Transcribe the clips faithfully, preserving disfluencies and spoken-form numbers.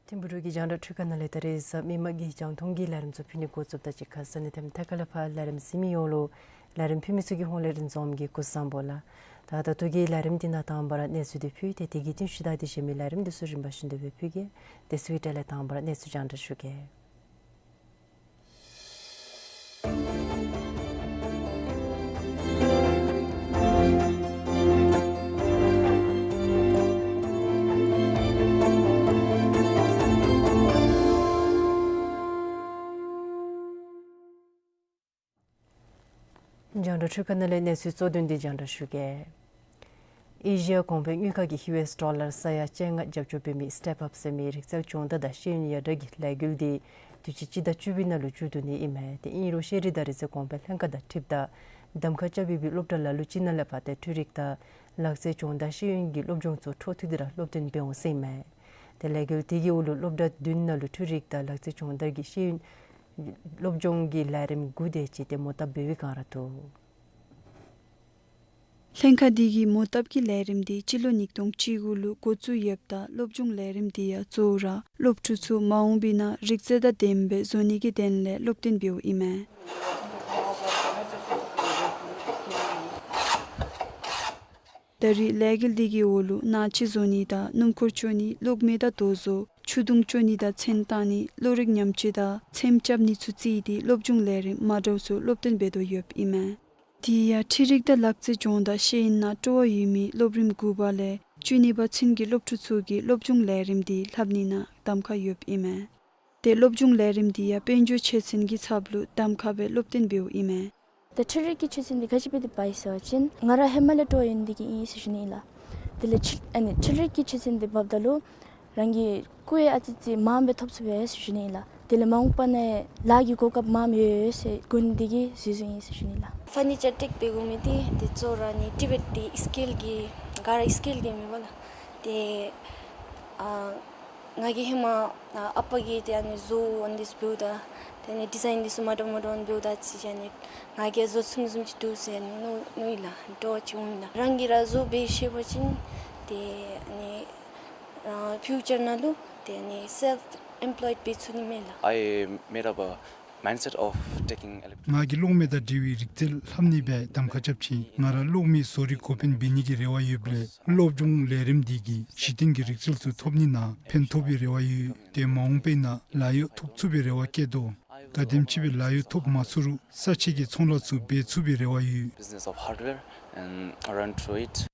ཐིམ་ཕུག་གི་རྒྱང་བསྒྲགས་འཕྲུལ་ཁང་ནང་ལས་ད་རེས་མི་མང་གི་རྒྱང་མཐོང་གི་ལས་རིམ་ཚུ་ཕུལ་ནི་འགོ་བཙུགསཔ་ད་གཅིག་ཁར་ས་གནས་དེ་མཐའ་ཁ་ལས་ཕར་ལས་རིམ་གཟིགས་མི་ཡོངས་ལུ་ལས་རིམ་ཕུལ་མི་ཚུ་གི་ཧོངས་ལས་རིན་འཛོམས་ཀྱིས་སྐུ་གཟུགས་བཟང་པོ་ལགས། ད་ད་ལྟོ་གི་ལས་རིམ་འདི་ནང་དང་པ་ར་གནས་ཚུལ་འདི་ཕུལ་ཏེ་དེ་གི་རྟིང་ཤུལ་ད་དེ་གཞན་མི་ལས་རིམ་འདི་ཚུ་རིམ་པ་བཞིན་དུ་སྦེ་ཕུལ་གེ། དེ་ཚུ་གི་གྲས་ལས་དང་པ་ར་གནས་ཚུལ་རྒྱང་བསྒྲགས་ཞུ་གེ། རྒྱང་བསྒྲགས་འཕྲུལ་ཁང་ནང་ལས་གནས་ཚུལ་གཙོ་དོན་འདི་རྒྱང་བསྒྲགས་ཞུ་གེ། ཨེ་ཤི་ཡ་གོང་འཕེལ་དངུལ་ཁང་གིས་ཡུ་ཨེསི་ཌོ་ལར་ས་ཡ་བཅོ་ལྔ་རྒྱབ་སྐྱོར་འབད་མི་སི་ཊརཊ་ཨཔ་ཟེར་མི་རིག་རྩལ་སྦྱོང་བརྡར་དང་ཤེས་ཡོན་ཡར་དྲག་གི་ལས་འགུལ་འདི་དུས་ཅི་སྤྱི་ཟླ་བཅུ་པའི་ནང་ལུ་མཇུག་བསྡུ་ནི་ཨིན་མས། དེ་ཨིན་རུང་ཤེས་རིག་དང་རིག་རྩལ་གོང་འཕེལ་ལྷན་ཁག་དང་འཁྲིལཝ་ད་གདམ་ཁ་རྐྱབ་ཡོད་པའི་སློབ་གྲྭ་ལ་ལུ་ཅིག་ནང་ལས་ཕར་ཏེ་འཕྲུལ་རིག་དང་ལག་རྩལ་སྦྱོང་བརྡར་ཤེས་ཡོན་གྱི་སློབ་སྦྱོང་ཚུ་འཕྲོ་མཐུད་དེ་ར་སློབ་སྟོན་འབད་འོང་ཟེར་ཨིན་མས། དེ་ལས་འགུལ་དེ་གི་འོག་ལུ་སློབ་གྲྭ་བདུན་ནང་ལུ་འཕྲུལ་རིག་དང་ལག་རྩལ་སྦྱོང་བརྡར་གྱི་ཤེས་ཡོན་སློབ་སྦྱོང་གི་ལས་རིམ་དགུ་དེ་ཅིག་ཏེ་མོ་བཏབ་འབད་བའི་བསྒང་ར་འདུག། ལྷན་ཁག་འདི་གི་མོ་བཏབ་ཀྱི་ལས་རིམ་འདི་སྤྱི་ལོ་ཉིས་སྟོང་བཅུ་དགུ་ལུ་འགོ་བཙུགས་ཡོདཔ་ད་སློབ་སྦྱོང་ལས་རིམ་འདི་ཡང་གཙོ་བོ་ར་སློབ་ཕྲུག་ཚུ་མ་འོངས་པའི་ནང་རིག་རྩལ་དང་ལྡནམ་སྦེ་བཟོ་ནི་གི་དོན་ལས་སློབ་སྟོན་འབདཝ་ཨིན་མས། ད་རེས་ལས་འགུལ་འདི་གི་འོག་ལུ་ནང་ཆས་བཟོ་ནི་དང་སྣུམ་འཁོར་བཅོ་ནི་གློག་མེ་དང་རྡོ་བཟོ་ཆུ་དུང་བཅོ་ནི་དང་ཚོན་བཏང་ནི་གློག་རིག་ཉམས་བཅོས་དང་ཚེམ་རྐྱབ་ནི་ཚུ་བརྩིས་ཏེ་སློབ་སྦྱོང་ལས་རིམ་མ་འདྲཝ་ཚུ་སློབ་སྟོན་འབད་དོ་ཡོདཔ་ཨིན་མས། དེ་ཡང་འཕྲུལ་རིག་དང་ལག་རྩལ་སྦྱོང་བརྡར་ཤེས་ཡོན་ནང་སྤྲོ་བ་ཡོད་མི་སློབ་རིམ་དགུ་པ་ལས་བཅུ་གཉིས་པ་ཚུན་གྱི་སློབ་ཕྲུག་ཚུ་གིས་སློབ་སྦྱོང་ལས་རིམ་འདི་ལྷབ་ནི་ནང་གདམ་ཁ་ཡོདཔ་ཨིན་མས། ཏེ་སློབ་སྦྱོང་ལས་རིམ་འདི་ཡང་དཔལ་འབྱོར་ཆེ་ཚུན་གྱི་ཚབ་ལུ་གདམ་ཁ་སྦེ་སློབ་སྟོན་འབདཝ་ཨིན་མས། ཏེ་འཕྲུལ་རིག་གི་ཆོས་ཚན་འདི་ག་ཅི་འབད་དེ་འབག་ཡི་ཟེར་བ་ཅིན་ང་ར་ཧེ་མ་ལས་སྤྲོ་བ་ཡོད་ནི་འདི་གིས་ཨིན་ཟེར་ཞུ་ནི་ཨིན་ལགས། དེ་ལས་ཕྱི་ཨ་ནི་འཕྲུལ་རིག་གི་ཆོས་ཚན་འདི་འབགཔ་ད་ལུ་རང་གི་སྐུ་ཡང་ཨ་ཙི་ཙི་མངམ་སྦེ་ཐོབ་ཚུགས་པས་ཟེར་ཞུ་ནི་ཨིན་ལགས། དེ་ལས་མ་འོངས་པ་ནང་ལཱ་གི་གོ་སྐབས་མངམ་ཡོད་ཡོད་ཟེར་དགོངས་འདི་གིས་འཛུལ་འཛུལཝ་ཨིན་ཟེར་ཞུ་ནི་ལགས། ཕར་ནི་ཅ་ཊིཀ་འབད་དགོ་མི་འདི་ཏེ་གཙོ་བོ་ར་ནི་ཊི་བེཊ་འདི་སི་ཀིལ་གྱི་ག་ར་སི་ཀིལ་གྱི་མེན་པ་ལགས། ཏེ་ཨ་ང་གིས་ཧེ་མ་ཨ་ཨ་པ་གིས་ཏེ་ཨ་ནི་བཟོ་ཨ་ནི་འདི་ཚུ་འབདཝ་ད་ཏེ་ཨ་ནི་ཌི་ཛའིན་འདི་ཚུ་མ་འདྲཝ་མ་འདྲཝ་འབདཝ་ད་ཅིག་ཨ་ནི་ང་གིས་བཟོ་ཚུགས་ནི་བཟུམ་ཅིག་འདུག་ཟེར་མནོ་མནོཝ་ཨིན་ལགས། སྤྲོ་བ་ཅིག་འོང་ཡི་ལགས། རང་གིས་ར་བཟོ་སྦེ་ཤེས་པ་ཅིན་ཏེ་ཨ་ནི་ཨ་ཕིའུ་ཅར་ནང་ལུ་ཏེ་ཨ་ནི་སེལཕ་ཨེམ་པོ་ལོའིཌ་འབད་ཚུགས་ནི་མས་ལགས། I made up a mindset of taking electric. ང་གིས་གློག་མེ་དང་འབྲེལ་བའི་རིག་རྩལ་ལྷབ་ནི་སྦེ་གདམ་ཁ་རྐྱབ་ཅི། ང་ར་གློག་མེའི་བཟོ་རིག་འགོ་དཔོན་འབད་ནི་གི་རེ་བ་ཡོདཔ་ལས་སློབ་སྦྱོང་ལས་རིམ་འདི་གིས་གཞི་རྟེན་གྱི་རིག་རྩལ་ཚུ་ཐོབ་ནི་ནང་ཕན་ཐོགས་པའི་རེ་བ་ཡོད། ཏེ་མ་འོངས་པའི་ནང་ལཱ་གཡོག་ཐོབ་ཚུགས་པའི་རེ་བ་བསྐྱེད་དོ། ག་དེམ་ཅིག་སྦེ་ལཱ་གཡོག་ཐོབ་མ་ཚུགས་རུང་ས་ཆའི་གི་ཚོང་ལཱ་ཚུ་འབད་ཚུགས་པའི་རེ་བ་ཡོད། Business of hardware and run through it.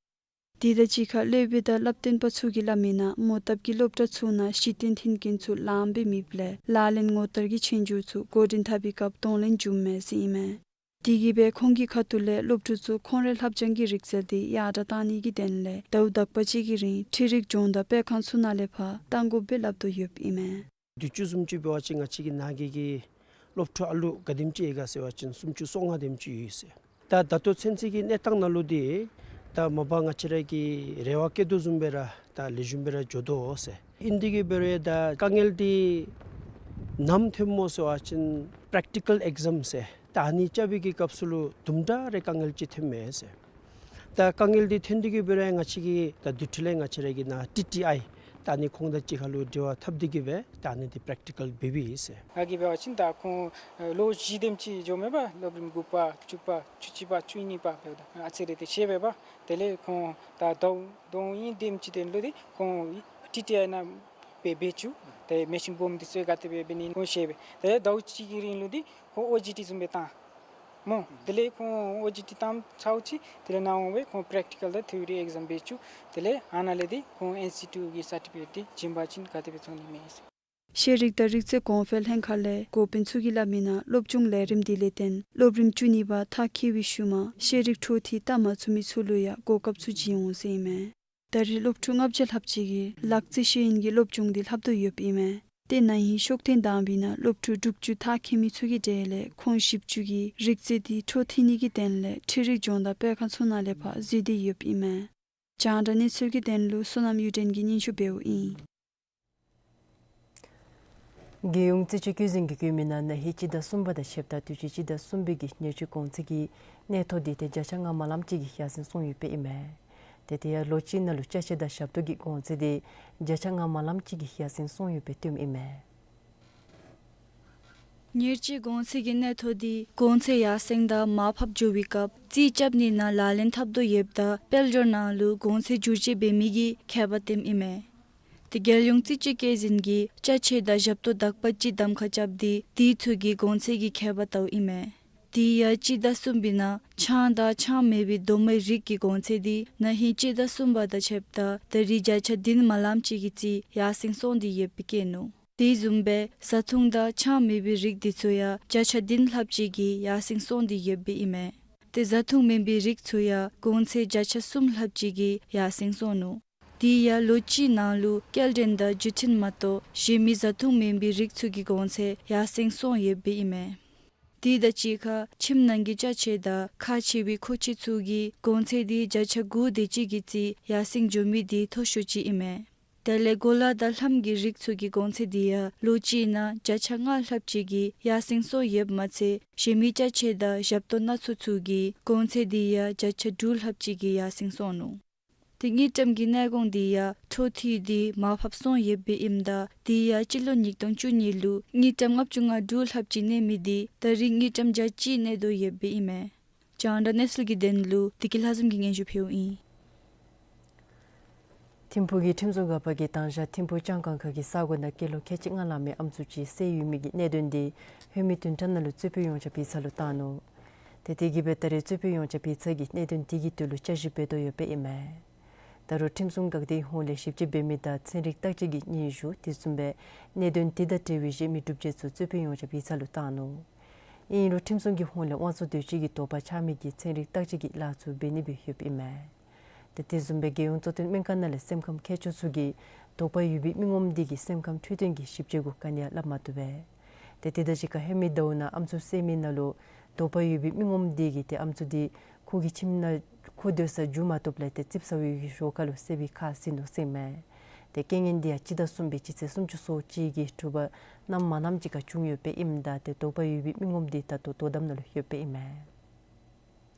དེ་དང་གཅིག་ཁར་སློབ་དཔོན་དང་བསླབ་སྟོན་པ་ཚུ་གིས་སླབ་མིའི་ནང་མོ་བཏབ་ཀྱི་སློབ་གྲྭ་ཚུ་ནང་གཞི་རྟེན་མཐུན་རྐྱེན་ཚུ་ལངམ་སྦེ་མེདཔ་ལས་ལག་ལེན་ངོ་མཚར་གྱི་ཆོས་རྒྱུགས་ཚུ་འགོ་འདྲེན་འཐབ་པའི་སྐབས་གདོང་ལེན་འབྱུངམ་མས་ཟེར་ཨིན་མས། དེ་གིས་སྦེ་ཁོང་གི་ཁ་ཐུག་ལས་སློབ་ཕྲུག་ཚུ་ཁོང་རའི་ལྷབ་སྦྱང་གི་རིག་རྩལ་འདི་ཡར་དྲག་གཏང་ནི་གི་དོན་ལས་ཟླཝ་དག་པ་ཅིག་གི་རིང་འཕྲུལ་རིག་སྦྱོང་བརྡར་སྤེལ་ཁང་ཚུ་ནང་ལས་ཕར་གཏང་དགོཔ་སྦེ་སླབ་དོ་ཡོདཔ་ཨིན་མས། དུས་ཅི་བཟུམ་ཅིག་འབད་བ་ཅིན་ང་བཅས་ཀྱི་ནང་གི་གི་སློབ་ཕྲུག་ཨ་ལུ་ག་དེམ་ཅིག་ཡོད་ག་ཟེར་བ་ཅིན་སུམ་ཅུ་སོ་ལྔ་དེམ་ཅིག་ཡོད་ཟེར། ད་ད་ལྟོ་ཚུན་ཚོད་ཀྱི་གནས་སྟངས་ནང་ལུ་འདི་ད་མ་པ་ང་བཅས་ར་གིས་རེ་བ་བསྐྱེད་དོ་བཟུམ་སྦེ་ར་ད་ལེགས་ཤོམ་སྦེ་ར་འགྱོ་དོ་ཟེར། ཨིན་དེ་གིས་འབད་རུང་ད་དཀའ་ངལ་འདི་ནམ་ཐོནམ་སྨོ་ཟེར་བ་ཅིན་པེ་རེག་ཊི་ཀཱལ་ཨེག་ཛམ་ཟེར་ད་ཨ་ནི་རྐྱབ་པའི་གི་སྐབས་སུ་ལུ་དུམ་གྲ་རེ་དཀའ་ངལ་ཅིག་ཐོནམ་མས་ཟེར། ད་དཀའ་ངལ་འདི་ཐོན་དེ་གིས་འབད་རུང་ང་བཅས་ཀྱིས་ད་དེ་འཕྲོ་ལས་ང་བཅས་ར་གི་ནཱ་ཊི་ཊི་ཨའི་ད་ཨ་ནི་ཁོང་དང་གཅིག་ཁར་ལུ་འབྲེལ་བ་འཐབ་དེ་གིས་སྦེ་ད་ཨ་ནི་འདི་པེ་རེག་ཊི་ཀཱལ་འབད་འབདཝ་ཨིན་ཟེར། ང་གིས་འབད་བ་ཅིན་ད་ཁོང་ལོ་བཞི་དེམ་ཅིག་འགྱོཝ་མས་པ། སློབ་རིམ་དགུ་པ་བཅུ་པ་བཅུ་གཅིག་པ་བཅུ་གཉིས་པ་འབདཝ་ད་ཨ་ཙི་རེ་དེ་ཤེས་པས་པ། དེ་ལས་ཁོང་ད་ཟླཝ་ཟླཝ་གཉིས་དེམ་ཅིག་དེ་ལུ་འདི་ཁོང་ཊི་ཊི་ཨའི་ནང་སྦེ་འབད་བཅུག། ཏེ་མེ་ཤིན་སྦོམ་འདི་ཚུ་ག་དེ་སྦེ་འབད་ནི་ཁོང་ཤེས་པས། ཏེ་ཟླཝ་གཅིག་གི་རིང་ལུ་འདི་ཁོང་ཨོ་ཇི་ཊི་བཟུམ་སྦེ་བཏང་སྨོ། དེ་ལས་ཁོང་ཨོ་ཇི་ཊི་བཏངམ་ཚརཝ་ཅིག་དེ་ལས་ནཱ་འོང་སྦེ་ཁོང་པེ་རེག་ཊི་ཀཱལ་དང་ཐི་ཡོ་རི་ཨེག་ཛམ་འབད་བཅུག། དེ་ལས་ཨ་ནཱ་ལས་འདི་ཁོང་ཨིན་སི་ཊི་ཊུཊ་ཀྱི་སར་ཊི་ཕི་ཀེཊ་འདི་བྱིན་པ་ཅིན་ག་དེ་སྦེ་བཙོང་ནི་མས་ཟེར། ཤེས་རིག་དང་རིག་རྩལ་གོང་འཕེལ་ལྷན་ཁག་ལས་འགོ་དཔོན་ཚུ་གིས་སླབ་མིའི་ནང་སློབ་སྦྱོང་ལས་རིམ་འདི་ལས་བརྟེན་སློབ་རིམ་བཅུ་གཉིས་པ་མཐར་འཁྱོལ་བའི་ཤུལ་མ་ཤེས་རིག་འཕྲོ་མཐུད་བལྟ་མ་ཚུགས་མི་ཚུ་ལུ་ཡང་གོ་སྐབས་ཚུ་བྱིན་འོང་ཟེར་ཨིན་མས། ད་རེས་སློབ་ཕྲུག་ལྔ་བརྒྱ་ལྷགཔ་ཅིག་གིས་ལག་རྩལ་ཤེས་ཡོན་གྱི་སློབ་སྦྱོང་འདི་ལྷབ་དོ་ཡོདཔ་ཨིན་མས། ཏེ་ན་ཧིང་ཤོག་ཐེངས་དང་པའི་ནང་སློབ་ཕྲུག་དྲུག་ཅུ་མཐར་འཁྱོལ་མི་ཚུ་གི་གྲས་ལས་ཁོང་བཞི་བཅུ་གིས་རིག་རྩལ་འདི་འཕྲོ་མཐུད་ནི་གི་དོན་ལས་འཕྲུལ་རིག་སྦྱོང་བརྡར་སྤེལ་ཁང་ཚུ་ནང་ལས་ཕར་འཛུལ་ཏེ་ཡོདཔ་ཨིན་མས། རྒྱང་བསྒྲགས་གནས་ཚུལ་གྱི་དོན་ལུ་བསོད་ནམས་གཡུ་སྒྲོན་གྱིས་སྙན་ཞུ་འབདཝ་ཨིན། རྒྱལ་ཡོངས་རྩིས་དཔྱད་བཀོད་འཛིན་གྱིས་བཀོད་མིའི་ནང་ན་ཧིང་སྤྱི་ཟླ་གསུམ་པ་དང་ཕྱདཔ་ད་དུས་ཅི་སྤྱི་ཟླ་གསུམ་པའི་གི་ཉེར་གཅིག་གོང་ཚད་ཀྱི་གནས་ཐོ་འདི་ཏེ་བརྒྱ་ཆ་ལྔ་མ་ལངམ་ཅིག་གི་ཡར་སེང་སོང་ཡོདཔ་ཨིན་མས། ཏེ་དེ་ཡང་ལོ་གཅིག་ནང་ལུ་ཅ་ཆས་དང་ཞབས་ཏོག་གི་གོང་ཚད་དེ་བརྒྱ་ཆ་ལྔ་མ་ལམ་ཅིག་གིས་ཡར་སེང་སོང་ཡོདཔ་སྦེ་སྟོནམ་ཨིན་མས། ཉེར་གཅིག་གོང་ཚད་ཀྱི་གནས་ཐོ་དེ་གོང་ཚད་ཡར་སེང་དང་མར་ཕབ་འགྱོ་བའི་སྐབས་རྩིས་རྐྱབ་ནི་ནང་ལག་ལེན་འཐབ་དོ་ཡོདཔ་ད་དཔལ་འབྱོར་ནང་ལུ་གོང་ཚད་འགྱུར་བཅོས་འབད་མི་གི་ཁྱད་པར་སྟོནམ་ཨིན་མས། ཏེ་རྒྱལ་ཡོངས་རྩིས་དཔྱད་བཀོད་འཛིན་གྱིས་ཅ་ཆས་དང་ཞབས་ཏོག་དག་པ་ཅིག་གདམ་ཁ་རྐྱབ་སྟེ་དེ་ཚུ་གི་གོང་ཚད་ཀྱི་ཁྱད་པར་བལྟཝ་ཨིན་མས། དེ་ཡང་སྤྱི་ཟླ་གསུམ་པའི་ནང་ཆང་དང་ཆང་མེད་པའི་རྡོག་མའི་རིགས་ཀྱི་གོང་ཚད་དེ་ན་ཧིང་སྤྱི་ཟླ་གསུམ་པ་དང་ཕྱདཔ་ད་ད་རེས་བརྒྱ་ཆ་བདུན་མ་ལམ་ཅིག་གི་རྩིས་ཡར་སེང་སོང་སྟེ་ཡོདཔ་སྦེ་བཀོད་ནུག། དེ་བཟུམ་སྦེ་བཟའ་འཐུང་དང་ཆང་མེད་པའི་རིགས་དེ་ཚུ་ཡང་བརྒྱ་ཆ་བདུན་ལྷགཔ་ཅིག་གིས་ཡར་སེང་སོང་སྟེ་ཡོདཔ་ཨིན་མས། ཏེ་བཟའ་འཐུང་མེད་པའི་རིགས་ཚུ་ཡང་གོང་ཚད་བརྒྱ་ཆ་གསུམ་ལྷགཔ་ཅིག་གིས་ཡར་སེང་སོང་ནུག། དེ་ཡང་ལོ་གཅིག་ནང་ལུ་སྐྱེལ་འདྲེན་དང་བརྒྱུད་འཕྲིན་མ་གཏོགས་གཞན་མི་བཟའ་འཐུང་མེད་པའི་རིགས་ཚུ་གི་གོང་ཚད་ཡར་སེང་སོང་ཡོདཔ་ཨིན་མས། དེ་དང་གཅིག་ཁར་ཁྱིམ་ནང་གི་ཅ་ཆས་དང་ཁག་ཆེ་བའི་མཁོ་ཆས་ཚུ་གི་གོང་ཚད་དེ་བརྒྱ་ཆ་དགུ་དེ་ཅིག་གི་རྩིས་ཡར་སེང་འགྱོ་མི་དེ་མཐོ་ཤོས་ཅིག་ཨིན་མས། དེ་ལས་གོ་ལ་དང་ལྷམ་གྱི་རིགས་ཚུ་གི་གོང་ཚད་དེ་ཡང་ལོ་གཅིག་ནང་བརྒྱ་ཆ་ལྔ་ལྷགཔ་ཅིག་གིས་ཡར་སེང་སོང་ཡོདཔ་མ་ཚད་གཞན་མི་ཅ་ཆས་དང་ཞབས་ཏོག་སྣ་ཚོགས་ཚུ་གི་གོང་ཚད་དེ་ཡང་བརྒྱ་ཆ་དྲུག་ལྷགཔ་ཅིག་གིས་ཡར་སེང་སོང་ནུག། ཏེ་དངུལ་ཀྲམ་གྱི་གནས་གོང་དེ་ཡང་འཕྲོ་མཐུད་དེ་མར་ཕབ་སོང་ཡོདཔ་ཨིནམ་ད་དེ་ཡང་སྤྱི་ལོ་ཉིས་སྟོང་བཅུ་གཉིས་ལུ་དངུལ་ཀྲམ་ལྔ་བཅུ་ང་དྲུག་ལྷགཔ་ཅིག་གནས་མི་དེ་ད་རེས་དངུལ་ཀྲམ་བརྒྱ་གཅིག་གནས་དོ་ཡོདཔ་ཨིན་མས། རྒྱང་བསྒྲགས་གནས་ཚུལ་གྱི་དོན་ལུ་བདེ་སྐྱིད་ལྷ་འཛོམས་ཀྱིས་སྙན་ཞུ་ཕུལཝ་ཨིན། ཐིམ་ཕུག་གི་ཁྲིམས་སྲུང་འགག་པ་གིས་དང་ཞག་ཐིམ་ཕུག་ལྕང་སྒང་ཁ་གི་ས་གོ་ནང་སྐྱེས་ལོ་ཁལ་གཅིག་ལྔ་ལང་མི་ཨམ་སྲུ་ཅིག་བསད་ཡོད་མི་གི་གནད་དོན་དེ་ལྷོད་མེད་བདུན་ཕྲག་ནང་ལུ་རྩོད་དཔོན་ཡོངས་ཁྱབ་ཡིག་ཚང་ལུ་བཏང་ནུག། ཏེ་དེ་གིས་སྦེ་ད་རེས་རྩོད་དཔོན་ཡོངས་ཁྱབ་ཡིག་ཚང་གིས་གནད་དོན་དེ་གི་དོན་ལུ་བསྐྱར་ཞིབ་འབད་དོ་ཡོདཔ་ཨིན་མས། ད་རུང་ཁྲིམས་སྲུང་འགག་སྡེའི་ཧོངས་ལས་ཞིབ་དཔྱད་འབད་མི་དང་ཚན་རིག་བརྟག་དཔྱད་ཀྱི་སྙན་ཞུ་དེ་བཟུམ་སྦེ་གནད་དོན་དེ་དང་འབྲེལ་བའི་གཞན་མི་སྒྲུབ་བྱེད་ཚུ་རྩོད་དཔོན་ཡོངས་ཁྱབ་ཡིག་ཚང་ལུ་བཏང་ནུག། ཨིན་རུང་ཁྲིམས་སྲུང་གི་ཧོངས་ལས་དབང་ཚད་དོད་ཅིག་གི་དོགས་པ་ཆགས་མི་གི་ཚན་རིག་བརྟག་དཔྱད་ཀྱི་ལཱ་ཚུ་འབད་ནི་སྦེ་ཡོདཔ་ཨིན་མས། ཏེ་དེ་བཟུམ་སྦེ་རྒྱལ་ཡོངས་གཙོ་བསྟེན་སྨན་ཁང་ནང་ལས་སེམས་ཁམས་མཁས་མཆོག་ཚུ་གིས་དོགས་པ་ཡོད་པའི་མི་ངོམ་དེ་གི་སེམས་ཁམས་འཕྲོད་བསྟེན་གྱི་ཞིབ་དཔྱད་གུ་ག་ནི་ཡང་སླབ་མ་བཏུབ་པས། ཏེ་དེ་དང་གཅིག་ཁར་ལྷོད་མེད་ཟླཝ་ནང་ཨམ་སྲུ་བསད་མི་ནང་ལུ་དོགས་པ་ཡོད་པའི་མི་ངོམ་དེ་གིས་ཏེ་ཨམ་སྲུ་དེ་ཁོ་གི་ཁྱིམ་ནང་ཁོ་སྡོད་ས་འགྱོ་མ་བཏུབ་ལས་ཏེ་རྩིགཔ་ཟ་བའི་གི་ཞོར་ཁ་ལུ་བསད་པའི་ཁ་ཟེར་ནུག་ཟེར་མས། ཏེ་རྐྱེན་ངན་དེ་ཡང་སྤྱི་ཟླ་གསུམ་པའི་སྤྱི་ཚེས་སུམ་ཅུ་སོ་གཅིག་གི་དྲོ་པ་གནམ་མ་ནམ་ཅིག་ཁར་བྱུང་ཡོདཔ་ཨིནམ་ད་ཏེ་དོགས་པ་ཡོད་པའི་མི་ངོམ་དེ་ད་ལྟོ་དོ་དམ་ནང་ལུ་ཡོདཔ་ཨིན་མས།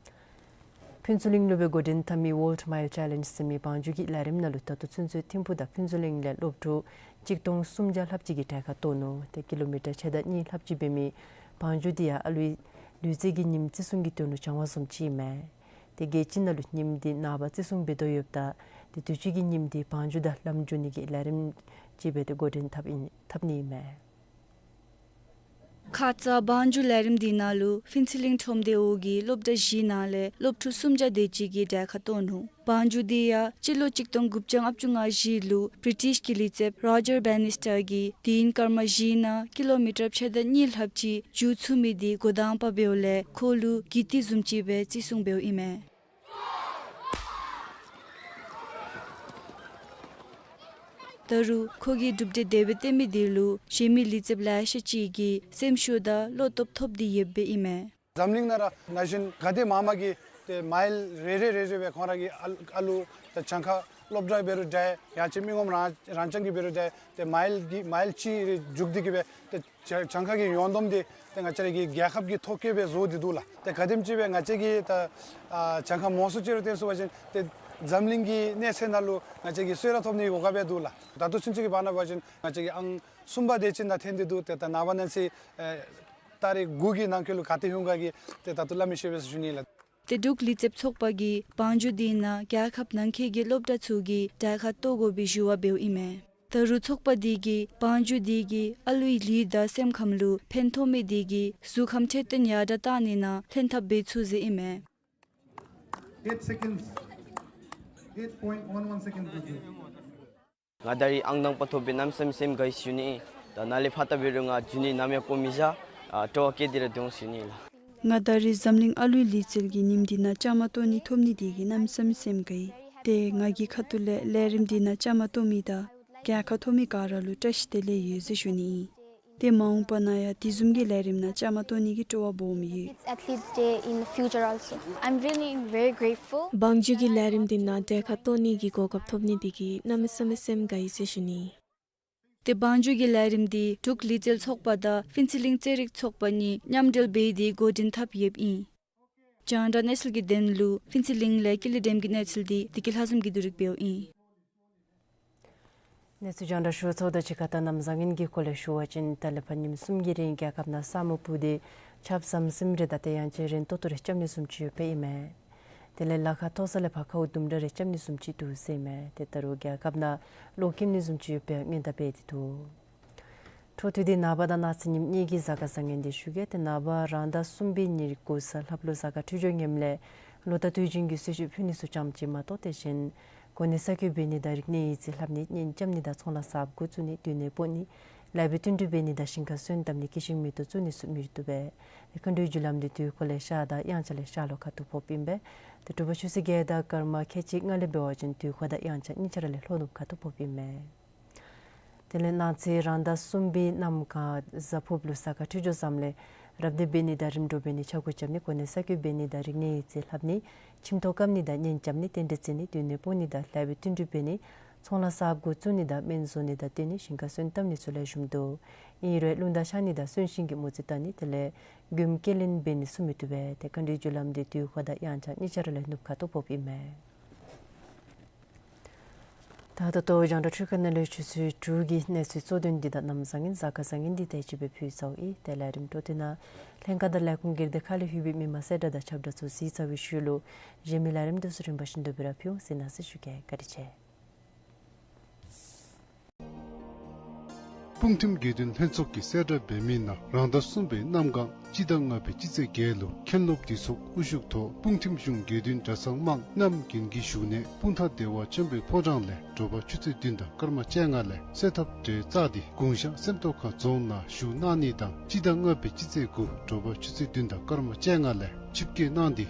ཕུན་ཚོགས་གླིང་ལུ་སྦེ་འགོ་འདྲེན་འཐབ་མི་World Mile Challenge ཟེར་མི་བང་རྒྱུག་གི་ལས་རིམ་ནང་ལུ་ད་ལྟོ་ཚུན་ཚོད་ཐིམ་ཕུག་དང་ཕུན་ཚོགས་གླིང་ལས་སློབ་ཕྲུག་གཅིག་སྟོང་སུམ་བརྒྱ་ལྷགཔ་ཅིག་གིས་གྲལ་ཁར་གཏོགས་ནུག། ཏེ་ཀི་ལོ་མི་ཊར་ཕྱེད་དང་གཉིས་ལྷགཔ་ཅིག་འབད་མི་བང་རྒྱུག་དེ་ཡང་ཨ་ལུའི་ལུས་རྩལ་གྱི་ཉིནམ་བརྩི་སྲུང་གི་དོན་ལུ་སྦྱང་བ་བཟུམ་ཅིག་ཨིན་མས། ཏེ་རྒྱལ་སྤྱི་ནང་ལུ་ཉིནམ་དེ་ནངས་པ་བརྩི་སྲུང་འབད་དོ་ཡོདཔ་ད་ཏེ་དུས་ཅི་གི་ཉིནམ་དེ་བང་རྒྱུག་དང་ལམ་རྒྱུག་ནི་གི་ལས་རིམ་ཅིག་སྦེ་ཏེ་འགོ་འདྲེན་འཐབ་ཨིན་འཐབ་ནི་ཨིན་མས། ཁ་ཙ་བང་རྒྱུག་ལས་རིམ་དེ་ནང་ལུ་ཕུན་ཚོགས་གླིང་ཁྲོམ་སྡེ་འོག་གི་སློབ་གྲྭ་བཞིའི་ནང་ལས་སློབ་ཕྲུག་སུམ་བརྒྱ་དེ་ཅིག་གིས་གྲལ་ཁར་གཏོགས་ནུག། བང་རྒྱུག་དེ་ཡང་སྤྱི་ལོ་གཅིག་སྟོང་དགུ་བརྒྱ་ལྔ་བཅུ་ང་བཞི་ལུ་བི་རི་ཊིཤ་གི་ལུས་རྩལཔ་རོ་ཇར་བེ་ནིས་ཊར་གྱིས་དུས་ཡུན་སྐར་མ་བཞིའི་ནང་ཀི་ལོ་མི་ཊར་ཕྱེད་དང་གཉིས་ལྷགཔ་ཅིག་རྒྱུག་ཚུགས་མི་དེ་འགོ་དང་པ་འབདཝ་ལས་ཁོ་ལུ་ཀིརྟི་བཟུམ་ཅིག་སྦེ་བརྩི་སྲུང་འབདཝ་ཨིན་མས། ད་རུང་ཁོ་གིས་གྲུབ་འབྲས་དེ་སྦེ་སྟོན་མི་དེ་ལུ་གཞན་མི་ལུས་རྩལཔ་ལེ་ཤ་ཅིག་གིས་སེམས་ཤུགས་དང་བློ་སྟོབས་ཐོབ་སྟེ་ཡོདཔ་ཨིན་མས། འཛམ་གླིང་ནང་ར་ན་གཞོན་ག་དེ་མང་མང་གིས་ཏེ་མའིལ་རེ་རེ་རེ་རེ་སྦེ་ཁོང་ར་གི་ཨ་ཨ་ལུ་ཏེ་གྱངས་ཁ་སློབ་གྲྭ་འབད་རུང་འདྲ་ཡང་ཅིན་མི་ངོམ་རང་རང་རྐྱང་གིས་འབད་རུང་འདྲ་ཏེ་མའིལ་གྱི་མའིལ་གཅིག་རེ་རྒྱུག་སྟེ་གིས་སྦེ་ཏེ་གྱ་གྱངས་ཁ་གི་ཡོངས་བསྡོམས་དེ་ཏེ་ང་བཅས་ར་གི་རྒྱལ་ཁབ་ཀྱི་ཐོ་བཀོད་སྦེ་བཟོ་སྟེ་འདུག་ལགས། ཏེ་ག་དེམ་ཅིག་སྦེ་ང་བཅས་ཀྱིས་ད་ཨ་གྱངས་ཁ་མང་སུ་ཅིག་ར་བཏོན་ཚུགས་པ་ཅིན་ཏེ་འཛམ་གླིང་གི་གནས་ཚད་ནང་ལུ་ང་བཅས་ཀྱིས་གསོལ་རས་ཐོབ་ནི་གི་གོ་སྐབས་སྦེ་འདུག་ལགས། ད་ལྟོ་ཚུན་ཚོད་ཀྱི་བར་ན་འབད་བ་ཅིན་ང་བཅས་ཀྱི་ཨང་གསུམ་པ་དེ་ཅིག་ནང་ཐོན་ཏེ་འདུག། ཏེ་ད་ནངས་པ་གནངས་ཚེ་ཨེ་ཏ་རིག་དགུ་གི་ནང་འཁོད་ལུ་ག་ཏེ་ལྷོད་ག་གི་ཏེ་ད་ལྟོ་སླབ་མི་ཤེས་པས་ཟེར་ཞུ་ནི་ལགས། ཏེ་འབྲུག་ལུས་རྩལཔ་ཚོགས་པ་གིས་བང་རྒྱུག་དེ་ནང་རྒྱལ་ཁབ་ནང་འཁོད་ཀྱི་སློབ་གྲྭ་ཚུ་གིས་གྲལ་ཁར་གཏོགས་དགོ་པའི་ཞུ་བ་འབདཝ་ཨིན་མས། ད་རུང་ཚོགས་པ་དེ་གིས་བང་རྒྱུག་དེ་གིས་ཨ་ལུའི་ལུས་དང་སེམས་ཁམས་ལུ་ཕན་ཐོགས་མི་དེ་གིས་གཟུགས་ཁམས་འཕྲོད་བསྟེན་ཡར་དྲག་བཏང་ནི་ནང་ལྷན་ཐབས་འབད་ཚུགས་ཟེར་ཨིན་མས། Eight seconds. Eight point one one seconds. ང་ད་རིས་ཨང་དང་པ་ཐོབ་པའི་གནམ་མེད་ས་མེད་སེམས་དགའ་ཡི་ཞུ་ནི། ད་ནཱ་ལས་ཕར་ད་འབད་རུང་ང་རྒྱུག་ནི་ནམ་ཡང་བཀོ་མི་བཞག། ཨ་སྤྲོ་བ་བསྐྱེད་དེ་ར་སྡོད་འོང་ཞུ་ནི་ལགས། ང་ད་རིས་འཛམ་གླིང་ཨ་ལུའི་ལུས་རྩལ་གྱི་ཉིནམ་དེ་ནང་བཅའ་མར་གཏོགས་ནི་ཐོབ་ནི་དེ་གིས་གནམ་མེད་ས་མེད་སེམས་དགའ་ཡི། ཏེ་ང་གི་ཁ་ཐུག་ལས་ལས་རིམ་དེ་ནང་བཅའ་མར་གཏོགས་མི་དང་རྒྱལ་ཁ་ཐོབ་མི་ག་ར་ལུ་བཀྲ་ཤིས་བདེ་ལེགས་ཡོད་ཟེར་ཞུ་ནི་ཨིན། ཏེ་མ་འོངས་པ་ནང་ཡང་དེ་བཟུམ་གྱི་ལས་རིམ་ནང་བཅའ་མར་གཏོགས་ནི་གི་སྤྲོ་བ་སྦོམ་ཡོད། It's Athletes Day in the future also. I'm really very grateful. བང་རྒྱུག་གི་ལས་རིམ་དེ་ནང་གྲལ་ཁར་གཏོགས་ནི་གི་གོ་སྐབས་ཐོབ་ནི་དེ་གིས་གནམ་མེད་ས་མེད་སེམས་དགའ་ཡི་ཟེར་ཞུ་ནི། ཏེ་བང་རྒྱུག་གི་ལས་རིམ་དེ་འབྲུག་ལུས་རྩལ་ཚོགས་པ་དང་ཕུན་ཚོགས་གླིང་རྩེད་རིགས་ཚོགས་པ་གཉིས་མཉམ་འབྲེལ་འབད་དེ་འགོ་འདྲེན་འཐབ་ཡོདཔ་ཨིན། རྒྱང་བསྒྲགས་གནས་ཚུལ་གྱི་དོན་ལུ་ཕུན་ཚོགས་གླིང་ལས་ཀུན་ལེགས་སྒྲོལམ་གྱི་གནས་ཚུལ་འདི་བདེ་སྐྱིད་ལྷ་འཛོམས་ཀྱིས་བསྡུ་རིག་འབདཝ་ཨིན། གནས་ཚུལ་རྒྱང་བསྒྲགས་ཞུ་ཚརཝ་དང་གཅིག་ཁར་ད་གནམ་བཟང་ངན་གྱི་སྐོར་ལས་ཞུ་བ་ཅིན་ད་ལས་ཕར་ཉིནམ་གསུམ་གྱི་རིང་རྒྱལ་ཁབ་ནང་ས་སྨུག་སྤུབས་ཏེ་ཆརཔ་ཟམ་ཟིམ་རེ་དང་ཏེ་ཡང་ཅིན་རན་ཏོག་ཏོ་རེ་རྐྱབ་ནི་བཟུམ་ཅིག་ཡོདཔ་ཨིན་མས། དེ་ལས་ལ་ཁ་མཐོ་ས་ལས་ཕར་ཁཝ་དུམ་གྲ་རེ་རྐྱབ་ནི་བཟུམ་ཅིག་འདུག་ཟེར་ཨིན་མས། ཏེ་ད་རུང་རྒྱལ་ཁབ་ནང་གློག་ཁྱིམ་ནི་བཟུམ་ཅིག་ཡོདཔ་སྦེ་སྔོན་བརྡ་འབད་དེ་འདུག། འཕྲོ་མཐུད་དེ་ནངས་པ་དང་གནངས་ཚེ་ཉིནམ་གཉིས་ཀྱི་གཟའ་སྐར་བཟང་ངན་འདི་ཞུ་གེ། ཏེ་ནངས་པ་རང་ཟླ་གསུམ་པའི་ཉེར་དགུ་གཟའ་ལྷགཔ་ལོ་གཟའ་སྐར་འཕྲོད་སྦྱོར་ངནམ་ལས་ལོ་ཟླ་དུས་རྒྱུན་གྱི་གསོལ་མཆོད་ཕུལ་ནི་ཚུ་ཙམ་ཅིག་མ་གཏོགས་དེ་བཞིན་གོ་གནས་གསར་བསྐོ་འབད་ནི་དང་རིག་གནས་ཡིག་རྩིས་ལྷབ་ནི་གཉེན་རྐྱབ་ནི་དང་ཚོང་ལཱ་གསརཔ་འགོ་བཙུགས་ནི་སྡོད་གནས་སྤོ་ནི་ལཱ་འབད་བསྟུན་གྲོས་འབད་ནི་དང་ཞིང་ཁར་སོན་བཏབ་ནི་སྐྱེད་ཤིང་མེ་ཏོག་བཙུགས་ནི་ཚུ་མི་རུང་བཏུབ་པས། ཏེ་མཁའ་འགྲོའི་རྒྱུ་ལམ་འདི་དུས་འཁོར་ལས་ཤར་དང་དབྱངས་འཆར་ལས་ཤར་ལྷོ་ཁ་ཐུག་ཕོགཔ་ཨིན་པས། ཏེ་དྲོ་པ་ཆུ་ཚོད་བརྒྱད་དང་སྐར་མ་ཁལ་གཅིག་ལྔ་ལས་འབད་བ་ཅིན་དུས་འཁོར་དང་དབྱངས་འཆར་གཉིས་ཆ་ར་ལས་ལྷོ་ནུབ་ཁ་ཐུག་ཕོགཔ་ཨིན་མས། དེ་ལས་གནངས་ཚེ་རང་ཟླ་གསུམ་པའི་གནམ་གང་གཟའ་ཕུརཔ་ལུ་གཟའ་སྐར་འཕྲོད་སྦྱོར་བཟངམ་ལས་རབ་སྡེ་འབད་ནི་དང་རིམ་གྲོ་འབད་ནི་ཆ་བགོས་རྐྱབ་ནི་གོ་གནས་གསར་བསྐོ་འབད་ནི་དང་རིག་གནས་ཡིག་རྩིས་ལྷབ་ནི་ཁྱིམ་ཐོག་བཀབ་ནི་དང་གཉེན་རྐྱབ་ནི་རྟེན་འབྲེལ་བརྩི་ནི་སྡོད་གནས་སྤོ་ནི་དང་ལཱ་འབད་བསྟུན་གྲོས་འབད་ནི་ཚོང་ལཱ་གསརཔ་འགོ་བཙུགས་ནི་དང་སྨན་བཟོ་ནི་དང་སྟོན་ནི་ཞིང་ཁར་སོན་བཏབ་ནི་ཚུ་ལེགས་ཤོམ་འདུག། ཨིན་རུང་རླུང་རྟ་ཤར་ནི་དང་གསོན་ཤིང་གི་མུ་ཟི་བཏང་ནི་དེ་ལས་མགྱོནམ་སྐྱེལ་ལེན་འབད་ནི་ཚུ་མི་བཏུབ་པས། ཏེ་མཁའ་འགྲོའི་རྒྱུ་ལམ་འདི་དུས་འཁོར་དང་དབྱངས་འཆར་གཉིས་ཆ་ར་ལས་ནུབ་ཁ་ཐུག་ཕོགཔ་ཨིན་མས། ད་ད་ལྟོ་རྒྱང་བསྒྲགས་འཕྲུལ་ཁང་ནང་ལས་ཆུ་ཚོད་དྲུག་གི་གནས་ཚུལ་གཙོ་དོན་འདི་དང་གནམ་བཟང་ངན་གཟའ་སྐར་བཟང་ངན་འདི་དེ་ཅིག་སྦེ་ཕུལ་ཚརཝ་ཨིན། དེ་ལས་རིམ་གྲོ་འདི་ནང་ལྷན་ཁག་དང་ལས་ཁུངས་སྒེར་སྡེ་ཁག་ལས་ལྷོད་པའི་མི་མང་གསལ་བསྒྲགས་དང་ཁྱབ་བསྒྲགས་ཚུ་གཟིགས་ཚར་བའི་ཤུལ་ལུ་གཞན་མི་ལས་རིམ་འདི་ཚུ་རིམ་པ་བཞིན་དུ་སྦེ་ར་ཕུལ་འོང་། གཟིགས་གནང་ཟེར་ཞུ་གེ། བཀའ་དྲིན་ཆེ། སྤུངས་ཐིམ་དགེ་འདུན་ལྷན་ཚོགས་ཀྱིས་གསལ་བསྒྲགས་འབད་མི་ནང་རང་ཟླ་གསུམ་པའི་གནམ་གང་སྤྱི་ཟླ་ལྔ་པའི་སྤྱི་ཚེས་བརྒྱད་ལུ་མཁན་སློབ་འདུས་ཚོགས་དབུ་བཞུགས་ཐོག་སྤུངས་ཐིམ་གཞུང་དགེ་འདུན་གྲྭ་ཚང་དམངས་རྣམས་རྒྱུན་གྱི་བཞུགས་གནས་སྤུངས་ཐང་བདེ་བ་ཆེན་པོའི་ཕོ་བྲང་ལས་དྲོ་པ་ཆུ་ཚོད་བདུན་དང་སྐར་མ་བཅོ་ལྔ་ལས་གསོལ་ཐབ་གྲལ་བཅག་སྟེ་གུང་ཤང་སེམས་རྟོགས་ཁ་རྫོང་ནང་བཞུགས་གནང་ནི་དང་སྤྱི་ཟླ་ལྔ་པའི་སྤྱི་ཚེས་དགུ་དྲོ་པ་ཆུ་ཚོད་བདུན་དང་སྐར་མ་བཅོ་ལྔ་ལས་ཆིབས་བསྐྱོད་གནང་སྟེ་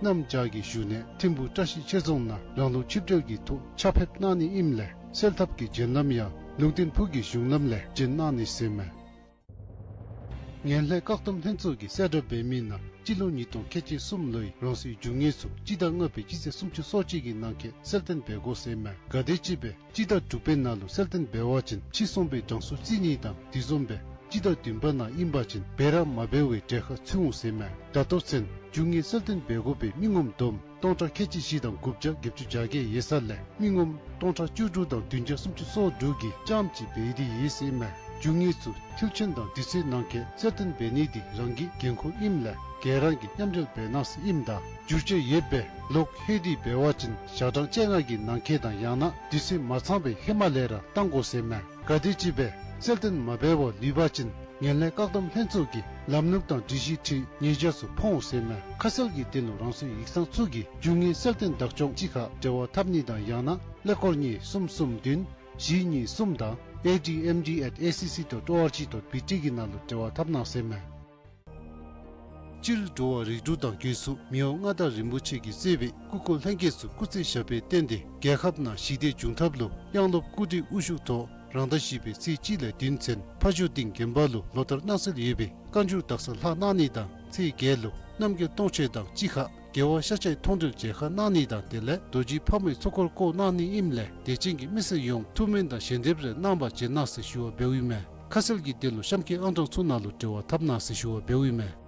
གནམ་བྱཱར་གྱི་བཞུགས་གནས་ཐིམ་ཕུག་བཀྲ་ཤིས་ཆོས་རྫོང་ནང་རང་ལུགས་ཆིབས་གྲལ་གྱི་ཐོག་ཕྱག་ཕེབས་གནང་ནི་ཨིནམ་ལས་གསོལ་ཐབ་ཀྱི་བྱོན་ལམ་ཡང་ལུང་བསྟན་ཕུག་གི་གཞུང་ལམ་ལས་བྱོན་གནང་ནི་ཟེར་མས། ངན་ལྷད་བཀག་སྡོམ་ལྷན་ཚོགས་ཀྱིས་གསལ་བསྒྲགས་འབད་མི་ནང་སྤྱི་ལོ་ཉིས་སྟོང་ཁལ་གཅིག་གསུམ་ལོའི་རང་སོའི་རྒྱུ་དངོས་ཚུ་སྤྱི་ཟླ་ལྔ་པའི་སྤྱི་ཚེས་སུམ་ཅུ་སོ་གཅིག་གི་ནང་འཁོད་གསལ་སྟོན་འབད་དགོ་ཟེར་མས། ག་དེམ་ཅིག་སྦེ་སྤྱི་ཟླ་དྲུག་པའི་ནང་ལུ་གསལ་སྟོན་འབད་བ་ཅིན་ཕྱིར་ཚོང་པའི་གྲངས་སུ་བརྩི་ནི་དང་དེ་བཟུམ་སྦེ་སྤྱི་ཟླ་བདུན་པ་ནང་ཨིན་པ་ཅིན་འབད་ར་མ་འབད་བའི་གྲལ་ཁར་ཚུད་འོང་ཟེར་མས། ད་ལྟོ་ཚུན་རྒྱུ་དངོས་གསལ་སྟོན་འབད་དགོ་པའི་མི་ངོམ་བསྡོམས་སྟོང་ཕྲག་ཁལ་གཅིག་བཞི་དང་དགུ་བརྒྱ་བརྒྱད་ཅུ་གྱ་བརྒྱད་ཡོད་ས་ལས་མི་ངོམ་སྟོང་ཕྲག་བཅུ་དྲུག་དང་བདུན་བརྒྱ་སུམ་ཅུ་སོ་དྲུག་གིས་རྐྱངམ་གཅིག་འབད་དེ་ཡོད་ཟེར་མས། རྒྱུ་དངོས་ཚུ་མཐིལ་ཕྱིན་དང་དུས་ཚོད་ནང་འཁོད་གསལ་སྟོན་འབད་ནི་འདི་རང་གི་འགན་ཁུར་ཨིནམ་ལས་ག་ར་གིས་མཉམ་འབྲེལ་འབད་གནང་ཟེར་ཨིནམ་ད་འགྱུར་བཅོས་ཡོདཔ་སྦེ་ལོག་ལྷོད་དེ་འབད་བ་ཅིན་ཞག་གྲངས་བཅོ་ལྔ་གི་ནང་འཁོད་དང་ཡང་ན་དུས་ཚོད་མ་ཚང་པའི་ཧེ་མ་ལས་ར་བཏང་དགོ་ཟེར་མས། ག་དེམ་ཅིག་སྦེ་གསལ་སྟོན་མ་འབད་བར་ལུས་པ་ཅིན་ངན་ལྷད་བཀག་སྡོམ་ལྷན་ཚོགས་ཀྱི་ལམ་ལུགས་དང་སྒྲིག་གཞི་འཁྲིལ་ཉེས་བྱ་ཚུ་ཕོག་འོང་ཟེར་མས། ཁ་གསལ་གྱི་དོན་ལུ་རང་སོའི་ཡིག་ཚང་ཚུ་གིས་རྒྱུ་དངོས་གསལ་སྟོན་བདག་སྐྱོང་ཅིག་ཁར་འབྲེལ་བ་འཐབ་ནི་དང་ཡང་ན་ཀླད་ཀོར་གཉིས་གསུམ་གསུམ་བདུན་བཞི་གཉིས་གསུམ་དང་ཨེ་ཌི་ཨེམ་ཌི་ཨེཊ་ཨེ་སི་སི་ཌོཊ་ཨོ་ཨར་ཇི་ཌོཊ་བི་ཊི་གི་ནང་ལུ་འབྲེལ་བ་འཐབ་གནང་ཟེར་མས། སྤྱིར་འགྲོ་བ་རིགས་དྲུག་དང་སྒོས་སུ་མི་དབང་མངའ་བདག་རིན་པོ་ཆེ་གིས་གཙོས་པའི་སྐུ་འཁོར་ལྷན་རྒྱས་ཚུ་སྐུ་ཚེ་ཞབས་པད་བརྟན་ཏེ་རྒྱལ་ཁབ་ནང་ཞི་བདེ་འབྱུང་ཐབས་ལུ་དབྱངས་སློབ་སྐུ་བགྲེས་དབུ་བཞུགས་ཐོག་རང་ཟླ་བཞི་པའི་ཚེས་གཅིག་ལས་བདུན་ཚུན་ཕ་ཇོ་སྡིངས་དགོན་པ་ལུ་ལོ་ལྟར་གནང་སྲོལ་ཡོད་པའི་བཀའ་འགྱུར་དག་ས་ལྷག་གནང་ནི་དང་ཚེས་བརྒྱད་ལུ་རྣམ་རྒྱལ་སྟོང་མཆོད་དང་གཅིག་ཁར་རྒྱལ་བ་ཤཱཀྱའི་མཐོང་གྲོལ་མཇལ་ཁ་གནང་ནི་དང་དེ་ལས་རྡོ་རྗེ་ཕག་མོའི་ཚོགས་འཁོར་བསྐོར་གནང་ནི་ཨིནམ་ལས་དད་ཅན་གྱི་མི་སེར་ཡོངས་ཐུགས་སྨོན་དང་ཞལ་འདེབས་རེ་གནང་བར་བྱོན་གནང་ཟེར་ཞུ་བ་འབདཝ་ཨིན་མས། ཁ་གསལ་གྱི་དོན་ལུ་གཤམ་གྱི་ཨང་གྲངས་ཚུ་ནང་ལུ་འབྲེལ་བ་འཐབ་གནང་ཟེར་ཞུ་བ་འབདཝ་ཨིན་མས།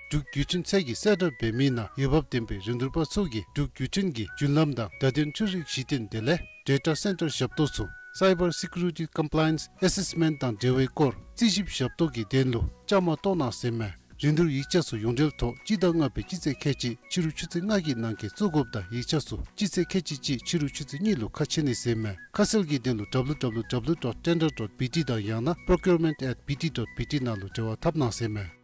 འབྲུག་བརྒྱུད་འཕྲིན་ཚད་ཀྱིས་གསལ་བསྒྲགས་འབད་མི་ནང་འོས་འབབ་ལྡན་པའི་རིན་བསྡུར་པ་ཚུ་གིས་འབྲུག་བརྒྱུད་འཕྲིན་གྱི་རྒྱུན་ལམ་དང་བརྡ་དོན་འཕྲུལ་རིག་གཞི་རྟེན་དེ་ལས་ཌེ་ཊ་སེན་ཊར་ཞབས་ཏོག་ཚུ་སའི་བར་སི་ཀིའུ་རི་ཊི་ཀམ་པ་ལའི་ཡནསི་ཨེ་སེསི་མེནཊ་དང་འབྲེལ་བའི་སྐོར་རྩིས་ཞིབ་ཞབས་ཏོག་གི་དོན་ལུ་བཅའ་མར་གཏོགས་གནང་ཟེར་མས། རིན་བསྡུར་ཡིག་ཆ་ཚུ་ཡོངས་འབྲེལ་ཐོག་སྤྱི་ཟླ་ལྔ་པའི་སྤྱི་ཚེས་ཁལ་གཅིག་ཕྱི་རུ་ཆུ་ཚོད་ལྔ་གི་ནང་འཁོད་བཙུགས་དགོཔ་དང་ཡིག་ཆ་ཚུ་སྤྱི་ཚེས་ཁལ་གཅིག་གཅིག་ཕྱི་རུ་ཆུ་ཚོད་གཉིས་ལུ་ཁ་ཕྱེ་ནི་ཟེར་མས། ཁ་གསལ་གྱི་དོན་ལུ་ཌབ་ལུ་ཌབ་ལུ་ཌབ་ལུ་ཌོཊ་ཊེན་ཌར་ཌོཊ་བི་ཊི་དང་ཡང་ན་པྲོ་ཀིའུར་མེནཊ་ཨེཊ་བི་ཊི་ཌོཊ་བི་ཊི་ནང་ལུ་འབྲེལ་བ་འཐབ་གནང་ཟེར་མས།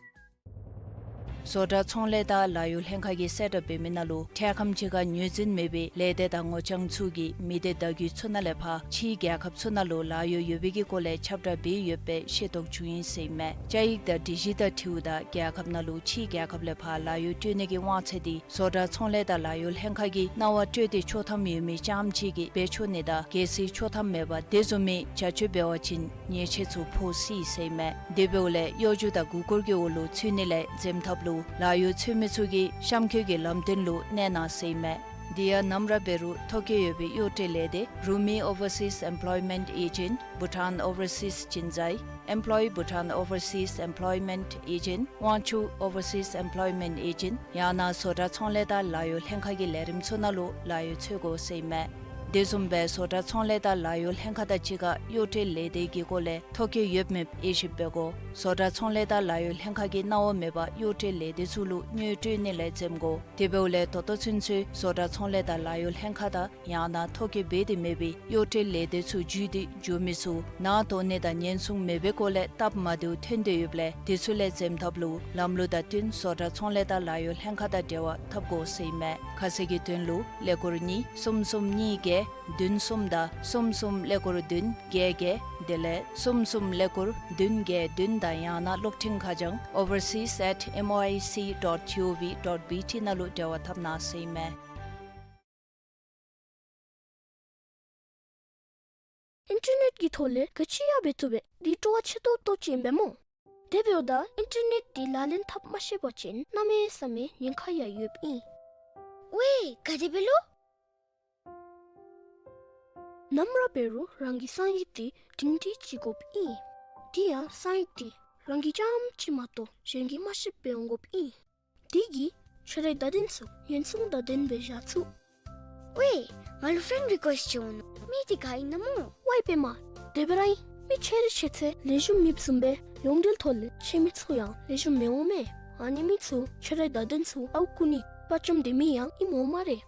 བཟོ་གྲྭ་ཚོང་ལས་དང་ལཱ་གཡོག་ལྷན་ཁག་གིས་གསལ་བསྒྲགས་འབད་མི་ནང་ལུ་འཕྲལ་ཁམས་ཅིག་ཁར་ངོས་འཛིན་མེད་པའི་ལས་སྡེ་དང་ངོ་རྐྱང་ཚུ་གིས་མི་སྡེ་བརྡ་བརྒྱུད་ཚུ་ནང་ལས་ཕར་ཕྱིའི་རྒྱལ་ཁབ་ཚུ་ནང་ལུ་ལཱ་གཡོག་ཡོད་པའི་གི་སྐོར་ལས་ཁྱབ་བསྒྲགས་འབད་ཡོདཔ་སྦེ་ཤེས་རྟོགས་བྱུང་ཡི་ཟེར་ཨིན་མས། བཅའ་ཡིག་དང་སྒྲིག་གཞི་དང་འཁྲིལཝ་ད་རྒྱལ་ཁབ་ནང་ལུ་ཕྱིའི་རྒྱལ་ཁབ་ལས་ཕར་ལཱ་གཡོག་སྤྲོད་ནི་གི་དབང་ཚད་འདི་བཟོ་གྲྭ་ཚོང་ལས་དང་ལཱ་གཡོག་ལྷན་ཁག་གིས་གནང་བ་སྤྲོད་དེ་ཆོག་ཐམ་ཡོད་མི་རྐྱངམ་གཅིག་གིས་འབད་ཆོག་ནི་དང་གལ་སྲིད་ཆོག་ཐམ་མེད་པར་དེ་བཟུམ་མའི་བྱ་སྤྱོད་འབད་བ་ཅིན་ཉེས་ཆད་ཚུ་ཕོག་སྲིད་ཟེར་ཨིན་མས། དེ་འབདཝ་ལས་གཡོ་སྒྱུ་དང་མགུ་སྐོར་གྱི་འོག་ལུ་ཚུད་ནི་ལས་འཛེམ་ཐབས་ལུ་ལཱ་གཡོག་འཚོལ་མི་ཚུ་གིས་གཤམ་འཁོད་ཀྱི་ལམ་སྟོན་ལུ་གནས་གནང་ཟེར་ཨིན་མས། དེ་ཡང་ནམ་ར་འབད་རུང་ཐོ་བཀོད་ཡོད་པའི་གཡོག་འབྲེལ་ལས་སྡེ་Rumi Overseas Employment Agent, Bhutan Overseas Jinzai, Employ Bhutan Overseas Employment Agent, Wangchuck Overseas Employment Agent ཡང་ན་བཟོ་གྲྭ་ཚོང་ལས་དང་ལཱ་གཡོག་ལྷན་ཁག་གི་ལས་རིམ་ཚུ་ནང་ལུ་ལཱ་གཡོག་འཚོལ་དགོ་ཟེར་ཨིན་མས། དེ་བཟུམ་སྦེ་བཟོ་གྲྭ་ཚོང་ལས་དང་ལཱ་གཡོག་ལྷན་ཁག་དང་གཅིག་ཁར་གཡོག་འབྲེལ་ལས་སྡེ་གི་སྐོར་ལས་ཐོ་བཀོད་ཡོད་མེད་དབྱེ་ཞིབ་འབད་དགོ། བཟོ་གྲྭ་ཚོང་ལས་དང་ལཱ་གཡོག་ལྷན་ཁག་གིས་གནང་བ་མེད་པར་གཡོག་འབྲེལ་ལས་སྡེ་ཚུ་ལུ་དངུལ་སྤྲོད་ནི་ལས་འཛེམ་དགོ། དེ་འབདཝ་ལས་ད་ལྟོ་ཚུན་ཚོད་བཟོ་གྲྭ་ཚོང་ལས་དང་ལཱ་གཡོག་ལྷན་ཁག་དང་ཡང་ན་ཐོ་བཀོད་འབད་དེ་མེད་པའི་གཡོག་འབྲེལ་ལས་སྡེ་ཚུ་བརྒྱུད་དེ་འགྱོ་མི་ཚུ་ནང་དོགས་ནི་དང་ཉེན་སྲུང་མེད་པའི་སྐོར་ལས་སྟབས་མ་བདེཝ་ཐོན་ཏེ་ཡོདཔ་ལས་དེ་ཚུ་ལས་འཛེམ་ཐབས་ལུ་ལམ་ལུགས་དང་བསྟུན་བཟོ་གྲྭ་ཚོང་ལས་དང་ལཱ་གཡོག་ལྷན་ཁག་དང་འབྲེལ་བ་འཐབ་དགོ་ཟེར་ཨིན་མས། ཁ་གསལ་གྱི་དོན་ལུ་ཀླད་ཀོར་གཉིས་གསུམ་གསུམ་གཉིས་བརྒྱད་བདུན་གསུམ་དང་གསུམ་གསུམ་ཀླད་ཀོར་བདུན་བརྒྱད་བརྒྱད་དེ་ལས་གསུམ་གསུམ་ཀླད་ཀོར་བདུན་བརྒྱད་བདུན་དང་ཡང་ན་གློག་འཕྲིན་ཁ་བྱང་overseas at M O I C dot G O V dot B T ནང་ལུ་འབྲེལ་བ་འཐབ་གནང་ཟེར་ཨིན་མས། ཨིན་ཊར་ནེཊ་ཀྱི་ཐོག་ལས་ག་ཅི་ཡང་འབད་བཏུབ་པས། འདི་སྤྲོ་བ་ཆེ་ཏོག་ཏོ་ཅིག་ཨིན་པས་སྨོ། དེ་འབདཝ་ད་ཨིན་ཊར་ནེཊ་འདི་ལག་ལེན་འཐབ་མ་ཤེས་པ་ཅིན་གནམ་མེད་ས་མེད་ཉེན་ཁ་ཡང་ཡོདཔ་ཨིན། ཝའེ་ག་དེ་སྦེ་ལོ། ནམ་ར་འབད་རུང་རང་གི་གསང་ཡིག་འདི་སྒྲིང་སྒྲི་ཅིག་དགོཔ་ཨིན། དེ་ཡང་གསང་ཡིག་འདི་རང་གིས་རྐྱངམ་གཅིག་མ་གཏོགས་གཞན་གྱིས་མ་ཤེསཔ་སྦེ་འོང་དགོཔ་ཨིན། དེ་གིས་ཁྱོད་རའི་བརྡ་དོན་ཚུ་ཉེན་སྲུང་དང་ལྡནམ་སྦེ་བཞག་ཚུགས། ཝའེ་ང་ལུ་ཕྲེནཌ་རི་ཀུ་ཨེསཊ་ཅིག་འོང་ནུག། མི་དེ་ག་ཨིན་ན་སྨོ། ཝའེ་པདྨ། དེ་སྦེ་ར་ཨིན། མི་ཆེ་རི་ཆེ་ཚད་ལེགས་ཤོམ་མེདཔ་བཟུམ་སྦེ་ཡོངས་འབྲེལ་ཐོག་ལས་ཆེ་མི་ཚུ་ཡང་ལེགས་ཤོམ་མི་འོང་མས། ཨ་ནི་མི་ཚུ་ཁྱོད་རའི་བརྡ་དོན་ཚུ་ཨརཝ་རྐུ་ནི་དཔའ་བཅམ་སྡོད་མི་ཡང་ཨིནམ་འོང་སྨ་རེ།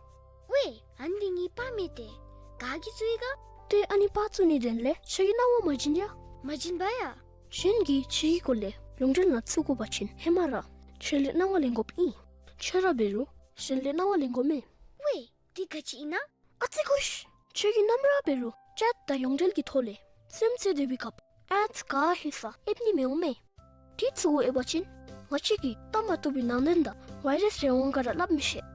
ཝའེ་ཨ་ནི་འདི་ངེའི་པར་མས་ཏེ། ག་གིས་བཙུགས་ཡི་ག། ཏེ་ཨ་ནི་པར་བཙུགས་ནིའི་དོན་ལས་ཁྱོད་ཀྱིས་གནང་བ་མ་བྱིན་ཡ། མ་བྱིན་པ་ཡ། གཞན་གྱིས་ཁྱོད་ཀྱི་སྐོར་ལས་ཡོངས་འབྲེལ་ནང་བཙུགས་དགོ་པ་ཅིན་ཧེ་མ་ར་ཁྱོད་ལས་གནང་བ་ལེན་དགོཔ་ཨིན། ཁྱོད་ར་འབད་རུང་གཞན་ལས་གནང་བ་ལེན་དགོ་མས། ཝའེ་འདི་ག་ཅི་ཨིན་ན། ཨ་ཙི་ཀུ་ཤི། ཁྱོད་ཀྱིས་ནམ་ར་འབད་རུང་ཅེཊ་དང་ཡོངས་འབྲེལ་གྱི་ཐོག་ལས་རྩེདམོ་རྩེ་སྡོད་པའི་སྐབས་ཨེཌསི་ག་ཧེ་ས་ཨེབ་ནི་མི་འོང་མས། དེ་ཚུ་གུ་ཨེབ་པ་ཅིན་ང་བཅས་ཀྱིས་བལྟ་མ་བཏུབ་པའི་ནང་དོན་དང་ཝའི་རསི་རེ་འོང་ག་ར་སླབ་མི་ཤེས།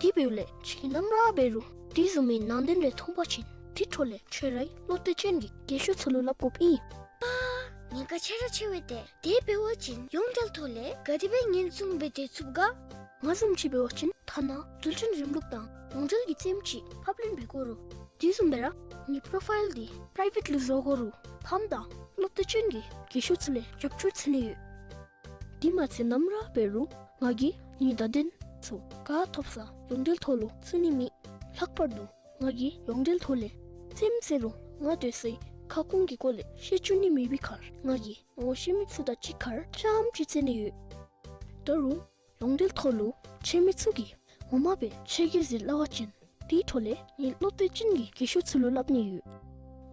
དེ་འབདཝ་ལས་ཁྱོད་ཀྱིས་ནམ་ར་འབད་རུང་དེ་བཟུམ་མའི་ནང་དོན་རེ་མཐོང་པ་ཅིན་དེ་འཕྲོ་ལས་ཁྱོད་རའི་བློ་གཏད་ཅན་གྱི་རྒན་ཤོས་ཚུ་ལུ་སླབ་དགོཔ་ཨིན། པ། ཉེན་ཁ་ཆེ་ར་ཆེ་བས་ཏེ། དེ་འབད་བ་ཅིན་ཡོངས་འབྲེལ་ཐོག་ལས་ག་དེ་སྦེ་ཉེན་སྲུང་འབད་དེ་ཚུགས་ག། ང་བཟུམ་ཅིག་འབད་བ་ཅིན་ཐ་ན་འགྲུལ་འཕྲིན་རིམ་ལུགས་དང་ཡོངས་འབྲེལ་གྱི་རྩེདམོ་ཅིག་ཕབ་ལེན་འབད་དགོ་རུང་དེ་བཟུམ་སྦེ་ར་ངེའི་པོ་རོ་ཕའིལ་འདི་པི་རའི་ཝེཊ་ལུ་བཟོ་དགོ་རུང་ཕམ་དང་བློ་གཏད་ཅན་གྱི་རྒན་ཤོས་ཚུ་ལས་རྒྱབ་སྐྱོར་འཚོལ་ནི་ཡོད། དེ་མ་ཚད་ནམ་ར་འབད་རུང་ང་གིས་ངེའི་བརྡ་དོན་ཚུ་ག་ཐོབ་ས་ཡོངས་འབྲེལ་ཐོག་ལུ་བཙུགས་ནི་མེད། ལྷག་པར་དུ་ང་གིས་ཡོངས་འབྲེལ་ཐོག་ལས་རྩེདམོ་རྩེ་རུང་ང་སྡོད་སའི་ཁ་སྐོང་གི་སྐོར་ལས་བཤད་བཅུག་ནི་མེད་པའི་ཁར་ང་གིས་ངོ་ཤེས་མི་ཚུ་དང་གཅིག་ཁར་རྐྱངམ་ཅིག་རྩེ་ནི་ཡོད། ད་རུང་ཡོངས་འབྲེལ་ཐོག་ལུ་ཆེ་མི་ཚུ་གིས་ངོ་མ་སྦེ་ཆེ་གེ་ཟེར་སླབ་པ་ཅིན་དེ་འཕྲོ་ལས་ངེའི་བློ་གཏད་ཅན་གྱི་རྒན་ཤོས་ཚུ་ལུ་སླབ་ནི་ཡོད།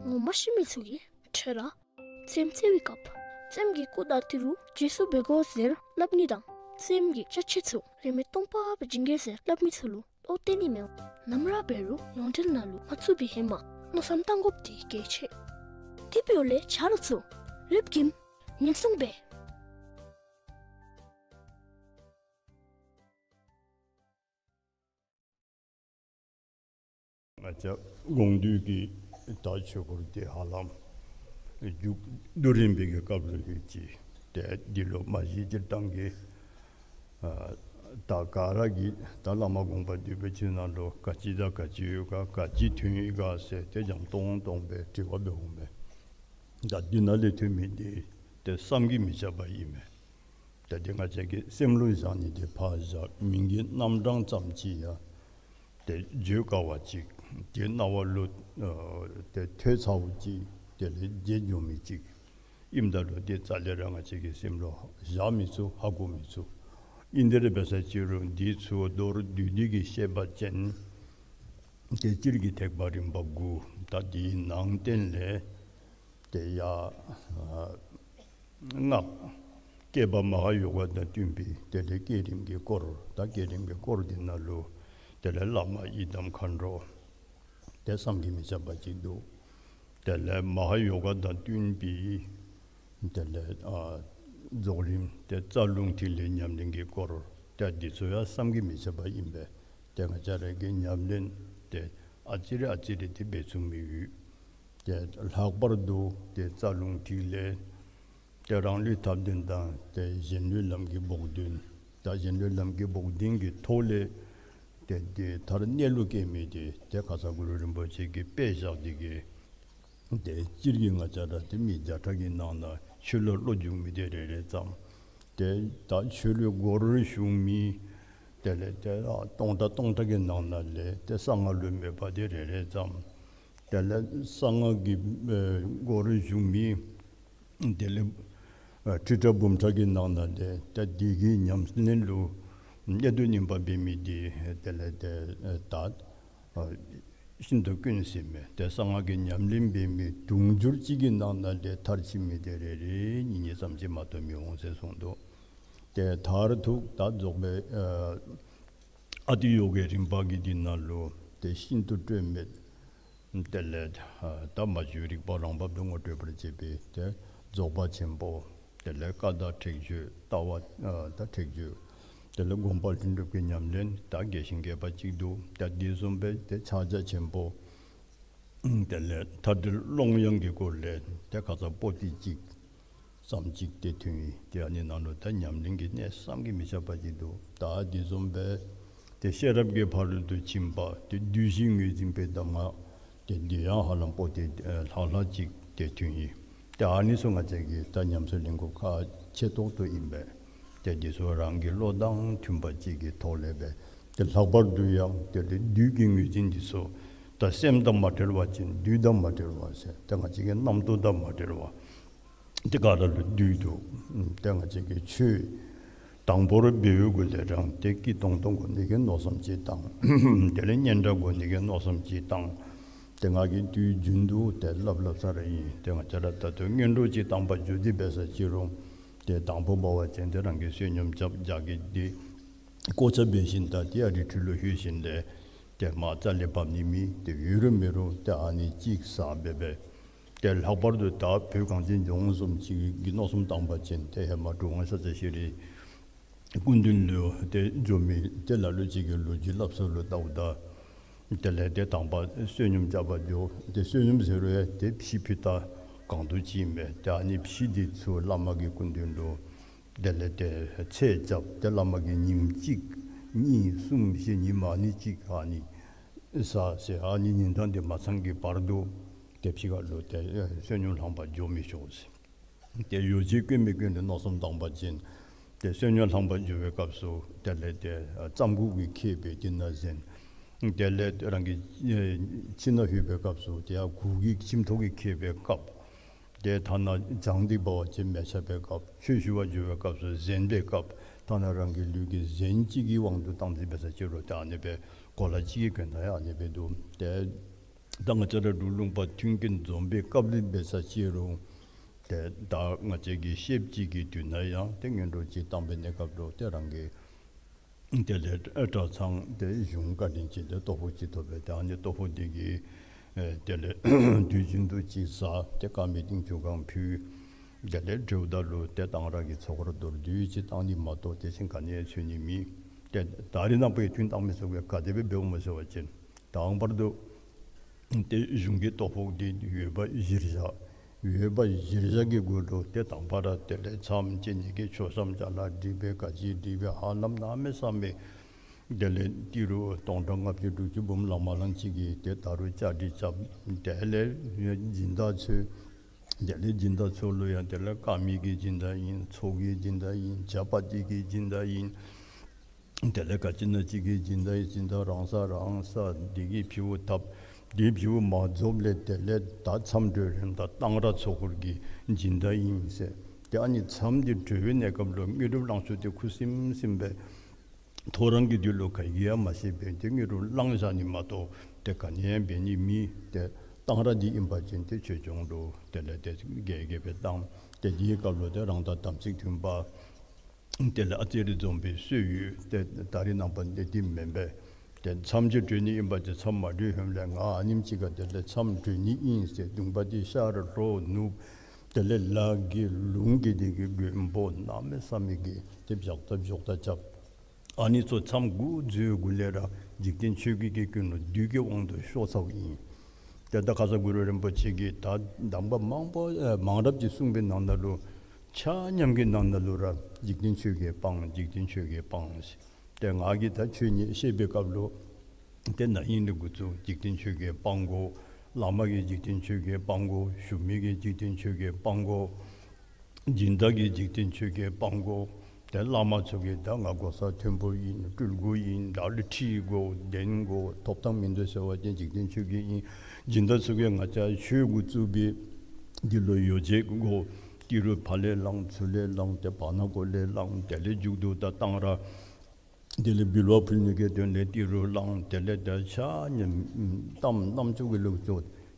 ངོ་མ་ཤེས་མི་ཚུ་གིས་ཁྱོད་ར་རྩེདམོ་རྩེ་བའི་སྐབས་རྩེདམོ་གི་སྐུ་དང་ཏི་རུ་རྗེས་སུ་འབད་དགོ་ཟེར་སླབ་ནི་དང་རྩེདམོ་གི་ཅ་ཆས་ཚུ་རིན་མེད་སྟོང་པ་སྦེ་བྱིན་གེ་ཟེར་སླབ་མི་ཚུ་ལུ་བློ་གཏད་ནི་མི་འོང་། ནམ་ར་འབད་རུང་ཡོངས་འབྲེལ་ནང་ལུ་མ་བཙུགས་པའི་ཧེ་མ་མནོ་བསམ་བཏང་དགོཔ་འདི་གལ་ཆེ། དེ་འབདཝ་ལས་ཆ་རོགས་ཚུ་རིགཔ་གིས་ཉེན་སྲུང་འབད། ང་བཅས་དགོངས་འདུས་ཀྱི་ད་ཆོས་སྐོར་འདི་ཧ་ལམ་མཇུག་བསྡུ་རན་པའི་གི་སྐབས་ལུ་ཡོད་ཅི། ཏེ་འདི་ལུ་མ་གཞི་སྤྱིར་བཏང་གི་ཨ་ད་ག་ར་གིས་ད་བླ་མ་དགོངས་པ་འདུས་པའི་ཆོས་ནང་ལུ་ག་ཅི་དང་ག་ཅི་ཡོད་ག་ག་ཅི་ཐོན་ཡི་ག་ཟེར་ཏེ་འཇམ་ཏོང་ཏོ་སྦེ་དྲི་བ་འབད་འོང་པས། ད་འདི་ནང་ལས་ཐོན་མི་འདི་ཏེ་བསམ་གྱིས་མི་ཁྱབ་པ་ཨིན་མས། ཏེ་འདི་ང་བཅས་ཀྱི་སེམས་ལུ་བཞག་ནི་འདི་ཕར་བཞག་མིང་གི་རྣམ་གྲངས་ཙམ་ཅིག་ཡང་ཏེ་བརྗོད་དཀའ་བ་ཅིག་ཏེ་རྣ་བ་ལུ་ཨ་ཏེ་ཐོས་ཚརཝ་ཅིག་དེ་ལས་བརྗེད་འགྱོ་མི་ཅིག་ཨིནམ་ད་ལུ་ཏེ་རྩ་ལས་ར་ང་བཅས་ཀྱི་སེམས་ལུ་བཞག་མི་ཚུགས། ཧ་གོ་མི་ཚུགས། ཨིན་དེ་ར་འབད་ས་ཅིག་རུང་འདི་ཚུ་མདོར་བསྡུས་ཏེ་གི་བཤད་པ་ཅིན་ཏེ་སྤྱིར་གྱི་ཐེག་པ་རིམ་པ་དགུ་ད་འདིའི་ནང་བསྟན་ལས་ཏེ་ཡ་ཨ་སྔགས་བསྐྱེད་པ་མ་ཧཱ་ཡོ་ག་དང་བསྟུན་པའི་དེ་ལས་བསྐྱེད་རིམ་གྱི་སྐོར་ད་བསྐྱེད་རིམ་གྱི་སྐོར་འདི་ནང་ལུ་དེ་ལས་བླ་མ་ཡི་དམ་མཁའ་འགྲོ་ཏེ་བསམ་གྱིས་མི་ཁྱབ་པ་ཅིག་འདུག། དེ་ལས་མ་ཧཱ་ཡོ་ག་དང་བསྟུན་པའི་དེ་ལས་ཨ་རྫོགས་རིམ་ཏེ་རྩ་རླུང་ཐིག་ལེ་ཉམས་ལེན་གྱི་སྐོར་ཏེ་འདི་ཚུ་ཡང་བསམ་གྱིས་མི་ཁྱབ་པ་ཨིན་པས། ཏེ་ང་བཅས་ར་གིས་ཉམས་ལེན་ཏེ་ཨ་ཙི་རེ་ཨ་ཙི་རེ་ཏེ་འབད་ཚུགས་མི་ཡོད། ཏེ་ལྷག་པར་དུ་ཏེ་རྩ་རླུང་ཐིག་ལེ་ཏེ་རང་ལུས་ཐབས་ལྡན་དང་ཏེ་གཞན་ལུས་ལམ་གྱི་བོགས་འདོན། ད་གཞན་ལུས་ལམ་གྱི་བོགས་འདོན་གྱི་ཐོག་ལས་ ཏེ་འདི་མཐར་གནས་ལུ་བསྐྱལ་མི་འདི་ཏེ་ཁ་ཙ་གུ་རུ་རིན་པོ་ཆེ་གིས་དཔེ་བཞག་འདི་གིས་ཏེ་སྤྱིར་གྱིས་ང་བཅས་ར་ཏེ་མི་བརྒྱ་ཕྲག་གི་ནང་ན་ཆོས་ལུ་བློ་འཇུག་མི་འདི་རེ་རེ་ཙམ། ཏེ་ད་ཆོས་ལུ་སྒོར་ཞུགས་མི་དེ་ལས་ཏེ་ཨ་སྟོང་ཕྲག་སྟོང་ཕྲག་གི་ནང་ན་ལས་ཏེ་གསང་སྔགས་ལུ་མོས་པ་འདི་རེ་རེ་ཙམ། དེ་ལས་གསང་སྔགས་ཀྱི་ཨེ་སྒོར་ཞུགས་མི་དེ་ལས་ཨ་ཁྲི་ཕྲག་འབུམ་ཕྲག་གི་ནང་ན་ལས་ཏེ་འདི་གི་ཉམས་ལེན་ལུ་གནད་དུ་སྨིན་པ་འབད་མི་འདི་དེ་ལས་ཏེ་ཨེ་ད་ཨ་ཤིན་ཏུ་དཀོན་ཟེར་མས། ཏེ་གསང་སྔགས་ཀྱི་ཉམས་ལེན་འབད་མི་དུང་ཕྱུར་གཅིག་གི་ནང་ན་ལས་མཐར་ཕྱིན་མི་འདི་རེ་རེ་གཉིས་གཉིས་ཙམ་ཅིག་མ་གཏོགས་མི་འོང་ཟེར་གསུངས་འདུག། ཏེ་མཐར་ཐུག་ད་རྫོགས་པའི་ཨ་ཨ་ཏི་ཡོ་གའི་རིམ་པ་གི་འདི་ནང་ལུ་ཏེ་ཤིན་ཏུ་སྤྲོས་མེད། དེ་ལས་ཨ་ད་མ་བཅོས་རིག་པ་རང་བབས་སུ་ངོ་སྤྲོད་པར་བྱེད་པའི་ཏེ་རྫོགས་པ་ཆེན་པོ། དེ་ལས་ཀ་དག་ཁྲེགས་ཆོད་ལྟ་བ་ཨ་ད་ཁྲེགས་ཆོད། དེ་ལས་སྒོམ་པ་ལྷུན་གྲུབ་ཀྱི་ཉམས་ལེན་ད་རྒྱས་ཤིང་རྒྱས་པ་ཅིག་འདུག། ད་འདི་བཟུམ་སྦེ་ཏེ་ཕྱག་རྒྱ་ཆེན་པོ། དེ་ལས་མཐའ་བྲལ་ཀློང་ཡངས་ཀྱི་སྐོར་ལས་ཏེ་ཁ་ཙ་པོ་ཏི་གཅིག་ཙམ་ཅིག་ཏེ་ཐོན་ཡི། ཏེ་ཨ་ནི་ནང་ལུ་ད་ཉམས་ལེན་གྱི་གནད་བསམ་གྱིས་མི་ཁྱབ་པ་ཅིག་འདུག། ད་འདི་བཟུམ་སྦེ་ཏེ་ཤེས་རབ་ཀྱི་ཕ་རོལ་ཏུ་ཕྱིན་པ་ཏེ་བདུད་བཞི་ངོས་འཛིན་པའི་གདམས་ངག་ཏེ་འདི་ཡང་ཧ་ལམ་པོ་ཏི་ཨེ་ལྷག་ལྷག་ཅིག་ཏེ་ཐོན་ཡི། ཏེ་ཨ་ནི་ཚུ་ང་བཅས་ཀྱིས་ད་ཉམས་སུ་ལེན་དགོཔ་ཁག་ཆེ་ཏོག་ཏོ་ཨིན་པས། ཏེ་འདི་ཚུ་རང་གི་བློ་དང་མཐུན་པ་ཅིག་གི་ཐོག་ལས་སྦེ་ཏེ་ལྷག་པར་དུ་ཡང་དེ་ལས་བདུད་ཀྱི་ངོས་འཛིན་འདི་ཚུ་ད་སེམས་དང་མ་བྲལ་བ་ཅིན་བདུད་དང་མ་བྲལ་བ་ཟེར་ཏེ་ང་བཅས་ཀྱི་རྣམ་རྟོག་དང་མ་བྲལ་བ། ཏེ་ག་ར་ལུ་བདུད་འདུག། ཏེ་ང་བཅས་ཀྱིས་ཆོས་དང་པོར་འབད་བའི་གུ་ལས་རང་ཏེ་སྐྱིད་ཏོང་ཏོ་དགོ་ནི་གི་མནོ་བསམ་ཅིག་བཏང་། དེ་ལས་སྙན་གྲགས་དགོ་ནི་གི་མནོ་བསམ་ཅིག་བཏང་། ཏེ་ང་གིས་དུས་རྒྱུན་དུ་ཏེ་སླབ་སླབ་ས་ར་ཨིན། ཏེ་ང་བཅས་ར་ད་ལྟོ་སྔོན་འགྲོ་ཅིག་བཏང་པར་འགྱོ་སྟེ་འབད་ས་ཅིག་རུང་ཏེ་དང་པོ་འབད་བ་ཅིན་ཏེ་རང་གིས་བསོད་སྙོམས་རྐྱབ་རྒྱག་གི་འདི་གོ་ཆ་འབད་ཞིནམ་ད་ཏེ་ཨ་རི་ཁྲི་ལུ་ལྷོད་ཞིནམ་ལས་ཏེ་མར་རྩ་ལས་བབས་ནི་མེད། ཏེ་ཡོད་རུང་མེད་རུང་ཏེ་ཨ་ནི་གཅིག་ཟ་འབད་འབད། ཏེ་ལྷག་པར་དུ་ད་བོད་གངས་ཅན་ལྗོངས་བཟུམ་ཅིག་གི་མནོ་བསམ་བཏང་པ་ཅིན་ཏེ་ཧེ་མ་གྲུབ་དབང་ཤཱཀྱ་ཤྲཱི་སྐུ་མདུན་ལུ་ཏེ་འགྱོ་མི་ཏེ་ལ་ལུ་ཅིག་གིས་ལོ་རྒྱུས་སླབ་ས་ལུ་བལྟཝ་ད་དེ་ལས་ཏེ་དང་པ་བསོད་སྙོམས་རྐྱབ་པར་འགྱོ། ཏེ་བསོད་སྙོམས་ཟེར་རུང་ཡང་ཏེ་ཕྱེ་ཕུད་ད་གང་དུ་ཅིག་ཨིན་པས། ཏེ་ཨ་ནི་ཕྱེ་འདི་ཚུ་བླ་མ་གི་སྐུ་མདུན་ལུ་དེ་ལས་ཏེ་ཚེས་རྐྱབ། ཏེ་བླ་མ་གིས་ཉིནམ་གཅིག་གཉིས་གསུམ་བཞི་ཉིནམ་ཨ་ནི་གཅིག་ཨ་ནི་ཟ་ཟེར། ཨ་ནི་ཉིན་གྲངས་འདི་མ་ཚང་གི་བར་དུ་ཏེ་ཕྱི་ཁ་ལུ་ཏེ་བསོད་སྙོམས་ལྷང་པར་འགྱོ་མི་ཆོག་ཟེར། ཏེ་ཡོ་བྱད་གོན་མི་གོན་ལུ་མནོ་བསམ་བཏང་པ་ཅིན་ཏེ་བསོད་སྙོམས་ལྷང་པར་འགྱོ་བའི་སྐབས་སུ་དེ་ལས་ཏེ་རྩམ་གུག་གིས་ཁེབས་སྦེ་དེ་ནང་གཟན། དེ་ལས་རང་གི་ཁྱིམ་ནང་ལྷོད་པའི་སྐབས་སུ་ཏེ་ཡར་གུར་གྱིས་ཁྱིམ་ཐོག་གིས་ཁེབས་པའི་སྐབས། ཏེ་ཐ་ན་བྱང་སྟེ་འབད་བ་ཅིན་མལ་ཆ་འབད་སྐབས། ཆོས་ཞུ་བར་འགྱོ་བའི་སྐབས་སུ་གཟན་པའི་སྐབས། ཐ་ན་རང་གི་ལུས་ཀྱི་གཟན་ཅིག་གི་དབང་དུ་བཏང་སྟེ་འབད་ས་ཅིག་རུང་ཏེ་ཨ་ནི་སྦེ་གོ་ལ་གཅིག་གི་གྱོན་ཐངས་ཡང་ཨ་ནི་སྦེ་འདུག། ཏེ་ད་ང་བཅས་ར་འབྲུག་ལུང་པ་མཐུན་རྐྱེན་འཛོམས་པའི་སྐབས་ལུ་འབད་ས་ཅིག་རུང་ཏེ་ད་ང་བཅས་ཀྱི་ཤེབ་ཅིག་གི་དུས་ན་ཡང་ཏེ་སྔོན་འགྲོ་ཅིག་བཏང་པའི་གནས་སྐབས་ལུ་ཏེ་རང་གི་དེ་ལས་གྲྭ་ཚང་ཏེ་གཞུང་བཀའ་དྲིན་ཅན་ཏེ་ལྟོ་ཕོགས་ཅིག་ཐོབ་པས། ཏེ་ཨ་ནི་ལྟོ་ཕོགས་འདི་གིས་ཨེ་དེ་ལས་དུས་རྒྱུན་དུ་ཅིག་ཟ། ཏེ་དཀར་མེ་ཏིང་ཆུ་གང་ཕུལ། དེ་ལས་འགྱོཝ་ད་ལུ་ཏེ་གཏང་རག་གི་ཚོགས་འཁོར་མདོར་བསྡུས་ཅིག་བཏང་ནི་མ་གཏོགས་དེ་བཞིན་ག་ནི་ཡང་འཚོལ་ནི་མེད། ཏེ་ད་རེས་ནངས་པ་ཡང་ཐུན་བཏང་མི་ཚུ་གིས་ག་དེ་སྦེ་འབདཝ་སྨོ་ཟེར་བ་ཅིན་དང་པར་དུ་ཏེ་གཞུང་གི་ལྟོ་ཕོགས་འདི་ཡོད་པ་གཞིར་བཞག། ཡོད་པ་གཞིར་བཞག་གི་གུ་ལུ་ཏེ་དང་པ་ར་དེ་ལས་མཚམས་བཅད་ནི་གི་མཆོད་བཤམ་ཅ་ལ་སྒྲིག་པའི་ག་ཅི་སྒྲིག་པའི་ཧ་ལམ་གནམ་མེད་ས་མེད། དེ་ལས་ཏི་རུ་སྟོང་ཕྲག་ལྔ་བཅུ་དྲུག་ཅུ་འབུམ་ལང་མ་ལང་ཅིག་གིས་ཏེ་ད་རུང་བཅའ་སྒྲིག་རྐྱབ། དེ་ལས་སྦྱིན་བདག་འཚོལ། དེ་ལས་སྦྱིན་བདག་ཚུ་ལུ་ཡང་དེ་ལས་དཀར་མེ་གི་སྦྱིན་བདག་ཨིན། ཚོགས་ཀྱི་སྦྱིན་བདག་ཨིན། ཇ་པ་ཏི་གི་སྦྱིན་བདག་ཨིན། དེ་ལས་ག་ཅི་ན་ཅིག་གི་སྦྱིན་བདག་ཨིན། སྦྱིན་བདག་རང་ས་རང་ས་འདི་གིས་ཕྱེཝ་བཏབ། འདི་ཕྱེཝ་མ་རྫོགསཔ་ལས་དེ་ལས་ད་མཚམས་གྲོལ་རན་ད་གཏང་རག་ཚོགས་འཁོར་གྱི་སྦྱིན་བདག་ཨིན་ཟེར། ཏེ་ཨ་ནི་མཚམས་འདི་གྲོལ་བའི་གནས་སྐབས་ལུ་དངོས་གྲུབ་བླང་ཆོག་འདི་ཁུ་སིམ་སིམ་སྦེ་ཐོ་རངས་ཀྱི་དུས་ལུ་ག་གིས་ཡང་མ་ཤེས་པར་ཏེ་དངོས་གྲུབ་བླང་བཞག་ནི་མ་གཏོགས་ཏེ་ག་ནི་ཡང་འབད་ནི་མེད། ཏེ་གཏང་རག་འདི་ཨིན་པ་ཅིན་ཏེ་ཆོས་སྐྱོང་ལུ་དེ་ལས་ཏེ་རྒྱས་རྒྱས་སྦེ་བཏང་། ཏེ་འདིའི་སྐབས་ལུ་ཏེ་རང་དང་དམ་ཚིག་མཐུན་པ། དེ་ལས་ཨ་ཙི་རེ་འཛོམས་པའི་སྲོལ་ཡོད། ཏེ་ད་རེས་ནངས་པ་འདི་འདི་མེན་པས། ཏེ་མཚམས་ཅིག་གྲོལ་ནི་ཨིན་པ་ཅིན་མཚམས་མ་གྲོལ་ཧེ་མ་ལས་ང་ཨ་ནེམ་ཅིག་ཁར་དེ་ལས་མཚམས་གྲོལ་ནི་ཨིན་ཟེར་གདོང་པ་འདི་ཤར་ལྷོ་ནུབ་དེ་ལས་ལ་གི་ལུང་གི་འདི་གི་མགོན་པོ་གནམ་མེད་ས་མེད་ཀྱི་ཏེ་བཞག་ད་བཞག་ད་རྐྱབ། ཨ་ནི་ཚུ་མཚམས་འགོ་འཛུལ་གུ་ལས་ར་འཇིག་རྟེན་ཆོས་བརྒྱད་ཀྱི་ཀུན་སློང་བདུད་ཀྱི་དབང་དུ་ཤོར་ཚརཝ་ཨིན། ཏེ་ད་ཁ་ཙ་གུ་རུ་རིན་པོ་ཆེ་གིས་ད་གདམས་པ་མང་པོ་ཨེ་མང་རབས་ཅིག་གསུངས་པའི་ནང་ན་ལུ་ཆ་མཉམ་གྱི་ནང་ན་ལུ་ར་འཇིག་རྟེན་ཆོས་བརྒྱད་སྤང་། འཇིག་རྟེན་ཆོས་བརྒྱད་སྤང་ཟེར། ཏེ་ང་གིས་ད་ཆོས་ཉིད་བཤད་པའི་སྐབས་ལུ་ཏེ་ན་ཧིང་ལས་འགོ་བཙུགས་འཇིག་རྟེན་ཆོས་བརྒྱད་སྤང་དགོ། བླ་མ་གིས་འཇིག་རྟེན་ཆོས་བརྒྱད་སྤང་དགོ། ཞུ་མི་གིས་འཇིག་རྟེན་ཆོས་བརྒྱད་སྤང་དགོ། སྦྱིན་བདག་གིས་འཇིག་རྟེན་ཆོས་བརྒྱད་སྤང་དགོ། ཏེ་བླ་མ་ཚུ་གིས་ད་ང་གོ་ས་མཐོན་པོ་ཨིན། སྤྲུལ་སྐུ་ཨིན། ད་ལུ་ཁྲི་དགོ་གདན་དགོ་ཐོབ་ཐང་མིན་འདུག་ཟེར་བ་ཅིན་འཇིག་རྟེན་ཆོས་བརྒྱད་ཨིན། སྦྱིན་བདག་ཚུ་གིས་ང་བཅས་ཆོས་འགོ་བཙུགས་པའི་འདི་ལུ་ཡོ་བྱད་དགོ། ཏི་རུ་ཕར་ལས་བླངས་ཚུར་ལས་བླངས་ཏེ་བར་ན་གོ་ལས་བླངས་དེ་ལས་མཇུག་བསྡུ་ད་གཏང་རག། དེ་ལས་འབུལ་བ་ཕུལ་ནི་གི་དོན་ལས་ཏི་རུ་བླངས། དེ་ལས་ད་ཆ་མཉམ་གཏམ་རྣམ་ཅོ་གི་ལུགས་ཅོ་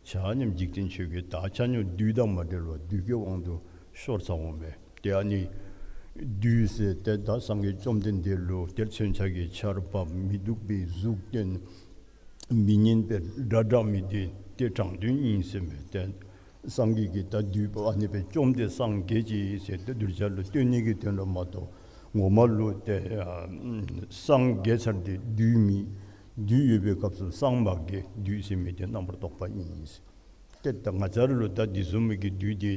ཆ་མཉམ་འཇིག་རྟེན་ཆོས་བརྒྱད། ད་ཆ་མཉམ་བདུད་དང་མ་འབྲེལ་བར་བདུད་ཀྱི་དབང་དུ་ཤོར་ཚར་འོང་པས། ཏེ་ཨ་ནི་བདུད་ཟེར་ཏེ་ད་སངས་རྒྱས་བཅོམ་ལྡན་འདས་ལུ་ཏེ་མཚོན་ཆ་གི་ཆརཔ་མི་སྡུག་པའི་གཟུགས་སྟོན། མི་སྙན་པའི་སྒྲ་བསྒྲགས་མི་འདི་ཏེ་དྲང་དོན་ཨིན་ཟེར་མས། ཏེ་སངས་རྒྱས་ཀྱིས་ད་བདུད་པོ་ཨ་ནི་སྦེ་བཅོམ་སྟེ་སངས་རྒྱས་ཅི་ཟེར་ཏེ་གདུལ་བྱ་ལུ་སྟོན་ནི་གི་དོན་ལུ་མ་གཏོགས་ངོ་མ་ལུ་ཏེ་ཨ་སངས་རྒྱས་ཚར་ཏེ་བདུད་མེད། བདུད་ཡོད་པའི་སྐབས་སུ་སངས་མ་རྒྱས། བདུད་ཟེར་མི་འདི་རྣམ་པར་རྟོག་པ་ཨིན་ཟེར། ཏེ་ད་ང་བཅས་ར་ལུ་ད་འདི་བཟུམ་མའི་གི་བདུད་འདི་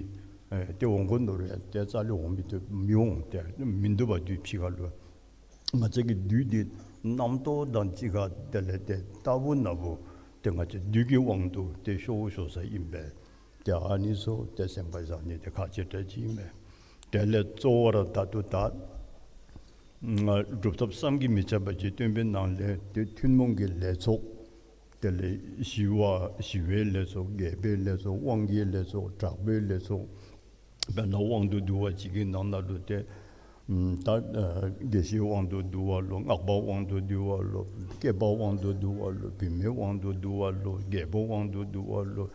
ཨེ་ཏེ་འོང་དགོ་མནོ་རུང་ཡང་ཏེ་རྩ་ལས་འོང་མི་བཏུབ་མི་འོང་། ཏེ་མིན་འདུག་པ་བདུད་ཕྱི་ཁ་ལུ། ང་བཅས་ཀྱི་བདུད་འདི་རྣམ་རྟོག་དང་གཅིག་ཁར་དེ་ལས་ཏེ་རྟག་བུ་ན་བུ་ཏེ་ང་བཅས་བདུད་ཀྱི་དབང་དུ་ཏེ་ཤོར་ཤོར་ས་ཨིན་པས། ཏེ་ཨ་ནི་ཚུ་ཏེ་སེམས་ཁར་བཞག་ནི་འདི་ཁག་ཆེ་དྲགས་ཅིག་ཨིན་པས། དེ་ལས་གཙོ་བོ་ར་ད་ལྟོ་ད་ང་སྒྲུབ་ཐབས་བསམ་གྱིས་མི་ཁྱབ་པ་ཅིག་སྟོན་པའི་ནང་ལས་ཏེ་ཐུན་མོང་གི་ལས་ཚོགས། དེ་ལས་ཞི་བ་ཞི་བའི་ལས་ཚོགས། རྒྱས་པའི་ལས་ཚོགས། དབང་གི་ལས་ཚོགས། དྲག་པོའི་ལས་ཚོགས། དཔེར་ན་དབང་དུ་བསྡུ་བ་ཅིག་གི་ནང་ན་ལུ་ཏེ་ད་ཨ་དགེ་བཤེས་དབང་དུ་བསྡུ་བ་ལོ། སྔགས་པ་དབང་དུ་བསྡུ་བ་ལོ། སྐྱེས་པ་དབང་དུ་བསྡུ་བ་ལོ། བུད་མེད་དབང་དུ་བསྡུ་བ་ལོ། རྒྱལ་པོ་དབང་དུ་བསྡུ་བ་ལོ་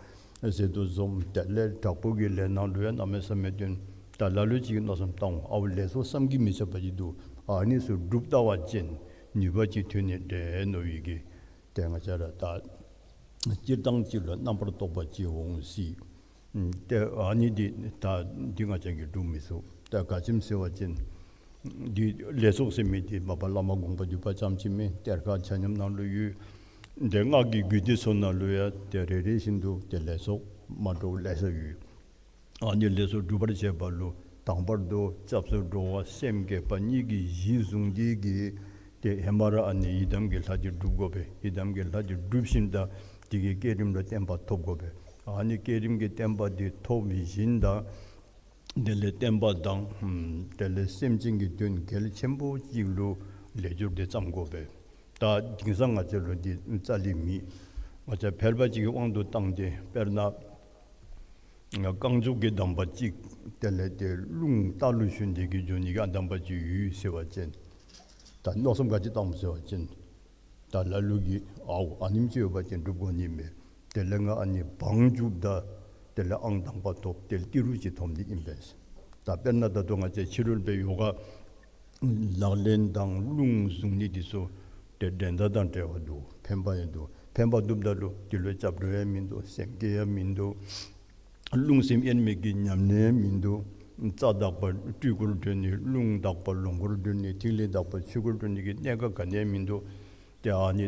ཟེར་དོ་བཟུམ། དེ་ལས་དྲག་པོ་གི་ལས་ནང་ལུ་ཡང་གནམ་མེད་ས་མེད་སྟོན། ད་ལ་ལུ་ཅིག་མནོ་བསམ་བཏང་འོང་། ཨའུ་ལས་ཚོགས་བསམ་གྱིས་མི་ཁྱབ་པ་ཅིག་འདུག། ཨ་ནི་ཚུ་སྒྲུབ་ལྟ་བ་ཅིན་ནུས་པ་ཅིག་ཐོན་ནི་འདྲས་མནོ་བའི་གི་ཏེ་ང་བཅས་ར་ད་སྤྱིར་བཏང་ཅིག་ལུ་རྣམ་པར་རྟོག་པ་ཅིག་འོང་སྲིད། ཨུམ་ཏེ་ཨ་ནི་འདི་ད་འདི་ང་བཅས་ཀྱིས་སྒྲུབ་མི་ཚུགས། ད་ག་ཅི་སྨོ་ཟེར་བ་ཅིན་འདི་ལས་ཚོགས་ཟེར་མི་འདི་མ་པ་བླ་མ་དགོངས་པ་འདུས་པ་ཙམ་ཅིག་མེན། གཏེར་ཁ་ཆ་མཉམ་ནང་ལུ་ཡོད། ཏེ་སྔགས་ཀྱི་རྒྱུད་སྡེ་ཚུ་ནང་ལུ་ཡང་ཏེ་རེ་རེ་བཞིན་དུ་ཏེ་ལས་ཚོགས་མ་འདྲཝ་ལེ་ཤ་ཡོད། ཨ་ནི་ལས་ཚོགས་སྒྲུབ་པར་བྱེད་པ་ལུ་དང་པར་དུ་སྐྱབས་སུ་འགྲོ་བ་སེམས་བསྐྱེད་པ་གཉིས་ཀྱི་གཞི་བཟུང་སྟེ་གི་ཏེ་ཧེ་མ་ར་ཨ་ནི་ཡི་དམ་གྱི་ལྷ་འདི་སྒྲུབ་དགོ་པས། ཡི་དམ་གྱི་ལྷ་འདི་སྒྲུབ་ཞིནམ་ད་དེ་གི་བསྐྱེད་རིམ་ལུ་བརྟན་པ་ཐོབ་དགོ་པས། ཨ་ནི་བསྐྱེད་རིམ་གྱི་བརྟན་པ་འདི་ཐོབ་ཞིནམ་ད་དེ་ལས་བསྟན་པ་དང་ཨམ་དེ་ལས་སེམས་ཅན་གྱི་དོན་གལ་ཆེན་པོ་ཅིག་ལུ་ལས་སྦྱོར་འདི་བརྩམ་དགོ་པས། ད་དེང་སང་ང་བཅས་ལུ་འདི་རྩ་ལས་མེད། ང་བཅས་ཕལ་པ་ཅིག་གི་དབང་དུ་བཏང་སྟེ་དཔེར་ན་རྐང་མགྱོགས་ཀྱི་གདམས་པ་ཅིག་དེ་ལས་ཏེ་རླུང་རྟ་ལུ་ཞོན་ཏེ་གི་འགྱོ་ནི་གི་ཨ་གདམས་པ་ཅིག་ཡོད་ཟེར་བ་ཅིན་ད་མནོ་བསམ་ག་ཅི་བཏངམ་ཟེར་བ་ཅིན་ད་ལ་ལུ་གིས་ཨའུ་ཨ་ནེམ་ཅིག་ཡོད་པ་ཅིན་སྒྲུབ་དགོ་ནི་མས། དེ་ལས་ང་ཨ་ནི་བང་རྒྱུགཔ་ད་དེ་ལས་ཨང་དང་པ་ཐོབ། དེ་ལས་ཏི་རུ་ཅིག་ཐོབ་ནི་ཨིན་པས། ད་དཔེར་ན་ད་ལྟོ་ང་བཅས་ཕྱི་རོལ་པའི་ཡོ་ག་ལག་ལེན་དང་རླུང་བཟུང་ནི་འདི་ཚུ་ཏེ་འགྲན་ཟླ་དང་བྲལ་བ་འདུག། ཕན་པ་ཡང་འདུག། ཕན་པ་འདུགཔ་ད་ལུ་དེ་ལུ་སྐྱབས་འགྲོ་ཡང་མིན་འདུག། སེམས་བསྐྱེད་ཡང་མིན་འདུག། རླུང་སེམས་དབྱེར་མེད་ཀྱི་ཉམས་ལེན་ཡང་མིན་འདུག། རྩ་དག་པ་སྤྲུལ་སྐུར་འགྲོ་ནི། རླུང་དག་པ་ལོངས་སྐུར་འགྲོ་ནི། ཐིག་ལེ་དག་པ་ཆོས་སྐུར་འགྲོ་ནི་གི་གནད་འགག་ག་ནི་ཡང་མིན་འདུག། ཏེ་ཨ་ནི་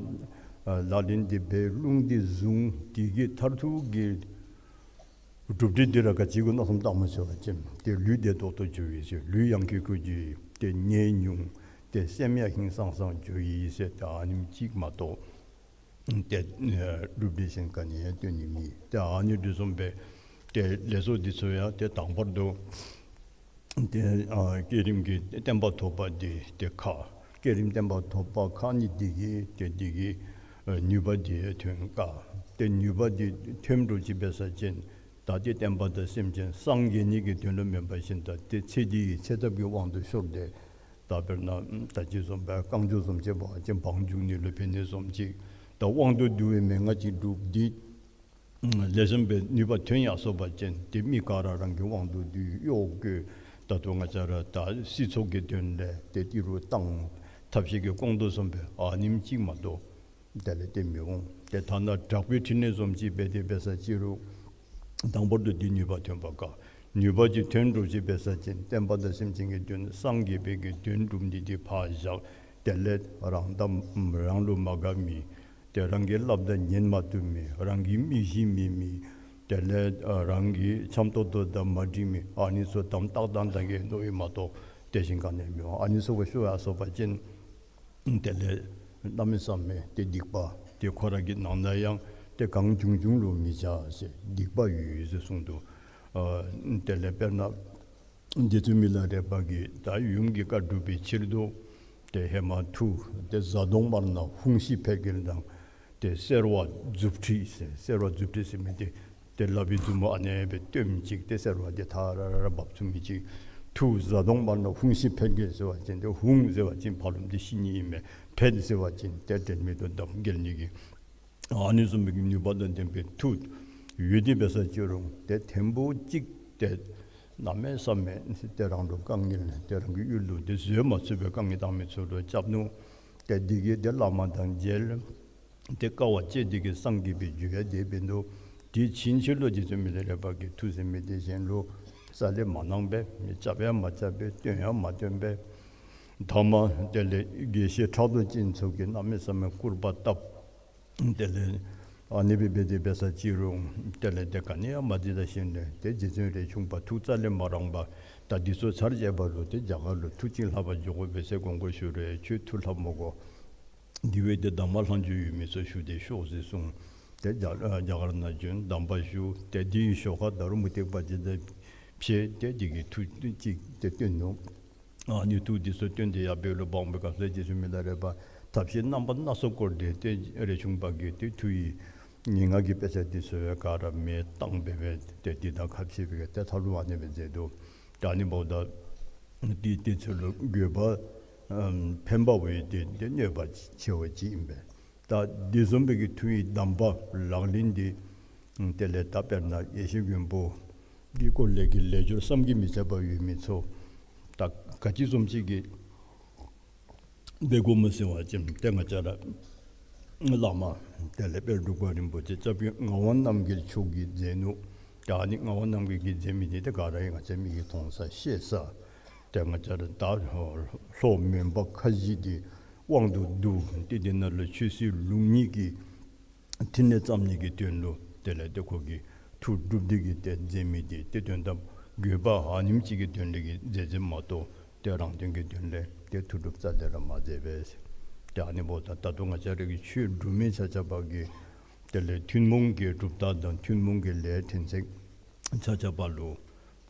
ཨ་ལག་ལེན་འདི་འབད་རླུང་འདི་བཟུང་། དེ་གི་མཐར་ཐུག་གི་གྲུབ་འབྲས་འདི་ར་ག་ཅི་གུ་མནོ་བསམ་བཏངམ་ཟེར་བ་ཅིན་ཏེ་ལུས་བདེ་ཏོག་ཏོ་འགྱོ་ཡི་ཟེར། ལུས་ཡང་ཁེ་ཁུ་འགྱོ་ཡི། ཏེ་ནད་ཉུང་། ཏེ་སེམས་ཡང་ཧིང་སངས་སངས་འགྱོ་ཡི་ཟེར། ཏེ་ཨ་ནེམ་ཅིག་མ་གཏོགས་ཏེ་ཨ་གྲུབ་འབྲས་གཞན་ག་ནི་ཡང་སྟོན་ནི་མེད། ཏེ་ཨ་ནི་འདི་བཟུམ་སྦེ་ཏེ་ལས་ཚོགས་འདི་ཚུ་ཡང་ཏེ་དང་པར་དུ་ཏེ་ཨ་བསྐྱེད་རིམ་གྱི་བརྟན་པ་ཐོབ་པ་འདི་ཏེ་ཁག། བསྐྱེད་རིམ་བརྟན་པ་ཐོབ་པ་ཁག་ནི་འདི་གིས་ཏེ་འདི་གིས་ཨ་ནུས་པ་འདི་ཐོན་དཀའ། ཏེ་ནུས་པ་འདི་ཐོན་འགྲོ་ཅིག་འབད་ས་ཅིན་ད་ཏེ་བསྟན་པ་དང་སེམས་ཅན་སངས་རྒྱས་ནི་གི་དོན་ལུ་མེན་པར་ཞིནམ་ད་ཏེ་ཚེ་འདི་གི་ཚེ་ཐབས་ཀྱི་དབང་དུ་ཤོར་ཏེ་ད་དཔེར་ན་ད་ཅི་བཟུམ་སྦེ་རྐང་མགྱོགས་བཟུམ་ཅིག་འབད་བ་ཅིན་བང་རྒྱུག་ནི་ལུ་ཕན་ནི་བཟུམ་ཅིག། ད་དབང་དུ་བསྡུ་བའི་མན་ངག་ཅིག་སྒྲུབ་འདི་ལེགས་ཤོམ་སྦེ་ནུས་པ་ཐོན་ཡར་སོང་པ་ཅིན་ཏེ་མི་ག་ར་རང་གི་དབང་དུ་བསྡུ་གཡོག་བཀོལ། ད་ལྟོ་ང་བཅས་ར་ད་སྲིད་ཚོགས་ཀྱི་དོན་ལས་ཏེ་ཏི་རུ་བཏང་ཐབས་ཤེས་ཀྱིས་སྐོང་དོ་བཟུམ་སྦེ་ཨ་ནེམ་ཅིག་མ་གཏོགས་དེ་ལས་ཏེ་མི་འོང་། ཏེ་ཐ་ན་དྲག་པོའི་ཕྲིན་ལས་བཟུམ་ཅིག་འབད་དེ་འབད་ས་ཅི་རུང་དང་པོ་དུ་འདི་ནུས་པ་ཐོན་པ་དཀའ། ནུས་པ་ཅིག་ཐོན་འགྲོ་ཅིག་འབད་ས་ཅིན་བསྟན་པ་དང་སེམས་ཅན་གྱི་དོན་སངས་རྒྱས་པའི་གི་དོན་སྒྲུབ་ནི་འདི་ཕར་བཞག། དེ་ལས་རང་དང་རང་ལུ་མ་དགའ་མི་ཏེ་རང་གིས་སླབ་ད་ཉན་མ་བཏུབ་མི་རང་གི་མི་གཞི་མེད་མི་དེ་ལས་ཨ་རང་གི་འཆམ་ཏོག་ཏོ་དང་མ་འགྲིག་མི་ཨ་ནི་ཚུ་དམ་ཏག་ཏག་ཏག་གི་མནོ་བས་མ་གཏོགས་དེ་བཞིན་ག་ནི་ཡང་མི་འོང་། ཨ་ནི་ཚུ་གུ་ཤོར་ཡར་སོང་པ་ཅིན་ དེ་ལས་གནམ་མེད་ས་མེད་ཏེ་སྡིག་པ་ཏེ་ཁོ་ར་གི་ནང་ན་ཡང་ཏེ་གང་བྱུང་བྱུང་ལུ་མི་བྱ་ཟེར་སྡིག་པ་ཡོད་ཟེར་གསུངས་འདུག། ཨ་དེ་ལས་དཔེར་ན་རྗེ་བཙུན་མི་ལ་རས་པ་གིས་ད་ཡུམ་གྱི་བཀའ་སྒྲུབ་པའི་ཕྱིར་དུ་ཏེ་ཧེ་མ་མཐུ་ཏེ་གཟའ་གདོང་དམར་ནག་ཧཱུྃ་ཤི་ཕཊ་འགྱེལ་དང་ཏེ་སེར་བ་མཛུབ་ཁྲིད་ཟེར། སེར་བ་མཛུབ་ཁྲིད་ཟེར་མི་འདི་ཏེ་ལག་པའི་མཛུབ་མོ་ཨ་ནེ་སྦེ་སྟོནམ་ཅིག་ཏེ་སེར་བ་འདི་ཐ་ར་ར་ར་འབབ་ཚུགས་མི་ཅིག། མཐུ་གཟའ་གདོང་དམར་ནག་ཧཱུྃ་ཤི་ཕཊ་འགྱེལ་ཟེར་བ་ཅིན་ཏེ་ཧཱུྃ་ཟེར་བ་ཅིན་ཕར་ལོགམ་འདི་ཤི་ནི་ཨིན་མས། ཕཊ་ཟེར་བ་ཅིན་ཏེ་དྲན་མེད་དུ་བརྡབ་འགྱེལ་ནི་གི། ཨ་ནི་བཟུམ་མའི་ནུས་པ་དང་ལྡན་པའི་མཐུ་ཡོད་དེ་འབད་ས་ཅི་རུང་ཏེ་ཐེངས་པོ་གཅིག་ཏེ་གནམ་མེད་ས་མེད་ཏེ་རང་ལུ་དཀའ་ངལ་ཏེ་རང་གི་ཡུལ་ལུ་ཏེ་བཟོད་མ་ཚུགས་པའི་དཀའ་ངལ་བཏང་མི་ཚུ་ལུ་རྐྱབ་ནུག། ཏེ་འདི་གིས་ཏེ་བླ་མ་དང་མཇལ། ཏེ་དཀའ་བ་སྤྱད་དེ་གིས་སངས་རྒྱས་པའི་རྒྱུ་ཡང་དེ་འབད་ནུག། དེ་ཕྱིན་ཆད་ལུ་རྗེ་བཙུན་མི་ལ་རས་པ་གིས་མཐུ་ཟེར་མི་འདི་གཞན་ལུ་རྩ་ལས་མ་གནང་པས། རྐྱབ་ཡང་མ་རྐྱབ་པས། སྟོན་ཡང་མ་སྟོན་པས། ཐ་མ་དེ་ལས་དགེ་བཤེས་ཕྲག་དོག་ཅན་ཚུ་གིས་གནམ་མེད་ས་མེད་སྐུར་པ་བཏབ། དེ་ལས་ཨ་ནི་སྦེ་འབད་དེ་འབད་ས་ཅི་རུང་དེ་ལས་ཏེ་ག་ནི་ཡང་མ་འདི་ད་ཞིནམ་ལས་ཏེ་རྗེ་བཙུན་རས་ཆུང་པ་ཐུགས་རྩ་ལས་མ་རངས་པར་ད་འདི་ཚུ་ཚར་བཅད་པ་ལུ་ཏེ་རྒྱ་གར་ལུ་མཐུ་ཅིག་ལྷབ་པར་འགྱོ་དགོ་པས་ཟེར་དགོངས་སྐོར་ཞུ་རུང་ཁྱོད་མཐུ་ལྷབ་མི་དགོ། འདི་བ་ཏེ་གདམས་པ་ལྷག་མཇུག་ཡོད་མི་ཚུ་ཞུ་སྟེ་ཤོག་ཟེར་གསུངས། ཏེ་རྒྱ་ཨ་རྒྱ་གར་ནང་བྱོན། གདམས་པ་ཞུ། ཏེ་འདི་གི་ཞོར་ཁར་ད་རུང་མུ་སྟེགས་པ་ཅིག་དང་ཕྱད་དེ་འདི་གི་མཐུ་ཅིག་ཏེ་སྟོན་ནུག། ཨ་ནི་མཐུ་འདི་ཚུ་སྟོན་ཏེ་ཡར་འབད་རུང་འབག་འབད་སྐབས་སུ་རྗེ་བཙུན་མི་ལ་རས་པ་ཐབས་ཤེས་རྣམ་པ་སྣ་ཚོགས་བསྐོར་ཏེ་ཏེ་རས་ཆུང་པ་གི་ཏེ་མཐུ་ཡི་ངན་སྔགས་ཀྱི་དཔེ་ཆ་འདི་ཚུ་ག་ར་མེ་བཏང་འབད་འབད་ཏེ་འདི་དང་ཁ་ཕྱེ་འབད་ཏེ་ཐབས་ལུ་ཨ་ནི་སྦེ་མཛད་འདུག། ད་ཨ་ནི་འབདཝ་ད་འདི་དེ་ཚུ་ལུ་དགོས་པ་ཨམ་ཕན་པ་བ་ཡོད་དེ་ཏེ་གནོད་པ་ཆེ་བ་ཅིག་ཨིན་པས། ད་འདི་བཟུམ་སྦེ་གི་མཐུ་ཡི་གདམས་པ་ལག་ལེན་འདི་དེ་ལས་ད་དཔེར་ན་ཡེ་ཤེས་མགོན་པོ་འདི་སྐོར་ལས་ཀྱི་ལས་སྦྱོར་བསམ་གྱིས་མི་ཁྱབ་པ་ཡོད་མི་ཚུ་ད་ག་ཅི་བཟུམ་ཅིག་གི་འབད་དགོཔ་སྨོ་ཟེར་བ་ཅིན་ཏེ་ང་བཅས་ར་བླ་མ་དེ་ལས་དཔལ་འབྲུག་པ་རིན་པོ་ཆེ་སྐྱབས་རྗེ་ངག་དབང་རྣམ་རྒྱལ་མཆོག་གིས་མཛད་ནུག། ད་ཨ་ནི་ངག་དབང་རྣམ་རྒྱལ་གྱིས་མཛད་མི་འདི་ཏེ་ག་ར་ཡང་ང་བཅས་མིག་གིས་མཐོང་ས་ཤེས་ས། ཏེ་ང་བཅས་ར་ད་ལྷོ་མོན་པ་ཁ་བཞི་འདི་དབང་དུ་བསྡུ་སྟེ་འདི་ནང་ལུ་ཆོས་སྲིད་ལུགས་གཉིས་ཀྱི་ཕྲིན་ལས་བརྩམ་ནི་གི་དོན་ལུ་དེ་ལས་ཏེ་ཁོ་གིས་མཐུ་སྒྲུབ་སྟེ་གིས་ཏེ་མཛད་མི་འདི་ཏེ་དོན་དམ་དགོས་པ་ཨ་ནེམ་ཅིག་གི་དོན་ལས་ཀྱི་མཛད་མཛདཔ་མ་གཏོགས་ཏེ་རང་དོན་གྱི་དོན་ལས་ཏེ་མཐུ་སྒྲུབ་རྩ་ལས་ར་མ་མཛད་པས། ཏེ་ཨ་ནི་འབདཝ་ད་ད་ལྟོ་ང་བཅས་ར་གི་ཆོས་སྒྲུབ་མི་ཆ་ཁྱབ་ཀྱིས་དེ་ལས་ཐུན་མོང་གི་གྲུབ་རྟགས་དང་ཐུན་མོང་གི་ལས་ཕྲན་ཚེགས་ཆ་ཁྱབ་ལུ་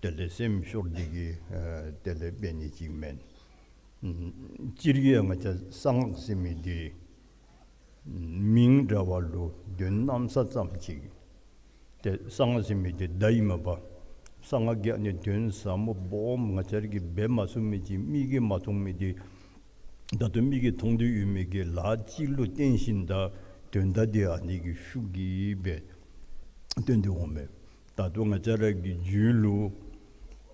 དེ་ལས་སེམས་ཤོར་ཏེ་གིས་ཨ་དེ་ལས་འབད་ནི་ཅིག་མེན། ཨམ་སྤྱིར་གྱིས་ང་བཅས་གསང་སྔགས་ཟེར་མི་འདི་མིང་འདྲ་བ་ལུ་དོན་གནམ་ས་ཙམ་ཅིག། ཏེ་གསང་སྔགས་ཟེར་མི་འདི་བརྡ་ཨིན་མས་པ། གསང་སྔགས་ཀྱི་ཨ་ནི་དོན་ཟབ་མོ་སྦོམ་ང་བཅས་ར་གིས་འབད་མ་ཚུགས་མི་ཅིག་མིག་གིས་མ་མཐོང་མི་འདི་ད་ལྟོ་མིག་གིས་མཐོང་སྟེ་ཡོད་མི་གི་ལཱ་ཅིག་ལུ་བརྟེན་ཞིནམ་ད་དོན་དག་འདི་ཨ་ནི་གི་ཤུགས་ཀྱིས་འབད་སྟོན་ཏེ་འོང་མས། ད་ལྟོ་ང་བཅས་ར་གི་རྒྱུད་ལུ་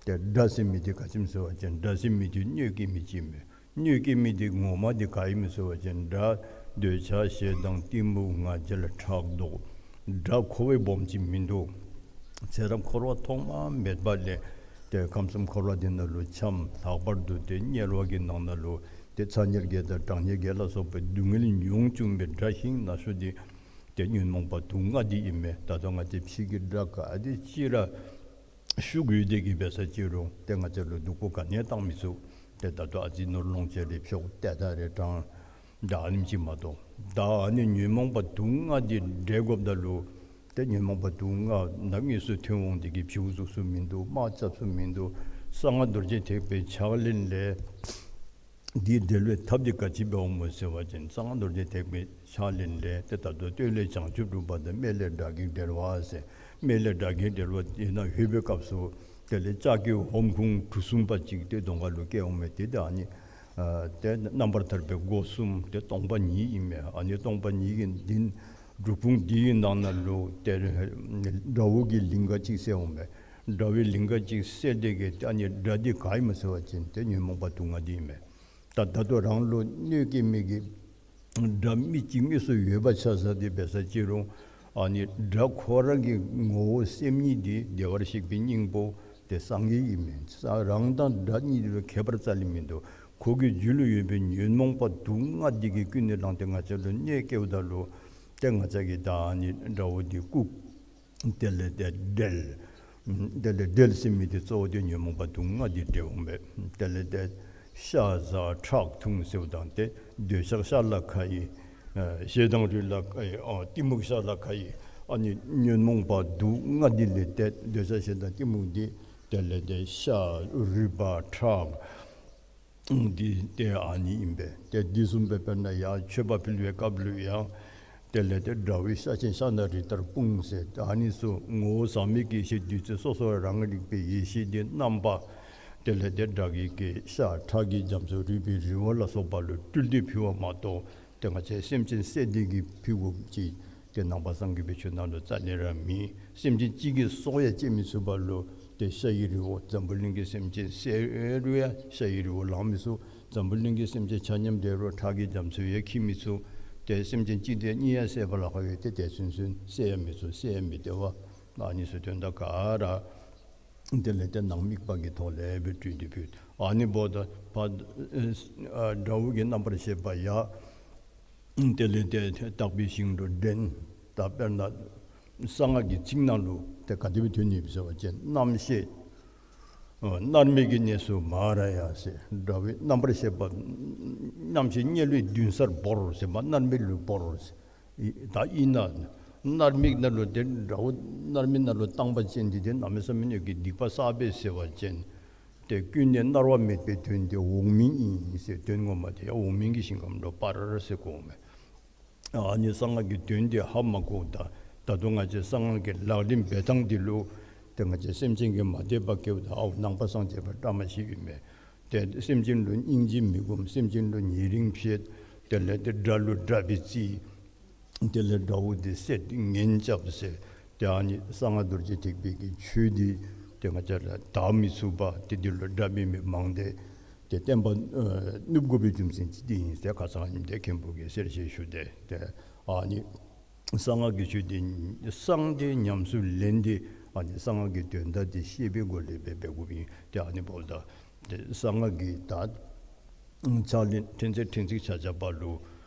ཏེ་དགྲ་ཟེར་མི་འདི་ག་ཅི་སྨོ་ཟེར་བ་ཅིན་དགྲ་ཟེར་མི་འདི་གནོད་སྐྱེལ་མི་ཅིག་མས། གནོད་སྐྱེལ་མི་འདི་ངོ་མ་འདི་ག་ཨིན་མས་ཟེར་བ་ཅིན་དགྲ་འདོད་ཆགས་ཞེ་སྡང་གཏི་མུག་ང་རྒྱལ་ཕྲག་དོག། དགྲ་ཁོ་བ་སྦོམ་ཅིག་མིན་འདུག། ཚེ་རབས་འཁོར་བ་ཐོག་མ་མེད་པ་ལས་ཏེ་ཁམས་གསུམ་འཁོར་བ་འདི་ནང་ལུ་འཁྱམས། ལྷག་པར་དུ་ཏེ་དམྱལ་བ་གི་ནང་ན་ལུ་ཏེ་ཚ་དམྱལ་བརྒྱད་དང་གྲང་དམྱལ་བརྒྱད་ལ་སོགས་པའི་སྡུག་བསྔལ་མྱོང་བཅུག་པའི་དགྲ་ཤིང་ན་ཤོས་འདི་ཏེ་ཉོན་མོངས་པ་དུག་ལྔ་འདི་ཨིན་མས། ད་ལྟོ་ང་བཅས་ཕྱི་གི་དགྲ་ག་དེ་ཅིག་ར་ཤུགས་ཡོད་དེ་གིས་འབད་ས་ཅི་རུང་ཏེ་ང་བཅས་ལུ་སྡུག་པོ་ག་ནི་ཡང་བཏང་མི་ཚུགས། ཏེ་ད་ལྟོ་ཨ་ཙི་ནོར་ལོངས་སྤྱོད་རེ་འཕྱོག་ཏེ་ད་རེ་དྲང་ད་ཨ་ནེམ་ཅིག་མ་གཏོགས། ད་ཨ་ནི་ཉོན་མོངས་པ་དུག་ལྔ་འདི་བསྒྲལ་དགོཔ་ད་ལུ་ཏེ་ཉོན་མོངས་པ་དུག་ལྔ་ནམ་དངོས་སུ་ཐོན་འོང་དེ་གིས་བྱིའུ་གཟུགས་སུ་མིན་འདུག། དམག་རྐྱབ་སུ་མིན་འདུག། གསང་སྔགས་རྡོ་རྗེ་ཐེག་པའི་ཕྱག་ལེན་ལས་འདི་བསྒྲལ་བའི་ཐབས་འདི་ག་ཅི་འབདཝ་སྨོ་ཟེར་བ་ཅིན་གསང་སྔགས་རྡོ་རྗེ་ཐེག་པའི་ཕྱག་ལེན་ལས་ཏེ་ད་ལྟོ་སྟོད་ལས་བྱང་ཆུབ་སྒྲུབ་པ་དང་སྨད་ལས་དགྲ་བགེགས་བསྒྲལ་བ་ཟེར། སྨད་ལས་དགྲ་བགེགས་བསྒྲལ་བ་དེ་ནང་ལྷོད་པའི་སྐབས་སུ་དེ་ལས་ལྕགས་ཀྱུ་ཧོམ་ཁུང་གྲུ་གསུམ་པ་ཅིག་ཏེ་གདོང་ཁ་ལུ་བཀལ་འོང་མས། ཏེ་ད་ཨ་ནི་ཨ་ཏེ་རྣམ་པར་ཐར་པའི་སྒོ་གསུམ་ཏེ་སྟོང་པ་ཉིད་ཨིན་མས། ཨ་ནི་སྟོང་པ་ཉིད་ཀྱི་འདི་སྒྲུབ་ཁུང་འདི་གི་ནང་ན་ལུ་ཏེ་དགྲ་བོ་གི་ལིང་ག་ཅིག་གསལ་འོང་མས། དགྲ་བོའི་ལིང་ག་ཅིག་གསལ་ཏེ་གིས་ཏེ་ཨ་ནི་དགྲ་འདི་ག་ཨིན་མས་ཟེར་བ་ཅིན་ཏེ་ཉོན་མོངས་པ་དུག་ལྔ་འདི་ཨིན་མས། ད་ད་ལྟོ་རང་ལུ་གནོད་སྐྱེལ་མི་གི་དགྲ་མི་གཅིག་དངོས་སུ་ཡོད་པ་ཆ་བཞག་སྟེ་འབད་ས་ཅི་རུང་ཨ་ནི་དགྲ་ཁོ་ར་གི་ངོ་བོ་སེམས་ཉིད་འདི་བདེ་བར་གཤེགས་པའི་སྙིང་པོ་ཏེ་སངས་རྒྱས་ཨིན་མས། རང་དང་དགྲ་གཉིས་ལུ་ཁྱད་པར་རྩ་ལས་མིན་འདུག། ཁོ་གི་རྒྱུད་ལུ་ཡོད་པའི་ཉོན་མོངས་པ་དུག་ལྔ་འདི་གིས་ཀུན་ནས་བསླངས་ཏེ་ང་བཅས་ལུ་གནོད་སྐྱེལཝ་ད་ལུ་ཏེ་ང་བཅས་ཀྱིས་ད་ཨ་ནི་དགྲ་བོ་འདི་བཀུག། དེ་ལས་ཏེ་བསྒྲལ། དེ་ལས་བསྒྲལ་ཟེར་མི་འདི་གཙོ་བོ་འདི་ཉོན་མོངས་པ་དུག་ལྔ་འདི་བསྒྲལ་འོང་མས། དེ་ལས་ཏེ་ ཤ་བཟའ་ཁྲག་འཐུང་ཟེརཝ་ད་ཏེ་འདོད་ཆགས་ཤ་ལ་ཁ་ཡི། ཨ་ཞེ་སྡང་རུས་ལ་ཁ་ཡི། ཨ་གཏི་མུག་ཤ་ལ་ཁ་ཡི། ཨ་ནི་ཉོན་མོངས་པ་དུག་ལྔ་འདི་ལས་ཏེ་འདོད་ཆགས་ཞེ་སྡང་གཏི་མུག་འདི་དེ་ལས་ཏེ་ཤ་རུས་པ་ཁྲག་འདི་ཏེ་ཨ་ནི་ཨིན་པས། ཏེ་འདི་བཟུམ་སྦེ་དཔེར་ན་ཡང་མཆོད་པ་ཕུལ་བའི་སྐབས་ལུ་ཡང་དེ་ལས་ཏེ་དགྲ་བོའི་ཤ་ཆེན་ཤ་ནག་རི་ལྟར་སྤུངས་ཟེར། ཨ་ནི་ཚུ་ངོ་བོ་ཟག་མེད་ཀྱི་ཡེ་ཤེས་བདུད་རྩི་སོ་སོ་རང་རིག་པའི་ཡེ་ཤེས་འདི་རྣམ་པ་དེ་ལས་ཏེ་དགྲ་བགེགས་ཀྱི་ཤ་ཁྲག་གི་རྒྱ་མཚོ་རུས་པའི་རི་བོ་ལ་སོགས་པ་ལུ་སྤྲུལ་ཏེ་ཕུལ་བ་མ་གཏོགས་ཏེ་ང་བཅས་སེམས་ཅན་བསད་དེ་གིས་ཕུལ་དགོཔ་ཅིག་ཏེ་ནང་པ་སངས་རྒྱས་པའི་ཆོས་ནང་ལུ་རྩ་ལས་ར་མེད། སེམས་ཅན་གཅིག་གི་སྲོག་ཡང་བཅད་མི་ཚུགས་པ་ལུ་ཏེ་ཤ་ཡི་རི་བོ་འཛམ་བུ་གླིང་གི་སེམས་ཅན་བསད་རུང་ཡང་ཤ་ཡི་རི་བོ་ལང་མི་ཚུགས། འཛམ་བུ་གླིང་གི་སེམས་ཅན་ཆ་མཉམ་བསད་རུང་ཁྲག་གི་རྒྱ་མཚོ་ཡང་འཁྱིལ་མི་ཚུགས། ཏེ་སེམས་ཅན་གཅིག་དང་གཉིས་ཡང་བསད་པ་ལ་ཁག་ཡོད། ཏེ་དེ་ཚུན་ཚོད་བསད་ཡང་མི་ཚུགས། བསད་ཡང་མི་བདེ་བ། ཨ་ནི་ཚུ་དོན་དག་ག་ར་དེ་ལས་ཏེ་ནང་དམིགས་པ་གི་ཐོག་ལས་སྦེ་སྤྲུལ་ཏེ་ཕུལ། ཨ་ནི་འབདཝ་ད་ཕར་ཨ་དགྲ་བོ་གི་རྣམ་པར་ཤེས་པ་ཡང་དེ་ལས་ཏེ་དག་པའི་ཞིང་དུ་འདྲེན། ད་དཔེར་ན་གསང་སྔགས་ཀྱི་ཚིག་ནང་ལུ་ཏེ་ག་དེ་སྦེ་ཐོན་ནི་ཡོདཔ་ཟེར་བ་ཅིན་རྣམ་ཤེས་ཨ་མནར་མེད་ཀྱི་གནས་སུ་མ་ར་ཡ་ཟེར། དགྲ་བོའི་རྣམ་པར་ཤེས་པ་རྣམ་ཤེས་དམྱལ་བའི་མདུན་སར་བོར་ཟེར་མ་མནར་མེད་ལུ་བོར་ཟེར། ད་ཨིན་ན་མནར་མེད་ནང་ལུ་ཏེ་དགྲ་བོ་མནར་མེད་ནང་ལུ་བཏང་པ་ཅིན་འདི་ཏེ་གནམ་མེད་ས་མེད་ཀྱི་སྡིག་པ་བསགས་པས་ཟེར་བ་ཅིན་ཏེ་ཀུན་ནས་མནར་བ་མེད་པའི་དོན་དེ་འོག་མིན་ཨིན་ཟེར། དོན་ངོ་མ་དེ་ཡང་འོག་མིན་གྱི་ཞིང་ཁམས་ལུ་སྤར་ཟེར་གོཝ་མས། ཨ་ནི་གསང་སྔགས་ཀྱི་དོན་དེ་ཧ་མ་གོཝ་ད་ད་རུང་ང་བཅས་གསང་སྔགས་ཀྱི་ལག་ལེན་འབད་ཐངས་འདི་ལུ་ཏེ་ང་བཅས་སེམས་ཅན་གྱིས་མ་དད་པ་སྐྱེཝ་ད་ཨའུ་ནང་པ་སངས་རྒྱས་པ་བཀྲ་མ་ཤིས་ཨིན་མས། ཏེ་སེམས་ཅན་ལུ་སྙིང་རྗེ་མི་སྒོམ། སེམས་ཅན་ལུ་ཉེ་རིང་བྱེད། དེ་ལས་ཏེ་དགྲ་ལུ་དགྲ་སྦེ་བརྩི། དེ་ལས་དགྲ་བོ་དེ་བསད་ངན་རྐྱབ་ཟེར། ཏེ་ཨ་ནི་གསང་སྔགས་རྡོ་རྗེ་ཐེག་པའི་གི་ཆོས་འདི་ཏེ་ང་བཅས་ར་དག་མི་ཚུགས་པ་ཏེ་འདི་ལུ་དགྲ་འབད་མི་མང་སྟེ། ཏེ་བསྟན་པ་ཨ་ནུབ་དགོ་པའི་རྒྱུ་མཚན་ཅིག་འདི་ཨིན་ཟེར་ཁ་ཙ་ཉིནམ་ཏེ་མཁན་པོ་གིས་གསལ་བཤད་ཞུ་སྟེ། ཏེ་ཨ་ནི་གསང་སྔགས་ཀྱི་ཆོས་འདི་གསང་སྟེ་ཉམས་སུ་ལེན་ཏེ་ཨ་ནི་གསང་སྔགས་ཀྱི་དོན་དག་འདི་ཤེས་པའི་སྒོ་ལས་འབད་འབད་དགོཔ་ཨིན། ཏེ་ཨ་ནི་འབདཝ་ད་ཏེ་གསང་སྔགས་ཀྱི་ད་ཕྱག་ལེན་ཕྲན་ཚེགས་ཕྲན་ཚེགས་ཆ་ཁྱབ་པ་ལུ་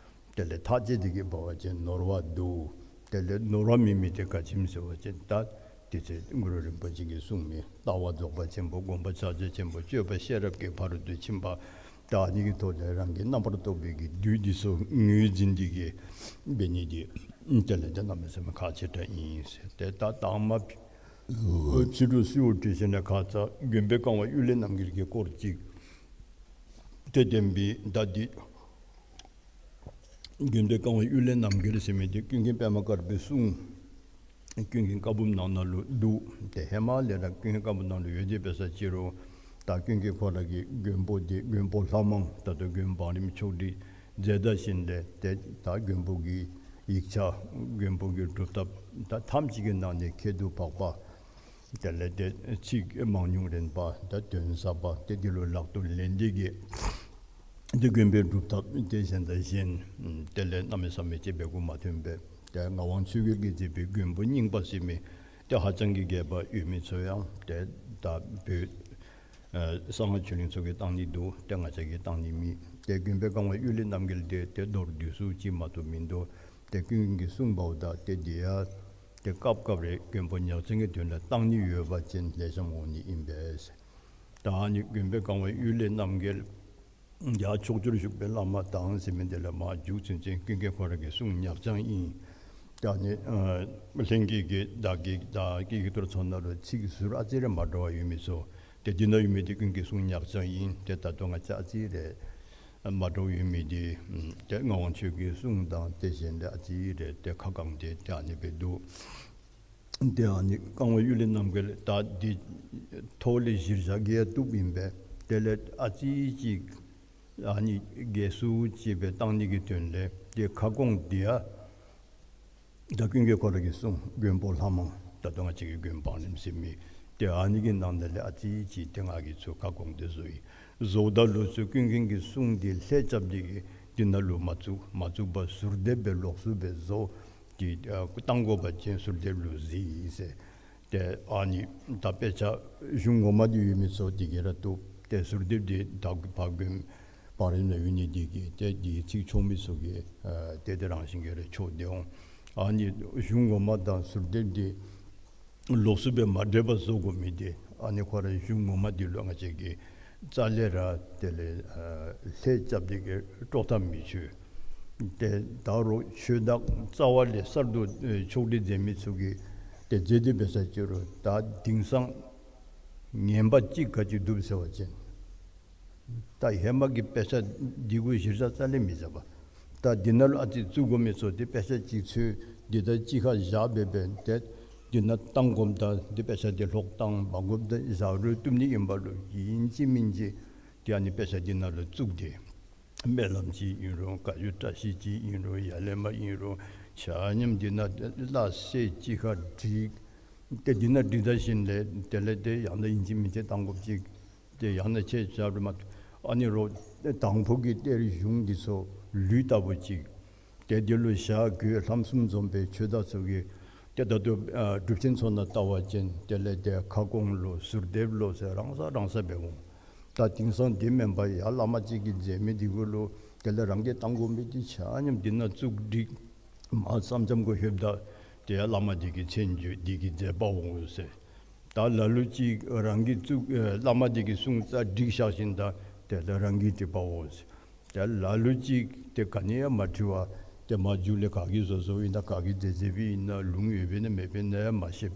དེ་ལས་ཐག་བཅད་དེ་གི་འབད་བ་ཅིན་ནོར་བ་འདུག། དེ་ལས་ནོར་བ་མེད་མི་དེ་ག་ཅི་སྨོ་ཟེར་བ་ཅིན་ད་དེ་ཚེ་གུ་རུ་རིན་པོ་ཆེ་གིས་གསུངས་མི་ལྟ་བ་རྫོགས་པ་ཆེན་པོ། སྒོམ་པ་ཕྱག་རྒྱ་ཆེན་པོ། སྤྱོད་པ་ཤེས་རབ་ཀྱི་ཕ་རོལ་ཏུ་ཕྱིན་པ། ད་ཨ་ནི་གི་ཐོག་ལས་རང་གི་རྣམ་པར་རྟོག་པའི་གི་བདུད་འདི་ཚུ་ངོས་འཛིན་ཏེ་གི་འབད་ནི་འདི་དེ་ལས་ཏེ་གནམ་མེད་ས་མེད་ཁག་ཆེ་དྲགས་ཨིན་ཟེར། ཏེ་ད་དང་མ་ཕྱི་དྲོ་གསོལཝ་བཏབ་ཞིནམ་ལས་ཁ་ཙ་མགོན་པོའི་བཀའ་དབང་གཡུལ་ལས་རྣམ་རྒྱལ་གྱི་སྐོར་ཅིག་ཏེ་བསྟན་པའི་ད་འདི་མགོན་པོའི་བཀའ་དབང་གཡུལ་ལས་རྣམ་རྒྱལ་ཟེར་མི་འདི་ཀུན་མཁྱེན་པདྨ་དཀར་པོའི་གསུང་ཀུན་མཁྱེན་བཀའ་འབུམ་ནང་ན་ལུ་འདུག། ཏེ་ཧེ་མ་ལས་ར་ཀུན་མཁྱེན་བཀའ་འབུམ་ནང་ལུ་ཡོད་དེ་འབད་ས་ཅི་རུང་ད་ཀུན་མཁྱེན་ཁོ་ར་གི་མགོན་པོ་འདི་མགོན་པོ་ལྷ་མང་ད་ལྟོ་མགོན་པོ་བང་རིམ་ཆོག་སྒྲིག་མཛད་ད་ཞིནམ་ལས་ཏེ་ད་མགོན་པོ་གི་ཡིག་ཆ་མགོན་པོ་གི་སྒྲུབ་ཐབས་ད་ཐམས་ཅད་ཀྱི་ནང་ནས་ཁྱད་དུ་འཕགས་པ། དེ་ལས་ཏེ་ཚིག་མང་ཉུང་རན་པ་ད་དོན་ཟབ་པ་ཏེ་འདི་ལུ་ལག་ཏུ་ལེན་ཏེ་གི་ཏེ་མགོན་པོའི་སྒྲུབ་ཐབས་ཏེ་གཞན་དང་གཞན་དེ་ལས་གནམ་མེད་ས་མེད་ཅིག་འབད་དགོཔ་མ་ཐོན་པས། ཏེ་ངག་དབང་ཆོས་རྒྱལ་གྱིས་མཛད་པའི་མགོན་པོ་རྙིང་པ་ཟེར་མི་ཏེ་ཧ་ཅང་གི་རྒྱས་པ་ཡོད་མི་ཚུ་ཡང་ཏེ་ད་བོད་ཨ་གསང་སྔགས་ཆོས་གླིང་ཚུ་གིས་བཏང་ནི་འདུག། ཏེ་ང་བཅས་ཀྱིས་བཏང་ནི་མེད། ཏེ་མགོན་པོའི་བཀའ་དབང་གཡུལ་ལས་རྣམ་རྒྱལ་འདི་ཏེ་མདོར་བསྡུས་སུ་ཅིག་མ་གཏོགས་མིན་འདུག། ཏེ་ཀུན་མཁྱེན་གྱིས་གསུངས་པ་འོ་ད་ཏེ་འདི་ཡང་ཏེ་སྐབས་སྐབས་རེ་མགོན་པོ་ཉག་རྐྱང་གི་དོན་ལུ་བཏང་ནི་ཡོད་པ་ཅིན་ལེགས་ཤོམ་འོང་ནི་ཨིན་པས། ད་ཨ་ནི་མགོན་པོའི་བཀའ་དབང་གཡུལ་ལས་རྣམ་རྒྱལ་ཡར་ཕྱོགས་བཅུར་བཞུགས་པའི་བླ་མ་དང་ཟེར་མི་འདི་ལས་མར་མཇུག་ཚུན་ཚོད་ཀུན་མཁྱེན་ཁོ་ར་གི་གསུང་ཉག་རྐྱང་ཨིན། ད་ཨ་ནི་ཨ་ལྷན་རྒྱས་ཀྱི་བདག་གི་བདག་གི་ཡིག་ཐོར་ཚུ་ནང་ལུ་ཚིག་ཟུར་ཨ་ཙི་རེ་མ་འདྲཝ་ཡོད་མི་ཚུ་ཏེ་འདི་ནང་ཡོད་མི་འདི་ཀུན་མཁྱེན་གསུང་ཉག་རྐྱང་ཨིན། ཏེ་ད་ལྟོ་ང་བཅས་ཨ་ཙི་རེ་མ་འདྲཝ་ཡོད་མི་འདི་ཏེ་ངག་དབང་ཆོས་ཀྱི་གསུང་དང་ཏེ་གཞན་ལས་ཨ་ཙི་རེ་ཏེ་ཁ་བསྐངས་ཏེ་ཏེ་ཨ་ནི་སྦེ་འདུག། ཏེ་ཨ་ནི་བཀའ་དབང་གཡུལ་ལས་རྣམ་རྒྱལ་ད་འདི་ཐོག་ལས་གཞིར་བཞག་གི་ཡང་བཏུབ་ཨིན་པས། དེ་ལས་ཨ་ཙི་ཅིག་ཨ་ནི་རྒྱས་སུ་ཅིག་སྦེ་བཏང་ནི་གི་དོན་ལས་ཏེ་ཁ་སྐོང་འདི་ཡང་ད་ཀུན་མཁྱེན་ཁོ་ར་གི་གསུང་མགོན་པོ་ལྷ་མང་ད་ལྟོ་ང་བཅས་ཀྱི་མགོན་པོ་བང་རིམ་ཟེར་མི་ཏེ་ཨ་ནི་གི་ནང་ན་ལས་ཨ་ཙི་ཅིག་ཏེ་ང་གིས་ཚུར་ཁ་སྐོང་སྟེ་བཟོ་ཡི། བཟོཝ་ད་ལུ་ཚུར་ཀུན་མཁྱེན་གྱི་གསུང་འདི་ལྷད་རྐྱབ་སྟེ་གི་འདི་ནང་ལུ་མ་བཙུགས། མ་བཙུགས་པར་ཟུར་འདེབས་སྦེ་ལོགས་སུ་སྦེ་བཟོ་སྟེ་ཨ་བཏང་དགོ་པ་ཅིན་ཟུར་འདེབས་ལུ་གཟིགས་ཟེར། ཏེ་ཨ་ནི་ད་དཔེ་ཆ་གཞུང་ངོ་མ་འདི་ཡོད་མི་ཚུ་འདི་གིས་ར་བཏུབ། ཏེ་ཟུར་འདེབས་འདི་ད་ཕར་མགོན་པོ་བང་རིམ་ནང་ཡོད་ནི་འདི་གིས་ཏེ་འདི་ཚིག་ཆོག་མི་ཚུ་གིས་ཨ་ཏེ་དེ་རང་བཞིན་གྱིས་ར་ཆོག་སྟེ་འོང་། ཨ་ནི་གཞུང་ངོ་མ་དང་ཟུར་འདེབས་འདི་ལོགས་སུ་སྦེ་མ་འདྲེས་པར་བཟོ་དགོ་མི་འདི་ཨ་ནི་ཁོ་ར་གཞུང་ངོ་མ་འདི་ལུ་ང་བཅས་ཀྱིས་ རྩ་ལས་ར་དེ་ལས་ཨ་ལྷད་རྐྱབ་སྟེ་གི་དཀྲོག་གཏམ་མི་ཆོས། ཏེ་ད་རུང་ཆོས་བདག་རྩ་བ་ལས་གསར་དུ་ཨེ་ཕྱོགས་སྒྲིག་མཛད་མི་ཚུ་གིས་ཏེ་མཛད་དེ་འབད་ས་ཅིག་རུང་ད་དེང་སང་ངན་པ་ཅིག་ག་ཅི་འདུག་ཟེར་བ་ཅིན། ད་ཧེ་མ་གི་དཔེ་ཆ་འདི་གུ་གཞི་བཞག་རྩ་ལས་མི་བཞག་པ། ད་འདི་ནང་ལུ་ཨ་ཙི་བཙུགས་དགོ་མི་ཚུ་ཏེ་དཔེ་ཆ་ཅིག་འཚོལ་འདི་ད་གཅིག་ཁར་བཞག་སྦེ་འབད་ཏེ་འདི་ནང་བཏང་དགོཔ་ད་འདི་དཔེ་ཆ་འདི་ལྷོག་བཏང་མ་དགོཔ་ད་བཞག་རུང་བཏུབ་ནི་ཨིན་པ་ལུ་ཨིན་ཅི་མིན་ཅི་ཏེ་ཨ་ནི་དཔེ་ཆ་འདི་ནང་ལུ་བཙུགས་ཏེ་སྨོན་ལམ་ཅིག་ཨིན་རུང་བཀའ་བརྒྱུད་བཀྲ་ཤིས་ཅིག་ཨིན་རུང་ཡ་ལས་མར་ཨིན་རུང་ཆ་མཉམ་འདི་ནང་སླ་བསྲེ་གཅིག་ཁར་བསྒྲིགས། ཏེ་འདི་ནང་བསྒྲིགས་ད་ཞིནམ་ལས་དེ་ལས་ཏེ་ཡང་ན་ཨིན་ཅི་མིན་ཅི་བཏང་དགོཔ་ཅིག་ཏེ་ཡང་ན་ཆེ་ཆ་རུང་མ་ཨ་ནི་རོགས་དང་ཕུ་གི་གཏེར་གཞུང་འདི་ཚུ་ལུད་ལྟ་བུ་ཅིག་ཏེ་འདི་ལུ་ཞྭ་གོས་ལྷམ་གསུམ་འཛོམས་པའི་ཆོས་བདག་ཚུ་གིས་ཏེ་ད་ལྟོ་ཨ་སྒྲུབ་ཆེན་ཚུ་ནང་བལྟ་བ་ཅིན་དེ་ལས་ཏེ་ཁ་སྐོང་ལོ་ཟུར་འདེབས་ལོ་ཟེར་རང་ས་རང་ས་འབད་འོང་། ད་དེང་སང་འདི་མེན་པར་ཡར་བླ་མ་ཅིག་གིས་མཛད་མི་འདི་གུ་ལུ་དེ་ལས་རང་གིས་བཏང་དགོ་མི་འདི་ཆ་མཉམ་འདི་ནང་བཙུགས་བསྒྲིགས། མར་ཙམ་ཙམ་གུ་ལྷོདཔ་ད་ཏེ་ཡར་བླ་མ་འདི་གི་མཚན་བརྗོད་འདི་གི་མཛད་པ་འོང་ཟེར། ད་ལ་ལུ་ཅིག་རང་གིས་བཙུགས་ཨེ་བླ་མ་འདི་གི་གསུང་རྩ་བསྒྲིགས་བཞག་ཞིནམ་ད་དེ་ལས་རང་གིས་འབྲི་བ་འོང་ཟེར། ད་ལ་ལུ་ཅིག་ཏེ་ག་ནི་ཡང་མ་དྲི་བར་ཏེ་མར་མཇུག་ལས་ག་གིས་བཟོ་བཟོཝ་ཨིན་ན་ག་གིས་མཛད་མཛདཔ་ཨིན་ན་ལུང་ཡོདཔ་ཨིན་ན་མེདཔ་ཨིན་ན་ཡང་མ་ཤེས།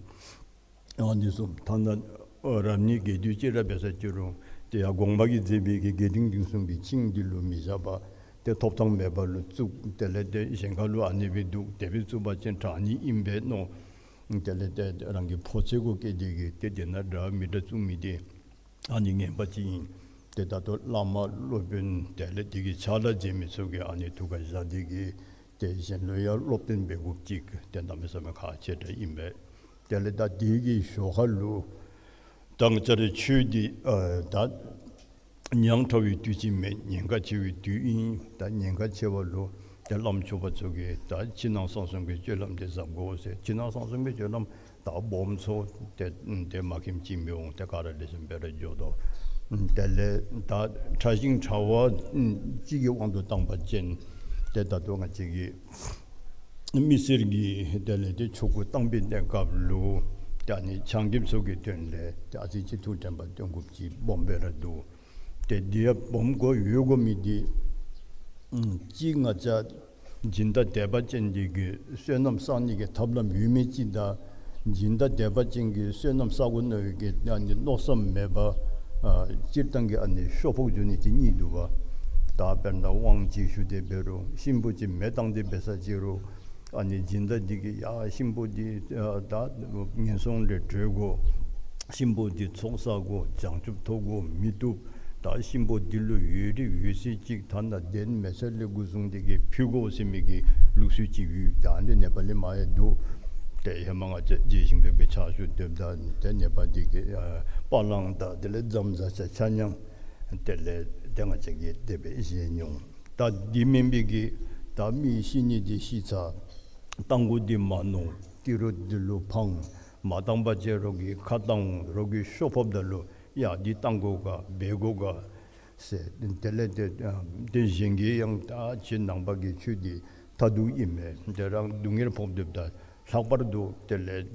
ཨ་ནི་བཟུམ་ཐ་ན་ཨ་རབ་གནས་རྒྱས་བསྡུས་ཅིག་ར་འབད་ས་ཅིག་རུང་ཏེ་ཡར་གོང་མ་གིས་མཛད་པའི་གི་རྒྱས་འབྲིང་བསྡུས་གསུམ་གྱི་ཆིངས་འདི་ལུ་མི་བཞག་པར་ཏེ་ཐོབ་ཐང་མེད་པ་ལུ་བཙུགས། དེ་ལས་ཏེ་གཞན་ཁ་ལུ་ཨ་ནི་སྦེ་འདུག་དེ་སྦེ་བཙུགས་པ་ཅིན་དྲག་ནི་ཨིན་པས་མནོ། དེ་ལས་ཏེ་རང་གི་ཕོ་ཚོད་གུ་བསྐྱེད་དེ་གིས་ཏེ་དེ་ནང་འདྲ་མི་འདྲ་བཙུགས་མི་འདི་ཨ་ནི་ངན་པ་ཅིག་ཨིན། ཏེ་ད་ལྟོ་བླ་མ་སློབ་དཔོན་དེ་ལས་འདི་གི་ཕྱག་ལཱ་མཛད་མི་ཚུ་གིས་ཨ་ནི་ཐུགས་ཁར་བཞག་སྟེ་གིས་ཏེ་གཞན་ལུ་ཡང་སློབ་སྟོན་འབད་དགོཔ་ཅིག་ཏེ་གནམ་མེད་ས་མེད་ཁག་ཆེ་དྲགས་ཨིན་པས། དེ་ལས་ད་འདི་གི་ཞོར་ཁ་ལུ་ད་ང་བཅས་རའི་ཆོས་འདི་ཨ་ད་ཉག་ཕྲ་བའི་དུས་ཅིག་མེན། ཉེན་ཁ་ཆེ་བའི་དུས་ཨིན། ད་ཉེན་ཁ་ཆེ་བ་ལུ་ཏེ་བླམ་ཆོསཔ་ཚུ་གིས་ད་ཕྱི་ནང་གསང་གསུམ་གྱི་སྤྱོད་ལམ་འདི་གཟབ་དགོ་ཟེར། ཕྱི་ནང་གསང་གསུམ་གྱི་སྤྱོད་ལམ་ད་སྦོམ་ཚུ་ཏེ་ཏེ་མ་མཁྱེནམ་ཅིག་མི་འོང་། ཏེ་ག་ར་ལེགས་ཤོམ་སྦེ་ར་འགྱོ་དོ། དེ་ལས་ད་ཕྲ་ཞིང་ཕྲ་བ་ཅིག་གི་དབང་དུ་བཏང་པ་ཅིན་ཏེ་ད་ལྟོ་ང་བཅས་ཀྱི་མི་སེར་གྱི་དེ་ལས་ཏེ་ཆོ་ག་བཏང་པའི་གནས་སྐབས་ལུ་ཏེ་ཨ་ནི་ཆ་རྐྱེན་ཚུ་གི་དོན་ལས་ཏེ་ཨ་ཙི་ཅིག་ཐུགས་དྲན་པ་བཏོན་དགོཔ་ཅིག་སྦོམ་སྦེ་ར་འདུག། ཏེ་འདི་ཡང་སྦོམ་དགོ་ཡོད་དགོ་མི་འདི་ཨམ་གཅིག་ང་བཅས་སྦྱིན་བདག་དད་པ་ཅན་འདི་གིས་བསོད་ནམས་བསག་ནི་གི་ཐབས་ལམ་ཡོད་མི་ཅིག་དང་སྦྱིན་བདག་དད་པ་ཅན་གྱིས་བསོད་ནམས་བསག་དགོ་མནོ་བའི་གི་ཨ་ནི་མནོ་བསམ་མེད་པར་ཨ་སྤྱིར་བཏང་གི་ཨ་ནི་ཤོ་ཕོག་འགྱོ་ནི་ཅིག་གཉིས་འདུག་པ། ད་དཔེར་ན་དབང་ཅིག་ཞུ་སྟེ་འབད་རུང་གཤིན་པོ་ཅིག་མེ་བཏང་སྟེ་འབད་ས་ཅིག་རུང་ཨ་ནི་སྦྱིན་བདག་འདི་གིས་ཡ་གཤིན་པོ་འདི་ཨ་ད་ངན་སོང་ལས་གྲོལ་དགོ། གཤིན་པོ་འདི་ཚོགས་བསག་དགོ། བྱང་ཆུབ་ཐོབ་དགོ་མི་བཏུབ། ད་གཤིན་པོ་འདི་ལུ་འོས་རིགས་འོས་ཚད་ཅིག་ཐ་ན་གདན་མེ་སེར་ལས་འགོ་བཟུང་སྟེ་གིས་ཕུལ་དགོ་ཟེར་མི་གི་ལུགས་སྲོལ་ཅིག་ཡོད། ད་འདི་ནེ་པ་ལི་མ་ཡང་འདུག། ཏེ་ཧེ་མ་ང་བཅས་རྗེ་ཞིང་ཕེབས་པའི་ཕྱག་ཞུ་འདེབས་ད་ཏེ་ནེ་པ་འདི་གི་ཨ་པ་ལང་དང་དེ་ལས་ཛམ་བཟའ་ཆ་ཆ་མཉམ་དེ་ལས་ཏེ་ང་བཅས་ཀྱིས་དེ་སྦེ་བཞེས་མྱོང་། ད་འདི་མེན་པའི་གི་ད་མི་ཤི་ནི་འདི་ཤི་ཚར། བཏང་དགོ་འདི་མ་མནོ། ཏི་རུ་འདི་ལུ་འཕང་། མ་བཏང་པ་ཅིན་རོགས་ཀྱིས་ཁ་བཏང་འོང་། རོགས་ཀྱིས་ཤོ་ཕོགཔ་ད་ལུ་ཡ་འདི་བཏང་དགོ་ག་འབད་དགོ་ག་ཟེར། དེ་ལས་ཏེ་ཨ་ཏེ་གཞན་གྱིས་ཡང་ད་ཁྱེད་ནང་པ་གི་ཆོས་འདི་མཐར་ཐུག་ཨིན་མས། ཏེ་རང་སྡུག་བསྔལ་ཕོག་སྡོདཔ་ད་ལྷག་པར་དུ་དེ་ལས་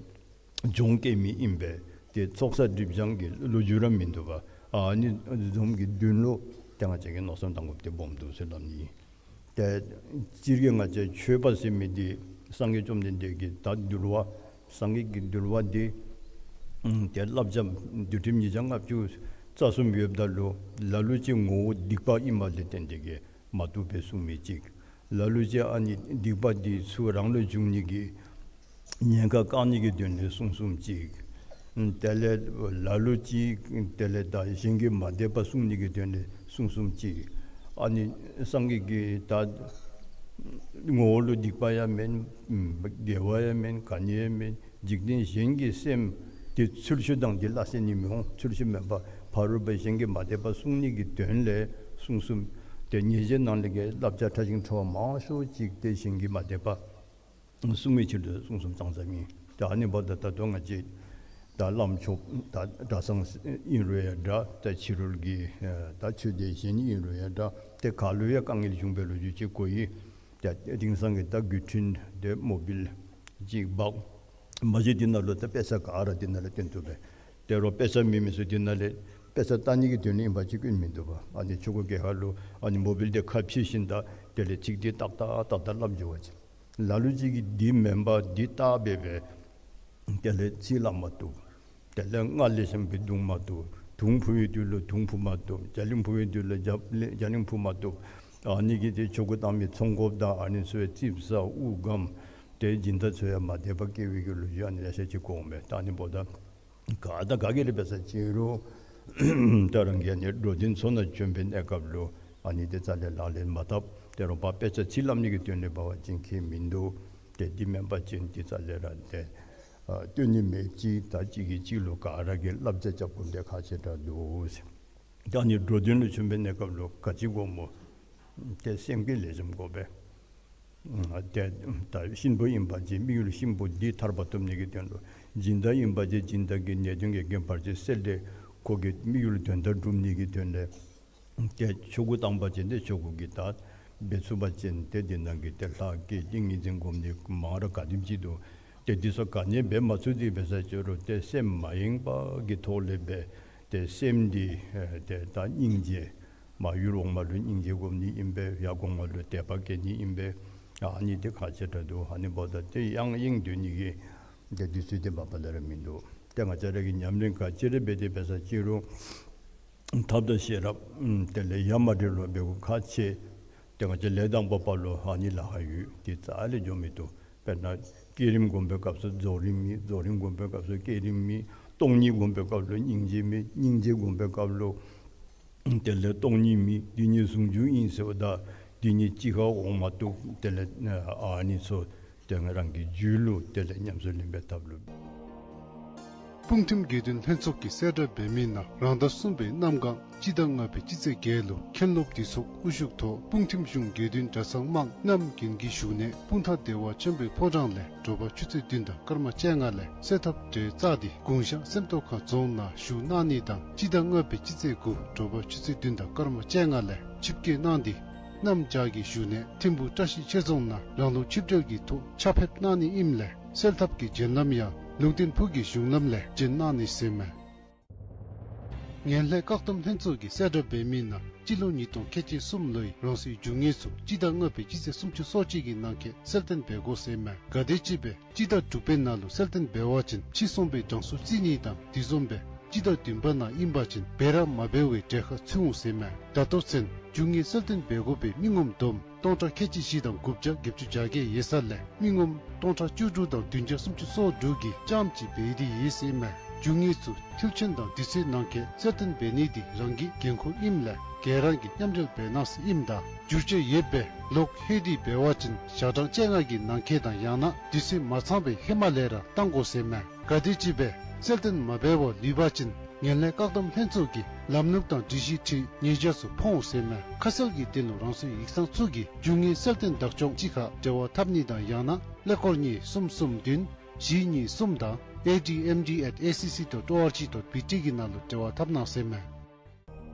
གྱོང་བཀལ་མི་ཨིན་པས། ཏེ་ཚོགས་བསགས་སྒྲིབ་སྦྱང་གི་ལོ་རྒྱུས་ར་མིན་འདུག་པ། ཨ་ནི་བཟུམ་གྱི་དོན་ལུ་ཏེ་ང་བཅས་ཀྱིས་མནོ་བསམ་བཏང་དགོཔ་འདི་སྦོམ་འདུག་ཟེར་སླབ་ནི། ཏེ་སྤྱིར་གྱིས་ང་བཅས་ཆོས་པ་ཟེར་མི་འདི་སངས་རྒྱས་བཅོམ་ལྡན་འདས་ཀྱི་ད་འདུལ་བ་སངས་རྒྱས་ཀྱི་འདུལ་བ་འདི་ཨམ་ཏེ་བསླབ་བྱ་འདུལ་ཁྲིམས་ཉིས་བརྒྱ་ལྔ་བཅུ་རྩ་གསུམ་ཡོདཔ་ད་ལུ་ལ་ལུ་ཅིག་ངོ་བོ་སྡིག་པ་ཨིནམ་ལས་བརྟེན་ཏེ་གིས་མ་བཏུབ་པའི་གསུངས་མི་ཅིག། ལ་ལུ་ཅིག་ཨ་ནི་སྡིག་པ་འདི་ཚུ་རང་ལུ་འབྱུང་ནི་གི་ཉེན་ཁ་བཀག་ནི་གི་དོན་ལས་གསུངས་གསུངསམ་ཅིག། དེ་ལས་ལ་ལུ་ཅིག་དེ་ལས་ད་གཞན་གྱི་མ་དད་པ་བསྲུང་ནི་གི་དོན་ལས་གསུངས་གསུངསམ་ཅིག། ཨ་ནི་སངས་རྒྱས་ཀྱིས་ད་ངོ་བོ་ལུ་སྡིག་པ་ཡང་མེན། དགེ་བ་ཡང་མེན། ག་ནི་ཡང་མེན། འཇིག་རྟེན་གཞན་གྱི་སེམས་དེ་ཚུལ་འཆོས་དང་དེ་སླ་བསྲེ་ནི་མི་འོང་། ཚུལ་འཆོས་མེན་པར་ཕ་རོལ་པོ་གཞན་གྱི་མ་དད་པ་བསྲུང་ནི་གི་དོན་ལས་གསུངས་གསུངསམ། ཏེ་ཉེས་བྱས་ནང་ལས་ཀྱི་བསླབ་བྱ་ཕྲ་ཞིང་ཕྲ་བ་མང་ཤོས་ཅིག་ཏེ་གཞན་གྱི་མ་དད་པ་བསྲུང་བའི་ཕྱིར་དུ་གསུངས་གསུངསམ་ཙང་ཙ་ཨིན། ཏེ་ཨ་ནི་འབདཝ་ད་ད་ལྟོ་ང་བཅས་ད་བླམ་ཆོསཔ་ད་གྲྭ་ཚང་ཨིན་རུང་ཡང་འདྲ། ད་ཕྱི་རོལ་གྱི་ད་ཆོས་སྡེ་གཞན་ཨིན་རུང་ཡང་འདྲ། ཏེ་ག་ལུ་ཡང་དཀའ་ངལ་བྱུང་བའི་ལོ་རྒྱུས་ཅིག་གོ་ཡི། ཏེ་དེང་སང་གི་ད་བརྒྱུད་འཕྲིན་དེ་མོ་བཱའིལ་ཅིག་འབག། མ་གཞི་འདི་ནང་ལུ་ད་དཔེ་ཆ་ག་ར་འདི་ནང་ལས་སྟོན་ཐུབ་པས། ཏེ་རོགས་དཔེ་ཆ་མེད་མི་ཚུ་འདི་ནང་ལས་ དཔེ་ཆ་ལྟ་ནི་གི་དོན་ལུ་ཨིན་པ་ཅིན་སྐྱོན་མིན་འདུག་པ། ཨ་ནི་ཆོས་སྒོ་གི་ཁ་ལུ་ཨ་ནི་མོ་བཱའིལ་དེ་ཁ་ཕྱེ་ཞིནམ་ད་དེ་ལས་ཚིག་དེ་ཏག་ཏག་ཏག་ཏག་སླབ་འགྱོ་བ་ཅིན། ལ་ལུ་ཅིག་གིས་འདི་མེན་པར་འདི་བལྟ་སྦེ་སྦེ་དེ་ལས་ཚིག་སླབ་མ་བཏུབ། དེ་ལས་རྔ་ལེགས་ཤོམ་སྦེ་བརྡུང་མ་བཏུབ། དུང་ཕུ་བའི་དུས་ལུ་དུང་ཕུ་མ་བཏུབ། རྒྱ་གླིང་ཕུ་བའི་དུས་ལུ་རྒྱ་རྒྱ་གླིང་ཕུ་མ་བཏུབ། ཨ་ནི་གིས་ཏེ་ཆོས་སྒོ་བཏང་མི་ཚོང་སྒོཔ་དང་ཨ་ནི་ཚུ་ཡང་ཙིགཔ་ཟ་དབུགས་སྒམ་ཏེ་སྦྱིན་བདག་ཚུ་ཡང་མ་བདེ་བ་སྐྱེ་བའི་གི་ལོ་རྒྱུས་ཨ་ནི་ལེ་ཤ་ཅིག་གོཝ་མས། ད་ཨ་ནི་འབདཝ་ད་ག་དང་ག་གིས་ར་འབད་ས་ཅིན་རུང་ད་རང་གིས་ཨ་ནི་འགྲོ་དོན་ཚུ་ནང་བྱོན་པའི་གནས་སྐབས་ལུ་ཨ་ནི་དེ་རྩ་ལས་ལག་ལེན་མ་འཐབ། དེ་རུང་ཕར་དཔེ་ཆ་ཚིག་སླབ་ནི་གི་དོན་ལས་འབད་བ་ཅིན་ཁྱད་མིན་འདུག། ཏེ་འདི་མེན་པ་ཅིན་དེ་རྩ་ལས་ར་ཏེ་ཨ་སྟོན་ནི་མེདཔ་ཅིག། ད་གཅིག་གིས་གཅིག་ལུ་ག་ར་གིས་བསླབ་བྱ་རྐྱབ་དགོཔ་དེ་ཁག་ཆེ་དྲགས་འདུག་ཟེར། ད་ཨ་ནི་འགྲོ་དོན་ལུ་བྱོན་པའི་གནས་སྐབས་ལུ་ག་ཅི་དགོཔ་སྨོ། ཏེ་སེམས་བསྐྱེད་ལེགས་ཤོམ་དགོ་པས། ཨ་ཏེ་ད་གཤིན་པོ་ཨིན་པ་ཅིན་དམིགས་ཡུལ་གཤིན་པོ་འདི་ཐར་པ་ཐོབ་ནི་གི་དོན་ལུ། སྦྱིན་བདག་ཨིན་པ་ཅིན་སྦྱིན་བདག་གི་ནད་གདོན་གྱི་རྐྱེན་བར་ཆད་སེལ་ཏེ་ཁོ་གི་དམིགས་ཡུལ་དོན་དག་སྒྲུབ་ནི་གི་དོན་ལས། ཏེ་ཆོས་སྒོ་བཏང་པ་ཅིན་ཏེ་ཆོས་སྒོ་གི་ད་འབད་ཚུགས་པ་ཅིན་ཏེ་འདི་ནང་གི་ཏེ་ལྷ་བསྐྱེད་ཏིང་ངེ་འཛིན་སྒོམ་ནི་མང་རབས་ག་དེམ་ཅིག་འདུག། ཏེ་འདི་ཚུ་ག་ནི་འབད་མ་ཚུགས་ཏེ་འབད་ས་ཅིན་རུང་ཏེ་སེམས་མ་ཡེངས་པ་གི་ཐོག་ལས་འབད། ཏེ་སེམས་འདི་ཨེ་ཏེ་ད་སྙིང་རྗེ། མར་ཡུལ་འོག་མ་ལུ་སྙིང་རྗེ་སྒོམ་ནི་ཨིན་པས། ཡར་གོང་མ་ལུ་དད་པ་བསྐྱེད་ནི་ཨིན་པས། ཨ་ནི་འདི་ཁག་ཆེ་དྲགས་འདུག། ཨ་ནི་འབདཝ་ད་ཏེ་ཡང་ཡེངས་སྡོད་ནི་གི་ཏེ་དུས་ཚོད་འདི་མ་པ་ལས་ར་མིན་འདུག། ཏེ་ང་བཅས་ར་གིས་ཉམས་ལེན་ག་ཅི་ར་འབད་དེ་འབད་ས་ཅིན་རུང་ཐབས་དང་ཤེས་རབ་ཨམ་དེ་ལས་ཡ་མ་བྲལ་བར་འབད་དགོཔ་ཁག་ཆེ། ཏེ་ང་བཅས་ལས་དང་པོ་པ་ལུ་ཨ་ནི་ལཱ་ཁག་ཡོད། དེ་རྩ་ལས་འགྱོ་མི་བཏུབ། དཔེར་ན་བསྐྱེད་རིམ་སྒོམ་པའི་སྐབས་སུ་རྫོགས་རིམ་མེད། རྫོགས་རིམ་སྒོམ་པའི་སྐབས་སུ་བསྐྱེད་རིམ་མེད། སྟོང་ཉིད་སྒོམ་པའི་སྐབས་ལུ་སྙིང་རྗེ་མེད། སྙིང་རྗེ་སྒོམ་པའི་སྐབས་ལུ་དེ་ལས་སྟོང་ཉིད་མེད། འདི་ཉིད་ཟུང་འཇུག་ཨིན་ཟེརཝ་ད་འདི་ཉིད་གཅིག་ཁར་འོང་མ་བཏུབ། དེ་ལས་ཨ་ནི་ཚུ་ཏེ་ང་རང་གི་རྒྱུད་ལུ་དེ་ལས་ཉམས་སུ་ལེན་པའི་ཐབས་ལུ། སྤུངས་ཐིམ་དགེ་འདུན་ལྷན་ཚོགས་ཀྱིས་གསལ་བསྒྲགས་འབད་མི་ནང་རང་ཟླ་གསུམ་པའི་གནམ་གང་སྤྱི་ཟླ་ལྔ་པའི་སྤྱི་ཚེས་བརྒྱད་ལུ་མཁན་སློབ་འདུས་ཚོགས་དབུ་བཞུགས་ཐོག་སྤུངས་ཐིམ་གཞུང་དགེ་འདུན་གྲྭ་ཚང་དམངས་རྣམས་རྒན་གྱི་བཞུགས་གནས་སྤུངས་ཐང་བདེ་བ་ཆེན་པོའི་ཕོ་བྲང་ལས་དྲོ་པ་ཆུ་ཚོད་བདུན་དང་སྐར་མ་བཅོ་ལྔ་ལས་གསོལ་ཐབ་གྲལ་བཙུགས་ཏེ་གུང་ཤང་སེམས་རྟོགས་ཁ་རྫོང་ནང་བཞུགས་གནང་ནི་དང་། སྤྱི་ཟླ་ལྔ་པའི་སྤྱི་ཚེས་དགུ་དྲོ་པ་ཆུ་ཚོད་བདུན་དང་སྐར་མ་བཅོ་ལྔ་ལས་ཆིབས་བསྐྱོད་གནང་སྟེ་གནམ་བྱཱར་གྱི་བཞུགས་གནས་ཐིམ་ཕུག་བཀྲ་ཤིས་ཆོས་རྫོང་ནང་རང་ལུགས་ཆིབས་གྲལ་གྱི་ཐོག་ཕྱག་ཕེབས་གནང་ནི་ཨིནམ་ལས་གསོལ་ཐབ་ཀྱི་བརྒྱན་ལམ་ཡང་ལུང་བསྟན་ཕུག་གི་གཞུང་ལམ་ལས་བརྒྱན་གནང་ནི་ཟེར་མས། ངན་ལྷད་བཀག་སྡོམ་ལྷན་ཚོགས་ཀྱིས་གསལ་བསྒྲགས་འབད་མི་ནང་སྤྱི་ལོ་ཉིས་སྟོང་ཁལ་གཅིག་གསུམ་ལོའི་རང་སོའི་རྒྱུ་དངོས་ཚུ་སྤྱི་ཟླ་ལྔ་པའི་སྤྱི་ཚེས་སུམ་ཅུ་སོ་གཅིག་གི་ནང་འཁོད་གསལ་སྟོན་འབད་དགོ་ཟེར་མས། ག་དེམ་ཅིག་སྦེ་སྤྱི་ཟླ་དྲུག་པའི་ནང་ལུ་གསལ་སྟོན་འབད་བ་ཅིན་ཕྱི་སོང་པའི་གྲངས་སུ་བརྩི་ནི་དང་། དེ་བཟུམ་སྦེ་སྤྱི་ཟླ་བདུན་པ་ནང་ཨིན་པ་ཅིན་འབད་ར་མ་འབད་བའི་གྲལ་ཁར་ཚུད་འོང་ཟེར་མས། ད་ལྟོ་ཚུན་རྒྱུ་དངོས་གསལ་སྟོན་འབད་དགོ་པའི་མི་ངོམ་བསྡོམས་སྟོང་ཕྲག་ཁལ་གཅིག་བཞི་དང་དགུ་བརྒྱ་བརྒྱད་ཅུ་གྱ་བརྒྱད་ཡོད་ས་ལས་མི་ངོམ་སྟོང་ཕྲག་བཅུ་དྲུག་དང་བདུན་བརྒྱ་སུམ་ཅུ་སོ་དྲུག་གིས་རྐྱངམ་གཅིག་འབད་དེ་ཡོད་ཟེར་མས། རྒྱུ་དངོས་ཚུ་ཐེངས་ཆེན་དང་དུས་ཚོད་ནང་འཁོད་གསལ་སྟོན་འབད་ནི་འདི་རང་གི་འགན་ཁུར་ཨིནམ་ལས་ག་ར་གིས་མཉམ་འབྲེལ་འབད་གནང་ཟེར་ཨིནམ་ད་འགྱུར་བཅོས་ཡོདཔ་སྦེ་ལོག་ལྷོད་དེ་འབད་བ་ཅིན་ཞག་གྲངས་བཅོ་ལྔ་གི་ནང་འཁོད་དང་ཡང་ན་དུས་ཚོད་མ་ཚང་པའི་ཧེ་མ་ལས་ར་བཏང་དགོ་ཟེར་མས། ག་དེམ་ཅིག་སྦེ་གསལ་སྟོན་མ་འབད་བར་ལུས་པ་ཅིན་ངན་ལྷད་བཀག་སྡོམ་ལྷན་ཚོགས་ཀྱི་ལམ་ལུགས་དང་སྒྲིག་གཞི་ཁྲིམས་ཉེས་བྱ་ཚུ་ཕོག་འོང་ཟེར་མས། ཁ་གསལ་གྱི་དོན་ལུ་རང་སོའི་ཡིག་ཚང་ཚུ་གི་རྒྱུ་དངོས་གསལ་སྟོན་བདག་སྐྱོང་ཅིག་ཁར་འབྲེལ་བ་འཐབ་ནི་དང་ཡང་ན་ཀླད་ཀོར་གཉིས་གསུམ་གསུམ་བདུན་བཞི་གཉིས་གསུམ་དང་A D M D at A C C dot O R G dot B T གི་ནང་ལུ་འབྲེལ་བ་འཐབ་གནང་ཟེར་མས།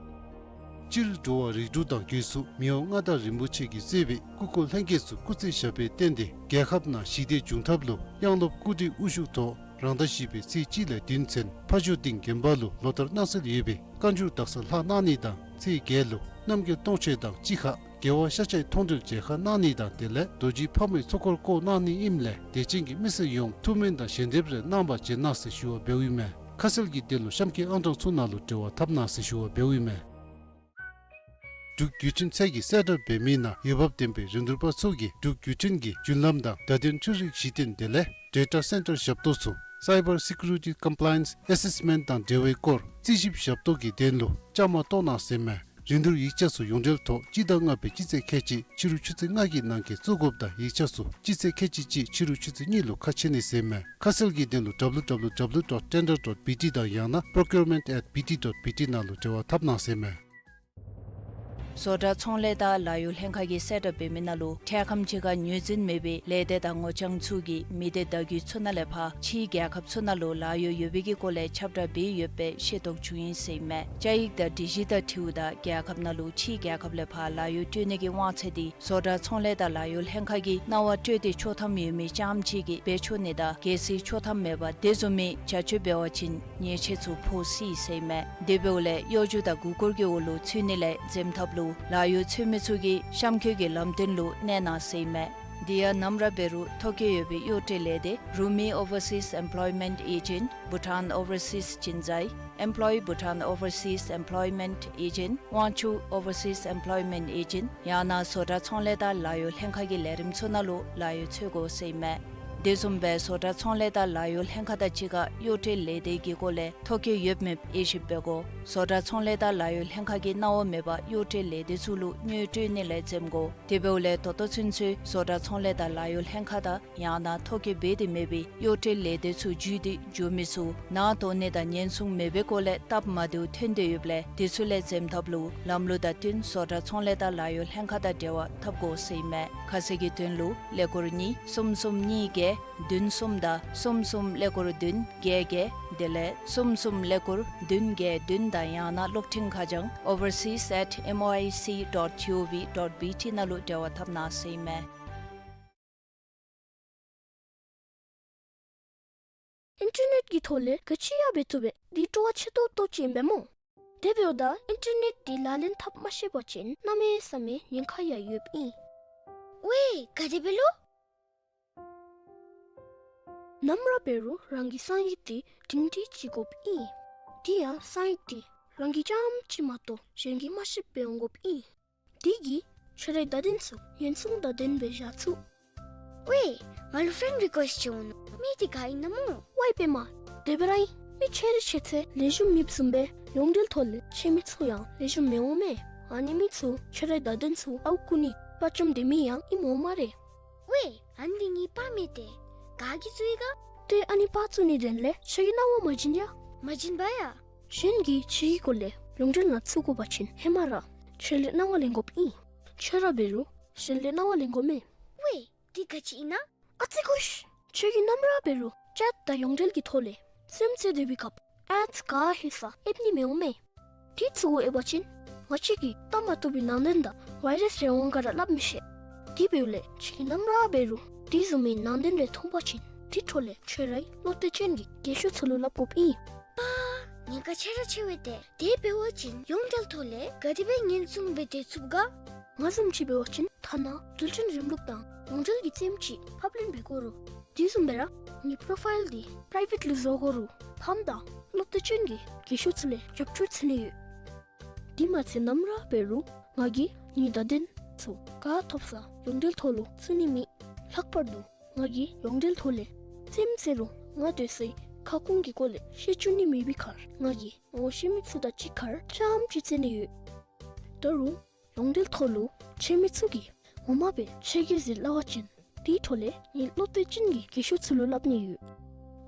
སྤྱིར་འགྲོ་བ་རིགས་དྲུག་དང་སྒོས་སུ་མི་དབང་མངའ་བདག་རིན་པོ་ཆེ་གིས་གཙོས་པའི་སྐུ་འཁོར་ལྷན་རྒྱས་ཚུ་སྐུ་ཚེ་ཞབས་པད་བརྟན་ཏེ་རྒྱལ་ཁབ་ནང་ཞི་བདེ་འབྱུང་ཐབས་ལུ་དབྱངས་སློབ་སྐུ་བགྲེས་དབུ་བཞུགས་ཐོག་རང་ཟླ་བཞི་པའི་ཚེས་གཅིག་ལས་བདུན་ཚུན་ཕ་ཇོ་སྡིངས་དགོན་པ་ལུ་ལོ་ལྟར་གནང་སྲོལ་ཡོད་པའི་བཀའ་འགྱུར་དག་ས་ལྷག་གནང་ནི་དང་ཚེས་བརྒྱད་ལུ་རྣམ་རྒྱལ་སྟོང་མཆོད་དང་གཅིག་ཁར་རྒྱལ་བ་ཤཱཀྱའི་མཐོང་གྲོལ་མཇལ་ཁ་གནང་ནི་དང་དེ་ལས་རྡོ་རྗེ་ཕག་མོའི་ཚོགས་འཁོར་བསྐོར་གནང་ནི་ཨིནམ་ལས་དད་ཅན་གྱི་མི་སེར་ཡོངས་ཐུགས་སྨོན་དང་ཞལ་འདེབས་རེ་གནང་བར་བྱོན་གནང་ཟེར་ཞུ་བ་འབདཝ་ཨིན་མས། ཁ་གསལ་གྱི་དོན་ལུ་གཤམ་འཁོད་ཨང་གྲངས་ཚུ་ནང་ལུ་འབྲེལ་བ་འཐབ་གནང་ཟེར་ཞུ་བ་འབདཝ་ཨིན་མས། འབྲུག་བརྒྱུད་འཕྲིན་ཚད་ཀྱིས་གསལ་བསྒྲགས་འབད་མི་ནང་འོས་འབབ་ལྡན་པའི་རིན་བསྡུར་པ་ཚུ་གིས་འབྲུག་བརྒྱུད་འཕྲིན་གྱི་བརྒྱུད་ལམ་དང་བརྡ་དོན་འཕྲུལ་རིག་གཞི་རྟེན་དེ་ལས་Data Center ཞབས་ཏོག་ཚུ་Cyber Security Compliance Assessment དང་འབྲེལ་བའི་སྐོར་རྩིས་ཞིབ་ཞབས་ཏོག་གི་དོན་ལུ་བཅའ་མར་གཏོགས་གནང་ཟེར་མས། རིན་བསྡུར་ཡིག་ཆ་ཚུ་ཡོངས་འབྲེལ་ཐོག་སྤྱི་ཟླ་ལྔ་པའི་སྤྱི་ཚེས་ཁལ་གཅིག་ཕྱི་རུ་ཆུ་ཚོད་ལྔ་གི་ནང་འཁོད་བཙུགས་དགོཔ་དང་ཡིག་ཆ་ཚུ་སྤྱི་ཚེས་ཁལ་གཅིག་གཅིག་ཕྱི་རུ་ཆུ་ཚོད་གཉིས་ལུ་ཁ་ཕྱེ་ནི་ཟེར་མས། ཁ་གསལ་གྱི་དོན་ལུ་W W W dot tender dot B T དང་ཡང་ན་procurement at B T dot B T ནང་ལུ་འབྲེལ་བ་འཐབ་གནང་ཟེར་མས། བཟོ་གྲྭ་ཚོང་ལས་དང་ལཱ་གཡོག་ལྷན་ཁག་གིས་གསལ་བསྒྲགས་འབད་མི་ནང་ལུ་འཕྲལ་ཁམས་ཅིག་ཁར་ངོས་འཛིན་མེད་པའི་ལས་སྡེ་དང་ངོ་རྐྱང་ཚུ་གིས་མི་སྡེ་བརྡ་བརྒྱུད་ཚུ་ནང་ལས་ཕར་ཕྱིའི་རྒྱལ་ཁབ་ཚུ་ནང་ལུ་ལཱ་གཡོག་ཡོད་པའི་གི་སྐོར་ལས་ཁྱབ་བསྒྲགས་འབད་ཡོད་པའི་ཤེས་རྟོགས་བྱུང་ཡི་ཟེར་ཨིན་མས། བཅའ་ཡིག་དང་སྒྲིག་གཞི་དང་འཁྲིལཝ་ད་རྒྱལ་ཁབ་ནང་ལུ་ཕྱིའི་རྒྱལ་ཁབ་ལས་ཕར་ལཱ་གཡོག་སྤྲོད་ནི་གི་དབང་ཚད་འདི་བཟོ་གྲྭ་ཚོང་ལས་དང་ལཱ་གཡོག་ལྷན་ཁག་གིས་གནང་བ་སྤྲོད་དེ་ཆོག་ཐམ་ཡོད་མི་རྐྱངམ་ཅིག་གིས་འབད་ཆོག་ནི་དང་གལ་སྲིད་ཆོག་ཐམ་མེད་པར་དེ་བཟུམ་མའི་བྱ་སྤྱོད་འབད་བ་ཅིན་ཉེས་ཆད་ཚུ་ཕོག་སྲིད་ཟེར་ཨིན་མས། དེ་འབདཝ་ལས་གཡོ་སྒྱུ་དང་མགུ་སྐོར་གྱི་འོག་ལུ་ཚུད་ནི་ལས་འཛེམ་ཐབས་ལུ་ལཱ་གཡོག་འཚོལ་མི་ཚུ་གིས་གཤམ་འཁོད་ཀྱི་ལམ་སྟོན་ལུ་གནས་གནང་ཟེར་ཨིན་མས། དེ་ཡང་ནམ་ར་འབད་རུང་ཐོ་བཀོད་ཡོད་པའི་གཡོག་བཀྲོལ་ལས་སྡེ་Rumi Overseas Employment Agent, Bhutan Overseas Chinzai, Employ Bhutan Overseas Employment Agent, Wangchuck Overseas Employment Agent ཡང་ན་བཟོ་གྲྭ་ཚོང་ལས་དང་ལཱ་གཡོག་ལྷན་ཁག་གི་ལས་རིམ་ཚུ་ནང་ལུ་ལཱ་གཡོག་འཚོལ་དགོ་ཟེར་ཨིན་མས། དེ་བཟུམ་སྦེ་བཟོ་གྲྭ་ཚོང་ལས་དང་ལཱ་གཡོག་ལྷན་ཁག་དང་གཅིག་ཁར་གཡོག་བཀྲོལ་ལས་སྡེ་གི་སྐོར་ལས་ཐོ་བཀོད་ཡོད་མེད་དབྱེ་ཞིབ་འབད་དགོ། བཟོ་གྲྭ་ཚོང་ལས་དང་ལཱ་གཡོག་ལྷན་ཁག་གིས་གནང་བ་མེད་པར་གཡོག་བཀྲོལ་ལས་སྡེ་ཚུ་ལུ་གཡོག་འཚོལ་ནི་ལས་འཛེམ་དགོ། དེ་འབདཝ་ལས་ད་ལྟོ་ཚུན་ཚོད་བཟོ་གྲྭ་ཚོང་ལས་དང་ལཱ་གཡོག་ལྷན་ཁག་དང་ཡང་ན་ཐོ་བཀོད་འབད་དེ་མེད་པའི་གཡོག་བཀྲོལ་ལས་སྡེ་ཚུ་བརྒྱུད་དེ་འགྱོ་མི་ཚུ་ནང་དོགས་ནི་དང་ཉེན་སྲུང་མེད་པའི་སྐོར་ལས་སྟབས་མ་བདེཝ་ཐོན་དོ་ཡོདཔ་ལས་དེ་ཚུ་ལས་འཛེམ་ཐབས་ལུ་ལམ་ལུགས་དང་བསྟུན་བཟོ་གྲྭ་ཚོང་ལས་དང་ལཱ་གཡོག་ལྷན་ཁག་དང་འབྲེལ་བ་འཐབ་དགོ་ཟེར་ཨིན་མས། ཁ་གསལ་གྱི་དོན་ལུ་ཀླད་ཀོར་གཉིས་གསུམ་གསུམ་གཉིས་བརྒྱད་བདུན་གསུམ་དང་གསུམ་གསུམ་ཀླད་ཀོར་བདུན་བརྒྱད་བརྒྱད་དེ་ལས་གསུམ་གསུམ་ཀླད་ཀོར་བདུན་བརྒྱད་བདུན་དང་ཡང་ན་གློག་འཕྲིན་ཁ་བྱང་overseas at M O I C dot G O V dot B T ནང་ལུ་འབྲེལ་བ་འཐབ་གནང་ཟེར་ཨིན་མས། ཨིན་ཊར་ནེཊ་ཀྱི་ཐོག་ལས་ག་ཅི་ཡང་འབད་བཏུབ་པས། འདི་སྤྲོ་བ་ཆེ་ཏོག་ཏོ་ཅིག་ཨིན་པས་སྨོ། དེ་འབདཝ་ད་ཨིན་ཊར་ནེཊ་འདི་ལག་ལེན་འཐབ་མ་ཤེས་པ་ཅིན་གནམ་མེད་ས་མེད་ཉེན་ཁ་ཡང་ཡོདཔ་ཨིན། ཝའེ་ག་དེ་སྦེ་ལོ། ནམ་ར་འབད་རུང་རང་གི་གསང་ཡིག་འདི་སྒྲིང་སྒྲི་ཅིག་དགོཔ་ཨིན། དེ་ཡང་གསང་ཡིག་འདི་རང་གིས་རྐྱངམ་ཅིག་མ་གཏོགས་གཞན་གྱིས་མ་ཤེསཔ་སྦེ་འོང་དགོཔ་ཨིན། དེ་གིས་ཁྱོད་རའི་བརྡ་དོན་ཚུ་ཉེན་སྲུང་དང་ལྡནམ་སྦེ་བཞག་ཚུགས། ཝའེ་ང་ལུ་ཕེན་རི་ཀུ་ཨེསཊ་ཅིག་འོང་ནུག། མི་འདི་ག་ཨིན་ན་སྨོ། ཝའེ་པདྨ། དེ་སྦེ་ར་ཨིན། མི་ཁྱོད་ར་ཤེས་ཚེ་ལེགས་ཤོམ་མེདཔ་བཟུམ་སྦེ་ཡོངས་འབྲེལ་ཐོག་ལས་ཁྱོད་མི་ཚུ་ཡང་ལེགས་ཤོམ་མི་འོང་མས། ཨ་ནི་མི་ཚུ་ཁྱོད་རའི་བརྡ་དོན་ཚུ་ཨརཝ་རྐུ་ནི་དཔའ་བཅམ་སྡོད་མི་ཡང་ཨིནམ་འོང་སྨ་རེ། ཝའེ་ཨ་ནི་འདི་ངེའི་པར་མས་ཏེ། ག་གིས་བཙུགས་ཡི་ག། ཏེ་ཨ་ནི་པར་བཙུགས་ནི་དོན་ལས་ཁྱོད་ཀྱིས་གནང་བ་མ་བྱིན་ཡ། མ་བྱིན་པ་ཡ། གཞན་གྱིས་ཁྱོད་ཀྱི་སྐོར་ལས་ཡོངས་འབྲེལ་ནང་བཙུགས་དགོ་པ་ཅིན་ཧེ་མ་ར་ཁྱོད་ལས་གནང་བ་ལེན་དགོཔ་ཨིན། ཁྱོད་ར་འབད་རུང་གཞན་ལས་གནང་བ་ལེན་དགོ་མས། ཝའེ་འདི་ག་ཅི་ཨིན་ན། ཨ་ཙི་ཁུ་ཤ། ཁྱོད་ཀྱིས་ནམ་ར་འབད་རུང་ཅེཊ་དང་ཡོངས་འབྲེལ་གྱི་ཐོག་ལས་རྩེདམོ་རྩེ་སྡོད་པའི་སྐབས་ཨེཌསི་ག་ཧེ་ས་ཨེབ་ནི་མི་འོང་མས། དེ་ཚུ་གུ་ཨེབ་པ་ཅིན་ང་བཅས་ཀྱིས་བལྟ་མ་བཏུབ་པའི་ནང་དོན་དང་ཝའི་རཱསི་རེ་འོང་ག་ར་སླབ་མི་ཤེས། དེ་འབདཝ་ལས་ཁྱོད་ཀྱིས་ནམ་ར་འབད་རུང་དེ་བཟུམ་མའི་ནང་དོན་རེ་མཐོང་པ་ཅིན་དེ་འཕྲོ་ལས་ཁྱོད་རའི་བློ་གཏད་ཅན་གྱི་རྒན་ཤོས་ཚུ་ལུ་སླབ་དགོཔ་ཨིན། པ། ཉེན་ཁ་ཆེ་ར་ཆེ་བས་ཏེ། དེ་འབད་བ་ཅིན་ཡོངས་འབྲེལ་ཐོག་ལས་ག་དེ་སྦེ་ཉེན་སྲུང་འབད་སྡོད་ཚུགས་ག། ང་བཟུམ་ཅིག་འབད་བ་ཅིན་ཐ་ན་འགྲུལ་འཕྲིན་རིམ་ལུགས་དང་ཡོངས་འབྲེལ་གྱི་རྩེདམོ་ཅིག་ཕབ་ལེན་འབད་དགོ་རུང་དེ་བཟུམ་སྦེ་ར་ངེའི་པོ་རོ་ཕའིལ་འདི་པི་རའི་ཝེཊ་ལུ་བཟོ་དགོ་རུང་ཕམ་དང་བློ་གཏད་ཅན་གྱི་རྒན་ཤོས་ཚུ་ལས་རྒྱབ་སྐྱོར་འཚོལ་ནི་ཡོད། དེ་མ་ཚད་ནམ་ར་འབད་རུང་ང་གིས་ངེའི་བརྡ་དོན་ཚུ་ག་ཐོབ་ས་ཡོངས་འབྲེལ་ཐོག་ལུ་བཙུགས་ནི་མེད། ལྷག་པར་དུ་ང་གིས་ཡོངས་འབྲེལ་ཐོག་ལས་རྩེདམོ་རྩེ་རུང་ང་སྡོད་སའི་ཁ་སྐོང་གི་སྐོར་ལས་ཤེས་བཅུག་ནི་མེད་པའི་ཁར་ང་གིས་ངོ་ཤེས་མི་ཚུ་དང་གཅིག་ཁར་རྐྱངམ་ཅིག་རྩེ་ནི་ཡོད། ད་རུང་ཡོངས་འབྲེལ་ཐོག་ལུ་ཁྱོད་མི་ཚུ་གིས་ངོ་མ་སྦེ་ཁྱོད་ཀྱི་ཟེར་སླབ་པ་ཅིན་དེའི་འཕྲོ་ལས་ངེའི་བློ་གཏད་ཅན་གྱི་རྒན་ཤོས་ཚུ་ལུ་སླབ་ནི་ཡོད།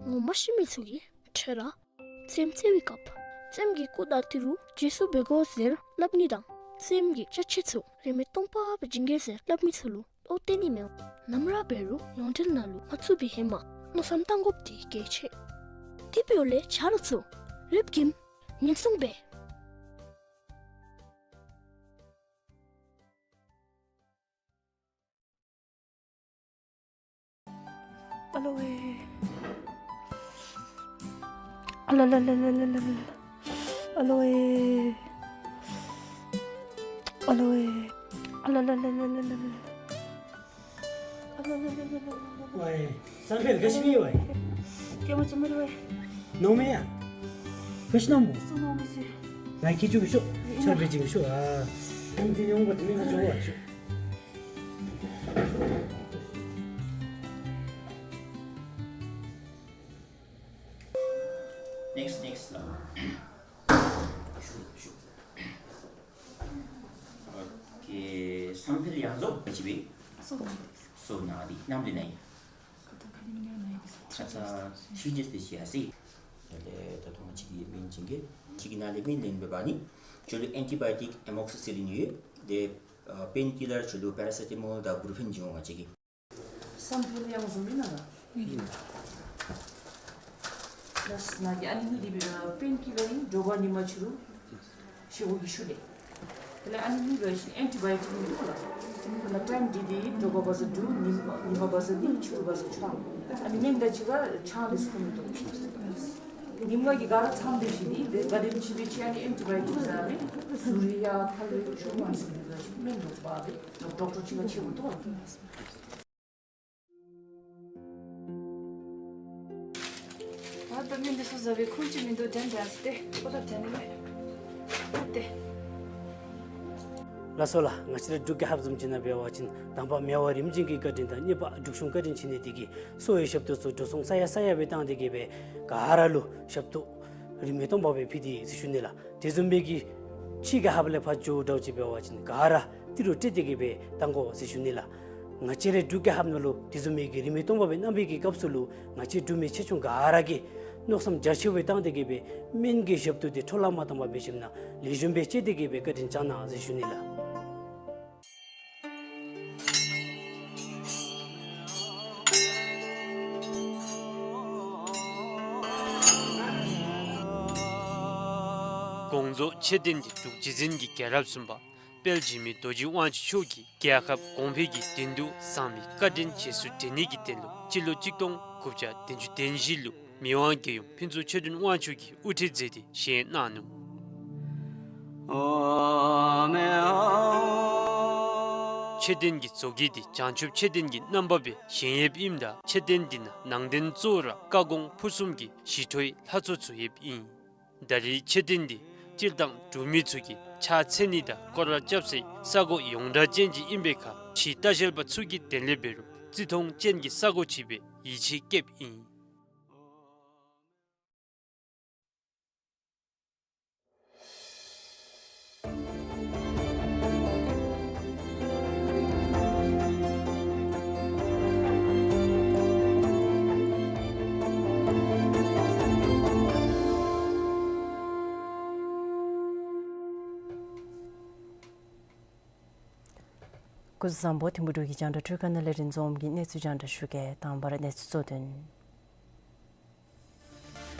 ངོ་མ་ཤེས་མི་ཚུ་གིས་ཁྱོད་ར་རྩེདམོ་རྩེ་བའི་སྐབས་རྩེདམོ་གི་སྐུ་དང་ཏི་རུ་རྗེས་སུ་འབད་དགོ་ཟེར་སླབ་ནི་དང་རྩེདམོ་གི་ཅ་ཆས་ཚུ་རིན་མེད་སྟོང་པ་སྦེ་བྱིན་གེ་ཟེར་སླབ་མི་ཚུ་ལུ་བློ་གཏད་ནི་མི་འོང་། ནམ་ར་འབད་རུང་ཡོངས་འབྲེལ་ནང་ལུ་མ་བཙུགས་པའི་ཧེ་མ་མནོ་བསམ་བཏང་དགོཔ་འདི་གལ་ཆེ། དེ་འབདཝ་ལས་ཆ་རོགས་ཚུ་རེབ་ཀྱིས་ཉེན་སྲུང་འབད། ཨ་ལོ་ཝེ། ཨ་ལ་ལ་ལ། ཨ་ལོ་ཝེ། ཨ་ལོ་ཝེ། ཨ་ལ་ལ་ལ། ཝའེ། བསམ་འཕེལ་ག་ཅི་མི་ཝའེ། ཏེ་མ་ཅི་མ་རེ་ཝའེ། ནོ་མེ་ཡ། ག་ཅི་ནོ་མོ། སུ་ནོ་མེ་སི། ང་ཁྱེད་ཅུ་གི་ཤོ། ཆར་བེ་ཅིང་ཤོ་ཨ། ཁྱེད་ཅི་ཉོང་པ་དེ་མི་ང་ཅོ་ཝ་ཤོ། Next, next. ཨོ་ཁེ། བསམ་འཕེལ་ཡང་རྫོགས་པ་ཅི་བས། སོ་ན་དེ་ནམ་དུས་ན་ཡིན། ཁ་ཚ་ཁ་ཉིན་ཉ་ན་ཡིན། ཁ་ཚ་ཐིག་ཇེས་ཏེ་ཤི་ཡ་སི། ད་ལྟ་ང་གཅིག་གི་མིང་ཅིག་གི་གཅིག་གི་ནང་ལས་མིང་ལེན་འབད་བ་ནི། ཁྱོད་ལུ་ཨེན་ཊི་བའི་ཊིཀ་ཨེ་མོག་སི་སི་ལིན་ཡོད། དེ་ཨ་པེན་ཀི་ལར་ཁྱོད་ལུ་པེ་ར་སེ་ཊ་མོལ་དང་བུ་རུ་ཕེན་བྱིན་འོང་ང་བཅས་ཀྱིས། སམ་ཕུ་ནི་ཡང་བཟུང་མི་ན་ལགས། ལགས་ང་གིས་ཨ་ནི་གཉིས་འདི་སྦེ་པེན་ཀི་ལར་ཨིན། དྲོ་པ་ཉིན་མ་ཕྱི་རུ་ཤི་བོ་གི་ཤུལ་ལས། དེ་ལས་ཨ་ནི་གཉིས་པ་ཨེན་ཊི་བའི་ཊིཀ་ཨིན་འདུག་ལགས། ཁོ་ལུ་ཊའིམ་འདི་འདི་དྲོ་པ་བ་ཟ་དྲུག་ཉིན་ཉིན་མ་བ་ཟ་གཉིས་ཕྱི་རུ་བ་ཟ་བཅུ། ཨ་ནི་སྨན་དང་གཅིག་ཁར་ཆང་འདི་ཚུ་འཐུང་མི་བཏུབ། ཉིནམ་གི་ག་ར་ཚང་སྟེ་ཞིནམ་ལས་དེ་ག་དེམ་ཅིག་སྦེ་ཅིག་ཨ་ནི་ཨེན་ཊི་བའི་ཊིཀ་ཟ་མི་ཟུར་ཡང་ཐལ་བའི་ཆུ་མ་ཟུར་ཡང་སྨན་འདི་པ་འདི་ཌོག་ཊར་ཅིག་ཁར་ཕྱད་དགོ་འདུག་ལགས། ད་ལྟོ་སྨན་འདི་ཚུ་ཟ་བའི་ཁུངས་ཅིག་མིན་འདུག། དྲན་དྲན་ཏེ་ཨོ་ད་དྲན་ནི་མས། ཨ་ཏེ། ལགས་སོ་ལགས། ང་བཅས་ར་འབྲུག་རྒྱལ་ཁབ་བཟུམ་ཅིག་ནང་འབད་བ་ཅིན་དང་པ་མི་དབང་རིམ་བྱོན་གྱི་བཀའ་དྲིན་དང་གཉིས་པ་འབྲུག་གཞུང་བཀའ་དྲིན་བྱིན་ནི་འདི་གིས་གསོ་བའི་ཞབས་ཏོག་ཚུ་འགྲོ་སོང་ས་ཡ་ས་ཡ་སྦེ་བཏང་སྟེ་གི་སྦེ་ག་ར་ལུ་ཞབས་ཏོག་རིན་མེད་སྟོང་པ་སྦེ་ཕུལ་ཏེ་ཡོད་ཟེར་ཞུ་ནི་ལགས། དེ་བཟུམ་སྦེ་གི་ཕྱི་རྒྱལ་ཁབ་ལས་ཕར་འགྱོཝ་འདྲཝ་ཅིག་འབད་བ་ཅིན་ག་ར་ཏི་རུ་སྤྲོད་དེ་གི་སྦེ་བཏང་དགོ་ཟེར་ཞུ་ནི་ལགས། ང་བཅས་རའི་འབྲུག་རྒྱལ་ཁབ་ནང་ལུ་དེ་བཟུམ་མའི་གི་རིན་མེད་སྟོང་པ་སྦེ་གནང་བའི་གི་སྐབས་སུ་ལུ་ང་བཅས་འབྲུག་མི་ཆེ་ཆུང་ག་ར་གིས་མནོ་བསམ་རྒྱ་ཆེ་བའི་བཏང་སྟེ་གི་སྦེ་སྨན་གྱི་ཞབས་ཏོག་འདི་འཕྲོ་བརླག་མ་བཏང་པར་འབད་ཞིནམ་ལས་ལེགས་ཤོམ་སྦེ་སྤྱོད་དེ་གི་སྦེ་བཀའ་དྲིན་བསྐྱང་གནང་ཟེར་ཞུ་ནི་ལགས། དགོངས་རྫོགས་མཆོད་རྟེན་འདི་འབྲུག་རྗེ་བཙུན་གྱི་རྒྱལ་རབས་གསུམ་པ་དཔལ་འཇིགས་མེད་རྡོ་རྗེ་དབང་ཕྱུག་མཆོག་གིས་རྒྱལ་ཁབ་གོང་འཕེལ་གྱི་དོན་དུ་བསམ་པའི་བཀའ་དྲིན་རྗེས་སུ་དྲན་ནི་གི་དོན་ལུ་སྤྱི་ལོ་གཅིག་སྟོང་དགུ་བརྒྱ་བདུན་ཅུ་དོན་བཞི་ལུ་མི་དབང་རྒྱལ་ཡུམ་ཕུན་ཚོགས་ཆོས་སྒྲོན་དབང་ཕྱུག་གིས་དབུ་ཁྲིད་མཛད་དེ་བཞེངས་གནང་ནུག། མཆོད་རྟེན་གྱི་བཟོ་བཀོད་འདི་བྱང་ཆུབ་མཆོད་རྟེན་གྱི་རྣམ་པ་སྦེ་བཞེངས་ཡོདཔ་ཨིནམ་ད་མཆོད་རྟེན་འདི་ནང་ནང་རྟེན་གཙོ་བོ་ར་བཀའ་དགོངས་ཕུར་གསུམ་གྱི་ཞི་ཁྲོའི་ལྷ་ཚོགས་ཚུ་ཡོདཔ་ཨིན། ད་རེས་མཆོད་རྟེན་འདི་སྤྱིར་བཏང་འབྲུག་མི་ཚུ་གིས་ཕྱག་འཚལ་ནི་དང་སྐོར་ར་རྐྱབ་སའི་ས་གོ་ཡོངས་གྲགས་ཅན་ཅིག་ཨིན་པའི་ཁར་ཕྱིའི་ལྟ་བཤལ་པ་ཚུ་གིས་དེ་ལས་འབད་རུང་བརྩི་མཐོང་ཅན་གྱི་ས་གོ་ཅིག་སྦེ་ཡིད་ཆེས་བསྐྱེདཔ་ཨིན། སྐུ་གཟུགས་བཟང་པོ། ཐིམ་ཕུ་འབྲུག་གི་རྒྱང་བསྒྲགས་འཕྲུལ་ཁང་ནང་ལས་རིན་འཛོམས་ཀྱིས་གནས་ཚུལ་རྒྱང་བསྒྲགས་ཞུ་གེ། དང་པ་ར་གནས་ཚུལ་གཙོ་དོན།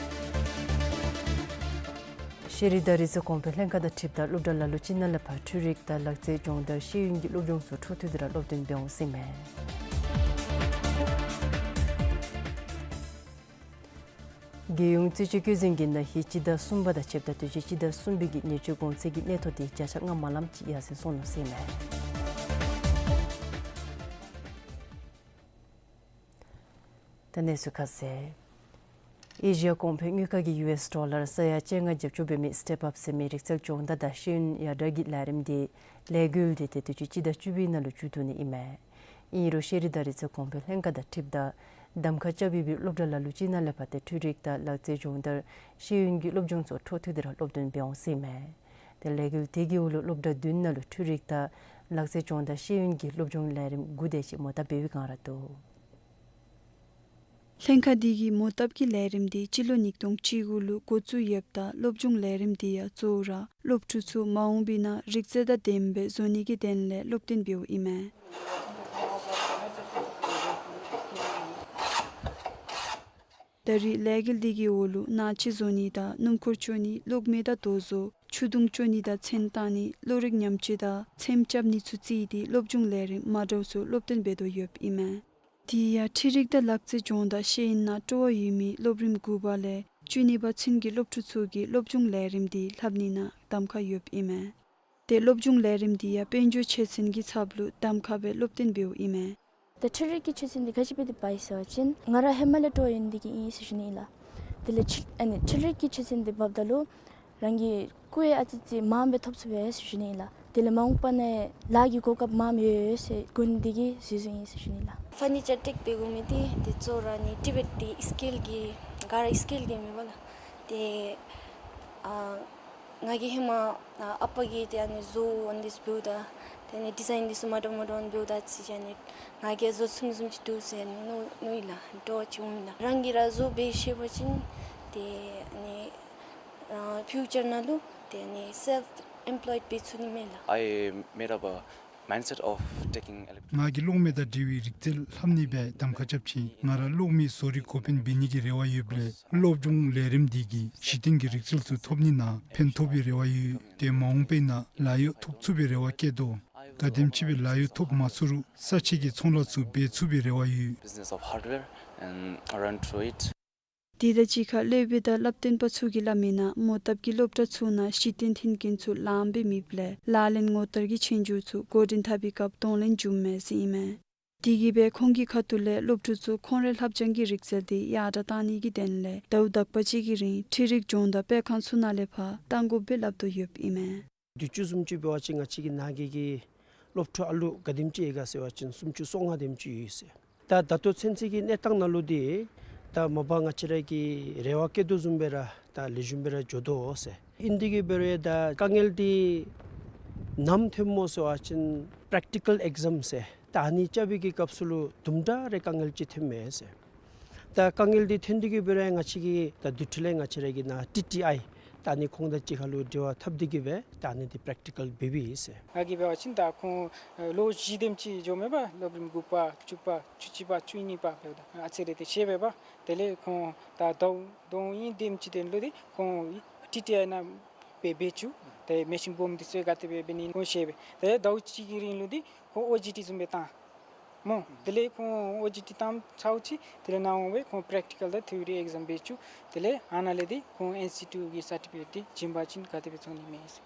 ཤེས་རིག་དང་རིག་རྩལ་གོང་འཕེལ་ལྷན་ཁག་དང་འཁྲིལཝ་ད་སློབ་གྲྭ་ལ་ལུ་ཅིག་ནང་ལས་ཕར་འཕྲུལ་རིག་དང་ལག་རྩལ་སྦྱོང་བརྡར་ཤེས་ཡོན་གྱི་སློབ་སྦྱོང་ཚུ་འཕྲོ་མཐུད་དེ་ར་སློབ་སྟོན་འབད་འོང་ཟེར་ཨིན་མས། རྒྱལ་ཡོངས་རྩིས་དཔྱད་བཀོད་འཛིན་གྱིས་ན་ཧིང་སྤྱི་ཟླ་གསུམ་པ་དང་ཕྱདཔ་ད་དུས་ཅི་སྤྱི་ཟླ་གསུམ་པའི་གི་ཉེར་སྤྱོད་གོང་ཚད་ཀྱི་གནས་ཐོ་དེ་བརྒྱ་ཆ་ལྔ་མ་ལངམ་ཅིག་ཡར་སེང་སོང་ནུག་ཟེར་ཨིན་མས། ད་གནས་ཚུལ་ཁ་གསལ། ཨེ་ཤི་ཡ་གོང་འཕེལ་དངུལ་ཁང་གིས་ཡུ་ཨེསི་ཌོ་ལར་ས་ཡ་བཅོ་ལྔ་རྒྱབ་བཅུག་འབད་མི་སི་ཊེབ་ཨབ་ཟེར་མི་རིག་རྩལ་སྦྱོང་བརྡར་དང་ཤེས་ཡོན་ཡར་དྲག་གི་ལས་རིམ་དེ་ལས་འགུལ་དེ་ཏེ་དུས་ཅི་སྤྱི་ཟླ་བཅུ་པའི་ནང་ལུ་མཇུག་བསྡུ་ནི་ཨིན་མས། ཨིན་རུང་ཤེས་རིག་དང་རིག་རྩལ་གོང་འཕེལ་ལྷན་ཁག་དང་འཁྲིལཝ་ད་གདམ་ཁ་རྐྱབ་ཡོད་པའི་སློབ་གྲྭ་ལ་ལུ་ཅིག་ནང་ལས་ཕར་ཏེ་འཕྲུལ་རིག་དང་ལག་རྩལ་སྦྱོང་བརྡར་ཤེས་ཡོན་གྱི་སློབ་སྦྱོང་ཚུ་འཕྲོ་མཐུད་དེ་ར་སློབ་སྟོན་འབད་འོང་ཟེར་ཨིན་མས། ཏེ་ལས་འགུལ་དེ་གི་འོག་ལུ་སློབ་གྲྭ་བདུན་ནང་ལུ་འཕྲུལ་རིག་དང་ལག་རྩལ་སྦྱོང་བརྡར་ཤེས་ཡོན་གྱི་སློབ་སྦྱོང་ལས་རིམ་དགུ་དེ་ཅིག་མོ་བཏབ་འབད་བའི་བསྒང་ར་འདུག། ལྷན་ཁག་འདི་གིས་མོ་བཏབ་ཀྱི་ལས་རིམ་འདི་སྤྱི་ལོ་ཉིས་སྟོང་བཅུ་དགུ་ལུ་འགོ་བཙུགས་ཡོདཔ་ད་སློབ་སྦྱོང་ལས་རིམ་འདི་ཡང་གཙོ་བོ་ར་སློབ་ཕྲུག་ཚུ་མ་འོངས་པའི་ནང་རིག་རྩལ་དང་ལྡནམ་སྦེ་བཟོ་ནི་གི་དོན་ལས་སློབ་སྟོན་འབདཝ་ཨིན་མས། ད་རེས་ལས་འགུལ་འདི་གི་འོག་ལུ་ནང་ཆས་བཟོ་ནི་དང་སྣུམ་འཁོར་བཅོ་ནི་གློག་མེ་དང་རྡོ་བཟོ་ཆུ་དུང་བཅོ་ནི་དང་ཚོན་བཏང་ནི་གློག་རིག་ཉམས་བཅོས་དང་ཚེམ་རྐྱབ་ནི་ཚུ་བརྩིས་ཏེ་སློབ་སྦྱོང་ལས་རིམ་མ་འདྲཝ་ཚུ་སློབ་སྟོན་འབད་དོ་ཡོདཔ་ཨིན་མས། དེ་ཡང་འཕྲུལ་རིག་དང་ལག་རྩལ་སྦྱོང་བརྡར་ཤེས་ཡོན་ནང་སྤྲོ་བ་ཡོད་མི་སློབ་རིམ་དགུ་པ་ལས་བཅུ་གཉིས་པ་ཚུན་གྱི་སློབ་ཕྲུག་ཚུ་གིས་སློབ་སྦྱོང་ལས་རིམ་འདི་ལྷབ་ནི་ནང་གདམ་ཁ་ཡོདཔ་ཨིན་མས། ཏེ་སློབ་སྦྱོང་ལས་རིམ་འདི་ཡང་དཔལ་འབྱོར་ཆེ་ཚུན་གྱི་ཚབ་ལུ་གདམ་ཁ་སྦེ་སློབ་སྟོན་འབདཝ་ཨིན་མས། ཏེ་འཕྲུལ་རིག་གི་ཆོས་ཚན་འདི་ག་ཅི་སྦེ་འདི་འབད་ཡི་ཟེར་བ་ཅིན་ང་ར་ཧེ་མ་ལས་སྤྲོ་བ་ཡོད་ནི་འདི་གིས་ཨིན་ཟེར་ཞུ་ནི་ཨིན་ལགས། དེ་ལས་ཕྱི་ཨ་ནི་འཕྲུལ་རིག་གི་ཆོས་ཚན་འདི་འབདཝ་ད་ལུ་རང་གི་སྐུ་ཡང་ཨ་ཙི་ཙི་མངམ་སྦེ་ཐོབ་ཚུགས་པས་ཟེར་ཞུ་ནི་ཨིན་ལགས། དེ་ལས་མ་འོངས་པ་ནང་ལཱ་གི་གོ་སྐབས་མངམ་ཡོད་ཡོད་ཟེར་དགོངས་ཏེ་གིས་འཛུལ་འཛུལཝ་ཨིན་ཟེར་ཞུ་ནི་ཨིན་ལགས། ཕར་ནི་ཅ་ཊེཀ་འབད་དགོ་མི་འདི་ཏེ་གཙོ་བོ་ར་ནི་ཊི་བེཊ་འདི་སི་ཀིལ་གྱི་ག་ར་སི་ཀིལ་གྱི་མེན་པ་ལགས། ཏེ་ཨ་ང་གིས་ཧེ་མ་ཨ་ཨ་པ་གིས་ཏེ་ཨ་ནི་བཟོ་འོང་འདི་ཚུ་འབདཝ་ད་ཏེ་ཨ་ནི་ཌི་ཛའིན་འདི་ཚུ་མ་འདྲཝ་མ་འདྲཝ་འབདཝ་ད་ཅིག་ཨ་ནི་ང་གིས་བཟོ་ཚུགས་ནི་བཟུམ་ཅིག་འདུག་ཟེར་མནོ་མནོཝ་ཨིན་ལགས། སྤྲོ་བ་ཅིག་འོང་ལགས། རང་གིས་ར་བཟོ་སྦེ་ཤེས་པ་ཅིན་ཏེ་ཨ་ནི་ཨ་ཕིའུ་ཅར་ནང་ལུ་ཏེ་ཨ་ནི་སེལཕ་ Employed འབད་ཚུགས་ནི་མས་ལགས། I made up a mindset of taking electric. ང་གིས་གློག་མེ་དང་འབྲེལ་བའི་རིག་རྩལ་ལྷབ་ནི་སྦེ་གདམ་ཁ་རྐྱབ་ཅི། ང་ར་གློག་མེའི་བཟོ་རིག་འགོ་དཔོན་འབད་ནི་གི་རེ་བ་ཡོདཔ་ལས་སློབ་སྦྱོང་ལས་རིམ་འདི་གིས་གཞི་རྟེན་གྱི་རིག་རྩལ་ཚུ་ཐོབ་ནི་ནང་ཕན་ཐོགས་པའི་རེ་བ་ཡོད། ཏེ་མ་འོངས་པའི་ནང་ལཱ་གཡོག་ཐོབ་ཚུགས་པའི་རེ་བ་བསྐྱེད་དོ། ག་དེམ་ཅིག་སྦེ་ལཱ་གཡོག་ཐོབ་མ་ཚུགས་རུང་ས་ཆའི་གི་ཚོང་ལཱ་ཚུ་འབད་ཚུགས་པའི་རེ་བ་ཡོད། Business of hardware and run through it. དེ་དང་གཅིག་ཁར་སློབ་དཔོན་དང་བསླབ་སྟོན་པ་ཚུ་གིས་སླབ་མིའི་ནང་མོ་བཏབ་ཀྱི་སློབ་གྲྭ་ཚུ་ནང་གཞི་རྟེན་མཐུན་རྐྱེན་ཚུ་ལངམ་སྦེ་མེདཔ་ལས་ལག་ལེན་ངོ་མ་དར་གྱི་ཆོས་རྒྱུགས་ཚུ་འགོ་འདྲེན་འཐབ་པའི་སྐབས་གདོང་ལེན་འབྱུངམ་མས་ཟེར་ཨིན་མས། དེ་གིས་སྦེ་ཁོང་གི་ཁ་ཐུག་ལས་སློབ་ཕྲུག་ཚུ་ཁོང་རའི་ལྷབ་སྦྱང་གི་རིག་རྩལ་དེ་ཡར་དྲགས་གཏང་ནི་གི་དོན་ལས་ཟླཝ་དག་པ་ཅིག་གི་རིང་འཕྲུལ་རིག་ལྗོངས་བདག་སྤེལ་ཁང་ཚུ་ནང་ལས་ཕར་གཏང་དགོཔ་སྦེ་སླབ་དོ་ཡོདཔ་ཨིན་མས། དུས་ཅི་བཟུམ་ཅིག་འབད་བ་ཅིན་ང་བཅས་ཀྱི་ནང་གི་གི་སློབ་ཕྲུག་ཨ་ལུ་ག་དེམ་ཅིག་ཡོད་ག་ཟེར་བ་ཅིན་སུམ་ཅུ་སོ་ལྔ་དེམ་ཅིག་ཡོད་ཟེར། ད་ད་ལྟོ་ཚུན་ཚོད་ཀྱི་གནས་སྟངས་ནང་ལུ་འདི་ད་མ་པ་ང་བཅས་ར་གིས་རེ་བ་བསྐྱེད་དོ་བཟུམ་སྦེ་ར་ད་ལེགས་ཤོམ་སྦེ་ར་འགྱོ་དོ་ཟེར། ཨིན་དེ་གིས་འབད་རུང་ད་དཀའ་ངལ་འདི་ནམ་ཐོནམ་སྨོ་ཟེར་བ་ཅིན་པེརེཀ་ཊི་ཀཱལ་ཨེག་ཛམ་ཟེར་ད་ཨ་ནི་རྐྱབ་པའི་གི་སྐབས་སུ་ལུ་དུམ་གྲ་རེ་དཀའ་ངལ་ཅིག་ཐོནམ་མས་ཟེར། ད་དཀའ་ངལ་འདི་ཐོན་དེ་གིས་འབད་རུང་ང་བཅས་ཀྱིས་ད་དེ་འཕྲོ་ལས་ང་བཅས་ར་གི་ནཱ་ཊི་ཊི་ཨའི་ད་ཨ་ནི་ཁོང་དང་གཅིག་ཁར་ལུ་འབྲེལ་བ་འཐབ་དེ་གིས་སྦེ་ད་ཨ་ནི་འདི་པེརེཀ་ཊི་ཀཱལ་འབད་འབདཝ་ཨིན་ཟེར། ང་གིས་འབད་བ་ཅིན་ད་ཁོང་ལོ་བཞི་དེམ་ཅིག་འགྱོཝ་མས་པ། སློབ་རིམ་དགུ་པ་བཅུ་པ་བཅུ་གཅིག་པ་བཅུ་གཉིས་པ་འབདཝ་ད་ཨ་ཙི་རེ་དེ་ཤེས་པས་པ། དེ་ལས་ཁོང་ད་ཟླཝ་ཟླཝ་གཉིས་དེམ་ཅིག་དེ་ལུ་འདི་ཁོང་ཊི་ཊི་ཨའི་ནང་འབད་འབད་བཅུག། ཏེ་མེ་ཤིན་སྦོམ་འདི་ཚུ་ག་དེ་སྦེ་འབད་ནི་ཁོང་ཤེས་པས། ཏེ་ཟླཝ་གཅིག་གི་རིང་ལུ་འདི་ཁོང་ཨོ་ཇི་ཊི་བཟུམ་སྦེ་བཏང་སྨོ། དེ་ལས་ཁོང་ཨོ་ཇི་ཊི་བཏངམ་ཚརཝ་ཅིག་དེ་ལས་ནཱ་འོང་སྦེ་ཁོང་པེརེཀ་ཊི་ཀཱལ་དང་ཐི་ཡོ་རི་ཨེག་ཛམ་འབད་བཅུག། དེ་ལས་ཨ་ནཱ་ལས་འདི་ཁོང་ཨིན་སི་ཊི་ཊུཊ་ཀྱི་སར་ཊི་ཕི་ཀེཊ་འདི་བྱིན་པ་ཅིན་ག་དེ་སྦེ་བཙུགས་ནི་མས་ཟེར།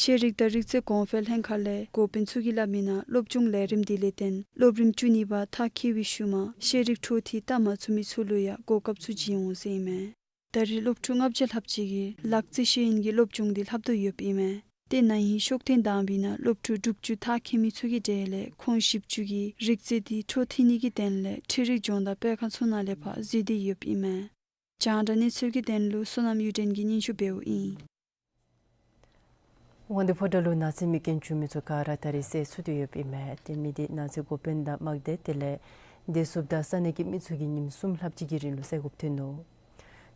ཤེས་རིག་དང་རིག་རྩལ་གོང་འཕེལ་ལྷན་ཁག་ལས་འགོ་དཔོན་ཚུ་གིས་སླབ་མིའི་ནང་སློབ་སྦྱོང་ལས་རིམ་འདི་ལས་བརྟེན་སློབ་རིམ་བཅུ་གཉིས་པ་མཐར་འཁྱོལ་བའི་ཤུལ་མ་ཤེས་རིག་འཕྲོ་མཐུད་བལྟ་མ་ཚུགས་མི་ཚུ་ལུ་ཡང་གོ་སྐབས་ཚུ་བྱིན་འོང་ཟེར་ཨིན་མས། ད་རེས་སློབ་ཕྲུག་ལྔ་བརྒྱ་ལྷགཔ་ཅིག་གིས་ལག་རྩལ་ཤེས་ཡོན་གྱི་སློབ་སྦྱོང་འདི་ལྷབ་དོ་ཡོདཔ་ཨིན་མས། ཏེ་ན་ཧིང་ཤོག་ཐེངས་དང་པའི་ནང་སློབ་ཕྲུག་དྲུག་ཅུ་མཐར་འཁྱོལ་མི་ཚུ་གི་གྲས་ལས་ཁོང་བཞི་བཅུ་གིས་རིག་རྩལ་འདི་འཕྲོ་མཐུད་ནི་གི་དོན་ལས་འཕྲུལ་རིག་ལྗོངས་བདག་སྤེལ་ཁང་ཚུ་ནང་ལས་ཕར་འཛུལ་ཏེ་ཡོདཔ་ཨིན་མས། རྒྱང་བསྒྲགས་གནས་ཚུལ་གྱི་དོན་ལུ་བསོད་ནམས་གཡུ་སྒྲོན་གྱིས་སྙན་ཞུ་འབདཝ་ཨིན། དབང་འདུས་ཕོ་བྲང་ལུ་ནགས་ཚལ་མེ་རྐྱེན་བྱུང་མི་ཚུ་ག་ར་ད་རེས་སེལ་ཚུགས་ཏེ་ཡོདཔ་ཨིན་མས། ཏེ་མི་སྡེ་ནགས་ཚལ་འགོ་དཔོན་དང་དམག་སྡེ་དེ་ལས་བདེ་སྲུངཔ་དང་ས་གནས་ཀྱི་མི་ཚུ་གིས་ཉིནམ་གསུམ་ལྷགཔ་ཅིག་གི་རིང་ལུ་སེལ་དགོཔ་ཐོན་ནུག།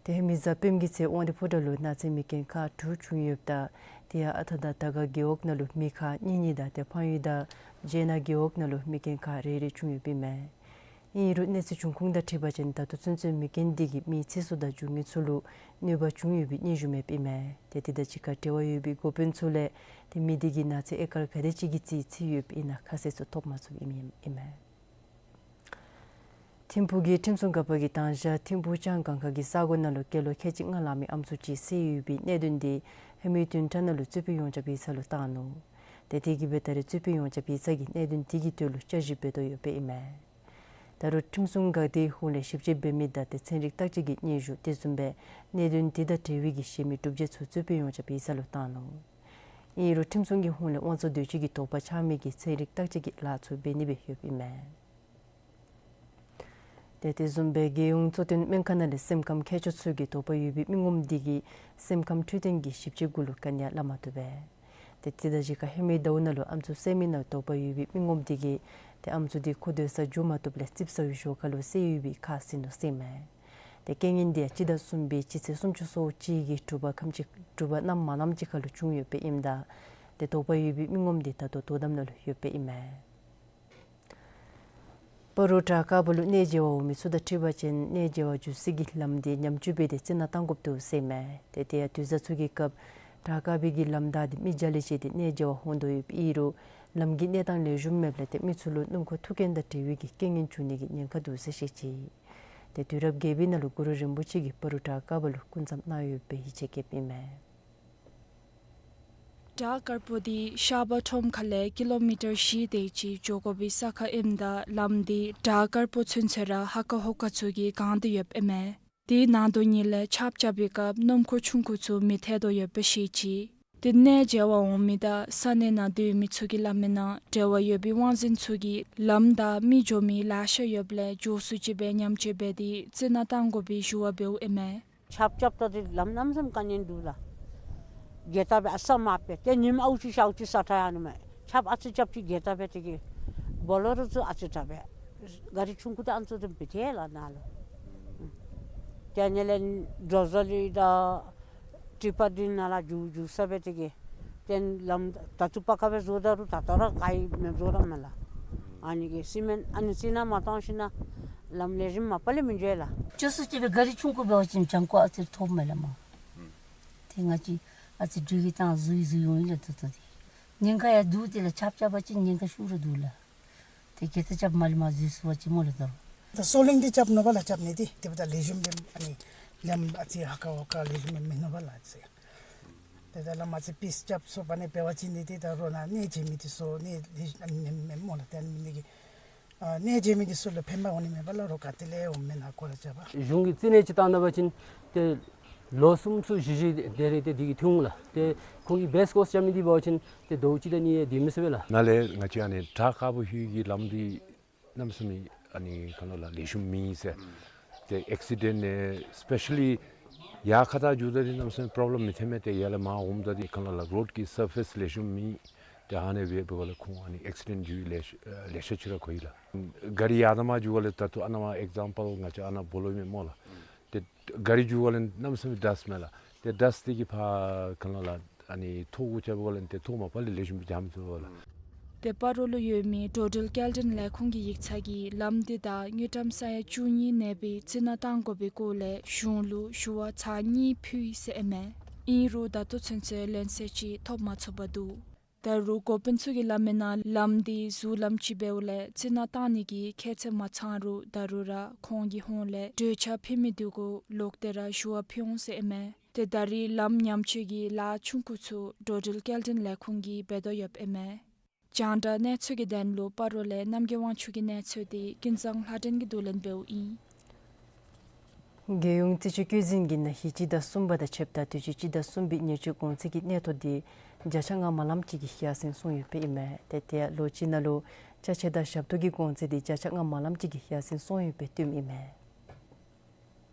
ཏེ་ཧེ་མའི་གཟའ་སྤེནམ་གི་ཚེ་དབང་འདུས་ཕོ་བྲང་ལུ་ནགས་ཚལ་མེ་རྐྱེན་ཁག་དྲུག་བྱུང་ཡོདཔ་ད་དེ་ཡང་ཨ་ཐ་དང་དར་དཀར་རྒེད་འོག་ནང་ལུ་མེ་ཁག་གཉིས་གཉིས་དང་ཏེ་ཕང་ཡུལ་དང་རྗེས་ན་རྒེད་འོག་ནང་ལུ་མེ་རྐྱེན་ཁག་རེ་རེ་བྱུང་ཡོདཔ་ཨིན་མས། ཨིན་རུང་གནས་ཚུལ་འབྱུང་ཁུངས་དང་འཁྲིལ་བ་ཅིན་ད་ལྟོ་ཚུན་ཚོད་མེ་རྐྱེན་འདི་གིས་མི་ཚེ་སྲོག་དང་རྒྱུ་དངོས་ཚུ་ལུ་གནོད་པ་བྱུང་ཡོད་པའི་སྙན་ཞུ་མེདཔ་ཨིན་མས། ཏེ་དེ་དང་གཅིག་ཁར་འབྲེལ་བ་ཡོད་པའི་འགོ་དཔོན་ཚུ་ལས་ཏེ་མི་སྡེ་གི་ནགས་ཚལ་ཨེ་ཀར་ག་དེ་ཅིག་གི་རྩིས་ཚད་ཡོདཔ་ཨིན་ན་ཁ་གསལ་ཚུ་ཐོབ་མ་ཚུགསཔ་ཨིན་མས། ཐིམ་ཕུག་གི་ཁྲིམས་སྲུང་འགག་པ་གིས་དང་ཞག་ཐིམ་ཕུག་ལྕང་སྒང་ཁ་གི་ས་གོ་ནང་ལུ་སྐྱེས་ལོ་ཁལ་གཅིག་ལྔ་ལང་མི་ཨམ་སྲུ་ཅིག་བསད་ཡོད་པའི་གནད་དོན་འདི་ཧེ་མའི་བདུན་ཕྲག་ནང་ལུ་རྩོད་དཔོན་ཡོངས་ཁྱབ་ཡིག་ཚང་ལུ་བཏང་ནུག། ཏེ་དེ་གིས་སྦེ་ད་རེས་རྩོད་དཔོན་ཡོངས་ཁྱབ་ཡིག་ཚང་གིས་གནད་དོན་དེ་གི་དོན་ལུ་བསྐྱར་ཞིབ་འབད་དོ་ཡོདཔ་ཨིན་མས། ད་རུང་ཁྲིམས་སྲུང་འགག་སྡེའི་ཧོངས་ལས་ཞིབ་དཔྱད་འབད་མི་དང་ཏེ་ཚན་རིག་བརྟག་དཔྱད་ཀྱི་སྙན་ཞུ་དེ་བཟུམ་སྦེ་གནད་དོན་དེ་དང་འབྲེལ་བའི་གི་གཞན་མི་སྒྲུབ་བྱེད་ཚུ་རྩོད་དཔོན་ཡོངས་ཁྱབ་ཡིག་ཚང་ལུ་བཏང་ནུག། ཨིན་རུང་ཁྲིམས་སྲུང་གི་ཧོངས་ལས་དབང་ཚད་དོད་ཅིག་གི་དོགས་པ་ཆགས་མི་གི་ཚན་རིག་བརྟག་དཔྱད་ཀྱི་ལཱ་ཚུ་འབད་ནི་སྦེ་ཡོདཔ་ཨིན་མས། ཏེ་དེ་བཟུམ་སྦེ་རྒྱལ་ཡོངས་གཙོ་བསྟེན་སྨན་ཁང་ནང་ལས་སེམས་ཁམས་མཁས་མཆོག་ཚུ་གིས་དོགས་པ་ཡོད་པའི་མི་ངོམ་དེ་གིས་སེམས་ཁམས་འཕྲོད་བསྟེན་གྱི་ཞིབ་དཔྱད་གུ་ལུ་ག་ནི་ཡང་སླབ་མ་བཏུབ་པས། ཏེ་དེ་དང་གཅིག་ཁར་ཧེ་མའི་ཟླཝ་ནང་ལུ་ཨམ་སྲུ་བསད་མི་ནང་དོགས་པ་ཡོད་པའི་མི་ངོམ་དེ་གིས་ཏེ་ཨམ་སྲུ་དེ་ཁོ་སྡོད་ས་འགྱོ་མ་བཏུབ་ལས་རྩིགཔ་ཟ་བའི་ཞོར་ཁ་ལུ་བསད་ཡོད་པའི་ཁ་བཟེད་ནུག་ཟེར་མས། ཏེ་རྐྱེན་ངན་དེ་ཡང་སྤྱི་ཟླ་གསུམ་པའི་སྤྱི་ཚེས་སུམ་ཅུ་སོ་གཅིག་གི་དྲོ་པ་ཁམས་ཅིག་དྲོ་པ་གནམ་མ་ལངམ་ཅིག་ཁ་ལུ་བྱུང་ཡོདཔ་ཨིནམ་ད་ཏེ་དོགས་པ་ཡོད་པའི་མི་ངོམ་དེ་ད་ལྟོ་དོ་དམ་ནང་ལུ་ཡོདཔ་ཨིན་མས། སྤ་རོ་བྲག་དཀར་པོ་ལུ་གནས་མཇལ་བར་འོང་མི་ཚུ་དང་འཁྲིལ་བ་ཅིན་གནས་མཇལ་བར་འགྱོ་སའི་གི་ལམ་དེ་ཉམས་བཅོས་འབད་དེ་རྩི་ནག་བཏང་དགོཔ་འདུག་ཟེར་མས། ཏེ་དེ་ཡང་དུས་བཟང་ཚུ་གི་སྐབས་བྲག་དཀར་པོའི་གི་ལམ་བདའ་སྟེ་མི་མཇལ་ལེ་བྱས་ཏེ་གནས་མཇལ་བར་འོང་དོ་ཡོདཔ་ཨིན་རུང་ལམ་གྱི་གནས་སྟངས་ལེགས་ཤོམ་མེདཔ་ལས་ཏེ་མི་ཚུ་ལུ་སྣུམ་འཁོར་ཐུག་རྐྱེན་དང་འབྲེལ་བའི་གི་རྐྱེན་ངན་བྱུང་ནི་གི་ཉེན་ཁ་འདུག་ཟེར་བཤད་ཅི། ཏེ་དུས་རབས་བརྒྱད་པའི་ནང་ལུ་གུ་རུ་རིན་པོ་ཆེ་གིས་སྤ་རོ་བྲག་དཀར་པོ་ལུ་སྐུ་མཚམས་གནང་ཡོདཔ་སྦེ་ཡིད་ཆེས་བསྐྱེདཔ་ཨིན་མས། བྲག་དཀར་པོ་དེ་ཤར་པ་ཁྲོམ་ཁ་ལས་ཀི་ལོ་མི་ཊར་བཞི་དེ་ཅིག་འགྱོ་དགོ་པའི་ས་ཁར་ཨིནམ་ད་ལམ་དེ་བྲག་དཀར་པོ་ཚུན་ཚོད་ར་ཧ་ཀ་ཧོ་ཀ་ཚུ་གིས་གང་སྟེ་ཡོདཔ་ཨིན་མས། དེའི་ནང་དོ་ཉིད་ལས་ཆརཔ་རྐྱབ་པའི་སྐབས་སྣུམ་འཁོར་ཆུང་ཀུ་ཚུ་མི་ཐལ་དོ་ཡོདཔ་སྦེ་བཤད་ཅི། ཏེ་གནས་མཇལ་བར་འོང་མི་དང་ས་གནས་ནང་སྡོད་མི་ཚུ་གིས་སླབ་མིའི་ནང་འབྲེལ་བ་ཡོད་པའི་དབང་འཛིན་ཚུ་གིས་ལམ་བདའ་མི་འགྱོ་མི་ལེ་ཤ་ཡོདཔ་ལས་མགྱོགས་སུ་ཅིག་སྦེ་ཉམས་བཅོས་འབད་དེ་རྩི་ནག་བཏང་དགོ་པའི་ཞུ་བ་འབདཝ་ཨིན་མས། ཆརཔ་རྐྱབ་ད་དེ་ལམ་གནམ་མེད་ས་མེད་དཀའ་ངལ་འདུག་ལགས། རྒྱལ་དར་སྦེ་ཨ་ས་མར་ཕབ་སྟེ་ཉིམ་ཨའུ་ཅིག་ཤརཝ་ཅིག་ས་ཁྲ་ཡར་ནུག་མས། ཆརཔ་ཨ་ཙི་རྐྱབ་ཅི་རྒྱལ་དར་སྦེ་དེ་གིས་བོ་ལེ་རོ་ཚུ་ཨ་ཙི་དྲག་སྦེ་ག་རི་ཆུང་ཀུ་དེ་ཨ་ནི་ཚུ་དེ་འབད་དེ་ལགས་ནཱ་ལུ། དེ་ནང་ལས་ཌོ་ཟར་ལི་དང་ཊི་པར་དེ་ནང་ལུ་འགྱོ་འགྱོ་ས་སྦེ་དེ་གིས་ ཏེ་ལམ་ད་ལྟོ་པ་ཁ་སྦེ་བཟོ་ད་རུང་ད་ལྟོ་ར་ག་ཡང་མེདཔ་བཟོ་ར་མས་ལགས། ཨ་ནི་གི་སི་མེནཊ་ཨ་ནི་རྩི་ནག་མ་བཏང་ཞིན་ན་ལམ་ལེགས་ཤོམ་མ་པ་ལས་མི་འགྱོ་ལགས། ཅོག་སུ་ཅིག་སྦེ་ག་རི་ཆུང་ཀུ་འབད་བ་ཅིན་བྱང་ཁོག་ཨ་ཙི་ཐོབ་མས་ལགས་མ། ཏེ་ང་བཅས་ཨ་ཙི་འགྲུལ་གྱི་ཏང་འཛུལ་འཛུལ་འོང་ཡི་ལགས། ད་ལྟོ་འདི་ཉེན་ཁ་ཡང་འདུག། དེ་ལས་ཆརཔ་རྐྱབ་པ་ཅིན་ཉེན་ཁ་ཤུགས་ར་འདུག་ལགས། ཏེ་གེ་ཏ་རྐྱབ་མ་ལས་མར་འཛུལ་སོང་པ་ཅིན་མོ་ལས་དོ་རུང་། ད་སོ་ལིང་འདི་རྐྱབ་ནུག་པ་ལགས། རྐྱབ་ནི་འདི་དེ་འབདཝ་ད་ལེགས་ཤོམ་སྦེ་ཨ་ནི་ལམ་ཨ་ཙི་ཧ་ཀ་ཧོ་ཀ་ལེགས་ཤོམ་སྦེ་མིན་ནུག་པ་ལགས་ཟེར། ཏེ་ད་ལམ་ཨ་ཙི་པིསི་རྐྱབ་སོང་པ་ནི་འབད་བ་ཅིན་འདི་ཏེ་ད་རོགས་ནཱ་གནས་མཇལ་མི་འདི་ཚུ་གནས་ལེགས་ཨ་ནི་མེན་མེན་མོ་ལགས། ཏེ་ཨ་ནི་མེན་ནི་གི་ཨ་གནས་མཇལ་མི་འདི་ཚུ་ལུ་ཕན་པ་འོང་ནི་མས་པ་ལགས། རོགས་ག་ཏེ་ལས་འོང་མེན་ན་ཁོ་ར་རྐྱབ་པ། གཞུང་གིས་བརྩི་ནས་ཅིག་བཏང་ད་པ་ཅིན་ཏེ་ལོ་གསུམ་ཚུ་བཞི་བཞི་དེ་རེ་ཏེ་འདི་གིས་ཐུང་ལགས། ཏེ་ཁོང་གིས་བེསཊ་ཀོརསི་རྐྱབ་མི་འདི་འབད་བ་ཅིན་ཏེ་ཟླཝ་གཅིག་དང་གཉིས་ཡང་སྡོད་མི་ཚུགས་པས་ལགས། ནཱ་ལས་ང་བཅས་ཨ་ནི་བྲག་དཀར་པོ་ཧོད་ཀྱི་ལམ་འདི་གནམ་མེད་ས་མེད་ཨ་ནི་ག་ལོ་ལགས་ལེགས་ཤོམ་མེད་ཟེར། ཏེ་ཨེག་སི་ཌེནཊ་ནི་སི་པེ་ཤ་ལི་ཡར་ཁ་ཐུག་འགྱོཝ་ད་འདི་གནམ་མེད་ས་མེད་པོརོབ་ལེམ་མི་ཐོན་མས། ཏེ་ཡར་ལས་མར་འོངམ་ད་འདི་ག་ལོ་ལགས་རོཌ་ཀྱི་སར་ཕེསི་ལེགས་ཤོམ་མེད། ཏེ་ཨ་ནི་སྦེ་འབདཝ་ལས་ཁོང་ཨ་ནི་ཨེག་སི་ཌེནཊ་འགྱོ་ཡི་ལེ་ཤ་ཨ་ལེ་ཤ་ཅིག་ར་གོ་ཡི་ལགས། ག་རི་ཡར་དང་མར་འགྱོཝ་ལས་ད་ལྟོ་ཨ་ནཱ་མར་ཨེག་ཛམ་པཱལ་ང་བཅས་ཨ་ནཱ་སྦོ་ལོགས་ཨིན་མས་སྨོ་ལགས། ཏེ་ག་རི་འགྱོཝ་ལས་གནམ་མེད་ས་མེད་ཌསཊ་མས་ལགས། ཏེ་ཌསཊ་འདི་གིས་ཕར་ག་ལོ་ལགས་ཨ་ནི་ཐོག་གུ་རྐྱབ་པ་ལས་ཏེ་ཐོག་མ་པ་ལས་ལེགས་ཤོམ་སྦེ་རྐྱབ་མི་ཚུགས་པས་ལགས། ཏེ་སྤ་རོ་ལུ་ཡོད་མི་འགྲོ་འགྲུལ་སྐྱེལ་འདྲེན་ལས་ཁུངས་ཀྱི་ཡིག་ཚང་གིས་ལམ་འདི་དང་དངུལ་ཀྲམ་ས་ཡ་བཅུ་གཉིས་གནས་པའི་རྩི་ནག་བཏང་དགོ་པའི་སྐོར་ལས་གཞུང་ལུ་ཞུ་བ་ཚར་གཉིས་ཕུལ་ཡི་ཟེར་ཨིན་མས། ཨིན་རུང་ད་ལྟོ་ཚུན་ཚོད་ལན་གསལ་ཅིག་ཐོབ་མ་ཚུགས་པར་འདུག། ད་རུང་འགོ་དཔོན་ཚུ་གིས་སླབ་མིའི་ནང་ལམ་འདི་ཟུར་ལམ་ཅིག་འབདཝ་ལས་རྩི་ནག་བཏང་ནི་གི་ཁྱད་ཚད་མ་ཚང་རུང་ད་རུང་ར་ཁོང་གི་ཧོངས་ལས་གྲོས་འཆར་ཕུལ་མི་འདི་གུ་ལོག་སྟེ་ར་ཞུ་བ་ཕུལ་འོང་ཟེར་ཨིན་མས། ཏེ་ད་རེས་ལམ་ཉམས་བཅོས་ཀྱི་ལཱ་ཆུང་ཀུ་ཚུ་འགྲོ་འགྲུལ་སྐྱེལ་འདྲེན་ལས་ཁུངས་ཀྱིས་འབད་དོ་ཡོདཔ་ཨིན་མས། རྒྱང་བསྒྲགས་གནས་ཚུལ་གྱི་དོན་ལུ་སྤ་རོ་ལས་རྣམ་རྒྱལ་དབང་ཕྱུག་གི་གནས་ཚུལ་འདི་ཀུན་བཟང་ལྷ་སྒྲོན་གྱིས་བསྡུ་ལེན་འབདཝ་ཨིན། རྒྱལ་ཡོངས་རྩིས་དཔྱད་བཀོད་འཛིན་གྱིས་ན་ཧིང་སྤྱི་ཟླ་གསུམ་པ་དང་ཕྱདཔ་ད་དུས་ཅི་སྤྱི་ཟླ་གསུམ་པའི་ཉེར་སྤྱོད་གོང་ཚད་ཀྱི་གནས་ཐོག་འདི་བརྒྱ་ཆ་ལྔ་མ་ལམ་ཅིག་གིས་ཡར་སེང་སོང་ཡོདཔ་ཨིན་མས། ཏེ་དེ་ཡང་ལོ་གཅིག་ནང་ལུ་ཅ་ཆས་དང་ཞབས་ཏོག་གི་གོང་ཚད་འདི་བརྒྱ་ཆ་ལྔ་མ་ལམ་ཅིག་གིས་ཡར་སེང་སོང་ཡོདཔ་སྦེ་བསྟནམ་ཨིན་མས།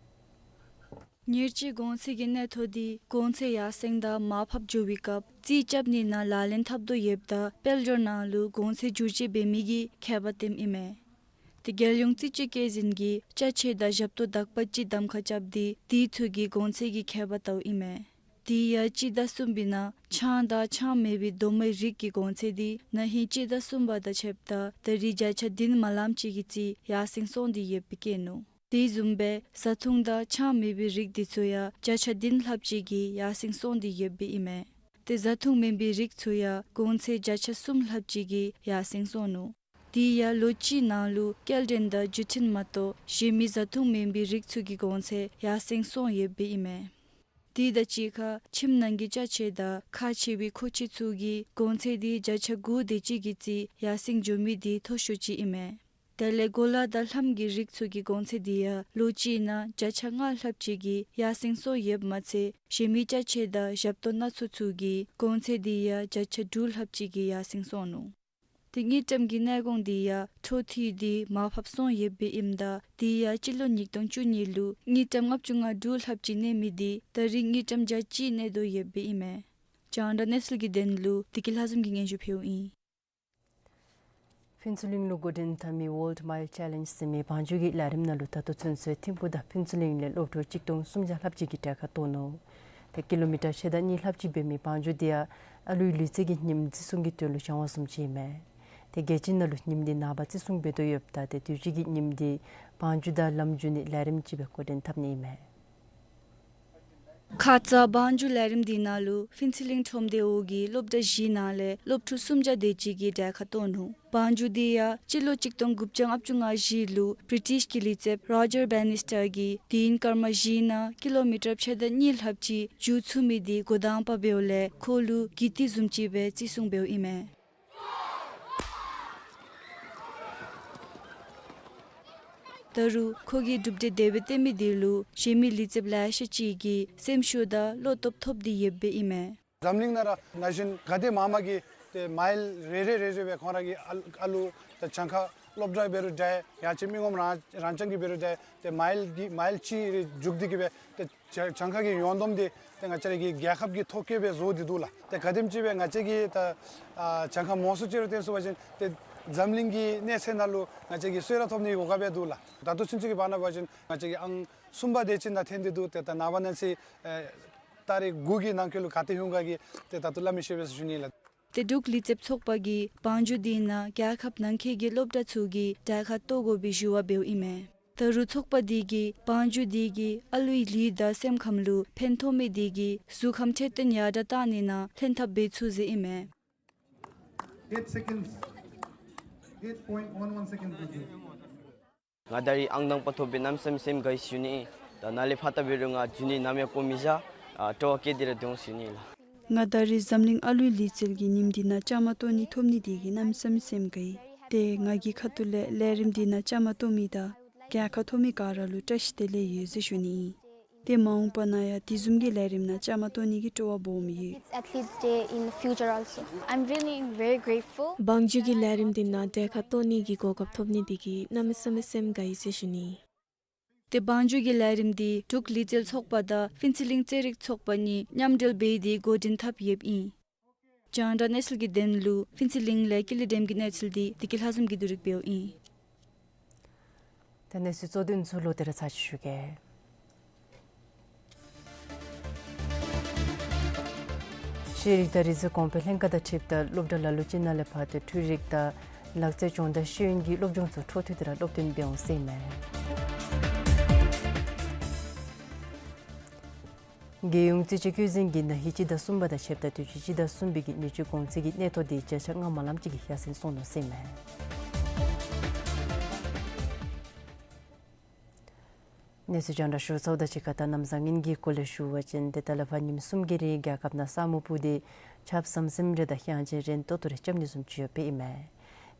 ཉེར་སྤྱོད་གོང་ཚད་ཀྱི་གནས་ཐོག་འདི་གོང་ཚད་ཡར་སེང་དང་མར་ཕབ་འགྱོ་བའི་སྐབས་རྩིས་རྐྱབ་ནི་ནང་ལག་ལེན་འཐབ་དོ་ཡོདཔ་ད་དཔལ་འབྱོར་ནང་ལུ་གོང་ཚད་བསྒྱུར་བཅོས་འབད་མི་གི་ཁྱད་པར་བསྟནམ་ཨིན་མས། ཏེ་རྒྱལ་ཡོངས་རྩིས་དཔྱད་བཀོད་འཛིན་གྱིས་ཅ་ཆས་དང་ཞབས་ཏོག་དག་པ་ཅིག་གདམ་ཁ་རྐྱབ་སྟེ་དེ་ཚུ་གི་གོང་ཚད་ཀྱི་ཁྱད་པར་བལྟཝ་ཨིན་མས། དེ་ཡང་སྤྱི་ཟླ་གསུམ་པའི་ནང་ཆང་དང་ཆང་མེད་པའི་རྡོག་མའི་རིགས་ཀྱི་གོང་ཚད་འདི་ན་ཧིང་སྤྱི་ཟླ་གསུམ་པ་དང་ཕྱདཔ་ད་ད་རེས་བརྒྱ་ཆ་བདུན་མ་ལམ་ཅིག་གི་རྩིས་ཡར་སེང་སོང་སྟེ་ཡོདཔ་སྦེ་བཀོད་ནུག། དེ་བཟུམ་སྦེ་བཟའ་འཐུང་དང་ཆང་མེད་པའི་རིགས་འདི་ཚུ་ཡང་བརྒྱ་ཆ་བདུན་ལྷགཔ་ཅིག་གིས་ཡར་སེང་སོང་སྟེ་ཡོདཔ་ཨིན་མས། ཏེ་བཟའ་འཐུང་མེད་པའི་རིགས་ཚུ་ཡང་གོང་ཚད་བརྒྱ་ཆ་གསུམ་ལྷགཔ་ཅིག་གིས་ཡར་སེང་སོང་ནུག། དེ་ཡང་ལོ་གཅིག་ནང་ལུ་སྐྱེལ་འདྲེན་དང་བརྒྱུད་འཕྲིན་མ་གཏོགས་གཞན་མི་བཟའ་འཐུང་མེད་པའི་རིགས་ཚུ་གི་གོང་ཚད་ཡར་སེང་སོང་ཡོདཔ་ཨིན་མས། དེ་དང་གཅིག་ཁར་ཁྱིམ་ནང་གི་ཅ་ཆས་དང་ཁག་ཆེ་བའི་མཁོ་ཆས་ཚུ་གི་གོང་ཚད་འདི་བརྒྱ་ཆ་དགུ་དེ་ཅིག་གི་རྩིས་ཡར་སེང་འགྱོ་མི་འདི་མཐོ་ཤོས་ཅིག་ཨིན་མས། དེ་ལས་གོ་ལ་དང་ལྷམ་གྱི་རིགས་ཚུ་གི་གོང་ཚད་འདི་ཡང་ལོ་གཅིག་ནང་བརྒྱ་ཆ་ལྔ་ལྷགཔ་ཅིག་གིས་ཡར་སེང་སོང་ཡོདཔ་མ་ཚད་གཞན་མི་ཅ་ཆས་དང་ཞབས་ཏོག་སྣ་ཚོགས་ཚུ་གི་གོང་ཚད་འདི་ཡང་བརྒྱ་ཆ་དྲུག་ལྷགཔ་ཅིག་གིས་ཡར་སེང་སོང་ནུག། ཏེ་དངུལ་ཀྲམ་གྱི་གནས་གོང་འདི་ཡང་འཕྲོ་མཐུད་དེ་མར་ཕབ་སོང་ཡོདཔ་ཨིནམ་ད་དེ་ཡང་སྤྱི་ལོ་ཉིས་སྟོང་བཅུ་གཉིས་ལུ་དངུལ་ཀྲམ་ལྔ་བཅུ་ང་དྲུག་ལྷགཔ་ཅིག་གནས་མི་འདི་ད་རེས་དངུལ་ཀྲམ་བརྒྱ་གཅིག་གནས་དོ་ཡོདཔ་ཨིན་མས། རྒྱང་བསྒྲགས་གནས་ཚུལ་གྱི་དོན་ལུ་བདེ་སྐྱིད་ལྷ་འཛོམས་ཀྱིས་སྙན་ཞུ་ཕུལཝ་ཨིན། ཕུན་ཚོགས་གླིང་ལུ་འགོ་འདྲེན་འཐབ་མི་ཝཱལཌ་མཱའིལ་ཅེ་ལེནཇ་ཟེར་མི་བང་རྒྱུག་གི་ལས་རིམ་ནང་ལུ་ད་ལྟོ་ཚུན་ཚོད་ཐིམ་ཕུག་དང་ཕུན་ཚོགས་གླིང་ལས་སློབ་ཕྲུག་གཅིག་སྟོང་སུམ་བརྒྱ་ལྷགཔ་ཅིག་གིས་གྲལ་ཁར་གཏོགས་ནུག། ཏེ་ཀི་ལོ་མི་ཊར་ཕྱེད་དང་གཉིས་ལྷགཔ་ཅིག་འབད་མི་བང་རྒྱུག་འདི་ཡང་ཨ་ལུའི་ལུས་རྩལ་གྱི་ཉིནམ་བརྩི་སྲུང་གི་དོན་ལུ་བཞེངས་པ་བཟུམ་ཅིག་ཨིན་མས། ཏེ་རྒྱལ་སྤྱི་ནང་ལུ་ཉིནམ་འདི་ནངས་པ་བརྩི་སྲུང་འབད་དོ་ཡོདཔ་ད་ཏེ་དུས་ཅི་གི་ཉིནམ་འདི་བང་རྒྱུག་དང་ལམ་རྒྱུག་ནི་ལས་རིམ་ཅིག་སྦེ་འགོ་འདྲེན་འཐབ་ནི་ཨིན་མས། ཁ་ཙ་བང་རྒྱུག་ལས་རིམ་འདི་ནང་ལུ་ཕུན་ཚོགས་གླིང་ཁྲོམ་སྡེ་འོག་གི་སློབ་གྲྭ་བཞི་ནང་ལས་སློབ་ཕྲུག་སུམ་བརྒྱ་དེ་ཅིག་གིས་གྲལ་ཁར་གཏོགས་ནུག། བང་རྒྱུག་འདི་ཡང་སྤྱི་ལོ་གཅིག་སྟོང་དགུ་བརྒྱ་ལྔ་བཅུ་ང་བཞི་ལུ་བི་རི་ཊིཤ་གི་ལུས་རྩལཔ་རོ་ཇར་བེ་ནིས་ཊར་གྱིས་དུས་ཡུན་སྐར་མ་བཞིའི་ནང་ཀི་ལོ་མི་ཊར་ཕྱེད་དང་གཉིས་ལྷགཔ་ཅིག་རྒྱུག་ཚུགས་མི་འདི་འགོ་དང་པ་འབདཝ་ལས་ཁོ་ལུ་གུས་བཏུད་བཟུམ་ཅིག་སྦེ་བརྩི་སྲུང་འབདཝ་ཨིན་མས། ད་རུང་ཁོ་གིས་གྲུབ་འབྲས་དེ་སྦེ་བཏོན་མི་འདི་ལུ་གཞན་མི་ལུས་རྩལཔ་ལེ་ཤ་ཅིག་གིས་སེམས་ཤུགས་དང་བློ་སྟོབས་ཐོབ་སྟེ་ཡོདཔ་ཨིན་མས། འཛམ་གླིང་ནང་ར་ན་གཞོན་ག་དེ་མང་མང་གིས་ཏེ་མའིལ་རེ་རེ་རེ་རེ་སྦེ་ཁོང་ར་གི་ཨ་ཨ་ལུ་ཏེ་གྱངས་ཁ་སློབ་གྲྭ་འབད་རུང་འདྲ་ཡང་ཅིན་མི་ངོམ་རང་རང་རྐྱང་གིས་འབད་རུང་འདྲ་ཏེ་མའིལ་གྱི་མའིལ་གཅིག་རེ་རྒྱུག་སྟེ་གིས་སྦེ་ཏེ་གྱངས་གྱངས་ཁ་གི་ཡོངས་བསྡོམས་འདི་ཏེ་ང་བཅས་ར་གི་རྒྱལ་ཁབ་ཀྱི་ཐོ་བཀོད་སྦེ་བཟོ་སྟེ་འདུག་ལགས། ཏེ་ག་དེམ་ཅིག་སྦེ་ང་བཅས་ཀྱིས་ད་ཨ་གྱངས་ཁ་མང་སུ་ཅིག་ར་བཏོན་སོང་པ་ཅིན་ཏེ་འཛམ་གླིང་གི་གནས་ཚད་ནང་ལུ་ང་བཅས་ཀྱིས་གསོལ་རས་ཐོབ་ནི་གི་གོ་སྐབས་སྦེ་འདུག་ལགས། ད་ལྟོ་ཚུན་ཚོད་ཀྱི་བར་ན་འབད་བ་ཅིན་ང་བཅས་ཀྱི་ཨང་གསུམ་པ་དེ་ཅིག་ནང་ཐོན་ཏེ་འདུག། ཏེ་ད་ནངས་པ་གནངས་ཚེ་ཨེ་ ཏ་རིག་དགུ་གི་ནང་འཁོད་ལུ་ག་ཏེ་ལྷོད་ག་གི་ཏེ་ད་ལྟོ་སླབ་མི་ཤེས་པས་ཟེར་ཞུ་ནི་ལགས། ཏེ་འབྲུག་ལུས་རྩལཔ་ཚོགས་པ་གིས་བང་རྒྱུག་འདི་ནང་རྒྱལ་ཁབ་ནང་འཁོད་ཀྱི་སློབ་གྲྭ་ཚུ་གིས་གྲལ་ཁར་གཏོགས་དགོ་པའི་ཞུ་བ་འབདཝ་ཨིན་མས། ད་རུང་ཚོགས་པ་འདི་གིས་བང་རྒྱུག་འདི་གིས་ཨ་ལུའི་ལུས་དང་སེམས་ཁམས་ལུ་ཕན་ཐོགས་མི་འདི་གིས་གཟུགས་ཁམས་འཕྲོད་བསྟེན་ཡར་དྲགས་གཏང་ནི་ནང་ལྷན་ཐབས་འབད་ཚུགས་ཟེར་ཨིན་མས། Eight seconds. Eight point one one seconds. ང་ད་རིས་ཨང་དང་པ་ཐོབ་སྦེ་གནམ་མེད་ས་མེད་སེམས་དགའ་ཡི་ཟེར་ཞུ་ནི། ད་ནཱ་ལས་ཕར་ལྟ་འབད་རུང་ང་འགྱོ་ནི་ནམ་ཡང་བཀོ་མི་བཞག། ཨ་སྤྲོ་བ་བསྐྱེད་དེ་ར་སྡོད་འོང་ཟེར་ཞུ་ནི་ལགས། ང་ད་རིས་འཛམ་གླིང་ཨ་ལུའི་ལུས་རྩལ་གྱི་ཉིནམ་འདི་ནང་བཅའ་མར་གཏོགས་ནི་ཐོབ་ནི་འདི་གིས་གནམ་མེད་ས་མེད་སེམས་དགའ་ཡི། ཏེ་ང་གི་ཁ་ཐུག་ལས་ལས་རིམ་འདི་ནང་བཅའ་མར་གཏོགས་མི་དང་རྒྱལ་ཁ་ཐོབ་མི་ག་ར་ལུ་བཀྲ་ཤིས་བདེ་ལེགས་ཡོད་ཟེར་ཞུ་ནི་ཨིན། ཏེ་མ་འོངས་པ་ནང་ཡང་དེ་བཟུམ་གྱི་ལས་རིམ་ནང་བཅའ་མར་གཏོགས་ནི་གི་སྤྲོ་བ་སྦོམ་ཡོད། Kids Athletes Day in the future also. I'm really very grateful. བང་རྒྱུག་གི་ལས་རིམ་འདི་ནང་གྲལ་ཁར་གཏོགས་ནི་གི་གོ་སྐབས་ཐོབ་ནི་འདི་གིས་གནམ་མེད་ས་མེད་སེམས་དགའ་ཡི་ཟེར་ཞུ་ནི། ཏེ་བང་རྒྱུག་གི་ལས་རིམ་འདི་འབྲུག་ལུས་རྩལ་ཚོགས་པ་དང་ཕུན་ཚོགས་གླིང་རྩེད་རིགས་ཚོགས་པ་གཉིས་མཉམ་འབྲེལ་འབད་དེ་འགོ་འདྲེན་འཐབ་ཡོདཔ་ཨིན། རྒྱང་བསྒྲགས་གནས་ཚུལ་གྱི་དོན་ལུ་ཕུན་ཚོགས་གླིང་ལས་ཀུན་ལེགས་སྒྲོལམ་གྱི་གནས་ཚུལ་འདི་བདེ་སྐྱིད་ལྷ་འཛོམས་ཀྱིས་བསྡུ་རིག་འབདཝ་ཨིན། ད་གནས་ཚུལ་གཙོ་དོན་ཚུ་ལོག་སྟེ་ར་ཚར་ཅིག་ཞུ་གེ། ཤེས་རིག་དང་རིག་རྩལ་གོང་འཕེལ་ལྷན་ཁག་དང་འཁྲིལཝ་ད་སློབ་གྲྭ་ལ་ལུ་ཅིག་ནང་ལས་ཕར་ཏེ་འཕྲུལ་རིག་དང་ལག་རྩལ་སྦྱོང་བརྡར་ཤེས་ཡོན་གྱི་སློབ་སྦྱོང་ཚུ་འཕྲོ་མཐུད་དེ་ར་སློབ་སྟོན་འབད་འོང་ཟེར་ཨིན་མས། རྒྱལ་ཡོངས་རྩིས་དཔྱད་བཀོད་འཛིན་གྱིས་ན་ཧིང་སྤྱི་ཟླ་གསུམ་པ་དང་ཕྱདཔ་ད་དུས་ཅི་སྤྱི་ཟླ་གསུམ་པའི་གི་ཉེས་བཅོལ་གོང་ཚད་ཀྱི་གནས་ཐོ་དེ་བརྒྱ་ཆ་ལྔ་མ་ལངམ་ཅིག་གིས་ཡར་སེང་སོང་ནུག་ཟེར་ཨིན་མས། གནས་ཚུལ་རྒྱང་བསྒྲགས་ཞུ་ཚརཝ་དང་གཅིག་ཁར་ད་གནམ་བཟང་ངན་གྱི་སྐོར་ལས་ཞུ་བ་ཅིན་ཏེ་ད་ལས་ཕར་ཉིནམ་གསུམ་གྱི་རིང་རྒྱལ་ཁབ་ནང་ས་སྨུག་སྤུབས་ཏེ་ཆརཔ་ཟམ་ཟིམ་རེ་དང་གཡང་ཆེན་རན་ཏོག་ཏོ་རེ་རྐྱབ་ནི་བཟུམ་ཅིག་ཡོདཔ་ཨིན་མས།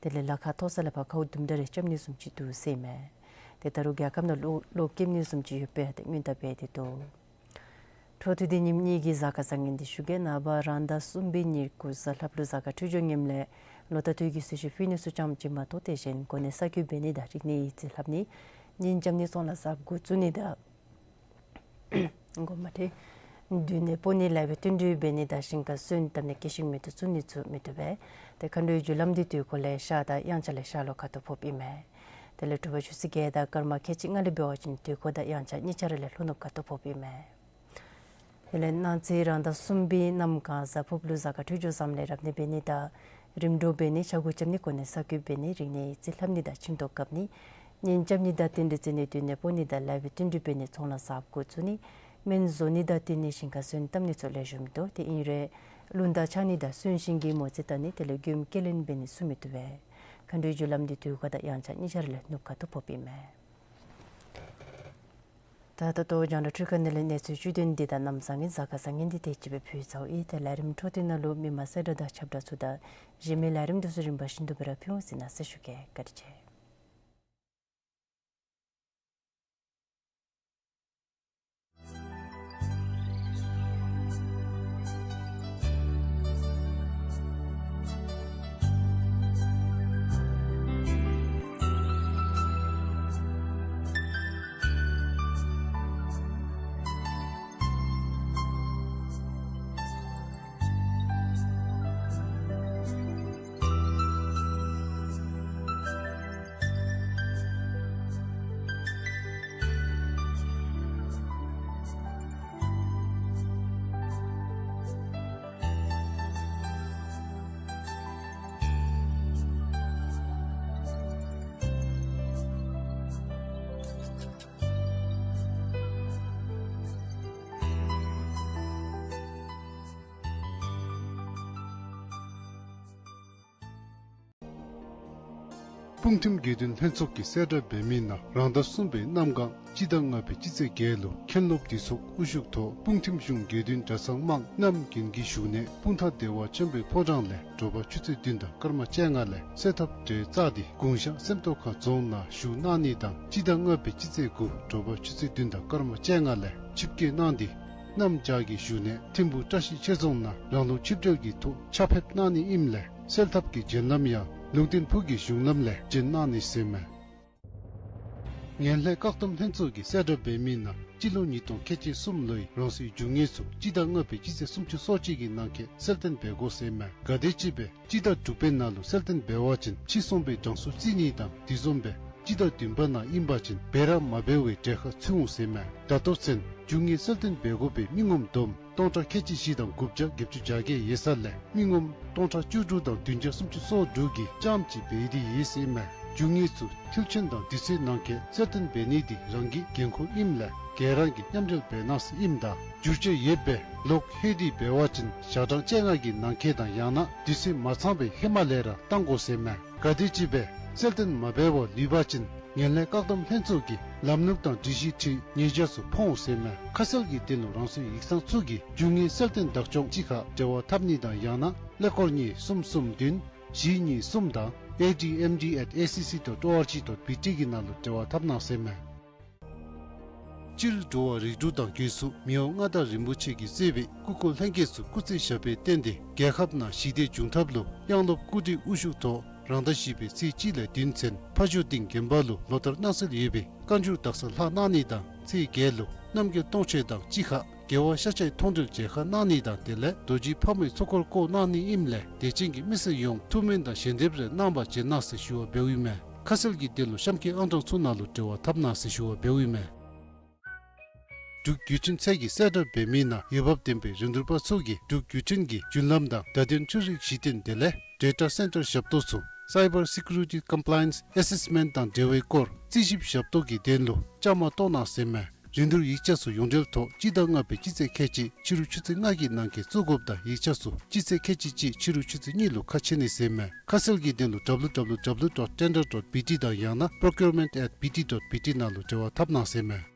དེ་ལས་ལ་ཁ་མཐོ་ས་ལས་ཕར་ཁཝ་དུམ་གྲ་རེ་རྐྱབ་ནི་བཟུམ་ཅིག་འདུག་ཟེར་ཨིན་མས། ཏེ་ད་རུང་རྒྱལ་ཁབ་ནང་གློག་གློག་ཀེམ་ནི་བཟུམ་ཅིག་ཡོདཔ་སྦེ་ཏེ་སྔོན་བརྡ་འབད་དེ་འདུག། འཕྲོ་མཐུད་དེ་ཉིནམ་གཉིས་ཀྱི་གཟའ་སྐར་བཟང་ངན་འདི་ཞུ་གེ། ནངས་པ་རང་ཟླ་གསུམ་པའི་ཉེར་དགུ་གཟའ་ལྷགཔ་ལུ་གཟའ་སྐར་འཕྲོད་སྦྱོར་ངནམ་ལས་ལོ་ལྟར་དུས་ཀྱི་གསོལ་མཆོད་ཕུལ་ནི་ཚུ་ཙམ་ཅིག་མ་གཏོགས་ཏེ་གཞན་གོ་གནས་གསར་བསྐོ་འབད་ནི་དང་རིག་གནས་ཡིག་རྩིས་ལྷབ་ནི་གཉེན་རྐྱབ་ནི་ཚོང་ལཱ་གཟབ་འགོ་བཙུགས་ནི་དང་འགོ་མ་ཁྲིད་མདུན་ནས་སྤོ་ནི་ལཱ་འབད་བསྟུན་གྲོས་འབད་ནི་དང་ཞིང་ཁར་སོན་བཏབ་ནི་སྐྱེད་ཤིང་མེ་ཏོག་བཙུགས་ནི་ཚུ་མི་བཏུབ་པས། ཏེ་མཁའ་འགྲོའི་རྒྱུ་ལམ་འདི་དུས་འཁོར་ལས་ཤར་དང་དབྱངས་འཆར་ལས་ཤར་ལྷོ་ཁ་ཐུག་ཕོགཔ་ཨིན་མས། དེ་ལས་དྲོ་པ་ཆུ་ཚོད་བརྒྱད་དང་སྐར་མ་ཁལ་གཅིག་ལྔ་ལས་འབད་བ་ཅིན་དུས་འཁོར་དང་དབྱངས་འཆར་གཉིས་ཆ་ར་ལས་ལྷོ་ནུབ་ཁ་ཐུག་ཕོགཔ་ཨིན་མས། དེ་ལས་གནངས་ཚེ་རང་ཟླ་གསུམ་པའི་གནམ་གང་གཟའ་ཕུརཔ་ལུ་གཟའ་སྐར་འཕྲོད་སྦྱོར་བཟངམ་ལས་རབ་གནས་འབད་ནི་དང་རིམ་གྲོ་འབད་ནི་ཆ་གོས་རྐྱབ་ནི་གོ་གནས་གསར་བསྐོ་འབད་ནི་རིག་གནས་ཡིག་རྩིས་ལྷབ་ནི་དང་ཁྱིམ་ཐོག་བཀབ་ནི་གཉེན་རྐྱབ་ནི་དང་རྟེན་འབྲེལ་བརྩི་ནི་མདུན་ནས་སྤོ་ནི་དང་ལཱ་འབད་བསྟུན་གྲོས་འབད་ནི་ཚོང་ལཱ་གཟབ་འགོ་བཙུགས་ནི་སྨན་བཟོ་ནི་དང་བསྟེན་ནི་ཞིང་ཁར་སོན་བཏབ་ནི་ཚུ་ལེགས་ཤོམ་འདུག། དེ་ཨིན་རུང་རླུང་རྟ་ཆག་ནི་དང་སོན་ཤིང་གི་མོ་རྩིས་བལྟ་ནི་དེ་ལས་མགྱོནམ་སྐྱེལ་ལེན་འབད་ནི་ཚུ་མི་བཏུབ་པས། མཁའ་འགྲོའི་རྒྱུ་ལམ་འདི་དུས་འཁོར་དང་དབྱངས་འཆར་གཉིས་ཆ་ར་ལས་ནུབ་ཁ་ཐུག་ཕོགཔ་ཨིན་མས། ད་ད་ལྟོ་རྒྱང་བསྒྲགས་འཕྲུལ་ཁང་ནང་ལས་གནས་ཚུལ་བཅུད་དོན་འདི་དང་གནམ་བཟང་ངན་གཟའ་སྐར་བཟང་ངན་འདི་དེ་ཅིག་སྦེ་ཕུལ་ཚརཝ་ཨིན། ཏེ་ལས་རིམ་འཕྲོ་མཐུད་ནང་ལུ་མི་མང་གསལ་བསྒྲགས་དང་ཁྱབ་བསྒྲགས་ཚུ་དང་གཞན་མི་ལས་རིམ་འདི་ཚུ་རིམ་པ་བཞིན་དུ་སྦེ་ར་ཕུལ་འོང་ཟེར་གནང་ཟེར་ཞུ་གེ། བཀའ་དྲིན་ཆེ། སྤུངས་ཐིམ་དགེ་འདུན་ལྷན་ཚོགས་ཀྱིས་གསལ་བསྒྲགས་འབད་མི་ནང་རང་ཟླ་གསུམ་པའི་གནམ་གང་སྤྱི་ཟླ་ལྔ་པའི་སྤྱི་ཚེས་བརྒྱད་ལུ་མཁན་སློབ་འདུས་ཚོགས་དབུ་བཞུགས་ཐོག་སྤུངས་ཐིམ་གཞུང་དགེ་འདུན་གྲྭ་ཚང་དམངས་རྣམས་རྒྱན་གྱི་བཞུགས་གནས་སྤུངས་ཐང་བདེ་བ་ཆེན་པོའི་ཕོ་བྲང་ལས་དྲོ་པ་ཆུ་ཚོད་བདུན་དང་སྐར་མ་བཅོ་ལྔ་ལས་གསོལ་ཐབ་གྲལ་བཙུགས་ཏེ་གུང་ཤང་སེམས་རྟོགས་ཁ་རྫོང་ནང་བཞུགས་གནང་ནི་དང་སྤྱི་ཟླ་ལྔ་པའི་སྤྱི་ཚེས་དགུ་དྲོ་པ་ཆུ་ཚོད་བདུན་དང་སྐར་མ་བཅོ་ལྔ་ལས་ཆིབས་བསྐྱོད་གནང་སྟེ་གནམ་བྱཱར་གྱི་བཞུགས་གནས་ཐིམ་ཕུག་བཀྲ་ཤིས་ཆོས་རྫོང་ནང་རང་ལུགས་ཆིབས་གྲལ་གྱི་ཐོག་ཕྱག་ཕེབས་གནང་ནི་ཨིནམ་ལས་གསོལ་ཐབ་ཀྱི་བརྒྱན་ལམ་ཡང་ལུང་བསྟན་ཕུག་གི་གཞུང་ལམ་ལས་བརྒྱན་གནང་ནི་ཟེར་མས། ངན་ལྷད་བཀག་སྡོམ་ལྷན་ཚོགས་ཀྱིས་གསལ་བསྒྲགས་འབད་མི་ནང་སྤྱི་ལོ་ཉིས་སྟོང་ཁལ་གཅིག་གསུམ་ལོའི་རང་སྲིད་རྒྱུ་དངོས་ཚུ་སྤྱི་ཟླ་ལྔ་པའི་སྤྱི་ཚེས་སུམ་ཅུ་སོ་གཅིག་གི་ནང་འཁོད་གསལ་སྟོན་འབད་དགོ་ཟེར་མས། ག་དེམ་ཅིག་སྦེ་སྤྱི་ཟླ་དྲུག་པའི་ནང་ལུ་གསལ་སྟོན་འབད་བ་ཅིན་ཕྱི་སོང་པའི་གྲངས་སུ་བརྩི་ནི་དང་དེ་བཟུམ་སྦེ་ སྤྱི་ཟླ་བདུན་པ་ནང་ཨིན་པ་ཅིན་འབད་ར་མ་འབད་བའི་གྲལ་ཁར་ཚུད་འོང་ཟེར་མས། ད་ལྟོ་ཚུན་རྒྱུ་དངོས་གསལ་སྟོན་འབད་དགོ་པའི་མི་ངོམ་བསྡོམས་སྟོང་ཕྲག་ཁལ་གཅིག་བཞི་དང་དགུ་བརྒྱ་བརྒྱད་ཅུ་གྱ་བརྒྱད་ཡོད་ས་ལས་མི་ངོམ་སྟོང་ཕྲག་བཅུ་དྲུག་དང་བདུན་བརྒྱ་སུམ་ཅུ་སོ་དྲུག་གིས་རྐྱངམ་གཅིག་འབད་དེ་ཡོད་ཟེར་མས། རྒྱུ་དངོས་ཚུ་མཐིལ་ཕྱིན་དང་དུས་ཚོད་ནང་འཁོད་གསལ་སྟོན་འབད་ནི་འདི་རང་གི་འགན་ཁུར་ཨིནམ་ལས་ག་ར་གིས་མཉམ་འབྲེལ་འབད་གནང་ཟེར་ཨིནམ་ད་བསྒྱུར་བཅོས་ཡོདཔ་སྦེ་ལོག་ལྷོད་དེ་འབད་བ་ཅིན་ཞག་གྲངས་བཅོ་ལྔ་གི་ནང་འཁོད་དང་ཡང་ན་དུས་ཚོད་མ་ཚང་པའི་ཧེ་མ་ལས་ར་བཏང་དགོ་ཟེར་མས། ག་དེམ་ཅིག་སྦེ་གསལ་སྟོན་མ་འབད་བར་ལུས་པ་ཅིན་ངན་ལྷད་བཀག་སྡོམ་ལྷན་ཚོགས་ཀྱིས་ལམ་ལུགས་དང་སྒྲིག་གཞི་ཁྲིམས་ཉེས་བྱ་ཚུ་ཕོག་འོང་ཟེར་མས། ཁ་གསལ་གྱི་དོན་ལུ་རང་སོའི་ཡིག་ཚང་ཚུ་གིས་རྒྱུ་དངོས་གསལ་སྟོན་བདག་སྐྱོང་ཅིག་ཁར་འབྲེལ་བ་འཐབ་ནི་དང་ཡང་ན་ཀླད་ཀོར་གཉིས་གསུམ་གསུམ་བདུན་བཞི་གཉིས་གསུམ་དང་A D M D at A C C dot O R G dot B T གི་ནང་ལུ་འབྲེལ་བ་འཐབ་གནང་ཟེར་མས། སྤྱིར་འགྲོ་བ་རིགས་དྲུག་དང་སྒོས་སུ་མི་དབང་མངའ་བདག་རིན་པོ་ཆེ་གིས་གཙོས་པའི་སྐུ་འཁོར་ལྷན་རྒྱས་ཚུ་སྐུ་ཚེ་ཞབས་པད་བརྟན་ཏེ་རྒྱལ་ཁབ་ནང་ཞི་བདེ་འབྱུང་ཐབས་ལུ་དབྱངས་སློབ་སྐུ་བགྲེས་དབུ་བཞུགས་ཐོག་རང་ཟླ་བཞི་པའི་ཚེས་གཅིག་ལས་བདུན་ཚུན་ཕ་ཇོ་སྡིངས་དགོན་པ་ལུ་ལོ་ལྟར་གནང་སྲོལ་ཡོད་པའི་བཀའ་འགྱུར་དག་ས་ལྷག་གནང་ནི་དང་ཚེས་བརྒྱད་ལུ་རྣམ་རྒྱལ་སྟོང་མཆོད་དང་གཅིག་ཁར་རྒྱལ་བ་ཤཱཀྱའི་མཐོང་གྲོལ་མཇལ་ཁ་གནང་ནི་དང་དེ་ལས་རྡོ་རྗེ་ཕག་མོའི་ཚོགས་འཁོར་བསྐོར་གནང་ནི་ཨིནམ་ལས་དད་ཅན་གྱི་མི་སེར་ཡོངས་ཐུགས་སྨོན་དང་ཞལ་འདེབས་རེ་གནང་བར་བྱོན་གནང་ཟེར་ཞུ་བ་འབདཝ་ཨིན་མས། ཁ་གསལ་གྱི་དོན་ལུ་གཤམ་འཁོད་ཨང་གྲངས་ཚུ་ནང་ལུ་འབྲེལ་བ་འཐབ་གནང་ཟེར་ཞུ་བ་འབདཝ་ཨིན་མས། འབྲུག་བརྒྱུད་འཕྲིན་ཚད་ཀྱི་གསལ་བསྒྲགས་འབད་མི་ནང་འོས་འབབ་ལྡན་པའི་རིན་བསྡུར་པ་ཚུ་གིས་འབྲུག་བརྒྱུད་འཕྲིན་གྱི་རྒྱུན་ལམ་དང་བརྡ་དོན་འཕྲུལ་རིག་གཞི་རྟེན་དེ་ལས་Data Center ཞབས་ཏོག་ཚུ་Cyber Security Compliance Assessment དང་འབྲེལ་བའི་སྐོར་རྩིས་ཞིབ་ཞབས་ཏོག་གི་དོན་ལུ་བཅའ་མར་གཏོགས་གནང་ཟེར་མས། རིན་བསྡུར་ཡིག་ཆ་ཚུ་ཡོངས་འབྲེལ་ཐོག་སྤྱི་ཟླ་ལྔ་པའི་སྤྱི་ཚེས་ཁལ་གཅིག་ཕྱི་རུ་ཆུ་ཚོད་ལྔ་གི་ནང་འཁོད་བཙུགས་དགོཔ་དང་ཡིག་ཆ་ཚུ་སྤྱི་ཚེས་ཁལ་གཅིག་གཅིག་ཕྱི་རུ་ཆུ་ཚོད་གཉིས་ལུ་ཁ་ཕྱེ་ནི་ཟེར་མས། ཁ་གསལ་གྱི་དོན་ལུ W W W dot tender dot B T དང་ཡང་ན་procurement at B T dot B T ནང་ལུ་འབྲེལ་བ་འཐབ་གནང་ཟེར་མས།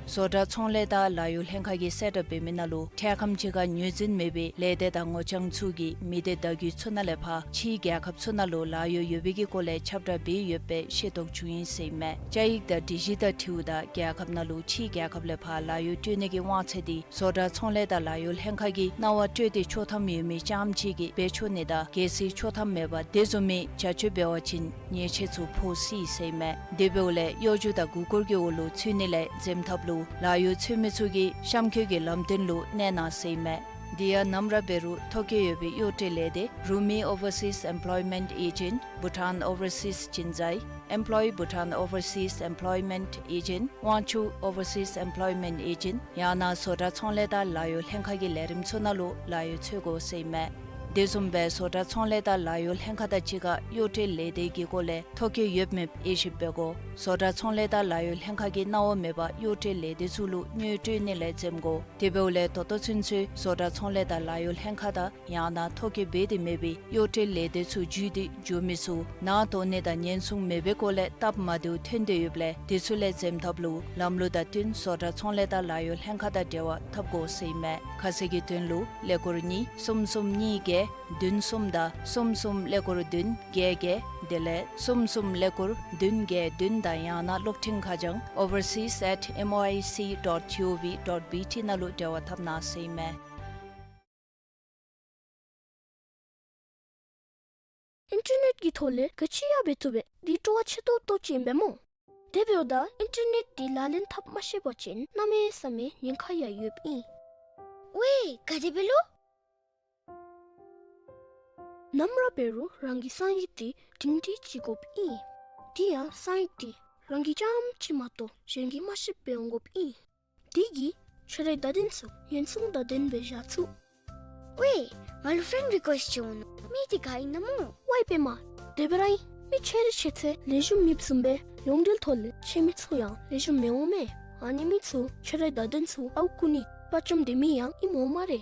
བཟོ་གྲྭ་ཚོང་ལས་དང་ལཱ་གཡོག་ལྷན་ཁག་གིས་གསལ་བསྒྲགས་འབད་མི་ནང་ལུ་འཕྲལ་ཁམས་ཅིག་ཁར་ངོས་འཛིན་མེད་པའི་ལས་སྡེ་དང་ངོ་རྐྱང་ཚུ་གིས་མི་སྡེ་བརྡ་བརྒྱུད་ཚུ་ནང་ལས་ཕར་ཕྱིའི་རྒྱལ་ཁབ་ཚུ་ནང་ལུ་ལཱ་གཡོག་ཡོད་པའི་གི་སྐོར་ལས་ཁྱབ་བསྒྲགས་འབད་ཡོད་པའི་ཤེས་རྟོགས་བྱུང་ཡི་ཟེར་མས། བཅའ་ཡིག་དང་སྒྲིག་གཞི་དང་འཁྲིལཝ་ད་རྒྱལ་ཁབ་ནང་ལུ་ཕྱིའི་རྒྱལ་ཁབ་ལས་ཕར་ལཱ་གཡོག་སྤྲོད་ནི་གི་དབང་ཚད་འདི་བཟོ་གྲྭ་ཚོང་ལས་དང་ལཱ་གཡོག་ལྷན་ཁག་གིས་གནང་བ་སྤྲོད་དེ་ཆོག་ཐམ་ཡོད་མི་རྐྱངམ་ཅིག་གིས་འབད་ཆོག་ནི་དང་གལ་སྲིད་ཆོག་ཐམ་མེད་པར་དེ་བཟུམ་མའི་བྱ་སྤྱོད་འབད་བ་ཅིན་ཉེས་ཆད་ཚུ་ཕོག་སྲིད་ཟེར་མས། དེ་འབདཝ་ལས་གཡོ་སྒྱུ་དང་མགུ་སྐོར་གྱི་འོག་ལུ་ཚུད་ནི་ལས་འཛེམ་ཐབས་ལུ་ལཱ་གཡོག་འཚོལ་མི་ཚུ་གིས་གཤམ་འཁོད་ཀྱི་ལམ་སྟོན་ལུ་གནས་གནང་ཟེར་མས། དེ་ཡང་ནམ་ར་འབད་རུང་ཐོ་བཀོད་ཡོད་པའི་གཡོག་བཀྲོལ་ལས་སྡེ་Rumi Overseas Employment Agent, Bhutan Overseas Chinzai, Employ Bhutan Overseas Employment Agent, Wangchuck Overseas Employment Agent ཡང་ན་བཟོ་གྲྭ་ཚོང་ལས་དང་ལཱ་གཡོག་ལྷན་ཁག་གི་ལས་རིམ་ཚུ་ནང་ལུ་ལཱ་གཡོག་འཚོལ་དགོ་ཟེར་མས། དེ་བཟུམ་སྦེ་བཟོ་གྲྭ་ཚོང་ལས་དང་ལཱ་གཡོག་ལྷན་ཁག་དང་གཅིག་ཁར་གཡོག་བཀྲོལ་ལས་སྡེ་གི་སྐོར་ལས་ཐོ་བཀོད་ཡོདཔ་མེདཔ་དབྱེ་ཞིབ་འབད་དགོ། བཟོ་གྲྭ་ཚོང་ལས་དང་ལཱ་གཡོག་ལྷན་ཁག་གིས་གནང་བ་མེད་པར་གཡོག་བཀྲོལ་ལས་སྡེ་ཚུ་ལུ་དངུལ་སྤྲོད་ནི་ལས་འཛེམ་དགོ། དེ་འབདཝ་ལས་ད་ལྟོ་ཚུན་ཚོད་བཟོ་གྲྭ་ཚོང་ལས་དང་ལཱ་གཡོག་ལྷན་ཁག་དང་ཡང་ན་ཐོ་བཀོད་འབད་དེ་མེད་པའི་གཡོག་བཀྲོལ་ལས་སྡེ་ཚུ་བརྒྱུད་དེ་འགྱོ་མི་ཚུ་ནང་དོགས་ནི་དང་ཉེན་སྲུང་མེད་པའི་སྐོར་ལས་སྟབས་མ་བདེཝ་ཐོན་ཏེ་ཡོདཔ་ལས་དེ་ཚུ་ལས་འཛེམ་ཐབས་ལུ་ལམ་ལུགས་དང་བསྟུན་བཟོ་གྲྭ་ཚོང་ལས་དང་ལཱ་གཡོག་ལྷན་ཁག་དང་འབྲེལ་བ་འཐབ་དགོ་ཟེར་ཨིན་མས། ཁ་གསལ་གྱི་དོན་ལུ་ཀླད་ཀོར་གཉིས་གསུམ་གསུམ་གཉིས་བརྒྱད་བདུན་གསུམ་དང་གསུམ་གསུམ་ཀླད་ཀོར་བདུན་བརྒྱད་བརྒྱད་དེ་ལས་གསུམ་གསུམ་ཀླད་ཀོར་བདུན་བརྒྱད་བདུན་དང་ཡང་ན་གློག་འཕྲིན་ཁ་བྱང་overseas at M O I C dot G O V dot B T ནང་ལུ་འབྲེལ་བ་འཐབ་གནང་ཟེར་ཨིན་མས། ཨིན་ཊར་ནེཊ་ཀྱི་ཐོག་ལས་ག་ཅི་ཡང་འབད་བཏུབ་པས། འདི་སྤྲོ་བ་ཆེ་ཏོག་ཏོ་ཅིག་ཨིན་པས་སྨོ། དེ་འབདཝ་ད་ཨིན་ཊར་ནེཊ་འདི་ལག་ལེན་འཐབ་མ་ཤེས་པ་ཅིན་གནམ་མེད་ས་མེད་ཉེན་ཁ་ཡང་ཡོདཔ་ཨིན། ཝའེ་ག་དེ་སྦེ་ལོ། ནམ་ར་འབད་རུང་རང་གི་གསང་ཡིག་འདི་སྒྲིང་སྒྲི་བྱེད་དགོཔ་ཨིན། དེ་ཡང་གསང་ཡིག་འདི་རང་གིས་རྐྱངམ་གཅིག་མ་གཏོགས་གཞན་གྱིས་མ་ཤེསཔ་སྦེ་འོང་དགོཔ་ཨིན། དེ་གིས་ཁྱོད་རའི་བརྡ་དོན་ཚུ་ཉེན་སྲུང་དང་ལྡནམ་སྦེ་བཞག་ཚུགས། ཝའེ་ང་ལུ་ཕྲེནཌ་རི་ཀུ་ཨེསཊ་ཅིག་འོང་ནུག། མི་འདི་ག་ཨིན་ན་སྨོ། ཝའེ་པདྨ། དེ་སྦེ་ར་ཨིན། མི་ཁྱོད་རའི་ཤེས་ཚད་ལེགས་ཤོམ་མེདཔ་བཟུམ་སྦེ་ཡོངས་འབྲེལ་ཐོག་ལས་ཁྱོད་མི་ཚུ་ཡང་ལེགས་ཤོམ་མི་འོང་མས། ཨ་ནི་མི་ཚུ་ཁྱོད་རའི་བརྡ་དོན་ཚུ་ཨརཝ་རྐུ་ནི་དཔའ་བཅམ་སྡོད་མི་ཡང་ཨིནམ་འོང་སྨ་རེ།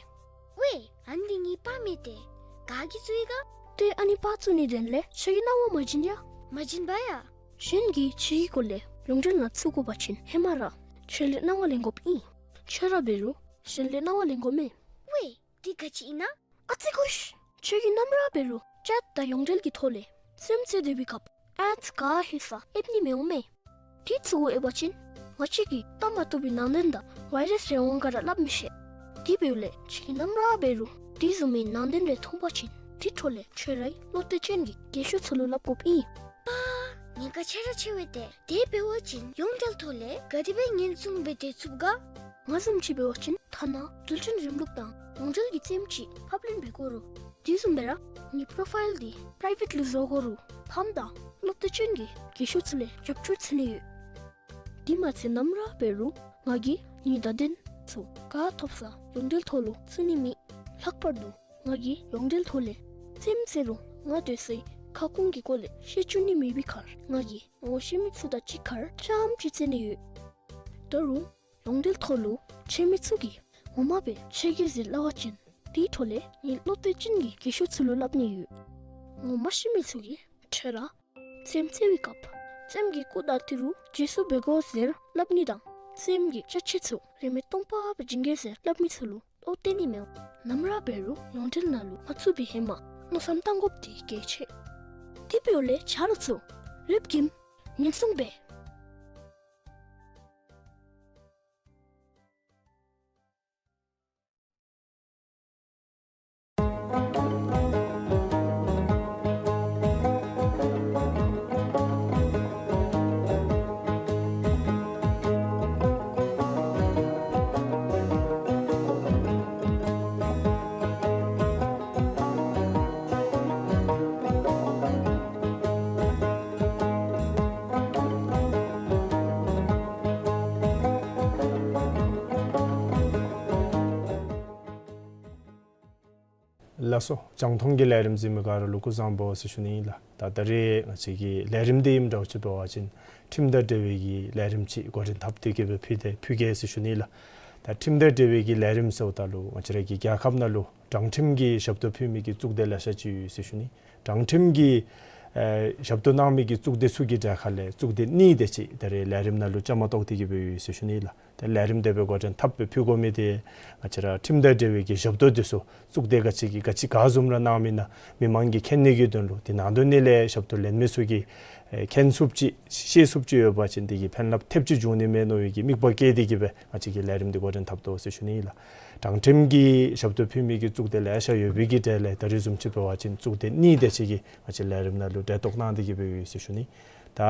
ཝའེ་ཨ་ནི་འདི་ངེའི་པ་མེན་ཏེ། ག་གིས་བཙུགས་ཡི་ག། ཏེ་ཨ་ནི་པ་བཙུགས་ནི་དོན་ལས་ཁྱོད་ཀྱིས་གནང་བ་མ་བྱིན་ཡ། མ་བྱིན་པ་ཡ། གཞན་གྱིས་ཁྱོད་ཀྱི་སྐོར་ལས་ཡོངས་འབྲེལ་ནང་བཙུགས་དགོ་པ་ཅིན་ཧེ་མ་ར་ཁྱོད་ལས་གནང་བ་ལེན་དགོཔ་ཨིན། ཁྱོད་ར་འབད་རུང་གཞན་ལས་གནང་བ་ལེན་དགོ་མས། ཝའེ་འདི་ག་ཅི་ཨིན་ན། ཨ་ཙི་གོ་ཤིག། ཁྱོད་ཀྱིས་ནམ་ར་འབད་རུང་ཅེཊ་དང་ཡོངས་འབྲེལ་གྱི་ཐོག་ལས་སེམས་རྩེ་སྡོད་པའི་སྐབས་ཨེཌསི་ག་ཧེ་ས་ཨེབ་ནི་མི་འོང་མས། དེ་ཚུ་གུ་ཨེབ་པ་ཅིན་ང་བཅས་ཀྱིས་བལྟ་མ་བཏུབ་པའི་ནང་དོན་དང་ཝའི་རཱསི་རེ་འོང་ག་ར་སླབ་མི་ཤེས། དེ་འབདཝ་ལས་ཁྱོད་ཀྱིས་ནམ་ར་འབད་རུང་དེ་བཟུམ་མའི་ནང་དོན་རེ་མཐོང་པ་ཅིན་དེ་འཕྲོ་ལས་ཁྱོད་རའི་བློ་གཏད་ཅན་གྱི་རྒན་ཤོས་ཚུ་ལུ་སླབ་དགོཔ་ཨིན། པ། ཉེན་ཁ་ཆེ་ར་ཆེ་བས་ཏེ། དེ་འབད་བ་ཅིན་ཡོངས་འབྲེལ་ཐོག་ལས་ག་དེ་སྦེ་ཉེན་སྲུང་འབད་དེ་ཚུགས་ག། ང་བཟུམ་ཅིག་འབད་བ་ཅིན་ཐ་ན་འགྲུལ་འཕྲིན་རིམ་ལུགས་དང་ཡོངས་འབྲེལ་གྱི་རྩེདམོ་ཅིག་ཕབ་ལེན་འབད་དགོ་རུང་དེ་བཟུམ་སྦེ་ར་ངེའི་པོ་རོ་ཕའིལ་འདི་པི་རའི་བེཊ་ལུ་བཟོ་དགོ་རུང་ཕམ་དང་ བློ་གཏད་ཅན་གྱི་རྒས་ཤོས་ཚུ་ལས་རྒྱབ་སྐྱོར་འཚོལ་ནི་ཡོད། དེ་མ་ཚད་ནམ་ར་འབད་རུང་ང་གིས་ངེའི་བརྡ་དོན་ཚུ་ག་ཐོབ་ས་ཡོངས་འབྲེལ་ཐོག་ལུ་བཙུགས་ནི་མེད། ལྷག་པར་དུ་ང་གིས་ཡོངས་འབྲེལ་ཐོག་ལས་ཙམ་ཟེར་རུང་ང་སྡོད་སའི་ཁ་སྐོང་གི་སྐོར་ལས་བཤད་བཅུག་ནི་མེད་པའི་ཁར་ང་གིས་ངོ་ཤེས་མི་ཚུ་དང་གཅིག་ཁར་རྐྱངམ་ཅིག་འཚོལ་ནི་ཡོད། ད་རུང་ཡོངས་འབྲེལ་ཐོག་ལུ་ཁྱེད་མི་ཚུ་གིས་ངོ་མ་སྦེ་ཁྱེད་ཀྱིས་ཟེར་སླབ་པ་ཅིན་དེའི་འཕྲོ་ལས་ངེའི་བློ་གཏད་ཅན་གྱི་རྒས་ཤོས་ཚུ་ལུ་སླབ་ནི་ཡོད། ངོ་མ་ཤེས་མི་ཚུ་གིས་ཁྱེད་ར་ཙམ་འཚོལ་བའི་སྐབས་ཙམ་གྱི་སྐུ་དང་ཏི་རུ་རྗེས་སུ་འབད་དགོ་ཟེར་སླབ་ནི་དང་ཙམ་གྱི་ཅ་ཆས་ཚུ་རིན་མེད་སྟོང་པ་སྦེ་བྱིན་གེ་ཟེར་སླབ་མི་ཚུ་ལུ་བློ་གཏད་ནི་མེད། ནམ་ར་འབད་རུང་ཡོངས་འབྲེལ་ནང་ལུ་མ་བཙུགས་པའི་ཧེ་མ་མནོ་བསམ་བཏང་དགོཔ་འདི་གལ་ཆེ། དེ་འབདཝ་ལས་ཆ་རོགས་ཚུ་ལེགས་ཤོམ་ཉན་སྲུང་འབད། ལགས་སོ། རྒྱང་མཐོང་གི་ལས་རིམ་གཟིགས་མི་ག་ར་ལུ་སྐུ་གཟུགས་བཟང་པོ་ཟེར་ཞུ་ནི་ཨིན་ལགས། ད་ད་རེས་ང་བཅས་ཀྱི་ལས་རིམ་འདི་ཨིནམ་འདྲཝ་ཅིག་འབད་བ་ཅིན་ཁྲིམས་དང་འབྲེལ་བའི་གི་ལས་རིམ་ཅིག་འགོ་འདྲེན་འཐབ་སྟེ་གི་སྦེ་ཕུལ་ཏེ་ཕུལ་གེ་ཟེར་ཞུ་ནི་ལགས། ད་ཁྲིམས་དང་འབྲེལ་བའི་གི་ལས་རིམ་ཟེརཝ་ད་ལུ་ང་བཅས་ར་གི་རྒྱལ་ཁབ་ནང་ལུ་དྲང་ཁྲིམས་ཀྱི་ཞབས་ཏོག་ཕུལ་མི་གི་གཙུག་སྡེ་ལེ་ཤ་ཅིག་ཡོད་ཟེར་ཞུ་ནི། དྲང་ཁྲིམས་ཀྱི་ཨེ་ཞབས་ཏོག་གནང་མི་གི་གཙུག་སྡེ་ཚུ་གི་གྲས་ཁ་ལས་གཙུག་སྡེ་གཉིས་དེ་ཅིག་ད་རེས་ལས་རིམ་ནང་ལུ་བཅའ་མར་གཏོགས་ཏེ་གི་སྦེ་ཡོད་ཟེར་ཞུ་ནི་ལགས། ཏེ་ལས་རིམ་དེ་སྦེ་འགོ་འདྲེན་འཐབ་སྦེ་ཕུལ་དགོ་མི་དེ་ང་བཅས་ར་ཁྲིམས་དང་འབྲེལ་བའི་གི་ཞབས་ཏོག་དེ་ཚུ་གཙུག་སྡེ་ག་ཅི་གིས་ག་ཅི་ག་བཟུམ་ར་གནང་མི་ཨིན་ན་མི་མང་གིས་མཁྱེན་ནི་གི་དོན་ལུ་དེ་ནང་དོན་ནི་ལས་ཞབས་ཏོག་ལེན་མི་ཚུ་གིས་ཨེ་མཁྱེན་ཚུགསཔ་ཅིག་ཤེས་ཚུགསཔ་ཅིག་ཡོད་པ་ཅིན་དེ་གིས་ཕན་རླབས་ཐེབས་ཅིག་འབྱུང་ནི་མས་མནོ་བའི་གི་དམིགས་པ་བསྐྱེད་དེ་གི་སྦེ་ང་བཅས་ཀྱིས་ལས་རིམ་འདི་འགོ་འདྲེན་འཐབ་དོ་ཟེར་ཞུ་ནི་ཨིན་ལགས། དྲང་ཁྲིམས་ཀྱི་ཞབས་ཏོག་ཕུལ་མི་གི་གཙུག་སྡེ་ལེ་ཤ་ཡོད་པའི་གི་གྲས་ལས་ད་རེས་བཟུམ་ཅིག་འབད་བ་ཅིན་གཙུག་སྡེ་གཉིས་དེ་ཅིག་གིས་ང་བཅས་ལས་རིམ་ནང་ལུ་གྲལ་གཏོགས་གནང་སྟེ་གི་སྦེ་ཡོད་ཟེར་ཞུ་ནི། ད་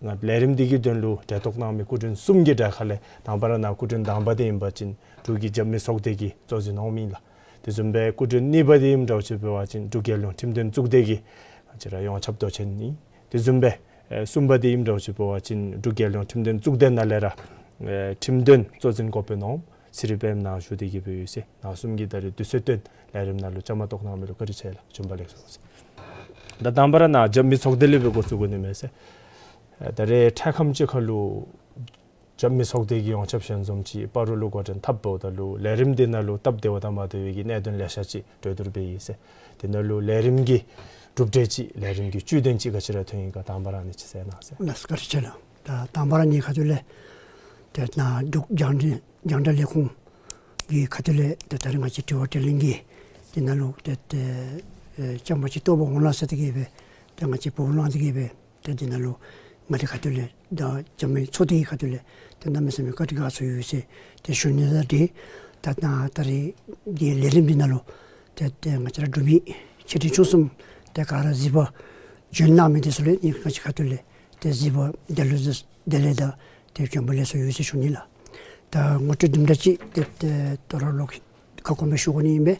ང་ལས་རིམ་འདི་གི་དོན་ལུ་གྲལ་གཏོགས་གནང་མི་སྐུ་མགྲོན་གསུམ་གྱི་གྲས་ཁ་ལས་དང་པ་ར་ནཱ་སྐུ་མགྲོན་དང་པ་དེ་ཨིན་པ་ཅིན་འབྲུག་གི་རྒྱབ་མི་ཚོགས་སྡེ་གིས་གཙོ་འཛིན་འོང་མི་ཨིན་ལགས། དེ་བཟུམ་སྦེ་སྐུ་མགྲོན་གཉིས་པ་དེ་ཨིནམ་འདྲཝ་ཅིག་འབད་བ་ཅིན་འབྲུག་རྒྱལ་ཡོངས་ཁྲིམས་དོན་གཙུག་སྡེ་གི་ང་བཅས་ར་ཡོངས་ཁྱབ་མདོ་ཆེན་ཨིན། དེ་བཟུམ་སྦེ་ཨེ་གསུམ་པ་དེ་ཨིནམ་འདྲཝ་ཅིག་འབད་བ་ཅིན་འབྲུག་རྒྱལ་ཡོངས་ཁྲིམས་དོན་གཙུག་སྡེ་ནང་ལས་ར་ཨེ་ཁྲིམས་དོན་གཙོ་འཛིན་འགོ་དཔོན་འོགམ་ཚེ་རིང་དཔལ་ནཱ་བཞུགས་ཏེ་གི་སྦེ་ཡོད་ཟེར། ནཱ་གསུམ་གྱིས་ད་རེས་དུས་ཚོད་བཏོན་ལས་རིམ་ནང་ལུ་བཅའ་མར་གཏོགས་གནང་མི་ལུ་བཀའ་དྲིན་ཆེ་ལགས། བྱོན་པ་ལེགས་སོ་ཟེར། ད་དང་པ་ར་ནཱ་རྒྱབ་མི་ཚོགས་སྡེ་ལས་སྦེ་འགོ་བཙུགས་དགོ་ནི་མས་ཟེར། ཨེ་ད་རེས་འཕྲལ་ཁམས་ཅིག་ཁ་ལུ་རྒྱབ་མི་ཚོགས་སྡེ་གི་ཡོངས་ཁྱབ་ཞལ་འཛོམས་ཅིག་སྤ་རོ་ལུ་འགོ་འདྲེན་འཐབ་འབདཝ་ད་ལུ་ལས་རིམ་འདི་ནང་ལུ་སྟབས་བདེ་བ་དང་མ་བདེ་བའི་གི་གནད་དོན་ལེ་ཤ་ཅིག་གྲོས་བསྡུར་འབད་ཡི་ཟེར། དེ་ནང་ལུ་ལས་རིམ་གྱི་གྲུབ་འབྲས་ཅིག་ལས་རིམ་གྱི་བཅུད་དོན་ཅིག་ག་ཅི་ར་ཐོན་ཡི་ག་དང་པ་ར་ཨ་ནི་ཅིག་གསལ་གནང་ཟེར། ལགས་སོ། བཀའ་དྲིན་ཆེ་ལགས། ད་དང་པ་ར་ངེའི་ཁ་ཐུག་ལས་ཏེ་ནཱ་འབྲུག་རྒྱང་བསྒྲགས་རྒྱང་བསྒྲགས་ལས་ཁུངས་ཀྱི་ཁ་ཐུག་ལས་ཏེ་ད་རེས་ང་བཅས་དྲི་བ་དྲིས་ལན་གྱི་དེ་ནང་ལུ་ཏེ་ཏེ་ཨེ་བཅའ་མར་ཅིག་གཏོགས་པར་འོང་ལགས་ཟེར་ཏེ་གི་སྦེ་ཏེ་ང་བཅས་འབོ་གནང་སྟེ་གི་སྦེ་ཏེ་འདི་ནང་ལུ་ང་བཅས་ཁ་ཐུག་ལས་ད་རྒྱབ་མི་ཚོགས་སྡེ་གི་ཁ་ཐུག་ལས་ཏེ་གནམ་མེད་ས་མེད་བཀའ་དྲིན་དགའ་ཚོར་ཡོད་ཟེར་ཏེ་ཞུ་ནི་དང་འབྲེལ་ད་ད་ད་རེས་ཀྱི་ལས་རིམ་འདི་ནང་ལུ་ཏེ་ཏེ་ང་བཅས་ར་འབྲུག་མི་ཆེ་འབྲིང་ཆུང་གསུམ་ཏེ་ག་ར་གཟིགས་པར་བྱོན་གནང་མི་དེ་ཚུ་ལུ་ངེའི་ང་བཅས་ཁ་ཐུག་ལས་ཏེ་གཟིགས་པར་དེ་ལུ་དེ་ལས་ད་ཏེ་བྱོན་པ་ལེགས་སོ་ཡོད་ཟེར་ཞུ་ནི་ལགས། ད་ངོ་སྤྲོད་དུམ་གྲ་ཅིག་ཏེ་ཏེ་ད་རུང་ལོག་ཁ་སྐོང་སྦེ་ཞུ་དགོ་ནི་ཨིན་པས།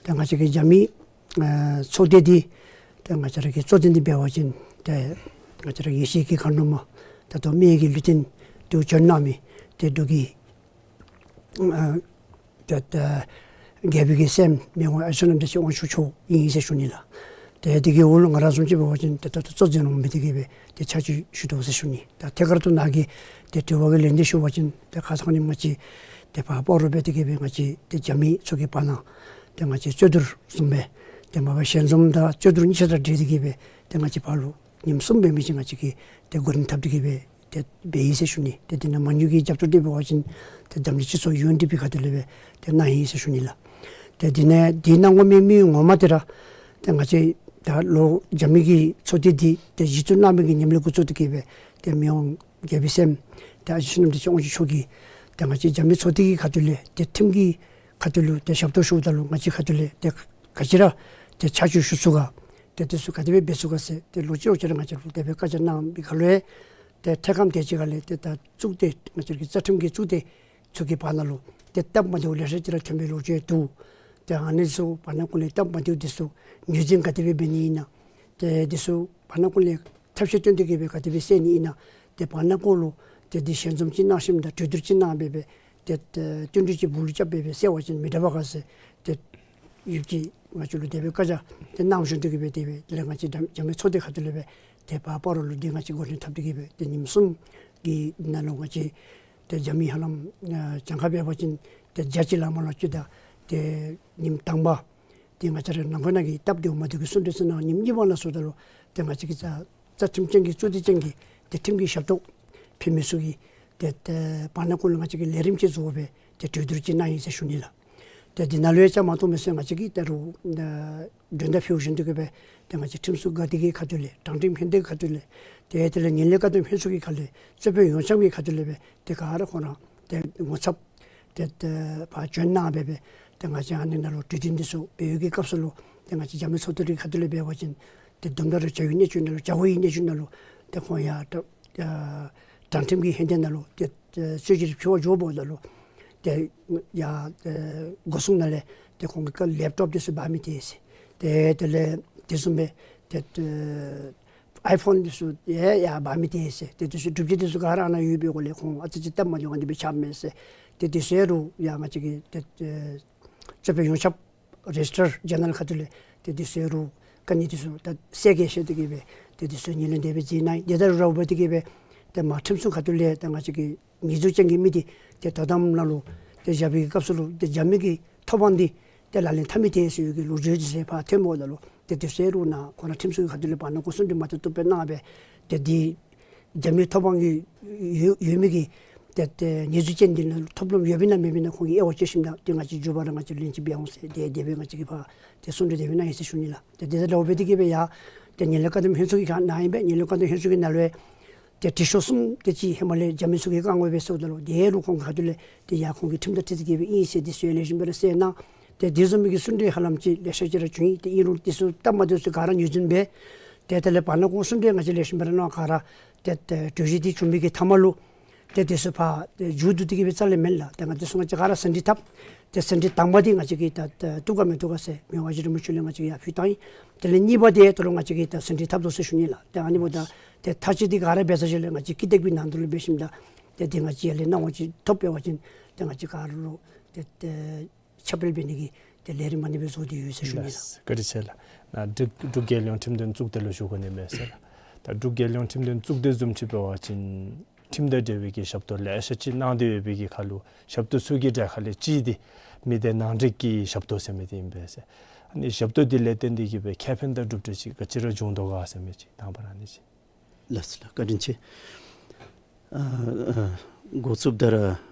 ད་ང་བཅས་ཀྱི་རྒྱབ་མི་ཨ་ཚོགས་སྡེ་འདི་ཏེ་ང་བཅས་ར་གི་གཙོ་འཛིན་འདི་འབད་བ་ཅིན་ཏེ་ང་བཅས་ར་ཡེ་ཤེས་ཀྱི་མཁའ་འགྲོ་མ་ད་ལྟོ་མི་ཡི་གི་ལུས་རྟེན་དུ་བྱོན་གནང་མི་ཏེ་འབྲུག་གི་ཨ་ཏེ་ཏེ་རྒྱལ་པོའི་གི་སྲསམོ་མི་དབང་ཨ་ཆོས་རྣམ་རྒྱལ་ཆོས་དབང་ཕྱུག་མཆོག་ཨིན་ཟེར་ཞུ་ནི་ལགས། ཏེ་དེ་གི་འོག་ལུ་ང་ར་བཟུམ་ཅིག་འབད་བ་ཅིན་ཏེ་ད་ལྟོ་གཙོ་འཛིན་འོང་མི་དེ་གི་སྦེ་ཏེ་ཕྱག་ཕྱིད་ཞུ་དོ་ཟེར་ཞུ་ནི། ད་ཐད་ཀར་དུ་ནཱ་གི་ཏེ་དྲི་བ་གི་ལན་འདི་ཞུ་བ་ཅིན་ཏེ་ཁ་སང་ནི་ང་བཅས་ཏེ་ཕར་སྤ་རོ་སྦེ་དེ་གི་སྦེ་ང་བཅས་ཏེ་རྒྱབ་མི་ཚུ་གི་བར་ན་ཏེ་ང་བཅས་རྩོད་བསྡུར་བཟུམ་སྦེ་ཏེ་མ་པ་ཞལ་འཛོམས་དང་རྩོད་བསྡུར་གཉིས་ཆ་ར་འབྲེལ་ཏེ་གི་སྦེ་ཏེ་ང་བཅས་ཕར་ལུ་ཉིནམ་གསུམ་འབད་མི་ཅིག་ང་བཅས་ཀྱིས་ཏེ་འགོ་འདྲེན་འཐབ་སྟེ་གི་སྦེ་ཏེ་འབད་ཡི་ཟེར་ཞུ་ནི། ཏེ་དེ་ནང་མ་དངུལ་གྱི་རྒྱབ་སྐྱོར་འདི་འབད་བ་ཅིན་ཏེ་འཛམ་གླིང་སྤྱི་ཚོགས་ཡུ་ཨེན་ཌི་པི་ཁ་ཐུག་ལས་སྦེ་ཏེ་གནང་ཡི་ཟེར་ཞུ་ནི་ལགས། ཏེ་དེ་ནང་འདི་གནང་དགོ་མི་མི་ངོ་མ་དེ་ར་ཏེ་ང་བཅས་ད་ལོག་རྒྱབ་མི་གི་ཚོགས་སྡེ་འདི་ཏེ་གཞི་བཙུགས་གནང་མི་གི་ཉིནམ་ལས་འགོ་བཙུགས་ཏེ་གི་སྦེ་ཏེ་མི་དབང་རྒྱལ་པོའི་སྲསམོ་ཏེ་ཨ་ཆོས་རྣམ་རྒྱལ་ཆོས་དབང་ཕྱུག་མཆོག་གིས་ཏེ་ང་བཅས་རྒྱབ་མི་ཚོགས་སྡེ་གི་ཁ་ཐུག་ལས་ཏེ་ཁྲིམས་ཀྱི་ཁ་ཐུག་ལུ་ཏེ་ཞབས་ཏོག་ཞུཝ་ད་ལུ་ང་བཅས་ཁ་ཐུག་ལས་ཏེ་ག་ཅི་ར་ཏེ་ཕྱག་ཕྱིད་ཞུ་ཚུགས་ག་ཏེ་དེ་ཚུ་ག་དེ་སྦེ་འབད་ཚུགས་ག་ཟེར་ཏེ་ལོག་ཅི་ལོག་ཅི་ར་ང་བཅས་ལུ་དེ་སྦེ་བཀའ་རྒྱ་གནང་བའི་ཁར་ལུ་ཡང་ཏེ་ཐད་ཁམས་དེ་ཅིག་ཁ་ལས་ཏེ་ད་གཙུག་སྡེ་ང་བཅས་ཀྱི་རྩ་ཁྲིམས་ཀྱི་གཙུག་སྡེ་ཚུ་གི་བར་ན་ལུ་ཏེ་སྟབས་མ་བདེཝ་ལེ་ཤ་ཅིག་ར་ཐོན་པའི་ལོ་རྒྱུས་འདུག། ཏེ་ཨ་ནི་ཚུ་བར་ན་ཀུན་ལས་སྟབས་མ་བདེཝ་དེ་ཚུ་ངོས་འཛིན་ག་དེ་སྦེ་འབད་ནི་ཨིན་ན། ཏེ་དེ་ཚུ་བར་ན་ཀུན་ལས་ ཐབས་ཤེས་བཏོན་ཏེ་གི་སྦེ་ག་དེ་སྦེ་སེལ་ནི་ཨིན་ན། ཏེ་བར་ན་ཀོ་ལུ་ཏེ་འདི་ཞལ་འཛོམས་ཅིག་གནང་ཞིནམ་ད་གྲོས་བསྡུར་ཅིག་གནང་སྦེ་སྦེ་ཏེ་ཏེ་བསྟུན་གྲོས་ཅིག་སྦུག་ལུ་རྐྱབ་སྦེ་སྦེ་སེལ་བ་ཅིན་མི་དྲག་པས་ག་ཟེར་ཏེ་ཡུདཔ་ཅིག་ང་བཅས་ལུ་དེ་སྦེ་བཀའ་རྒྱ་ཏེ་གནང་བཞིན་དུ་གི་སྦེ་དེ་སྦེ་དེ་ལས་ང་བཅས་འཇམ་འཇམ་མི་ཚོགས་སྡེ་ཁ་ཐུག་ལས་སྦེ་ཏེ་ཕར་སྤ་རོ་ལུ་འདི་ང་བཅས་འགོ་འདྲེན་འཐབ་སྟེ་གི་སྦེ་ཏེ་ཉིནམ་གསུམ་གྱི་ནང་ལུ་ང་བཅས་ཏེ་འཇམ་མི་ཧ་ལམ་ཨ་གྱངས་ཁ་འབད་བ་ཅིན་ཏེ་བརྒྱ་ཅིག་ལས་མར་ལུ་ཅིག་ད་ཏེ་ཉིནམ་དང་པ་ཏེ་ང་བཅས་ར་ནང་འཁོད་ནང་གི་སྟབས་བདེཝ་མ་བདེཝ་གི་གསུང་གྲོས་ཚུ་གནང་། ཉིནམ་གཉིས་པ་ནང་ཚུ་ད་ལུ་ཏེ་ང་བཅས་ཀྱི་རྩ་རྩ་ཁྲིམས་ཅན་གྱི་གཙོ་འདི་ཅན་གྱི་ཏེ་ཁྲིམས་ཀྱི་ཞབས་ཏོག་ཕུལ་མི་ཚུ་གིས་ཏེ་ཏེ་བར་ན་ཀོ་ལུ་ང་བཅས་ཀྱིས་ལས་རིམ་ཅིག་བཟོ་སྦེ་ཏེ་གྲོས་བསྡུར་ཅིག་གནང་ཡི་ཟེར་ཞུ་ནི་ལགས། ཏེ་འདི་ནང་ལུ་ཡང་བཅའ་མར་གཏོགས་མི་ཚུ་ང་བཅས་ཀྱིས་ད་རུང་ཨ་མགྲོན་བརྡ་ཕུལ་བཞིན་དུ་གི་སྦེ་ཏེ་ང་བཅས་ཁྲིམས་སྲུང་འགག་སྡེ་གི་ཁ་ཐུག་ལས་དྲང་ཁྲིམས་ལྷན་སྡེ་གི་ཁ་ཐུག་ལས་ཏེ་དེ་ལས་ངན་ལྷད་བཀག་སྡོམ་ལྷན་ཚོགས་ཀྱི་ཁ་ལས་རྩོད་དཔོན་ཡོངས་ཁྱབ་ཀྱི་ཁ་ཐུག་ལས་སྦེ་ཏེ་ག་ར་ཁོང་ར་ཏེ་ངོ་ཚབ་ཏེ་ཏེ་ཕར་བྱོན་གནང་སྦེ་སྦེ་ཏེ་ང་བཅས་ཨ་ནི་ནང་ལུ་གྲོས་བསྟུན་འདི་ཚུ་འབད་བའི་གི་སྐབས་སུ་ལུ་ཏེ་ང་བཅས་འཇམ་མི་ཚོགས་སྡེ་རའི་ཁ་ཐུག་ལས་འབད་བ་ཅིན་ཏེ་དུམ་གྲ་རེ་བྱ་བའི་གནས་ཚུལ་ནང་ལུ་བྱ་བའི་གནས་ཚུལ་ནང་ལུ་ཏེ་ཁོང་ཡར་ཏེ་ཨ་དྲང་ཁྲིམས་ཀྱི་ལྷན་སྡེ་ནང་ལུ་ཏེ་ཨ་རྩོད་གཞི་ཕུལ་བར་འགྱོཝ་ད་ལུ་ཏེ་ཡར་ཨ་སྒོ་སྲུང་ནང་ལས་ཏེ་ཁོང་གི་ལེབ་ཊོབ་འདི་ཚུ་འབག་མི་ཏེ་ཟེར། ཏེ་དེ་ལས་དེ་བཟུམ་སྦེ་ཏེ་ཨ་ཨའི་ཕོན་འདི་ཚུ་ཡང་ཡར་འབག་མི་ཏེ་ཟེར། ཏེ་དེ་ཚུ་སྒྲུབ་བྱེད་འདི་ཚུ་ག་ར་ཨ་ནཱ་ཡོད་པའི་སྒོ་ལས་ཁོང་ཨ་ཙི་ཅིག་སྟབས་མ་བདེཝ་ཨ་ནི་སྦེ་ཆགས་མས་ཟེར། ཏེ་དེ་ཚུ་ཡང་རུང་ཡར་ང་བཅས་ཀྱི་ཏེ་ཨ་རྩོད་དཔོན་ཡོངས་ཁྱབ་རེ་ཇིས་ཊར་ཇེ་ནེ་རལ་ཁ་ཐུག་ལས་ཏེ་དེ་ཚུ་ཡང་རུང་དཀའ་ངལ་འདི་ཚུ་ད་སེལ་གེ་ཟེར་ཏེ་གི་སྦེ་ཏེ་དེ་ཚུ་ངོས་ལེན་དེ་སྦེ་མཛད་གནང་ཡི། དེ་དང་ར་བ་འབད་དེ་གི་སྦེ་ཏེ་མར་ཁྲིམས་སྲུང་ཁ་ཐུག་ལས་ཏེ་ང་བཅས་ཀྱི་ཉེས་འཛུགས་ཅན་གྱི་མི་འདི་ཏེ་དོ་དམ་ནང་ལུ་ཏེ་བཞག་པའི་སྐབས་སུ་ལུ་ཏེ་འཇམ་མི་གི་ཐོབ་དབང་འདི་ཏེ་ལག་ལེན་འཐབ་མི་ཏེ་ཟེར་བའི་གི་ལོ་རྒྱུས་འདི་ཚུ་ཕར་ཐོནམ་ད་ལུ་ཏེ་དེ་ཚུ་ཡང་རུང་ནཱ་ཁོང་ར་ཁྲིམས་སྲུང་ཁ་ཐུག་ལས་བར་ན་ཀོ་གསུང་གྲོས་མ་ཐུབ་ཐུབ་སྦེ་གནང་སྦེ་ཏེ་འདི་འཇམ་མི་ཐོབ་དབང་གི་ཡོད་ཡོད་མི་གི་ཏེ་ཏེ་ཉེས་འཛུགས་ཅན་འདི་ནང་ཐོབ་ལམ་ཡོདཔ་ཨིན་ན་མེདཔ་ཨིན་ན་ཁོང་གིས་དབྱེ་བ་དཔྱད་ཞིནམ་ད་ཏེ་ང་བཅས་མགྱོགས་པ་ར་ང་བཅས་ལན་ཅིག་འབད་འོང་ཟེར་ཏེ་དེ་སྦེ་ང་བཅས་ཀྱིས་ཕར་ཏེ་གསུང་གྲོས་དེ་སྦེ་གནང་ཡི་ཟེར་ཞུ་ནི་ལགས། ཏེ་དེ་དང་ར་བ་འབད་དེ་གི་སྦེ་ཡང་ཏེ་ངན་ལྷད་བཀག་སྡོམ་ལྷན་ཚོགས་ཀྱིས་ག་གནང་ཡི་སྦེ་ངན་ལྷད་བཀག་སྡོམ་ལྷན་ཚོགས་ཀྱི་ནང་ལུ་ཡང་ཏེ་དྲི་ཤོག་གསུམ་དེ་ཅིག་ཧེ་མ་ལས་འཇམ་མི་ཚུ་གིས་བཀང་དགོ་པས་ཟེརཝ་ད་ལུ་དེ་ལུ་ཁོང་གི་ཁ་ཐུག་ལས་ཏེ་ཡང་ཁོང་གི་ཁྲིམས་དང་འཁྲིལ་ཏེ་གི་སྦེ་ཨིན་ཟེར་དེ་ཚུ་ཡང་ལེགས་ཤོམ་སྦེ་ར་གསལ་གནང་། ཏེ་དེ་བཟུམ་མའི་གི་གསུང་གྲོས་ཧ་ལམ་ཅིག་ལེ་ཤ་ཅིག་ར་བྱུང་ཡི། ཏེ་ཨིན་རུང་དེ་ཚུ་སྟབས་མ་བདེཝ་ཚུ་ག་ར་ངོས་འཛིན་འབད། ཏེ་དེ་ལས་བར་ན་ཀོ་གསུང་གྲོས་ང་བཅས་ལེགས་ཤོམ་སྦེ་ར་གནང་ག་ར་ཏེ་ཏེ་གྲོས་གཞི་འདི་བྱུང་མི་གི་མཐའ་མ་ལུ་ཏེ་དེ་ཚུ་ཕར་ཏེ་མཇུག་བསྡུ་སྟེ་གི་སྦེ་རྩ་ལས་མེན་ལགས། ཏེ་ང་དེ་ཚུ་ང་བཅས་ག་ར་ཟིན་བྲིས་འཐབ། ཏེ་ཟིན་བྲིས་དང་པ་འདི་ང་བཅས་ཀྱིས་ད་ད་བཏུབ་ག་མི་བཏུབ་ག་ཟེར་མི་དབང་རྗེ་རིན་པོ་ཆེ་ལུ་ང་བཅས་ཀྱིས་ཡར་ཕུལ་བཏང་ཡི། དེ་ལས་གཉིས་པ་འདི་ད་རུང་ང་བཅས་ཀྱིས་ད་ཟིན་བྲིས་འཐབ་དོ་ཟེར་ཞུ་ནི་ལགས། ཏེ་ཨ་ནི་འབདཝ་ད་ཏེ་མཐའ་དཔྱད་འདི་ག་ར་འབད་ཚར་ཞིནམ་ལས་ང་བཅས་ཀྱིས་ཏེག་པའི་ནང་དུ་ལུ་འབད་ཞིནམ་ད་ཏེ་དེ་ང་བཅས་ཡར་ལས་གནང་བ་ཅིན་ཐོབ་པ་འབད་བ་ཅིན་ཏེ་ང་བཅས་ག་ར་ལུ་ཏེ་ཏེ་ཁྱབ་སྤེལ་འབད་ནི་གི་ཏེ་ལས་རིམ་ཨ་ནི་སྦེ་བཟོ་སྟེ་ཡོད་ཟེར་ཞུ་ནི་ལགས། ལགས། བཀའ་དྲིན་ཆེ་ལགས། ནཱ་འབྲུག་འབྲུག་རྒྱལ་ཡོངས་ཁྲིམས་དོན་གཙུག་སྡེ་ལུ་ཞུ་དགོ་ནི་མས་ཟེར་ལགས། ད་འབྲུག་རྒྱལ་ཡོངས་ཁྲིམས་དོན་གཙུག་སྡེ་བཟུམ་ཅིག་འབད་བ་ཅིན་ཁྲིམས་དང་འབྲེལ་བའི་གི་ཞབས་ཏོག་ལེ་ཤ་ཅིག་གནང་སྟེ་ཡོད་པའི་གི་ཁར་ལུ་ཞབས་ཏོག་ཚུ་གི་གྲས་ཁ་ལས་གཅིག་འདི་མི་སྡེ་ནང་འགྲིག་གི་ཞབས་ཏོག་ཟེར་མི་འདི་ཨིན་པས་ཟེར། ཨ་ནི་ཞབས་ཏོག་འདི་ལས་བརྟེན་ཏེ་གི་སྦེ་ཁེ་ཕན་དང་གྲུབ་འབྲས་ཅིག་ག་ཅི་ར་འབྱུང་དོ་ག་ཟེར་མི་ཅིག་དང་པ་ར་ཨ་ནི་ཅིག། ལགས་སོ་ལགས། བཀའ་དྲིན་ཆེ། ཨ་ཨ་འགོ་བཙུགསཔ་ད་ར་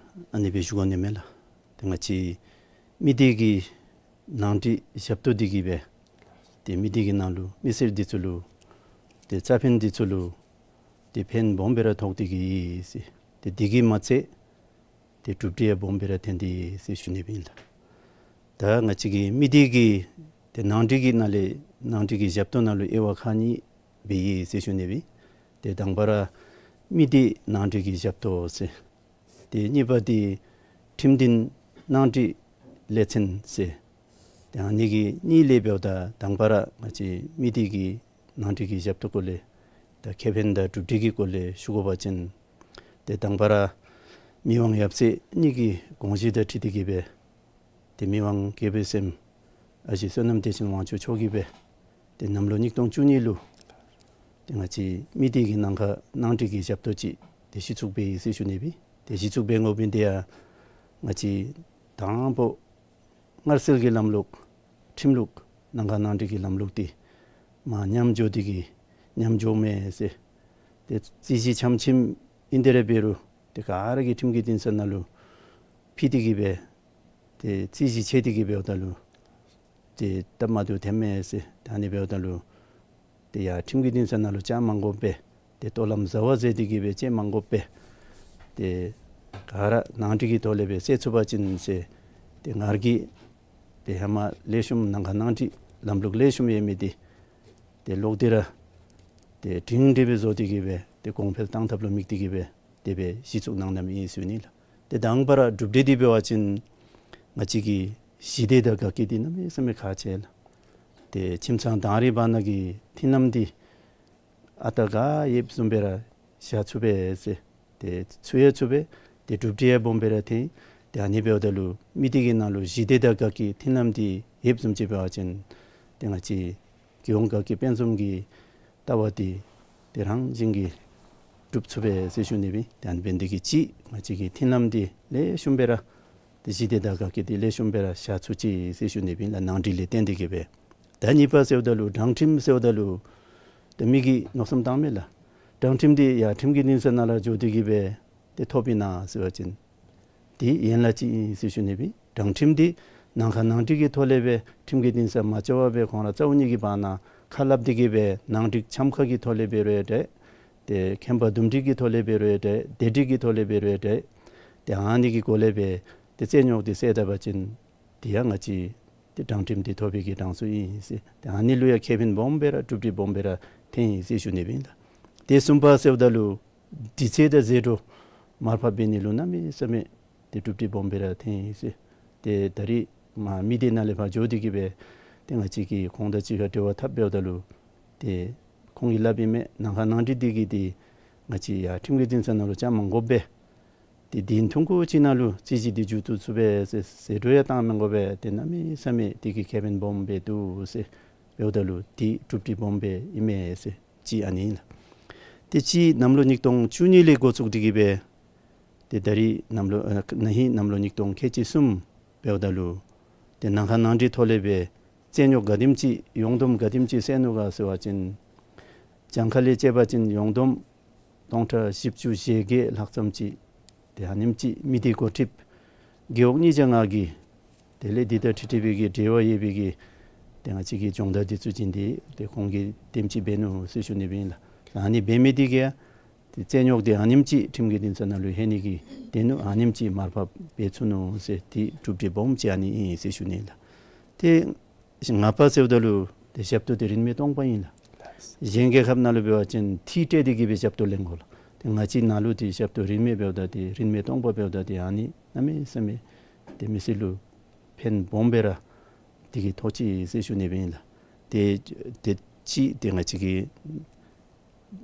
ཨ་ནི་སྦེ་ཞུ་དགོ་ནི་མས་ལགས། ཏེ་ང་བཅས་མི་སྡེ་གི་ནང་འགྲིག་ཞབས་ཏོག་འདི་གིས་སྦེ་ཏེ་མི་སྡེ་གི་ནང་ལུ་མི་སེར་འདི་ཚུ་ལུ་ཏེ་རྩ་ཕན་འདི་ཚུ་ལུ་ཏེ་ཕན་སྦོམ་སྦེ་ར་ཐོགས་ཏེ་གི་ཡོད་ཟེར། ཏེ་འདི་གིས་མ་ཚད་ཏེ་གྲུབ་འབྲས་ཡང་སྦོམ་སྦེ་ར་ཐོན་ཏེ་ཡོད་ཟེར་ཞུ་ནི་སྦེ་ཨིན་ལགས། ད་ང་བཅས་ཀྱི་མི་སྡེ་གི་ཏེ་ནང་འགྲིག་གི་ནང་ལས་ནང་འགྲིག་གི་ཞབས་ཏོག་ནང་ལུ་དབྱེ་བ་ཁག་གཉིས་སྦེ་ཡོད་ཟེར་ཞུ་ནི་སྦེ། ཏེ་དང་པ་ར་མི་སྡེ་ནང་འགྲིག་གི་ཞབས་ཏོག་ཟེར། ཏེ་གཉིས་པ་འདི་ཁྲིམས་འདུན་ནང་འགྲིག་ལས་ཚན་ཟེར། ཏེ་ཨ་ནི་གི་གཉིས་ལས་འབདཝ་ད་དང་པ་ར་ང་བཅས་མི་སྡེ་གི་ནང་འགྲིག་གི་ཞབས་ཏོག་སྐོར་ལས་ད་ཁེ་ཕན་དང་གྲུབ་འབྲས་ཀྱི་སྐོར་ལས་ཞུ་དགོ་པ་ཅིན་ཏེ་དང་པ་ར་མི་དབང་ཡབ་སྲས་གཉིས་ཀྱི་དགོངས་བཞེད་དང་འཁྲིལ་ཏེ་གི་སྦེ་ཏེ་མི་དབང་དགྱེས་པའི་སྲསམོ་ཨ་ཞེ་བསོད་ནམས་བདེ་ཆེན་དབང་ཕྱུག་མཆོག་གིས་སྦེ་ཏེ་གནམ་ལོ་ཉིས་སྟོང་བཅུ་གཉིས་ལུ་ཏེ་ང་བཅས་མི་སྡེ་གི་ནང་ཁར་ནང་འགྲིག་གི་ཞབས་ཏོག་ཅིག་ཏེ་གཞི་བཙུགས་འབད་ཡི་ཟེར་ཞུ་ནི་སྦེ། ཏེ་གཞི་བཙུགས་འབད་དགོ་མི་འདི་ཡང་ང་བཅས་དང་པོ་སྔར་སྲོལ་གྱི་ལམ་ལུགས་ཁྲིམས་ལུགས་ནང་ཁར་ནང་འགྲིག་གི་ལམ་ལུགས་འདི་མར་ཉམས་འགྱོ་སྟེ་གི་ཉམས་འགྱོཝ་མས་ཟེར། ཏེ་རྩོད་གཞི་ཆམ་ཆིམ་ཨིན་ཏེ་ར་འབད་རུང་ཏེ་ག་ར་གིས་ཁྲིམས་ཀྱི་འདུན་ས་ནང་ལུ་ཕུལ་ཏེ་གི་སྦེ་ཏེ་རྩོད་གཞི་ཆད་དེ་གི་འབདཝ་ད་ལུ་ཏེ་སྟབས་མ་བདེཝ་ཐོནམ་མས་ཟེར། ད་ཨ་ནི་འབདཝ་ད་ལུ་ཏེ་ཡར་ཁྲིམས་ཀྱི་འདུན་ས་ནང་ལུ་བཅའ་མ་དགོཔ་སྦེ་ཏེ་ལྟོ་ལམ་བཟའ་བ་མཛད་དེ་གི་སྦེ་བཅད་མ་དགོཔ་སྦེ་ཏེ་ག་ར་ནང་འགྲིག་གི་ཐོག་ལས་སྦེ་སེལ་ཚུགས་པ་ཅིན་ཟེར། ཏེ་ང་ར་གིས་ཏེ་ཧེ་མ་ལེགས་ཤོམ་ནང་ཁར་ནང་འགྲིག་ལམ་ལུགས་ལེགས་ཤོམ་ཡོད་མི་འདི་ཏེ་ལོག་སྟེ་ར་ཏེ་སྒྲིང་སྒྲི་སྦེ་བཟོ་སྟེ་གི་སྦེ་ཏེ་གོང་འཕེལ་བཏང་ཐབས་ལུ་དམིགས་ཏེ་གི་སྦེ་དེ་སྦེ་གཞི་བཙུགས་གནང་གནངམ་ཨིན་ཟེར་ཞུ་ནི་ལགས། ཏེ་དང་པ་ར་གྲུབ་འབྲས་འདི་འབད་བ་ཅིན་ང་བཅས་ཀྱི་ཞི་བདེ་དང་དགའ་སྐྱིད་འདི་གནམ་མེད་ས་མེད་ཁག་ཆེ་ལགས། ཏེ་ཁྱིམ་ཚང་དང་རིགས་བར་ན་གི་མཐུན་ལམ་འདི་ ཨ་རྟག་ག་ཡོདཔ་བཟུམ་སྦེ་ར་བཞག་ཚུགས་པས་ཟེར། ཏེ་ཚུགས་ཡང་ཚུགས་པས། ཏེ་གྲུབ་འབྲས་ཡང་སྦོམ་སྦེ་ར་ཐོན། ཏེ་ཨ་ནི་འབདཝ་ད་ལུ་མི་སྡེ་གི་ནང་ལུ་གཞི་སྡེ་དང་དགག་བྱའི་མཐུན་ལམ་འདི་ཡོདཔ་བཟུམ་ཅིག་འབད་བ་ཅིན་ཏེ་ང་བཅས་ཀྱི་ཡོངས་དགག་བྱའི་དཔེ་མཚོན་གྱི་ལྟ་བ་འདི་ཏེ་རང་བཞིན་གྱིས་གྲུབ་ཚུགས་པས་ཟེར་ཞུ་ནི་སྦེ། ཏེ་ཨ་ནི་འབད་ནི་དེ་གིས་གཅིག་ང་བཅས་ཀྱི་མཐུན་ལམ་འདི་ལེགས་ཤོམ་སྦེ་ར་ཏེ་གཞི་སྡེ་དང་དགག་བྱ་འདི་ལེགས་ཤོམ་སྦེ་ར་བཞག་ཚུགས་ཅི་ཟེར་ཞུ་ནི་སྦེ་ལགས། ནང་འགྲིག་ལས་བརྟེན་ཏེ་གིས་སྦེ། ད་གཉིས་པ་ཟེརཝ་ད་ལུ་དྲང་ཁྲིམས་ཟེརཝ་ད་ལུ་ཏེ་མི་གིས་མནོ་བསམ་བཏང་མས་ལགས། དྲང་ཁྲིམས་འདི་ཡར་ཁྲིམས་ཀྱི་འདུན་ས་ནང་ལུ་འགྱོ་སྟེ་གིས་སྦེ་ཏེ་ཐོབ་ཨིན་ན་ཟེར་བ་ཅིན་དེ་ཡན་ལག་ཅིག་ཨིན་ཟེར་ཞུ་ནི་སྦེ། དྲང་ཁྲིམས་འདི་ནང་ཁ་ནང་འགྲིག་གི་ཐོག་ལས་སྦེ་ཁྲིམས་ཀྱི་འདུན་ས་མ་འགྱོ་བར་སྦེ་ཁོང་ར་རྩ་བ་ཉིད་ཀྱི་བར་ན་ཁ་སླབ་སྟེ་གིས་སྦེ་ནང་འགྲིག་འཆམ་ཁ་གི་ཐོག་ལས་འབད་རུང་ཡང་འདྲ། ཏེ་ཁྱིམ་པ་འདུམ་འགྲིག་གི་ཐོག་ལས་འབད་རུང་ཡང་འདྲ། སྡེ་འགྲིག་གི་ཐོག་ལས་འབད་རུང་ཡང་འདྲ། ཏེ་ཨ་ནི་གི་སྒོ་ལས་སྦེ་ཏེ་རྩོད་རྙོགས་འདི་སེལ་ད་པ་ཅིན་དེ་ཡང་ང་བཅས་ཏེ་དྲང་ཁྲིམས་འདི་ཐོབ་པའི་གི་གྲངས་སུ་ཨིན་ཟེར། ཏེ་ཨ་ནི་ལུ་ཡང་ཁེ་ཕན་སྦོམ་སྦེ་ར་གྲུབ་འབྲས་སྦོམ་སྦེ་ར་ཐོན་ཡི་ཟེར་ཞུ་ནི་སྦེ་ཨིན་ལགས། ཏེ་གསུམ་པ་ཟེརཝ་ད་ལུ་དྲི་རྩད་དང་ཟད་འགྲོ་མར་ཕབ་འབད་ནི་ལུ་གནམ་མེད་ས་མེད་ཏེ་གྲུབ་འབྲས་སྦོམ་སྦེ་ར་ཐོན་ཡི་ཟེར། ཏེ་ད་རིས་མ་མི་སྡེ་ནང་ལས་ཕར་འགྱོ་སྟེ་གིས་སྦེ་ཏེ་ང་བཅས་ཀྱིས་ཁོང་དང་གཅིག་ཁར་འབྲེལ་བ་འཐབ་འབདཝ་ད་ལུ་ཏེ་ཁོང་གིས་སླབ་ཨིན་མས། ནང་ཁ་ནང་འགྲིག་འདི་གིས་ཏེ་ང་བཅས་ཡར་ཁྲིམས་ཀྱི་འདུན་ས་ནང་ལུ་བཅར་མ་དགོ་པས། ཏེ་དེ་ཐུང་ཀུ་ཅིག་ནང་ལུ་རྩོད་གཞི་འདི་མཇུག་བསྡུ་ཚུགས་པས་ཟེར། ཟད་འགྲོ་ཡང་བཏང་མི་དགོ་པས། ཏེ་གནམ་མེད་ས་མེད་དེ་གིས་ཁེ་ཕན་སྦོམ་སྦེ་འདུག་ཟེར་འབདཝ་ད་ལུ་ཏེ་གྲུབ་འབྲས་སྦོམ་སྦེ་ཨིན་མས་ཟེར་གཅིག་ཨ་ནི་ཨིན་ལགས། ཏེ་གཅིག་གནམ་ལོ་ཉིས་སྟོང་བཅུ་གཉིས་ལས་འགོ་བཙུགས་ཏེ་གིས་སྦེ་ཏེ་ད་རིས་གནམ་ལོ་ཨ་ན་ཧིང་གནམ་ལོ་ཉིས་སྟོང་ཁལ་གཅིག་གསུམ་འབདཝ་ད་ལུ་ཏེ་ནང་ཁ་ནང་འགྲིག་ཐོག་ལས་སྦེ་རྩོད་རྙོགས་ག་དེམ་ཅིག་ཡོངས་བསྡོམས་ག་དེམ་ཅིག་སེལ་ནུག་ག་ཟེར་བ་ཅིན་གྱངས་ཁ་ལས་བཅད་པ་ཅིན་ཡོངས་བསྡོམས་སྟོང་ཕྲག་བཞི་བཅུ་ཞེ་བརྒྱད་ལྷག་ཙམ་ཅིག་ཏེ་ཨ་ནེམ་ཅིག་མི་སྡེ་འགོ་ཁྲིདཔ་རྒེད་འོག་གཉིས་བརྒྱ་ལྔ་གི་དེ་ལས་འདི་དང་འཁྲིལ་འཁྲིལ་བའི་གི་འབྲེལ་བ་ཡོད་པའི་གི་ཏེ་ང་བཅས་ཀྱི་སྦྱོང་བརྡར་འདི་ཚུ་བྱིན་ཏེ་ཏེ་ཁོང་གིས་དེམ་ཅིག་འབད་ནུག་ཟེར་ཞུ་ནི་སྦེ་ཨིན་ལགས། ཨ་ནི་འབད་མི་འདི་གིས་ཡང་ཏེ་རྩོད་རྙོགས་འདི་ཨ་ནེམ་ཅིག་ཁྲིམས་ཀྱི་འདུན་ས་ནང་ལུ་ལྷོད་ནི་གི་ཏེ་ནུག། ཨ་ནེམ་ཅིག་མར་ཕབ་འབད་ཚུགས་ནུག་ཟེར་ཏེ་གྲུབ་འབྲས་སྦོམ་ཅིག་ཨ་ནི་ཨིན་ཟེར་ཞུ་ནི་ལགས། ཏེ་ལྔ་པ་ཟེརཝ་ད་ལུ་ཏེ་ཞབས་ཏོག་འདི་རིན་མེད་སྟོང་པ་ཨིན་ལགས། གཞན་རྒྱལ་ཁབ་ནང་ལུ་འབད་བ་ཅིན་ཐིག་སྤྲོད་དེ་གིས་སྦེ་ཞབས་ཏོག་ལེན་དགོ་ལགས། ཏེ་ང་བཅས་ནང་ལུ་ཏེ་ཞབས་ཏོག་རིན་མེད་འབདཝ་ད་ཏེ་རིན་མེད་སྟོང་པ་འབདཝ་ད་ཏེ་ཨ་ནི་གནམ་མེད་ས་མེད་ཏེ་མི་སེར་ལུ་ཕན་སྦོམ་སྦེ་ར་དེ་གིས་ཐོགས་ཅི་ཟེར་ཞུ་ནི་སྦེ་ཨིན་ལགས། ཏེ་ཏེ་གཅིག་ཏེ་ང་བཅས་ཀྱི་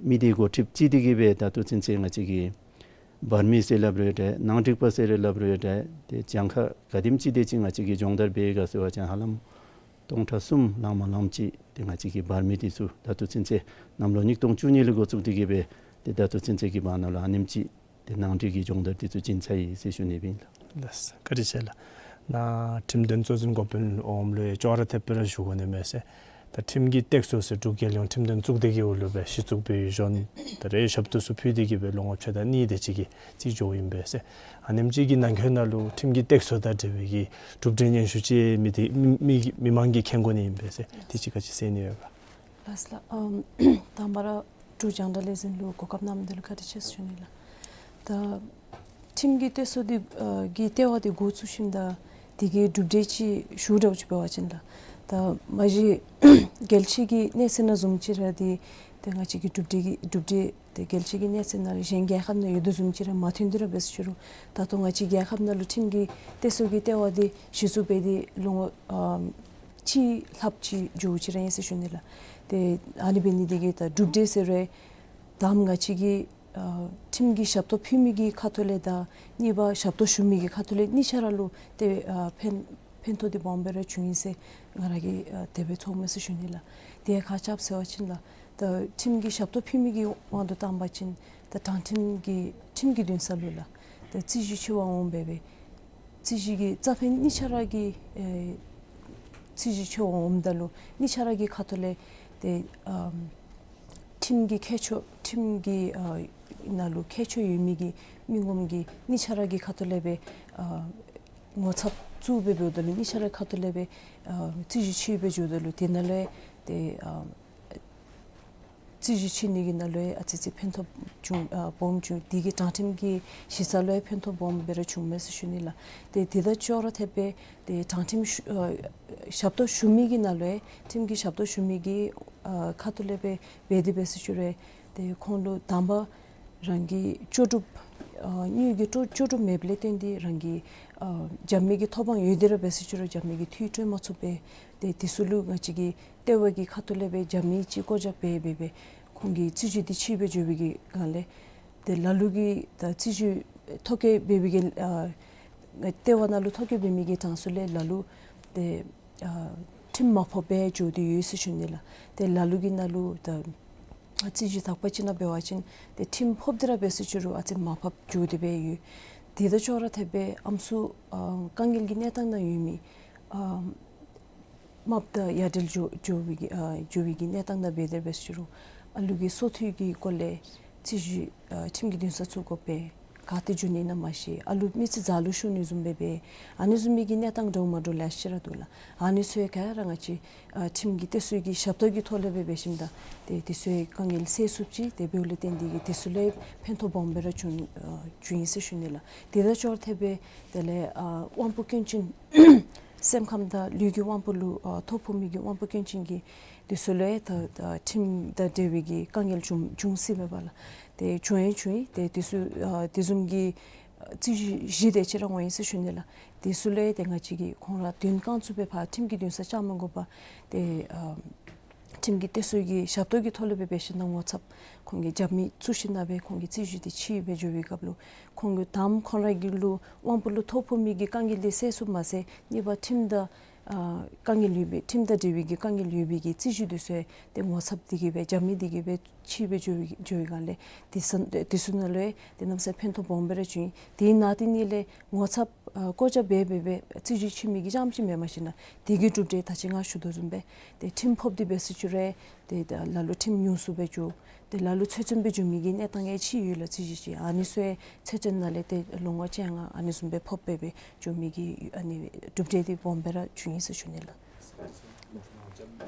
མི་སྡེ་འགོ་ཁྲིདཔ་ཅིག་དེ་གིས་སྦེ་ད་ལྟོ་ཚུན་ཚོད་ང་བཅས་ཀྱི་འབར་མི་ཟེར་སླབ་རུང་འདྲ་ནང་འགྲིག་པ་ཟེར་སླབ་རུང་འདྲ་ཏེ་གྱངས་ཁ་ག་དེམ་ཅིག་དེ་ཅིག་ང་བཅས་ཀྱིས་སྦྱོང་བརྡར་འབད་ག་ཟེར་བ་ཅིན་ཧ་ལམ་སྟོང་ཕྲག་གསུམ་ལང་མ་ལངམ་ཅིག་ཏེ་ང་བཅས་ཀྱི་འབར་མི་དེ་ཚུ་ད་ལྟོ་ཚུན་ཚོད་གནམ་ལོ་ཉིས་སྟོང་བཅུ་གཉིས་ལས་འགོ་བཙུགས་དེ་གིས་སྦེ་ཏེ་ད་ལྟོ་ཚུན་ཚོད་ཀྱི་བར་ན་ལུ་ཨ་ནེམ་ཅིག་ཏེ་ནང་འགྲིག་གི་སྦྱོང་བརྡར་དེ་ཚུ་བྱིན་ཚར་ཡི་ཟེར་ཞུ་ནི་སྦེ་ཨིན་ལགས། ལགས་སོ། བཀའ་དྲིན་ཆེ་ལགས། ནཱ་ཁྲིམས་དོན་གཙོ་འཛིན་འགོ་དཔོན་འོགམ་ལུ་ཡང་ཅོག་ར་འཐདཔ་སྦེ་ར་ཞུ་དགོ་ནི་མས་ཟེར། ད་ཁྲིམས་ཀྱི་སྟེགས་གསོ་ཟེར་འབྲུག་རྒྱལ་ཡོངས་ཁྲིམས་དོན་གཙུག་སྡེ་གི་འོག་ལུ་སྦེ་གཞི་བཙུགས་འབད་ཡོད་ཞུ་ནི། ད་རེས་ཞབས་ཏོག་ཚུ་ཕུལ་ཏེ་གིས་སྦེ་ལོ་ངོ་ཕྱེད་དང་གཉིས་དེ་ཅིག་གི་རྩིས་འགྱོཝ་ཨིན་པས་ཟེར། ཨ་ནེམ་ཅིག་གི་ནང་འཁོད་ནང་ལུ་ཁྲིམས་ཀྱི་སྟེགས་གསོ་དང་འབྲེལ་བའི་གི་གྲུབ་འབྲས་སྙན་ཞུ་ཅིག་མི་སྡེ་མི་མི་མི་མང་གིས་མཁྱེན་དགོ་ནི་ཨིན་པས་ཟེར། དེ་ཅིག་ག་ཅི་གསུང་ནི་ཡོད་ག། ལགས་ལགས། ཨམ་དང་པ་ར་འབྲུག་རྒྱང་བསྒྲགས་ལས་འཛིན་ལུ་གོ་སྐབས་གནང་མི་འདི་ལུ་བཀའ་དྲིན་ཆེ་ཟེར་ཞུ་ནི་ལགས། ད་ཁྲིམས་ཀྱི་སྟེགས་གསོ་འདི་ཨ་གི་ལྟེ་བ་འདི་འགོ་བཙུགས་ཞིནམ་ད་དེ་གི་གྲུབ་འབྲས་ཅིག་ཞུ་འདྲཝ་ཅིག་འབད་བ་ཅིན་ལགས། ད་མ་གཞི་རྒྱལ་སྤྱི་གི་གནས་ཚད་ནང་བཟུམ་ཅིག་ར་འདི་ཏེ་ང་བཅས་ཀྱི་གྲུབ་འབྲས་ཀྱི་གྲུབ་འབྲས་ཏེ་རྒྱལ་སྤྱི་གི་གནས་ཚད་ནང་ལུ་གཞན་རྒྱལ་ཁབ་ནང་ཡོད་དོ་བཟུམ་ཅིག་ར་མ་ཐོན་ཏེ་ར་འབད་ཟེར་ཞུ་རུང་ད་ལྟོ་ང་བཅས་རྒྱལ་ཁབ་ནང་ལུ་ཁྲིམས་ཀྱི་སྟེགས་གསོ་གི་ལྟེ་བ་འདི་གཞི་བཙུགས་འབད་དེ་ལོ་ངོ་ཨམ་གཅིག་ལྷགཔ་ཅིག་འགྱོཝ་ཅིག་ར་ཨིན་ཟེར་ཞུ་ནི་ལགས། ཏེ་ཨ་ནི་འབད་ནི་དེ་གིས་ད་གྲུབ་འབྲས་ཟེར་རུང་ད་ང་བཅས་ཀྱིས་ཨ་ཁྲིམས་ཀྱི་ཞབས་ཏོག་ཕུལ་མི་གི་ཁ་ཐུག་ལས་དང་གཉིས་པ་ཞབས་ཏོག་ཞུ་མི་གི་ཁ་ཐུག་ལས་གཉིས་ཆ་ར་ལུ་ཏེ་ཨ་ཕན་ཕན་ཐོགས་འདི་སྦོམ་སྦེ་ར་བྱུང་ཡི་ཟེར་ང་ར་གིས་ཨ་དེ་སྦེ་ཚོརཝ་མས་ཟེར་ཞུ་ནི་ལགས། དེ་ཡང་ག་ཅི་སྦེ་ཟེར་བ་ཅིན་ལགས། ད་ཁྲིམས་ཀྱི་ཞབས་ཏོག་ཕུལ་མི་གི་དབང་དུ་བཏང་པ་ཅིན་ད་དྲང་ཁྲིམས་ཀྱི་ཁྲིམས་ཀྱི་འདུན་ས་ལུ་ལགས། ད་རྩོད་གཞི་ཆེ་བ་འོང་འབད་བའི་རྩོད་གཞི་གི་རྩ་ཕན་གཉིས་ཆ་ར་གི་ཨེ་རྩོད་གཞི་ཆེ་བ་འོངམ་ད་ལུ་གཉིས་ཆ་ར་གི་ཁ་ཐུག་ལས་ཏེ་ཨམ་ཁྲིམས་ཀྱི་ཁྱད་ཆོས་ཁྲིམས་ཀྱི་ཨ་ནང་ལུ་ཁྱད་ཆོས་ཡོད་མི་གི་མི་ངོམ་གིས་གཉིས་ཆ་ར་གི་ཁ་ཐུག་ལས་སྦེ་ཨ་ངོ་ཚབ་བཙུགས་སྦེ་འབདཝ་ད་ལུ་གཉིས་ཆ་ར་ཁ་ཐུག་ལས་སྦེ་ཨ་རྩོད་གཞི་ཆེ་སྦེ་འགྱོཝ་ད་ལུ་དེ་ནང་ལས་ཏེ་ཨ་རྩོད་གཞི་ཆེ་ནི་གི་ནང་ལུ་ཡང་ཨ་ཙི་ཙི་ཕན་ཐོགས་བྱུང་ཨ་སྦོམ་བྱུང་། དེ་གིས་དྲང་ཁྲིམས་ཀྱི་གཞི་རྩ་ལུ་ཡང་ཕན་ཐོགས་སྦོམ་སྦེ་ར་བྱུངམ་མས་ཟེར་ཞུ་ནི་ལགས། ཏེ་དེ་དང་ཅོག་ར་འཐདཔ་སྦེ་ཏེ་དྲང་ཁྲིམས་ཞུ་ཨ་ཞབས་ཏོག་ཞུ་མི་གི་ནང་ལུ་ཡང་ཁྲིམས་ཀྱི་ཞབས་ཏོག་ཞུ་མི་གི་ཨ་ཁ་ཐུག་ལས་སྦེ་འབད་དེ་འབད་ཟེར་ཞུ་རུང་ཏེ་ཁོང་ལུ་དང་པ་རང་གི་ལྕོགས་གྲུབ་ཨ་དངུལ་གྱི་ལྕོགས་ལྕོགས་གྲུབ་མེདཔ་ལས་བརྟེན་ཏེ་རང་གི་ཨ་རྒྱབ་མི་གི་ཐོབ་དབང་ཡོད་དེ་ར་འབད་ཟེར་ཞུ་རུང་རྒྱབ་མི་གི་འཐུས་སྤྲོད་མ་ཚུགས་པས། ཏེ་དེ་ཚུ་ལུ་ང་བཅས་ཀྱི་ལྟེ་བ་གི་ཁ་ཐུག་ལས་སྦེ་རྒྱབ་མི་ཅིག་བསྐོ་བཞག་འབད་འབད་སྦེ་ ཁོང་གི་རྩོད་གཞི་འདི་ཕྱིས་སྦེ་འགྱོ་བའི་གི་སྒང་ལས་ཏེ་ལ་ལུ་གིས་ད་རྩོད་གཞི་ཐོ་བཀོད་འབད་བའི་གི་ཨ་ལྟེ་བ་ནང་ལུ་ཐོ་བཀོད་འབད་མི་གི་གྲངས་སུ་ལས་ལ་ལུ་ཏེ་ཨ་ཁྲིམས་མ་ཕོགཔ་སྦེ་འགྱོ་སྟེ་ཡོད་ཟེར་ཞུ་ནི་ལགས། ཏེ་ལ་ལུ་གི་ནང་ལུ་ད་རྩོད་གཞི་དག་པ་ཅིག་ནང་འབད་བ་ཅིན་ཏེ་ཁྲིམས་ཕོག་སྟེ་ར་འབད་ཟེར་ཅི་རུང་ཨ་ཙི་མར་ཕབ་འགྱོ་སྟེ་སྦེ་ཡོད། དེ་དང་ཅོག་ར་འཐདཔ་སྦེ་ཨམ་སྲུ་ཨ་དཀའ་ངལ་གྱི་གནས་སྟངས་ནང་ཡོད་མི་ཨ་རྨགཔ་དང་ཡ་བྲལ་འགྱོ་འགྱོ་བའི་གི་ཨ་འགྱོ་བའི་གི་གནས་སྟངས་ནང་འབད་དེ་འབད་ཟེར་ཅི་རུང་ཨ་ལུ་གི་སོ་ཐོག་གི་སྐོར་ལས་རྩོད་གཞི་ཨ་ཁྲིམས་ཀྱི་འདུན་ས་བཙུགས་དགོ་པས། ག་ཏེ་འགྱོ་ནི་ཨིན་ན་མ་ཤེས། ཨ་ལུ་མི་ཚེ་འཛོལ་ལུ་ཤོར་ནི་བཟུམ་སྦེ་འབད། ཨ་ནི་བཟུམ་མའི་གི་གནས་སྟངས་འདྲཝ་མ་འདྲཝ་ལེ་ཤ་ར་འདུག་ལགས། ཨ་ནི་ཚུ་ག་ར་ང་བཅས་ཨ་ཁྲིམས་ཀྱི་གཏད་སོ་གི་ཞབས་ཏོག་གི་ཐོག་ལས་འབད་འབད་ཞིནམ་ད་ཏེ་དེ་ཚུ་དཀའ་ངལ་སེལ་ཚུགསཔ་ཅིག་ཏེ་འབདཝ་ལས་བརྟེན་ཏེ་གིས་དེ་ཚུ་ལུ་ཕན་ཐོགས་སྦོམ་སྦེ་ར་བྱུང་ཨ་བྱུང་ཡི་ཟེར་ཞུ་ནི་ལགས། དེ་དང་ཅོག་ར་འཐདཔ་སྦེ་དེ་ལས་ཨ་དབང་པོ་སྐྱོན་ཅན་སེམས་ཁམས་དང་ལུས་ཀྱི་དབང་པོ་ལུ་ཨ་ཐོ་ཕོག་མི་གི་དབང་པོ་སྐྱོན་ཅན་གྱི་དེ་ཚུ་ལུ་ད་ད་ཁྲིམས་དང་འབྲེལ་བའི་གི་དཀའ་ངལ་བྱུང་བྱུང་སྲིད་པས་པ་ལགས། ཏེ་བྱུང་ཡང་བྱུང་ཡི། ཏེ་དེ་ཚུ་ཨ་དེ་བཟུམ་གྱི་རྩོད་གཞི་བཞི་དེ་ཅིག་ར་འོང་ཡི་ཟེར་ཞུ་ནི་ལགས། དེ་ཚུ་ལུ་ཏེ་ང་བཅས་ཀྱིས་ཁོང་ར་དོན་རྐང་བཙུགས་སྦེ་ཕར་ཁྲིམས་ཀྱི་འདུན་ས་བཅར་མ་དགོ་པར་ཏེ་ཨ་ཁྲིམས་ཀྱི་གཏད་སོ་གི་ཞབས་ཏོག་གི་ཐོག་ལས་འབད་འབད་ཞིནམ་ད་ངོ་ཚབ་ཁོང་གི་རྒྱབ་མི་བཙུགས་ཞིནམ་ད་སྦེ་ཁོང་གི་རྩོད་གཞི་དེ་ཕྱིས་སྦེ་འགྱོ་བའི་སྐབས་ལུ་ཁོང་གི་དང་པ་ཁོང་ར་གི་ལུ་དབང་པོ་ལུ་ཐོ་ཕོག་མི་གི་དཀའ་ངལ་དེ་སེལ་ཚུགསཔ་མ་ཚད་གཉིས་པ་ཁྲིམས་དང་ཨ་དཀའ་ངལ་ཡོད་པའི་ཁྲིམས་དང་འབྲེལ་བའི་གི་དཀའ་ངལ་ཡོད་པའི་གི་རྩོད་གཞི་དེ་ཚུ་ཏེ་ངོ་ཚབ་དེ་གིས་སྦེ་རྒྱབ་མི་དེ་གིས་སྦེ་ཕྱིས་སྦེ་འགྱོ་བའི་འགྱོ་བའི་སྒང་ལས་དེ་ཚུ་དེ་ཚུ་ནང་ལུ་ཏེ་གནམ་མེད་ས་མེད་ཕན་ཐོགས་སྦོམ་སྦེ་ར་བྱུང་ཡི། དེ་ནང་དེ་ནང་ལས་ངོ་ཚབ་ཨ་བཀོད་རྒྱ་འབད་འབད་འབད་རྩོད་གཞི་ཕྱིས་མི་གི་རྐྱངམ་ཅིག་མེནམ་ཞིནམ་ད་དེ་གི་གྲུབ་འབྲས་ད་ཅི་ང་ཞུ་དོ་བཟུམ་སྦེ་ཏེ་ཁྲིམས་ཕོག་སྟེ་འབད་ཟེར་ཅི་རུང་ཏེ་ད་ལ་ལུ་ཁྲིམས་ཉུང་སུ་སྦེ་འགྱོ། ཏེ་ལ་ལུ་ཚོད་བཙོན་སྦེ་འགྱོ་མི་གི་གནས་སྟངས་ཡང་ཅིག་ཡོད་ལགས། རྩོད་གཞི་ཅིག་ཨ་ནི་ཚུ་ཡང་ཚོད་བཙོན་ནང་ལས་ཏེ་ལོ་ངོ་བཅོ་ལྔ་ཨ་ནི་བཟུམ་སྦེ་ཕོག་སྦེ་སྦེ་འགྱོ་མི་གི་ཨ་ནི་གྲུབ་འབྲས་དེ་སྦོམ་སྦེ་ར་བྱུང་ཡི་ཟེར་ཞུ་ནི་ལགས། རྒྱབ་མི་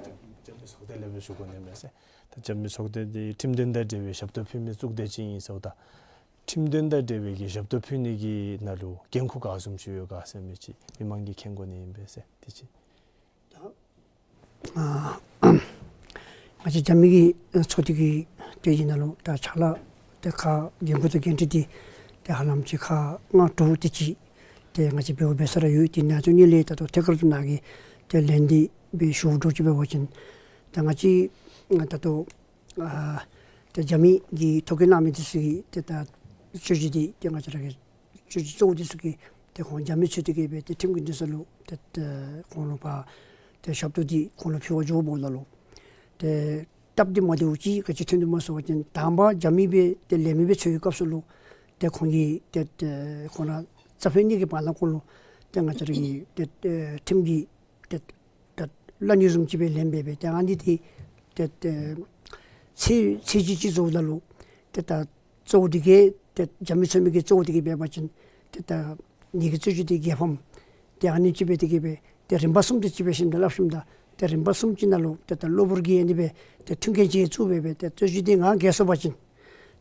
ཚོགས་སྡེ་ལས་སྦེ་ཞུ་དགོ་ནི་མས་ཟེར། ད་རྒྱབ་མི་ཚོགས་སྡེ་འདི་ཁྲིམས་དོན་དང་འབྲེལ་བའི་ཞབས་ཏོག་ཕུལ་མི་ཚོགས་སྡེ་ཅིག་ཨིན་ཟེརཝ་ད་ཁྲིམས་དོན་དང་འབྲེལ་བའི་གི་ཞབས་ཏོག་ཕུལ་ནི་གི་ནང་ལུ་འགན་ཁུར་ག་བཟུམ་ཅིག་ཡོད་ག་ཟེར་མི་ཅིག་མི་མང་གིས་མཁྱེན་དགོ་ནི་ཨིན་པས་ཟེར། དེ་ཅིག་ད་ཨ་ང་བཅས་རྒྱབ་མི་གི་ཚོགས་སྡེ་གི་ཏེ་ཨིན་ན་ལུ་ད་ཕྱག་ལཱ་ཏེ་ཁག་འགན་ཁུར་དང་འགན་འཁྲི་འདི་ཏེ་ཧ་ལམ་ཅིག་ཁག་ལྔ་དྲུག་དེ་ཅིག་ཏེ་ང་བཅས་འབདཝ་འབད་ས་ར་ཡོད། དེ་ནང་ཚུ་ནང་ལས་ད་ལྟོ་ཐད་ཀར་དུ་ནཱ་གི་ཏེ་ལན་འདི་སྦེ་ཞུ་དགོཔ་ཅིག་འབད་བ་ཅིན་ད་ང་བཅས་ད་ལྟོ་ཨ་ཏེ་རྒྱབ་མི་གིས་ཐོ་བཀོད་གནང་མི་འདི་ཚུ་གི་ཏེ་ད་རྩོད་གཞི་འདི་ཏེ་ང་བཅས་ར་གི་རྩོད་གཞི་གཙོ་བོ་འདི་ཚུ་གི་ཏེ་ཁོང་རྒྱབ་མི་ཚུ་དེ་གིས་སྦེ་ཏེ་ཁྲིམས་ཀྱི་འདུན་ས་ལུ་ཏེ་ཏེ་ཁོང་ལུ་ཕར་ཏེ་ཞབས་ཏོག་འདི་ཁོང་ལུ་ཕུལ་བར་འགྱོཝ་ད་ལུ་ཏེ་སྟབས་བདེ་མ་བདེཝ་ཅིག་ག་ཅི་ཐོན་འདུག་སྨོ་ཟེར་བ་ཅིན་དང་པ་རྒྱབ་མི་སྦེ་ཏེ་ལས་མི་སྦེ་འཚོལ་བའི་སྐབས་སུ་ལུ་ཏེ་ཁོང་གིས་ཏེ་ཏེ་ཁོང་ར་རྩ་ཕན་གཉིས་ཀྱི་བར་ན་ཁོང་ལུ་ཏེ་ང་བཅས་ར་གི་ཏེ་ཏེ་ཁྲིམས་ཀྱི་ཏེ་ད་གླ་སྙོད་བཟུམ་ཅིག་སྦེ་ལེན་སྦེ་སྦེ་ཏེ་ཨ་ནི་འདི་ཏེ་ཏེ་ཚད་ཚད་གཞི་ཅིག་བཟོཝ་ད་ལུ་ཏེ་ད་གཙོ་བོ་འདི་གིས་ཏེ་རྒྱབ་མི་འཚོལ་མི་གི་གཙོ་བོ་འདི་གིས་འབད་བ་ཅིན་ཏེ་ད་ངེ་གི་རྩོད་གཞི་འདི་རྒྱལ་ཕམ། ཏེ་ཨ་ནི་ཅིག་སྦེ་འདི་གིས་སྦེ་ཏེ་རིམ་པ་གསུམ་དུ་ཅིག་འབད་ཞིནམ་ད་སླབ་ཞིནམ་ད་ཏེ་རིམ་པ་གསུམ་ཅིག་ནང་ལུ་ཏེ་ད་གློ་བུར་གྱིས་ཨ་ནི་སྦེ་ཏེ་མཐུན་རྐྱེན་ཅིག་བཙུགས་སྦེ་སྦེ་ཏེ་རྩོད་གཞི་འདི་ང་རྒྱལ་སོང་པ་ཅིན་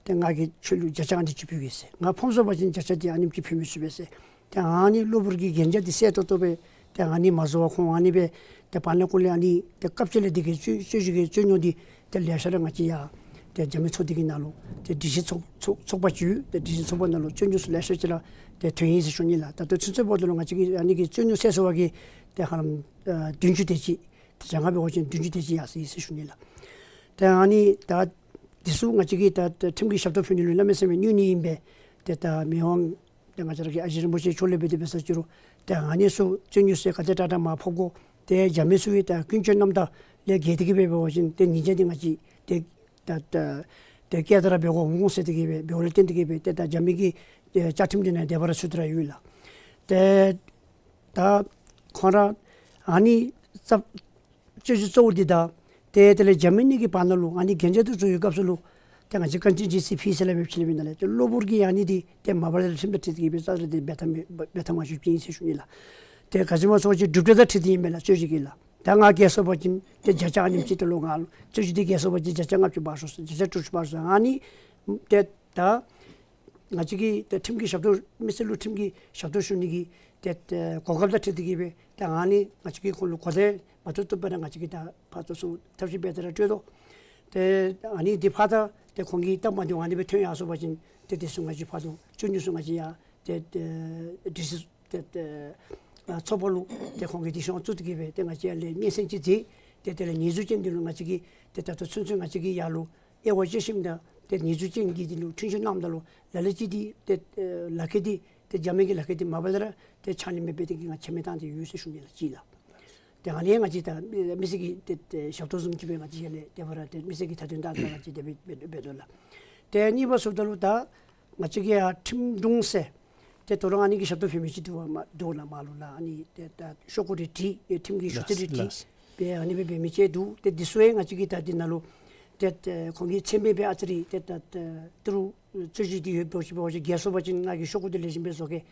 ཏེ་ང་གིས་ཁྱོད་ལུ་བརྒྱ་ཆ་ཨ་ནི་ཅིག་ཕུལ་གེ་ཟེར། ང་ཕམ་སོང་པ་ཅིན་བརྒྱ་ཆ་འདི་ཨ་ནེམ་ཅིག་ཕུལ་མི་ཚུགས་པས་ཟེར། ཏེ་ཨ་ནི་གློ་བུར་གྱི་གན་རྒྱ་འདི་གསལ་ཏོག་ཏོ་སྦེ་ཏེ་ཨ་ནི་མ་བཟོ་བར་ཁོང་ཨ་ནི་སྦེ་ཏེ་བར་ན་ཁོང་ལས་ཨ་ནི་ཏེ་སྐབས་ཅིག་ལས་འདི་གི་རྩོད་རྩོད་གཞི་གི་རྩོད་རྙོག་འདི་ཏེ་ལེ་ཤ་ར་ང་བཅས་ཡར་ཏེ་རྒྱབ་མི་ཚོགས་སྡེ་གི་ནང་ལུ་ཏེ་སྒྲིག་གཞི་ཚོགས་ཚོགས་ཚོགས་པ་ཅིག་ཡོད། ཏེ་སྒྲིག་གཞི་ཚོགས་པ་ནང་ལུ་རྩོད་རྙོག་ཚུ་ལེ་ཤ་ཅིག་ར་ཏེ་ཐོན་ཡི་ཟེར་ཞུ་ནི་ལགས། ད་ལྟོ་ཚུན་ཚོད་འབདཝ་ད་ལུ་ང་བཅས་ཀྱིས་ཨ་ནི་གི་རྩོད་རྙོག་སེལ་ཚར་བ་གིས་ཏེ་ཧ་ལམ་ཨ་བདུན་ཅུ་དེ་ཅིག་ཏེ་བྱང་ཁར་འབད་བ་ཅིན་བདུན་ཅུ་དེ་ཅིག་ཡར་སོང་ཡི་ཟེར་ཞུ་ནི་ལགས། ཏེ་ཨ་ནི་ད་འདི་ཚུ་ང་བཅས་ཀྱིས་ད་ད་ཁྲིམས་ཀྱི་ཞབས་ཏོག་ཕུལ་ནི་ལུ་གནམ་མེད་ས་མེད་གནོད་ནི་ཨིན་པས། ཏེ་ད་མི་དབང་ཏེ་ང་བཅས་ར་གི་ཨ་ཞེ་རིན་པོ་ཆེ་མཆོག་ལས་འབད་དེ་འབད་ས་ཅི་རུང་ཏེ་ཨ་ནི་ཚུ་རྩོད་རྙོག་ཚུ་ག་དེ་དྲག་དྲག་མར་ཕབ་དགོ། ཏེ་རྒྱབ་མི་ཚུ་གི་ད་ཀུན་སྤྱོད་རྣམ་དག་ལས་འགལ་ཏེ་གིས་འབད་འབད་བ་ཅིན་ཏེ་ཉེས་ཆད་འདི་ང་བཅས་ཏེ་ད་ད་ཏེ་བཀལ་ཏེ་ར་འབད་དགོ་འོང་ཟེར་ཏེ་གིས་སྦེ་འབདཝ་ལས་བརྟེན་ཏེ་གིས་སྦེ་ཏེ་ད་རྒྱབ་མི་གི་ཏེ་བཅའ་ཁྲིམས་འདི་ནང་དེ་སྦེ་ར་ཚུད་དེ་ར་ཡོད་ལགས། ཏེ་ད་ཁོང་ར་ཨ་ནི་རྩ་རྩོད་གཞི་གཙོ་བོ་འདི་དང་ཏེ་དེ་ལས་རྒྱབ་མི་གཉིས་ཀྱི་བར་ན་ལུ་ཨ་ནི་གན་རྒྱ་འདི་བཟོ་བའི་སྐབས་སུ་ལུ་ཏེ་ང་བཅས་གང་ཅི་ཅིག་ཅིག་ཕུལ་ཟེར་སླབ་སྦེ་ཕུལ་ནི་མེན་ན་ལགས། ཏེ་གློ་བུར་གྱིས་ཨ་ནི་འདི་ཏེ་མ་པ་ལས་ཁྲིམས་དང་འཁྲིལ་ཏེ་གིས་སྦེ་རྩ་ལས་འདི་འབད་ཐངས་མེད་འབད་ཐངས་མ་ཤེས་ཅིག་ཨིན་ཟེར་ཞུ་ནི་ལགས། ཏེ་ག་ཅི་སྨོ་ཟེར་བ་ཅིན་གྲུབ་འབྲས་དང་འཁྲིལ་ཏེ་ཨིན་པས་ལགས། རྩོད་གཞི་གི་ལགས། ད་ང་རྒྱལ་སོང་པ་ཅིན་ཏེ་བརྒྱ་ཆ་ཨ་ནེམ་ཅིག་ཏེ་ལོག་ང་ལུ་རྩོད་གཞི་འདི་རྒྱལ་སོང་པ་ཅིན་བརྒྱ་ཆ་ལྔ་བཅུ་འབག་ཤོག་ཟེར། བརྒྱ་ཆ་དྲུག་ཅུ་འབག་ཤོག་ཟེར། ཨ་ནི་ཏེ་ད་ང་བཅས་ཀྱིས་ཏེ་ཁྲིམས་ཀྱི་ཞབས་ཏོག་མི་སེར་ལུ་ཁྲིམས་ཀྱི་ཞབས་ཏོག་ཞུ་ནི་གི་ཏེ་ཏེ་གོ་སྐབས་དང་འཁྲིལ་ཏེ་གིས་སྦེ་ཏེ་ཨ་ནི་ང་བཅས་ཀྱིས་ཁོང་ལུ་གོ་བརྡ་མ་བཏུབ་བཏུབ་སྦེ་ར་ང་བཅས་ཀྱིས་ད་ཕར་ཚུར་ཐབས་ཤེས་འབད་དེ་ར་སྤྲོད་དོ། ཏེ་ཨ་ནི་འདི་ཕར་ད་ཏེ་ཁོང་གིས་སྟབས་མ་བདེཝ་ཨ་ནི་སྦེ་ཐོན་ཡར་སོང་པ་ཅིན་ཏེ་དེ་ཚུ་ང་བཅས་ཕར་དུ་རྩོད་རྙོག་ཚུ་ང་བཅས་ཡར་ཏེ་ཏེ་སྒྲིག་གཞི་ཏེ་ཏེ་ཨ་ཚོགས་པ་ལུ་ཏེ་ཁོང་གིས་སྡིག་སྦྱོང་བཙུགས་ཏེ་གིས་སྦེ་ཏེ་ང་བཅས་ཡར་ལས་སྙན་སེང་ཅིག་མཛད། ཏེ་དེ་ལས་ཉེས་འཛུགས་ཅན་འདི་ལུ་ང་བཅས་ཀྱིས་ཏེ་ད་ལྟོ་ཚུན་ཚོད་ང་བཅས་ཀྱིས་ཡར་ལུ་ དབྱེ་བ་དཔྱད་ཞིནམ་ད་ཏེ་ཉེས་འཛུགས་ཅན་གྱི་འདི་ལུ་འཁྲུན་ཆོད་གནངམ་ད་ལུ་ལ་ལུ་ཅིག་འདི་ཏེ་ལག་ཁྱེར་འདི་ཏེ་འཇམ་མི་གི་ལག་ཁྱེར་འདི་མ་པ་ལས་ར་ཏེ་ཕྱག་ལུ་མེདཔ་འབད་དེ་གིས་ང་ཆ་མེད་བཏང་སྟེ་ཡོད་ཟེར་ཞུ་ནི་ལགས་གཅིག་ལགས། ཏེ་ཨ་ནི་ང་བཅས་ད་མི་སེར་གྱི་ཏེ་ཏེ་ཞབས་ཏོག་བཟུམ་ཅིག་སྦེ་ང་བཅས་ཡར་ལས་ཏེ་ཕར་ཏེ་མི་སེར་གྱི་མཐའ་དོན་དང་ང་བཅས་དེ་སྦེ་འབད་འབད་འབད་དོ་ལགས། ཏེ་གཉིས་པ་ཟེརཝ་ད་ལུ་ད་ང་བཅས་ཀྱི་ཡར་ཁྲིམས་དྲུང་ཟེར་ཏེ་ད་རུང་ཨ་ནི་གི་ཞབས་ཏོག་འབད་མི་ཅིག་འདུག་པ་མ་འདུག་ལགས་མར་ལུ་ལགས། ཨ་ནི་ཏེ་ད་ཤོག་གུ་རེ་བྲིས་ཏེ་ཁྲིམས་ཀྱི་ཞུ་ཚིག་རེ་བྲིས་ལགས། སྦེ་ཨ་ནི་སྦེ་འབད་མི་ཅིག་འདུག། ཏེ་འདི་ཚུ་ཡང་ང་བཅས་ཀྱིས་ད་འདི་ནང་ལུ་ཏེ་ཏེ་ཁོང་གི་མཚན་སྦེ་སྦེ་ཨ་ཙི་རེ་ཏེ་ད་ཏེ་ཏི་རུ་རྩོད་གཞི་འདི་ཡོདཔ་འདྲཝ་ཅིག་འབད་བ་ཅིན་རྒྱལ་སོང་པ་ཅིན་ང་གིས་ཤོག་གུ་འདི་ལེགས་ཤོམ་སྦེ་བཟོ་གེ།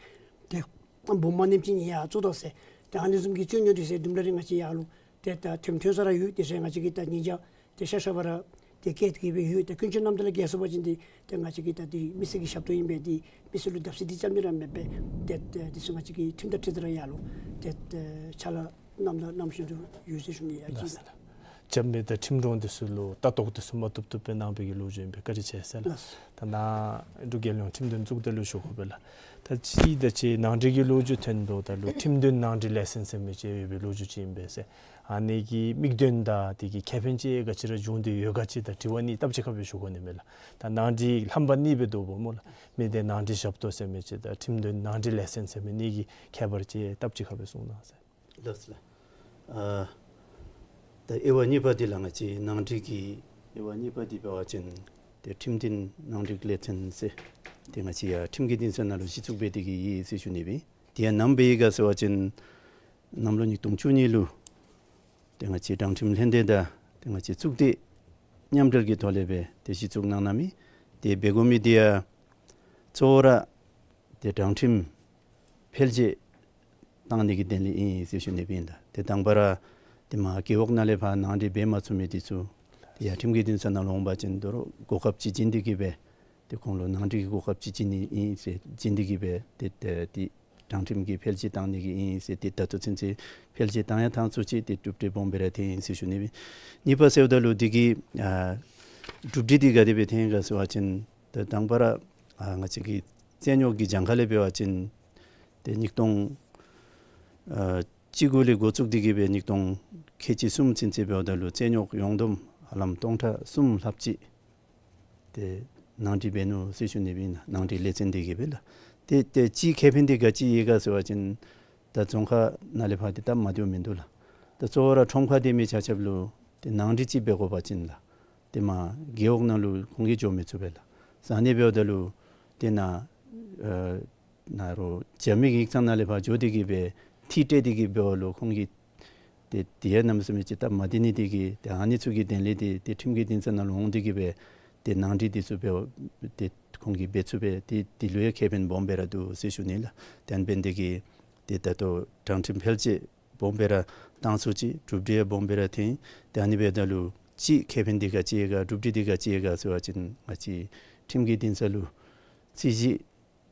ཏེ་འབུམ་མ་ནེམ་ཅིག་ཡར་བཙུགས་དོ་ཟེར། ཏེ་ཨ་ནི་བཟུམ་གྱི་རྩོད་རྙོག་འདི་ཟེར་དུམ་གྲ་རེ་ང་བཅས་ཡར་ལུ་ཏེ་ད་ཐོན་ཐོན་ས་ར་ཡོད། དེ་ཟེར་ང་བཅས་ཀྱིས་ད་ཉིན་ཞག་ཏེ་ཤ་ཤ་བར་ཏེ་བཀལ་ཏེ་གིས་སྦེ་ཡོད། ཏེ་ཀུན་སྤྱོད་རྣམ་དག་ལས་རྒྱལ་སོང་པ་ཅིན་འདི་ཏེ་ང་བཅས་ཀྱི་ད་འདི་མི་སེར་གྱི་ཞབས་ཏོག་ཨིན་པས། འདི་མི་སེར་ལུ་བརྡབ་གསིག་འདི་རྐྱབ་ནི་ར་མེད་པས། ཏེ་ཏེ་འདི་ཚུ་ང་བཅས་ཀྱིས་ཁྲིམས་དང་འཁྲིལ་ཏེ་ར་ཡར་ལུ་ཏེ་ཏེ་ཕྱག་ལཱ་གནངམ་ད་གནང་བཞིན་དུ་ཡོད་ཟེར་ཞུ་ནི་ཡ་གཅིག་ལགས། རྐྱབ་མི་དང་ཁྲིམས་དྲུང་འདི་ཚུ་ལུ་ལྟ་རྟོག་འདི་ཚུ་མ་བཏུབ་བཏུབ་སྦེ་གནང་བའི་གི་ལོ་རྒྱུས་ཨིན་པས། བཀའ་དྲིན་ཆེ་ཟེར་ལགས། ལགས། ད་ནཱ་འབྲུག་རྒྱལ་ཡོངས་ཁྲིམས་དོན་གཙུག་སྡེ་ལུ་ཞུ་དགོ་པས་ལགས། ད་ཅི་ད་ཅི་ནང་འགྲིག་གི་ལོ་རྒྱུས་ཐོན་དོ། ད་ལུ་ཁྲིམས་དོན་ནང་འགྲིག་ལས་ཚན་ཟེར་མི་ཅིག་ཡོད་པའི་ལོ་རྒྱུས་ཅིག་ཨིན་པས་ཟེར། ཨ་ནི་གི་དམིགས་དོན་དང་དེ་གི་ཁེ་ཕན་ཅིག་ག་ཅི་ར་བྱུང་སྟེ་ཡོད་ག་ཅིག་ད་དྲི་བ་གཉིས་སྟབས་གཅིག་ཁར་སྦེ་ཞུ་དགོ་ནི་མས་ལགས། ད་ནང་འགྲིག་ལྷམ་པ་གཉིས་སྦེ་འདུག་པ་སྨོ་ལགས། མི་སྡེ་ནང་འགྲིག་ཞབས་ཏོག་ཟེར་མི་ཅིག་དང་ཁྲིམས་དོན་ནང་འགྲིག་ལས་ཚན་ཟེར་མི་གཉིས་ཀྱི་ཁྱད་པར་ཅིག་སྟབས་གཅིག་ཁར་སྦེ་གསུང་གནང་ཟེར། ལགས་སོ་ལགས། ཨ་ད་དབྱེ་བ་གཉིས་པ་འདི་ལགས། ང་བཅས་ནང་འགྲིག་གི་དབྱེ་བ་གཉིས་པ་འདི་འབད་བ་ཅིན་ཏེ་ཁྲིམས་དོན་ནང་འགྲིག་ལས་ཚན་ཟེར་ཏེ་ང་བཅས་ཡར་ཁྲིམས་ཀྱི་འདུན་ས་ནང་ལུ་གཞི་བཙུགས་འབད་དེ་གིས་ཡོད་ཟེར་ཞུ་ནི་སྦེ། དེ་ཡང་ནམ་འབད་ཡི་ག་ཟེར་བ་ཅིན་གནམ་ལོ་ཉིས་སྟོང་བཅུ་གཉིས་ལུ་ཏེ་ང་བཅས་དྲང་ཁྲིམས་ལྷན་སྡེ་དང་ཏེ་ང་བཅས་གཙུག་སྡེ་མཉམ་འབྲེལ་གྱི་ཐོག་ལས་སྦེ་ཏེ་གཞི་བཙུགས་གནང་གནངམ་ཨིན། ཏེ་འབད་དགོ་མི་འདི་ཡང་གཙོ་བོ་ར་ཏེ་དྲང་ཁྲིམས་འཕེལ་རྒྱས་གཏང་ནི་གི་དོན་ལས་ཨིན་ཟེར་ཞུ་ནི་སྦེ་ཨིན་ལགས། ཏེ་དང་པ་ར་ཏེ་མར་རྒེད་འོག་ནང་ལས་ཕར་ནང་འགྲིག་འབད་མ་ཚུགས་མི་འདི་ཚུ་ཏེ་ཡར་ཁྲིམས་ཀྱི་འདུན་ས་ནང་ལུ་འོང་པ་ཅིན་དོ་རུང་གོ་སྐབས་ཅིག་བྱིན་ཏེ་གིས་སྦེ་ཏེ་ཁོང་ལུ་ནང་འགྲིག་གི་གོ་སྐབས་ཅིག་བྱིན་ནི་ཨིན་ཟེར་བྱིན་ཏེ་གིས་སྦེ་ཏེ་ཏེ་ཏེ་དྲང་ཁྲིམས་ཀྱི་འཕེལ་རྒྱས་གཏང་ནི་གི་ཨིན་ཟེར། ཏེ་ད་ལྟོ་ཚུན་ཚོད་འཕེལ་རྒྱས་གཏང་ཡང་གཏང་ཚུགས་ཅི། ཏེ་གྲུབ་འབྲས་སྦོམ་སྦེ་ར་ཐོན་ཡི་ཟེར་ཞུ་ནི་སྦེ། གཉིས་པ་ཟེརཝ་ད་ལུ་འདི་གི་ཨ་གྲུབ་འབྲས་འདི་ག་དེ་སྦེ་ཐོན་ཡི་ག་ཟེར་བ་ཅིན་ད་དང་པ་ར་ཨ་ང་བཅས་ཀྱི་རྩོད་རྙོག་གི་གྱངས་ཁ་ལས་འབད་བ་ཅིན་ཏེ་ཉིས་སྟོང་ཨ་བཅུ་དགུ་ལས་འགོ་བཙུགས་ཏེ་གིས་སྦེ་ཉིས་སྟོང་ཁལ་གཅིག་གསུམ་ཚུན་ཚོད་འབདཝ་ད་ལུ་རྩོད་རྙོག་ཡོངས་བསྡོམས་ཧ་ལམ་སྟོང་ཕྲག་གསུམ་ལྷགཔ་ཅིག་ཏེ་ནང་འགྲིག་འབད་ནུག་ཟེར་ཞུ་ནི་སྦེ་ཨིན་ལགས། ནང་འགྲིག་ལས་ཚན་འདི་གིས་སྦེ་ལགས། ཏེ་ཏེ་གཅིག་ཁེ་ཕན་འདི་ག་ཅི་ཡོད་ག་ཟེར་བ་ཅིན་ད་རྫོང་ཁག་ནང་ལས་ཕར་ཏེ་སྟབས་མ་བདེཝ་མིན་འདུག་ལགས། ད་གཙོ་བོ་ར་ཁྲོམ་ཁར་སྡོད་མི་ཆ་ཁྱབ་ལུ་ཏེ་ནང་འགྲིག་ཅིག་འབད་དགོ་པ་ཅིན་ལགས། ཏེ་མར་རྒེད་འོག་ནང་ལུ་ཁོང་གིས་འགྱོ་མི་ཚུགས་པས་ལགས། ཟ་ནི་འབདཝ་ད་ལུ་ཏེ་ནཱ་ཨ་ནཱ་རོགས་རྒྱབ་མི་གི་ཡིག་ཚང་ནང་ལས་ཕར་འགྱོ་སྟེ་གིས་སྦེ་འཐུས་སྤྲོད་དེ་གིས་འབདཝ་ལུ་ཁོང་གིས་ཏེ་དེ་ཡང་གནམ་མེད་ས་མེད་ཅིག་སྟབས་མ་བདེ་ནི་འདི་གིས་ཏེ་ཨ་ནི་ཚུ་གི་དོན་ལས་ཏེ་ཏེ་ཁྲིམས་ཀྱི་འདུན་ས་ནང་ལུ་འོང་སྟེ་གིས་སྦེ་ཏེ་ནང་འགྲིག་འདི་ཚུ་འབད་ཏེ་ཁོང་གིས་འབད་ཚུགས་པས། ཏེ་འདི་ལུ་ཡང་ཁེ་ཕན་སྦོམ་སྦེ་ར་འདུག་ཟེར་ཞུ་ནི་ལགས། དེ་འབད་ནི་འདི་གིས་ཏེ་ད་ལྟོ་དྲང་ཁྲིམས་འཕེལ་རྒྱས་སྦོམ་སྦེ་ར་གཏང་ཚུགས་ཅི། གྲུབ་འབྲས་ཡང་སྦོམ་སྦེ་ར་ཐོན། ཏེ་ཨ་ནི་འབདཝ་ད་ལུ་གཅིག་ཁེ་ཕན་འདི་ག་ཅི་ཡོད་ག་གྲུབ་འབྲས་འདི་ག་ཅི་ཡོད་ག་ཟེར་བ་ཅིན་ང་བཅས་ཁྲིམས་ཀྱི་འདུན་ས་ལུ་རྩོད་གཞི་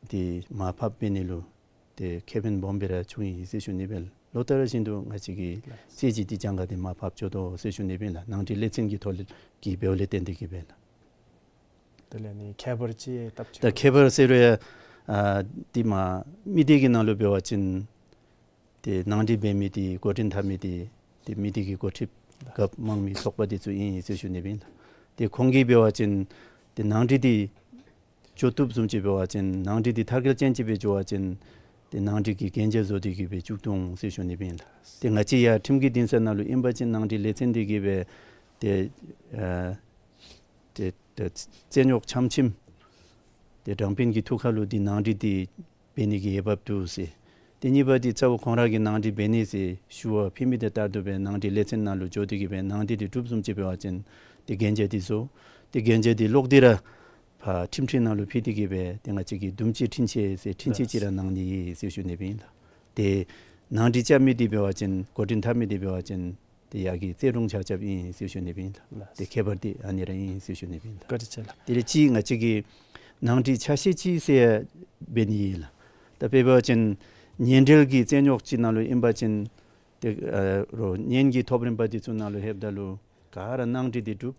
འདི་མར་ཕབ་འབད་ནི་ལུ་ཏེ་ཁེ་ཕན་སྦོམ་སྦེ་ར་བྱུང་ཡི་ཟེར་ཞུ་ནི་སྦེ་ལགས། ལོ་ལྟར་བཞིན་དུ་ང་བཅས་ཀྱི་རྩོད་གཞི་འདི་གྱངས་ཁ་འདི་མར་ཕབ་འགྱོ་དོ་ཟེར་ཞུ་ནི་སྦེ་ལགས། ནང་འགྲིག་ལས་ཚན་གྱི་ཐོག་ལས་ཀྱི་འབདཝ་ལས་བརྟེན་ཏེ་གིས་སྦེ་ལགས། དེ་ལས་ནི་ཁྱད་པར་ཅིག་སྟབས་ཅིག་ད་ཁྱད་པར་ཟེར་རུང་ཡང་ཨ་འདི་མར་མི་སྡེ་གི་ནང་ལུ་འབད་བ་ཅིན་ཏེ་ནང་འགྲིག་འབད་མི་འདི་འགོ་འདྲེན་འཐབ་མི་འདི་ཏེ་མི་སྡེ་གི་འགོ་ཁྲིདཔ་རྒཔོ་དམངས་མི་ཚོགས་པ་འདི་ཚུ་ཨིན་ཟེར་ཞུ་ནི་སྦེ་ལགས། ཏེ་ཁོང་གིས་འབད་བ་ཅིན་ཏེ་ནང་འགྲིག་འདི་འགྱོ་བཏུབ་བཟུམ་ཅིག་འབད་བ་ཅིན་ནང་འགྲིག་འདི་མཐར་འཁྱོལ་ཅན་ཅིག་སྦེ་འགྱོ་བ་ཅིན་ཏེ་ནང་འགྲིག་གི་གན་རྒྱ་བཟོ་སྟེ་གིས་སྦེ་བཙུགས་འོང་ཟེར་ཞུ་ནི་སྦེ་ལགས། ཏེ་ང་བཅས་ཡར་ཁྲིམས་ཀྱི་འདུན་ས་ནང་ལུ་ཨིན་པ་ཅིན་ནང་འགྲིག་ལས་ཚན་འདི་གིས་སྦེ་ཏེ་ཨ་ཏེ་ཏེ་རྩོད་རྙོག་འཆམ་མཆིམས་ཏེ་དྲང་དཔོན་གྱི་ཐུགས་ཁར་ལུ་འདི་ནང་འགྲིག་འདི་འབད་ནི་གི་འོས་འབབ་འདུག་ཟེར། ཏེ་གཉིས་པ་འདི་རྩ་བོ་ཁོང་ར་གིས་ནང་འགྲིག་འབད་ནི་ཟེར་ཞུ་བ་ཕུལ་མི་འདི་ལྟར་དུ་སྦེ་ནང་འགྲིག་ལས་ཚན་ནང་ལུ་འགྱོ་སྟེ་གིས་སྦེ་ནང་འགྲིག་འདི་གྲུབ་བཟུམ་ཅིག་འབད་བ་ཅིན་ཏེ་གན་རྒྱ་འདི་བཟོ། ཏེ་གན་རྒྱ་འདི་ལོག་སྟེ་ར་ཕར་ཁྲིམས་ཁྲི་ནང་ལུ་ཕུལ་ཏེ་གིས་སྦེ་ཏེ་ང་བཅས་ཀྱིས་དུམ་གཅིག་འཁྲུན་ཆོད་ཟེར་འཁྲུན་ཆོད་ཅིག་ར་གནང་ནི་ཨིན་ཟེར་ཞུ་ནི་སྦེ་ཨིན་ལགས། ཏེ་ནང་འགྲིག་རྐྱབ་མི་འདི་འབད་བ་ཅིན་འགོ་འདྲེན་འཐབ་མི་འདི་འབད་བ་ཅིན་ཏེ་ཡར་གྱི་རྩོད་དྲུང་ཆ་ཁྱབ་ཨིན་ཟེར་ཞུ་ནི་སྦེ་ཨིན་ལགས། ལགས། ཏེ་ཁྱད་པར་འདི་ཨ་ནི་ར་ཨིན་ཟེར་ཞུ་ནི་སྦེ་ཨིན་ལགས། བཀའ་དྲིན་ཆེ་ལགས། དེ་ལས་གཅིག་ང་བཅས་ཀྱིས་ནང་འགྲིག་ཆ་ཤས་ཅིག་ཟེར་འབད་ནི་ཨིན་ལགས། ད་དཔེ་འབད་བ་ཅིན་ཉེ་འབྲེལ་གྱི་རྩོད་རྙོག་ཅིག་ནང་ལུ་ཨིན་པ་ཅིན་ཏེ་ཨ་རོགས་གཉེན་གྱི་ཐོབ་རིམ་པ་འདི་ཚུ་ནང་ལུ་ལྷོདཔ་ད་ལུ་ག་ར་ནང་འགྲིག་འདི་གྲུབ།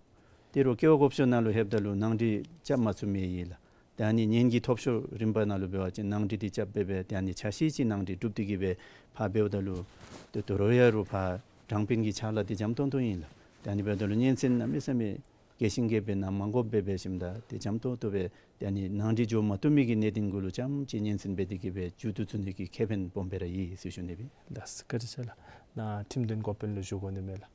ཏེ་རོགས་སྐལ་བ་བགོ་བཤའ་ནང་ལུ་ལྷོདཔ་ད་ལུ་ནང་འགྲིག་རྐྱབ་མ་ཚུགས་མི་ཨིན་ལགས། ད་ཨ་ནི་གཉེན་གྱི་ཐོབ་ཤོར་རིམ་པ་ནང་ལུ་འབད་བ་ཅིན་ནང་འགྲིག་འདི་རྐྱབ་སྦེ་སྦེ་ཏེ་ཨ་ནི་ཆ་ཤས་ཅིག་ནང་འགྲིག་གྲུབ་སྟེ་གིས་སྦེ་ཕར་འབདཝ་ད་ལུ་ཏེ་དོ་རུང་ཡང་རོགས་ཕར་དྲང་དཔོན་གྱི་ཕྱག་ལཱ་འདི་འཇམ་ཏོང་ཏོ་ཨིན་ལགས། ད་ཨ་ནི་འབདཝ་ད་ལུ་སྙན་གསན་གནམ་མེད་ས་མེད་ རྒྱས་ཤིང་རྒྱས་སྦེ་ནཱ་མ་དགོཔ་སྦེ་འབད་ཞིནམ་ད་ཏེ་འཇམ་ཏོང་ཏོ་སྦེ་ཏེ་ཨ་ནི་ནང་འགྲིག་འགྱོ་མ་བཏུབ་མི་གི་གནད་དོན་གུ་ལུ་རྐྱངམ་ཅིག་སྙན་གསན་འབད་དེ་གིས་སྦེ་མཇུག་བསྡུ་ཚུགས་ནི་གི་ཁེ་ཕན་སྦོམ་སྦེ་ར་ཡོད་ཟེར་ཞུ་ནི་སྦེ། ལགས་སོ། བཀའ་དྲིན་ཆེ་ལགས། ནཱ་ཁྲིམས་དོན་འགོ་དཔོན་ལུ་ཞུ་དགོ་ནི་མས་ལགས།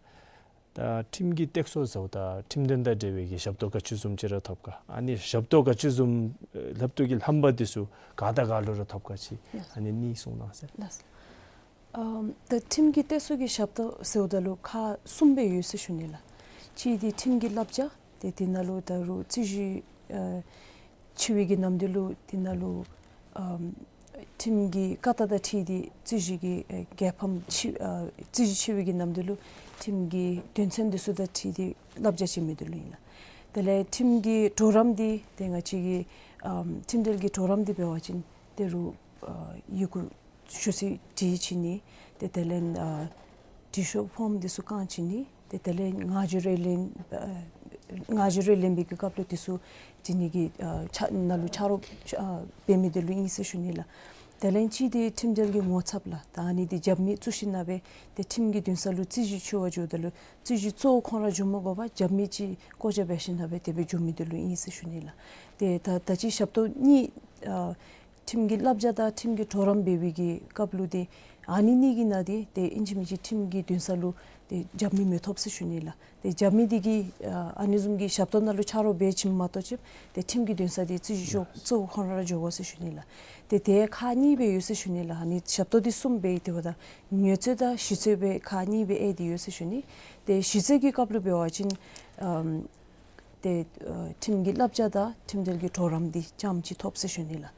ད་ཁྲིམས་ཀྱི་སྟེགས་གསོ་ཟེརཝ་ད་ཁྲིམས་དོན་དང་འབྲེལ་བའི་གི་ཞབས་ཏོག་ག་ཅི་བཟུམ་ཅིག་ར་ཐོབ་ག། ཨ་ནི་ཞབས་ཏོག་ག་ཅི་བཟུམ་ལྷབ་ཏོག་གི་ལྷམ་པ་འདི་ཚུ་ག་དང་ག་ལུ་ར་ཐོབ་ག་ཅིག། ལགས། ཨ་ནི་གཉིས་གསུང་གནང་ཟེར། ལགས། ཨམ་ད་ཁྲིམས་ཀྱི་སྟེགས་གསོ་གི་ཞབས་ཏོག་ཟེརཝ་ད་ལུ་ཁག་གསུམ་སྦེ་ཡོད་ཟེར་ཞུ་ནི་ལགས། གཅིག་འདི་ཁྲིམས་ཀྱི་བསླབ་བྱ། ཏེ་དེ་ནང་ལུ་ད་རུང་རྩོད་གཞི་ཨ་ཆེ་བའི་གི་ནམ་དུས་ལུ་དེ་ནང་ལུ་ཨམ་ཁྲིམས་ཀྱི་བཀའ་རྟགས་དང་འཁྲིལ་ཏེ་རྩོད་གཞི་གི་ཨ་རྒྱལ་ཕམ་ཆེ་ཨ་རྩོད་གཞི་ཆེ་བའི་གི་ནམ་དུས་ལུ་ཁྲིམས་ཀྱི་དོན་ཚན་འདི་ཚུ་དང་འཁྲིལ་ཏེ་བསླབ་བྱ་བྱིན་མི་འདི་ལུ་ཨིན་ལགས། དེ་ལས་ཁྲིམས་ཀྱི་གྲོགས་རམ་འདི་ཏེ་ང་བཅས་ཀྱི་ཨམ་ཁྲིམས་འབྲེལ་གྱི་གྲོགས་རམ་འདི་འབད་བ་ཅིན་ད་རུང་ཨ་ཡི་གུ་ཞུ་ཚིག་བྲིས་བྱིན་ནི། ཏེ་དེ་ལས་ཨ་འབྲི་ཤོག་ཕོརམ་འདི་ཚུ་བཀང་བྱིན་ནི། ཏེ་དེ་ལས་ངག་བརྗོད་རོལ་ལེན་ཨ་ངག་བརྗོད་རོལ་ལེན་པའི་གི་སྐབས་ལུ་འདི་ཚུ་བྱིན་ནི་གི་ཨ་ཕྱག་ནང་ལུ་ཕྱག་རོགས་ཨ་འབད་མི་འདི་ལུ་ཨིན་ཟེར་ཞུ་ནི་ལགས། དེ་ལས་གཅིག་འདི་ཁྲིམས་འབྲེལ་གྱི་ངོ་ཚབ་ལགས། ད་ཨ་ནི་འདི་རྒྱབ་མི་བཙུགས་ཞིནམ་ལས་ཏེ་ཁྲིམས་ཀྱི་འདུན་ས་ལུ་རྩོད་གཞི་ཆེ་བ་འགྱོཝ་ད་ལུ་རྩོད་གཞི་གཙོ་བོ་ཁོང་ར་འགྱོ་མ་དགོ་པར་རྒྱབ་མི་ཅིག་བཀོ་བཞག་འབད་ཞིནམ་ལས་དེ་སྦེ་འགྱོ་མི་འདི་ལུ་ཨིན་ཟེར་ཞུ་ནི་ལགས། ཏེ་ད་ད་ཅི་ཞབས་ཏོག་གཉིས་ཨ་ཁྲིམས་ཀྱི་བསླབ་བྱ་དང་ཁྲིམས་ཀྱི་གྲོགས་རམ་འབད་བའི་གི་སྐབས་ལུ་ཏེ་ཨ་ནི་གཉིས་ཀྱི་ནང་འདི་ཏེ་ཨིན་ཅི་མིན་ཅི་ཁྲིམས་ཀྱི་འདུན་ས་ལུ་ཏེ་རྒྱབ་མི་མི་ཐོབ་ཟེར་ཞུ་ནི་ལགས། ཏེ་རྒྱབ་མི་འདི་གིས་ཨ་ཨ་ནི་བཟུམ་གྱི་ཞབས་ཏོག་ནང་ལུ་ཕྱག་རོགས་འབད་བྱིནམ་མ་གཏོགས་ཅིག་ཏེ་ཁྲིམས་ཀྱི་འདུན་ས་འདི་རྩོད་གཞི་གཙོ་བོ་ཁོང་ར་འགྱོ་དགོ་ཟེར་ཞུ་ནི་ལགས། ཏེ་ཏེ་ཁག་གཉིས་སྦེ་ཡོད་ཟེར་ཞུ་ནི་ལགས། ཨ་ནི་ཞབས་ཏོག་འདི་གསུམ་སྦེ་ཏེ་འབདཝ་ད་ངལ་རྩོལ་དང་ཞི་རྩོལ་སྦེ་ཁག་གཉིས་སྦེ་དབྱེ་སྟེ་ཡོད་ཟེར་ཞུ་ནི། ཏེ་ཞི་རྩོལ་གྱི་སྐབས་ལུ་འབད་བ་ཅིན་ཨམ་ཏེ་ཨ་ཁྲིམས་ཀྱི་བསླབ་བྱ་དང་ཁྲིམས་འབྲེལ་གྱི་གྲོགས་རམ་འདི་རྐྱངམ་ཅིག་ཐོབ་ཟེར་ཞུ་ནི་ལགས།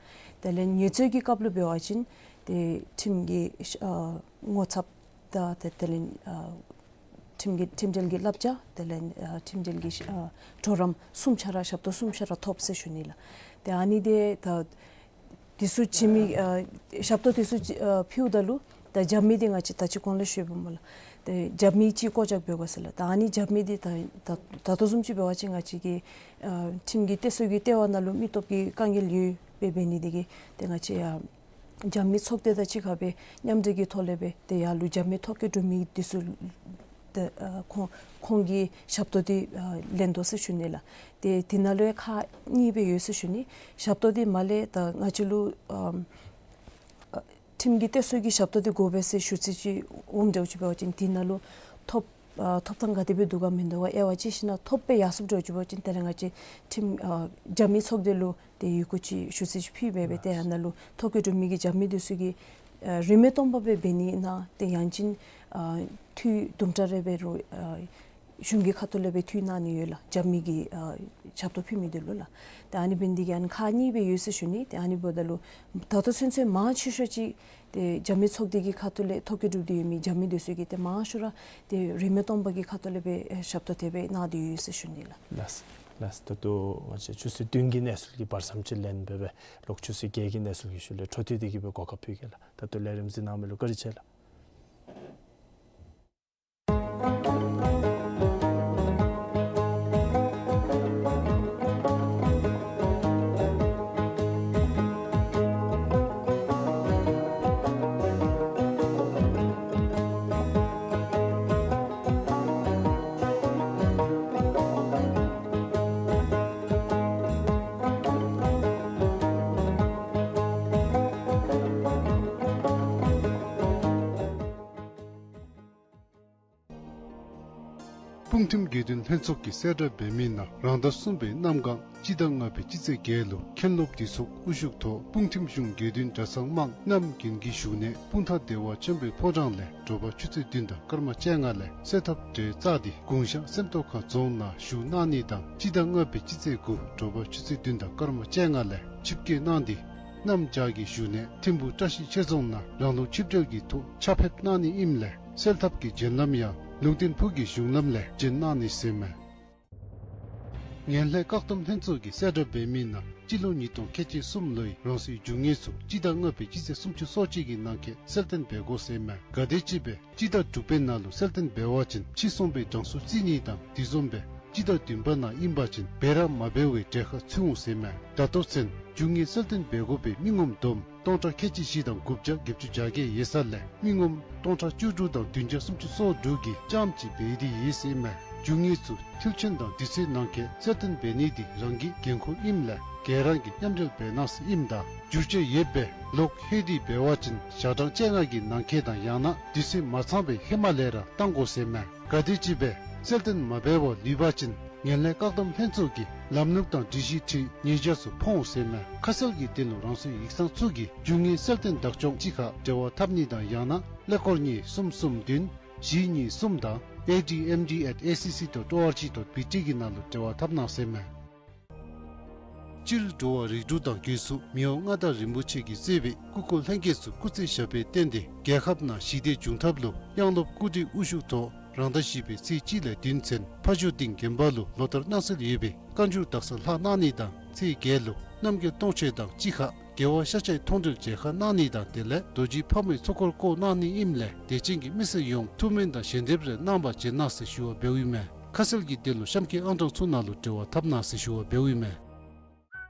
དེ་ལས་ངལ་རྩོལ་གྱི་སྐབས་ལུ་འབད་བ་ཅིན་ཏེ་ཁྲིམས་ཀྱི་ཨ་ངོ་ཚབ་དང་ཏེ་དེ་ལས་ཨ་ཁྲིམས་ཀྱི་ཁྲིམས་འབྲེལ་གྱི་བསླབ་བྱ་དེ་ལས་ཨ་ཁྲིམས་འབྲེལ་གྱི་ཨ་གྲོགས་རམ་གསུམ་ཆ་ར་ཞབས་ཏོག་གསུམ་ཆ་ར་ཐོབ་ཟེར་ཞུ་ནི་ལགས། ཏེ་ཨ་ནི་འདི་ད་འདི་ཚུ་བྱིན་མི་ཨ་ཞབས་ཏོག་འདི་ཚུ་ཨ་ཕུལཝ་ད་ལུ་ད་རྒྱབ་མི་འདི་ང་བཅས་ད་ཅི་གོང་ལུ་ཞུ་བ་སྨོ་ལགས། ཏེ་རྒྱབ་མི་ཅིག་བཀོ་བཞག་འབད་དགོ་ཟེར་ལགས། ད་ཨ་ནི་རྒྱབ་མི་འདི་ད་ད་ད་ལྟོ་བཟུམ་ཅིག་འབད་བ་ཅིན་ང་བཅས་ཀྱི་ཨ་ཁྲིམས་ཀྱི་སྟེགས་གསོ་གི་ལྟེ་བ་ནང་ལུ་མི་སྟོབས་ཀྱི་དཀའ་ངལ་ཡོདཔ་སྦེ་འབད་ནི་འདི་གིས་ཏེ་ང་བཅས་ཡར་རྒྱབ་མི་ཚོགས་སྡེ་དང་གཅིག་ཁར་སྦེ་མཉམ་འབྲེལ་གྱི་ཐོག་ལས་སྦེ་ཏེ་ཡར་ལུ་རྒྱབ་མི་ཐོ་བཀོད་གྲུབ་མི་འདི་ཚུ་ཏེ་ཨ་ཁོང་ཁོང་གི་ཞབས་ཏོག་འདི་ཨ་ལེན་དོ་ཟེར་ཞུ་ནི་ལགས། ཏེ་དེ་ནང་ལུ་ཡང་ཁག་གཉིས་སྦེ་ཡོད་ཟེར་ཞུ་ནི། ཞབས་ཏོག་འདི་མར་ལས་ད་ང་བཅས་ལུ་ཨམ་ཨ་ཁྲིམས་ཀྱི་སྟེགས་གསོ་གི་ཞབས་ཏོག་འདི་དགོ་པས་ཟེར་ཞུ་ཚིག་ཅིག་འོངམ་འདྲཝ་ཅིག་འབད་བ་ཅིན་དེ་ནང་ལུ་ཐོབ་ཨ་ཐོབ་ཐང་ག་དེ་སྦེ་འདུག་ག་མིན་འདུག་ག་དབྱེ་བ་དཔྱད་ཞིན་ན་ཐོབ་སྦེ་ཡར་སོངམ་འདྲཝ་ཅིག་འབད་བ་ཅིན་དེ་ལས་ང་བཅས་ཁྲིམས་ཨ་རྒྱབ་མི་ཚོགས་སྡེ་ལུ་ཏེ་ཡི་གུ་ཅིག་ཞུ་ཚིག་ཅིག་ཕུལ་སྦེ་སྦེ་ཏེ་ཨ་ནཱ་ལུ་ཐོ་བཀོད་གྲུབ་མི་གི་རྒྱབ་མི་འདི་ཚུ་གིས་ཨ་རིན་མེད་སྟོང་པ་སྦེ་འབད་ནི་ཨིན་ན་ཏེ་ཡང་ཅིན་ཨ་འཐུས་དུམ་གྲ་རེ་འབད་རུང་ཨ་གཞུང་གི་ཁ་ཐུག་ལས་སྦེ་འཐུས་གནང་ནི་ཡོད་ལགས། རྒྱབ་མི་གི་ཨ་ཞབས་ཏོག་ཕུལ་མི་འདི་ལུ་ལགས། ཏེ་ཨ་ནི་འབད་ནི་འདི་གིས་ཨ་ནི་ཁག་གཉིས་སྦེ་ཡོད་ཟེར་ཞུ་ནི། ཏེ་ཨ་ནི་འབདཝ་ད་ལུ་ད་ལྟོ་ཚུན་ཚོད་མང་ཆེ་ཤོས་ཅིག་ཏེ་རྒྱབ་མི་ཚོགས་སྡེ་གི་ཁ་ཐུག་ལས་ཐོ་བཀོད་གྲུབ་སྟེ་ཡོད་མི་རྒྱབ་མི་འདི་ཚུ་གིས་ཏེ་མང་ཤོས་ར་ཏེ་རིན་མེད་སྟོང་པ་གི་ཁ་ཐུག་ལས་སྦེ་ཨེ་ཞབས་ཏོག་དེ་སྦེ་གནང་སྟེ་ཡོད་ཟེར་ཞུ་ནི་ལགས། ལགས་སོ། ལགས་སོ། ད་ལྟོ་ང་བཅས་ཆུ་ཚོད་བདུན་གྱི་གནས་ཚུལ་གྱི་བར་མཚམས་ཅིག་ལེན་སྦེ་སྦེ་ལོག་ཆུ་ཚོད་བརྒྱད་ཀྱི་གནས་ཚུལ་གྱི་ཤུལ་ལས་འཕྲོ་མཐུད་དེ་གིས་སྦེ་གོ་སྐབས་ཕུལ་གེ་ལགས། ད་ལྟོ་ལས་རིམ་གཟིགས་གནང་མི་ལུ་བཀའ་དྲིན་ཆེ་ལགས། སྤུངས་ཐིམ་དགེ་འདུན་ལྷན་ཚོགས་ཀྱིས་གསལ་བསྒྲགས་འབད་མི་ནང་རང་ཟླ་གསུམ་པའི་གནམ་གང་སྤྱི་ཟླ་ལྔ་པའི་སྤྱི་ཚེས་བརྒྱད་ལུ་མཁན་སློབ་འདུས་ཚོགས་དབུ་བཞུགས་ཐོག་སྤུངས་ཐིམ་གཞུང་དགེ་འདུན་གྲྭ་ཚང་དམངས་རྣམས་རྒྱུན་གྱི་བཞུགས་གནས་སྤུངས་ཐང་བདེ་བ་ཆེན་པོའི་ཕོ་བྲང་ལས་དྲོ་པ་ཆུ་ཚོད་བདུན་དང་སྐར་མ་བཅོ་ལྔ་ལས་གསོལ་ཐབ་གྲལ་བཙུགས་ཏེ་གུང་ཤང་སེམས་རྟོགས་ཁང་རྫོང་ནང་བཞུགས་གནང་ནི་དང་སྤྱི་ཟླ་ལྔ་པའི་སྤྱི་ཚེས་དགུ་དྲོ་པ་ཆུ་ཚོད་བདུན་དང་སྐར་མ་བཅོ་ལྔ་ལས་ཆིབས་བསྐྱོད་གནང་སྟེ་གནམ་བྱཱར་གྱི་བཞུགས་གནས་ཐིམ་ཕུག་བཀྲ་ཤིས་ཆོས་རྫོང་ནང་རང་ལུགས་ཆིབས་གྲལ་གྱི་ཐོག་ཕྱག་ཕེབས་གནང་ནི་ཨིནམ་ལས་གསོལ་ཐབ་ཀྱི་བྱོན་ལམ་ཡང་ལུང་བསྟན་ཕུག་གི་གཞུང་ལམ་ལས་བྱོན་གནང་ནི་ཟེར་མས། ངན་ལྷད་བཀག་སྡོམ་ལྷན་ཚོགས་ཀྱིས་གསལ་བསྒྲགས་འབད་མི་ནང་སྤྱི་ལོ་ཉིས་སྟོང་ཁལ་གཅིག་གསུམ་ལོའི་རང་སྲིད་རྒྱུ་དངོས་ཚུ་སྤྱི་ཟླ་ལྔ་པའི་སྤྱི་ཚེས་སུམ་ཅུ་སོ་གཅིག་གི་ནང་འཁོད་གསལ་སྟོན་འབད་དགོ་ཟེར་མས། ག་དེམ་ཅིག་སྦེ་སྤྱི་ཟླ་དྲུག་པའི་ནང་ལུ་གསལ་སྟོན་འབད་བ་ཅིན་ཕྱི་སོང་པའི་གྲངས་སུ་བརྩི་ནི་དང་དེ་བཟུམ་སྦེ་སྤྱི་ཟླ་བདུན་པ་ནང་ཨིན་པ་ཅིན་འབད་ར་མ་འབད་བའི་གྲལ་ཁར་ཚུད་འོང་ཟེར་མས། ད་ལྟོ་ཚུན་རྒྱུ་དངོས་གསལ་སྟོན་འབད་དགོ་པའི་མི་ངོམ་བསྡོམས་སྟོང་ཕྲག་ཁལ་གཅིག་བཞི་དང་དགུ་བརྒྱ་བརྒྱད་ཅུ་གྱ་བརྒྱད་ཡོད་ས་ལས་མི་ངོམ་སྟོང་ཕྲག་བཅུ་དྲུག་དང་བདུན་བརྒྱ་སུམ་ཅུ་སོ་དྲུག་གིས་རྐྱངམ་ཅིག་འབད་དེ་ཡོད་ཟེར་མས། རྒྱུ་དངོས་ཚུ་མཐིལ་ཕྱིན་དང་དུས་ཚོད་ནང་འཁོད་གསལ་སྟོན་འབད་ནི་འདི་རང་གི་འགན་ཁུར་ཨིནམ་ལས་ག་ར་གིས་མཉམ་འབྲེལ་འབད་གནང་ཟེར་ཨིནམ་ད་འགྱུར་བཅོས་ཡོདཔ་སྦེ་ལོག་ལྷོད་དེ་འབད་བ་ཅིན་ཞག་གྲངས་བཅོ་ལྔ་གི་ནང་འཁོད་དང་ཡང་ན་དུས་ཚོད་མ་ཚང་པའི་ཧེ་མ་ལས་ར་བཏང་དགོ་ཟེར་མས། ག་དེམ་ཅིག་སྦེ་གསལ་སྟོན་མ་འབད་བར་ལུས་པ་ཅིན་ངན་ལྷད་བཀག་སྡོམ་ལྷན་ཚོགས་ཀྱིས་ལམ་ལུགས་དང་སྒྲིག་གཞི་ཁྲིམས་ཉེས་བྱ་ཚུ་ཕོག་འོང་ཟེར་མས། ཁ་གསལ་གྱི་དོན་ལུ་རང་སོའི་ཡིག་ཚང་ཚུ་གིས་རྒྱུ་དངོས་གསལ་སྟོན་བདག་སྐྱོང་ཅིག་ཁར་འབྲེལ་བ་འཐབ་ནི་དང་ཡང་ན་ཀླད་ཀོར་གཉིས་གསུམ་གསུམ་བདུན་བཞི་གཉིས་གསུམ་དང་ཨེ་ཌི་ཨེམ་ཌི་ཨེཊ་ཨེ་སི་སི་ཌོཊ་ཨོ་ཨར་ཇི་ཌོཊ་བི་ཊི་གི་ནང་ལུ་འབྲེལ་བ་འཐབ་གནང་ཟེར་མས། སྤྱིར་འགྲོ་བ་རིགས་དྲུག་དང་སྒོས་སུ་མི་དབང་མངའ་བདག་རིན་པོ་ཆེ་གིས་གཙོས་པའི་སྐུ་འཁོར་ལྷན་རྒྱས་ཚུ་སྐུ་ཚེ་ཞབས་པད་བརྟན་ཏེ་རྒྱལ་ཁབ་ནང་ཞི་བདེ་འབྱུང་ཐབས་ལུ་དབྱངས་སློབ་སྐུ་བགྲེས་དབུ་བཞུགས་ཐོག་རང་ཟླ་བཞི་པའི་ཚེས་གཅིག་ལས་བདུན་ཚུན་ཕ་ཇོ་སྡིངས་དགོན་པ་ལུ་ལོ་ལྟར་གནང་སྲོལ་ཡོད་པའི་བཀའ་འགྱུར་དག་ས་ལྷག་གནང་ནི་དང་ཚེས་བརྒྱད་ལུ་རྣམ་རྒྱལ་སྟོང་མཆོད་དང་གཅིག་ཁར་རྒྱལ་བ་ཤཱཀྱའི་མཐོང་གྲོལ་མཇལ་ཁ་གནང་ནི་དང་དེ་ལས་རྡོ་རྗེ་ཕག་མོའི་ཚོགས་འཁོར་བསྐོར་གནང་ནི་ཨིནམ་ལས་དད་ཅན་གྱི་མི་སེར་ཡོངས་ཐུགས་སྨོན་དང་ཞལ་འདེབས་རེ་གནང་བར་བྱོན་གནང་ཟེར་ཞུ་བ་འབདཝ་ཨིན་མས། ཁ་གསལ་གྱི་དོན་ལུ་གཤམ་གྱི་ཨང་གྲངས་ཚུ་ནང་ལུ་འབྲེལ་བ་འཐབ་གནང་ཟེར་ཞུ་བ་འབདཝ་ཨིན་མས།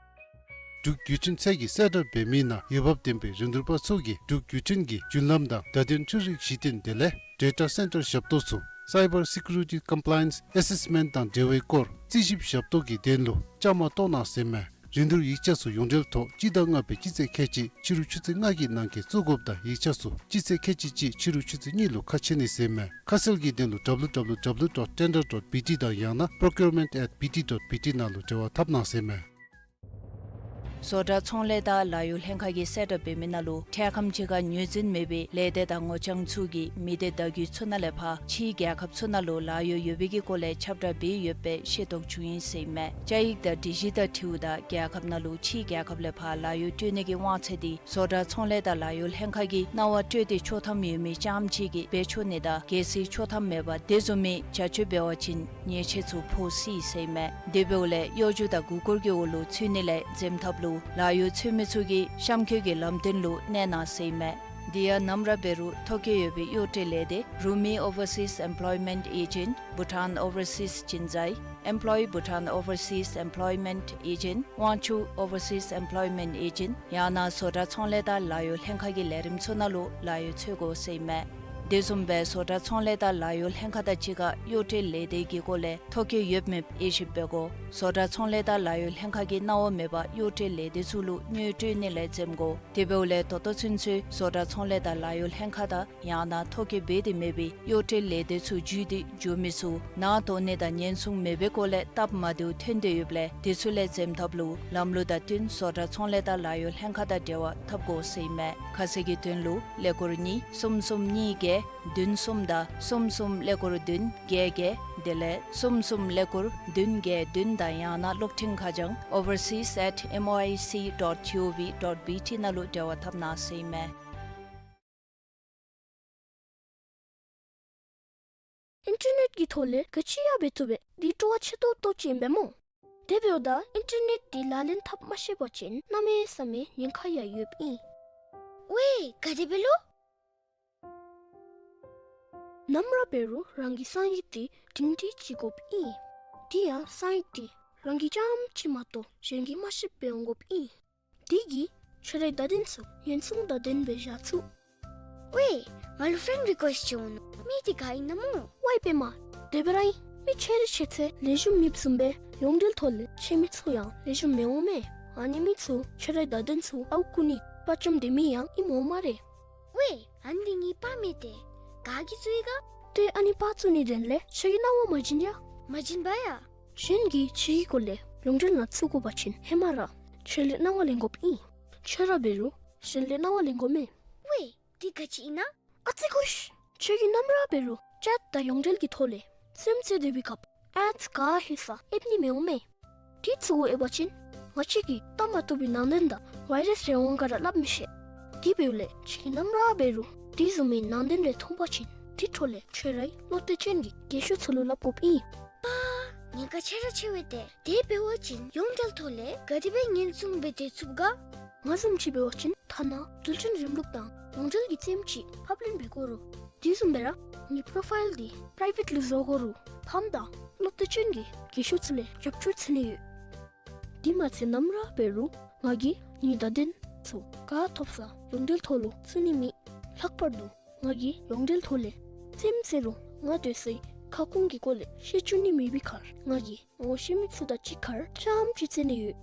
འབྲུག་བརྒྱུད་འཕྲིན་ཚད་ཀྱིས་གསལ་བསྒྲགས་འབད་མི་ནང་འོས་འབབ་ལྡན་པའི་རིན་བསྡུར་པ་ཚུ་གིས་འབྲུག་བརྒྱུད་འཕྲིན་གྱི་བརྒྱུད་ལམ་དང་བརྡ་དོན་འཕྲུལ་རིག་གཞི་རྟེན་དེ་ལས་ཌེ་ཊ་སེན་ཊར་ཞབས་ཏོག་ཚུ་སའི་བར་སི་ཀིའུ་རི་ཊི་ཀམ་པ་ལའི་ཡེནསི་ཨེ་སེསི་མེནཊ་དང་འབྲེལ་བའི་སྐོར་རྩིས་ཞིབ་ཞབས་ཏོག་གི་དོན་ལུ་བཅའ་མར་གཏོགས་གནང་ཟེར་མས། རིན་བསྡུར་ཡིག་ཆ་ཚུ་ཡོངས་འབྲེལ་ཐོག་སྤྱི་ཟླ་ལྔ་པའི་སྤྱི་ཚེས་ཁལ་གཅིག་ཕྱི་རུ་ཆུ་ཚོད་ལྔ་གི་ནང་འཁོད་བཙུགས་དགོཔ་དང་ཡིག་ཆ་ཚུ་སྤྱི་ཚེས་ཁལ་གཅིག་གཅིག་ཕྱི་རུ་ཆུ་ཚོད་གཉིས་ལུ་ཁ་ཕྱེ་ནི་ཟེར་མས། ཁ་གསལ་གྱི་དོན་ལུ་ཌབ་ལུ་ཌབ་ལུ་ཌབ་ལུ་ཌོཊ་ཊེན་ཌར་ཌོཊ་བི་ཊི་དང་ཡང་ན་པྲོ་ཀིའུར་མེནཊ་ཨེཊ་བི་ཊི་ཌོཊ་བི་ཊི་ནང་ལུ་འབྲེལ་བ་འཐབ་གནང་ཟེར་མས། བཟོ་གྲྭ་ཚོང་ལས་དང་ལཱ་གཡོག་ལྷན་ཁག་གིས་གསལ་བསྒྲགས་འབད་མི་ནང་ལུ་འཕྲལ་ཁམས་ཅིག་ཁར་ངོས་འཛིན་མེད་པའི་ལས་སྡེ་དང་ངོ་བྱང་ཚུ་གིས་མི་སྡེ་བརྡ་བརྒྱུད་ཚུ་ནང་ལས་ཕར་ཕྱིའི་རྒྱལ་ཁབ་ཚུ་ནང་ལུ་ལཱ་གཡོག་ཡོད་པའི་གི་སྐོར་ལས་ཁྱབ་བསྒྲགས་འབད་ཡོདཔ་སྦེ་ཤེས་རྟོགས་བྱུང་ཡི་ཟེར་མས། བཅའ་ཡིག་དང་སྒྲིག་གཞི་དང་འཁྲིལཝ་ད་རྒྱལ་ཁབ་ནང་ལུ་ཕྱིའི་རྒྱལ་ཁབ་ལས་ཕར་ལཱ་གཡོག་སྤྲོད་ནི་གི་དབང་ཚད་འདི་བཟོ་གྲྭ་ཚོང་ལས་དང་ལཱ་གཡོག་ལྷན་ཁག་གིས་གནང་བ་སྤྲོད་དེ་ཆོག་ཐམ་ཡོད་མི་རྐྱངམ་ཅིག་གིས་འབད་ཆོག་ནི་དང་གལ་སྲིད་ཆོག་ཐམ་མེད་པར་དེ་བཟུམ་མའི་བྱ་སྤྱོད་འབད་བ་ཅིན་ཉེས་ཆད་ཚུ་ཕོག་སྲིད་ཟེར་མས། དེ་འབདཝ་ལས་གཡོ་སྒྱུ་དང་མགུ་སྐོར་གྱི་འོག་ལུ་ཚུད་ནི་ལས་འཛེམ་ཐབས་ལུ་ལཱ་གཡོག་འཚོལ་མི་ཚུ་གིས་གཤམ་འཁོད་ཀྱི་ལམ་སྟོན་ལུ་གནས་གནང་ཟེར་མས། དེ་ཡང་ནམ་ར་འབད་རུང་ཐོ་བཀོད་ཡོད་པའི་གཡོག་སྤྲོད་ལས་སྡེ་Rumi Overseas Employment Agent, Bhutan Overseas Chinzai, Employ Bhutan Overseas Employment Agent, Wangchuck Overseas Employment Agent ཡང་ན་བཟོ་གྲྭ་ཚོང་ལས་དང་ལཱ་གཡོག་ལྷན་ཁག་གི་ལས་རིམ་ཚུ་ནང་ལུ་ལཱ་གཡོག་འཚོལ་དགོ་ཟེར་མས། དེ་བཟུམ་སྦེ་བཟོ་གྲྭ་ཚོང་ལས་དང་ལཱ་གཡོག་ལྷན་ཁག་དང་གཅིག་ཁར་གཡོག་སྤྲོད་ལས་སྡེ་གི་སྐོར་ལས་ཐོ་བཀོད་ཡོདཔ་མེདཔ་དབྱེ་ཞིབ་འབད་དགོ། བཟོ་གྲྭ་ཚོང་ལས་དང་ལཱ་གཡོག་ལྷན་ཁག་གིས་གནང་བ་མེད་པར་གཡོག་སྤྲོད་ལས་སྡེ་ཚུ་ལུ་དངུལ་སྤྲོད་ནི་ལས་འཛེམ་དགོ། དེ་འབདཝ་ལས་ད་ལྟོ་ཚུན་ཚོད་བཟོ་གྲྭ་ཚོང་ལས་དང་ལཱ་གཡོག་ལྷན་ཁག་དང་ཡང་ན་ཐོ་བཀོད་འབད་དེ་མེད་པའི་གཡོག་སྤྲོད་ལས་སྡེ་ཚུ་བརྒྱུད་དེ་འགྱོ་མི་ཚུ་ནང་དོགས་ནི་དང་ཉེན་སྲུང་མེད་པའི་སྐོར་ལས་སྟབས་མ་བདེཝ་ཐོན་ཏེ་ཡོདཔ་ལས་དེ་ཚུ་ལས་འཛེམ་ཐབས་ལུ་ལམ་ལུགས་དང་བསྟུན་བཟོ་གྲྭ་ཚོང་ལས་དང་ལཱ་གཡོག་ལྷན་ཁག་དང་འབྲེལ་བ་འཐབ་དགོ་ཟེར་ཨིན་མས། ཁ་གསལ་གྱི་དོན་ལུ་ཀླད་ཀོར་གཉིས་གསུམ་གསུམ་གཉིས་བརྒྱད་བདུན་གསུམ་དང་གསུམ་གསུམ་ཀླད་ཀོར་བདུན་བརྒྱད་བརྒྱད་དེ་ལས་གསུམ་གསུམ་ཀླད་ཀོར་བདུན་བརྒྱད་བདུན་དང་ཡང་ན་གློག་འཕྲིན་ཁ་བྱང་overseas at M O I C dot G O V dot B T ནང་ལུ་འབྲེལ་བ་འཐབ་གནང་ཟེར་ཨིན་མས། ཨིན་ཊར་ནེཊ་ཀྱི་ཐོག་ལས་ག་ཅི་ཡང་འབད་བཏུབ་པས། འདི་སྤྲོ་བ་ཆེ་ཏོག་ཏོ་ཅིག་ཨིན་པས་སྨོ། དེ་འབདཝ་ད་ཨིན་ཊར་ནེཊ་འདི་ལག་ལེན་འཐབ་མ་ཤེས་པ་ཅིན་གནམ་མེད་ས་མེད་ཉེན་ཁ་ཡང་ཡོདཔ་ཨིན། ཝའེ་ག་དེ་སྦེ་ལོ། ནམ་ར་འབད་རུང་རང་གི་གསང་ཡིག་འདི་སྒྲིང་སྒྲིང་ཅིག་དགོཔ་ཨིན། དེ་ཡང་གསང་ཡིག་འདི་རང་གིས་རྐྱངམ་ཅིག་མ་གཏོགས་གཞན་གྱིས་མ་ཤེསཔ་སྦེ་འོང་དགོཔ་ཨིན། དེ་གིས་ཁྱོད་རའི་བརྡ་དོན་ཚུ་ཉེན་སྲུང་དང་ལྡནམ་སྦེ་བཞག་ཚུགས། ཝའེ་ང་ལུ་ཕྲེནཌ་རི་ཀུ་ཨེསཊ་ཅིག་འོང་ནུག། མི་འདི་ག་ཨིན་ན་སྨོ། ཝའེ་པདྨ། དེ་སྦེ་ར་ཨིན། མི་ཆེ་རི་ཆེ་ཚད་ལེགས་ཤོམ་མེདཔ་བཟུམ་སྦེ་ཡོངས་འབྲེལ་ཐོག་ལས་ཆེ་མི་ཚུ་ཡང་ལེགས་ཤོམ་མི་འོང་མས། ཨ་ནི་མི་ཚུ་ཁྱོད་རའི་བརྡ་དོན་ཚུ་ཨརཝ་རྐུ་ནི་དཔའ་བཅམ་སྡོད་མི་ཡང་ཨིནམ་འོང་སྨ་རེ། ཝའེ་ཨ་ནི་འདི་ངེའི་པར་མས་ཏེ། ག་གིས་བཙུགས་ཡི་ག། ཏེ་ཨ་ནི་པར་བཙུགས་ནི་དོན་ལས་ཁྱོད་ཀྱི་སྣང་བ་མ་བྱིན་ཡ། མ་བྱིན་པ་ཡ། གཞན་གྱིས་ཁྱོད་ཀྱི་སྐོར་ལས་ཡོངས་འབྲེལ་ནང་བཙུགས་དགོ་པ་ཅིན་ཧེ་མ་ར་ཁྱོད་ལས་སྣང་བ་ལེན་དགོཔ་ཨིན། ཁྱོད་ར་འབད་རུང་གཞན་ལས་སྣང་བ་ལེན་དགོ་མས། ཝའེ་འདི་ག་ཅི་ཨིན་ན། ཨ་ཙི་ཁུ་ཤི། ཁྱོད་ཀྱིས་ནམ་ར་འབད་རུང་ཅེཊ་དང་ཡོངས་འབྲེལ་གྱི་ཐོག་ལས་རྩེདམོ་རྩེ་སྡོད་པའི་སྐབས་ཨེཌས་ག་ཧེ་ས་ཨེབ་ནི་མི་འོང་མས། དེ་ཚུ་གུ་ཨེབ་པ་ཅིན་ང་བཅས་ཀྱིས་ལྟ་མ་བཏུབ་པའི་ནང་དོན་དང་ཝའི་རཱསི་རེ་འོང་ག་ར་སླབ་མི་ཤེས། དེ་འབདཝ་ལས་ཁྱོད་ཀྱིས་ནམ་ར་འབད་རུང་དེ་བཟུམ་མའི་ནང་དོན་རེ་མཐོང་པ་ཅིན་དེ་འཕྲོ་ལས་ཁྱོད་རའི་བློ་གཏད་ཅན་གྱི་རྒས་ཤོས་ཚུ་ལུ་སླབ་དགོཔ་ཨིན། པ། ཉེན་ཁ་ཆེ་ར་ཆེ་བས་ཏེ། དེ་འབད་བ་ཅིན་ཡོངས་འབྲེལ་ཐོག་ལས་ག་དེ་སྦེ་ཉེན་སྲུང་འབད་དེ་ཚུགས་ག། ང་བཟུམ་ཅིག་འབད་བ་ཅིན་ཐ་ན་རྡུལ་ཕྲན་རིམ་ལུགས་དང་ཡོངས་འབྲེལ་གྱི་རྩེདམོ་ཅིག་ཕབ་ལེན་འབད་དགོ་རུང་དེ་བཟུམ་སྦེ་ར་ངེའི་པོ་རོ་ཕའིལ་འདི་པི་རའི་ཝེཊ་ལུ་བཟོ་དགོ་རུང་ཕམ་དང་བློ་གཏད་ཅན་གྱི་རྒས་ཤོས་ཚུ་ལས་རྒྱབ་སྐྱོར་འཚོལ་ནི་ཡོད། དེ་མ་ཚད་ནམ་ར་འབད་རུང་ང་གིས་ངེའི་བརྡ་དོན་ཚུ་ག་ཐོབ་ས་ཡོངས་འབྲེལ་ཐོག་ལུ་བཙུགས་ནི་མེད། ལྷག་པར་དུ་ང་གིས་ཡོངས་འབྲེལ་ཐོག་ལས་རྩེདམོ་རྩེ་རུང་ང་སྡོད་སའི་ ཁ་སྐོང་གི་སྐོར་ལས་བཤད་བཅུག་ནི་མེད་པའི་ཁར་ང་གིས་ངོ་ཤེས་མི་ཚུ་དང་གཅིག་ཁར་ཅམ་ཅིག་རྩེ་ནི་ཡོད།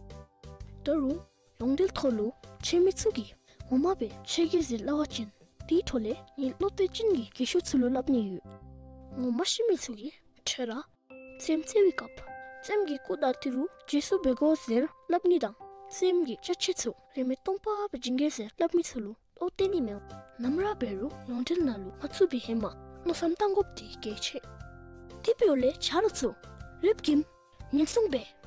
ད་རུང་ཡོངས་འབྲེལ་ཐོག་ལུ་ཆེ་མི་ཚུ་གིས་ངོ་མ་སྦེ་ཆོས་རྒྱལ་ཟེར་སླབ་པ་ཅིན་དེའི་ཐོག་ལས་ངེའི་སློབ་དཔོན་ཅིན་གྱིས་རྒས་ཤོས་ཚུ་ལུ་སླབ་ནི་ཡོད། ངོ་མ་ཤེས་མི་ཚུ་གིས་ཁྱོད་ར་རྩེདམོ་རྩེ་བའི་སྐབས་རྩེདམོ་གི་སྐུ་དང་ཏི་རུ་རྗེས་སུ་འབད་དགོ་ཟེར་སླབ་ནི་དང་རྩེདམོ་གི་ཅ་ཆས་ཚུ་རིན་མེད་སྟོང་པ་སྦེ་བྱིན་གེ་ཟེར་སླབ་མི་ཚུ་ལུ་བློ་གཏད་ནི་མེད། ནམ་ར་འབད་རུང་ཡོངས་འབྲེལ་ནང་ལུ་མ་ཚུད་པའི་ཧེ་མ་མནོ་བསམ་བཏང་དགོཔ་འདི་གལ་ཆེ། དེ་འབདཝ་ལས་ཆ་རོགས་ཚུ་ལེགས་ཤོམ་སྦེ་ཉེན་སྲུང་འབད།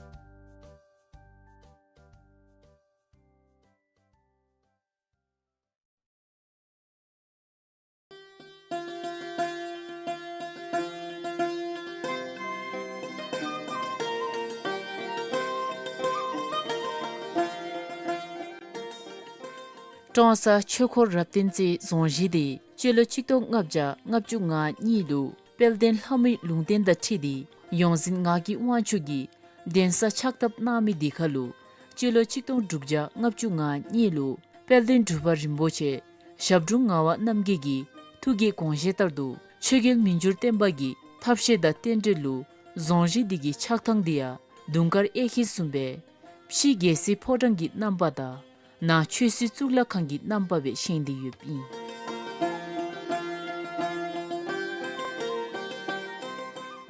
ཀྲོང་གསར་ཆོས་འཁོར་རབ་བརྟན་རྩེ་རྫོང་གཞིས་འདི་སྤྱི་ལོ་གཅིག་སྟོང་ལྔ་བརྒྱ་ལྔ་བཅུ་ང་གཉིས་ལུ་དཔལ་ལྡན་ལྷ་མོའི་ལུང་བསྟན་དང་འཁྲིལ་ཏེ་ཡོངས་འཛིན་ངག་གི་དབང་ཕྱུག་གིས་གདན་ས་ཕྱག་བཏབ་གནང་མི་འདི་ཁར་ལུ་སྤྱི་ལོ་གཅིག་སྟོང་དྲུག་བརྒྱ་ལྔ་བཅུ་ང་གཉིས་ལུ་དཔལ་ལྡན་འབྲུག་པ་རིན་པོ་ཆེ་ཞབས་དྲུང་ངག་དབང་རྣམ་རྒྱལ་གྱི་ཐུགས་ཀྱི་དགོངས་བཞེད་ལྟར་དུ་ཆོས་རྒྱལ་མི་འགྱུར་བརྟན་པ་གི་ཐབས་ཤེས་དང་རྟེན་འབྲེལ་ལུ་རྫོང་གཞིས་འདི་གི་ཆགས་ཐངས་འདི་ཡང་དུང་དཀར་གཡས་འཁྱིལ་བཟུམ་སྦེ་ཕྱི་རྒྱལ་སྲིད་ཕོ་བྲང་གི་རྣམ་པ་དང་ནང་ཆོས་སྲིད་གཙུག་ལག་ཁང་གི་རྣམ་པ་སྦེ་བཞེངས་ཏེ་ཡོདཔ་ཨིན།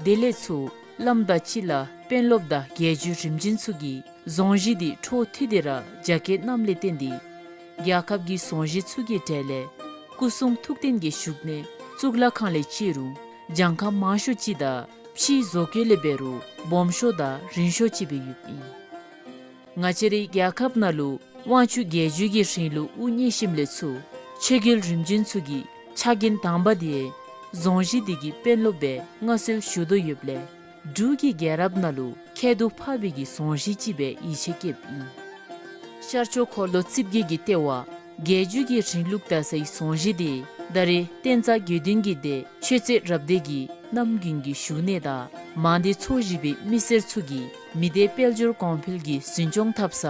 དེ་ལས་ཚུར་བླམ་དང་སྤྱི་བླ་དཔོན་སློབ་དང་རྒྱལ་བརྒྱུད་རིམ་བྱོན་ཚུ་གིས་རྫོང་གཞིས་འདི་འཕྲོ་མཐུད་དེ་ར་རྒྱ་སྐྱེད་གནངམ་ལས་བརྟེན་ཏེ་རྒྱལ་ཁབ་ཀྱི་རྫོང་གཞིས་ཚུ་གི་གྲས་ལས་སྐུ་གསུང་ཐུགས་རྟེན་གྱི་བཞུགས་གནས་གཙུག་ལག་ཁང་ལས་བཅད་རུང་གྱངས་ཁ་མང་ཤོས་ཅིག་དང་ཕྱིའི་བཟོ་བཀོད་ལས་འབད་རུང་སྦོམ་ཤོས་དང་རིང་ཤོས་ཅིག་སྦེ་ཡོདཔ་ཨིན། ང་བཅས་རའི་རྒྱལ་ཁབ་ནང་ལུ་དབང་ཕྱུག་རྒྱལ་བརྒྱུད་ཀྱི་རིང་ལུགས་དབུ་བརྙེས་ཞིནམ་ལས་ཚུར་ཆོས་རྒྱལ་རིམ་བྱོན་ཚུ་གི་ཕྱག་འགན་དང་པ་འདི་རྫོང་གཞིས་འདི་གི་དཔོན་སློབ་སྦེ་མངའ་གསོལ་ཞུ་དོ་ཡོདཔ་ལས་འབྲུག་གི་རྒྱལ་རབས་ནང་ལུ་ཁྱད་དུ་འཕགས་པའི་གི་རྫོང་གཞིས་ཅིག་སྦེ་ཡིད་ཆེས་བསྐྱེདཔ་ཨིན། ཤར་ཕྱོགས་འཁོར་ལོ་རྩིབས་བརྒྱད་ཀྱི་ལྟེ་བ་རྒྱལ་བརྒྱུད་ཀྱི་རིང་ལུགས་དར་སའི་རྫོང་གཞིས་འདི་ད་རེས་བསྟན་རྩ་དགེ་འདུན་གྱི་སྡེ་ཆོས་རྩེ་རབ་སྡེ་གི་རྣམ་རྒྱུན་གྱི་བཞུགས་གནས་དང་མང་སྡེ་ཚོ་བཞི་པའི་མི་སེར་ཚུ་གིས་མི་སྡེ་དཔལ་འབྱོར་གོང་འཕེལ་གྱི་འཛིན་སྐྱོང་འཐབ་ས་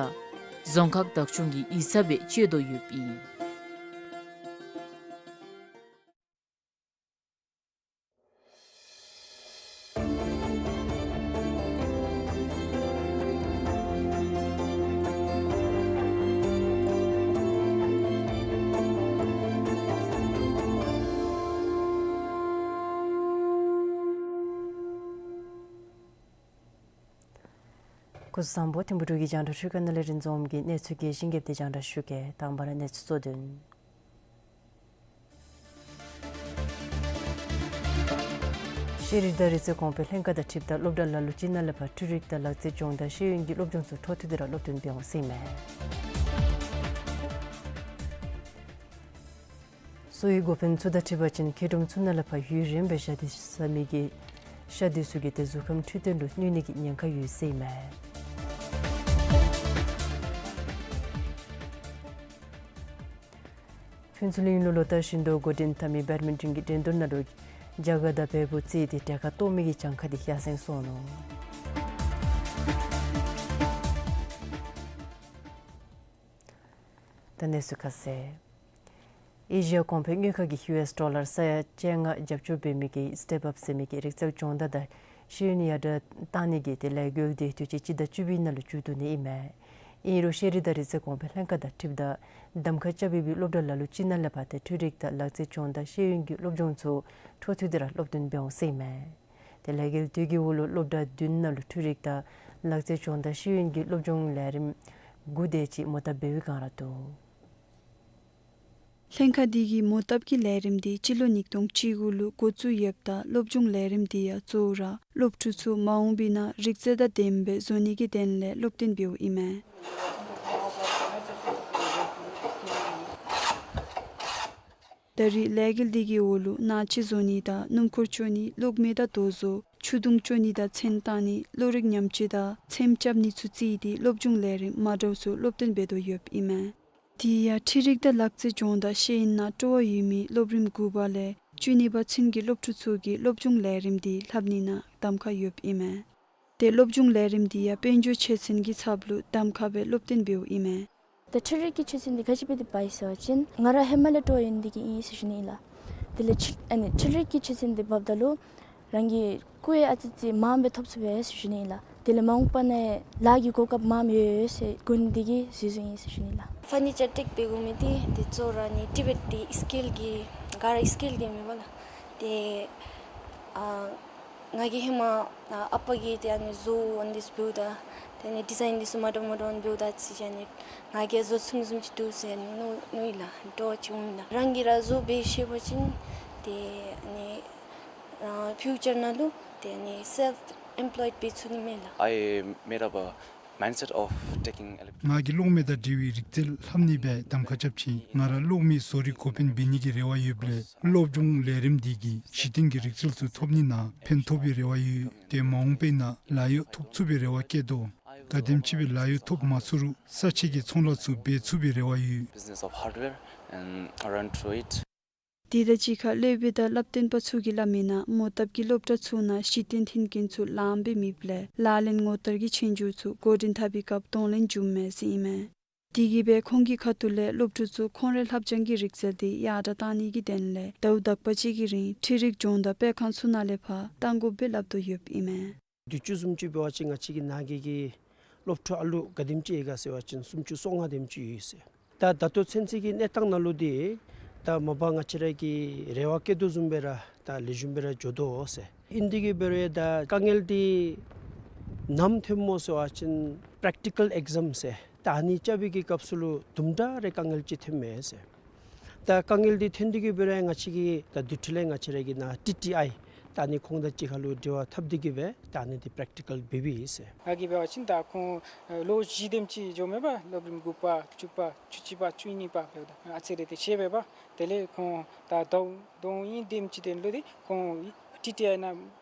རྫོང་ཁག་བདག་སྐྱོང་གི་ཡིག་ཚང་སྦེ་སྤྱོད་དོ་ཡོདཔ་ཨིན། སྐུ་གཟུགས་བཟང་པོ། ཐིམ་ཕུ་འབྲུག་གི་རྒྱང་བསྒྲགས་ཤོག་ཁག་ནང་ལས་རིན་འཛོམས་ཀྱིས་གནས་ཚུལ་རྒྱས་ཤིང་རྒྱས་པ་དེ་རྒྱང་བསྒྲགས་ཞུ་གེ། དང་པ་ར་གནས་ཚུལ་གཙོ་དོན། ཤེས་རིག་དང་རིག་རྩལ་གོང་འཕེལ་ལྷན་ཁག་དང་འཁྲིལཝ་ད་སློབ་གྲྭ་ལ་ལུ་ཅིག་ནང་ལས་ཕར་འཕྲུལ་རིག་དང་ལག་རྩལ་སྦྱོང་བརྡར་ཤེས་ཡོན་གྱི་སློབ་སྦྱོང་ཚུ་འཕྲོ་མཐུད་དེ་ར་སློབ་སྟོན་འབད་འོང་ཟེར་ཨིན་མས། གསོ་བའི་འགོ་དཔོན་ཚུ་དང་འཁྲིལ་བ་ཅིན་མཁལ་རྡོག་ཚུ་ནང་ལས་ཕར་ཡུན་རིངམོ་སྦེ་ཞག་སྡོད་ས་མི་གི་ཞག་སྡོད་ས་གི་ཏེ་གཟུགས་ཁམས་འཕྲོད་བསྟེན་ལུ་གནོད་ནི་གི་ཉེན་ཁ་ཡོད་ཟེར་ཨིན་མས། ཕུན་ཚོགས་གླིང་ལུ་ལོ་ལྟར་བཞིན་དུ་འགོ་འདྲེན་འཐབ་མི་བེཌ་མིན་ཊོན་གྱི་འགྲན་བསྡུར་ནང་ལུ་རྒྱ་གར་དང་བལ་པོ་རྩིས་ཏེ་གྲལ་ཁར་གཏོགས་མི་གི་གྱངས་ཁ་འདི་ཡར་སེང་སོང་ནུག། ད་གནས་ཚུལ་ཁ་གསལ། ཨེ་ཤི་ཡ་གོང་འཕེལ་དངུལ་ཁང་གིས་ཡུ་ཨེསི་ཌོ་ལར་ས་ཡ་བཅོ་ལྔ་རྒྱབ་སྐྱོར་འབད་མི་གི་སི་ཊེབ་ཨཔ་ཟེར་མི་གི་རིག་རྩལ་སྦྱོང་བརྡར་དང་ཤེས་ཡོན་ཡར་དྲགས་གཏང་ནི་གི་ཏེ་ལས་འགུལ་འདི་དུས་ཅི་སྤྱི་ཟླ་བཅུ་པའི་ནང་ལུ་མཇུག་བསྡུ་ནི་ཨིན་མས། ཨིན་རུང་ཤེས་རིག་དང་རིག་རྩལ་གོང་འཕེལ་ལྷན་ཁག་དང་འཁྲིལཝ་ད་གདམ་ཁ་རྐྱབ་ཡོད་པའི་སློབ་གྲྭ་ལ་ལུ་ཅིག་ནང་ལས་ཕར་ཏེ་འཕྲུལ་རིག་དང་ལག་རྩལ་སྦྱོང་བརྡར་ཤེས་ཡོན་གྱི་སློབ་སྦྱོང་ཚུ་འཕྲོ་མཐུད་དེ་ར་སློབ་སྟོན་འབད་འོང་ཟེར་ཨིན་མས། ཏེ་ལས་འགུལ་དེ་གི་འོག་ལུ་སློབ་གྲྭ་བདུན་ནང་ལུ་འཕྲུལ་རིག་དང་ལག་རྩལ་སྦྱོང་བརྡར་ཤེས་ཡོན་གྱི་སློབ་སྦྱོང་ལས་རིམ་དགུ་དེ་ཅིག་མོ་བཏབ་འབད་བའི་བསྒང་ར་འདུག། ལྷན་ཁག་འདི་གི་མོ་བཏབ་ཀྱི་ལས་རིམ་འདི་སྤྱི་ལོ་ཉིས་སྟོང་བཅུ་དགུ་ལུ་འགོ་བཙུགས་ཡོདཔ་ད་སློབ་སྦྱོང་ལས་རིམ་འདི་ཡང་གཙོ་བོ་ར་སློབ་ཕྲུག་ཚུ་མ་འོངས་པའི་ནང་རིག་རྩལ་དང་ལྡནམ་སྦེ་བཟོ་ནི་གི་དོན་ལས་སློབ་སྟོན་འབདཝ་ཨིན་མས། ད་རེས་ལས་འགུལ་འདི་གི་འོག་ལུ་ནང་ཆས་བཟོ་ནི་དང་སྣུམ་འཁོར་བཅོ་ནི་གློག་མེ་དང་དོ་བཟོ་ཆུ་དུང་བཅོ་ནི་དང་ཚོན་བཏང་ནི་གློག་རིག་ཉམས་བཅོས་དང་ཚེམ་རྐྱབ་ནི་ཚུ་བརྩིས་ཏེ་སློབ་སྦྱོང་ལས་རིམ་མ་འདྲཝ་ཚུ་སློབ་སྟོན་འབད་དོ་ཡོདཔ་ཨིན་མས། དེ་ཡང་འཕྲུལ་རིག་དང་ལག་རྩལ་སྦྱོང་བརྡར་ཤེས་ཡོན་ནང་སྤྲོ་བ་ཡོད་མི་སློབ་རིམ་དགུ་པ་ལས་བཅུ་གཉིས་པ་ཚུན་གྱི་སློབ་ཕྲུག་ཚུ་གིས་སློབ་སྦྱོང་ལས་རིམ་འདི་ལྷབ་ནི་ནང་གདམ་ཁ་ཡོདཔ་ཨིན་མས། ཏེ་སློབ་སྦྱོང་ལས་རིམ་འདི་ཡང་དཔལ་འབྱོར་ཆེ་ཚུན་གྱི་ཚབ་ལུ་གདམ་ཁ་སྦེ་སློབ་སྟོན་འབདཝ་ཨིན་མས། ཏེ་འཕྲུལ་རིག་གི་ཆོས་ཚན་འདི་ག་ཅི་སྦེ་འདི་འབད་ཡི་ཟེར་བ་ཅིན་ང་ར་ཧེ་མ་ལས་སྤྲོ་བ་ཡོད་ནི་འདི་གིས་ཨིན་ཟེར་ཞུ་ནི་ཨིན་ལགས། དེ་ལས་ཕྱི་ཨ་ནི་འཕྲུལ་རིག་གི་ཆོས་ཚན་འདི་འབདཝ་ད་ལུ་ རང་གི་སྐུའི་ཨ་ཙི་ཅིག་མངམ་སྦེ་ཐོབ་ཚུགས་པས་ཟེར་ཞུ་ནི་ལགས། དེ་ལས་མ་འོངས་པ་ནང་ལཱ་གི་གོ་སྐབས་མངམ་ཡོད་ཡོད་ཟེར་དགོངས་ཏེ་གིས་འཛུལ་འཛུལཝ་ཨིན་ཟེར་ཞུ་ནི་ལགས། ཕར་ནི་ཅ་ཊེཀ་འབད་དགོ་མི་འདི་དེ་གཙོ་བོ་ར་ནི་ཊི་བེཊ་འདི་སི་ཀིལ་གྱི་ག་ར་སི་ཀིལ་གྱི་མེན་པ་ལགས། དེ་ཨ་ང་གིས་ཧེ་མ་ཨ་པ་གིས་དེ་ཨ་ནི་བཟོ་ཨ་ནི་འདི་ཚུ་འབདཝ་ད་དེ་ཨ་ནི་ཌི་ཛའིན་འདི་ཚུ་མ་འདྲཝ་མ་འདྲཝ་འབདཝ་ད་ཅིག་ཨ་ནི་ང་གིས་བཟོ་ཚུགས་ཚུགསཔ་ཅིག་འདུག་ཟེར་མནོ་མནོཝ་ཨིན་ལགས། སྤྲོ་བ་ཅིག་འོང་ཡི་ལགས། རང་གིས་ར་བཟོ་སྦེ་ཤེས་པ་ཅིན་དེ་ཨ་ནི་ཨ་ཕིའུ་ཅར་ནང་ལུ་དེ་ཨ་ནི་སེལཕ་ཨེམ་པོ་ལོའིཌ་འབད་ཚུགས་ནི་མས་ལགས། I made up a mindset of taking electric. ང་གིས་གློག་མེ་དང་འབྲེལ་བའི་རིག་རྩལ་ལྷབ་ནི་སྦེ་གདམ་ཁ་རྐྱབ་ཅི། ང་ར་གློག་མེའི་བཟོ་རིག་འགོ་དཔོན་འབད་ནི་གི་རེ་བ་ཡོདཔ་ལས་སློབ་སྦྱོང་ལས་རིམ་འདི་གིས་གཞི་རྟེན་གྱི་རིག་རྩལ་ཚུ་ཐོབ་ནི་ནང་ཕན་ཐོགས་པའི་རེ་བ་ཡོད། དེ་མ་འོངས་པའི་ནང་ལཱ་གཡོག་ཐོབ་ཚུགས་པའི་རེ་བ་བསྐྱེད་དོ། ག་དེམ་ཅིག་སྦེ་ལཱ་གཡོག་ཐོབ་མ་ཚུགས་རུང་ས་ཆ་གི་ཚོང་ལཱ་ཚུ་འབད་ཚུགས་པའི་རེ་བ་ཡོད། Business of hardware and run through it. དེ་དང་གཅིག་ཁར་སློབ་དཔོན་དང་བསླབ་སྟོན་པ་ཚུ་གིས་སླབ་མིའི་ནང་མོ་བཏབ་ཀྱི་སློབ་གྲྭ་ཚུ་ནང་གཞི་རྟེན་མཐུན་རྐྱེན་ཚུ་ལངམ་སྦེ་མེདཔ་ལས་ལག་ལེན་ངོ་མཚར་གྱི་ཆོས་རྒྱུགས་ཚུ་འགོ་འདྲེན་འཐབ་པའི་སྐབས་གདོང་ལེན་འབྱུངམ་མས་ཟེར་ཨིན་མས། དེ་གིས་སྦེ་ཁོང་གི་ཁ་ཐུག་ལས་སློབ་ཕྲུག་ཚུ་ཁོང་རའི་ལྷབ་སྦྱང་གི་རིག་རྩལ་འདི་ཡར་དྲག་གཏང་ནི་གི་དོན་ལས་ཟླཝ་དག་པ་ཅིག་གི་རིང་འཕྲུལ་རིག་ལྗོངས་དང་སྤེལ་ཁང་ཚུ་ནང་ལས་ཕར་གཏང་དགོཔ་སྦེ་སླབ་དོ་ཡོདཔ་ཨིན་མས། དུས་ཅི་བཟུམ་ཅིག་འབད་བ་ཅིན་ང་བཅས་ཀྱི་ནང་གི་གི་སློབ་ཕྲུག་ཨ་ལུ་ག་དེམ་ཅིག་ཡོད་ག་ཟེར་བ་ཅིན་སུམ་ཅུ་སོ་ལྔ་དེམ་ཅིག་ཡོད་ཟེར། ད་ད་ལྟོ་ཚུན་ཚོད་ཀྱི་གནས་སྟངས་ནང་ལུ་འདི་ད་མ་པ་ང་བཅས་ར་གིས་རེ་བ་བསྐྱེད་དོ་བཟུམ་སྦེ་ར་ད་ལེགས་ཤོམ་སྦེ་ར་འགྱོ་དོ་ཟེར། ཨིན་དེ་གིས་འབད་རུང་ད་དཀའ་ངལ་འདི་ནམ་ཐོནམ་སྨོ་ཟེར་བ་ཅིན་པེརེཀ་ཊི་ཀཱལ་ཨེག་ཛམ་ཟེར་ད་ཨ་ནི་རྐྱབ་པའི་གི་སྐབས་སུ་ལུ་དུམ་གྲ་རེ་དཀའ་ངལ་ཅིག་ཐོནམ་མས་ཟེར། ད་དཀའ་ངལ་འདི་ཐོན་དེ་གིས་འབད་རུང་ང་བཅས་ཀྱིས་ད་དེ་འཕྲོ་ལས་ང་བཅས་ར་གི་ནཱ་ཊི་ཊི་ཨའི་ད་ཨ་ནི་ཁོང་དང་གཅིག་ཁར་ལུ་འབྲེལ་བ་འཐབ་དེ་གིས་སྦེ་ད་ཨ་ནི་འདི་པེརེཀ་ཊི་ཀཱལ་འབད་འབདཝ་ཨིན་ཟེར། ང་གིས་འབད་བ་ཅིན་ད་ཁོང་ལོ་བཞི་དེམ་ཅིག་འགྱོཝ་མས་པ། སློབ་རིམ་དགུ་པ་བཅུ་པ་བཅུ་གཅིག་པ་བཅུ་གཉིས་པ་འབདཝ་ད་ཨ་ཙི་རེ་དེ་ཤེས་པས་པ། དེ་ལས་ཁོང་ད་ཟླཝ་ཟླཝ་གཉིས་དེམ་ཅིག་དེ་ལུ་འདི་ཁོང་ཊི་ཊི་ཨའི་ནང་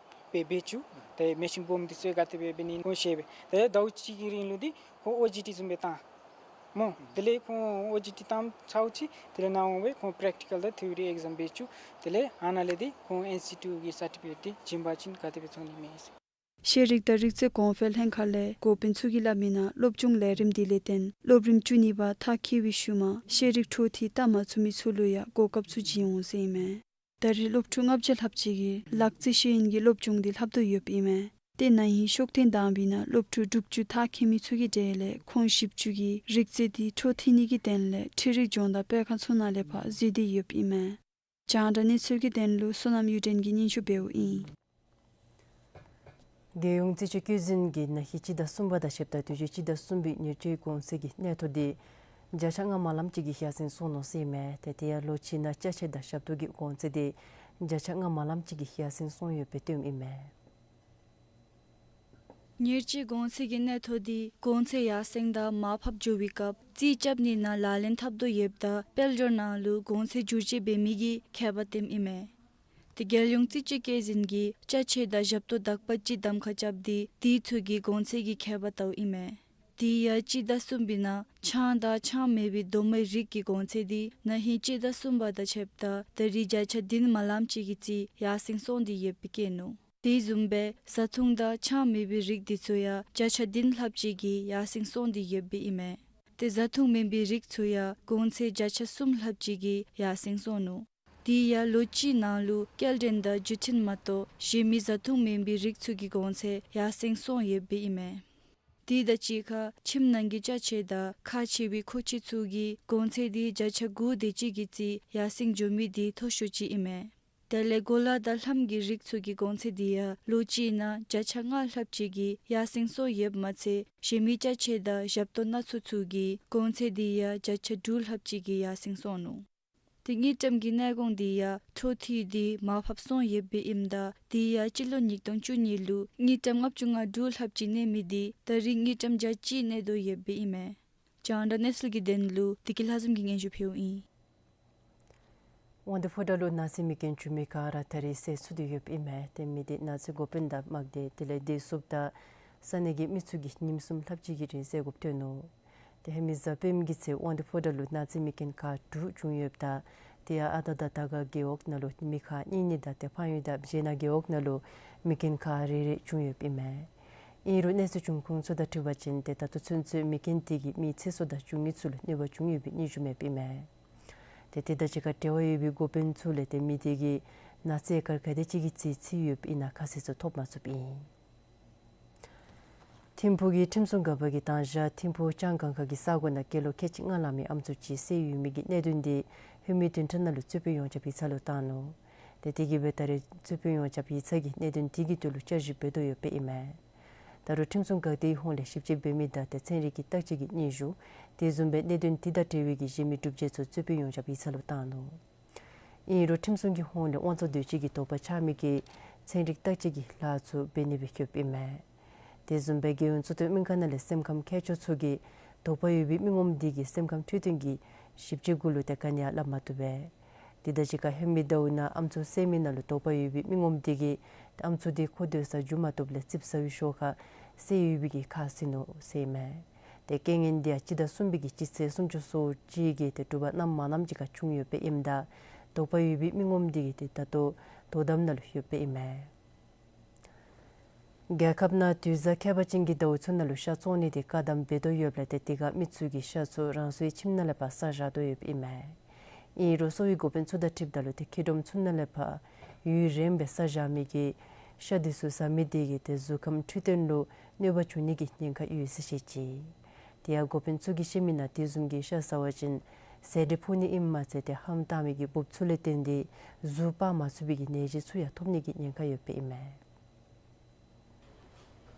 འབད་འབད་བཅུག། ཏེ་མེ་ཤིན་སྦོམ་འདི་ཚུ་ག་དེ་སྦེ་འབད་ནི་ཁོང་ཤེས་པས། ཏེ་ཟླཝ་གཅིག་གི་རིང་ལུ་འདི་ཁོང་ཨོ་ཇི་ཊི་བཟུམ་སྦེ་བཏང་སྨོ། དེ་ལས་ཁོང་ཨོ་ཇི་ཊི་བཏངམ་ཚརཝ་ཅིག་དེ་ལས་ནཱ་འོང་སྦེ་ཁོང་པེརེཀ་ཊི་ཀཱལ་དང་ཐི་ཡོ་རི་ཨེག་ཛམ་འབད་བཅུག། དེ་ལས་ཨ་ནཱ་ལས་འདི་ཁོང་ཨིན་སི་ཊི་ཊིའུཊ་གི་སར་ཊི་ཕི་ཀེཊ་འདི་བྱིན་པ་ཅིན་ག་དེ་སྦེ་ཚོར་ནི་མས། ཤེས་རིག་དང་རིག་རྩལ་གོང་འཕེལ་ལྷན་ཁག་ལས་འགོ་དཔོན་ཚུ་གིས་སླབ་མིའི་ནང་སློབ་སྦྱོང་ལས་རིམ་འདི་ལས་བརྟེན་སློབ་རིམ་བཅུ་གཉིས་པ་མཐར་འཁྱོལ་བའི་ཤུལ་མ་ཤེས་རིག་འཕྲོ་མཐུད་བལྟ་མ་ཚུགས་མི་ཚུ་ལུ་ཡང་གོ་སྐབས་ཚུ་བྱིན་འོང་ཟེར་ཨིན་མས། ད་རེས་སློབ་ཕྲུག་ལྔ་བརྒྱ་ལྷགཔ་ཅིག་གིས་ལག་རྩལ་ཤེས་ཡོན་གྱི་སློབ་སྦྱོང་འདི་ལྷབ་དོ་ཡོདཔ་ཨིན་མས། ཏེ་ན་ཧིང་ཤོག་ཐེངས་དང་པའི་ནང་སློབ་ཕྲུག་དྲུག་ཅུ་མཐར་འཁྱོལ་མི་ཚུ་གི་གྲས་ལས་ཁོང་བཞི་བཅུ་གིས་རིག་རྩལ་འདི་འཕྲོ་མཐུད་ནི་གི་དོན་ལས་འཕྲུལ་རིག་ལྗོངས་དང་སྤེལ་ཁང་ཚུ་ནང་ལས་ཕར་འཛུལ་ཏེ་ཡོདཔ་ཨིན་མས། རྒྱང་བསྒྲགས་གནས་ཚུལ་གྱི་དོན་ལུ་བསོད་ནམས་གཡུ་སྒྲོན་གྱིས་སྙན་ཞུ་འབདཝ་ཨིན། རྒྱལ་ཡོངས་རྩིས་དཔྱད་བཀོད་འཛིན་གྱིས་ན་ཧིང་སྤྱི་ཟླ་གསུམ་པ་དང་ཕྱདཔ་ད་དུས་ཅི་སྤྱི་ཟླ་གསུམ་པའི་ཉེར་སྤྱིའི་གོང་ཚད་ཀྱི་གནས་ཐོ་འདི་བརྒྱ་ཆ་ལྔ་མ་ལངམ་ཅིག་གིས་ཡར་སེང་སོང་ནུག་ཟེར་ཨིན་མས། ཏེ་དེ་ཡང་ལོ་གཅིག་ནང་ཅ་ཆས་དང་ཞབས་ཏོག་གི་གོང་ཚད་འདི་བརྒྱ་ཆ་ལྔ་མ་ལངམ་ཅིག་གིས་ཡར་སེང་སོང་ཡོདཔ་སྦེ་སྟོནམ་ཨིན་མས། ཉེར་སྤྱིའི་གོང་ཚད་ཀྱི་གནས་ཐོ་འདི་གོང་ཚད་ཡར་སེང་དང་མར་ཕབ་འགྱོ་བའི་སྐབས་རྩིས་རྐྱབ་ནི་ནང་ལག་ལེན་འཐབ་དོ་ཡོདཔ་ད་དཔལ་འབྱོར་ནང་ལུ་གོང་ཚད་འགྱུར་བཅོས་འབད་མི་གི་ཁྱད་པར་སྟོནམ་ཨིན་མས། ཏེ་རྒྱལ་ཡོངས་རྩིས་དཔྱད་བཀོད་འཛིན་གྱིས་ཅ་ཆས་དང་ཞབས་ཏོག་དག་པ་ཅིག་གདམ་ཁ་རྐྱབ་སྟེ་དེ་ཚུ་གི་གོང་ཚད་ཀྱི་ཁྱད་པར་བལྟཝ་ཨིན་མས། དེ་ཡང་སྤྱི་ཟླ་གསུམ་པའི་ནང་ཆང་དང་ཆང་མེད་པའི་རྡོག་མའི་རིགས་ཀྱི་གོང་ཚད་འདི་ན་ཧིང་སྤྱི་ཟླ་གསུམ་པ་དང་ཕྱདཔ་ད་ད་རེས་བརྒྱ་ཆ་བདུན་མ་ལངམ་ཅིག་གི་རྩིས་ཡར་སེང་སོང་སྟེ་ཡོདཔ་སྦེ་བཀོད་ནུག། དེ་བཟུམ་སྦེ་བཟའ་འཐུང་དང་ཆང་མེད་པའི་རིགས་འདི་ཚུ་ཡང་བརྒྱ་ཆ་བདུན་ལྷགཔ་ཅིག་གིས་ཡར་སེང་སོང་སྟེ་ཡོདཔ་ཨིན་མས། ཏེ་བཟའ་འཐུང་མེད་པའི་རིགས་ཚུ་ཡང་གོང་ཚད་བརྒྱ་ཆ་གསུམ་ལྷགཔ་ཅིག་གིས་ཡར་སེང་སོང་ནུག། དེ་ཡང་ལོ་གཅིག་ནང་ལུ་སྐྱེལ་འདྲེན་དང་བརྒྱུད་འཕྲིན་མ་གཏོགས་གཞན་མི་བཟའ་འཐུང་མེད་པའི་རིགས་ཚུ་གི་གོང་ཚད་ཡར་སེང་སོང་ཡོདཔ་ཨིན་མས། དེ་དང་གཅིག་ཁར་ཁྱིམ་ནང་གི་ཅ་ཆས་དང་ཁག་ཆེ་བའི་མཁོ་ཆས་ཚུ་གི་གོང་ཚད་འདི་བརྒྱ་ཆ་དགུ་དེ་ཅིག་གི་རྩིས་ཡར་སེང་འགྱོ་མི་འདི་མཐོ་ཤོས་ཅིག་ཨིན་མས། དེ་ལས་གོ་ལ་དང་ལྷམ་གྱི་རིགས་ཚུ་གི་གོང་ཚད་འདི་ཡང་ལོ་གཅིག་ནང་བརྒྱ་ཆ་ལྔ་ལྷགཔ་ཅིག་གིས་ཡར་སེང་སོང་ཡོདཔ་མ་ཚད་གཞན་མི་ཅ་ཆས་དང་ཞབས་ཏོག་སྣ་ཚོགས་ཚུ་གི་གོང་ཚད་འདི་ཡང་བརྒྱ་ཆ་དྲུག་ལྷགཔ་ཅིག་གིས་ཡར་སེང་སོང་ནུག། ཏེ་དངུལ་ཀྲམ་གྱི་གནས་གོང་འདི་ཡང་འཕྲོ་མཐུད་དེ་མར་ཕབ་སོང་ཡོདཔ་ཨིནམ་ད་དེ་ཡང་སྤྱི་ལོ་ཉིས་སྟོང་བཅུ་གཉིས་ལུ་དངུལ་ཀྲམ་ལྔ་བཅུ་ང་དྲུག་ལྷགཔ་ཅིག་གནས་མི་འདི་ད་རེས་དངུལ་ཀྲམ་བརྒྱ་གཅིག་གནས་དོ་ཡོདཔ་ཨིན་མས། རྒྱང་བསྒྲགས་གནས་ཚུལ་གྱི་དོན་ལུ་བདེ་སྐྱིད་ལྷ་འཛོམས་ཀྱིས་སྙན་ཞུ་ཕུལཝ་ཨིན། དབང་འདུས་ཕོ་བྲང་ལུ་ནགས་ཚལ་མེ་རྐྱེན་བྱུང་མི་ཁར་ད་རེས་སེལ་ཚུགས་ཏེ་ཡོདཔ་ཨིན་མས། ཏེ་མི་འདི་ནགས་ཚལ་འགོ་དཔོན་དང་དམག་སྡེ་དེ་ལས་བདེ་སྲུངཔ་དང་ས་གནས་ཀྱི་མི་ཚུ་གིས་ཉིནམ་གསུམ་ལྷགཔ་ཅིག་གི་རིང་སེལ་དགོཔ་ཐོན་ནུག། ཏེ་ཧེ་མའི་གཟའ་སྤེནམ་གི་ཚེ་དབང་འདུས་ཕོ་བྲང་ལུ་ནགས་ཚལ་མེ་རྐྱེན་ཁག་དྲུག་བྱུང་ཡོདཔ་ད་དེ་ཡང་ཨ་མདའ་དང་དར་དཀར་རྒེད་འོག་ནང་ལུ་མེ་ཁག་གཉིས་གཉིས་དང་ཏེ་ཕངས་ཡུལ་དང་སྦྱེད་ནག་རྒེད་འོག་ནང་ལུ་མེ་རྐྱེན་ཁག་རེ་རེ་བྱུང་ཡོདཔ་ཨིན་མས། ཨིན་རུང་གནས་ཚུལ་བྱུང་ཁུངས་ཚུ་དང་འཁྲིལ་བ་ཅིན་ཏེ་ད་ལྟོ་ཚུན་ཚོད་མེ་རྐྱེན་དེ་གིས་མི་ཚེ་སྲོག་དང་རྒྱུ་དངོས་ཚུ་ལུ་གནོད་པ་བྱུང་ཡོད་པའི་སྙན་ཞུ་མེདཔ་ཨིན་མས། ཏེ་དེ་དང་གཅིག་ཁར་འབྲེལ་བ་ཡོད་པའི་འགོ་དཔོན་ཚུ་ལས་ཏེ་མི་དེ་གིས་ ནང་རྩིས་ཁར་ག་དེ་ཅིག་གི་རྩིས་རྩིས་ཡོདཔ་ཨིན་ན་ཁ་གསལ་ཚུ་ཐོབ་མ་ཚུགསཔ་ཨིན། ཐིམ་ཕུག་གི་ཁྲིམས་སྲུང་འགག་པ་གིས་དང་ཞག་ཐིམ་ཕུག་ལྕང་སྒང་ཁ་གི་ས་གོ་ནང་སྐྱེས་ལོ་ཁལ་གཅིག་ལྔ་ལང་མི་ཨམ་སྲུ་ཅིག་བསད་ཡོད་མི་གི་གནད་དོན་དེ་ཧེ་མའི་བདུན་ཕྲག་ནང་ལུ་རྩོད་དཔོན་ཡོངས་ཁྱབ་ཡིག་ཚང་ལུ་བཏང་ནུག། ཏེ་དེ་གིས་སྦེ་ད་རེས་རྩོད་དཔོན་ཡོངས་ཁྱབ་ཡིག་ཚང་གིས་གནད་དོན་དེ་གི་དོན་ལུ་བསྐྱར་ཞིབ་འབད་དོ་ཡོདཔ་ཨིན་མས། ད་རུང་ཁྲིམས་སྲུང་འགག་སྡེའི་ཧོངས་ལས་ཞིབ་དཔྱད་འབད་མི་དང་ཏེ་ཚན་རིག་གི་བརྟག་དཔྱད་ཀྱི་སྙན་ཞུ་དེ་བཟུམ་སྦེ་གནད་དོན་དེ་དང་འབྲེལ་བའི་གི་གཞན་མི་སྒྲུབ་བྱེད་ཚུ་རྩོད་དཔོན་ཡོངས་ཁྱབ་ཡིག་ཚང་ལུ་བཏང་ནུག། ཨིན་རུང་ཁྲིམས་སྲུང་གི་ཧོངས་ལས་དབང་བཙོང་དོད་ཅིག་གི་དོགས་པ་ཆགས་མི་གི་ཚན་རིག་བརྟག་དཔྱད་ཀྱི་ལཱ་ཚུ་འབད་ནི་སྦེ་བཀོདཔ་ཨིན་མས། དེ་བཟུམ་སྦེ་རྒྱལ་ཡོངས་གཙུག་སྟོད་སྨན་ཁང་ནང་ལས་སེམས་ཁམས་མཁས་མཆོག་ཚུ་གིས་དོགས་པ་ཡོད་པའི་མི་ངོམ་དེ་གི་སེམས་ཁམས་འཕྲོད་བསྟེན་གྱི་ཞིབ་དཔྱད་གུ་ལུ་ཏེ་ག་ནི་ཡང་སླབ་མ་བཏུབ་པས། དེ་དང་གཅིག་ཁར་ཧེ་མའི་ཟླཝ་ནང་ཨམ་སྲུ་བསད་མི་ནང་ལུ་དོགས་པ་ཡོད་པའི་མི་ངོམ་དེ་གིས་ཏེ་ཨམ་སྲུ་དེ་ཁོ་སྡོད་ས་འགྱོ་མ་བཏུབ་ལས་རྩིགཔ་ཟ་བའི་ཤུལ་ཁར་བསད་ཡོད་པའི་གི་ཁ་བཟེད་ནུག་ཟེར་ཨིན་མས། ཏེ་རྐྱེན་ངན་དེ་ཡང་སྤྱི་ཟླ་གསུམ་པའི་གི་སྤྱི་ཚེས་སུམ་ཅུ་སོ་གཅིག་གི་ཏེ་དྲོ་པ་གནམ་མ་ནམ་ཅིག་ཁར་བྱུང་ཡོདཔ་ཨིནམ་ད་དོགས་པ་ཡོད་པའི་མི་ངོམ་དེ་གིས་ཏེ་ད་ལྟོ་དོ་དམ་ནང་ལུ་ཡོདཔ་ཨིན་མས། རྒྱལ་ཁབ་ནང་དུས་བཟང་ཁྱད་པར་ཅན་གྱི་ཟླཝ་ཚུ་ནང་ལུ་ཤ་བཙོང་ནི་དེ་བཀག་དམ་འབད་དོ་ཡོདཔ་ལས་ཏེ་དེ་ཁར་མི་ཚུ་གིས་ཤ་ཚུ་རང་སོའི་ཁྱིམ་ནང་ལས་ཕར་ས་བཞག་དོ་ཡོདཔ་ཨིན་མས། ཨིན་རུང་གསོ་བའི་འགོ་དཔོན་ཚུ་དང་འཁྲིལཝ་ད་ལུ་ཏེ་མཁལ་རྡོགམ་ཚུ་ནང་ལས་ཕར་ཡུན་རིངམོ་སྦེ་ས་བཞག་མི་གི་ཤ་དེ་ཚུ་ཟ་མི་དེ་གིས་ཏེ་གཟུགས་ཁམས་འཕྲོད་བསྟེན་ལུ་གནོད་པ་བྱུང་ནི་གི་ཉེན་ཁ་ཡོད་ཟེར་བཤད་ཅི། དེ་ཡང་འགོ་དཔོན་ཚུ་གིས་བཤད་མི་ནང་དེ་བཟུམ་གྱི་ཤ་ཟ་བ་ཅིན་ཟས་འདྲེ་ཕོག་ནི་ཨིནམ་མ་ཚད་ཏེ་ལྷམ་བཏགས་མི་གི་འབུབ་ཚུ་ལས་བརྟེན་ཏེ་གཟུགས་སྤར་མ་ཚུགས་པའི་གི་ནད་གཞི་ཚུ་ཡང་ཐོབ་ནི་གི་ཉེན་ཁ་ཡོདཔ་ཨིན་མས།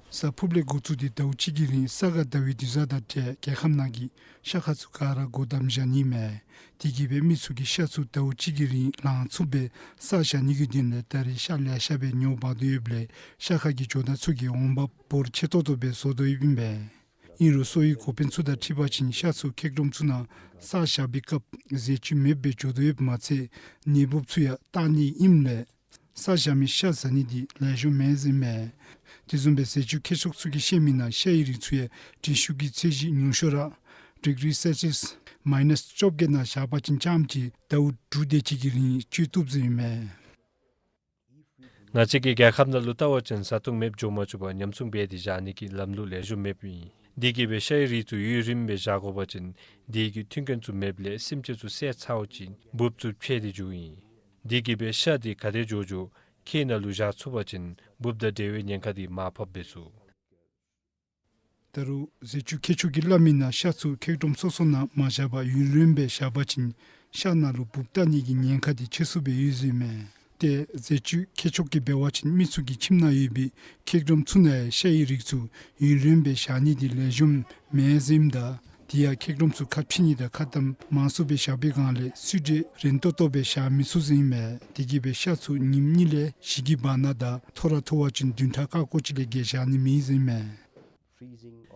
གཟའ་ཕུརཔ་ལས་འགོ་བཙུགས་ཏེ་ཟླཝ་གཅིག་གི་རིང་ས་ག་ཟླ་བའི་དུས་བཟང་དང་འབྲེལ་རྒྱལ་ཁབ་ནང་གི་ཤ་ཁང་ཚུ་ག་ར་སྒོ་བསྡམས་བཞག་ནི་མས། དེ་གིས་སྦེ་མི་ཚུ་གིས་ཤ་ཚུ་ཟླཝ་གཅིག་གི་རིང་ལང་ཚུགསཔ་སྦེ་ས་བཞག་ནི་གི་དོན་ལས་ད་རེས་ཤ་ལེ་ཤ་སྦེ་ཉོ་འབག་དོ་ཡོདཔ་ལས་ཤ་ཁང་གི་ཇོ་བདག་ཚུ་གིས་འོང་འབབ་འབོར་ཆེ་ཏོག་ཏོ་སྦེ་བཟོ་དོ་ཡོདཔ་ཨིན་པས། ཨིན་རུང་གསོ་བའི་འགོ་དཔོན་ཚུ་དང་འཁྲིལ་བ་ཅིན་ཤ་ཚུ་མཁལ་རྡོགམ་ཚུ་ནང་ས་བཞག་པའི་སྐབས་ཟས་བཅུད་མེདཔ་སྦེ་འགྱོ་དོ་ཡོདཔ་མ་ཚད་ནད་འབུབ་ཚུ་ཡང་བཏགས་ནི་ཨིནམ་ལས་ས་བཞག་མི་ཤ་ཟ་ནི་དེ་ལེགས་ཤོམ་མེན་ཟེར་ཨིན་མས། དེ་བཟུམ་སྦེ་ཟས་བཅུད་མཁས་མཆོག་ཚུ་གིས་བཤད་མི་ནང་ཤ་ཡི་རིགས་ཚུ་ཡང་དྲི་ཤུགས་ཀྱི་ཚད་གཞི་ཉུང་ཤོས་ར་ཌིག་རི་སེལ་སི་ཡས་མའི་ནཱས་བཅོ་བརྒྱད་ནང་བཞག་པ་ཅིན་རྐྱངམ་གཅིག་ཟླཝ་དྲུག་དེ་ཅིག་གི་རིང་སྤྱོད་བཏུབ་ཟེར་ཨིན་མས། ང་བཅས་ཀྱི་རྒྱལ་ཁབ་ནང་ལུ་བལྟ་བ་ཅིན་བཟའ་འཐུང་མེདཔ་འགྱོ་མ་བཅུག་པར་ཉམས་སྲུང་འབད་དེ་བཞག་ནི་གི་ལམ་ལུགས་ལེགས་ཤོམ་མེདཔ་ཨིན། དེ་གིས་སྦེ་ཤ་ཡི་རིགས་ཚུ་ཡུན་རིངམོ་སྦེ་བཞག་དགོ་པ་ཅིན་དེ་གི་མཐུན་རྐྱེན་ཚུ་མེདཔ་ལས་སེམས་ཅན་ཚུ་བསད་ཚརཝ་ཅིག་འབུབ་ཚུ་ཕྱེ་སྟེ་འགྱོཝ་ཨིན། དེ་གིས་སྦེ་ཤ་དེ་ག་དེ་འགྱོ་འགྱོ་ཁྱི་ནང་ལུ་བཞག་ཚུགས་པ་ཅིན་འབུབ་དང་འབྲེལ་བའི་ཉེན་ཁ་དེ་མར་ཕབ་འབད་ཚུགས། ད་རུང་ཟས་བཅུད་མཁས་མཆོག་གིས་སླབ་མི་ནང་ཤ་ཚུ་མཁལ་རྡོགམ་སོ་སོ་ནང་མ་བཞག་པར་ཡུན་རིངམོ་སྦེ་བཞག་པ་ཅིན་ཤ་ནང་ལུ་འབུབ་བཏགས་ནི་གི་ཉེན་ཁ་དེ་ཆེ་སུ་སྦེ་ཡོད་ཟེར་ཨིན་མས། ཏེ་ཟས་བཅུད་མཁས་མཆོག་གིས་འབད་བ་ཅིན་མི་ཚུ་གི་ཁྱིམ་ནང་ཡོད་པའི་མཁལ་རྡོགམ་ཚུ་ནང་ཡང་ཤ་ཡི་རིགས་ཚུ་ཡུན་རིངམོ་སྦེ་བཞག་ནི་དེ་ལེགས་ཤོམ་མེན་ཟེར་ཨིནམ་ད་དེ་ཡང་མཁལ་རྡོགམ་ཚུ་ཁ་ཕྱེ་ནི་དང་ཁ་དམ་མང་སུ་སྦེ་བཞག་པའི་སྒང་ལས་བསིལ་དྲོད་རན་ཏོག་ཏོ་སྦེ་བཞག་མི་ཚུགས་ཟེར་ཨིན་མས། དེ་གིས་སྦེ་ཤ་ཚུ་ཉིནམ་གཉིས་ལས་བཞི་གི་བར་ན་དང་མཐོ་ར་མཐོ་བ་ཅིན་བདུན་ཕྲག་ཀ་ཀོ་ཅིག་ལས་བརྒལ་བཞག་ནི་མེད་ཟེར་ཨིན་མས།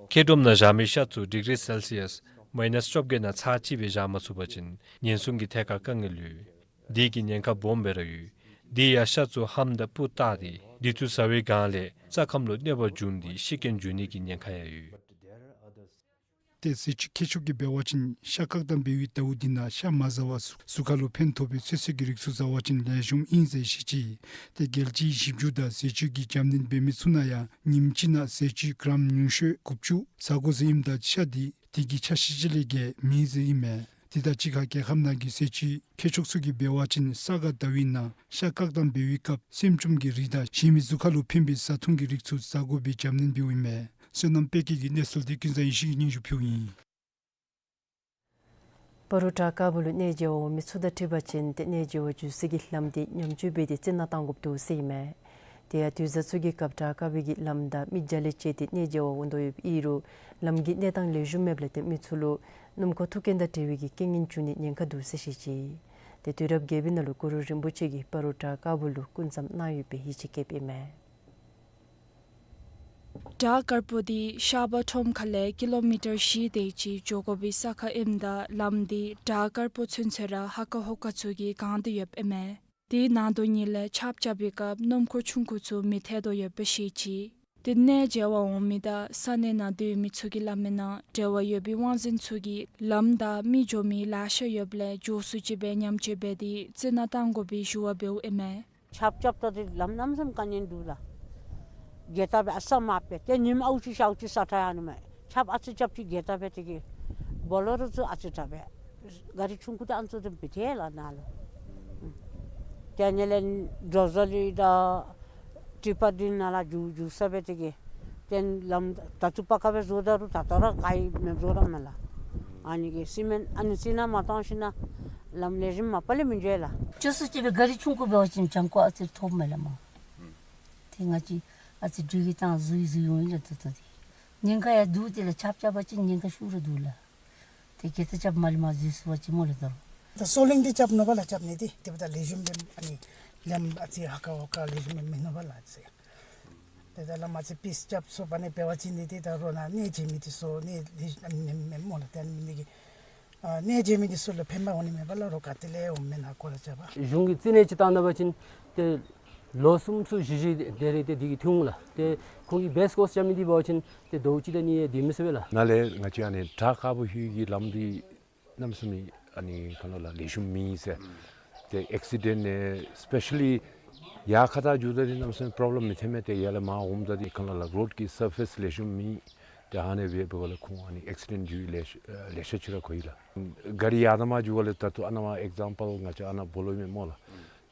མཁལ་རྡོགམ་ནང་བཞག་མི་ཤ་ཚུ་ཌིག་རི་སེལ་སི་ཡས་མའི་ནཱས་བཅོ་བརྒྱད་ནང་ཚར་གཅིག་སྦེ་བཞག་མ་ཚུགས་པ་ཅིན་ཉེན་སྲུང་གི་ཐད་ཁར་དཀའ་ངལ་ཡོད། དེ་གི་ཉེན་ཁ་སྦོམ་སྦེ་ར་ཡོད། དེ་ཡང་ཤ་ཚུ་ལྷམ་དང་སྤུ་བཏགས་ཏེ་དེ་ཚུ་ཟ་བའི་སྒང་ལས་རྩ་ཁམས་ལུ་གནོད་པ་འབྱུང་སྟེ་ཤི་རྐྱེན་འབྱུང་ནི་གི་ཉེན་ཁ་ཡང་ཡོད། ཏེ་ཟས་བཅུད་མཁས་མཆོག་གིས་འབད་བ་ཅིན་ཤ་བཀག་དམ་འབད་བའི་ཟླཝ་དེ་ནང་ཤ་མ་ཟ་བར་གཟུགས་ཁར་ལུ་ཕན་ཐོགས་པའི་ཚོད་བསྲེ་གི་རིགས་ཚུ་ཟ་བ་ཅིན་ལེགས་ཤོམ་ཨིན་ཟེར་བཤད་ཅི། ཏེ་རྒྱལ་སྤྱིའི་ཞིབ་འཇུག་དང་ཟས་བཅུད་ཀྱི་རྒྱབ་སྣོན་འབད་མི་ཚུ་ནང་ཡང་ཉིནམ་གཅིག་ནང་ཟས་བཅུད་གྲམ་ཉུང་ཤོས་དགུ་བཅུ་ཟ་དགོ་ཟེར་ཨིནམ་ད་ཤ་དེ་དེ་གི་ཆ་ཤས་ཅིག་ལས་བརྒལ་མེད་ཟེར་ཨིན་མས། དེ་དང་གཅིག་ཁར་རྒྱལ་ཁབ་ནང་གི་ཟས་བཅུད་མཁས་མཆོག་ཚུ་གིས་འབད་བ་ཅིན་ས་ག་ཟླ་བའི་ནང་ཤ་བཀག་དམ་འབད་བའི་སྐབས་སྲནམ་ཅུམ་གྱི་རིགས་དང་གཞན་མི་གཟུགས་ཁར་ལུ་ཕན་པའི་བཟའ་འཐུང་གི་རིགས་ཚུ་ཟ་དགོ་པའི་རྒྱབ་སྣོན་འབདཝ་ཨིན་མས། བསོད་ནམས་དཔལ་སྐྱེད་ཀྱིས་གནས་ཚུལ་དེ་ཀུན་བཟང་ཡེ་ཤེས་ཀྱིས་སྙན་ཞུ་ཕུལཝ་ཨིན། སྤ་རོ་བྲག་དཀར་པོ་ལུ་གནས་མཇལ་བར་འོང་མི་ཚུ་དང་འཁྲིལ་བ་ཅིན་ཏེ་གནས་མཇལ་བར་འགྱོ་སའི་གི་ལམ་དེ་ཉམས་བཅོས་འབད་དེ་རྩི་ནག་བཏང་དགོཔ་འདུག་ཟེར་ཨིན་མས། དེ་ཡང་དུས་བཟང་ཚུ་གི་སྐབས་བྲག་དཀར་པོའི་གི་ལམ་བདའ་མི་བརྒྱ་ལས་བཅད་དེ་གནས་མཇལ་བར་འོང་དོ་ཡོདཔ་ཨིན་རུང་ལམ་གྱི་གནས་སྟངས་ལེགས་ཤོམ་མེདཔ་ལས་ཏེ་མི་ཚུ་ལུ་སྣུམ་འཁོར་ཐུག་རྐྱེན་དང་འབྲེལ་བའི་གི་རྐྱེན་ངན་འབྱུང་ནི་ཉེན་ཁ་འདུག་ཟེར་བཤད་ཅི། ཏེ་དུས་རབས་བརྒྱད་པའི་ནང་ལུ་གུ་རུ་རིན་པོ་ཆེ་གིས་སྤ་རོ་བྲག་དཀར་པོ་ལུ་སྐུ་མཚམས་གནང་ཡོད་པའི་ཡིད་ཆེས་བསྐྱེདཔ་ཨིན་མས། བྲག་དཀར་པོ་དེ་ཤར་པ་ཁྲོམ་ཁ་ལས་ཀི་ལོ་མི་ཊར་བཞི་དེ་ཅིག་འགྱོ་དགོ་པའི་ས་ཁར་ཨིནམ་ད་ལམ་དེ་བྲག་དཀར་པོ་ཚུན་ཚོད་ར་ཧ་ཀ་ཧོ་ཀ་ཚུ་གིས་གང་སྟེ་ཡོདཔ་ཨིན་མས། དེ་ནང་དོ་ཉིད་ལས་ཆརཔ་རྐྱབ་པའི་སྐབས་སྣུམ་འཁོར་ཆུང་ཀུ་ཚུ་མི་ཐལ་དོ་ཡོདཔ་བཤད་ཅི། དེ་གནས་མཇལ་བར་འོང་མི་དང་ས་གནས་ནང་སྡོད་མི་ཚུ་གིས་སླབ་མི་ནང་འབྲེལ་བ་ཡོད་པའི་དབང་འཛིན་ཚུ་གིས་ལམ་བདའ་མི་འགྱོ་མི་ལེ་ཤ་ཡོདཔ་ལས་མགྱོགས་སུ་ཅིག་སྦེ་ཉམས་བཅོས་འབད་དེ་རྩི་ནག་བཏང་དགོ་པའི་ཞུ་བ་འབདཝ་ཨིན་མས། ཆརཔ་རྐྱབ་ད་དེ་ལམ་གནམ་མེད་ས་མེད་དཀའ་ངལ་འདུག་ལགས། རྒྱས་བཏབ་སྦེ་ཨ་ཙི་མ་སྦེ་ཏེ་ཉིནམ་ཨའུ་ཅིག་ཤའུ་ཅིག་ས་ཁྲ་ཡར་ནི་མས། ཆརཔ་ཨ་ཙི་རྐྱབ་ཅི་རྒྱས་བཏབ་སྦེ་དེ་གིས་སྦོ་ལོ་རོ་ཚུ་ཨ་ཙི་དྲག་སྦེ་ག་རི་ཆུང་ཀུ་དང་ཨ་ཙི་དེ་འབད་དེ་ལགས་ནཱ་ལུ། ཏེ་ཨ་ནི་ལས་འགྲོ་སོང་ལུ་ད་ཊི་པར་འདི་ནང་ལུ་འགྱོ་འགྱོ་ས་སྦེ་ཏེ་གི་ཏེ་ལམ་ད་ལྟོ་པ་ཀ་སྦེ་བཟོ་ད་རུང་ད་ལྟོ་ར་ག་ཡང་མེདཔ་བཟོ་ར་མས་ལགས། ཨ་ནི་གི་སི་མེནཊ་ཨ་ནི་ཅིག་ནང་མ་བཏང་ཞིན་ན་ལམ་ལེགས་ཤོམ་མ་པ་ལས་མི་འགྱོ་ལགས། ཅོག་སུ་ཅིག་སྦེ་ག་རི་ཆུང་ཀུ་འབད་བ་ཅིན་གྱང་ཁུག་ཨ་ཙི་ཐོབ་མས་ལགས་མ། ཏེ་ང་བཅས་ཨ་ཙི་འགྲུལ་གྱི་ཐང་འཛུལ་འཛུལ་འོང་ཡི་ལགས། ད་ལྟོ་འདི་ཉེན་ཁ་ཡང་འདུག། དེ་ལས་རྐྱབ་རྐྱབ་པ་ཅིན་ཉེན་ཁ་ཤུགས་ར་འདུག་ལགས། ཏེ་གེ་ཏ་རྐྱབ་མ་ལས་མར་འཛུལ་སོང་པ་ཅིན་སྨོ་ལགས་ད་རུང་། ད་སོ་ལིང་འདི་རྐྱབ་ནུག་པ་ལགས། རྐྱབ་ནི་འདི་དེ་འབདཝ་ད་ལེགས་ཤོམ་སྦེ་ཨ་ནི་ལམ་ཨ་ཙི་ཧ་ཀ་ཧོ་ཀ་ལེགས་ཤོམ་སྦེ་མིན་ནུག་པ་ལགས་ཨ་ཙི། ཏེ་ད་ལམ་ཨ་ཙི་པིསི་རྐྱབ་སོང་པ་ནི་འབད་བ་ཅིན་འདི་ཏེ་ད་རོགས་ནཱ་གནས་མཇལ་མི་འདི་ཚུ་གནས་ལེགས་ཨ་ནི་མེན་མེན་སྨོ་ལགས། ཏེ་ཨ་ནི་འདི་གིས་ཨ་གནས་མཇལ་མི་འདི་ཚུ་ལུ་ཕན་པ་འོང་ནི་མས་པ་ལགས། རོགས་ག་ཏེ་ལས་འོང་མེན་ན་སྐོར་ར་རྐྱབ་པ། གཞུང་གིས་བརྩི་གནས་ཅིག་བཏང་ད་པ་ཅིན་ཏེ་ལོ་གསུམ་ཚུ་བཞི་བཞི་དེ་རེ་ཏེ་འདི་གིས་ཐོན་འོང་ལགས། ཏེ་ཁོང་གིས་བེསཊ་ཀོརསི་རྐྱབ་ནི་འདི་འབད་བ་ཅིན་ཏེ་ཟླཝ་གཅིག་དང་གཉིས་ཡང་སྡོད་མི་ཚུགས་པས་ལགས། ནཱ་ལས་ང་བཅས་ཨ་ནི་བྲག་དཀར་པོ་ལྷོད་ཀྱི་ལམ་འདི་གནམ་མེད་ས་མེད་ཨ་ནི་ག་ལོ་ལགས་ལེགས་ཤོམ་མེད་ཟེར། ཏེ་ཨེག་སི་ཌེནཊ་ནང་སི་པེ་ཤ་ལི་ཡར་ཁ་ཐུག་འགྱོཝ་ད་འདི་གནམ་མེད་ས་མེད་པོརོབ་ལེམ་མི་ཐོན་མས། ཏེ་ཡར་ལས་མར་འོངམ་ད་འདི་ག་ལོ་ལགས་རོཌ་ཀྱི་སར་ཕེསི་ལེགས་ཤོམ་མེད། ཏེ་ཨ་ནི་སྦེ་འབདཝ་ལས་ཁོང་ཨ་ནི་ཨེག་སི་ཌེནཊ་འགྱོ་ཡི་ལེ་ཤ་ལེ་ཤ་ཅིག་ར་གོ་ཡི་ལགས། ག་རི་ཡར་དང་མར་འགྱོ་བ་ལས་ད་ལྟོ་ཨ་ནཱ་མར་ཨེག་ཛམ་པཱལ་ང་བཅས་ཨ་ནཱ་སྦོ་ལོགས་ཨིན་མས་སྨོ་ལགས།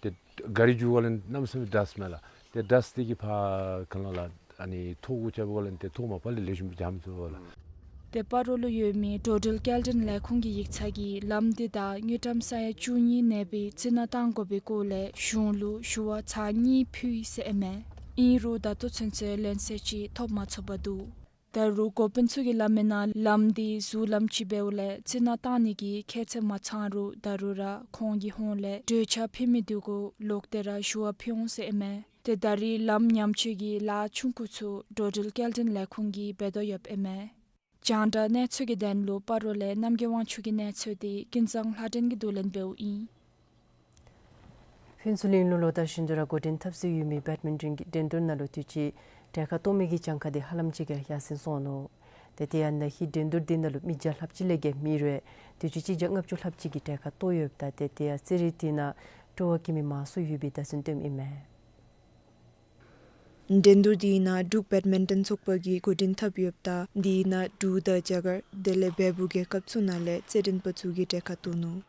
ཏེ་ག་རི་འགྱོ་བ་ལས་གནམ་མེད་ས་མེད་ཌསཊ་མས་ལགས། ཏེ་ཌསཊ་འདི་གིས་ཕར་ག་ལོ་ལགས་ཨ་ནི་ཐོག་གུ་རྐྱབ་པ་ལས་ཏེ་ཐོག་མ་པ་ལས་ལེགས་ཤོམ་སྦེ་རྐྱབ་མི་ཚུགས་པས་ལགས། ཏེ་སྤ་རོ་ལུ་ཡོད་མི་འགྲོ་འགྲུལ་སྐྱེལ་འདྲེན་ལས་ཁུངས་ཀྱི་ཡིག་ཚང་གིས་ལམ་འདི་བདའ་དངུལ་ཀྲམ་ས་ཡ་བཅུ་གཉིས་གནས་པའི་རྩི་ནག་བཏང་དགོ་པའི་སྐོར་ལས་གཞུང་ལུ་ཞུ་བ་ཚར་གཉིས་ཕུལ་ཡི་ཟེར་ཨིན་མས། ཨིན་རུང་ད་ལྟོ་ཚུན་ཚོད་ལན་གསལ་ཅིག་ཐོབ་མ་ཚུགས་པར་འདུག། ད་རུང་འགོ་དཔོན་ཚུ་གིས་སླབ་མིའི་ནང་ལམ་འདི་ཟུར་ལམ་ཅིག་འབདཝ་ལས་རྩི་ནག་བཏང་ནི་གི་ཁྱད་ཚད་མ་ཚང་རུང་ད་རུང་ར་ཁོང་གི་ཧོངས་ལས་གྲོས་འཆར་ཕུལ་མི་འདི་གུ་ལོག་སྟེ་ར་ཞུ་བ་ཕུལ་འོང་ཟེར་ཨིན་མས། ཏེ་ད་རེས་ལམ་ཉམས་བཅོས་ཀྱི་ལཱ་ཆུང་ཀུ་ཚུ་འགྲོ་འགྲུལ་སྐྱེལ་འདྲེན་ལས་ཁུངས་ཀྱིས་འབད་དོ་ཡོདཔ་ཨིན་མས། རྒྱང་བསྒྲགས་གནས་ཚུལ་གྱི་དོན་ལུ་སྤ་རོ་ལས་རྣམ་རྒྱལ་དབང་ཕྱུག་གི་གནས་ཚུལ་འདི་ཀུན་བཟང་ལྷ་སྒྲོན་གྱིས་བསྡུ་ལེན་འབདཝ་ཨིན། ཕུན་ཚོགས་གླིང་ལུ་ལོ་ལྟར་བཞིན་དུ་ར་འགོ་འདྲེན་འཐབ་སྲོལ་ཡོད་མི་བེཌ་མིན་ཊོན་གྱི་འགྲན་བསྡུར་ནང་ལུ་དུས་ཅི་གྲལ་ཁར་གཏོགས་མི་གི་གྱངས་ཁ་འདི་ཧ་ལམ་ཅིག་གིས་ཡར་སེང་སོང་ནུག། ཏེ་དེ་ཡང་ན་ཧིང་འགྲན་བསྡུར་འདི་ནང་ལུ་མི་བརྒྱ་ལྷགཔ་ཅིག་ལས་བརྒལ་མེད་རུང་དུས་ཅི་གཅིག་བརྒྱ་ལྔ་བཅུ་ལྷགཔ་ཅིག་གིས་གྲལ་ཁར་གཏོགས་ཡོདཔ་ད་ཏེ་དེ་ཡང་རྩེད་རིགས་འདི་ནང་སྤྲོ་བ་བསྐྱེད་མི་མང་སུ་ཡོད་པའི་བརྡ་མཚོན་སྟོནམ་ཨིན་མས། འགྲན་བསྡུར་འདི་ནང་འབྲུག་བེཌ་མིན་ཊོན་ཚོགས་པ་གིས་འགོ་འདྲེན་འཐབ་ཡོདཔ་ད་འདི་ནང་འབྲུག་དང་རྒྱ་གར་དེ་ལས་བལ་པོ་རྒྱལ་ཁབ་ཚུ་ནང་ལས་རྩེད་འགྲན་པ་ཚུ་གིས་གྲལ་ཁར་གཏོགས་ནུག།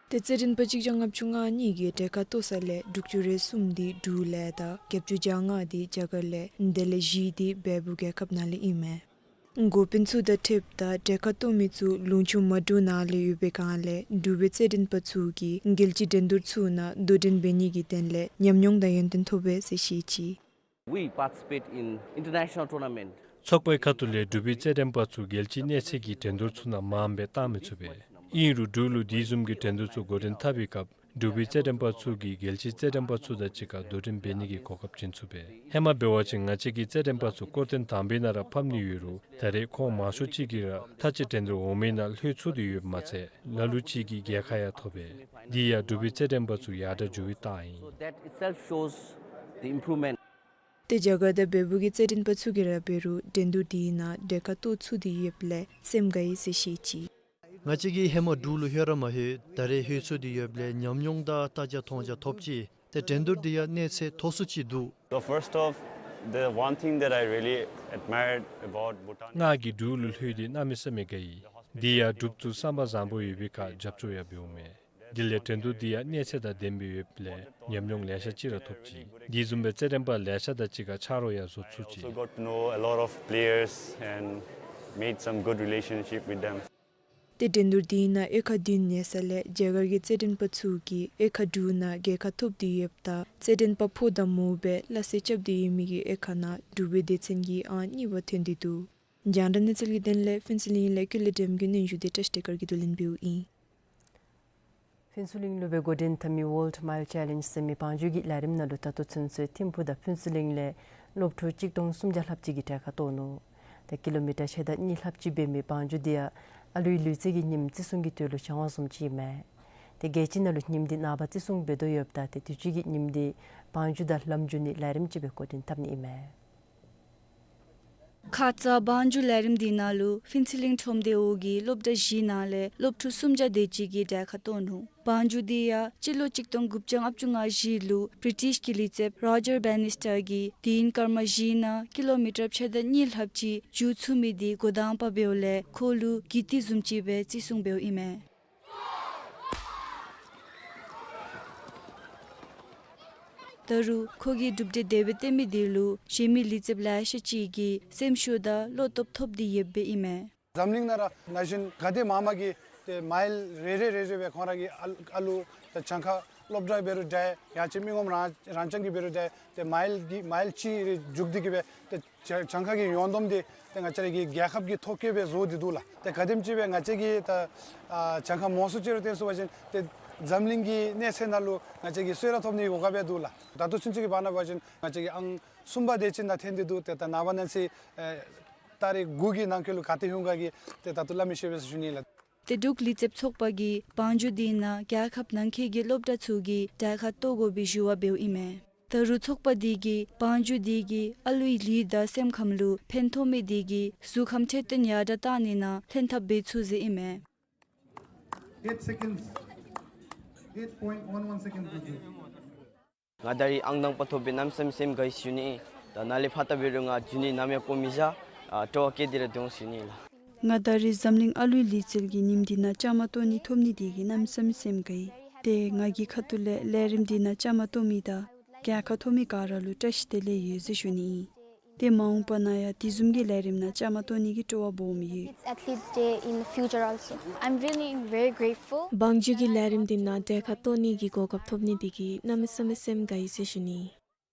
ཏེ་རྩེད་འགྲན་པ་གཅིག་བརྒྱ་ལྔ་བཅུ་ང་གཉིས་ཀྱིས་གྲལ་ཁར་གཏོགས་ས་ལས་དྲུག་ཅུ་རེ་གསུམ་འདི་འབྲུག་ལས་དང་བརྒྱད་ཅུ་གྱ་ལྔ་འདི་རྒྱ་གར་ལས་དེ་ལས་བཞི་འདི་བལ་པོ་རྒྱལ་ཁབ་ནང་ལས་ཨིན་མས། འགོ་དཔོན་ཚུ་དང་འཁྲིལཝ་ད་གྲལ་ཁར་གཏོགས་མི་ཚུ་ལུང་ཕྱོགས་མ་འདྲཝ་ནང་ལས་ཡོད་པའི་སྒང་ལས་འབྲུག་པའི་རྩེད་འགྲན་པ་ཚུ་གིས་རྒྱལ་སྤྱི་འགྲན་བསྡུར་ཚུ་ནང་དོ་འགྲན་འབད་ནི་གི་དོན་ལས་ཉམས་མྱོང་དང་ཡོན་ཏན་ཐོབ་པས་ཟེར་བཤད་ཅི། We participate in international tournament. ཚོགས་པའི་ཁ་ཐུག་ལས་འབྲུག་པའི་རྩེད་འགྲན་པ་ཚུ་རྒྱལ་སྤྱི་གནས་ཚད་ཀྱི་འགྲན་བསྡུར་ཚུ་ནང་མངམ་སྦེ་བཏང་མི་ཚུགས་པས། ཨིན་རུང་འབྲུག་ལུ་དེ་བཟུམ་གྱི་འགྲན་བསྡུར་ཚུ་འགོ་འདྲེན་འཐབ་པའི་སྐབས་འབྲུག་པའི་རྩེད་འགྲན་པ་ཚུ་གིས་རྒྱལ་སྤྱིའི་རྩེད་འགྲན་པ་ཚུ་དང་གཅིག་ཁར་དོ་འགྲན་འབད་ནི་གི་གོ་སྐབས་བྱིན་ཚུགས་པས། ཧེ་མ་འབད་བ་ཅིན་ང་བཅས་ཀྱི་རྩེད་འགྲན་པ་ཚུ་སྐོར་ཐེངས་དང་པའི་ནང་ར་ཕམ་ནི་ཡོད་རུང་ད་རེས་ཁོང་མང་ཤོས་ཅིག་གིས་ར་མཐའ་དཔྱད་འགྲན་བསྡུར་འོང་མིའི་ནང་ལྷོད་ཚུགས་ཏེ་ཡོདཔ་མ་ཚད་ལ་ལུ་ཅིག་གིས་རྒྱལ་ཁ་ཡང་ཐོབ་པས། འདི་ཡང་འབྲུག་པའི་རྩེད་འགྲན་པ་ཚུ་ཡར་དྲག་འགྱོ་བའི་རྟགས་ཨིན། So that itself shows the improvement. ཏེ་རྒྱ་གར་དང་བལ་པོ་གི་རྩེད་འགྲན་པ་ཚུ་གིས་ར་འབད་རུང་འགྲན་བསྡུར་འདི་ནང་གྲལ་ཁར་གཏོགས་ཚུགས་ཏེ་ཡོདཔ་ལས་སེམས་དགའ་ཡི་ཟེར་བཤད་ཅི། ང་བཅས་ཀྱིས་ཧེ་མ་འབྲུག་ལུ་ལྷོད་ར་མ་ལྷོད། ད་རེས་ལྷོད་ཚུགས་ཏེ་ཡོདཔ་ལས་ཉམས་མྱོང་དང་ལྟ་རྒྱ་མཐོང་རྒྱ་ཐོབ་ཅི། ཏེ་འགྲན་བསྡུར་འདི་ཡང་གནས་ཚད་མཐོ་སུ་ཅིག་འདུག། So first off, the one thing that I really admired about Bhutan. ང་གིས་འབྲུག་ལུ་ལྷོད་དེ་གནམ་མེད་ས་མེད་དགའ་ཡི། འདི་ཡང་འབྲུག་ཚུ་བསམ་པ་བཟང་པོ་ཡོད་པའི་ཁར་རྒྱབ་སྐྱོར་ཡང་འབདཝ་མས། དེ་ལས་འགྲན་བསྡུར་འདི་ཡང་གནས་ཚད་དང་ལྡནམ་སྦེ་ཡོདཔ་ལས་ཉམས་མྱོང་ལེ་ཤ་ཅིག་ར་ཐོབ་ཅི། དེ་བཟུམ་སྦེ་རྩེད་འགྲན་པ་ལེ་ཤ་དང་གཅིག་ཁར་ཆ་རོགས་ཡང་བཟོ་ཚུགས་ཅི། Also got to know a lot of players and made some good relationship with them. ཏེ་འགྲན་བསྡུར་འདི་ནང་དབྱེ་ཁག་བདུན་ཡོད་ས་ལས་རྒྱ་གར་གྱི་རྩེད་འགྲན་པ་ཚུ་གིས་དབྱེ་ཁག་དྲུག་ནང་རྒྱལ་ཁ་ཐོབ་སྟེ་ཡོདཔ་ད་རྩེད་འགྲན་པ་ཕོ་དང་མོ་སྦེ་སླ་བསྲེ་རྐྱབ་སྟེ་ཡོད་མི་གི་དབྱེ་ཁག་ནང་འབྲུག་པའི་སྡེ་ཚན་གྱིས་ཨང་གཉིས་པ་ཐོན་ཏེ་འདུག། རྒྱང་བསྒྲགས་གནས་ཚུལ་གྱི་དོན་ལས་ཕུན་ཚོགས་གླིང་ལས་ཀུན་ལེགས་སྒྲོལམ་གྱི་སྙན་ཞུ་འདི་བཀྲིས་བདེ་སྐར་གྱིས་བསྡུ་ལེན་འབདཝ་ཨིན། ཕུན་ཚོགས་གླིང་ལུ་སྦེ་འགོ་འདྲེན་འཐབ་མི་ཝཱལཌ་མཱའིལ་ཅེ་ལེནཇ་ཟེར་མི་བང་རྒྱུག་གི་ལས་རིམ་ནང་ལུ་ད་ལྟོ་ཚུན་ཚོད་ཐིམ་ཕུག་དང་ཕུན་ཚོགས་གླིང་ལས་སློབ་ཕྲུག་གཅིག་སྟོང་སུམ་བརྒྱ་ལྷགཔ་ཅིག་གིས་གྲལ་ཁར་གཏོགས་ནུག། ཏེ་ཀི་ལོ་མི་ཊར་ཕྱེད་དང་གཉིས་ལྷགཔ་ཅིག་འབད་མི་བང་རྒྱུག་འདི་ཡང་ཨ་ལུའི་ལུས་རྩལ་གྱི་ཉིནམ་བརྩི་སྲུང་གི་དོན་ལུ་བྱང་བ་བཟུམ་ཅིག་ཨིན་མས། ཏེ་རྒྱལ་སྤྱི་ནང་ལུ་ཉིནམ་འདི་ནངས་པ་བརྩི་སྲུང་འབད་དོ་ཡོདཔ་ད་ཏེ་དུས་ཅི་གི་ཉིནམ་འདི་བང་རྒྱུག་དང་ལམ་རྒྱུག་ནི་ལས་རིམ་ཅིག་སྦེ་འགོ་འདྲེན་འཐབ་ནི་ཨིན་མས། ཁ་ཙ་བང་རྒྱུག་ལས་རིམ་འདི་ནང་ལུ་ཕུན་ཚོགས་གླིང་ཁྲོམ་སྡེ་འོག་གི་སློབ་གྲྭ་བཞི་ནང་ལས་སློབ་ཕྲུག་སུམ་བརྒྱ་དེ་ཅིག་གིས་གྲལ་ཁར་གཏོགས་ནུག། བང་རྒྱུག་འདི་ཡང་སྤྱི་ལོ་གཅིག་སྟོང་དགུ་བརྒྱ་ལྔ་བཅུ་ང་བཞི་ལུ་བི་རི་ཊིཤ་གི་ལུས་རྩལཔ་རོ་ཇར་བེ་ནིས་ཊར་གྱིས་དུས་ཡུན་སྐར་མ་བཞི་ནང་ཀི་ལོ་མི་ཊར་ཕྱེད་དང་གཉིས་ལྷགཔ་ཅིག་རྒྱུག་ཚུགས་མི་འདི་འགོ་དང་པ་འབདཝ་ལས་ཁོ་ལུ་གུས་བཏུད་བཟུམ་ཅིག་སྦེ་བརྩི་སྲུང་འབདཝ་ཨིན་མས། ད་རུང་ཁོ་གིས་གྲུབ་འབྲས་དེ་སྦེ་བཏོན་མི་དེ་ལུ་གཞན་མི་ལུས་རྩལཔ་ལེ་ཤ་ཅིག་གིས་སེམས་ཤུགས་དང་བློ་སྟོབས་ཐོབ་སྟེ་ཡོདཔ་ཨིན་མས། འཛམ་གླིང་ནང་ར་ན་གཞོན་ག་དེ་མང་མང་གིས་ཏེ་མའིལ་རེ་རེ་རེ་རེ་སྦེ་ཁོང་ར་གི་ཨ་ཨ་ལུ་ཏེ་གྱངས་ཁ་སློབ་གྲྭ་འབད་རུང་འདྲ་ཡང་ཅིན་མི་ངོམ་རང་རང་རྐྱང་གི་འབད་རུང་འདྲ་ཏེ་མའིལ་གྱི་མའིལ་གཅིག་རེ་རྒྱུག་སྟེ་གི་སྦེ་ཏེ་གྱངས་ཁ་གི་ཡོངས་བསྡོམས་དེ་ཏེ་ང་བཅས་ར་གི་རྒྱལ་ཁབ་ཀྱི་ཐོ་བཀོད་སྦེ་བཟོ་སྟེ་འདུག་ལགས། ཏེ་ག་དེམ་ཅིག་སྦེ་ང་བཅས་ཀྱིས་ད་ཨ་གྱངས་ཁ་མང་སུ་ཅིག་ར་བཏོན་ཚུགས་པ་ཅིན་ཏེ་འཛམ་གླིང་གི་གནས་ཚད་ནང་ལུ་ང་བཅས་ཀྱིས་གསོལ་རས་ཐོབ་ནིའི་གོ་སྐབས་སྦེ་འདུག་ལགས། ད་ལྟོ་ཚུན་ཚོད་ཀྱི་བར་ན་འབད་བ་ཅིན་ང་བཅས་ཀྱིས་ཨང་གསུམ་པ་དེ་ཅིག་ནང་འཐོན་ཏེ་འདུག། ཏེ་ད་ནངས་པ་གནངས་ཚེ་ཨེ་ཏ་རིག་དགུ་གི་ནང་འཁོད་ལུ་ག་ཏེ་ལྷོད་ག་གི་ཏེ་ད་ལྟོ་སླབ་མི་ཤེས་པས་ཟེར་ཞུ་ནི་ལགས། ཏེ་འབྲུག་ལུས་རྩལཔ་ཚོགས་པ་གིས་བང་རྒྱུག་དེ་ནང་རྒྱལ་ཁབ་ནང་འཁོད་ཀྱི་སློབ་གྲྭ་ཚུ་གིས་གྲལ་ཁར་གཏོགས་དགོ་པའི་ཞུ་བ་འབདཝ་ཨིན་མས། ད་རུང་ཚོགས་པ་དེ་གིས་བང་རྒྱུག་དེ་གིས་ཨ་ལུའི་ལུས་དང་སེམས་ཁམས་ལུ་ཕན་ཐོགས་མི་དེ་གིས་གཟུགས་ཁམས་འཕྲོད་བསྟེན་ཡར་དྲགས་གཏང་ནི་ནང་ལྷན་ཐབས་འབད་ཚུགས་ཟེར་ཨིན་མས། Eight seconds. Eight point one one seconds. ང་ད་རིས་ཨང་དང་པ་ཐོབ་པའི་གནམ་མེད་ས་མེད་སེམས་དགའ་ཡི་ཟེར་ཞུ་ནི། ད་ནཱ་ལས་ཕར་ད་འབད་རུང་ང་རྒྱུག་ནི་ནམ་ཡང་བཀོ་མི་བཞག། ཨ་སྤྲོ་བ་བསྐྱེད་དེ་ར་སྡོད་འོང་ཟེར་ཞུ་ནི་ལགས། ང་ད་རིས་འཛམ་གླིང་ཨ་ལུའི་ལུས་རྩལ་གྱི་ཉིནམ་དེ་ནང་བཅའ་མར་གཏོགས་ནི་ཐོབ་ནི་དེ་གིས་གནམ་མེད་ས་མེད་སེམས་དགའ་ཡི། ཏེ་ང་གི་ཁ་ཐུག་ལས་ལས་རིམ་དེ་ནང་བཅའ་མར་གཏོགས་མི་དང་རྒྱལ་ཁ་ཐོབ་མི་ག་ར་ལུ་བཀྲ་ཤིས་བདེ་ལེགས་ཡོད་ཟེར་ཞུ་ནི་ཨིན། ཏེ་མ་འོངས་པ་ནང་ཡང་དེ་བཟུམ་གྱི་ལས་རིམ་ནང་བཅའ་མར་གཏོགས་ནི་གི་སྤྲོ་བ་སྦོམ་ཡོད། It's Athlete Day in the future also. I'm feeling very grateful. བང་རྒྱུག་གི་ལས་རིམ་དེ་ནང་གྲལ་ཁར་གཏོགས་ནི་གི་གོ་སྐབས་ཐོབ་ནི་དེ་གིས་གནམ་མེད་ས་མེད་སེམས་དགའ་ཡི་ཟེར་ཞུ་ནི།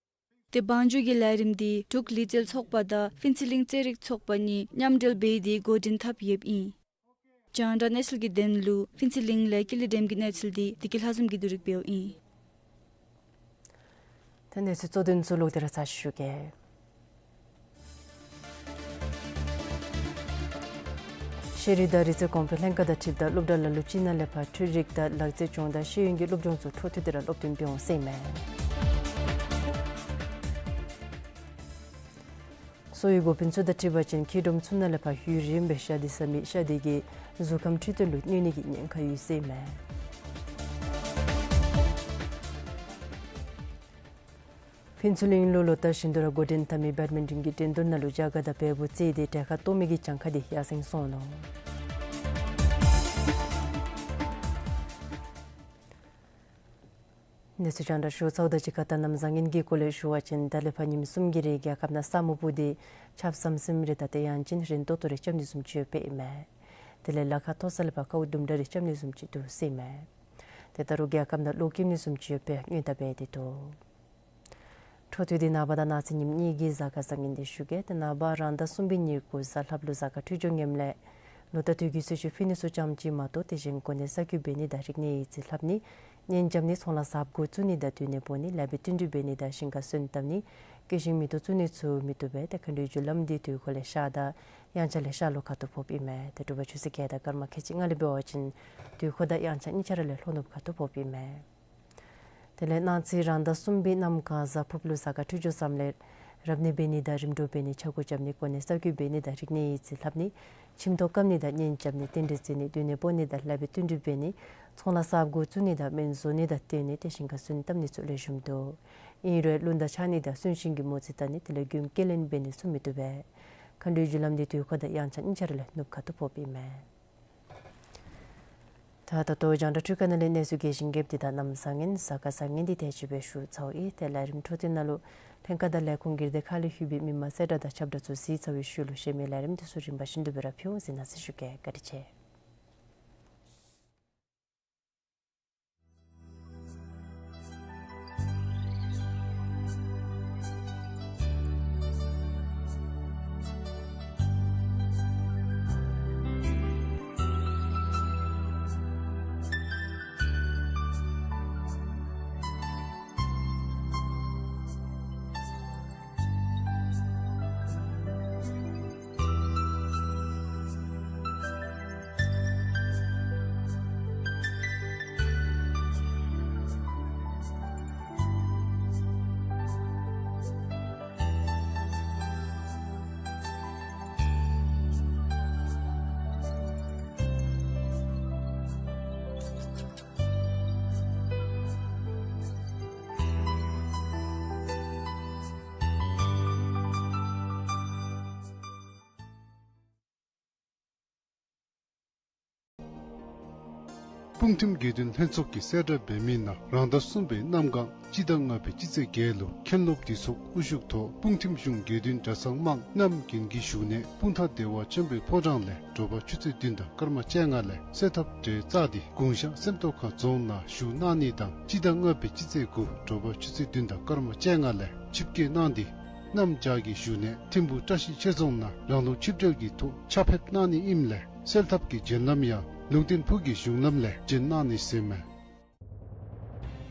ཏེ་བང་རྒྱུག་གི་ལས་རིམ་དེ་འབྲུག་ལུས་རྩལ་ཚོགས་པ་དང་ཕུན་ཚོགས་གླིང་རྩེད་རིགས་ཚོགས་པ་གཉིས་མཉམ་འབྲེལ་འབད་དེ་འགོ་འདྲེན་འཐབ་ཡོདཔ་ཨིན། རྒྱང་བསྒྲགས་གནས་ཚུལ་གྱི་དོན་ལུ་ཕུན་ཚོགས་གླིང་ལས་ཀུན་ལེགས་སྒྲོལམ་གྱི་གནས་ཚུལ་དེ་བདེ་སྐྱིད་ལྷ་འཛོམས་ཀྱིས་བསྡུ་རིག་འབདཝ་ཨིན། ད་གནས་ཚུལ་གཙོ་དོན་ཚུ་ལོག་སྟེ་ར་ཚར་ཞུ་གེ། ཤེས་རིག་དང་རིག་རྩལ་གོང་འཕེལ་ལྷན་ཁག་དང་འཁྲིལཝ་ད་སློབ་གྲྭ་ལ་ལུ་ཅིག་ནང་ལས་ཕར་འཕྲུལ་རིག་དང་ལག་རྩལ་སྦྱོང་བརྡར་ཤེས་ཡོན་གྱི་སློབ་སྦྱོང་ཚུ་འཕྲོ་མཐུད་དེ་ར་སློབ་སྟོན་འབད་འོང་ཟེར་ཨིན་མས། གསོ་བའི་འགོ་དཔོན་ཚུ་དང་འཁྲིལ་བ་ཅིན་ཁྱི་ལྡོམ་ཚུ་ནང་ལས་ཕར་ཡུན་རིངམོ་སྦེ་ཤ་འདི་ཟ་མི་ཤ་འདི་གིས་གཟུགས་ཁམས་འཕྲོད་བསྟེན་ལུ་གནོད་ནི་གི་ཉེན་ཁ་ཡོད་ཟེར་ཨིན་མས། ཕུན་ཚོགས་གླིང་ལུ་ལོ་ལྟར་བཞིན་དུ་ར་འགོ་འདྲེན་འཐབ་མི་བེཌ་མིན་ཊོན་གྱི་འགྲན་བསྡུར་ནང་ལུ་རྒྱ་གར་དང་བལ་པོ་རྩེད་དེ་གྲལ་ཁར་གཏོགས་མི་གི་གྱངས་ཁ་དེ་ཡར་སེང་སོང་ནུག། གནས་ཚུལ་རྒྱང་བསྒྲགས་ཞུ་ཚརཝ་དང་གཅིག་ཁར་ད་གནམ་བཟང་ངན་གྱི་སྐོར་ལས་ཞུ་བ་ཅིན་ད་ལས་ཕར་ཉིནམ་གསུམ་གྱི་རིང་རྒྱལ་ཁབ་ནང་ས་སྨུག་སྤུབས་ཏེ་ཆརཔ་ཟམ་ཟིམ་རེ་ད་ཏེ་ཡང་ཅིན་རན་ཏོག་ཏོ་རེ་རྐྱབ་ནི་བཟུམ་ཅིག་ཡོདཔ་ཨིན་མས། དེ་ལས་ལ་ཁ་མཐོ་ས་ལས་ཕར་ཁཝ་དུམ་གྲ་རེ་རྐྱབ་ནི་བཟུམ་ཅིག་འདུག་ཟེར་ཨིན་མས། ཏེ་ད་རུང་རྒྱལ་ཁབ་ནང་གློག་ཁེབས་ནི་བཟུམ་ཅིག་ཡོདཔ་སྦེ་སྔོན་བརྡ་འབད་དེ་འདུག། འཕྲོ་མཐུད་དེ་ནངས་པ་དང་གནངས་ཚེ་ཉིནམ་གཉིས་ཀྱི་གཟའ་སྐར་བཟང་ངན་དེ་ཞུ་གེ། ཏེ་ནངས་པ་རང་ཟླ་གསུམ་པའི་ཉིན་དགུ་གཟའ་ལྷགཔ་ལུ་གཟའ་སྐར་འཕྲོད་སྦྱོར་ངནམ་ལས་ལོ་ལྟར་དུས་ཀྱི་གསོལ་མཆོད་ཕུལ་ནི་ཚུ་ཙམ་ཅིག་མ་གཏོགས་དེ་བཞིན་གོ་གནས་གསར་བསྐོ་འབད་ནི་དང་རིག་གནས་ཡིག་རྩིས་ལྷབ་ནི་གཉེན་རྐྱབ་ནི་ཚོང་ལཱ་གསརཔ་འགོ་བཙུགས་ནི་དང་སྡོད་གནས་སྤོ་ནི་ལེགས་པའི་བསྟུན་གྲོས་འབད་ནི་དང་ཞིང་ཁ་སོན་བཏབ་ནི་སྐྱེད་ཤིང་མེ་ཏོག་བཙུགས་ནི་ཚུ་མི་བཏུབ་པས། ཏེ་མཁའ་འགྲོའི་རྒྱུ་ལམ་འདི་དུས་འཁོར་ལས་ཤར་དང་དབྱངས་འཆར་ལས་ཤར་ལྷོ་ཁ་ཐུག་ཕོགཔ་ཨིན་མས། ཏེ་དྲོ་པ་ཆུ་ཚོད་བརྒྱད་དང་སྐར་མ་ཁལ་གཅིག་ལྔ་ལས་འབད་བ་ཅིན་དུས་འཁོར་དང་དབྱངས་འཆར་གཉིས་ཆ་ར་ལས་ལྷོ་ནུབ་ཁ་ཐུག་ཕོགཔ་ཨིན་མས། དེ་ལས་གནངས་ཚེ་རང་ཟླ་གསུམ་པའི་གནམ་གང་གཟའ་ཕུརཔ་ལུ་གཟའ་སྐར་འཕྲོད་སྦྱོར་བཟངམ་ལས་རབ་གནས་འབད་ནི་དང་རིམ་གྲོ་འབད་ནི་ཆས་གོས་རྐྱབ་ནི་གོ་གནས་གསར་བསྐོ་འབད་ནི་དང་རིག་གནས་ཡིག་རྩིས་ལྷབ་ནི་ཁྱིམ་ཐོག་བཀབ་ནི་དང་གཉེན་རྐྱབ་ནི་རྟེན་འབྲེལ་བརྩི་ནི་སྡོད་གནས་སྤོ་ནི་དང་ལེགས་པའི་བསྟུན་གྲོས་འབད་ནི་ཚོང་ལཱ་གསརཔ་འགོ་བཙུགས་ནི་དང་སྨན་བཟོ་ནི་དང་སྟོན་ནི་ཏེ་ཞིང་ཁ་སོན་བཏབ་ནི་ཚུ་ལེགས་ཤོམ་འདུག། ཨིན་རུང་རླུང་རྟ་འཕྱར་ནི་དང་གསོན་གཤིན་གྱི་མོ་རྩིས་བལྟ་ནི་དེ་ལས་མགྱོནམ་སྐྱེལ་ལེན་འབད་ནི་ཚུ་མི་བཏུབ་པས། མཁའ་འགྲོའི་རྒྱུ་ལམ་འདི་དུས་འཁོར་དང་དབྱངས་འཆར་གཉིས་ཆ་ར་ལས་ནུབ་ཁ་ཐུག་ཕོགཔ་ཨིན་མས། ད་ད་ལྟོ་རྒྱང་བསྒྲགས་འཕྲུལ་ཁང་ནང་ལས་གནས་ཚུལ་རྒྱས་ཤིང་རྒྱསཔ་འདི་དང་གནམ་བཟང་ངན་གཟའ་སྐར་བཟང་ངན་འདི་དེ་ཅིག་སྦེ་ཞུ་ཚརཝ་ཨིན། ཏེ་ལས་རིམ་འཕྲོ་མཐུད་ནང་ལུ་ལྷན་ཁག་དང་ལས་ཁུངས་ཀྱི་གྲ་སྒྲིག་ཁ་ལས་ལྷོད་པའི་མི་མང་གསལ་བསྒྲགས་དང་ཁྱབ་བསྒྲགས་ཚུ་གཟིགས་ཚར་བའི་ཤུལ་ལུ་གཞན་མི་ལས་རིམ་འདི་ཚུ་རིམ་པ་བཞིན་དུ་སྦེ་ར་ཕུལ་འོང་ཟེར་གནང་ཟེར་ཞུ་གེ། བཀའ་དྲིན་ཆེ། སྤུངས་ཐིམ་དགེ་འདུན་ལྷན་ཚོགས་ཀྱི་གསལ་བསྒྲགས་འབད་མི་ནང་རང་ཟླ་གསུམ་པའི་གནམ་གང་སྤྱི་ཟླ་ལྔ་པའི་སྤྱི་ཚེས་བརྒྱད་ལུ་མཁན་སློབ་འདུས་ཚོགས་དབུ་བཞུགས་ཐོག་སྤུངས་ཐིམ་གཞུང་དགེ་འདུན་གྲྭ་ཚང་དམངས་རྣམས་རྒྱུན་གྱི་བཞུགས་གནས་སྤུངས་ཐང་བདེ་བ་ཆེན་པོའི་ཕོ་བྲང་ལས་དྲོ་པ་ཆུ་ཚོད་བདུན་དང་སྐར་མ་བཅོ་ལྔ་ལས་གསོལ་ཐབ་གྲལ་བཙུགས་ཏེ་གུང་ཤང་སེམས་རྟོགས་ཁང་རྫོང་ནང་བཞུགས་གནང་ནི་དང་སྤྱི་ཟླ་ལྔ་པའི་སྤྱི་ཚེས་དགུ་དྲོ་པ་ཆུ་ཚོད་བདུན་དང་སྐར་མ་བཅོ་ལྔ་ལས་ཆིབས་བསྐྱོད་གནང་སྟེ་གནམ་བྱཱར་གྱི་བཞུགས་གནས་ཐིམ་ཕུག་བཀྲ་ཤིས་ཆོས་རྫོང་ནང་རང་ལུགས་ཆིབས་གྲལ་གྱི་ཐོག་ཕྱག་ཕེབས་གནང་ནི་ཨིནམ་ལས་གསོལ་ཐབ་ཀྱི་བྱོན་ལམ་ཡང་ལུང་བསྟན་ཕུག་གི་གཞུང་ལམ་ལས་བྱོན་གནང་ནི་ཟེར་མས།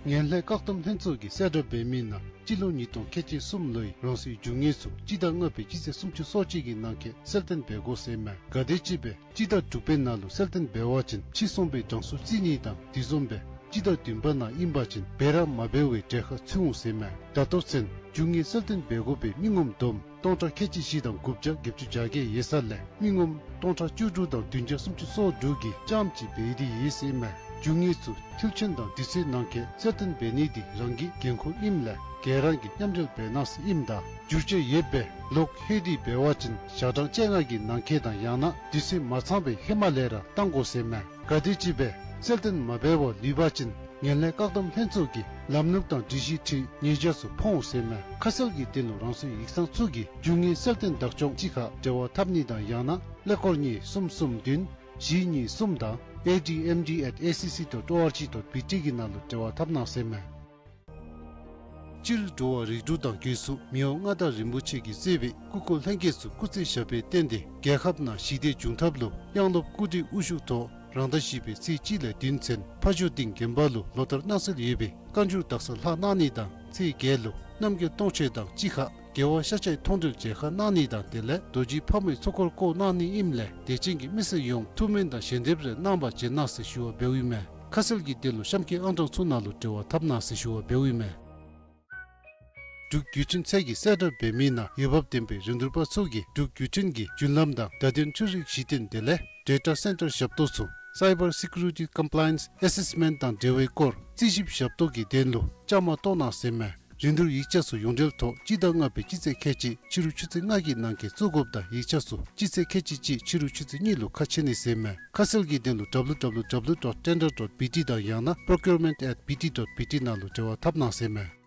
ངན་ལྷད་བཀག་སྡོམ་ལྷན་ཚོགས་ཀྱི་གསལ་བསྒྲགས་འབད་མི་ནང་སྤྱི་ལོ་ཉིས་སྟོང་ཁལ་གཅིག་གསུམ་ལོའི་རང་སོའི་རྒྱུ་དངོས་ཚུ་སྤྱི་ཟླ་ལྔ་པའི་སྤྱི་ཚེས་སུམ་ཅུ་སོ་གཅིག་གི་ནང་འཁོད་གསལ་སྟོན་འབད་དགོ་ཟེར་མས། ག་དེམ་ཅིག་སྦེ་སྤྱི་ཟླ་དྲུག་པའི་ནང་ལུ་གསལ་སྟོན་འབད་བ་ཅིན་ཕྱིས་སོང་པའི་གྲངས་སུ་བརྩི་ནི་དང་དེ་བཟུམ་སྦེ་སྤྱི་ཟླ་བདུན་པ་ནང་ཨིན་པ་ཅིན་འབད་ར་མ་འབད་བའི་གྲལ་ཁར་ཚུད་འོང་ཟེར་མས། ད་ལྟོ་ཚུན་རྒྱུ་དངོས་གསལ་སྟོན་འབད་དགོ་པའི་མི་ངོམ་བསྡོམས་སྟོང་ཕྲག་ཁལ་གཅིག་བཞི་དང་དགུ་བརྒྱ་བརྒྱད་ཅུ་གྱ་བརྒྱད་ཡོད་ས་ལས་མི་ངོམ་སྟོང་ཕྲག་བཅུ་དྲུག་དང་བདུན་བརྒྱ་སུམ་ཅུ་སོ་དྲུག་གིས་རྐྱངམ་གཅིག་འབད་དེ་ཡོད་ཟེར་མས། རྒྱུ་དངོས་ཚུ་འཕྲུལ་ཆས་དང་དུས་ཚོད་ནང་འཁོད་གསལ་སྟོན་འབད་ནི་འདི་རང་གི་འགན་ཁུར་ཨིནམ་ལས་ག་ར་གིས་མཉམ་འབྲེལ་འབད་གནང་ཟེར་ཨིནམ་ད་འགྱུར་བཅོས་ཡོདཔ་སྦེ་ལོག་ལྷོད་དེ་འབད་བ་ཅིན་ཞག་གྲངས་བཅོ་ལྔ་གི་ནང་འཁོད་དང་ཡང་ན་དུས་ཚོད་མ་ཚང་པའི་ཧེ་མ་ལས་ར་བཏང་དགོ་ཟེར་མས། ག་དེམ་ཅིག་སྦེ་གསལ་སྟོན་མ་འབད་བར་ལུས་པ་ཅིན་ངན་ལྷད་བཀག་སྡོམ་ལྷན་ཚོགས་ཀྱི་ལམ་ལུགས་དང་སྒྲིག་གཞི་འཁྲིལ་ཉེས་བྱ་ཚུ་ཕོག་འོང་ཟེར་མས། ཁ་གསལ་གྱི་དོན་ལུ་རང་སོའི་ཡིག་ཚང་ཚུ་གིས་རྒྱུ་དངོས་གསལ་སྟོན་བདག་སྐྱོང་སྤྱི་ཁར་འབྲེལ་བ་འཐབ་ནི་དང་ཡང་ན་ཀླད་ཀོར་གཉིས་གསུམ་གསུམ་བདུན་བཞི་གཉིས་གསུམ་དང་ཨེ་ཌི་ཨེམ་ཌི་ཨེཊ་ཨེ་སི་སི་ཌོཊ་ཨོ་ཨར་ཇི་ཌོཊ་བི་ཊི་གི་ནང་ལུ་འབྲེལ་བ་འཐབ་གནང་ཟེར་མས། སྤྱིར་འགྲོ་བ་རིགས་དྲུག་དང་སྒོས་སུ་མི་དབང་མངའ་བདག་རིན་པོ་ཆེ་གིས་གཙོས་པའི་སྐུ་འཁོར་ལྷན་རྒྱས་ཚུ་སྐུ་ཚེ་ཞབས་པད་བརྟན་ཏེ་རྒྱལ་ཁབ་ནང་ཞི་བདེ་འབྱུང་ཐབས་ལུ་དབྱངས་སློབ་སྐུ་བགྲེས་དབུ་བཞུགས་ཐོག་རང་ཟླ་བཞི་པའི་ཚེས་གཅིག་ལས་བདུན་ཚུན་ཕ་ཇོ་སྡིངས་དགོན་པ་ལུ་ལོ་ལྟར་གནང་སྲོལ་ཡོད་པའི་བཀའ་འགྱུར་དག་ས་ལྷག་གནང་ནི་དང་ཚེས་བརྒྱད་ལུ་རྣམ་རྒྱལ་སྟོང་མཆོད་དང་གཅིག་ཁར་རྒྱལ་བ་ཤཱཀྱའི་མཐོང་གྲོལ་མཇལ་ཁ་གནང་ནི་དང་དེ་ལས་རྡོ་རྗེ་ཕག་མོའི་ཚོགས་འཁོར་བསྐོར་གནང་ནི་ཨིནམ་ལས་དད་ཅན་གྱི་མི་སེར་ཡོངས་ཐུགས་སྨོན་དང་ཞལ་འདེབས་རེ་གནང་བར་བྱོན་གནང་ཟེར་ཞུ་བ་འབདཝ་ཨིན་མས། ཁ་གསལ་གྱི་དོན་ལུ་གཤམ་གྱི་ཨང་གྲངས་ཚུ་ནང་ལུ་འབྲེལ་བ་འཐབ་གནང་ཟེར་ཞུ་བ་འབདཝ་ཨིན་མས། འབྲུག་བརྒྱུད་འཕྲིན་ཚད་ཀྱི་གསལ་བསྒྲགས་འབད་མི་ནང་འོས་འབབ་ལྡན་པའི་རིན་བསྡུར་པ་ཚུ་གིས་འབྲུག་བརྒྱུད་འཕྲིན་གྱི་རྒྱུན་ལམ་དང་བརྡ་དོན་འཕྲུལ་རིག་གཞི་རྟེན་དེ་ལས་ཌེ་ཊ་སེན་ཊར་ཞབས་ཏོག་ཚུ་སའི་བར་སི་ཀིའུ་རི་ཊི་ཀམ་པ་ལའི་ཡེནསི་ཨེ་སེསི་མེནཊ་དང་འབྲེལ་བའི་སྐོར་རྩིས་ཞིབ་ཞབས་ཏོག་གི་དོན་ལུ་བཅའ་མར་གཏོགས་གནང་ཟེར་མས། རིན་བསྡུར་ཡིག་ཆ་ཚུ་ཡོངས་འབྲེལ་ཐོག་སྤྱི་ཟླ་ལྔ་པའི་སྤྱི་ཚེས་ཁལ་གཅིག་ཕྱི་རུ་ཆུ་ཚོད་ལྔ་གི་ནང་འཁོད་བཙུགས་དགོཔ་དང་ཡིག་ཆ་ཚུ་སྤྱི་ཚེས་ཁལ་གཅིག་གཅིག་ཕྱི་རུ་ཆུ་ཚོད་གཉིས་ལུ་ཁ་ཕྱེ་ནི་ཟེར་མས། ཁ་གསལ་གྱི་དོན་ལུ་ཌབ་ལུ་ཌབ་ལུ་ཌབ་ལུ་ཌོཊ་ཊེན་ཌར་ཌོཊ་བི་ཊི་དང་ཡང་ན་པྲོ་ཀིའུར་མེནཊ་ཨེཊ་བི་ཊི་ཌོཊ་བི་ཊི་ནང་ལུ་འབྲེལ་བ་འཐབ་གནང་ཟེར་མས།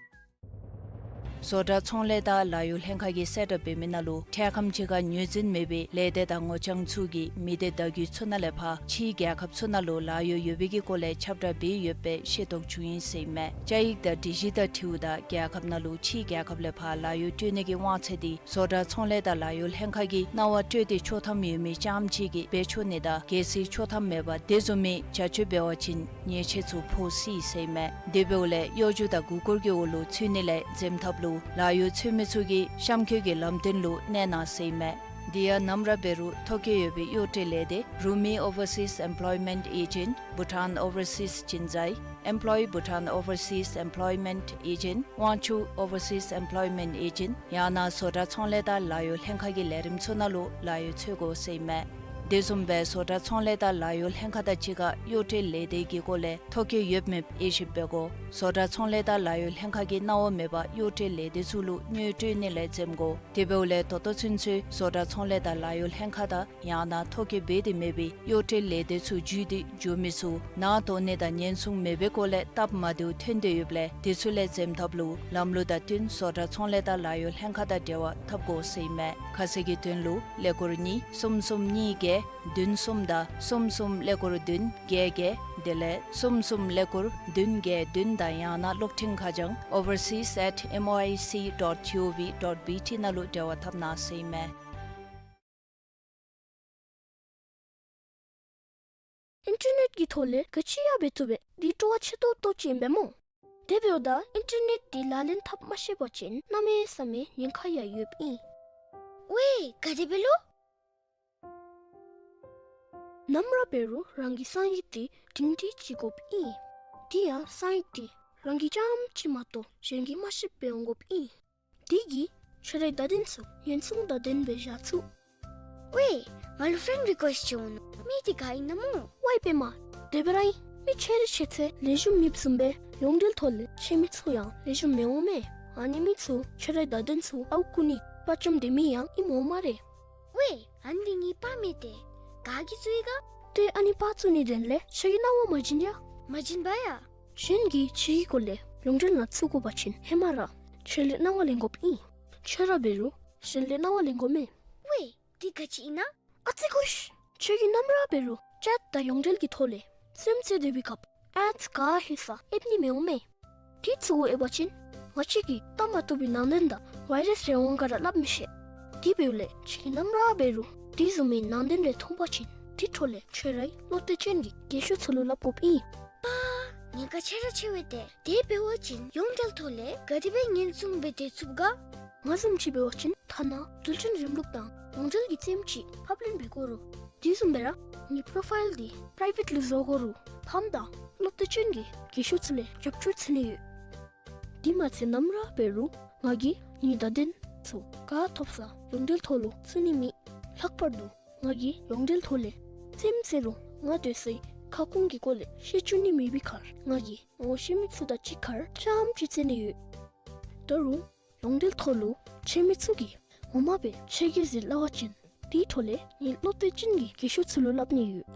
བཟོ་གྲྭ་ཚོང་ལས་དང་ལཱ་གཡོག་ལྷན་ཁག་གི་གསལ་བསྒྲགས་འབད་མི་ནང་ལུ་འཕྲལ་ཁམས་ཅིག་ཁར་ངོས་འཛིན་མེད་པའི་ལས་སྡེ་དང་ངོ་རྐྱང་ཚུ་གིས་མི་སྡེ་བརྡ་བརྒྱུད་ཚུ་ནང་ལས་ཕར་ཕྱིའི་རྒྱལ་ཁབ་ཚུ་ནང་ལུ་ལཱ་གཡོག་ཡོད་པའི་གི་སྐོར་ལས་ཁྱབ་བསྒྲགས་འབད་ཡོདཔ་སྦེ་ཤེས་རྟོགས་བྱུང་ཡི་ཟེར་མས། བཅའ་ཡིག་དང་སྒྲིག་གཞི་དང་འཁྲིལཝ་ད་རྒྱལ་ཁབ་ནང་ལུ་ཕྱིའི་རྒྱལ་ཁབ་ལས་ཕར་ལཱ་གཡོག་སྤྲོད་ནི་གི་དབང་ཚད་འདི་བཟོ་གྲྭ་ཚོང་ལས་དང་ལཱ་གཡོག་ལྷན་ཁག་གིས་གནང་བ་སྤྲོད་དེ་ཆོག་ཐམ་ཡོད་མི་རྐྱངམ་ཅིག་གིས་འབད་ཆོག་ནི་དང་གལ་སྲིད་ཆོག་ཐམ་མེད་པར་དེ་བཟུམ་མའི་བྱ་སྤྱོད་འབད་བ་ཅིན་ཉེས་ཆད་ཚུ་ཕོག་སྲིད་ཟེར་མས། དེ་འབདཝ་ལས་གཡོ་སྒྱུ་དང་མགུ་སྐོར་གྱི་འོག་ལུ་ཚུད་ནི་ལས་འཛེམ་ཐབས་ལུ་ལཱ་གཡོག་འཚོལ་མི་ཚུ་གིས་གཤམ་འཁོད་ཀྱི་ལམ་སྟོན་ལུ་གནས་གནང་ཟེར་མས། དེ་ཡང་ནམ་ར་འབད་རུང་ཐོ་བཀོད་ཡོད་པའི་གཡོག་སྤྲོད་ལས་སྡེ་རུ་མི་ཨོ་ཝར་སིས་ཨེམ་པོ་ལོའི་མེནཊ་ཨེ་ཇེནཊ་བྷུ་ཊཱན་ཨོ་ཝར་སིས་ཅིན་ཛའི་ཨེམ་པོ་ལོའི་བྷུ་ཊཱན་ཨོ་ཝར་སིས་ཨེམ་པོ་ལོའི་མེནཊ་ཨེ་ཇེནཊ་ཝང་ཆུ་ཨོ་ཝར་སིས་ཨེམ་པོ་ལོའི་མེནཊ་ཨེ་ཇེནཊ་ཡང་ན་བཟོ་གྲྭ་ཚོང་ལས་དང་ལཱ་གཡོག་ལྷན་ཁག་གི་ལས་རིམ་ཚུ་ནང་ལུ་ལཱ་གཡོག་འཚོལ་དགོ་ཟེར་མས། དེ་བཟུམ་སྦེ་བཟོ་གྲྭ་ཚོང་ལས་དང་ལཱ་གཡོག་ལྷན་ཁག་དང་གཅིག་ཁར་གཡོག་སྤྲོད་ལས་སྡེ་གི་སྐོར་ལས་ཐོ་བཀོད་ཡོདཔ་མེདཔ་དབྱེ་ཞིབ་འབད་དགོ། བཟོ་གྲྭ་ཚོང་ལས་དང་ལཱ་གཡོག་ལྷན་ཁག་གིས་གནང་བ་མེད་པར་གཡོག་སྤྲོད་ལས་སྡེ་ཚུ་ལུ་དངུལ་སྤྲོད་ནི་ལས་འཛེམ་དགོ། དེ་འབདཝ་ལས་ད་ལྟོ་ཚུན་ཚོད་བཟོ་གྲྭ་ཚོང་ལས་དང་ལཱ་གཡོག་ལྷན་ཁག་དང་ཡང་ན་ཐོ་བཀོད་འབད་དེ་མེད་པའི་གཡོག་སྤྲོད་ལས་སྡེ་ཚུ་བརྒྱུད་དེ་འགྱོ་མི་ཚུ་ནང་དོགས་ནི་དང་ཉེན་སྲུང་མེད་པའི་སྐོར་ལས་སྟབས་མ་བདེཝ་ཐོན་ཏེ་ཡོདཔ་ལས་དེ་ཚུ་ལས་འཛེམ་ཐབས་ལུ་ལམ་ལུགས་དང་བསྟུན་བཟོ་གྲྭ་ཚོང་ལས་དང་ལཱ་གཡོག་ལྷན་ཁག་དང་འབྲེལ་བ་འཐབ་དགོ་ཟེར་ཨིན་མས། ཁ་གསལ་གྱི་དོན་ལུ་ཀླད་ཀོར་གཉིས་གསུམ་གསུམ་གཉིས་བརྒྱད་བདུན་གསུམ་དང་གསུམ་གསུམ་ཀླད་ཀོར་བདུན་བརྒྱད་བརྒྱད་དེ་ལས་གསུམ་གསུམ་ཀླད་ཀོར་བདུན་བརྒྱད་བདུན་དང་ཡང་ན་གློག་འཕྲིན་ཁ་བྱང་ཨོ་ཝར་སིས་ཨེཊ་ཨེམ་ཨོ་ཨའི་སི་ཌོཊ་ཇི་ཨོ་ཝི་ཌོཊ་བི་ཊི་ནང་ལུ་འབྲེལ་བ་འཐབ་གནང་ཟེར་ཨིན་མས། ཨིན་ཊར་ནེཊ་ཀྱི་ཐོག་ལས་ག་ཅི་ཡང་འབད་བཏུབ་པས། འདི་སྤྲོ་བ་ཆེ་ཏོག་ཏོ་ཅིག་ཨིན་པས་སྨོ། དེ་འབདཝ་ད་ཨིན་ཊར་ནེཊ་འདི་ལག་ལེན་འཐབ་མ་ཤེས་པ་ཅིན་གནམ་མེད་ས་མེད་ཉེན་ཁ་ཡང་ཡོདཔ་ཨིན། ཝའེ་ག་དེ་སྦེ་ལོ། ནམ་ར་འབད་རུང་རང་གི་གསང་ཡིག་འདི་སྒྲིང་སྒྲི་བྱིན་དགོཔ་ཨིན། དེ་ཡང་གསང་ཡིག་འདི་རང་གིས་རྐྱངམ་གཅིག་མ་གཏོགས་གཞན་གྱིས་མ་ཤེསཔ་སྦེ་འོང་དགོཔ་ཨིན། དེ་གིས་ཁྱོད་རའི་བརྡ་དོན་ཚུ་ཉེན་སྲུང་དང་ལྡནམ་སྦེ་བཞག་ཚུགས། ཝའེ་ང་ལུ་ཕེརེནཌ་རི་ཀུ་ཨེསཊ་ཅིག་འོང་ནུག། མི་འདི་ག་ཨིན་ན་སྨོ། ཝའེ་པདྨ། དེ་སྦེ་ར་ཨིན། མི་ཆེ་རེ་ཆེ་ཚེ་ལེགས་ཤོམ་མེདཔ་བཟུམ་སྦེ་ཡོངས་འབྲེལ་ཐོག་ལས་ཆེ་མི་ཚུ་ཡང་ལེགས་ཤོམ་མི་འོང་མས། ཨ་ནི་མི་ཚུ་ཁྱོད་རའི་བརྡ་དོན་ཚུ་ཨརཝ་རྐུ་ནི་དཔའ་བཅམ་སྡོད་མི་ཡང་ཨིནམ་འོང་སྨ་རེ། ཝའེ་ཨ་ནི་ངེའི་པ་མས་ཏེ། ག་གིས་བཙུགས་ཡི་ག། ཏེ་ཨ་ནི་པར་བཙུགས་ནིའི་དོན་ལས་ཁྱོད་ཀྱིས་གནང་བ་མ་བྱིན་ཡ། མ་བྱིན་པ་ཡ། གཞན་གྱིས་ཁྱོད་ཀྱི་སྐོར་ལས་ཡོངས་འབྲེལ་ནང་བཙུགས་དགོ་པ་ཅིན་ཧེ་མ་ར་ཁྱོད་ལས་གནང་བ་ལེན་དགོཔ་ཨིན། ཁྱོད་ར་འབད་རུང་གཞན་ལས་གནང་བ་ལེན་དགོ་མས། ཝའི། དེ་ག་ཅི་ཨིན་ན། ཨ་ཙི་གུ་ཤ། ཁྱོད་ཀྱིས་ནམ་ར་འབད་རུང་ཅེཊ་དང་ཡོངས་འབྲེལ་གྱི་ཐོག་ལས་རྩེདམོ་རྩེ་སྡོད་པའི་སྐབས་ཨེཌསི་ག་ཧེ་ས་ཨེབ་ནི་མི་འོང་མས། དེ་ཚུ་གུ་ཨེབ་པ་ཅིན་ང་བཅས་ཀྱིས་བལྟ་མ་བཏུབ་པའི་ནང་དོན་དང་བཱའི་རཱསི་རེ་འོང་ག་ར་སླབ་མི་ཤེས། དེ་འབདཝ་ལས་ཁྱོད་ཀྱིས་ནམ་ར་འབད་རུང་དེ་བཟུམ་མའི་ནང་དོན་རེ་མཐོང་པ་ཅིན་དེ་འཕྲོ་ལས་ཁྱོད་རའི་བློ་གཏད་ཅན་གྱི་རྒན་ཤོས་ཚུ་ལུ་སླབ་དགོཔ་ཨིན། པ། ཉེན་ཁ་ཆེ་ར་ཆེ་བས་ཏེ། དེ་འབད་བ་ཅིན་ཡོངས་འབྲེལ་ཐོག་ལས་ག་དེ་སྦེ་ཉེན་སྲུང་འབད་དེ་ཚུགས་ག། ང་བཟུམ་ཅིག་འབད་བ་ཅིན་ཐ་ན་རྡུལ་ཕྲན་རིམ་ལུགས་དང་ཡོངས་འབྲེལ་གྱི་རྩེདམོ་ཅིག་ཕབ་ལེན་འབད་དགོ་རུང་དེ་བཟུམ་སྦེ་ར་ངེའི་པྲོ་ཕའིལ་འདི་པྲའི་བེཊ་ལུ་བཟོ་དགོ་རུང་ཕམ་དང་བློ་གཏད་ཅན་གྱི་རྒན་ཤོས་ཚུ་ལས་རྒྱབ་སྐྱོར་འཚོལ་ནི་ཡོད། དེ་མ་ཚད་ནམ་ར་འབད་རུང་ང་གིས་ངེའི་བརྡ་དོན་ཚུ་ག་ཐོབ་ས་ཡོངས་འབྲེལ་ཐོག་ལུ་བཙུགས་ནི་མེད། ལྷག་པར་དུ་ང་གིས་ཡོངས་འབྲེལ་ཐོག་ལས་རྩེདམོ་རྩེ་རུང་ང་སྡོད་སའི་ཁ་སྐོང་གི་སྐོར་ལས་ཤེས་བཅུག་ནི་མེད་པའི་ཁར་ང་གིས་ངོ་ཤེས་མི་ཚུ་དང་གཅིག་ཁར་རྐྱངམ་ཅིག་རྩེ་ནི་ཡོད། ད་རུང་ཡོངས་འབྲེལ་ཐོག་ལུ་ཁྱེད་མི་ཚུ་གིས་ངོ་མ་སྦེ་ཁྱོད་ཀྱིས་ཟེར་སླབ་པ་ཅིན་དེའི་འཕྲོ་ལས་ངེའི་བློ་གཏད་ཅན་གྱི་རྒན་ཤོས་ཚུ་ལུ་སླབ་ནི་ཡོད།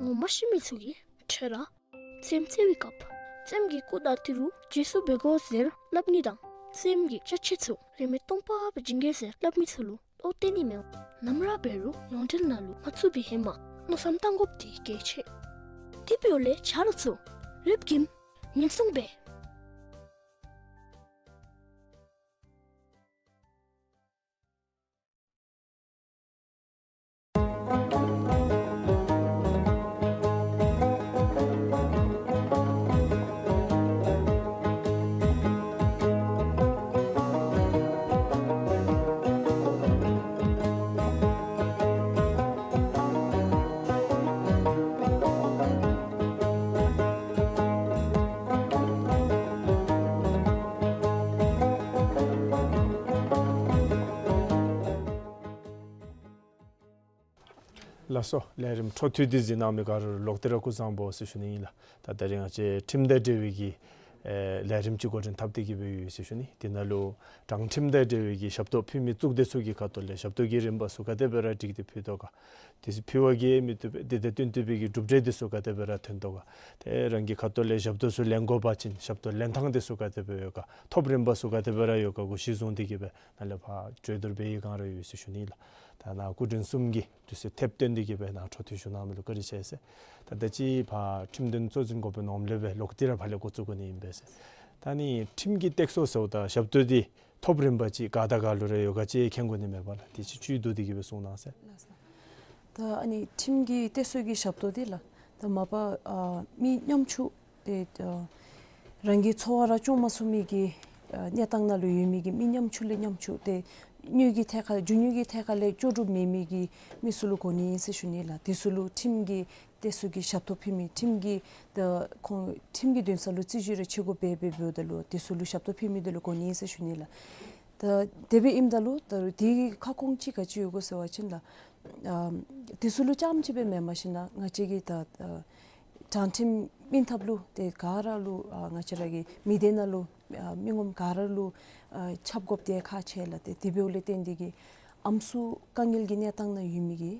ངོ་མ་ཤེས་མི་ཚུ་གིས་ཁྱོད་ར་རྩེདམོ་རྩེ་བའི་སྐབས་རྩེདམོ་གི་སྐུ་དང་ཏི་རུ་རྗེས་སུ་འབད་དགོ་ཟེར་སླབ་ནི་དང་རྩེདམོ་གི་ཅ་ཆས་ཚུ་རིན་མེད་སྟོང་པ་སྦེ་བྱིན་གེ་ཟེར་སླབ་མི་ཚུ་ལུ་བློ་གཏད་ནི་མི་འོང་། ནམ་ར་འབད་རུང་ཡོངས་འབྲེལ་ནང་ལུ་མ་བཙུགས་པའི་ཧེ་མ་མནོ་བསམ་བཏང་དགོཔ་འདི་གལ་ཆེ། དེ་འབདཝ་ལས་ཆ་རོགས་ཚུ་རེབ་ཀྱིས་ཉེན་སྲུང་འབད། ལགས་སོ། ལས་རིམ་འཕྲོ་མཐུད་དེ་གཟིགས་གནང་མི་ག་ར་ལུ་ལོག་སྟེ་ར་སྐུ་གཟུགས་བཟང་པོ་ཟེར་ཞུ་ནི་ཨིན་ལགས། ད་ད་རིས་ང་བཅས་ཁྲིམས་དང་འབྲེལ་བའི་གི་ཨེ་ལས་རིམ་ཅིག་འགོ་འདྲེན་འཐབ་སྟེ་གི་སྦེ་ཡོད་ཟེར་ཞུ་ནི། དེ་ནང་ལུ་དྲང་ཁྲིམས་དང་འབྲེལ་བའི་གི་ཞབས་ཏོག་ཕུལ་མི་གཙུག་སྡེ་ཚུ་གི་ཁ་ཐུག་ལས་ཞབས་ཏོག་གི་རིམ་པ་ཚུ་ག་དེ་སྦེ་ར་སྒྲིག་སྟེ་ཕུལ་དོ་ག། དེ་ཚུ་ཕུལ་བར་གྱི་མི་བཏུབ་པས། དེ་དང་བསྟུན་ཏེ་སྦེ་གི་གྲུབ་འབྲས་དེ་ཚུ་ག་དེ་སྦེ་ར་ཐོན་དོ་ག། ཏེ་རང་གི་ཁ་ཐུག་ལས་ཞབས་ཏོག་ཚུ་ལེན་དགོ་པ་ཅིན་ཞབས་ཏོག་ལེན་ཐངས་དེ་ཚུ་ག་དེ་སྦེ་ཡོད་ག། ཐོབ་རིམ་པ་ཚུ་ག་དེ་སྦེ་ར་ཡོད་ག་གུ་གཞི་བཟུང་སྟེ་གི་སྦེ་ནཱ་ལས་ཕར་གྲོས་བསྡུར་འབད་བའི་བསྒང་ར་ཡོད་ཟེར་ཞུ་ནི་ལགས། ད་ནཱ་སྐུ་མགྲོན་གསུམ་གྱིས་དུས་ཚོད་ཐེབས་བཏོན་ཏེ་གི་སྦེ་ནཱ་འཕྲོ་མཐུད་ཞུ་གནང་མི་ལུ་བཀའ་དྲིན་ཆེ་ཟེར། ད་ད་ཅི་ཕར་ཁྲིམས་དོན་གཙོ་འཛིན་འགོ་དཔོན་འོགམ་ལས་སྦེ་ལོག་སྟེ་ར་ཕར་ལས་འགོ་བཙུགས་དགོ་ནི་ཨིན་པས་ཟེར། ད་ནི་ཁྲིམས་ཀྱི་སྟེགས་གསོ་ཟེརཝ་ད་ཞབས་ཏོག་འདི་ཐོབ་རིམ་པ་ཅིག་ག་དང་ག་ལུ་ར་ཡོད་ག་ཅིག་མཁྱེན་དགོ་ནི་མས་པ་ལགས། དེ་ཅིག་བཅུད་བསྡུ་སྟེ་གི་སྦེ་གསུང་གནང་ཟེར། ལགས་སོ། ད་ཨ་ནི་ཁྲིམས་ཀྱི་སྟེགས་གསོ་གི་ཞབས་ཏོག་འདི་ལགས། ད་མ་པ་ཨ་མི་ཉམ་ཆུང་ཏེ་ཨ་རང་གི་འཚོ་བ་ར་སྐྱོང་མ་ཚུགས་མི་གི་ཨ་གནས་སྟངས་ནང་ལུ་ཡོད་མི་གི་མི་ཉམ་ཆུང་ལས་ཉམ་ཆུང་ཏེ་དངུལ་གྱི་ཐད་ཁར་རྒྱུ་དངུལ་གྱི་ཐད་ཁར་ལས་ལྕོགས་གྲུབ་མེད་མི་གི་མི་ཚུ་ལུ་གོ་ནི་ཨིན་ཟེར་ཞུ་ནི་ལགས། དེ་ཚུ་ལུ་ཁྲིམས་ཀྱི་སྟེགས་གསོ་གི་ཞབས་ཏོག་ཕུལ་མི་ཁྲིམས་ཀྱི་ད་ཁོང་ཁྲིམས་ཀྱི་འདུན་ས་ལུ་རྩོད་གཞི་རེ་ཆེ་དགུ་འབད་འབད་འབདཝ་ད་ལུ་དེ་ཚུ་ལུ་ཞབས་ཏོག་ཕུལ་མི་དེ་ལུ་གོ་ནི་ཨིན་ཟེར་ཞུ་ནི་ལགས། ད་དེ་སྦེ་ཨིནམ་ད་ལུ་ད་རུང་དེ་གི་ཁ་སྐོང་ཅིག་ག་ཅི་ཡོད་གོ་ཟེར་བ་ཅིན་ལགས། ཨ་དེ་ཚུ་ལུ་རྐྱངམ་ཅིག་སྦེ་མེན་པར་ཞིན་ན་ང་བཅས་ཀྱི་ད་ཨ་དྲང་ཁྲིམས་སྨིན་ཐབས་ལུ་ཏེ་ག་ར་ལུ་ཨ་ང་བཅས་ར་གི་མི་སྡེ་ནང་ལུ་ཨ་མི་ངོམ་ག་ར་ལུ་ཨ་ཁྱབ་དགོཔ་དེ་ཁག་ཆེ་ལགས། ཏེ་དེ་འབདཝ་ལས་བརྟེན་ཏེ་གི་ཨམ་སྲུ་དཀའ་ངལ་གྱི་གནས་སྟངས་ནང་ཡོད་མི་གི་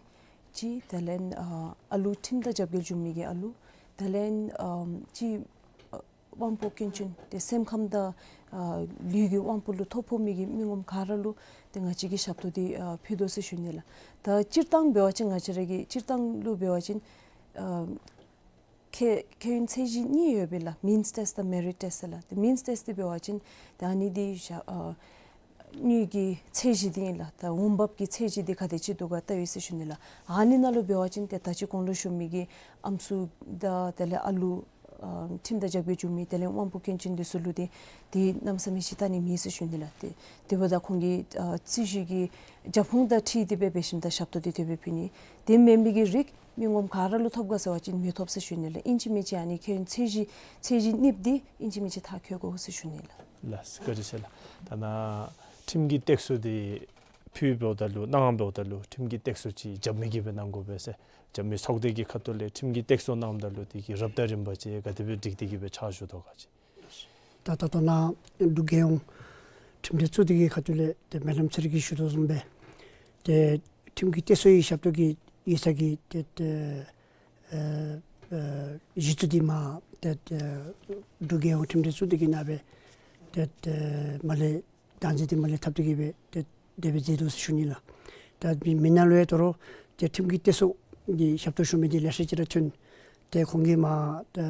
ཅིག་དེ་ལས་ཨ་ཨ་ལུ་ཁྲིམས་དང་རྒྱབ་འགལ་བྱུང་མི་གི་ཨ་ལུ་དེ་ལས་ཨ་ཅིག་ཨ་དབང་པོ་སྐྱོན་ཅན་ཏེ་སེམས་ཁམས་དང་ཨ་ལུས་ཀྱི་དབང་པོ་ལུ་ཐོ་ཕོག་མི་གི་མི་ངོམ་ག་ར་ལུ་ཏེ་ང་བཅས་ཀྱིས་ཞབས་ཏོག་འདི་ཨ་ཕུལ་དོ་ཟེར་ཞུ་ནི་ལགས། ད་སྤྱིར་བཏང་འབད་བ་ཅིན་ང་བཅས་ར་གི་སྤྱིར་བཏང་ལུ་འབད་བ་ཅིན་ཨ་ཁེ་ཁེ་ཡོན་ཚད་གཞི་གཉིས་ཡོད་པས་ལགས། མིནསི་ཊེསཊ་དང་མེ་རིཊ་ཊེསཊ་ཟེར་ལགས། ཏེ་མིནསི་ཊེསཊ་འདི་འབད་བ་ཅིན་ཏེ་ཨ་ནི་འདི་ཞག་ཨ་དངུལ་གྱི་ཚད་གཞི་འདི་ཨིན་ལགས། ད་འོང་འབབ་ཀྱི་ཚད་གཞི་འདི་ག་དེ་ཅིག་འདུག་ག་བལྟ་ཡི་ཟེར་ཞུ་ནི་ལགས། ཨ་ནི་ནང་ལུ་འབད་བ་ཅིན་ཏེ་ད་ཅི་གོང་ལུ་ཞུ་མི་གི་ཨམ་སྲུ་དང་དེ་ལས་ཨ་ལུ་ཨ་ཁྲིམས་དང་རྒྱབ་འགལ་བྱུང་མི་དེ་ལས་དབང་པོ་སྐྱོན་ཅན་འདི་ཚུ་ལུ་ཏེ་ཏེ་གནམ་མེད་ས་མེད་ཅིག་བལྟ་ནི་མེད་ཟེར་ཞུ་ནི་ལགས། ཏེ་དེ་འབདཝ་ད་ཁོང་གི་ཨ་རྩོད་གཞི་གི་རྒྱབ་ཁུངས་དང་འཁྲིལ་ཏེ་སྦེ་འབད་ཞིནམ་ད་ཞབས་ཏོག་འདི་དེ་སྦེ་ཕུལ་ནི། དེ་མེན་མི་གི་རིགས་མི་ངོམ་ག་ར་ལུ་ཐོབ་ག་ཟེར་བ་ཅིན་མི་ཐོབ་ཟེར་ཞུ་ནི་ལགས། ཨིན་ཅི་མིན་ཅི་ཨ་ནི་ཁེ་ཡོན་ཚད་གཞི་ཚད་གཞི་གཉིས་འདི་ཨིན་ཅི་མིན་ཅི་མཐར་འཁྱོལ་དགོ་ཟེར་ཞུ་ནི་ལགས། ལགས་སོ། བཀའ་དྲིན་ཆེ་ལགས། ད་ནཱ་ཁྲིམས་ཀྱི་སྟེགས་གསོ་འདི་ཕུལ་འབདཝ་ད་ལུ་གནང་འབདཝ་ད་ལུ་ཁྲིམས་ཀྱི་སྟེགས་གསོ་ཅིག་རྒྱབ་མི་གིས་སྦེ་གནང་དགོ་པས་ཟེར། རྒྱབ་མི་ཚོགས་སྡེ་གི་ཁ་ཐུག་ལས་ཁྲིམས་ཀྱི་སྟེགས་གསོ་གནངམ་ད་ལུ་དེ་གི་རབ་དང་རིམ་པ་ཅིག་ག་དེ་སྦེ་སྒྲིག་སྟེ་གི་སྦེ་ཕྱག་ཞུ་དོ་ག་ཅིག། ད་ད་ལྟོ་ནཱ་འབྲུག་རྒྱལ་ཡོངས་ཁྲིམས་འབྲེལ་གཙོ་སྡེ་གི་ཁ་ཐུག་ལས་ཏེ་སྨོན་ལམ་ཚེ་རིང་གིས་ཞུ་དོ་བཟུམ་སྦེ་ཏེ་ཁྲིམས་ཀྱི་སྟེགས་གསོའི་ཞབས་ཏོག་གི་ཡིག་ཚང་གི་ཏེ་ཏེ་ ཨ་ཨ་གཞི་བཙུགས་ཏེ་མར་ཏེ་ཨ་འབྲུག་རྒྱལ་ཡོངས་ཁྲིམས་འགྲན་ཚུགས་ཏེ་གི་ནང་སྦེ་ཏེ་ཨ་མར་ལས་བདག་འཛིན་འདི་མར་ལས་འཐབ་སྟེ་གི་སྦེ་ཏེ་དེ་སྦེ་མཛད་དོ་ཟེར་ཞུ་ནི་ལགས། ད་མི་མི་ནང་ལུ་ཡང་དོ་རུང་ཏེ་ཁྲིམས་ཀྱི་སྟེགས་གསོ་གི་ཞབས་ཏོག་ཞུ་མི་འདི་ལེ་ཤ་ཅིག་ར་ཐོན། ཏེ་ཁོང་གིས་མར་ཏེ་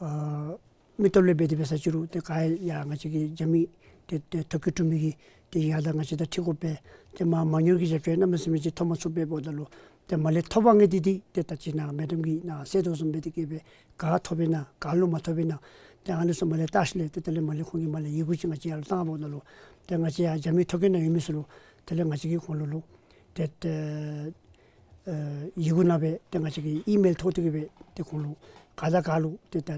ཨ་མི་སྟོབས་ལས་འབད་དེ་འབད་ས་ཅིག་རུང་ཏེ་ག་ཡང་ང་བཅས་ཀྱི་རྒྱབ་མི་ཏེ་ཏེ་ཐོ་བཀོད་གྲུབ་མི་གིས་ཏེ་ཡར་ད་ང་བཅས་དང་འཁྲིལ་དགོ་པས། ཏེ་མར་མ་དངུལ་གྱི་རྒྱབ་སྐྱོར་གནམ་མེད་ས་མེད་ཅིག་ཐོབ་མ་ཚུགས་པས་འབདཝ་ད་ལུ་ཏེ་མར་ལས་ཐོབ་པ་ངེས་འདི་འདི་ཏེ་ད་ཅི་ནཱ་མེ་ཌམ་གྱིས་ནཱ་གསལ་དོ་བཟུམ་སྦེ་དེ་གིས་སྦེ་ག་ཐོབ་པས་ན་ག་ལུ་མ་ཐོབ་པས་ན་ཏེ་ཨ་ནི་ཚུ་མར་ལས་བལྟ་ཞིནམ་ལས་ཏེ་དེ་ལས་མར་ལས་ཁོང་གིས་མར་ལས་ཡི་གུ་ཅིག་ང་བཅས་ཡར་ལུ་བཏང་འབདཝ་ད་ལུ་ཏེ་ང་བཅས་ཡར་རྒྱབ་མི་ཐོ་བཀོད་ནང་ཡོད་མི་ཚུ་ལུ་དེ་ལས་ང་བཅས་ཀྱིས་ཁོང་ལུ་ལུ་ཏེ་ཏེ་ཨ་ཡི་གུ་ནང་སྦེ་ཏེ་ང་བཅས་ཀྱིས་ཨི་མེལ་ཐོག་ཏུ་གི་སྦེ་ཏེ་ཁོང་ལུ་ག་དང་ག་ལུ་ཏེ་ད་ཨ་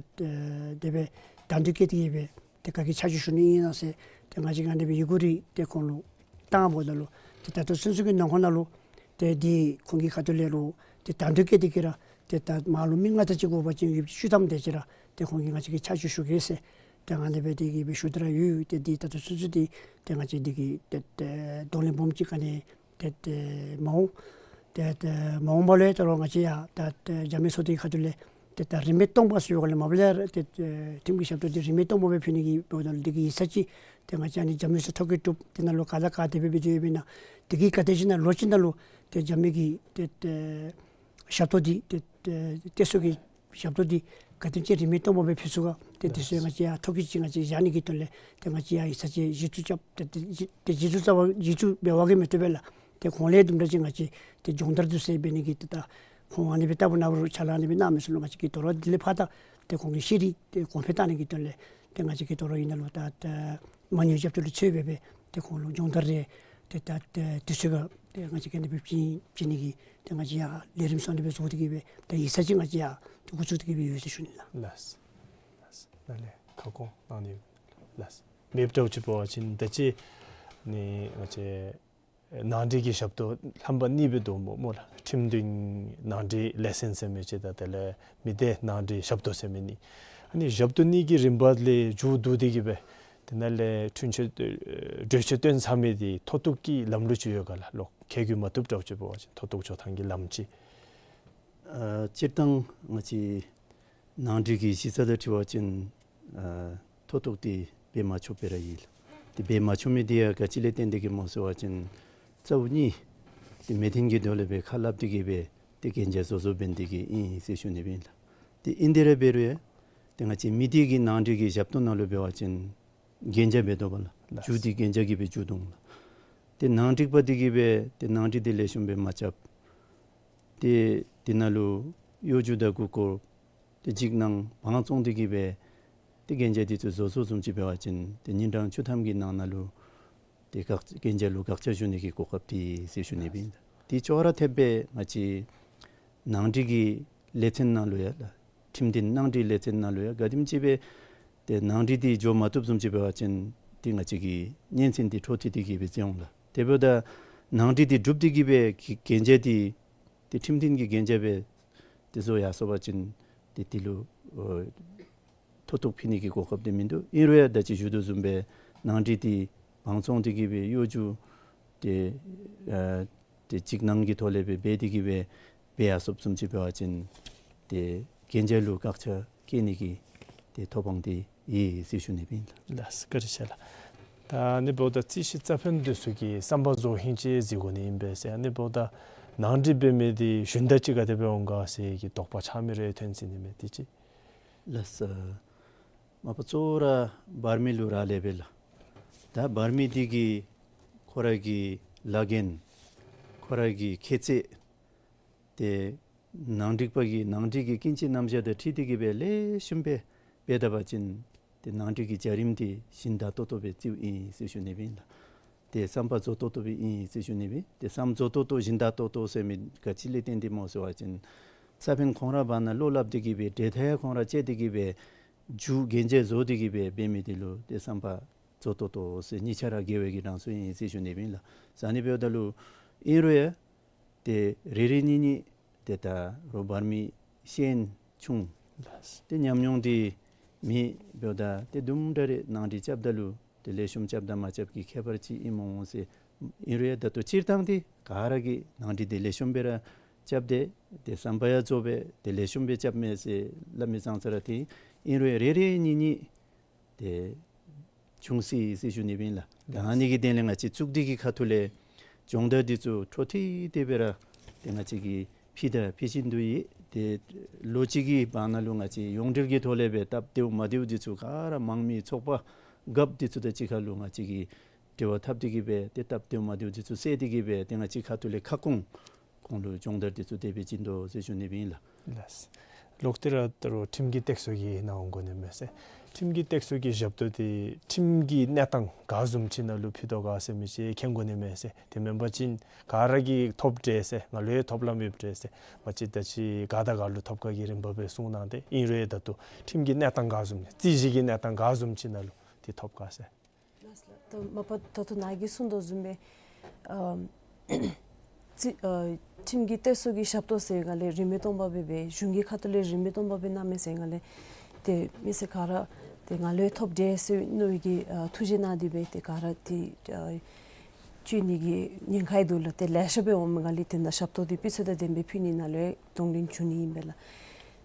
དེ་སྦེ་གདན་འདྲེན་བསྐྱལ་ཏེ་གི་སྦེ་ཏེ་ག་གི་ཆ་འཇོག་ཞུ་ནི་ཨིན་ན་ཟེར་ཏེ་ང་བཅས་ཀྱིས་ཨ་ནི་སྦེ་ཡི་གུ་རེ་ཏེ་ཁོང་ལུ་བཏངམ་ད་ལུ་ཏེ་ད་ལྟོ་ཚུན་ཚོད་ཀྱི་ནང་འཁོད་ནང་ལུ་ཏེ་འདི་ཁོང་གི་ཁ་ཐུག་ལས་རུང་ཏེ་གདན་འདྲེན་བསྐྱལ་ཏེ་གི་ར་ཏེ་ད་མར་ལུ་མི་ལྔ་དེ་ཅིག་དགོ་པ་ཅིན་ཡོདཔ་ཅིག་ཤུལ་ཙམ་དེ་ཅིག་ར་ཏེ་ཁོང་གིས་ང་བཅས་ཀྱིས་ཆ་འཇོག་ཞུ་གེ་ཟེར་ཏེ་ཨ་ནི་སྦེ་དེ་གི་སྦེ་ཞུ་སྟེ་ར་ཡོད། ཏེ་འདི་ད་ལྟོ་ཚུན་ཚོད་འདི་ཏེ་ང་བཅས་འདི་གི་ཏེ་ཏེ་གདོང་ལེན་སྦོམ་ཅིག་ག་ནི་ཏེ་ཏེ་མ་འོང་། ཏེ་ཏེ་མ་འོངས་པ་ལུ་ཡང་ད་རུང་ང་བཅས་ཡང་ད་ཏེ་རྒྱབ་མི་ཚུ་དེ་ཁ་ཐུག་ལས་ཏེ་ད་རིན་མེད་སྟོང་པ་ཟེར་བའི་སྒང་ལས་མ་པ་ལས་ར་ཏེ་ཏེ་ཁྲིམས་ཀྱི་ཞབས་ཏོག་འདི་རིན་མེད་སྟོང་པ་སྦེ་ཕུལ་ནི་གི་འབདཝ་ད་ལུ་དེ་གི་ཡིག་ཚང་ཅིག་ཏེ་ང་བཅས་ཨ་ནི་རྒྱབ་མི་ཚུ་ཐོ་བཀོད་གྲུབ་དེ་ནང་ལུ་ག་དང་ག་དེ་སྦེ་སྦེ་ཡོདཔ་ཨིན་ན་དེ་གི་ག་དེམ་ཅིག་ནང་ལོ་གཅིག་ནང་ལུ་ཏེ་རྒྱབ་མི་གི་ཏེ་ཏེ་ཞབས་ཏོག་འདི་ཏེ་ཏེ་སྟེགས་གསོ་གི་ཞབས་ཏོག་འདི་ག་དེམ་ཅིག་རིན་མེད་སྟོང་པ་སྦེ་ཕུལ་ཚུགས་ག་ཏེ་དེ་ཚུ་ང་བཅས་ཡང་ཐོ་བཀོད་ཅིག་ང་བཅས་བཞག་ནི་གི་དོན་ལས་ཏེ་ང་བཅས་ཡང་ཡིག་ཚང་ཅིག་གཞི་བཙུགས་རྐྱབ་སྟེ་ཏེ་གཞི་ཏེ་གཞི་བཙུགས་རྐྱབ་པ་གཞི་བཙུགས་འབད་བ་གིས་མི་བཏུབ་པས་ལགས། ཏེ་ཁོང་ལས་དུམ་གྲ་ཅིག་ང་བཅས་ཏེ་སྦྱོང་བརྡར་འདི་ཚུ་འབད་ནི་གི་ཏེ་ད་ཁོང་ཨ་ནི་སྦེ་བལྟ་བ་ནང་རུང་ཕྱག་ལཱ་ཨ་ནི་སྦེ་གནང་མི་ཚུ་ལུ་ང་བཅས་ཀྱིས་དོ་རུང་དེ་ལས་ཕར་ད་ཏེ་ཁོང་གི་ཤེས་རིག་ཏེ་གོང་འཕེལ་གཏང་ནི་གི་དོན་ལས་ཏེ་ང་བཅས་ཀྱིས་དོ་རུང་ཨིན་ན་ལུ་ད་ཏེ་མ་དངུལ་རྒྱབ་སྐྱོར་ལུ་ཚུད་སྦེ་སྦེ་ཏེ་ཁོང་ལུ་སྦྱོང་བརྡར་རེ་ཏེ་ད་ཏེ་དུས་ཚོད་ཁར་ཏེ་ང་བཅས་ཀྱིས་ཨ་ནི་སྦེ་བྱིན་བྱིན་ནི་གི་ཏེ་ང་བཅས་ཡང་ལས་རིམ་ཚུ་ཨ་ནི་སྦེ་བཟོ་སྟེ་གི་སྦེ་ཏེ་ཡིག་ཚང་ཅིག་ང་བཅས་ཡང་ཏེ་འགོ་བཙུགས་ཏེ་གི་སྦེ་ཡོད་ཟེར་ཞུ་ནི་ལགས། ལགས། ལགས། ད་ལས་ཁ་སྐོང་གནང་ནི་ལགས། མེདཔ་འདྲཝ་ཅིག་འབད་བ་ཅིན་ད་ཅི་ནི་ང་བཅས་ནང་འགྲིག་གི་ཞབས་ཏོག་རྣམ་པ་གཉིས་སྦེ་འདུག་སྨོ་སྨོ་ལགས། ཁྲིམས་མཐུན་ནང་འགྲིག་ལེ་སེནསི་ཟེར་མི་ཅིག་དང་དེ་ལས་མི་སྡེ་ནང་འགྲིག་ཞབས་ཏོག་ཟེར་མི་གཉིས། ཨ་ནི་ཞབས་ཏོག་གཉིས་ཀྱི་རིམ་པ་ལས་མཇུག་བསྡུ་སྟེ་གི་སྦེ་དེ་ནང་ལས་འཁྲུན་ཆོད་གྲོས་ཆོད་བཏོན་ཚར་མི་འདི་མཐོ་གཏུགས་ཀྱི་ལམ་ལུགས་ཅིག་ཡོད་ག་ལགས། ལོག་ཁེ་གྱོད་མ་བཏུབ་འདྲཝ་ཅིག་འབད་བ་ཅིན་མཐོ་གཏུགས་འགྱོ་ཐངས་ཀྱི་ལམ་ཅིག། ཨ་སྤྱིར་བཏང་ང་བཅས་ནང་འགྲིག་གི་གཞི་རྩ་དང་འཁྲིལ་བ་ཅིན་ཨ་མཐོ་གཏུགས་འདི་འབད་མ་ཆོགཔ་སྦེ་ར་ཨིན་ལགས། ཏེ་འབད་མ་ཆོག་མི་འདི་ཡང་ག་ཅི་ལས་བརྟེན་ཏེ་གི་སྨོ་ཟེར་བ་ཅིན་རྩ་བ་གཉིས་ཏེ་མི་སྡེ་གི་ཐོག་ལས་སྦེ་ཁ་སླབ་སྟེ་གི་སྦེ་ཏེ་གན་རྒྱ་བཟོ་བཟོཝ་འབད་ནི་དེ་གིས་ཨིན་ཟེར་ཞུ་ནི་སྦེ་ཨིན་ལགས། ཏེ་ཨིན་དེ་ར་འབད་རུང་ཡང་ཏེ་ང་བཅས་མི་སྡེ་གི་ནང་འགྲིག་གི་ཞབས་ཏོག་ནང་ལུ་འབད་བ་ཅིན་གན་རྒྱ་འབད་དོ་བ་ལགས། ལགས། མཇུག་འདི་གན་རྒྱ་གིས་སྦེ་མཇུག་བསྡུ་འོང་ལགས། ཏེ་ནང་འགྲིག་པ་འདི་གིས་སྦེ་ཏེ་ནང་འགྲིག་འདི་ལེགས་ཤོམ་སྦེ་མ་རྐྱབ། ཏེ་དེ་ནང་ལུ་གཡོ་སྒྱུ་དང་མགུ་སྐོར་ཏེ་འཇིགས་སྣང་བང་བཙོང་སྟེ་གི་སྦེ་ཏེ་གན་རྒྱ་འདི་ཚུ་བཟོ་བཟོཝ་བཟུམ་ཅིག་འབད་བ་ཅིན་ཏེ་ཉིན་གྲངས་བཅུ་ཐམ་གྱི་ནང་ན་ལུ་ཏེ་བཀག་གན་རྒྱ་ལུ་བཀག་ཆ་ཞུ་ནི་གི་གོ་སྐབས་འདི་ཟེར་ཞུ་ནི་སྦེ་ཨིན། ཏེ་ཅོག་ར་འཐདཔ་སྦེ་ང་བཅས་ནང་འགྲིག་གི་ལེ་ཚན་ནང་ལུ་ཡང་ལགས། ཁྲིམས་མཐུན་ནང་འགྲིག་ལེ་ཚན་ནང་ལུ་ཡང་ག་དེམ་ཅིག་སྦེ་ཏེ་ནང་འགྲིག་འདི་འགྱོ་མ་བཏུབ་བཟུམ་ཅིག་འབད་བ་ཅིན་ཏེ་ང་བཅས་ཀྱི་སྙན་སེང་འདི་འཕྲོ་མཐུད་དེ་གི་སྦེ་མཛད་འོང་ལགས། དེ་འབདཝ་ད་ནང་འགྲིག་འདི་གྲུབ་སྟེ་གི་སྦེ་གི་གན་རྒྱ་འདི་ཏེ་ཁྲིམས་མཐུན་གྱི་གན་རྒྱ་སྦེ་ཏེ་བཟོ་ཡར་སོང་པ་ཅིན་ཏེ་དེ་ལུ་ཨོ་མཐོ་གཏུགས་ཕུལ་ནི་གི་གོ་སྐབས་འདི་མིན་འདུག། ཨིན་རུང་ཡང་ད་ཅི་ཞུ་དོ་བཟུམ་སྦེ་ནང་འགྲིག་འདི་བང་བཙོང་སྟེ་གི་སྦེ་གཡོ་སྒྱུ་ཏེ་ཨ་ཏེ་འཇིགས་སྣང་གི་ཐོག་ལས་སྦེ་འབད་དེ་གི་སྦེ་འབད་ཡར་སོངམ་བཟུམ་ཅིག་འབད་བ་ཅིན་ཏེ་གན་རྒྱ་ལུ་བཀག་ཆ་བཀལ་ནི་གི་ཏེ་ཐོབ་དབང་འདི་ཡོད་ཟེར་ཞུ་ནི་སྦེ་ཨིན་ལགས། ལགས་བཀའ་དྲིན་ཆེ་ལགས། ད་ཨ་ནི་འབདཝ་ད་རྩིས་ཞིབ་རྩ་ཕན་འདི་ཚུ་གིས་བསམ་པ་རྫོགས་ཧིང་ཅིག་གཟིགས་དགོ་ནི་ཨིན་པས་ཟེར། ཨ་ནི་འབདཝ་ད་ནང་འགྲིག་འབད་མི་འདི་ཞུན་དག་ཅིག་ག་དེ་སྦེ་འོང་ག་ཟེར་གྱི་དོགས་པ་ཆགས་མི་རེ་ཐོན་ཅི་ནི་མས་དེ་ཅིག། ལགས་སོ། མ་པ་གཙོ་བོ་ར་འབར་མི་ལུ་རག་ལས་པས་ལགས། ད་འབར་མི་འདི་གིས་ཁོ་ར་གི་ལཱ་འགན་ཁོ་ར་གི་ཁྱད་ཚད་ཏེ་ནང་འགྲིག་པ་གི་ནང་འགྲིག་གི་ཀུན་སྤྱོད་རྣམ་གཞག་དང་འཁྲིལ་ཏེ་གི་སྦེ་ལེགས་ཤོམ་སྦེ་འབད་ད་པ་ཅིན་ཏེ་ནང་འགྲིག་གི་བྱ་རིམ་འདི་ཞིན་དག་ཏོག་ཏོ་སྦེ་རྩིཝ་ཨིན་ཟེར་ཞུ་ནི་སྦེ་ཨིན་ལགས། ཏེ་བསམ་པ་རྫོགས་ཏོག་ཏོ་སྦེ་ཨིན་ཟེར་ཞུ་ནི་སྦེ། ཏེ་བསམ་རྫོགས་ཏོག་ཏོ་ཞིན་དག་ཏོག་ཏོ་ཟེར་མི་ག་ཅི་ལས་བརྟེན་ཏེ་སྨོ་ཟེར་བ་ཅིན་ས་བོན་ཁོང་ར་བར་ན་བློ་སླབ་སྟེ་གི་སྦེ་འབྲེལ་ཐག་ཡང་ཁོང་ར་བཅད་དེ་གི་སྦེ་མཇུག་གན་རྒྱ་བཟོ་སྟེ་གི་སྦེ་འབད་མི་འདི་ལུ་ཏེ་བསམ་པ་རྫོགས་ཏོག་ཏོ་ཟེར་གཉིས་ཆ་ར་དགེ་བའི་གི་གྲངས་སུ་ཨིན་ཟེར་ཞུ་ནི་སྦེ་ཨིན་ལགས། ཟེར་ཨ་ནི་འབདཝ་ད་ལུ་ཨིན་རུང་ཡང་ཏེ་རེ་རེ་གཉིས་གཉིས་ཏེ་ད་རོགས་འབར་མི་ཤེས་ཡོན་ཆུང་། ལགས། ཏེ་ཉམས་མྱོང་འདི་མེད་འབདཝ་ད་ཏེ་དུམ་གྲ་རེ་ནང་འགྲིག་རྐྱབ་ད་ལུ་ཏེ་ལེགས་ཤོམ་རྐྱབ་དང་མ་རྐྱབ་ཀྱི་ཁྱད་པར་ཅིག་ཨིན་མ་འོང་ཟེར། ཨིན་རུང་ཡང་ད་ལྟོ་སྤྱིར་བཏང་འདི་ག་ར་གིས་ནང་འགྲིག་འདི་ལེགས་ཤོམ་སྦེ་ར་ རྐྱབ་སྟེ་ཏེ་ཟམ་པ་ཡང་རྫོགས་སྦེ་ཏེ་ལེགས་ཤོམ་སྦེ་རྐྱབ་མས་ཟེར་སླབ་མི་ཙང་ཙ་ར་ཏེ་ཨིན་རུང་རེ་རེ་གཉིས་གཉིས་ཏེ་བྱུང་སི་ཟེར་ཞུ་ནི་ཨིན་ལགས། ད་ཨ་ནི་གི་དོན་ལས་ང་བཅས་གཙུག་སྡེ་གི་ཁ་ཐུག་ལས་སྦྱོང་བརྡར་འདི་ཚུ་འཕྲོ་མཐུད་དེ་སྦེ་ར་ཏེ་ང་བཅས་ཀྱིས་ཕུལ་དང་ཕུལ་བཞིན་དུ་ཡོད། ཏེ་ལོ་གཅིག་གི་བར་ན་ལུ་ང་བཅས་ཡོངས་འབྲེལ་གྱི་ཐོག་ལས་སྦེ་སྟབས་བདེཝ་མ་བདེཝ་འདི་ཚུ་ག་ར་མང་མི་ཚོགས་པ་རྒཔོ་འདི་ཚུ་དང་གཅིག་ཁར་ལུ་ང་བཅས་ཀྱིས་འབྲེལ་བ་འཐབ་སྟེ་གི་སྦེ་ཏེ་སྟབས་བདེཝ་མ་བདེཝ་འདི་ཚུ་བསལ་ཏེ་གི་སྦེ་ཏེ་ང་བཅས་ཁ་ཐུག་ལས་ཁ་སྐོང་ཁོང་ལུ་སྦྱོང་བརྡར་འདི་ཚུ་དེ་སྦེ་བྱིན་དོ་ཟེར་ཞུ་ནི་ཨིན་ལགས། ལགས། ལོག་སྟེ་ར་ད་རུང་ཁྲིམས་ཀྱི་སྟེགས་གསོ་གི་ནང་འོང་དགོ་ནི་མས་ཟེར། ཁྲིམས་ཀྱི་སྟེགས་གསོ་གི་ཞབས་ཏོག་འདི་ཁྲིམས་ཀྱི་གནས་སྟངས་ག་བཟུམ་ཅིག་ནང་ལུ་ཕུལ་དོ་ག་ཟེར་མི་ཅིག་མཁྱེན་དགོ་ནི་མས་ཟེར། དེ་མེན་པ་ཅིན་ག་ར་གིས་ཐོབ་དེས་ཟེར་ང་ལུ་ཡང་ཐོབ་ལམ་ཡོད་དེས་ཟེར་མ་གཞི་ད་ཅི་ག་དང་ག་ལུ་ཐོབ་ག་གི་རིམ་པ་སྦེ་གསུང་གནང་སྟེ་ཨིན་རུང་ད་ལྟོ་ཁྲིམས་ཀྱི་གནས་སྟངས་ག་བཟུམ་རྩོད་གཞི་གི་གནས་སྟངས་ག་བཟུམ་ཅིག་ནང་ལུ་འདི་ཐོབ་ག་ཟེར། ལགས་སོ་ལགས། ད་མ་པ་ད་ལྟོ་ནཱ་གིས་གསུངས་དོ་བཟུམ་སྦེ་ཨམ་རྩོད་ཨ་ཁྲིམས་ཀྱི་སྟེགས་གསོ་གི་ཞབས་ཏོག་ཟེར་སྒང་ལས་རིན་མེད་སྟོང་པ་སྦེ་སྦེ་གཞུང་གི་ཁ་ཐུག་ལས་རིན་མེད་སྟོང་པ་སྦེ་གནང་མས་ཟེར་སྒང་ལས་ཏེ་མི་སེར་ག་ར་ཏེ་ང་ལུ་ཡང་ཐོབ་དེས་ཟེར་མནོ་བའི་གི་ཨ་ཐུགས་རྗེ་གནང་སྟེ་སྦེ་ཏེ་ག་ར་ཏེ་ཨ་བཅོལ་ནི་གི་ཉེན་ཁ་ཡང་འདུག་ལགས། ཏེ་ལེ་ཤ་སྦེ་འོངམ་སྒང་ལས་ཏེ་ད་ཞབས་ཏོག་འདི་སྤུས་ཚད་དང་ལྡན་པའི་ཕུལ་ནི་ནང་ལུ་ཡང་གདོང་ལེན་ཞུ་ནི་ཨིན་པས་ལགས།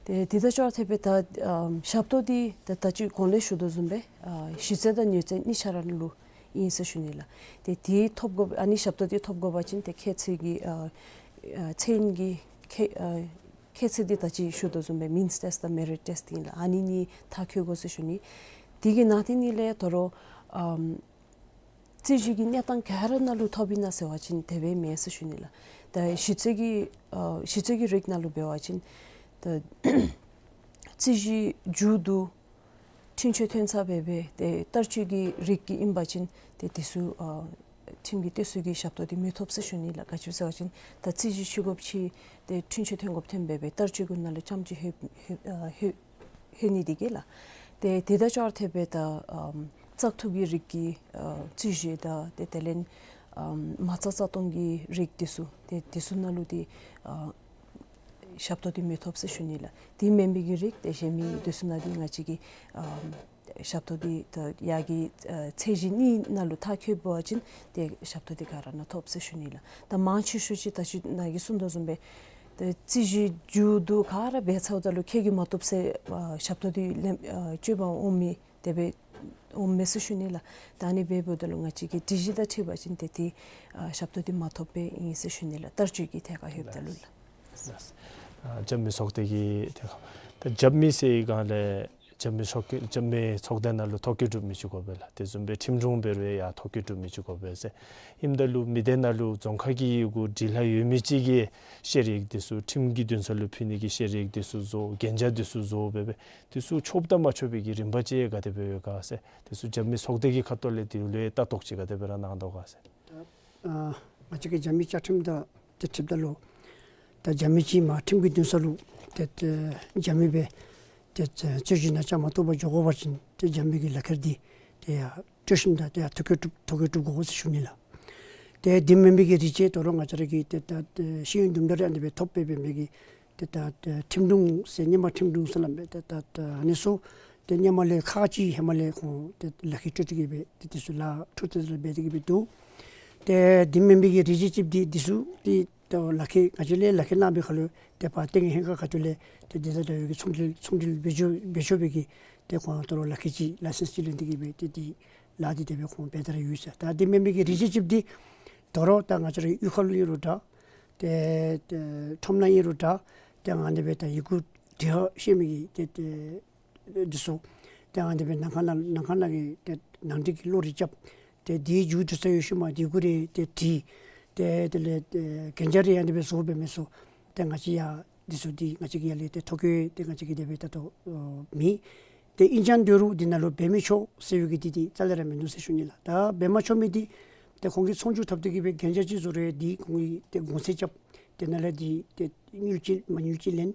ཏེ་དེ་དང་ཅོག་འཐདཔ་སྦེ་ད་ཨམ་ཞབས་ཏོག་འདི་ད་ད་ཅི་གོང་ལས་ཞུ་དོ་བཟུམ་སྦེ་ཨ་གཞི་རྩ་དང་ཉོ་རྩ་གཉིས་ཆ་ར་ལུ་ཨིན་ཟེར་ཞུ་ནི་ལགས། ཏེ་དེ་ཐོབ་དགོ་ཨ་ནི་ཞབས་ཏོག་འདི་ཐོབ་དགོ་པ་ཅིན་ཏེ་ཁྱད་ཚད་ཀྱི་ཨ་ཨ་ཚད་ཀྱི་ཁྱད་ཨ་ཁྱད་ཚད་འདི་ད་ཅི་ཞུ་དོ་བཟུམ་སྦེ་མིནསི་ཊེསཊ་དང་མེ་རིཊ་ཊེསཊ་ཨིན་ལགས། ཨ་ནི་གཉིས་མཐར་འཁྱོལ་དགོ་ཟེར་ཞུ་ནི། དེ་གི་ནང་དེ་གཉིས་ལས་ད་རུང་ཨམ་རྩོད་གཞི་གི་གནས་སྟངས་ག་ར་ནང་ལུ་ཐོབ་ཨིན་ན་ཟེར་བ་ཅིན་དེ་སྦེ་མེན་ཟེར་ཞུ་ནི་ལགས། ད་གཞི་རྩའི་གི་ཨ་གཞི་རྩའི་གི་རིགས་ནང་ལུ་འབད་བ་ཅིན་ད་རྩོད་གཞི་མཇུག་བསྡུ་འཁྲུན་ཆོད་ཐོན་ཚར་སྦེ་སྦེ་ཏེ་བསྟར་སྤྱོད་ཀྱི་རིགས་ཀྱི་ཨིན་པ་ཅིན་ཏེ་དེ་ཚུ་ཨ་ཁྲིམས་ཀྱི་སྟེགས་གསོ་གི་ཞབས་ཏོག་འདི་མི་ཐོབ་ཟེར་ཞུ་ནི་ལགས། ག་ཅི་ཟེར་བ་ཅིན་ད་རྩོད་གཞི་ཤི་དགོཔ་ཅིག་ཏེ་འཁྲུན་ཆོད་ཐོན་དགོཔ་ཐོན་སྦེ་སྦེ་བསྟར་སྤྱོད་ཀྱི་ནང་ལུ་རྐྱངམ་ཅིག་ལྷོད་ལྷོད་ཨ་ལྷོད་ལྷོད་ནི་དེ་གིས་ལགས། ཏེ་དེ་དང་ཅོག་འཐདཔ་སྦེ་ད་ཨམ་བཙག་འཐུ་གི་རིགས་ཀྱི་ཨ་རྩོད་གཞི་དང་ཏེ་དེ་ལས་ཨམ་མ་རྩ་རྩ་གཏོང་གི་རིགས་དེ་ཚུ་ཏེ་དེ་ཚུ་ནང་ལུ་འདི་ཨ་ཞབས་ཏོག་འདི་མི་ཐོབ་ཟེར་ཞུ་ནི་ལགས། དེ་མེན་པའི་གི་རིགས་ཏེ་གཞན་མི་དེ་ཚུ་ནང་འདི་ང་བཅས་ཀྱིས་ཨམ་ཞབས་ཏོག་འདི་ད་ཡར་གྱི་ཨ་ཚད་གཞི་གཉིས་ནང་ལུ་མཐར་འཁྱོལ་བ་ཅིན་ཏེ་ཞབས་ཏོག་འདི་ག་ར་ནང་ཐོབ་ཟེར་ཞུ་ནི་ལགས། ད་མང་ཆེ་ཤོས་ཅིག་ད་ཅི་ནཱ་གིས་གསུངས་དོ་བཟུམ་སྦེ་ཏེ་རྩོད་གཞི་མཇུག་བསྡུ་ག་ར་འབད་ཚརཝ་ད་ལུ་ཁྱོད་ཀྱིས་མ་བཏུབ་ཟེར་ཨ་ཞབས་ཏོག་འདི་ལེན་ཨ་བཅོལ་བར་འོང་མི་དེ་སྦེ་འོང་མས་ཟེར་ཞུ་ནི་ལགས། ད་ཨ་ནི་འབདཝ་ད་ལུ་ང་བཅས་ཀྱི་སྒྲིག་གཞི་དང་འཁྲིལ་བ་ཅིན་ཏེ་དེ་ཨ་ཞབས་ཏོག་འདི་མ་ཐོབ་པས་ཨིན་ཟེར་ཞུ་ནི་ལགས། བསྟར་སྤྱོད་ཀྱི་ཐད་ཁར་ལྷོདཔ་ད་ལུ་ལགས། ལགས། ཨ་རྒྱབ་མི་ཚོགས་སྡེ་གི་ཐད་ཁར་ད་རྒྱབ་མི་ཟེར་བའི་སྒང་ལས་རྒྱབ་མི་ཚོགས་ཀྱི་རྒྱབ་མི་ཚོགས་སྡེ་ནང་ལུ་ཐོ་བཀོད་གྲུབ་མི་ཅིག་དགོ་པས་ལགས། དེ་བཟུམ་སྦེ་ཁྲིམས་དྲུང་འབད་རུང་ཡང་ཐོ་བཀོད་གྲུབ་མི་ཅིག་དགོ་པས་ཟེར། ཨིནམ་ད་ལུ་མི་སྡེ་ནང་ལུ་རྫོང་ཁག་གི་ཡི་གུ་འབྲི་ལྷག་ཡོད་མི་ཅིག་གིས་ཤེས་རིག་འདི་ཚུ་ཁྲིམས་ཀྱི་འདུན་ས་ལུ་ཕུལ་ནི་གི་ཤེས་རིག་འདི་ཚུ་བཟོ་གན་རྒྱ་འདི་ཚུ་བཟོ་འབད་འབད་འདི་ཚུ་ཆོགཔ་དང་མ་ཆོག་པའི་གི་རིམ་པ་ཅིག་ག་དེ་སྦེ་ཡོད་ག་ཟེར། འདི་ཚུ་རྒྱབ་མི་ཚོགས་སྡེ་གི་ཁ་ཐུག་ལས་འདི་ལུ་ལྟ་རྟོག་ཅིག་ག་དེ་སྦེ་ར་གནང་དོ་ག་ཟེར། ད་ཨ་ང་བཅས་ཀྱི་རྒྱབ་མི་བཅའ་ཁྲིམས་དང་ཏེ་འཁྲིལཝ་ད་ལུ་ད་རྒྱབ་མི་ཅིག་མ་ཁྲིམས་ཀྱི་འདུན་ས་ལུ་ཏེ་ཏེ་རྒྱབ་མི་སྦེ་ཏེ་ཏེ་རྩོད་གཞི་ནང་བཅའ་མར་གཏོགས་པར་འགྱོ་དགོ་པ་ཅིན་ཏེ་རྒྱབ་མི་གི་ལག་ཁྱེར་འདི་ཏེ་ཡར་སྤྲོད་ཞིནམ་ད་ཏེ་ཡར་ཐོ་བཀོད་གྲུབ་ཐོ་བཀོད་གྲུབ་དགོ་ཟེར་ཞུ་ནི་ལགས། ཏེ་འདི་མེན་པའི་གི་རིགས་ཅིག་ད་རུང་ང་བཅས་ར་གི་ཏེ་ད་ཏེ་ཤེས་ཡོན་དུམ་གྲ་རེ་ཨ་ནི་སྦེ་ཐོབ་སྦེ་མི་གི་ཏེ་ད་ཏེ་ཁྲིམས་དྲུང་ཟེར་ཧེ་མ་ཁྲིམས་དྲུང་ཟེར་སླབ་མས། ཏེ་ད་ད་ཨ་ནི་ཚུ་ཏེ་ཧེ་མ་ལས་ཁག་ཅིག་ཧེ་མ་ལས་ཁོང་ཏེ་ལག་ཁྱེར་སྤྲོད་དེ་གི་སྦེ་ཏེ་འདི་ཚུ་ལཱ་འཕྲོ་མཐུད་དེ་སྦེ་འབད་དེ་གི་སྦེ་འདུག། ཏེ་འདི་མེན་པའི་གི་རིགས་ཅིག་ཅིག་འདི་འདི་ཚུ་ཏེ་ད་ལག་ཁྱེར་ང་བཅས་ལས་ལག་ཁྱེར་གནང་བའི་ཁར་ལུ་ཏེ་ཕར་ཏེ་ཧེང་ཁ་ཁ་ཐུག་ལས་ཏེ་འདི་དང་འདྲ་བའི་གི་ཚོང་འབྲེལ་ཚོང་འབྲེལ་འབད་ཆོག་འབད་ཆོག་པའི་གི་ཏེ་ཁོང་ད་རུང་ལག་ཁྱེར་ཅིག་ལའི་སེནསི་ཅིག་ལེན་ཏེ་གི་སྦེ་ཏེ་འདི་ལཱ་འདི་དེ་སྦེ་ཁོང་འབད་དེ་ར་ཡོད་ཟེར། ད་འདི་མེན་པའི་གི་རིགས་ཅིག་ཅིག་འདི་ད་རུང་ད་ང་བཅས་རའི་གཡུས་ཁ་ལུ་ཨིན་རུང་འདྲ་ཏེ་ཏེ་ཁྲོམ་ནང་ཨིན་རུང་འདྲ་ཏེ་ཨ་ནི་སྦེ་ད་ཡི་གུ་འབྲི་ཤེས་མི་གི་ཏེ་ཏེ་འདི་ཚུ་ཏེ་ཨ་ནི་སྦེ་ནང་ཁང་ནང་ནང་ཁང་ནང་གི་ཏེ་ནང་འགྲིག་གི་བློ་རེ་རྐྱབ། ཏེ་འདི་མཇུག་བསྡུ་ས་ཡོད་ཤུལ་མ་འདི་གུ་རེ་ཏེ་བྲིས། ཏེ་དེ་ལས་ཏེ་གན་རྒྱ་རེ་ཨ་ནི་སྦེ་བཟོ་འབད་མི་ཚུ་ཏེ་ང་བཅས་ཡང་འདི་ཚུ་འདི་ང་བཅས་ཀྱི་ཡར་ལས་ཏེ་ཐོ་བཀོད་ཏེ་ང་བཅས་ཀྱི་དེ་སྦེ་ད་ལྟོ་ཨོ་མེད། ཏེ་ཨིན་ཀྱང་འདི་རུང་འདི་ནང་ལུ་འབད་མི་ཆོག་ཟེར་བའི་གི་འདི་འདི་རྩ་ལས་ར་མིན་འདུག་ཟེར་ཞུ་ནི་ལགས། ད་འབད་མ་ཆོག་མི་འདི་ཏེ་ཁོང་གིས་ཚོང་འགྱུར་འཐབ་སྟེ་གི་སྦེ་གན་རྒྱ་ཅིག་བཟོ་རུང་འདི་ཁོང་གིས་ཏེ་གོང་ཚད་རྐྱབ། ཏེ་ནཱ་ལས་འདི་ཏེ་དངུལ་ཅིག་མ་དངུལ་ཅིག་ལེན།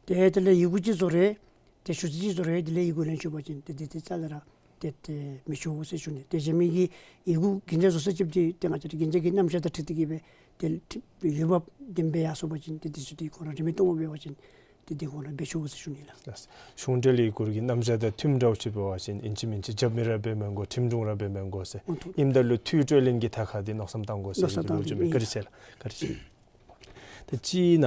ཏེ་དེ་ལས་ཡི་གུ་ཅིག་བཟོ་རུང་ཏེ་ཞུ་ཚིག་ཅིག་བཟོ་རུང་དེ་ལས་ཡི་གུ་ལེན་ཆོག་པ་ཅིན་ཏེ་འདི་འདི་རྩ་ལས་ར་ཏེ་ཏེ་མི་ཆོག་ཟེར་ཞུ་ནི། ཏེ་གཞན་མི་གི་ཡི་གུ་གན་རྒྱ་བཟོ་ས་ཅིག་འདི་ཏེ་ང་བཅས་ཀྱི་གན་རྒྱ་གི་རྣམ་གཞག་དང་འཁྲིལ་ཏེ་གི་སྦེ་ཏེ་འོས་འབབ་ལྡན་པའི་ཡར་སོང་པ་ཅིན་ཏེ་འདི་ཚུ་འདི་ཁོང་ར་རིན་མེད་སྟོང་པ་འབད་བ་ཅིན་ཏེ་འདི་ཁོང་ར་འབད་ཆོག་ཟེར་ཞུ་ནི་ལགས། གཞུང་འབྲེལ་ཡི་གུ་གི་རྣམ་གཞག་དང་མཐུནམ་འདྲཝ་ཅིག་འབད་བ་ཅིན་ཨིན་ཅི་མིན་ཅི་རྒྱབ་མི་ར་འབད་མི་དགོ། ཁྲིམས་དྲུང་ར་འབད་མི་དགོ་ཟེར། ཨོ་ཐུགས། ཨིནམ་ད་ལུ་འཐུས་སྤྲོད་ལེན་གྱི་ཐད་ཁར་འདི་མནོ་བསམ་བཏང་དགོ་ཟེར། མནོ་བསམ་བཏང་དགོ། བཀའ་དྲིན་ཆེ་ལགས། བཀའ་དྲིན་ཆེ། ད་ཅི་ན་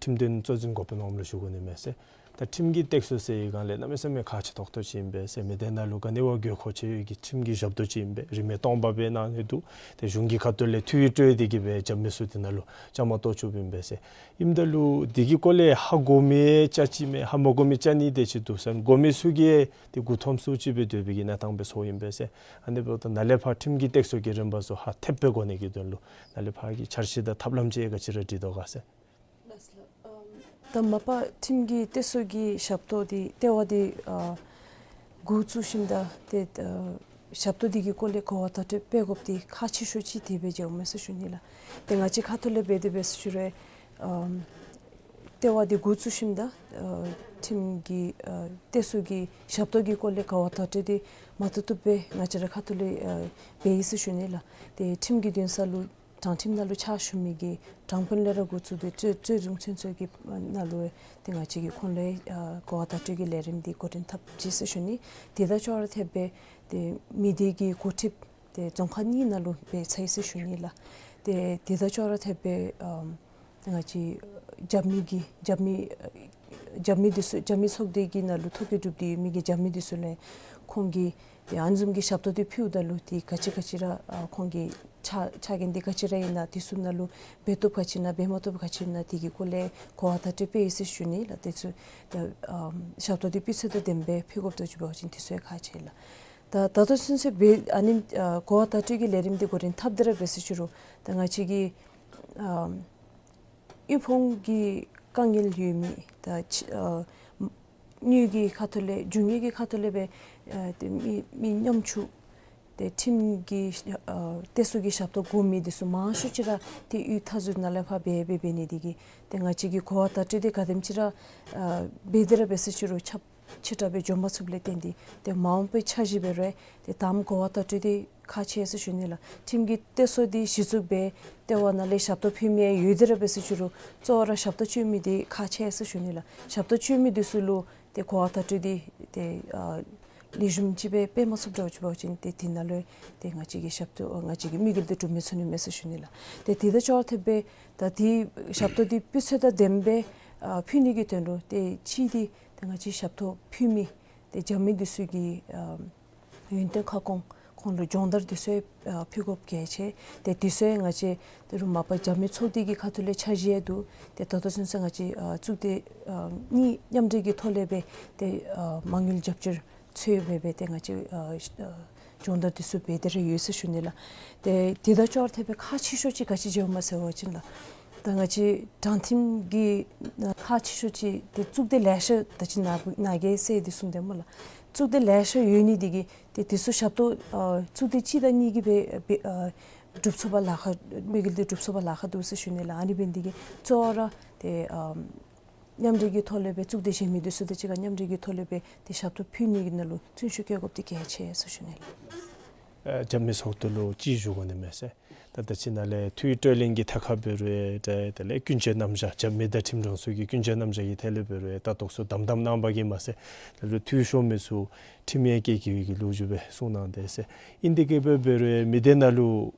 ཁྲིམས་དོན་གཙོ་འཛིན་འགོ་དཔོན་འོགམ་ལུ་ཞུ་དགོ་ནི་མས་ཟེར། ད་ཁྲིམས་ཀྱི་སྟེགས་གསོ་ཟེར་བའི་སྒང་ལས་གནམ་མེད་ས་མེད་ཁག་ཆེ་ཏོག་ཏོ་ཅིག་ཨིན་པས་ཟེར། མི་སྡེ་ནང་ལུ་ག་ནི་བ་དགོས་མཁོ་ཆེ་བའི་གི་ཁྲིམས་ཀྱི་ཞབས་ཏོག་ཅིག་ཨིན་པས། རིན་མེད་སྟོང་པ་སྦེ་གནང་ནི་འདུག། ཏེ་གཞུང་གི་ཁ་ཐུག་ལས་འཐུས་ཤོར་ཏེ་གི་སྦེ་རྒྱབ་མི་ཚུ་དེ་ནང་ལུ་བཅའ་མར་གཏོགས་བཅུགཔ་ཨིན་པས་ཟེར། ཨིནམ་ད་ལུ་དེ་གི་སྐོར་ལས་ཧ་གོ་མི་ཅ་ཅིག་མས། ཧ་མ་གོ་མི་ཅ་གཉིས་དེ་ཅིག་འདུག་ཟེར། གོ་མི་ཚུ་གིས་ཏེ་མགུ་འཐོམ་སུ་ཅིག་སྦེ་སྡོད་པའི་གི་གནས་སྟངས་སྦེ་སོང་ཡི་ཨིན་པས་ཟེར། ཨ་ནི་འབདཝ་ད་ནཱ་ལས་ཕར་ཁྲིམས་ཀྱི་སྟེགས་གསོ་གི་རིམ་པ་ཚུ་ཧ་ཐེབས་སྦེ་གོ་ནི་གི་དོན་ལུ་ནཱ་ལས་ཕར་གྱི་འཆར་གཞི་དང་ཐབས་ལམ་ཅིག་ག་ཅི་ར་འདྲི་དོ་ག་ཟེར། ལགས་སོ་ལགས། ཨམ་ད་མ་པ་ཁྲིམས་ཀྱི་སྟེགས་གསོ་གི་ཞབས་ཏོག་འདི་ལྟེ་བ་འདི་ཨ་འགོ་བཙུགས་ཞིནམ་ད་ཏེ་ཨ་ཞབས་ཏོག་འདི་གི་སྐོར་ལས་གོ་བ་བརྡ་སྤྲོད་འབད་དགོཔ་འདི་ཁག་ཆེ་ཤོས་ཅིག་དེ་སྦེ་མཇལཝ་མས་ཟེར་ཞུ་ནི་ལགས། ཏེ་ང་བཅས་ཁ་ཐུག་ལས་འབད་དེ་འབད་ཟེར་ཞུ་རུང་ཨམ་ལྟེ་བ་འདི་འགོ་བཙུགས་ཞིནམ་ད་ཨ་ཁྲིམས་ཀྱི་ཨ་སྟེགས་གསོ་གི་ཞབས་ཏོག་གི་སྐོར་ལས་གོ་བ་བརྡ་སྤྲོད་འདི་མ་བཏུབ་བཏུབ་སྦེ་ང་བཅས་ར་ཁ་ཐུག་ལས་ཨ་འབད་ཡི་ཟེར་ཞུ་ནི་ལགས། ཏེ་ཁྲིམས་ཀྱི་འདུན་ས་ལུ་དྲང་ཁྲིམས་ནང་ལུ་ཕྱག་ཞུ་མི་གི་དྲང་དཔོན་ལས་ར་འགོ་བཙུགས་ཏེ་གཙོས་གཙོས་བཟུང་ཚུན་ཚོད་ཀྱི་ནང་ལུ་ཏེ་ང་བཅས་ཀྱིས་ཁོང་ལུ་ཨ་གོ་བ་བརྡ་སྤྲོད་ཀྱི་ལས་རིམ་འདི་འགོ་འདྲེན་འཐབ་ཅི་ཟེར་ཞུ་ནི། དེ་དང་ཅོག་ར་འཐདཔ་སྦེ་ཏེ་མི་སྡེ་གི་འགོ་ཁྲིདཔ་ཏེ་རྫོང་ཁག་གཉིས་ནང་ལུ་འབད་ཚར་ཡི་ཟེར་ཞུ་ནི་ལགས། ཏེ་དེ་དང་ཅོག་ར་འཐདཔ་སྦེ་ཨམ་ང་བཅས་རྒྱབ་མི་གི་རྒྱབ་མི་རྒྱབ་མི་འདི་ཚུ་རྒྱབ་མི་ཚོགས་སྡེ་གི་ནང་ལུ་ཐོ་བཀོད་གྲུབ་སྟེ་ཡོད་མི་གི་རྒྱབ་མི་འདི་ཚུ་ལས་ཁོང་གིས་ཏེ་ཨ་ནི་བཟུམ་གྱི་ཞབས་ཏོག་འདི་ཕུལཝ་ད་ལུ་ཏེ་ག་ཅི་ག་ཅི་ར་ཨ་ཁོང་གི་ཆ་ཆ་རྐྱེན་འདི་ག་ཅི་ར་ཨིན་ན་འདི་ཚུ་ནང་ལུ་འབད་བཏུབ་ག་ཅི་ཨིན་ན་འབད་མ་བཏུབ་ག་ཅི་ཨིན་ན་དེ་གི་སྐོར་ལས་གོ་བ་བརྡ་སྤྲོད་འབད་ཡི་ཟེར་ཞུ་ནི་ལགས། དེ་ཚུ་ཏེ་ཨམ་ཞབས་ཏོག་འདི་སྤུས་ཚད་དང་ལྡནམ་སྦེ་ཕུལ་དགོཔ་འདུག་ཅིག་འབད་བ་ཅིན་དེ་ཚུ་ཡང་ཁག་ཆེ་ལགས། ད་ད་ལྟོ་ཚུན་ཚོད་འབད་ཨ་ནི་ཨ་གོ་བ་བརྡ་སྤྲོད་ཀྱི་ལས་རིམ་འདི་འགོ་འདྲེན་འཐབ་སྟེ་ར་འབད་ཟེར་ཞུ་རུང་ད་ང་བཅས་ཀྱི་ཨམ་དབུལ་ཕོངས་ཀྱི་དཀའ་ངལ་ཡོད་མི་ད་ཕྱི་ཨ་དངུལ་གྱི་ཁ་ཐུག་ལས་རྒྱུ་དངོས་ཀྱི་ཁ་ཐུག་ལས་འབད་ཨ་ཏེ་མི་མི་ཉམ་ཆུང་ཏེ་ཁྲིམས་ཀྱི་ཨ་སྟེགས་གསོ་གི་ཞབས་ཏོག་དགོ་མི་འདི་ཚུ་མང་ཤོས་ཅིག་ར་ཏེ་གཡུས་མཐའ་ཟུར་ནང་ལས་ཕར་འབད་འབད་འབད་ནི་འདི་གིས་ཏེ་ང་བཅས་ཀྱིས་གོ་བ་བརྡ་སྤྲོད་འདི་ག་དེམ་ཅིག་ར་ཨ་འབད་དེ་ར་འབད་ཟེར་ཞུ་རུང་ཁྱབ་ཆེ་དྲགས་སྦེ་འགྱོ་མ་ཚུགསཔ་ལས་བརྟེན་ཏེ་ཏེ་མ་འོངས་པའི་འཆར་གཞི་འབད་རུང་ཏེ་དང་པ་གོ་བ་བརྡ་སྤྲོད་འདི་ཁག་ཆེ་ཟེར་ཞུ་ནི་ལགས། ཁྲིམས་ཀྱི་སྟེགས་གསོ་འདི་གཞི་བཙུགས་འབད་ལྟེ་བ་ནང་ལས་ཞབས་ཏོག་ཕུལ་མི་ཡོད་དེ་ར་འབད་ཟེར་ཞུ་རུང་གཙོ་བོ་ར་ཞབས་ཏོག་སྤྱོད་མི་འདི་ཁག་ཆེ་ཟེར་ཞུ་ནི་ལགས། ཞབས་ཏོག་སྤྱོད་མི་འདི་ཚུ་ལུ་ཏེ་གོ་བ་བརྡ་སྤྲོད་འདི་ཏེ་ཨ་ལེགས་ཤོམ་ཅིག་སྦེ་འབད་མ་ཚུགསཔ་འདྲཝ་ཅིག་འབད་བ་ཅིན་ཏེ་དེ་ནང་ལུ་ཏེ་ང་བཅས་ཀྱི་ཞབས་ཏོག་ང་བཅས་ཀྱི་དམིགས་ཡུལ་འདི་འགྲུབ་མི་ཚུགས་ནི་མས་ཟེར་ཞུ་ནི་ལགས། ཏེ་དེ་དང་ཅོག་ར་འཐདཔ་སྦེ་ད་དེ་ཞབས་ཏོག་འདི་སྤུས་ཚད་དང་ལྡནམ་སྦེ་ཨ་ཕུལ་ནི་གི་དོན་ལུ་ཏེ་གཅིག་འདི་ཏེ་ང་བཅས་ཞབས་ཏོག་ཕུལ་མི་ཏེ་རྒྱབ་མི་འདི་ཚུ་གི་ཨ་ཡོན་ཏན་ཁ་སྐོང་ཁོང་ལུ་སྦྱོང་བརྡར་འདི་ཚུ་ཡང་ཨ་ཕུལ་དགོཔ་གལ་ཆེ། ཏེ་འདི་ཚུ་ཡང་ང་བཅས་ཏེ་རུང་མ་པ་རྒྱབ་མི་ཚོགས་སྡེ་གི་ཁ་ཐུག་ལས་འཆར་གཞི་ཡང་འདུག། ཏེ་ད་ལྟོ་ཚུན་ཚོད་ང་བཅས་ཨ་གཙུག་སྡེ་ཨ་གཉིས་མཉམ་འབྲེལ་གྱི་ཐོག་ལས་སྦེ་ཏེ་ཨ་མ་དངུལ་རྒྱབ་སྐྱོར་ཚུ་ཡང་འབད་འབད་ཏེ་ང་བཅས་ཨ་ཨ་སྦྱོང་བརྡར་འདི་ཚུ་འབད་དེ་ར་ཡོད་ཟེར་ཞུ་ནི་ལགས། ཏེ་དེ་དང་ཅོག་ར་འཐདཔ་སྦེ་ཁག་ཆེ་ཤོས་ཅིག་ག་ཅི་མཇལཝ་མས་ཟེར་བ་ཅིན་ལགས། ད་ང་བཅས་དྲང་ཁྲིམས་ཀྱི་ཨ་ཁག་ཆེ་ཤོས་ཅིག་ཏེ་གཙུག་སྡེ་ལེ་ཤ་ད་ཅི་ནཱ་ནཱ་གིས་ཟེར་འདི་གསུངས་དེས་སྨོ་ལགས། གཙུག་སྡེ་ལེ་ཤ་ཡོད་ནི་འདི་གིས་ཏེ་དེ་ཚུ་ཞབས་ཏོག་ཨ་གཙུག་སྡེ་གཅིག་དང་གཉིས་ཀྱིས་འབད་འབད་ཨ་སྒྲུབ་ཚུགས་པར་ལཱ་ཁག་དམིགས་ཡུལ་འདི་སྒྲུབ་ཚུགས་པར་ལཱ་ཁག་འདུག་ཟེར་ཞུ་ནི་ལགས། ཨ་ནི་འབད་ནི་འདི་གིས་གཙོ་བོ་ར་ཏེ་ཨ་མཉམ་འབྲེལ་གྱི་ཐོག་ལས་སྦེ་གཙུག་སྡེ་གཞན་མི་འདི་ཚུ་དང་གཅིག་ཁར་མཉམ་འབྲེལ་གྱི་ཐོག་ལས་སྦེ་ཏེ་ཞབས་ཏོག་ཕུལ་ནི་གི་ནང་ལུ་བརྩོན་ཤུགས་བསྐྱེད་དགོཔ་འདི་གལ་ཆེ་ཟེར་ཞུ་ནི་ལགས། ཨ་རྒྱབ་མི་ཚོགས་སྡེ་ལུ་ཅིག་ཞུ་དགོ་ནི་མས་ཟེར། ད་ད་ཅི་ནཱ་ལས་འཐུས་སྤྲོད་ལེན་གྱི་ཐད་ཁར་འབད་རུང་ད་དེ་ལས་ཀུན་སྤྱོད་རྣམ་གཞག་རྒྱབ་མི་དང་ཁྲིམས་དྲུང་ཚུ་གི་ཀུན་སྤྱོད་རྣམ་གཞག་གི་ཐད་ལས་འབད་རུང་ད་ཏོག་ཚུ་དམ་དམ་གནང་པ་གིས་མ་ཚད་ད་ལུ་འཐུས་ཤོར་མི་ཚུ་ཁྲིམས་ཡང་བཀལ་བཀལ་བའི་གི་ལོ་རྒྱུས་སྦེ་གསུངས་གནང་དེས་ཟེར། ཨིན་དེ་གིས་འབད་འབད་རུང་མི་སྡེ་ནང་ལུ་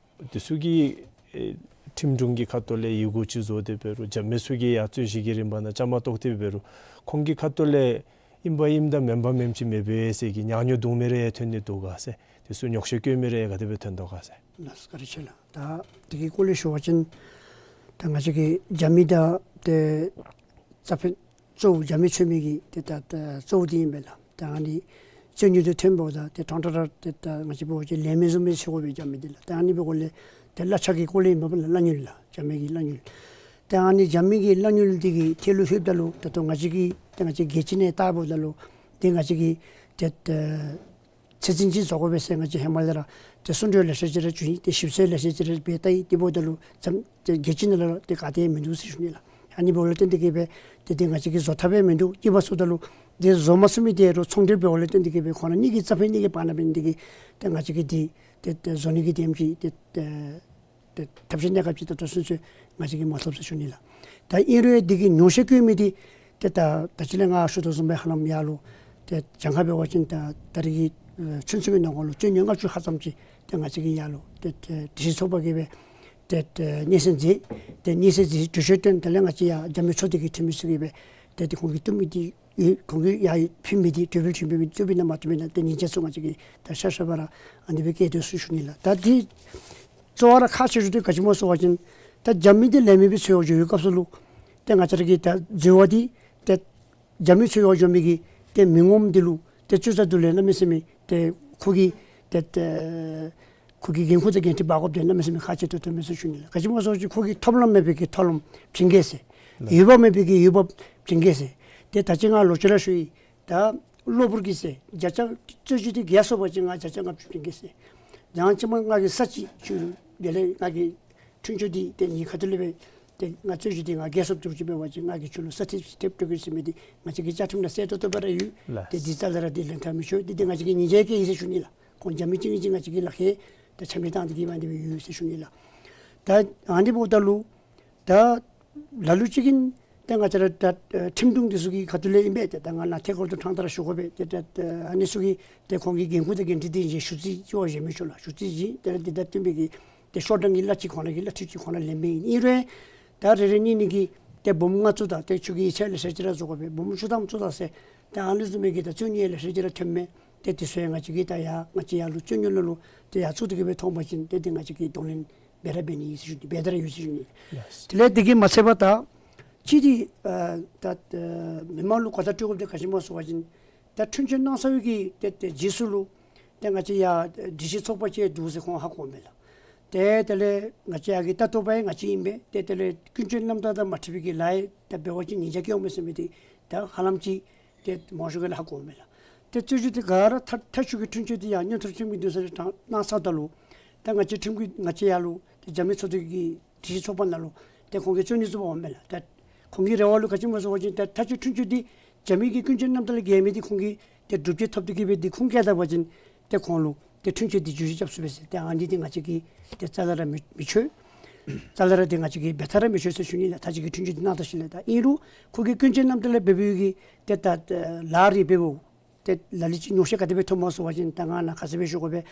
དེ་ཚུ་གིས་ཨེ་ཁྲིམས་དྲུང་གི་ཁ་ཐུག་ལས་ཡི་གུ་ཅིག་བཟོ་སྟེ་འབད་རུང་རྒྱབ་མི་ཚུ་གིས་ཡར་རྩོད་གཞི་གི་རིམ་པ་ནང་བཅའ་མར་གཏོགས་ཏེ་འབད་རུང་ཁོང་གི་ཁ་ཐུག་ལས་ཨིན་པ་ཨིནམ་དང་མེན་པ་མེནམ་ཅིག་མེད་པས་ཟེར་གྱི་ཉག་ཉོག་བརྡུང་མི་རེ་ཐོན་ནི་འདུག་ག་ཟེར། དེ་ཚུ་ཉོག་བཤད་བཀོད་མི་རེ་ག་དེ་སྦེ་ཐོན་དོ་ག་ཟེར། ལགས་སོ་བཀའ་དྲིན་ཆེ་ལགས། ད་དེ་གི་སྐོར་ལས་ཞུ་བ་ཅིན་ད་ང་བཅས་ཀྱི་རྒྱབ་མི་དང་ཏེ་རྩ་ཕན་གཙོ་བོ་རྒྱབ་མི་འཚོལ་མི་གི་ཏེ་ད་ད་གཙོ་བོ་འདི་ཨིན་པས་ལགས། ད་ཨ་ནི་རྩོད་ཉེས་འདི་ཐོན་པ་ད་ཏེ་ཕྲང་ཕྲང་ར་ཏེ་ད་ང་བཅས་འབད་བ་ཅིན་ལས་མི་བཟུམ་སྦེ་འཚོལ་དགོ་པས་རྒྱབ་མི་འདི་ལགས། ད་ཨ་ནི་འབདཝ་ལས་ཏེ་གླ་ཆ་གི་སྐོར་ལས་ཨིན་པས་ལགས། གླ་དངུལ་ལགས། རྒྱབ་མི་གི་གླ་དངུལ། ད་ཨ་ནི་རྒྱབ་མི་གི་གླ་དངུལ་འདི་གི་ཐད་ལུ་ལྷོདཔ་ད་ལུ་ད་ལྟོ་ང་བཅས་ཀྱིས་ད་ང་བཅས་རྒྱལ་སྤྱི་ནང་བལྟཝ་ད་ལུ་ཏེ་ང་བཅས་ཀྱིས་ཏེ་ད་ཚད་འཛིན་ཅིག་བཟོ་དགོ་པས་ཟེར་ང་བཅས་ཧེ་མ་ལས་ར་ཏེ་གསུང་གྲོས་ལེ་ཤ་ཅིག་ར་ཞུ་ཡི། ཏེ་ཞིབ་འཚོལ་ལེ་ཤ་ཅིག་ར་འབད་ད་ཡི། དེ་འབདཝ་ད་ལུ་ཙམ་ཏེ་རྒྱལ་སྤྱི་ནང་ལུ་ཏེ་ག་ཏེ་མིན་འདུག་ཟེར་ཞུ་ནི་ལགས། ཨ་ནི་འབདཝ་ལས་བརྟེན་ཏེ་གིས་སྦེ་ཏེ་ཏེ་ང་བཅས་ཀྱིས་བཟོ་ཐབས་ཡང་མིན་འདུག། སྐྱིད་པ་སུ་ད་ལུ་ཏེ་བཟོ་མ་ཚུགས་མི་དེ་རུང་ཚོང་འབྲེལ་འབདཝ་ལས་བརྟེན་ཏེ་གིས་སྦེ་ཁོང་ར་གཉིས་ཀྱི་རྩ་ཕན་གཉིས་ཀྱི་བར་ན་འབད་ནི་དེ་གིས་ཏེ་ང་བཅས་ཀྱིས་འདི་ཏེ་ཏེ་བཟོ་ནི་གི་དེམ་ཅིག་ཏེ་ཏེ་ཏེ་ཐབས་ཤེས་གནས་སྐབས་ཅིག་ད་ལྟོ་ཚུན་ཚོད་ང་བཅས་ཀྱིས་མ་ཐོབ་ཟེར་ཞུ་ནི་ལགས། ད་ཨིན་རུང་འདི་གི་ཉོག་བཤད་བཀོད་མི་འདི་ཏེ་ད་ད་ཅི་ལས་ང་ཞུ་དོ་བཟུམ་སྦེ་ཧ་ལམ་ཡར་ལུ་ཏེ་གྱངས་ཁ་འབད་བ་ཅིན་ད་ད་རེས་ཀྱི་ཨེ་ཚུན་ཚོད་ཀྱི་ནང་འཁོད་ལུ་རྩོད་ཉེས་ལྔ་བཅུ་ཧ་ཙམ་ཅིག་ཏེ་ང་བཅས་ཀྱིས་ཡར་ལུ་ཏེ་ཏེ་དྲི་ཞིབ་ཚོགས་པ་གིས་སྦེ་ ཏེ་ཏེ་སྙན་སེང་མཛད། ཏེ་སྙན་སེང་མཛད་གྲོས་ཆོད་བཏོན། དེ་ལས་ང་བཅས་ཡར་རྒྱ་མི་ཚོགས་སྡེ་གི་འཐུས་མི་ཚུ་གིས་སྦེ་ཏེ་ཏེ་ཁོང་གིས་བཏོན་མི་འདི་ཡོད། ཁོང་གིས་ཡར་ཕུལ་མི་འདི་གྲོས་འབུལ་ཕུལ་མི་འདི་བཙུགས་པས་ན་མ་བཙུགས་པས་ན་ཏེ་ཉིན་བྱེད་ཚུ་ང་བཅས་ཀྱིས་ད་ཤ་ཤ་བ་ར་ཨ་ནི་སྦེ་བཀལ་དོ་ཟེར་ཞུ་ནི་ལགས། ད་འདི་གཙོ་བོ་ར་ཁག་ཆེ་ཤོས་འདི་ག་ཅི་སྨོ་ཟེར་བ་ཅིན་ད་རྒྱ་མི་འདི་ལས་མི་སྦེ་འཚོལ་བར་འགྱོ་བའི་སྐབས་སུ་ལུ་ཏེ་ང་བཅས་ར་གི་ད་འཛོལ་བ་འདི་ཏེ་རྒྱ་མི་འཚོལ་བར་འགྱོ་མི་གི་ཏེ་མི་ངོམ་འདི་ལུ་ཏེ་ཚུ་ཚུ་དེ་ལས་གནམ་མེད་ས་མེད་ཏེ་ཁོ་གི་ཏེ་ཏེ་ཁོ་གི་འགན་ཁུར་དང་འགན་འཁྲི་འབག་དགོཔ་འདི་གནམ་མེད་ས་མེད་ཁག་ཆེ་ཏོག་ཏོ་མས་ཟེར་ཞུ་ནི་ལགས། ག་ཅི་སྨོ་ཟེར་བ་ཅིན་ཁོ་གིས་ཐོབ་ལམ་མེད་པའི་གི་ཐོབ་ལམ་བྱིན་གེ་ཟེར། ལགས། འོས་འབབ་མེད་པའི་གི་འོས་འབབ་བྱིན་གེ་ཟེར། ཏེ་ད་ཅི་ང་ལོག་ཅི་ར་ཞུ་ཡི། ད་གློ་བུར་གྱི་ཟེར་བརྒྱ་ཆ་རྩོད་གཞི་འདི་རྒྱལ་སོང་པ་ཅིན་ང་བརྒྱ་ཆ་ལྔ་བཅུ་བྱིན་གེ་ཟེར། ཡང་ཅིན་མ་ང་གིས་ས་ཅིག་ཁྱོད་ལུ་དེ་ལས་ང་གིས་འཁྲུན་ཆོད་འདི་ཏེ་ངེའི་ཁ་ཐུག་ལས་སྦེ་ཏེ་ང་རྩོད་གཞི་འདི་ང་རྒྱལ་སོངམ་འདྲཝ་ཅིག་འབད་བ་ཅིན་ང་གིས་ཁྱོད་ལུ་ས་ཐིགས་ཐེབས་སྤྲོད་གེ་ཟེར་མི་འདི་ང་བཅས་ཀྱི་བཅའ་ཁྲིམས་ནང་གསལ་ཏོག་ཏོ་སྦེ་ར་ཡོད། ལགས། ཏེ་འདི་རྩ་ལས་ར་འདི་ལེན་ཐབས་མི་ཆོག། འདི་འདི་ང་བཅས་ཀྱིས་ཉེས་ཆད་བཀལ་ཡི་ཟེར་ཞུ་ནི་ལགས། ཁོང་རྒྱ་མི་གཅིག་གཉིས་ཅིག་ང་བཅས་ཀྱི་ལག་ཁྱེར་ད་ཆ་མེད་བཏང་སྟེ་གི་འབག་སྟེ་སྦེ་ཡོད་ཟེར་ཞུ་ནི་ལགས། ད་ཨ་ནི་འབདཝ་ད་ལུ་ད་ལ་ལུ་ཅིག་གིས་ཏེ་ང་བཅས་ར་ད་ཁྲིམས་དྲུང་འདི་ཚུ་གི་ཁ་ཐུག་ལས་ཨིན་པས། ཏེ་ད་ང་ནཱ་ཐད་ཀར་དུ་ཕྲང་སྟེ་ར་ཞུ་དགོ་པས། ཏེ་ད་ཨ་ནི་ཚུ་གིས་ཏེ་ཁོང་གི་འགན་ཁུར་དང་འགན་འཁྲི་འདི་བཞེས་ཞུ་རྩིས་ཅིག་བཞེས་མི་ཆོག་ལགས། ཞུ་རྩིས་བཞེས་ཏེ་ར་འདི་ད་བཏོན་པའི་གི་ཏེ་ཤོག་གྲངས་ཀྱི་གླ་ཅིག་ཁོང་ར་གི་གླ་འཐུས་ཅིག་ཁོང་ར་ལེན་མི་ཨིན། ཨིན་རུང་ད་རེ་རེ་གཉིས་གཉིས་ཀྱིས་ཏེ་འབུམ་ལྔ་བཙུགས་ད་ཏེ་ཁྱོད་ཀྱི་ཡིག་ཆ་ལེ་ཤ་ཅིག་ར་བཟོ་དགོ་པས། འབུམ་བཅུ་ཐམ་བཙུགས་ད་ཟེར་ཏེ་ཨ་ནི་བཟུམ་མའི་གི་ད་རྩོད་རྙོག་ལེ་ཤ་ཅིག་ར་ཐོནམ་མས། ཏེ་དེ་ཚུ་ཡང་ང་བཅས་ཀྱིས་ད་ཡར་ང་བཅས་ཡར་ལུ་རྩོད་རྙོག་ནང་ལུ་ཏེ་ཡར་བཙུགས་ཏེ་གི་སྦེ་ཐོན་པ་ཅིན་ཏེ་འདི་ང་བཅས་ཀྱིས་གདོང་ལེན་འབད་ར་འབད་ནི་ཨིན་ཟེར་ཞུ་ནི། འབད་དེ་ར་ཡོད་ཟེར་ཞུ་ནི། ལགས། དེ་ལས་དེ་གིས་མ་ཚད་པར་ད་ཅི་འདི་ཨ་ད་ཨ་མི་མང་ལུ་གོ་བརྡ་སྤྲོད་དགོཔ་འདི་ག་ཅི་སྨོ་ཟེར་བ་ཅིན་ད་འཁྲུན་ཆོད་གནང་ཚར་བའི་གི་ཏེ་ཏེ་རྗེས་སུ་ལུ་ཏེ་ང་བཅས་ཡར་སྒྲིག་གཞི་ཚོགས་པ་ཅིག་འདུག་ཟེར་ཁོང་ཧ་གོཝ་མས་ལགས། ཏེ་དེ་ལས་ང་བཅས་ཡར་གྱི་ལྟ་རྟོག་པ་ཡང་ང་བཅས་ཨིན་པས། ཏེ་དེ་ལས་ཀུན་སྤྱོད་རྣམ་དག་དང་མ་འཁྲིལ་བའི་གི་ལཱ་ཡང་ད་འབད་བ་ཅིན་ཉེས་ཆད་བཀལཝ་མས་ཟེར་མི་འདི་ད་ཧ་ལམ་ཅིག་ཏེ་མང་ཤོས་ཀྱིས་ཧ་གོཝ་མས་ལགས། ཏེ་རྩོད་གཞི་འདི་ག་ར་མཐའ་མཐའ་མཇུག་གི་འཁྲུན་ཆོད་འདི་ཡང་མངོན་མཐོ་ཁྲིམས་ཀྱི་འདུན་ས་ལས་དྲངས་གནང་ཚརཝ་ད་ལུ་ད་ང་བཅས་ཁྲིམས་ཀྱི་ང་བཅས་ཡར་ལུ་ཏེ་རྒྱ་མི་ཚོགས་སྡེ་གི་སྒྲིག་གཞི་ཚོགས་པ་ནང་ལུ་ཏེ་ཁོང་གིས་རྩོད་གཞི་བཙུགས་པ་འོང་མས་ལགས། ད་ཁོང་གི་རེ་བ་ལུ་ག་ཅི་སྨོ་ཟེར་བ་ཅིན་ད་མཐའ་མཇུག་འཁྲུན་ཆོད་འདི་རྒྱ་མི་གི་ཀུན་སྤྱོད་རྣམ་དག་ལས་འགལ་མི་འདི་ཁོང་གིས་ཏེ་སྒྲུབ་བྱེད་ཐོབ་སྟེ་གི་སྦེ་འདི་ཁུངས་བཀལ་ད་པ་ཅིན་ཏེ་ཁོང་ལུ་ཏེ་འཁྲུན་ཆོད་འདི་བསྒྱུར་བཅོས་རྐྱབ་ཚུགས་པས་ཟེར། ཏེ་ཨ་ནི་འདི་ང་བཅས་ཀྱིས་ཏེ་རྩ་ལས་ར་མི་མི་ཆོག། རྩ་ལས་ར་འདི་ང་བཅས་ཀྱིས་འབད་ཐབས་ར་མི་ཆོག་ཟེར་ཞུ་ནི་ལགས། མཐའ་མཇུག་གི་འཁྲུན་ཆོད་འདི་གནང་ད་ཞིནམ་ལས། ད་ཨིན་རུང་ཁོ་གི་ཀུན་སྤྱོད་རྣམ་དག་ལས་འབད་བའི་གི་ཏེ་ད་ལཱ་རེ་འབདཝ་ཏེ་ལ་ལུ་ཅིག་ཉོགས་བཤད་ག་དེ་སྦེ་ཐོནམ་སྨོ་ཟེར་བ་ཅིན་ད་ང་ནཱ་ཁ་གསལ་སྦེ་ཞུ་དགོ་པས།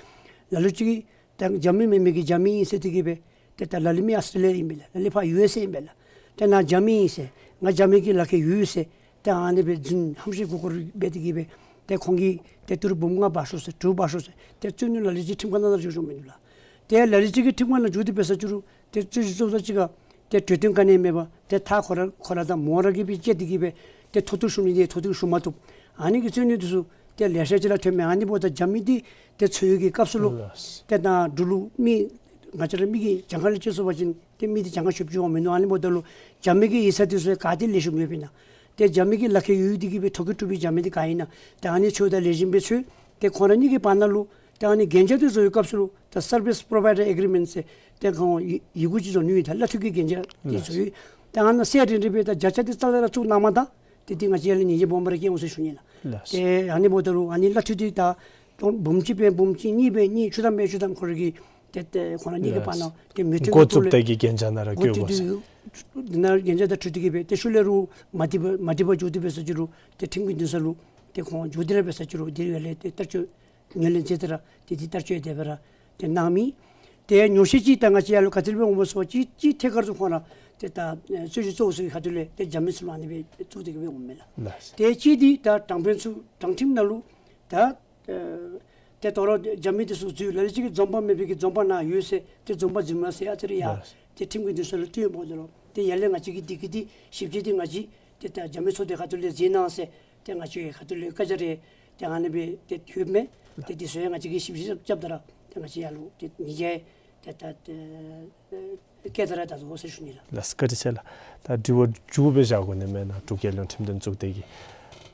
ལ་ལུ་ཅིག་ད་རྒྱ་མི་མེན་མི་གི་རྒྱ་མི་ཨིན་ཟེར་ཏེ་གི་སྦེ་ཏེ་ད་ལ་ལུ་མི་ཨོསི་ཊྲེ་ལི་ཡ་ཨིན་པས་ལགས། ལ་ལུ་ཕར་ཡུ་ཨེསི་ཨིན་པས་ལགས། ཏེ་ནཱ་རྒྱ་མི་ཨིན་ཟེར་ང་རྒྱ་མི་གི་ལག་ཁྱེར་ཡོད་ཟེར་ཏེ་ཨ་ནི་སྦེ་རྫུན་ཧམ་བཤད་མགུ་སྐོར་འབད་དེ་གི་སྦེ་ཏེ་ཁོང་གིས་ཏེ་ཏི་རུ་འབུམ་ལྔ་འབག་ཤོག་ཟེར་དྲུག་འབག་ཤོག་ཟེར་ཏེ་རྩོད་རྙོག་ལ་ལུ་ཅིག་ཁྲིམས་ཁང་ནང་ལུ་འགྱོ་འགྱོཝ་མིན་འདུག་ལགས། ཏེ་ལ་ལུ་ཅིག་གིས་ཁྲིམས་ཁང་ནང་འགྱོ་སྟེ་འབད་ས་ཅིག་རུང་ཏེ་རྩོད་གཞི་བཙུགས་ས་ཅིག་ཁར་ཏེ་གྲོས་དོན་ག་ནི་མེད་པར་ཏེ་མཐའ་ཁོ་ར་ཁོ་ར་དང་མོ་ར་གིས་སྦེ་བཅད་དེ་གི་སྦེ་ཏེ་མཐོ་གཏུགས་ཞུ་ནི་འདི་མཐོ་གཏུགས་ཞུ་མ་བཏུབ། ཨ་ནི་གི་རྩོད་རྙོག་འདི་ཚུ་ཏེ་ལེ་ཤ་ཅིག་ར་ཐོནམ་མས། ཨ་ནི་འབདཝ་ད་རྒྱ་མི་འདི་ཏེ་འཚོལ་བའི་གི་སྐབས་སུ་ལུ་ལགས། ཏེ་ད་འབྲུག་ལུ་མི་ང་བཅས་ར་མི་གི་གྱངས་ཁ་ལས་བཅད་སོང་པ་ཅིན་ཏེ་མི་འདི་གྱངས་ཁ་ཆོདཔ་ཅིག་འོང་མི་འདུག། ཨ་ནི་འབདཝ་ད་ལུ་རྒྱ་མི་གི་ཡིག་ཚང་འདི་ཚུ་ག་ཏེ་ལེགས་ཤོམ་ཡོདཔ་ཨིན་ན། ཏེ་རྒྱ་མི་གི་ལག་ཁྱེར་ཡོད་དེ་གི་སྦེ་ཐོ་བཀོད་གྲུབ་པའི་རྒྱ་མི་འདི་ག་ཨིན་ན། ཏེ་ཨ་ནི་ཚུ་དང་ལེགས་ཤོམ་སྦེ་འཚོལ། ཏེ་ཁོང་ར་གཉིས་ཀྱི་བར་ན་ལུ་ཏེ་ཨ་ནི་གན་རྒྱ་འདི་བཟོ་བའི་སྐབས་སུ་ལུ་ད་སར་བིསི་པོ་རོ་བའི་ཌར་ཨེག་རི་མེནཊ་ཟེར་ཏེ་ཁོང་ཡི་ཡི་གུ་ཅིག་བཟོ་ནི་ཡོད། ད་གླ་འཐུས་ཀྱི་གན་རྒྱ་འདི་བཟོ་ཡོད། ཏེ་ཨ་ནཱ་གསལ་རི་རི་སྦེ་ད་བརྒྱ་ཆ་འདི་རྩ་ལས་ར་བཙུགས་གནང་མ་ད་ཏེ་འདི་ང་བཅས་ཡར་ལས་ཉེས་ཆད་སྦོམ་ར་བཀལ་འོང་ཟེར་ཞུ་ནི་ལགས། ལགས། ཏེ་ཨ་ནི་འབདཝ་ད་ལུ་ཨ་ནི་གླ་འཐུས་འདི་ད་འབུམ་གཅིག་འབད་འབུམ་གཅིག་གཉིས་འབད་གཉིས་བཅུ་ཐམ་འབད་བཅུ་ཐམ་ཁོ་ར་གི་ཏེ་ཏེ་ཁོང་ར་གཉིས་ཀྱི་བར་ན་ཏེ་མོས་མཐུན་འགོ་བཙུགས་ཏེ་གི་གན་རྒྱ་ནང་ར་འགོ་བཙུགས་བཀོད་ཏེ་པ་ཟེར། འདི་ནང་གན་རྒྱ་དང་འཁྲིལ་ཏེ་གི་སྦེ་ཏེ་ཤུལ་ལས་རུང་མ་འགྲིག་པ་མ་འགྲིག་པ་འགྱོ་སྟེ་འབད་ས་ཅིག་རུང་ཏེ་ཁྲིམས་ཀྱི་འདུན་ས་ལུ་ཏེ་ཁོང་འགྱོ་སྟེ་ར་འབད་ས་ཅིག་རུང་འདི་ཡར་ལས་ཏེ་བསྟར་སྤྱོད་ངོས་ལེན་མཛད་དེ་ར་ཏེ་འདི་བསྟར་སྤྱོད་དེ་སྦེ་ར་ཏེ་གནང་མི། ཏེ་ཉོགས་བཤད་ཅིག་ད་ང་བཅས་ཡར་ལུ་ག་ཏེ་སྦེ་འོངམ་སྨོ་ཟེར་བ་ཅིན་ཅིག་ཐད་ཀར་དུ་ཁོང་ར་ཏེ་ད་ཨེ་རྩོད་གཞི་བཙུགས་ས་གི་ཁ་ཐུག་ལས་ཏེ་རྒྱ་མི་ཚུ་ལུ་ཨ་ནི་སྦེ་བཙུགས་ཏེ་གི་སྦེ་འོངམ་མས་ལགས། ལགས། ཏེ་ཅིག་འདི་ད་དྲང་དཔོན་ཚུ་དྲང་ཁྲིམས་ནང་ལུ་ད་ཨེ་ཏེ་དོ་རུང་རྒྱ་མི་འདི་ཚུ་འཛུལ། ལ་ལུ་ཅིག་གིས་འཛོམས་དཔང་མེད་པའི་གི་འཛོམས་དཔང་ནཱ་ཡོད་ཟེར་ཏེ་འཛོམས་དཔང་འཛིན་མ་ཟེར་ཨ་ཙི་རེ་ཡང་ལགས། ཏེ་ཁྲིམས་ཀྱི་འདུན་ས་ལུ་བཏོན་འོང་ད་ལུ་ཏེ་ཡར་ལས་ང་བཅས་ཀྱིས་འདི་གི་འདི་ཞིབ་དཔྱད་འདི་ང་བཅས་ཏེ་ད་རྒྱ་མི་ཚོགས་སྡེ་ཁ་ཐུག་ལས་མཛད་གནང་ཟེར་ཏེ་ང་བཅས་ཁ་ཐུག་ལས་བཀའ་རྒྱ་རེ་ཏེ་ཨ་ནི་སྦེ་ཏེ་ཡོདཔ་མས། ལགས། ཏེ་འདི་ཚུ་ཡང་ང་བཅས་ཀྱིས་ཞིབ་དཔྱད་རྐྱབ་ད་ར་ཏེ་ང་བཅས་ཡར་ལུ་ཏེ་ཉེས་ཆད་ཏེ་ད་ཏེ་བཀལ་ད་ར་ད་བཟོ་ཟེར་ཞུ་ནི་ལགས། ལགས་བཀའ་དྲིན་ཆེ་ལགས། ད་དྲི་བ་མཇུག་སྦེ་བཞག་དགོ་ནི་མེན་ན། འབྲུག་རྒྱལ་ཡོངས་ཁྲིམས་དོན་གཙུག་སྡེ་གི་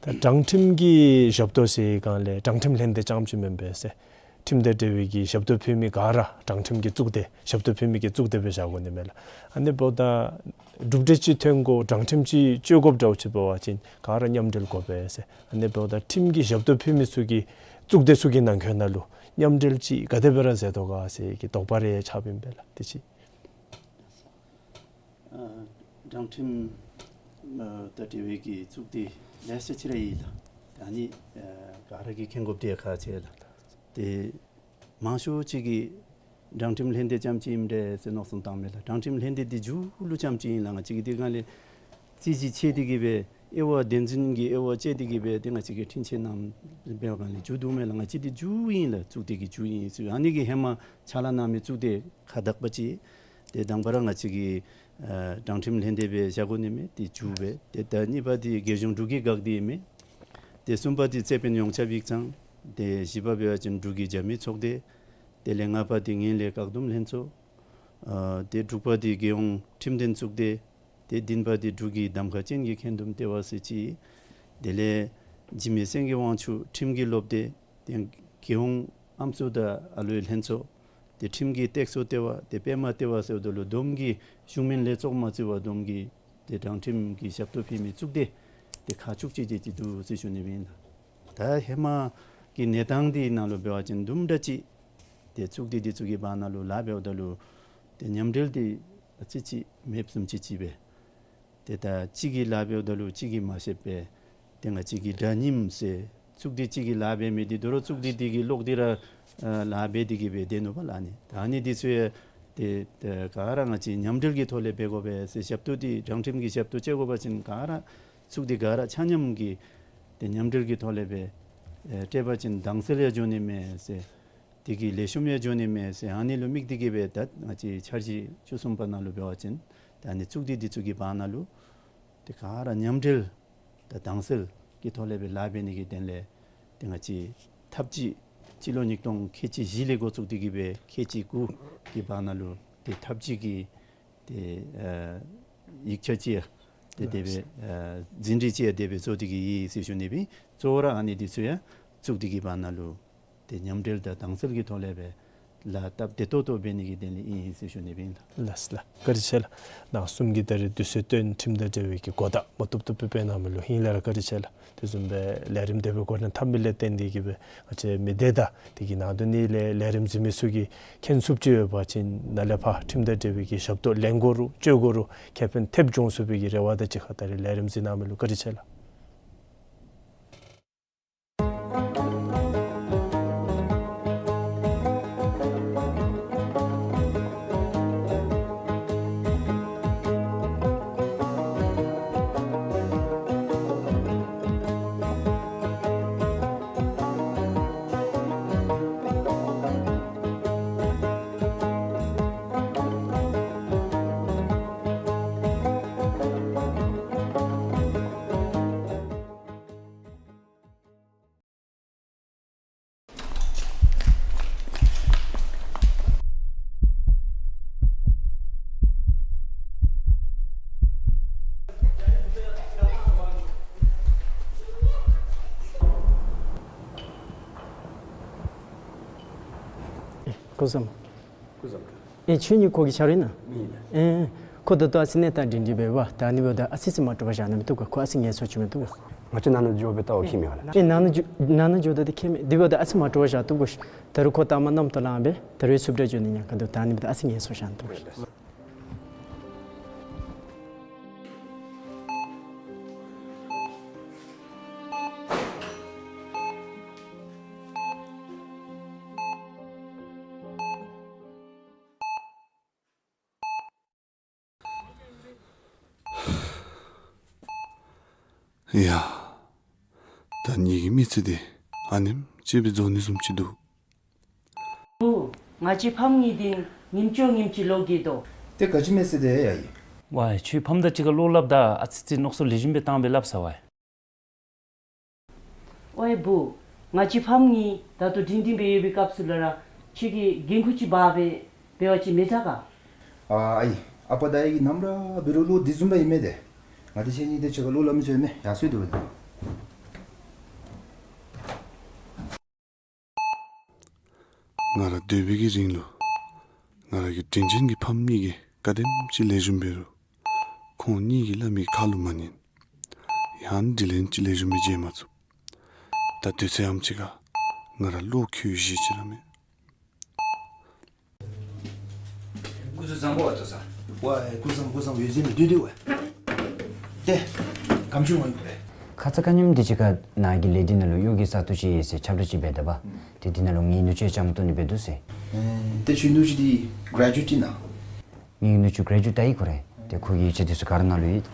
ད་དྲང་ཁྲིམས་ཀྱི་ཞབས་ཏོག་ཟེར་སྒང་ལས་དྲང་ཁྲིམས་ལྷན་སྡེ་རྐྱངམ་ཅིག་མེན་པས་ཟེར། ཁྲིམས་དང་འབྲེལ་བའི་གི་ཞབས་ཏོག་ཕུལ་མི་ག་ར་དྲང་ཁྲིམས་ཀྱི་གཙུག་སྡེ་ཞབས་ཏོག་ཕུལ་མི་གི་གཙུག་སྡེ་སྦེ་བཞག་དགོ་ནི་མེན་ལགས། ཨ་ནི་འབདཝ་ད་གྲུབ་འབྲས་ཅིག་ཐོན་དགོ་དྲང་ཁྲིམས་ཅིག་སྤྱོད་དགོཔ་འདྲཝ་ཅིག་འབད་བ་ཅིན་ག་ར་མཉམ་འབྲེལ་དགོ་པས་ཟེར། ཨ་ནི་འབདཝ་ད་ཁྲིམས་ཀྱི་ཞབས་ཏོག་ཕུལ་མི་ཚུ་གིས་གཙུག་སྡེ་ཚུ་གི་ནང་འཁོད་ནང་ལུ་མཉམ་འབྲེལ་ཅིག་ག་དེ་སྦེ་ར་མཛད་དོ་ག་ཟེར་གྱི་དོགས་པ་རེ་ཆགསཔ་ཨིན་པས་ལགས། དེ་ཅིག། ཨ་དྲང་ཁྲིམས་ཨ་དང་འབྲེལ་བའི་གི་གཙུག་སྡེ་ལེ་ཤ་ཅིག་ར་ཡོད་ལགས། ད་ཨ་ནི་ཨ་ག་ར་གིས་མཁྱེན་དགོཔ་འདི་ཁག་ཆེ་ལགས། ཏེ་མང་ཤོས་ཅིག་གིས་ དྲང་ཁྲིམས་ལྷན་སྡེ་རྐྱངམ་ཅིག་ཨིནམ་འདྲས་ཟེར་མནོ་བསམ་བཏངམ་མས་ལགས། དྲང་ཁྲིམས་ལྷན་སྡེ་འདི་མཇུག་ལུ་རྐྱངམ་ཅིག་ཨིན་ལགས། ང་བཅས་ཀྱིས་དེ་སྒང་ལས་རྩོད་གཞི་ཕྱེ་སྟེ་གི་སྦེ་དབྱེ་བ་བདེན་རྫུན་གྱི་དབྱེ་བ་དཔྱད་དེ་གི་སྦེ་ཏེ་ང་བཅས་ཀྱིས་འཁྲུན་ཆོད་གནངམ་འབད་བའི་སྒང་ལས་མཇུག་བསྡུཝ་མས་ལགས། ང་བཅས་འདི་མཇུག་ཨིན་ལགས། གཙུག་སྡེ་གི་མཇུག་ཨིན་ཟེར། ཨ་ནི་གི་ཧེ་མ་ཕྱག་ལཱ་གནང་མི་གཙུག་སྡེ་ཁག་དག་པ་ཅིག་ཏེ་དང་པ་ར་ང་བཅས་ཀྱི་ཨ་དྲང་ཁྲིམས་ལྷན་སྡེ་སྦེ་བཞག་དགོ་ནི་མས། ཏེ་མཇུག་སྦེ། ཏེ་ད་གཉིས་པ་འདི་རྒྱལ་གཞུང་འབྲུག་གི་འགག་སྡེ་ཨིན་མས། ཏེ་གསུམ་པ་འདི་རྩོད་དཔོན་ཡོངས་ཁྱབ་ཡིག་ཚང་། ཏེ་བཞི་པ་འབད་བ་ཅིན་འབྲུག་གི་རྒྱབ་མི་ཚོགས་སྡེ། དེ་ལས་ལྔ་པ་འདི་ངན་ལྷད་བཀག་སྡོམ་ལྷན་ཚོགས། ཨ་ཏེ་དྲུག་པ་འདི་རྒྱལ་ཡོངས་ཁྲིམས་དོན་གཙུག་སྡེ། ཏེ་བདུན་པ་འདི་འབྲུག་གི་གདམ་ཁ་ཅན་གྱི་འཁོན་འདུམ་ལྟེ་བ་ཟེར་ཅིག། དེ་ལས་འཇིགས་མེད་སེང་གེ་དབང་ཕྱུག་ཁྲིམས་ཀྱི་སློབ་སྡེ། ཏེ་རྒྱལ་ཡོངས་ཨམ་སྲུ་དང་ཨ་ལོའི་ལྷན་ཚོགས། ཏེ་ཁྲིམས་ཀྱི་སྟེགས་གསོ་ལྟེ་བ། ཏེ་པདྨ་ལྟེ་བ་ཟེརཝ་ད་ལུ་བསྡོམས་ཀྱིས་གཞུང་མིན་ལས་ཚོགས་མ་བརྩི་བར་བསྡོམས་ཀྱིས་ཏེ་དྲང་ཁྲིམས་ཀྱི་ཞབས་ཏོག་ཕུལ་མི་གཙུག་སྡེ་ཏེ་ཁག་བཅུ་གཅིག་དེ་ཅིག་འདུག་ཟེར་ཞུ་ནི་ཨིན་ལགས། ད་ཧེ་མ་གི་གནས་སྟངས་འདི་ནང་ལུ་འབད་བ་ཅིན་དུམ་གྲ་ཅིག་ཏེ་གཙུག་སྡེ་འདི་ཚུ་གི་བར་ན་ལུ་ལཱ་འབདཝ་ད་ལུ་ཏེ་མཉམ་འབྲེལ་འདི་ཨ་ཙི་ཅིག་མེདཔ་བཟུམ་ཅིག་ཅིག་སྦེ། ཏེ་ད་གཅིག་གིས་ལཱ་འབདཝ་ད་ལུ་གཅིག་གིས་མ་ཤེས་པས། ཏེ་ང་བཅས་ཀྱི་འདྲ་མཉམ་ཟེར་གཙུག་སྡེ་གཅིག་གིས་ལཱ་འབད་མི་འདི་དོ་རུང་གཙུག་སྡེ་འདི་གིས་ལོག་སྟེ་ར་ཨ་ལཱ་འབད་དེ་གི་སྦེ་སྡོད་ནུག་པ་ལགས། ཨ་ནི་ཏེ་ཨ་ནི་འདི་ཚུ་ཡང་ཏེ་ད་ག་ར་ང་བཅས་མཉམ་འབྲེལ་གྱི་ཐོག་ལས་འབད་དགོ་པས་ཟེར་ཞབས་ཏོག་འདི་དྲང་ཁྲིམས་ཀྱི་ཞབས་ཏོག་སྤྱོད་དགོ་པ་ཅིན་ག་ར་གཙུག་སྡེ་ག་ར་ཆ་མཉམ་གྱིས་ཏེ་མཉམ་འབྲེལ་གྱི་ཐོག་ལས་སྦེ་ཨེ་སྤྲོད་པ་ཅིན་དྭངས་གསལ་ཡང་འགྱོ་ནི་མས་ཟེར། དེ་གིས་ལེགས་ཤོམ་ཡང་འགྱོ་ནི་མས་ཟེར། ཨ་ནི་ལུ་དམིགས་ཏེ་གི་སྦེ་ད་ང་བཅས་འཆར་གཞི་བཅུ་གསུམ་པ་ནང་ལུ་འབད་བ་ཅིན་ད་ཨ་ནི་གཙུག་སྡེ་འདི་ཚུ་གི་བར་ན་ལུ་ཏེ་ག་ར་མཉམ་འབྲེལ་དང་དྭངས་གསལ་གྱི་ཐོག་ལས་སྦེ་ལཱ་འབད་ནི་གི་དོན་ལས་ཏེ་ང་བཅས་ཐབས་ཇུས་སྤྱི་ལོ་ཉིས་སྟོང་ཁལ་གཅིག་བཞི་ལས་འགོ་བཙུགས་ཏེ་གི་སྦེ་ཁལ་གཅིག་དགུ་གི་བར་ན་ལུ་ཏེ་ཐབས་ཇུས་ཀྱི་ཏེ་ཨ་ཡིག་ཆ་ཅིག་ཡང་ཏེ་དེ་སྦེ་ཨ་ཟིན་བྲིས་ཅིག་ཡང་དེ་སྦེ་བཟོ་སྟེ་གི་ཡོད་ཟེར་ཞུ་ནི་ཨིན། གཙོ་བོ་ར་ཨ་ནི་འདི་ཚུ་ཡང་གཙུག་སྡེ་གི་བར་ན་ལུ་ཏེ་མཉམ་འབྲེལ་དང་དྭངས་གསལ་གྱི་ཐོག་ལས་སྦེ་ལཱ་སྟབས་བདེ་ཏོག་ཏོ་འབད་ནི་གི་དོན་ལས་ཨིན་ཟེར་ཞུ་ནི་ཨིན་ལགས། ལགས་ལགས། བཀའ་དྲིན་ཆེ་ལགས། ནང་གསུམ་གྱིས་ད་རེས་དུས་ཚོད་བཏོན་ཁྲིམས་དང་འབྲེལ་བའི་གི་གོ་བརྡ་མ་བཏུབ་བཏུབ་སྦེ་སྤེལ་གནང་མི་ལུ་ཧིང་ལས་ར་བཀའ་དྲིན་ཆེ་ལགས། དེ་བཟུམ་སྦེ་ལས་རིམ་དེ་སྦེ་འགོ་འདྲེན་འཐབ་མི་ལས་བརྟེན་ཏེ་གི་སྦེ་ང་བཅས་མི་སྡེ་དང་དེ་གི་ནང་དོན་ནི་ལས་ལས་རིམ་གཟིགས་མི་ཚུ་གིས་མཁྱེན་ཚུགསཔ་ཅིག་ཡོད་པ་ཅིན་ནཱ་ལས་ཕར་ཁྲིམས་དང་འབྲེལ་བའི་གི་ཞབས་ཏོག་ལེན་དགོ་རུང་སྤྱོད་དགོ་རུང་ཁེ་ཕན་ཐེབས་འགྱོ་ཚུགས་པའི་གི་རེ་བ་དང་གཅིག་ཁར་ད་རེས་ལས་རིམ་གཟིགས་གནང་མི་ལུ་བཀའ་དྲིན་ཆེ་ལགས། སྐུ་བཟང་། སྐུ་བཟང་། ཨེ་ཁྱོད་གཉིས་ཁོ་གི་ཆ་རེད་ན། ཨེ་ཁོ་ད་ལྟོ་ཨ་ཙི་གནས་སྟངས་སྒྲིང་སྒྲིང་འབད་བས། ད་ཨ་ནི་འབདཝ་ད་ཨ་ཙི་ཙི་མ་འདྲོག་པར་བཞག་ན་མི་བཏུབ་ག། ཁོ་ཨ་ཙི་ངལ་གསོ་ཅིག་མི་བཏུབ་ག། ང་བཅས་ནང་ན་འགྱོ་སྦེ་ལྟ་བ་ཁྱད་མེད་ག་ལགས། ཨེ་ནང་ན་འགྱོ་ནང་ན་འགྱོཝ་ད་དེ་ཁྱད་མེད། དེ་འབདཝ་ད་ཨ་ཙི་མ་འདྲོག་པར་བཞག་བཏུབ་ག་ཤིག། ད་རུང་ཁོ་ལྟ་མ་གནམ་ཐོག་ལངམ་སྦེ་ད་རུང་ཚུབ་དྲགས་འགྱོ་ནི་ཉེན་ཁ་འདུག། ད་ཨ་ནི་འབདཝ་ད་ཨ་ཙི་ངལ་གསོ་བཞག་ན་བཏུབ་ག་ཤིག། ཡ། ད་ངེ་གི་མི་ཚེ་འདི་ཨ་ནེམ་ཅིག་སྦེ་རྫོགས་ནི་བཟུམ་ཅིག་འདུག། བུ། ང་བཅས་ཕམ་གཉིས་འདི་ཉིནམ་ཅིག་ཉིནམ་ཅིག་ལོག་གི་དོ། ཏེ་ག་ཅི་མེད་ཟེར་དེ་ཡ་ཡི། ཝའེ་ཁྱོད་ཕམ་དང་གཅིག་ཁར་བློ་སླབ་ད་ཨ་ཙི་ཙི་མནོ་བསམ་ལེགས་ཤོམ་སྦེ་བཏང་སྦེ་སླབ་ས་ཝའེ། ཝའེ་བུ། ང་བཅས་ཕམ་གཉིས་ད་ལྟོ་སྒྲིང་སྒྲིང་སྦེ་ཡོད་པའི་སྐབས་སུ་ལུ་ར་ཁྱོད་ཀྱིས་འགན་ཁུར་ཅིག་འབག་སྦེ་འབད་བ་ཅིན་མི་དྲག་ག། ཨ་ཨའི། ཨ་པ་དང་ཨའི་གི་ནམ་ར་འབད་རུང་ལུ་འདི་བཟུམ་ར་ཨིན་མས་ཏེ། ང་འདི་ཁྱེད་གཉིས་འདི་ཕྱེད་ཀ་བློ་སླབ་མི་ཚུ་ཨིན་མས། ཡར་སོང་སྡོད་པ་ད། ང་ར་སྡོད་པའི་གི་རིང་ལུ་ང་ར་གི་དྲིན་ཅན་གྱི་ཕམ་གཉིས་ཀྱིས་ག་དེམ་ཅིག་ལེགས་ཤོམ་འབད་རུང་ཁོང་གཉིས་ཀྱིས་སླབ་མི་གི་ཁ་ལུ་མ་ཉན། ཡང་དྲིན་ལན་ཅིག་ལེགས་ཤོམ་སྦེ་འཇལ་མ་ཚུགས། ད་དུས་ཚོད་ཡང་ཅིག་ཁར་ང་ར་བློ་འགྱོད་བཞེས་ཅིག་ར་མེད། སྐུ་གཟུགས་བཟང་པོ་བ་ཏོ་ས། ཝའེ་སྐུ་བཟང་སྐུ་བཟང་འོད་ཟེར་མི་འདུག་དེ་ཝའེ། ཏེ་གམ་ཆུང་ངོ་ཡིན་པས། ཁ་ཙ་ཁ་ཉིནམ་འདི་ཅིག་ཁར་ནཱ་གི་ལས་སྡེ་ནང་ལུ་གཡོག་གི་ས་སྟོང་ཅིག་ཡོད་ཟེར་ཁྱབ་བསྒྲགས་ཅིག་འབད་ད་པ། ཏེ་འདི་ནང་ལུ་ངེའི་ནུ་གཅུང་ཅང་ཏོ་ནི་འབད་འདུག་ཟེར། ཨེ་ཏེ་ཁྱོད་ནུ་གཅུང་འདི་གྲེ་ཇུ་ཨེཊ་ཨིན་ན། ངེའི་ནུ་གཅུང་གྲེ་ཇུ་ཨེཊ་ད་ཡི་ཁོ་རེ། ཏེ་ཁོ་གིས་ཡིག་ཆ་འདི་ཚུ་ག་ར་ནང་ལུ་ཡོད།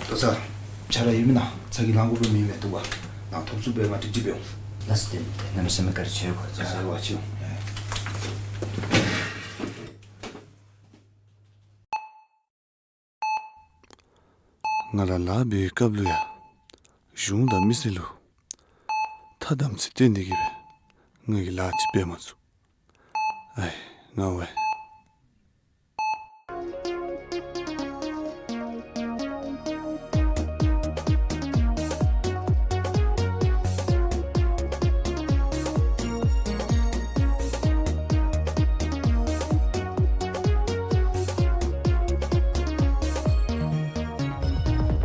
ལོ་ཙཱ་ཆ་ར་ཡོད་མེན་ན། ཚ་གྱང་ལང་དགོཔ་མེད་མི་འདུག་པ། ནཱ་ཐོབ་ཚུགས་པའི་ང་ཏེ་ཅིག་འབདཝ་ཨིན། ལགས་སོ། ཏེ་ཏེ་གནམ་མེད་ས་མེད་བཀའ་དྲིན་ཆེ། ཁོ་ཚུ་ཟེར་བ་ཅིན། ང་ར་ལཱ་འབད་བའི་སྐབས་ལུ་ཡང་གཞུང་དང་མི་སེར་ལུ་ཐ་དམ་ཚིག་བསྟེན་ཏེ་གི་སྦེ་ང་གིས་ལཱ་ཅིག་འབད་མ་ཚུགས། ཨའི་ང་ཝའི།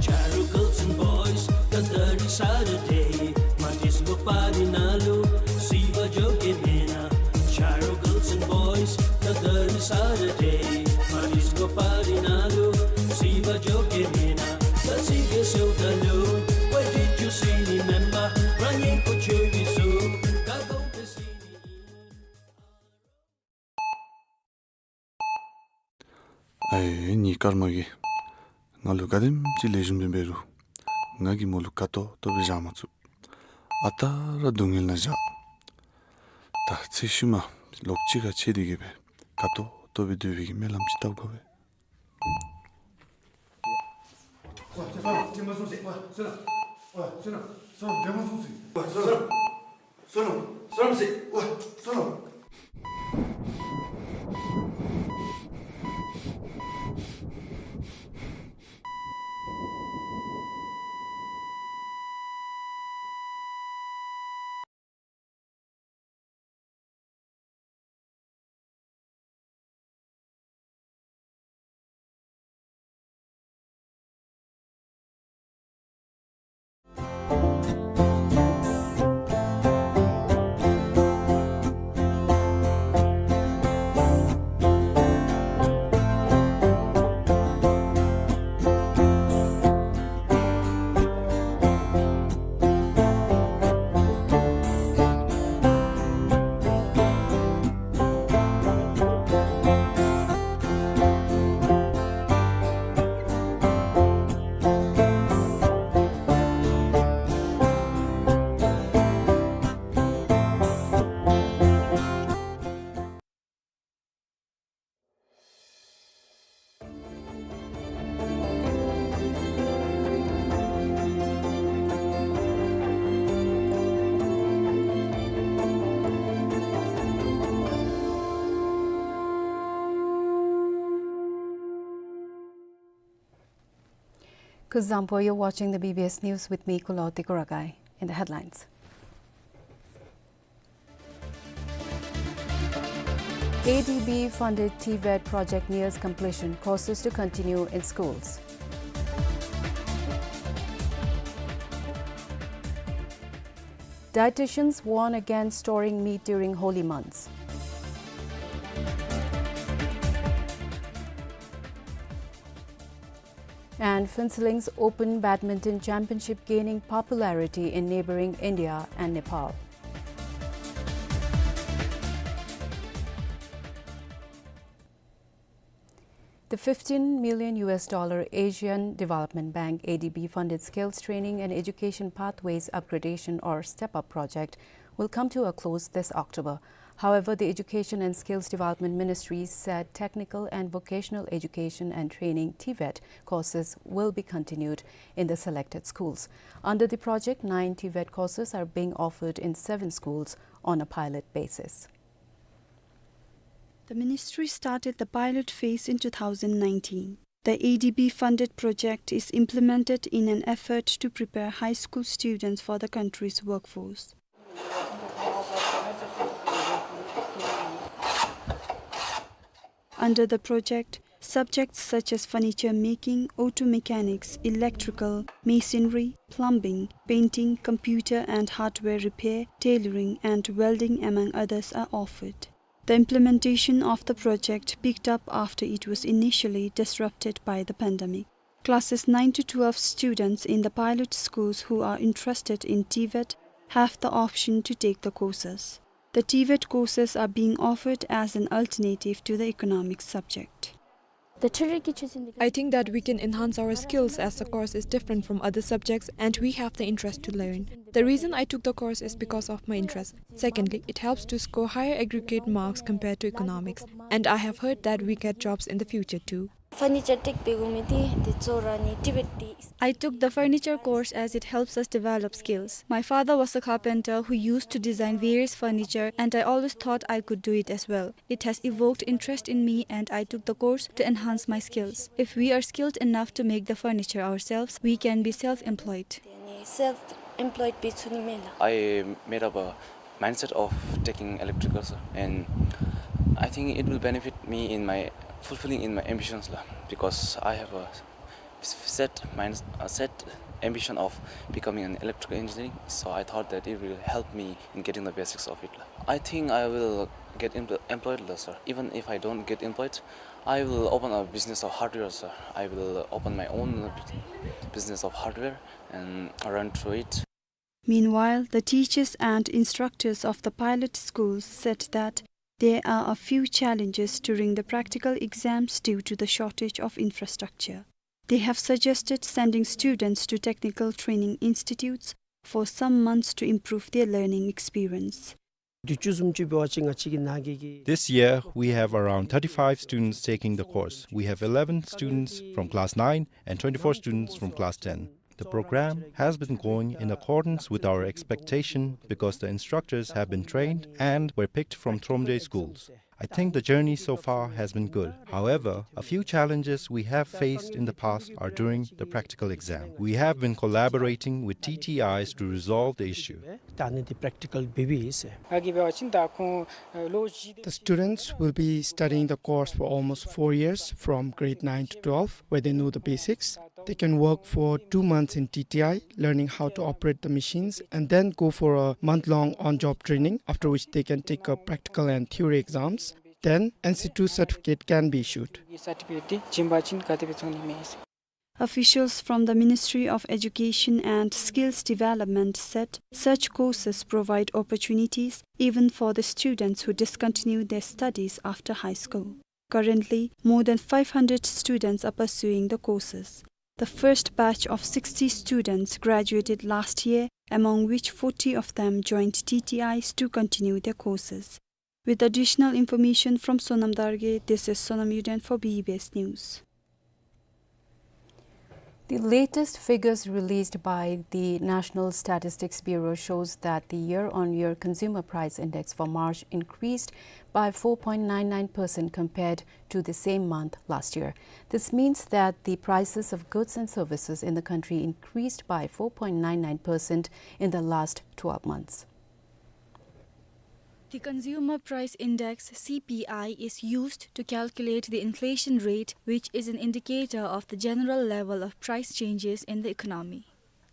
Charo girls and boys, the dirty Saturday. Matis go party nalu, siva joke mena. Charo girls and boys, the dirty Saturday. Matis go party nalu, siva joke mena. Let's see the show the low. Where did you see me, member? Running for Chevy so. Kago the city. ཨའི་ངེའི་ཀརྨ་གིས་ང་ལུ་ག་དེམ་ཅིག་ལེགས་ཤོམ་སྦེ་འབད་རུང་ང་གིས་མོ་ལུ་དགའ་ཏོག་ཏོ་སྦེ་བཞག་མ་ཚུགས། ཨ་རྟག་ར་སྡུག་བསྔལ་ནང་བཞག། ད་ཚེ་ཤུལ་མ་ལོག་གཅིག་ཁར་ཕྱད་དེ་གི་སྦེ་དགའ་ཏོག་ཏོ་སྦེ་སྡོད་པའི་གི་སྨོན་ལམ་ཅིག་བཏབ་དགོ་པས། Kuzuzangpo, you're watching the B B S News with me, Kuloti Kuragai. In the headlines. A D B funded TVET project nears completion, courses to continue in schools. Dietitians warn against storing meat during holy months. And Phuentsholing Open Badminton Championship gaining popularity in neighboring India and Nepal. The fifteen million U S dollar Asian Development Bank, A D B, funded Skills Training and Education Pathways Upgradation or STEP UP project will come to a close this October. However, the Education and Skills Development Ministry said technical and vocational education and training, TVET, courses will be continued in the selected schools. Under the project, nine TVET courses are being offered in seven schools on a pilot basis. The ministry started the pilot phase in two thousand nineteen. The A D B funded project is implemented in an effort to prepare high school students for the country's workforce. Under the project, subjects such as furniture making, auto mechanics, electrical, masonry, plumbing, painting, computer and hardware repair, tailoring and welding, among others, are offered. The implementation of the project picked up after it was initially disrupted by the pandemic. Classes nine to twelve students in the pilot schools who are interested in TVET have the option to take the courses. The TVET courses are being offered as an alternative to the economics subject. I think that we can enhance our skills as the course is different from other subjects and we have the interest to learn. The reason I took the course is because of my interest. Secondly, it helps to score higher aggregate marks compared to economics, and I have heard that we get jobs in the future too. Furniture tech begu miti, the chora ni activity. I took the furniture course as it helps us develop skills. My father was a carpenter who used to design various furniture, and I always thought I could do it as well. It has evoked interest in me, and I took the course to enhance my skills. If we are skilled enough to make the furniture ourselves, we can be self-employed. Self-employed bi chuni mela. I made up a mindset of taking electrical, sir, and I think it will benefit me in my fulfilling in my ambitions, la, because I have a set mind, a set ambition of becoming an electrical engineer. So I thought that it will help me in getting the basics of it, la. I think I will get empl- employed, la, sir. Even if I don't get employed, I will open a business of hardware, sir. I will open my own business of hardware and run through it. Meanwhile, the teachers and instructors of the pilot schools said that there are a few challenges during the practical exams due to the shortage of infrastructure. They have suggested sending students to technical training institutes for some months to improve their learning experience. དུས་ཅི་བཟུམ་ཅིག་འབད་བ་ཅིན་ང་བཅས་ཀྱི་ནང་གི་གི This year, we have around thirty-five students taking the course. We have eleven students from class nine and twenty-four students from class ten. The program has been going in accordance with our expectation because the instructors have been trained and were picked from Thromde schools. I think the journey so far has been good. However, a few challenges we have faced in the past are during the practical exam. We have been collaborating with T T Is to resolve the issue. ད་ནི་འདི་པེརེཀ་ཊི་ཀལ་འབད་བའི་ཟེར། ཨ་གི་འབད་བ་ཅིན་ད་ཁོང་ལོ་བཞི། The students will be studying the course for almost four years, from grade nine to twelve, where they know the basics. They can work for two months in T T I, learning how to operate the machines, and then go for a month-long on-job training, after which they can take up practical and theory exams. Then N C two certificate can be issued. Certificate འབད་བ་ཅིན་ག་དེ་སྦེ་བཙོང་ནི་མས། Officials from the Ministry of Education and Skills Development said such courses provide opportunities even for the students who discontinue their studies after high school. Currently, more than five hundred students are pursuing the courses. The first batch of sixty students graduated last year, among which forty of them joined T T Is to continue their courses. With additional information from Sonam Dargay, this is Sonam Yuden for B B S News. The latest figures released by the National Statistics Bureau shows that the year-on-year consumer price index for March increased by four point nine nine percent compared to the same month last year. This means that the prices of goods and services in the country increased by four point nine nine percent in the last twelve months. The Consumer Price Index, C P I, is used to calculate the inflation rate, which is an indicator of the general level of price changes in the economy.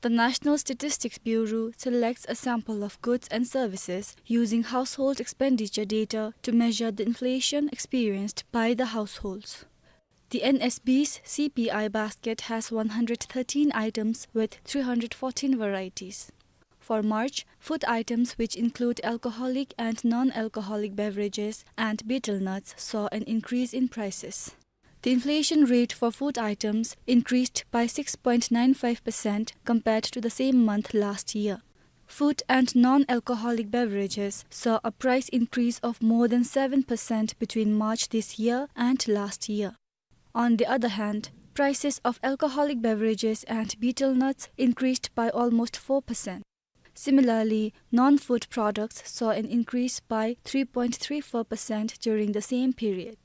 The National Statistics Bureau selects a sample of goods and services using household expenditure data to measure the inflation experienced by the households. The N S B's C P I basket has one hundred thirteen items with three hundred fourteen varieties. For March, food items which include alcoholic and non-alcoholic beverages and betel nuts saw an increase in prices. The inflation rate for food items increased by six point nine five percent compared to the same month last year. Food and non-alcoholic beverages saw a price increase of more than seven percent between March this year and last year. On the other hand, prices of alcoholic beverages and betel nuts increased by almost four percent. Similarly, non-food products saw an increase by three point three four percent during the same period.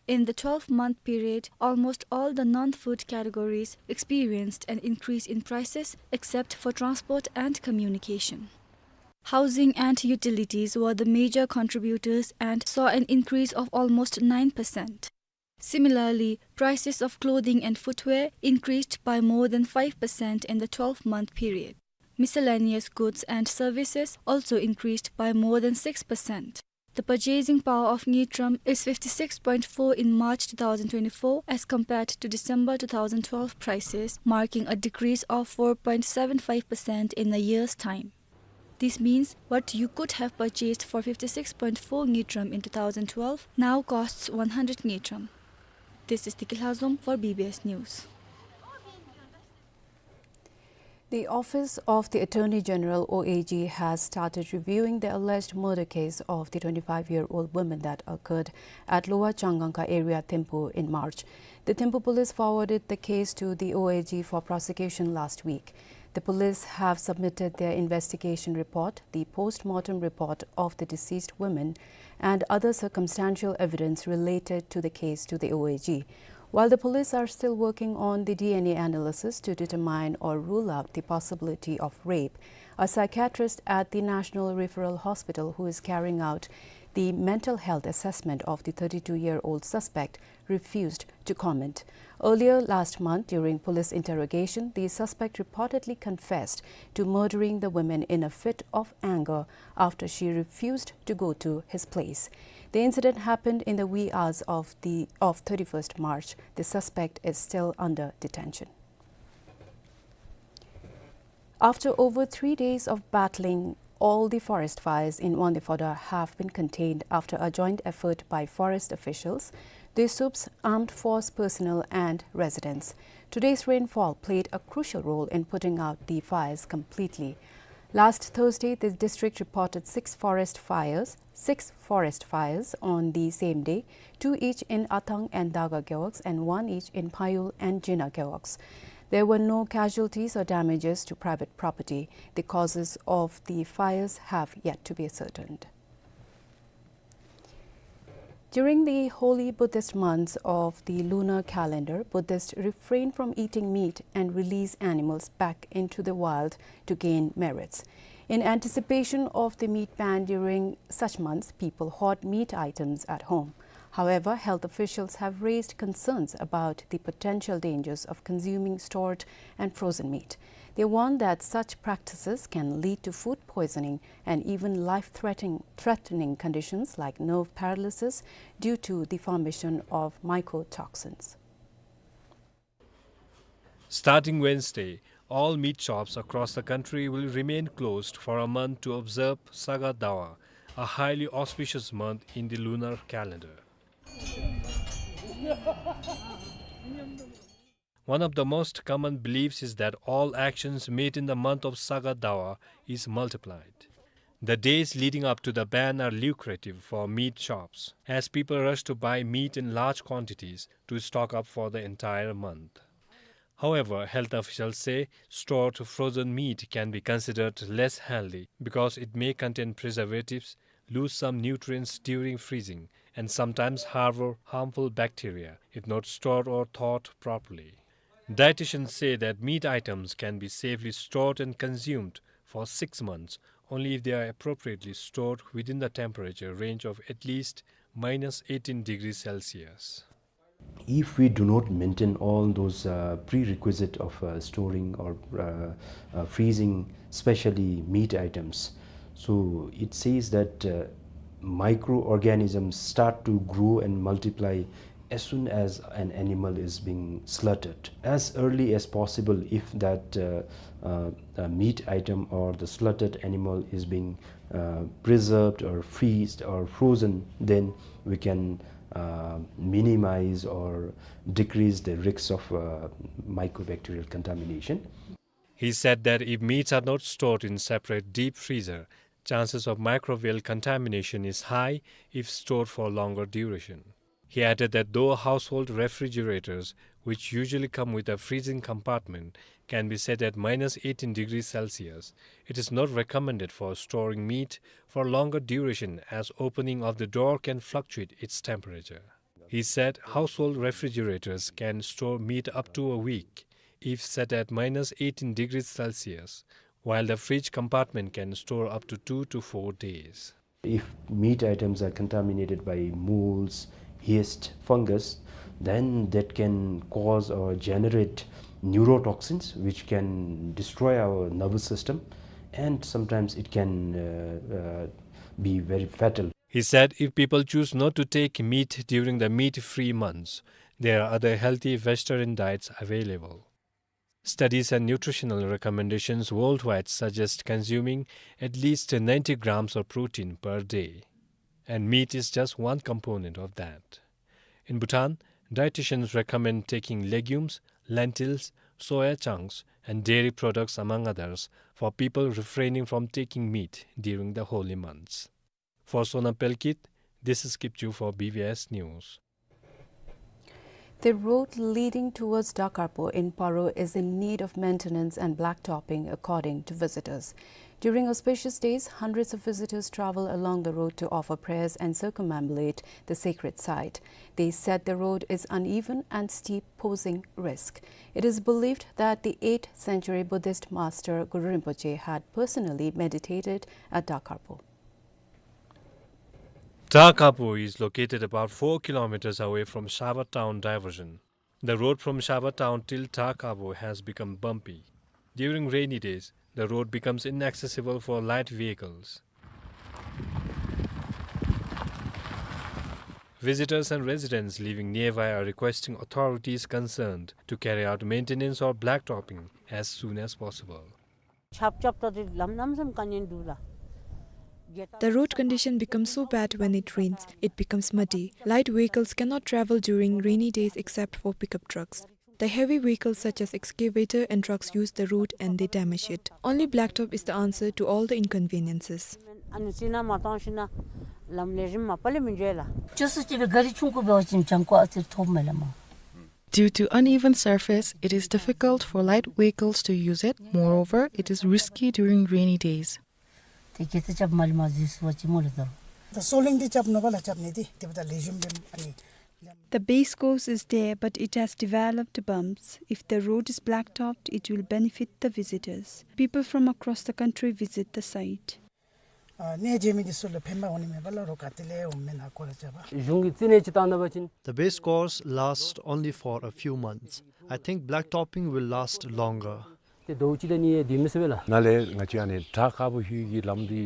In the twelve-month period, almost all the non-food categories experienced an increase in prices except for transport and communication. Housing and utilities were the major contributors and saw an increase of almost nine percent. Similarly, prices of clothing and footwear increased by more than five percent in the twelve-month period. Miscellaneous goods and services also increased by more than six percent. The purchasing power of Ngultrum is fifty-six point four in March two thousand twenty-four as compared to December two thousand twelve prices, marking a decrease of four point seven five percent in a year's time. This means what you could have purchased for fifty-six point four ngultrum in two thousand twelve now costs one hundred ngultrum. This is Tiki Lhazom for B B S News. The Office of the Attorney General, O A G, has started reviewing the alleged murder case of the twenty-five-year-old woman that occurred at Lower Changangkha area, Thimphu, in March. The Thimphu police forwarded the case to the O A G for prosecution last week. The police have submitted their investigation report, the post-mortem report of the deceased woman, and other circumstantial evidence related to the case to the O A G. While the police are still working on the D N A analysis to determine or rule out the possibility of rape, a psychiatrist at the National Referral Hospital who is carrying out the mental health assessment of the thirty-two-year-old suspect refused to comment. Earlier last month, during police interrogation, the suspect reportedly confessed to murdering the woman in a fit of anger after she refused to go to his place. The incident happened in the wee hours of the, of thirty-first March. The suspect is still under detention. After over three days of battling, all the forest fires in Wangdue Phodrang have been contained after a joint effort by forest officials, the SUP's armed force personnel and residents. Today's rainfall played a crucial role in putting out the fires completely. Last Thursday, the district reported six forest fires, six forest fires on the same day, two each in Athang and Daga gewogs and one each in Phayul and Jina gewogs. There were no casualties or damages to private property. The causes of the fires have yet to be ascertained. During the holy Buddhist months of the lunar calendar, Buddhists refrain from eating meat and release animals back into the wild to gain merits. In anticipation of the meat ban during such months, people hoard meat items at home. However, health officials have raised concerns about the potential dangers of consuming stored and frozen meat. They warn that such practices can lead to food poisoning and even life-threatening, threatening conditions like nerve paralysis due to the formation of mycotoxins. Starting Wednesday, all meat shops across the country will remain closed for a month to observe Saga Dawa, a highly auspicious month in the lunar calendar. One of the most common beliefs is that all actions made in the month of Saga Dawa is multiplied. The days leading up to the ban are lucrative for meat shops, as people rush to buy meat in large quantities to stock up for the entire month. However, health officials say stored frozen meat can be considered less healthy because it may contain preservatives, lose some nutrients during freezing, and sometimes harbor harmful bacteria if not stored or thawed properly. Dietitians say that meat items can be safely stored and consumed for six months only if they are appropriately stored within the temperature range of at least minus eighteen degrees Celsius. If we do not maintain all those, uh, prerequisite of, uh, storing or, uh, uh, freezing, especially meat items, so it says that, uh, microorganisms start to grow and multiply as soon as an animal is being slaughtered. As early as possible, if that, uh, uh, uh, meat item or the slaughtered animal is being, uh, preserved or freezed or frozen, then we can, uh, minimize or decrease the risks of, uh, mycobacterial contamination. He said that if meats are not stored in separate deep freezer, chances of microbial contamination is high if stored for longer duration. He added that though household refrigerators, which usually come with a freezing compartment, can be set at minus eighteen degrees Celsius, it is not recommended for storing meat for longer duration as opening of the door can fluctuate its temperature. He said household refrigerators can store meat up to a week if set at minus eighteen degrees Celsius, while the fridge compartment can store up to two to four days. If meat items are contaminated by molds, yeast, fungus, then that can cause or generate neurotoxins, which can destroy our nervous system, and sometimes it can, uh, uh, be very fatal. He said if people choose not to take meat during the meat-free months, there are other healthy vegetarian diets available. Studies and nutritional recommendations worldwide suggest consuming at least ninety grams of protein per day, and meat is just one component of that. In Bhutan, dietitians recommend taking legumes, lentils, soya chunks, and dairy products, among others, for people refraining from taking meat during the holy months. For Sonam Pelkit, this is Kipchu for B B S News. The road leading towards Dakarpo in Paro is in need of maintenance and blacktopping, according to visitors. During auspicious days, hundreds of visitors travel along the road to offer prayers and circumambulate the sacred site. They said the road is uneven and steep, posing risk. It is believed that the eighth century Buddhist master Guru Rinpoche had personally meditated at Dakarpo. Dakarpo is located about four kilometers away from Shaba town diversion. The road from Shaba town till Dakarpo has become bumpy. During rainy days, the road becomes inaccessible for light vehicles. Visitors and residents living nearby are requesting authorities concerned to carry out maintenance or blacktopping as soon as possible. ཆརཔ་རྐྱབ་ད་དེ་ལམ་གནམ་མེད་ས་མེད་དཀའ་ངལ་འདུག་ལགས། The road condition becomes so bad when it rains, it becomes muddy. Light vehicles cannot travel during rainy days except for pickup trucks. The heavy vehicles such as excavator and trucks use the road and they damage it. Only blacktop is the answer to all the inconveniences. ཨ་ནི་ཅིག་ནང་མ་བཏང་ཞིན་ན་ལམ་ལེགས་ཤོམ་མ་པ་ལས་མི་འགྱོ་ལགས། ཅོ་སུ་ཅིག་གི་ག་རི་ཆུང་ཀུ་འབད་བ་ཅིན་བྱང་ཁོག་ཨ་ཙི་ཐོབ་མས་ལགས་མ། Due to uneven surface, it is difficult for light vehicles to use it. Moreover, it is risky during rainy days. དེ་གི་ཏེ་རྐྱབ་མ་ལས་མ་འཛུལ་སོང་བ་ཅིན་མོ་ལས་དོ། The soling དེ་རྐྱབ་ནུག་པ་ལགས། རྐྱབ་ནི་དེ་དེ་འབདཝ་ད་ལེགས་ཤོམ་སྦེ་ཨ་ནི། The base course is there, but it has developed bumps. If the road is blacktopped, it will benefit the visitors. People from across the country visit the site. ཨ་གནས་མཇལ་མི་འདི་ཚུ་ལུ་ཕན་པ་འོང་ནི་མས་པ་ལགས། རོགས་ག་ཏེ་ལས་འོང་མེན་ན་སྐོར་ར་རྐྱབ་པ། གཞུང་གིས་བརྩི་མཐོང་ཅིག་བཏང་ད་པ་ཅིན། The base course lasts only for a few months. I think blacktopping will last longer. ཏེ་ཟླཝ་གཅིག་དང་གཉིས་ཡང་སྡོད་མི་ཚུགས་པས་ལགས། ནཱ་ལས་ང་བཅས་ཨ་ནི་དྲག་དཀར་པོ་ལྷོད་ཀྱི་ལམ་འདི་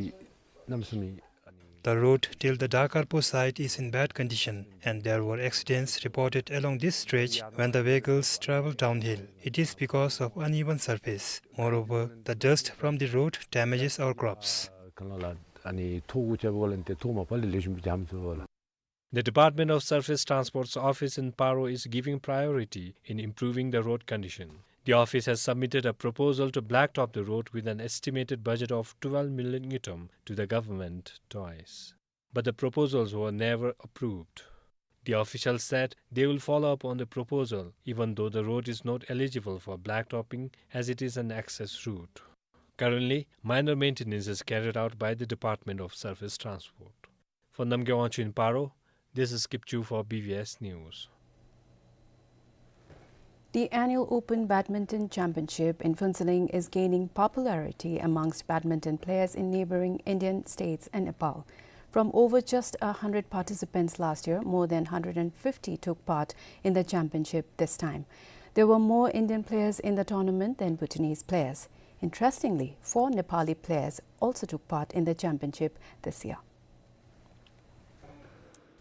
གནམ་མེད་ས་མེད། The road till the Dakarpo site is in bad condition, and there were accidents reported along this stretch when the vehicles travel downhill. It is because of uneven surface. Moreover, the dust from the road damages our crops. ག་ལ་ལགས་ཨ་ནི་ཐོག་གུ་རྐྱབ་པ་ལས་ཏེ་ཐོག་མ་པ་ལས་ལེགས་ཤོམ་སྦེ་འཇམ་སོང་པ་ལགས། The Department of Surface Transport's office in Paro is giving priority in improving the road condition. The office has submitted a proposal to blacktop the road with an estimated budget of twelve million ngultrum to the government twice. But the proposals were never approved. The official said they will follow up on the proposal, even though the road is not eligible for blacktopping as it is an access route. Currently, minor maintenance is carried out by the Department of Surface Transport. For Namgay Wangchuk in Paro, this is Kipchu for B B S News. The annual Open Badminton Championship in Phuentsholing is gaining popularity amongst badminton players in neighboring Indian states and Nepal. From over just a hundred participants last year, more than hundred and fifty took part in the championship this time. There were more Indian players in the tournament than Bhutanese players. Interestingly, four Nepali players also took part in the championship this year.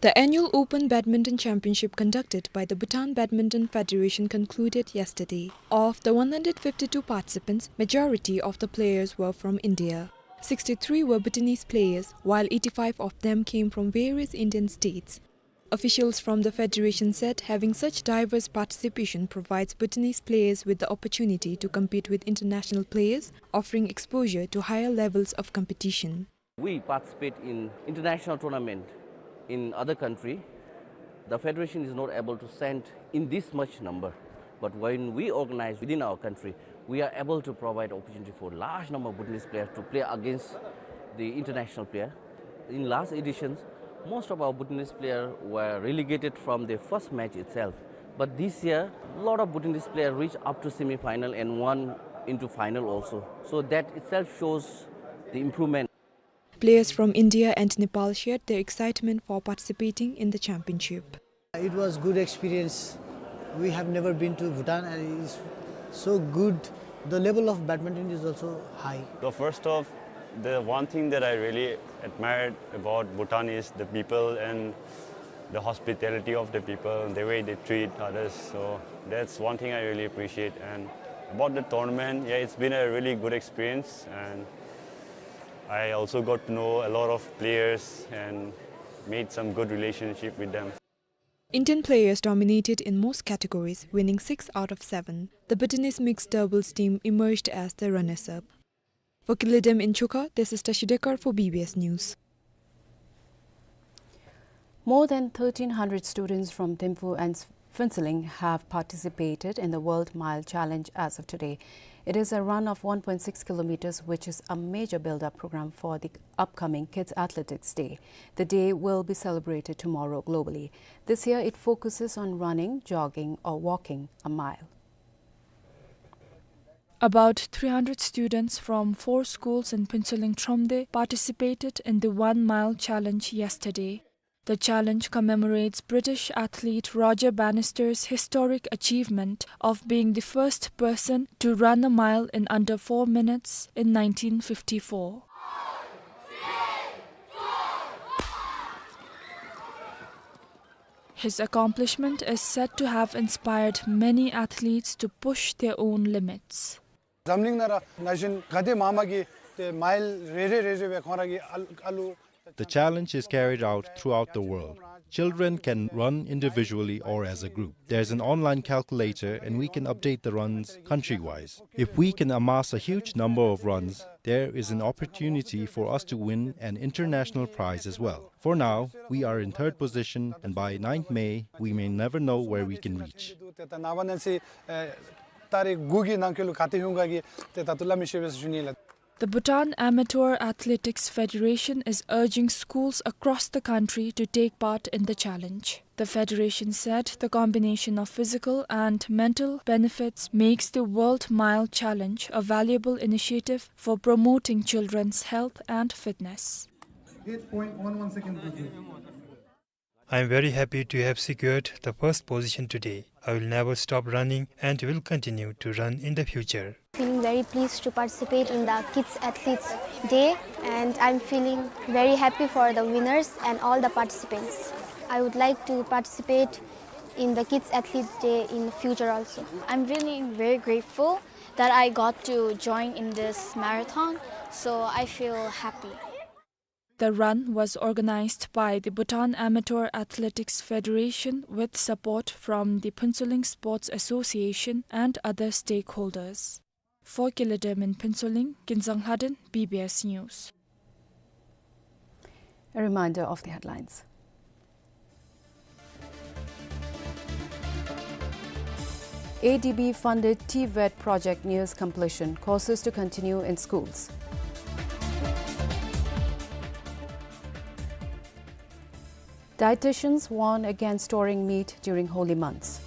The annual Open Badminton Championship conducted by the Bhutan Badminton Federation concluded yesterday. Of the one hundred fifty-two participants, majority of the players were from India. Sixty-three were Bhutanese players, while eighty-five of them came from various Indian states. Officials from the federation said having such diverse participation provides Bhutanese players with the opportunity to compete with international players, offering exposure to higher levels of competition. We participate in international tournament in other country. The federation is not able to send in this much number. But when we organize within our country, we are able to provide opportunity for large number of Bhutanese players to play against the international player. In last editions, most of our Bhutanese players were relegated from the first match itself. But this year, a lot of Bhutanese players reached up to semi-final and won into final also. So that itself shows the improvement. Players from India and Nepal shared their excitement for participating in the championship. It was good experience. We have never been to Bhutan and it's so good. The level of badminton is also high. So first off, the one thing that I really admired about Bhutan is the people and the hospitality of the people, the way they treat others. So that's one thing I really appreciate. And About the tournament, yeah, it's been a really good experience, and I also got to know a lot of players and made some good relationship with them. Indian players dominated in most categories, winning six out of seven. The Bhutanese mixed doubles team emerged as the runners-up. For Kyllydem in Chukha, this is Tashi Dekar for B B S News. More than thirteen hundred students from Thimphu and Phuentsholing have participated in the World Mile Challenge as of today. It is a run of one point six kilometers, which is a major build-up program for the upcoming Kids Athletics Day. The day will be celebrated tomorrow globally. This year, it focuses on running, jogging, or walking a mile. About three hundred students from four schools in Phuentsholing Thromde participated in the one mile challenge yesterday. The challenge commemorates British athlete Roger Bannister's historic achievement of being the first person to run a mile in under four minutes in nineteen fifty-four. His accomplishment is said to have inspired many athletes to push their own limits. འཛམ་གླིང་ནང་ར་ན་གཞོན་ག་དེ་མང་མང་གིས་ཏེ་མའིལ་རེ་རེ་རེ་རེ་སྦེ་ཁོང་ར་གིས་ཨ་ཨ་ལུ། The challenge is carried out throughout the world. Children can run individually or as a group. There's an online calculator and we can update the runs country-wise. If we can amass a huge number of runs, there is an opportunity for us to win an international prize as well. For now, we are in third position, and by ninth May, we may never know where we can reach. ཏེ་ད་ནངས་པ་གནངས་ཚེ་ཨེ་ཏ་རིག་དགུ་གི་ནང་འཁོད་ལུ་ག་ཏེ་ལྷོད་ག་གི་ཏེ་ད་ལྟོ་སླབ་མི་ཤེས་པས་ཟེར་ཞུ་ནི་ལགས། The Bhutan Amateur Athletics Federation is urging schools across the country to take part in the challenge. The federation said the combination of physical and mental benefits makes the World Mile Challenge a valuable initiative for promoting children's health and fitness. Eight point one one seconds. I am very happy to have secured the first position today. I will never stop running and will continue to run in the future. Feeling very pleased to participate in the Kids Athletes Day, and I'm feeling very happy for the winners and all the participants. I would like to participate in the Kids Athletes Day in the future also. I'm feeling very grateful that I got to join in this marathon, so I feel happy. The run was organized by the Bhutan Amateur Athletics Federation with support from the Phuentsholing Sports Association and other stakeholders. For Kyllydem in Phuentsholing, Kinzang Lhaden, B B S News. A reminder of the headlines. A D B funded TVET project nears completion. Courses to continue in schools. Dietitians warn against storing meat during holy months.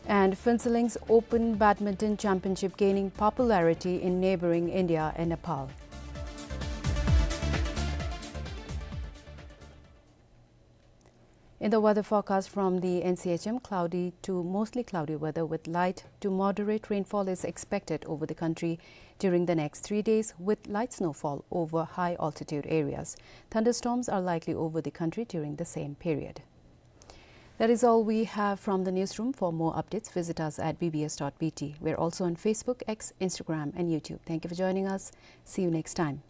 And Phuentsholing's Open Badminton Championship gaining popularity in neighboring India and Nepal. In the weather forecast from the N C H M, cloudy to mostly cloudy weather with light to moderate rainfall is expected over the country during the next three days, with light snowfall over high altitude areas. Thunderstorms are likely over the country during the same period. That is all we have from the newsroom. For more updates, visit us at B B S dot B T. We're also on Facebook, X, Instagram, and YouTube. Thank you for joining us. See you next time.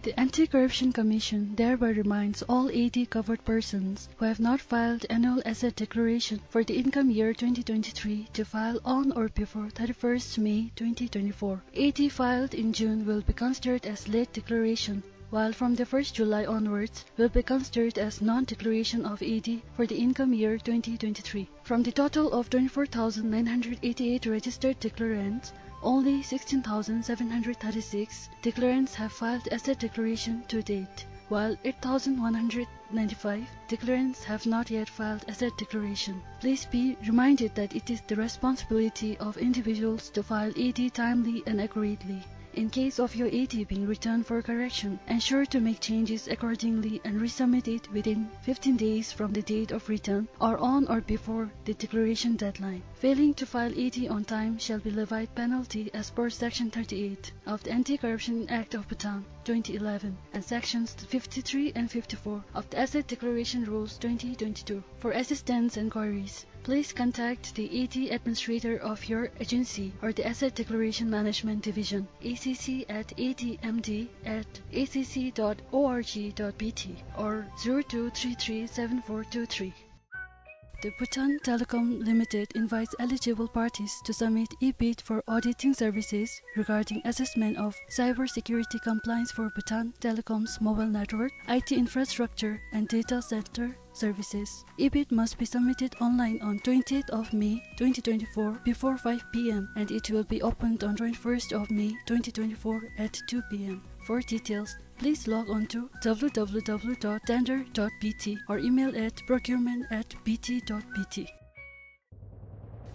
The Anti-Corruption Commission thereby reminds all A D covered persons who have not filed annual asset declaration for the income year twenty twenty-three to file on or before thirty-first May twenty twenty-four. A D filed in June will be considered as late declaration, while from the first July onwards will be considered as non-declaration of A D for the income year twenty twenty-three. From the total of twenty-four thousand nine hundred eighty-eight registered declarants, only sixteen thousand seven hundred thirty-six declarants have filed asset declaration to date, while eight thousand one hundred ninety-five declarants have not yet filed asset declaration. Please be reminded that it is the responsibility of individuals to file A D timely and accurately. In case of your A D being returned for correction, ensure to make changes accordingly and resubmit it within fifteen days from the date of return or on or before the declaration deadline. Failing to file A D on time shall be levied penalty as per Section thirty-eight of the Anti-Corruption Act of Bhutan twenty eleven and Sections fifty-three and fifty-four of the Asset Declaration Rules twenty twenty-two. For assistance and queries, please contact the A D administrator of your agency or the Asset Declaration Management Division, A C C at A D M D at A C C dot org dot B T or zero two three three seven four two three. The Bhutan Telecom Limited invites eligible parties to submit e-bid for auditing services regarding assessment of cybersecurity compliance for Bhutan Telecom's mobile network, I T infrastructure, and data center services. E-bid must be submitted online on twentieth of May twenty twenty-four before five P M and it will be opened on twenty-first of May twenty twenty-four at two P M. For details, please log on to W W W dot tender dot B T or email at procurement at B T dot B T.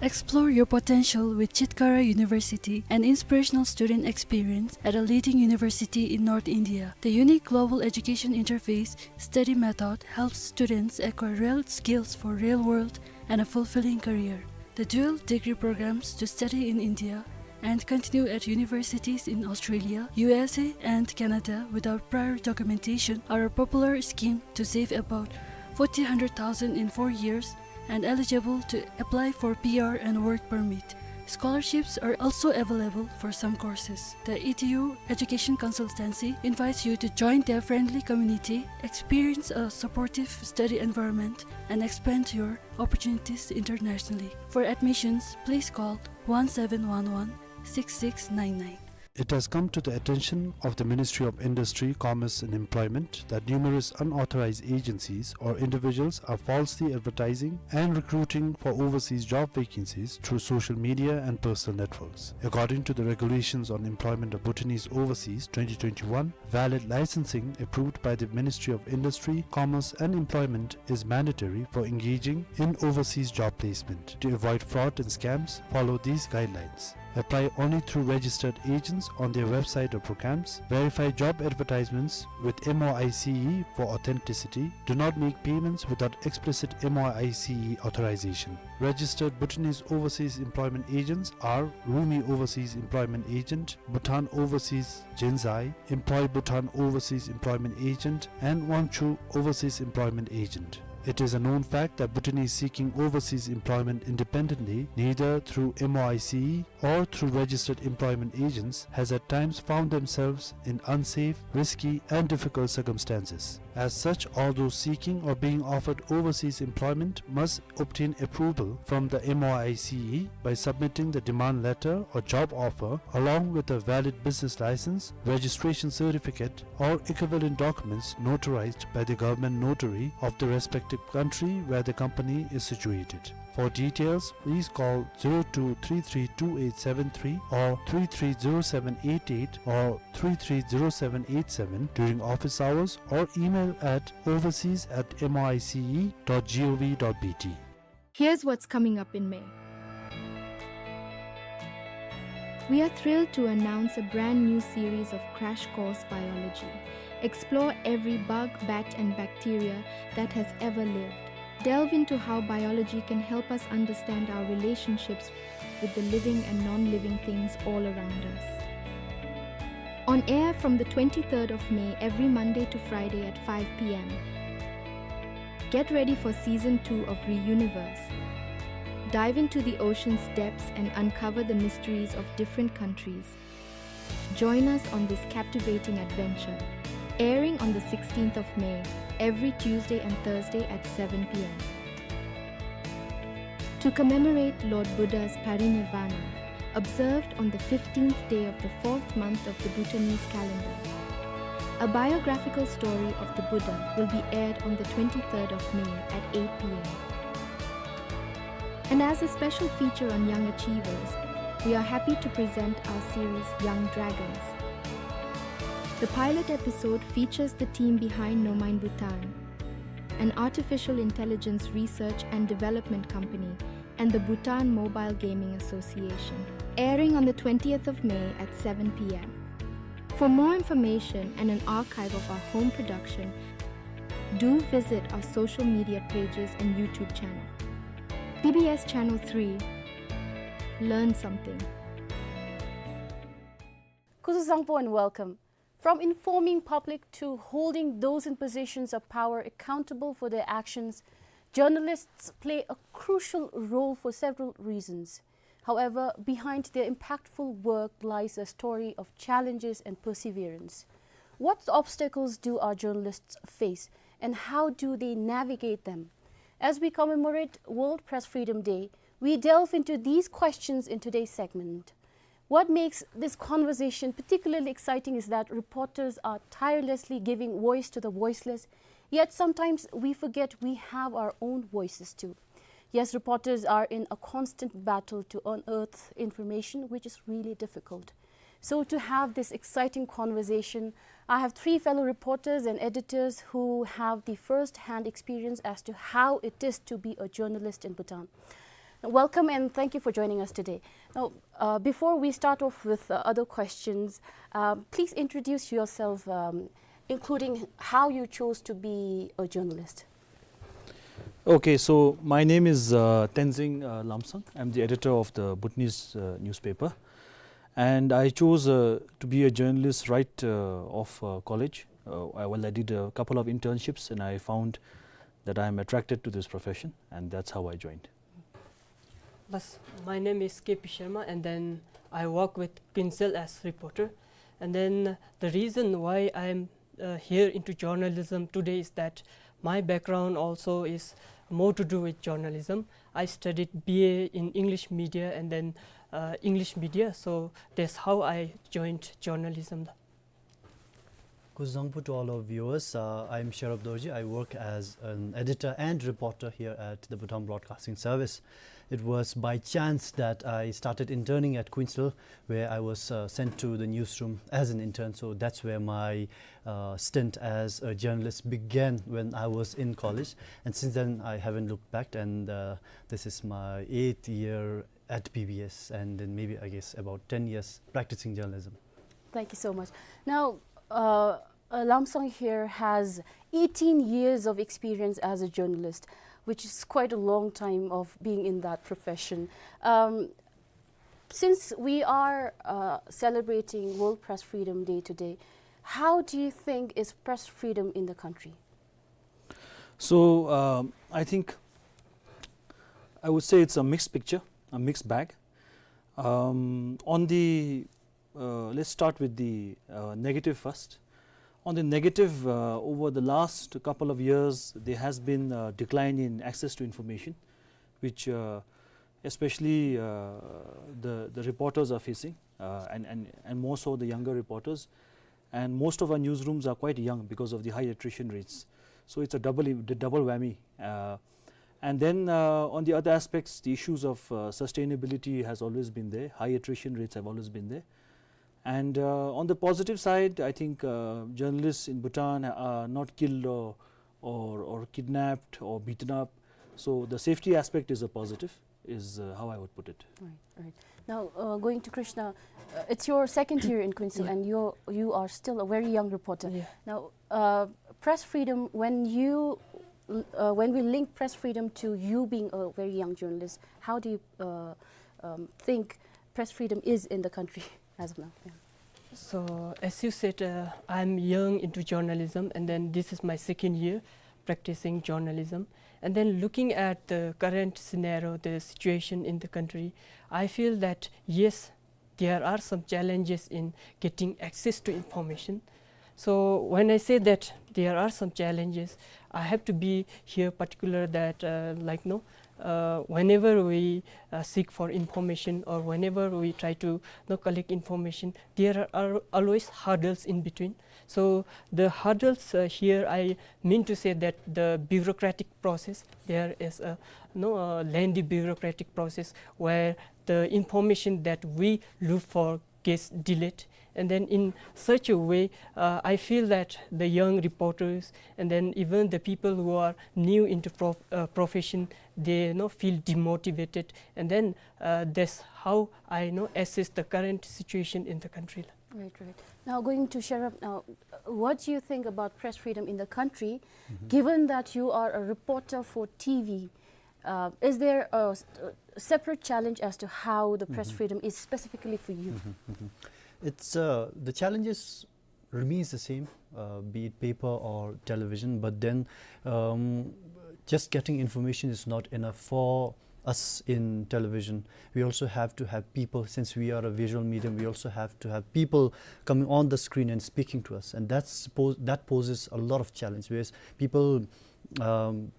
Explore your potential with Chitkara University, an inspirational student experience at a leading university in North India. The unique global education interface study method helps students acquire real skills for real world and a fulfilling career. The dual degree programs to study in India and continue at universities in Australia, U S A, and Canada without prior documentation are a popular scheme to save about forty hundred thousand in four years and eligible to apply for P R and work permit. Scholarships are also available for some courses. The E D U Education Consultancy invites you to join their friendly community, experience a supportive study environment, and expand your opportunities internationally. For admissions, please call one seven one one six six nine nine. It has come to the attention of the Ministry of Industry, Commerce and Employment that numerous unauthorized agencies or individuals are falsely advertising and recruiting for overseas job vacancies through social media and personal networks. According to the Regulations on Employment of Bhutanese Overseas twenty twenty-one, valid licensing approved by the Ministry of Industry, Commerce and Employment is mandatory for engaging in overseas job placement. To avoid fraud and scams, follow these guidelines. Apply only through registered agents on their website or programs. Verify job advertisements with M O I C E for authenticity. Do not make payments without explicit M O I C E authorization. Registered Bhutanese overseas employment agents are Rumi Overseas Employment Agent, Bhutan Overseas Jinzai, Employ Bhutan Overseas Employment Agent, and Wangchuh Overseas Employment Agent. It is a known fact that Bhutanese seeking overseas employment independently, neither through M O I C E or through registered employment agents, has at times found themselves in unsafe, risky, and difficult circumstances. As such, all those seeking or being offered overseas employment must obtain approval from the M O I C E by submitting the demand letter or job offer along with a valid business license, registration certificate, or equivalent documents notarized by the government notary of the respective country where the company is situated. For details, please call zero two three three two eight seven three or three three zero seven eight eight or three three zero seven eight seven during office hours or email at overseas at M O I C E dot G O V dot B T. Here's what's coming up in May. We are thrilled to announce a brand new series of Crash Course Biology. Explore every bug, bat, and bacteria that has ever lived. Delve into how biology can help us understand our relationships with the living and non-living things all around us. On air from the twenty-third of May every Monday to Friday at five P M. Get ready for season two of Reuniverse. Dive into the ocean's depths and uncover the mysteries of different countries, Join us on this captivating adventure, airing on the sixteenth of May, every Tuesday and Thursday at seven p m. To commemorate Lord Buddha's parinirvana, observed on the fifteenth day of the fourth month of the Bhutanese calendar. A biographical story of the Buddha will be aired on the twenty-third of May at eight p m. And as a special feature on young achievers, we are happy to present our series Young Dragons. The pilot episode features the team behind Nomine Bhutan, an artificial intelligence research and development company, and the Bhutan Mobile Gaming Association, airing on the twentieth of May at seven p m. For more information and an archive of our home production, do visit our social media pages and YouTube channel. B B S Channel three, learn something. Kuzuzangpo and welcome. From informing public to holding those in positions of power accountable for their actions, journalists play a crucial role for several reasons. However, behind their impactful work lies a story of challenges and perseverance. What obstacles do our journalists face, and how do they navigate them? As we commemorate World Press Freedom Day, we delve into these questions in today's segment. What makes this conversation particularly exciting is that reporters are tirelessly giving voice to the voiceless, yet sometimes we forget we have our own voices too. Yes, reporters are in a constant battle to unearth information, which is really difficult. So, to have this exciting conversation, I have three fellow reporters and editors who have the first-hand experience as to how it is to be a journalist in Bhutan. Welcome and thank you for joining us today. Now, uh, before we start off with, uh, other questions, um, please introduce yourself, um, including how you chose to be a journalist. Okay, so my name is, uh, Tenzing, uh, Lamsang. I'm the editor of the Bhutanese, uh, newspaper. And I chose, uh, to be a journalist right, uh, off, uh, college. Uh, I, well, I did a couple of internships and I found that I'm attracted to this profession, and that's how I joined. Thus, my name is K P Sharma, and then I work with Quincil as reporter. And then the reason why I'm, uh, here into journalism today is that my background also is more to do with journalism. I studied B A in English media and then, uh, English media, so that's how I joined journalism. Kuzuzangpo to all our viewers. Uh, I'm Sherab Dorji. I work as an editor and reporter here at the Bhutan Broadcasting Service. It was by chance that I started interning at Quincil, where I was, uh, sent to the newsroom as an intern. So that's where my, uh, stint as a journalist began when I was in college. And since then, I haven't looked back. And, uh, this is my eighth year at B B S, and then maybe, I guess, about ten years practicing journalism. Thank you so much. Now, uh, uh, Lamsang here has eighteen years of experience as a journalist, which is quite a long time of being in that profession. Um, since we are, uh, celebrating World Press Freedom Day today, how do you think is press freedom in the country? So, um, I think I would say it's a mixed picture, a mixed bag. Um, on the, uh, let's start with the, uh, negative first. On the negative, uh, over the last couple of years, there has been a decline in access to information, which, uh, especially, uh, the, the reporters are facing, uh, and, and, and more so the younger reporters. And most of our newsrooms are quite young because of the high attrition rates. So it's a double, the double whammy. Uh, and then, uh, on the other aspects, the issues of, uh, sustainability has always been there. High attrition rates have always been there. And, uh, on the positive side, I think, uh, journalists in Bhutan are not killed or, or, or kidnapped or beaten up. So the safety aspect is a positive, is, uh, how I would put it. Right, right. Now, uh, going to Krishna, uh, it's your second year in Quincil, yeah, and you're, you are still a very young reporter. Yeah. Now, uh, press freedom, when you, uh, when we link press freedom to you being a very young journalist, how do you, uh, um, think press freedom is in the country as of now? Yeah. So, as you said, uh, I'm young into journalism, and then this is my second year practicing journalism. And then looking at the current scenario, the situation in the country, I feel that yes, there are some challenges in getting access to information. So when I say that there are some challenges, I have to be here particular that, uh, like, no, uh, whenever we, uh, seek for information or whenever we try to, you know, collect information, there are always hurdles in between. So the hurdles, uh, here, I mean to say that the bureaucratic process, there is a, you know, a lengthy bureaucratic process where the information that we look for gets delayed. And then in such a way, uh, I feel that the young reporters and then even the people who are new into prof-, uh, profession, they, you know, feel demotivated. And then, uh, that's how I, you know, assess the current situation in the country. Right, right. Now, going to Sharaf, now, what do you think about press freedom in the country, given that you are a reporter for T V? Uh, is there a s-, a separate challenge as to how the press freedom is specifically for you? It's, uh, the challenges remains the same, uh, be it paper or television, but then, um, just getting information is not enough for us in television. We also have to have people, since we are a visual medium, we also have to have people coming on the screen and speaking to us, and that's pos-, that poses a lot of challenge, whereas people, um,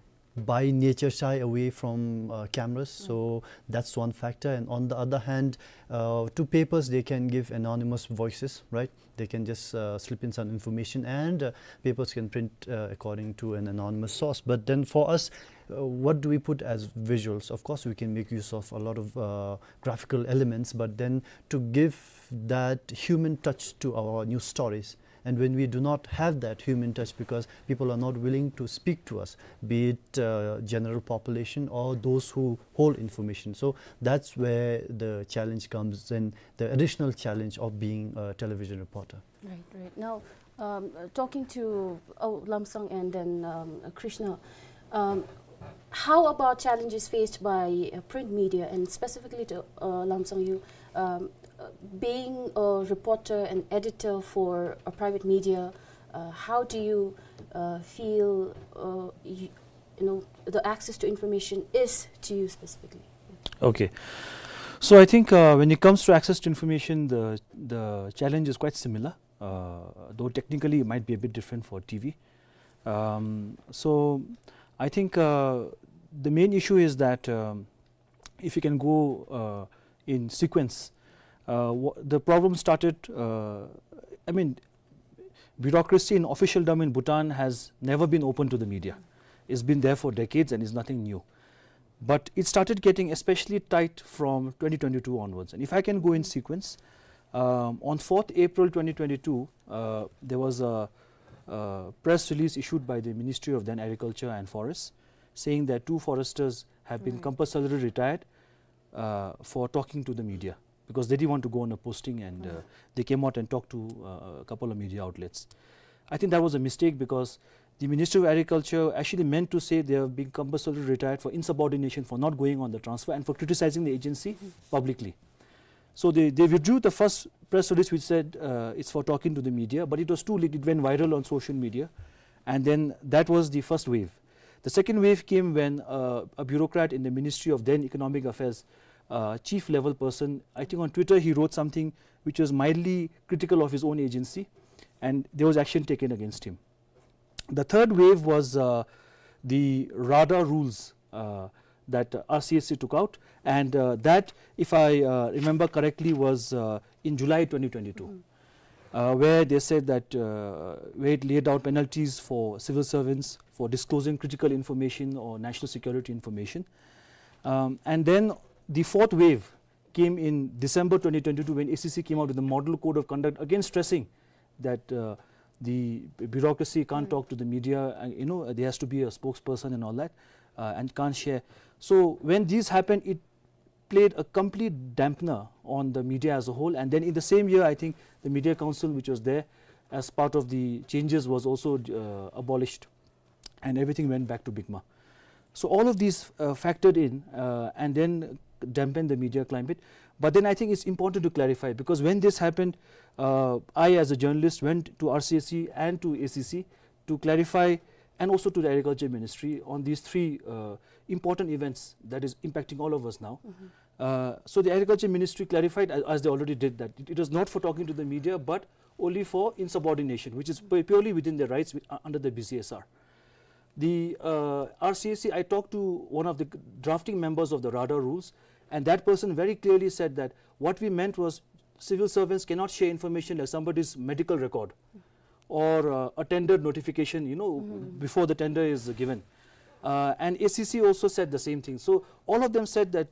by nature shy away from, uh, cameras. So that's one factor. And on the other hand, uh, to papers, they can give anonymous voices, right? They can just, uh, slip in some information, and, uh, papers can print, uh, according to an anonymous source. But then for us, uh, what do we put as visuals? Of course, we can make use of a lot of, uh, graphical elements, but then to give that human touch to our news stories, and when we do not have that human touch, because people are not willing to speak to us, be it, uh, general population or those who hold information. So that's where the challenge comes in, the additional challenge of being a television reporter. Right, right. Now, um, uh, talking to, oh, Lomsong and then, um, uh, Krishna, um, how about challenges faced by, uh, print media, and specifically to, uh, Lomsong, you, um, uh, being a reporter and editor for a private media, uh, how do you, uh, feel, uh, you, you know, the access to information is to you specifically? Okay. So I think, uh, when it comes to access to information, the, the challenge is quite similar, uh, though technically it might be a bit different for T V. Um, so I think, uh, the main issue is that, um, if you can go, uh, in sequence, uh, wha-, the problem started, uh, I mean, bureaucracy in officialdom in Bhutan has never been open to the media. It's been there for decades and is nothing new. But it started getting especially tight from twenty twenty-two onwards. And if I can go in sequence, um, on fourth April twenty twenty-two, uh, there was a, a press release issued by the Ministry of then Agriculture and Forests saying that two foresters have been compulsorily retired, uh, for talking to the media because they didn't want to go on a posting, and, uh, they came out and talked to, uh, a couple of media outlets. I think that was a mistake because the Ministry of Agriculture actually meant to say they have been compulsorily retired for insubordination, for not going on the transfer, and for criticizing the agency publicly. So they, they withdrew the first press release which said, uh, it's for talking to the media, but it was too late. It went viral on social media. And then that was the first wave. The second wave came when, uh, a bureaucrat in the Ministry of then Economic Affairs, uh, chief level person, I think on Twitter he wrote something which was mildly critical of his own agency, and there was action taken against him. The third wave was, uh, the RADA rules, uh, that R C S C took out, and, uh, that, if I, uh, remember correctly, was, uh, in July twenty twenty-two, uh, where they said that, uh, where it laid out penalties for civil servants for disclosing critical information or national security information. Um, and then the fourth wave came in December twenty twenty-two when A C C came out with a model code of conduct, again stressing that, uh, the bureaucracy can't talk to the media, uh, you know, there has to be a spokesperson and all that, uh, and can't share. So when these happened, it played a complete dampener on the media as a whole. And then in the same year, I think the Media Council, which was there as part of the changes, was also, uh, abolished, and everything went back to BICMA. So all of these, uh, factored in, uh, and then dampened the media climate. But then I think it's important to clarify, because when this happened, uh, I, as a journalist, went to R C S C and to A C C to clarify and also to the Agriculture Ministry on these three uh, important events that is impacting all of us now. Uh, so the Agriculture Ministry clarified, as, as they already did, that it, it is not for talking to the media, but only for insubordination, which is pu- purely within their rights wi- uh, under the B C S R. The uh, R C A C, I talked to one of the drafting members of the RADA rules, and that person very clearly said that what we meant was civil servants cannot share information like somebody's medical record or uh, a tender notification, you know, before the tender is given. Uh, and A C C also said the same thing. So all of them said that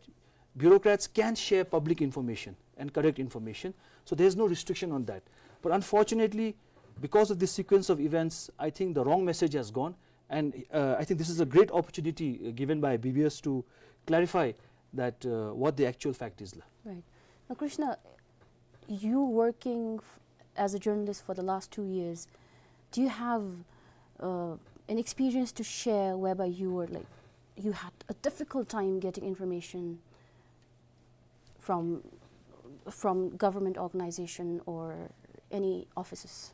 bureaucrats can share public information and correct information. So there's no restriction on that. But unfortunately, because of this sequence of events, I think the wrong message has gone. And uh, I think this is a great opportunity uh, given by B B S to clarify that uh, what the actual fact is. La. Right. Now, Krishna, you working f- as a journalist for the last two years, do you have uh, an experience to share whereby you were like, you had a difficult time getting information from from government organization or any offices?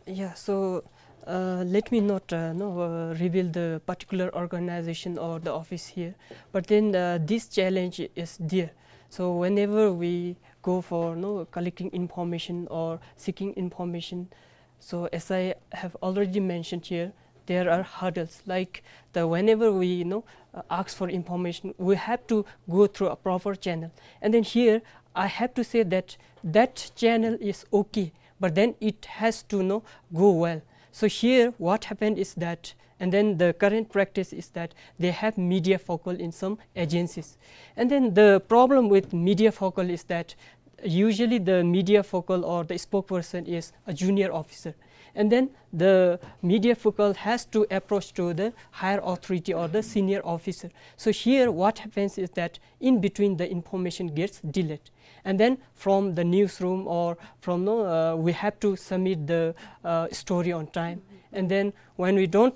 Yeah, so uh, let me not uh, no, uh, reveal the particular organization or the office here, but then uh, this challenge is there. So whenever we go for no collecting information or seeking information, so as I have already mentioned here, there are hurdles. Like the whenever we you know uh, ask for information, we have to go through a proper channel. And then here, I have to say that that channel is okay, but then it has to you know go well. So here, what happened is that, and then the current practice is that they have media focal in some agencies. And then the problem with media focal is that usually the media focal or the spokesperson is a junior officer, and then the media focal has to approach to the higher authority or the senior officer. So here what happens is that in between the information gets delayed, and then from the newsroom or from no, uh, we have to submit the uh, story on time, and then when we don't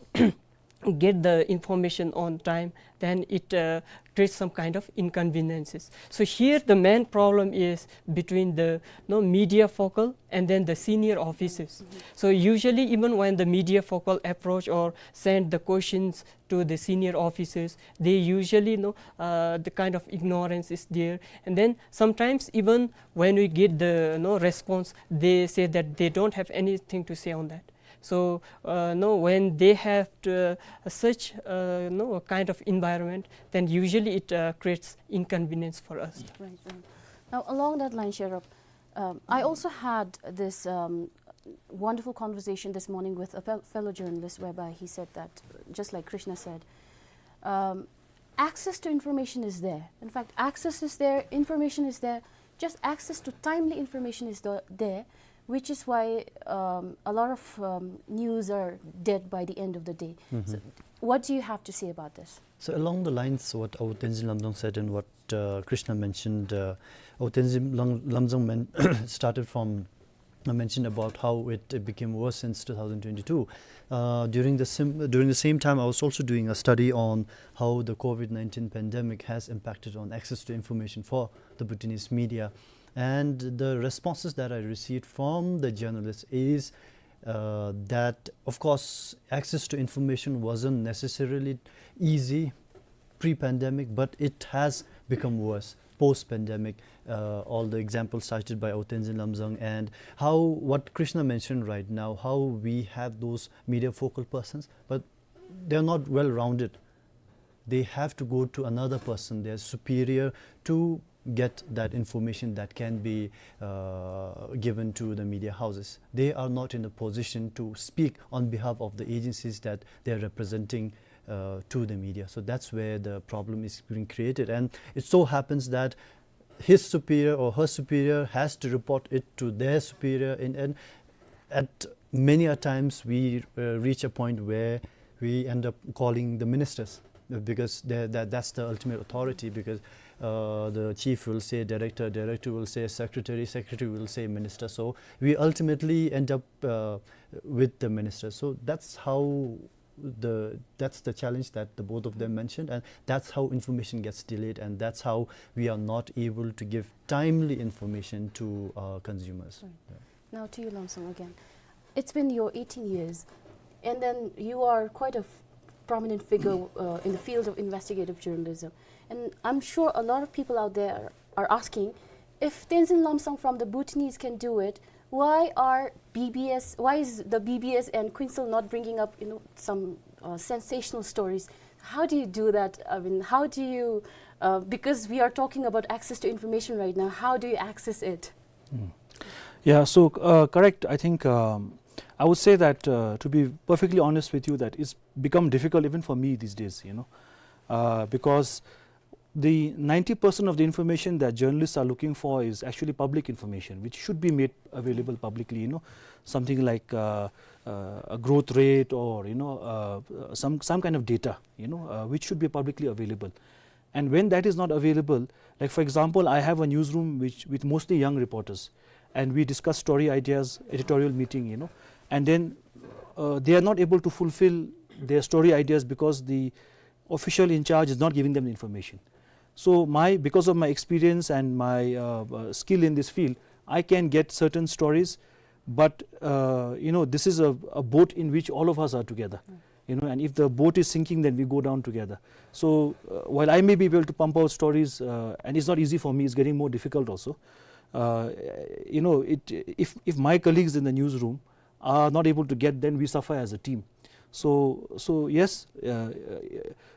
get the information on time, then it uh, creates some kind of inconveniences. So here the main problem is between the no media focal and then the senior officers. So usually, even when the media focal approach or send the questions to the senior officers, they usually no uh, the kind of ignorance is there. And then sometimes, even when we get the no response, they say that they don't have anything to say on that. So uh, no, when they have to, uh, such uh, no kind of environment, then usually it uh, creates inconvenience for us. Right, right. Now, along that line, Sherab, um, I also had this um, wonderful conversation this morning with a fel- fellow journalist, whereby he said that, just like Krishna said, um, access to information is there. In fact, access is there, information is there, just access to timely information is the, there, which is why um, a lot of um, news are dead by the end of the day. So, what do you have to say about this? So along the lines what Abu Tenzin Lamzang said and what uh, Krishna mentioned, uh, Abu Tenzin Lam- Lamzang men- started from uh, mentioned about how it, it became worse since two thousand twenty-two. Uh, during the sim- during the same time, I was also doing a study on how the COVID nineteen pandemic has impacted on access to information for the Bhutanese media, and the responses that I received from the journalists is uh, that, of course, access to information wasn't necessarily easy pre-pandemic, but it has become worse post-pandemic. Uh, all the examples cited by Abu Tenzin Lamzang and how what Krishna mentioned right now, how we have those media focal persons, but they're not well-rounded. They have to go to another person, their superior, to get that information that can be uh, given to the media houses. They are not in a position to speak on behalf of the agencies that they're representing uh, to the media. So that's where the problem is being created. And it so happens that his superior or her superior has to report it to their superior, and, and at many a times we uh, reach a point where we end up calling the ministers, uh, because that, that's the ultimate authority, because uh, the chief will say director, director will say secretary, secretary will say minister. So we ultimately end up uh, with the minister. So that's how the that's the challenge that the both of them mentioned, and that's how information gets delayed, and that's how we are not able to give timely information to uh, consumers. Right. Yeah. Now to you, Lamzang, again. It's been your eighteen years. And then you are quite a f- prominent figure uh, in the field of investigative journalism. And I'm sure a lot of people out there are asking, if Tenzin Lomsong from the Bhutanese can do it, why are B B S, why is the B B S and Kuensel not bringing up, you know, some uh, sensational stories? How do you do that? I mean, how do you, uh, because we are talking about access to information right now, how do you access it? Yeah, so uh, correct. I think um, I would say that uh, to be perfectly honest with you, that it's become difficult even for me these days, you know, uh, because the ninety percent of the information that journalists are looking for is actually public information, which should be made available publicly, you know, something like uh, uh, a growth rate or, you know, uh, some, some kind of data, you know, uh, which should be publicly available. And when that is not available, like for example, I have a newsroom which, with mostly young reporters, and we discuss story ideas, editorial meeting, you know, and then uh, they are not able to fulfill their story ideas because the official in charge is not giving them the information. So my, because of my experience and my uh, uh, skill in this field, I can get certain stories, but uh, you know, this is a, a boat in which all of us are together. You know, and if the boat is sinking, then we go down together. So uh, while I may be able to pump out stories, uh, and it's not easy for me, it's getting more difficult also. Uh, you know, it, if, if my colleagues in the newsroom are not able to get, then we suffer as a team. So, so yes, uh, uh,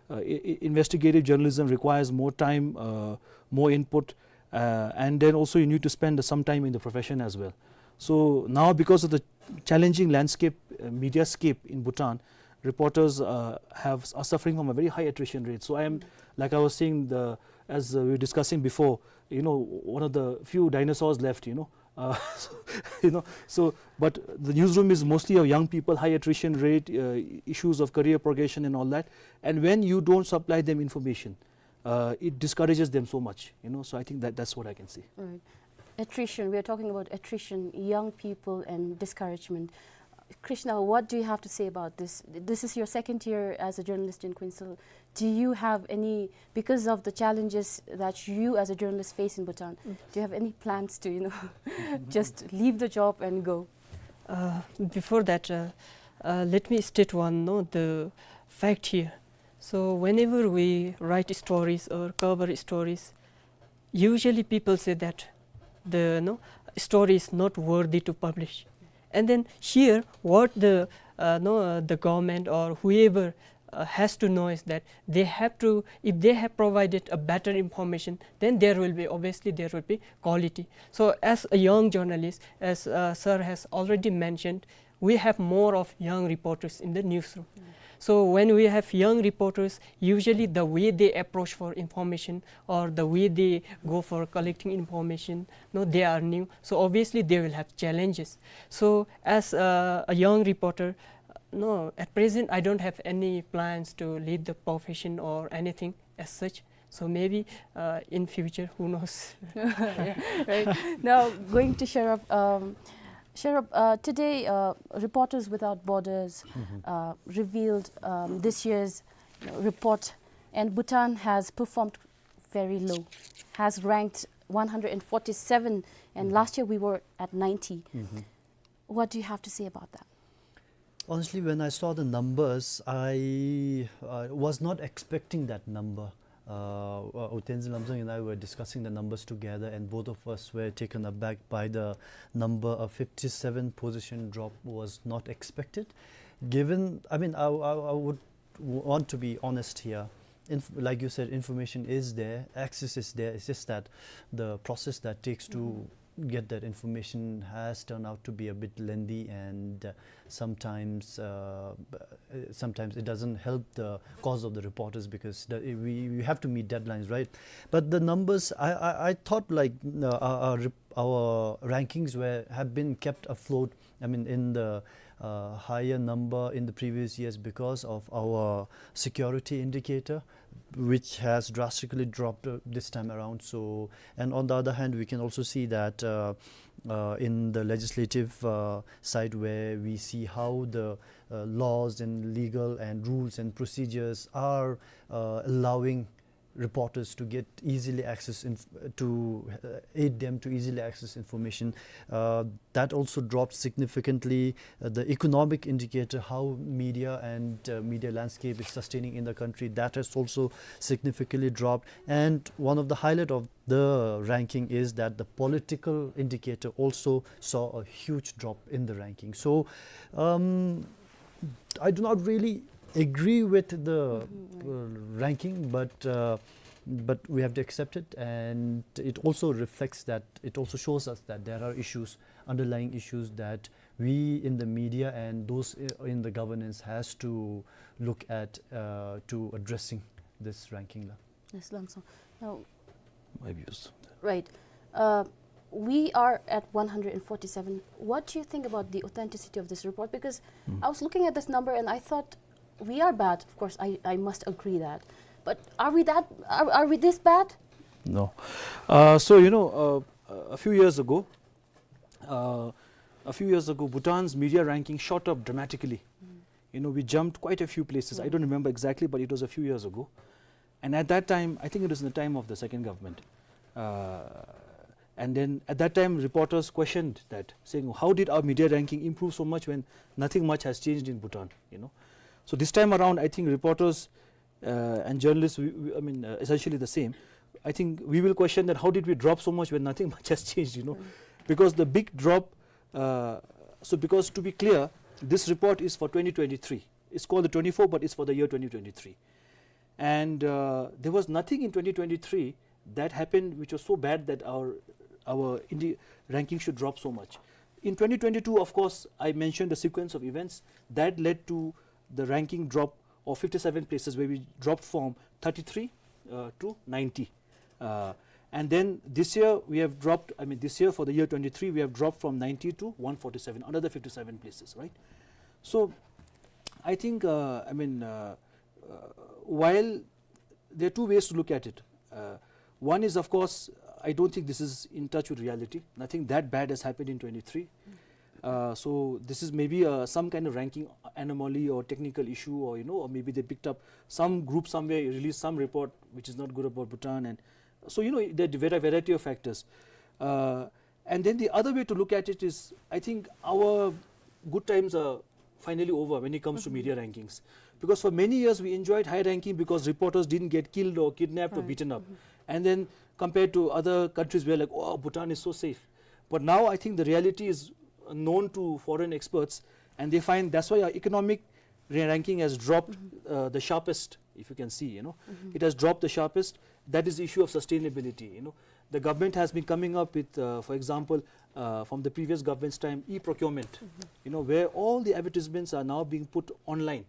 uh, i- i- investigative journalism requires more time, uh, more input, uh, and then also you need to spend some time in the profession as well. So now, because of the challenging landscape, uh, media scape in Bhutan, reporters uh, have, are suffering from a very high attrition rate. So I am, like I was saying, the, as uh, we were discussing before, you know, one of the few dinosaurs left, you know. Uh, you know, so, but the newsroom is mostly of young people, high attrition rate, uh, issues of career progression and all that. And when you don't supply them information, uh, it discourages them so much, you know. So I think that that's what I can say. Right. Attrition, we are talking about attrition, young people, and discouragement. Krishna, what do you have to say about this? This is your second year as a journalist in Kuensel. Do you have any, because of the challenges that you as a journalist face in Bhutan, do you have any plans to, you know, just leave the job and go? Uh, before that, uh, uh, let me state one, no, the fact here. So whenever we write stories or cover stories, usually people say that the, no, story is not worthy to publish. And then here, what the, uh, no, uh, the government or whoever uh, has to know is that they have to, if they have provided a better information, then there will be, obviously there will be quality. So as a young journalist, as uh, sir has already mentioned, we have more of young reporters in the newsroom. So when we have young reporters, usually the way they approach for information or the way they go for collecting information, no, they are new. So obviously they will have challenges. So as uh, a young reporter, uh, no, at present I don't have any plans to leave the profession or anything as such. So maybe uh, in future, who knows? Yeah, right. Now, going to Sherab. Um, Sherab, uh, today, uh, Reporters Without Borders uh, revealed um, this year's report, and Bhutan has performed very low, has ranked one hundred forty-seven, and last year we were at ninety. What do you have to say about that? Honestly, when I saw the numbers, I uh, was not expecting that number. Uh, uh, Tenzin Lomsong and I were discussing the numbers together, and both of us were taken aback by the number. A fifty-seven position drop was not expected. Given, I mean, I, I, I would w- want to be honest here. Inf- like you said, information is there, access is there. It's just that the process that takes to get that information has turned out to be a bit lengthy, and uh, sometimes uh, b- uh, sometimes it doesn't help the cause of the reporters, because the, we, we have to meet deadlines, right? But the numbers, I, I, I thought, like, uh, our, our rep- our rankings were, have been kept afloat, I mean, in the uh, higher number in the previous years because of our security indicator, which has drastically dropped uh, this time around. So, and on the other hand, we can also see that uh, uh, in the legislative uh, side, where we see how the uh, laws and legal and rules and procedures are uh, allowing reporters to get easily access inf- to uh, aid them to easily access information. Uh, that also dropped significantly. Uh, the economic indicator, how media and uh, media landscape is sustaining in the country, that has also significantly dropped. And one of the highlight of the ranking is that the political indicator also saw a huge drop in the ranking. So um, I do not really agree with the uh, ranking, but uh, but we have to accept it, and it also reflects that, it also shows us that there are issues, underlying issues that we in the media and those i- in the governance has to look at uh, to addressing this ranking la. Yes, Longson. Now, my views. Right. Uh, we are at one hundred forty-seven. What do you think about the authenticity of this report? Because I was looking at this number and I thought we are bad. Of course, I, I must agree that. But are we that? Are, are we this bad? No. Uh, so, you know, uh, a few years ago, uh, a few years ago, Bhutan's media ranking shot up dramatically. You know, we jumped quite a few places. I don't remember exactly, but it was a few years ago. And at that time, I think it was in the time of the second government. Uh, and then at that time, reporters questioned that, saying, "How did our media ranking improve so much when nothing much has changed in Bhutan?" You know, so this time around, I think reporters uh, and journalists, we, we, I mean, uh, essentially the same. I think we will question that how did we drop so much when nothing much has changed, you know? Because the big drop, uh, so because to be clear, this report is for twenty twenty-three. It's called the twenty-four, but it's for the year twenty twenty-three. And uh, there was nothing in twenty twenty-three that happened which was so bad that our our indi- ranking should drop so much. In twenty twenty-two, of course, I mentioned the sequence of events that led to the ranking drop of fifty-seven places, where we dropped from thirty-three uh, to ninety. Uh, and then this year we have dropped, I mean, this year for the year twenty-three, we have dropped from ninety to one forty-seven, another fifty-seven places, right? So I think, uh, I mean, uh, uh, while there are two ways to look at it. Uh, one is, of course, I don't think this is in touch with reality. Nothing that bad has happened in twenty-three. Uh, so this is maybe uh, some kind of ranking anomaly or technical issue, or you know, or maybe they picked up some group somewhere, released some report which is not good about Bhutan, and so you know, there are a variety of factors. Uh, and then the other way to look at it is, I think our good times are finally over when it comes to media rankings. Because for many years we enjoyed high ranking because reporters didn't get killed or kidnapped or beaten up. And then compared to other countries, we're like, "Oh, Bhutan is so safe." But now I think the reality is known to foreign experts, and they find that's why our economic ra- ranking has dropped uh, the sharpest, if you can see, you know. It has dropped the sharpest. That is the issue of sustainability, you know. The government has been coming up with, uh, for example, uh, from the previous government's time, e-procurement, you know, where all the advertisements are now being put online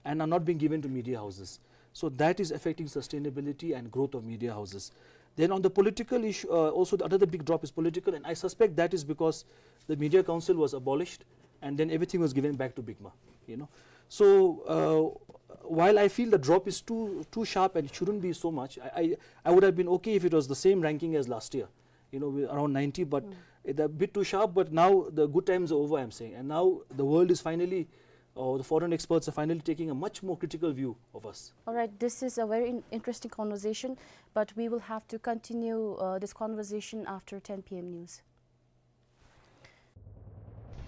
and are not being given to media houses. So that is affecting sustainability and growth of media houses. Then on the political issue, uh, also the, another big drop is political, and I suspect that is because the Media Council was abolished, and then everything was given back to BICMA, you know. So uh, while I feel the drop is too too sharp and it shouldn't be so much, I, I, I would have been okay if it was the same ranking as last year, you know, with around ninety, but it's a bit too sharp. But now the good times are over, I'm saying, and now the world is finally, or the foreign experts are finally taking a much more critical view of us. All right, this is a very in- interesting conversation, but we will have to continue uh, this conversation after ten p.m. news.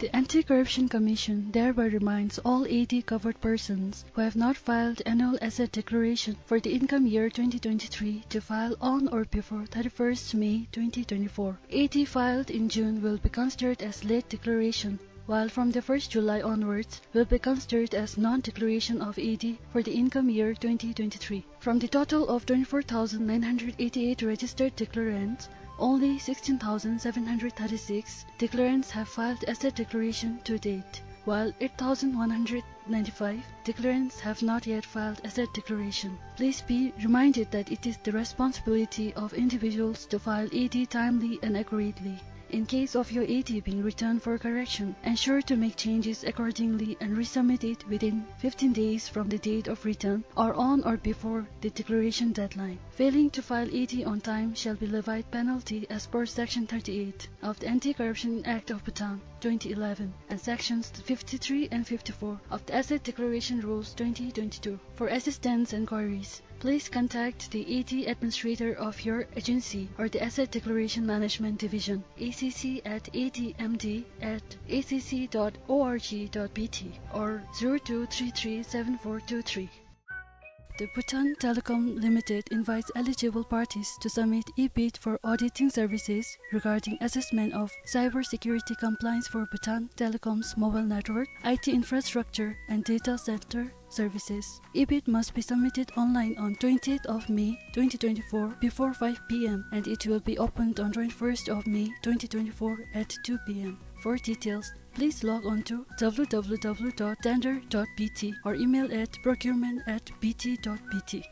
The Anti-Corruption Commission thereby reminds all A D covered persons who have not filed annual asset declaration for the income year twenty twenty-three to file on or before thirty-first May twenty twenty-four. A D filed in June will be considered as late declaration, while from the first July onwards will be considered as non-declaration of A D for the income year twenty twenty-three. From the total of twenty-four thousand nine hundred eighty-eight registered declarants, only sixteen thousand seven hundred thirty-six declarants have filed asset declaration to date, while eight thousand one hundred ninety-five declarants have not yet filed asset declaration. Please be reminded that it is the responsibility of individuals to file A D timely and accurately. In case of your A D being returned for correction, ensure to make changes accordingly and resubmit it within fifteen days from the date of return or on or before the declaration deadline. Failing to file A D on time shall be levied penalty as per Section thirty-eight of the Anti-Corruption Act of Bhutan twenty eleven and Sections fifty-three and fifty-four of the Asset Declaration Rules twenty twenty-two. For assistance and queries, Please contact the A D administrator of your agency or the Asset Declaration Management Division, A C C at A D M D at A C C dot org dot B T or zero two three three seven four two three. The Bhutan Telecom Limited invites eligible parties to submit e-bid for auditing services regarding assessment of cybersecurity compliance for Bhutan Telecom's mobile network, I T infrastructure, and data center services. E-bid must be submitted online on twentieth of May twenty twenty-four before five P M, and it will be opened on twenty-first of May twenty twenty-four at two P M. For details, please log on to W W W dot tender dot B T or email at procurement at B T dot B T.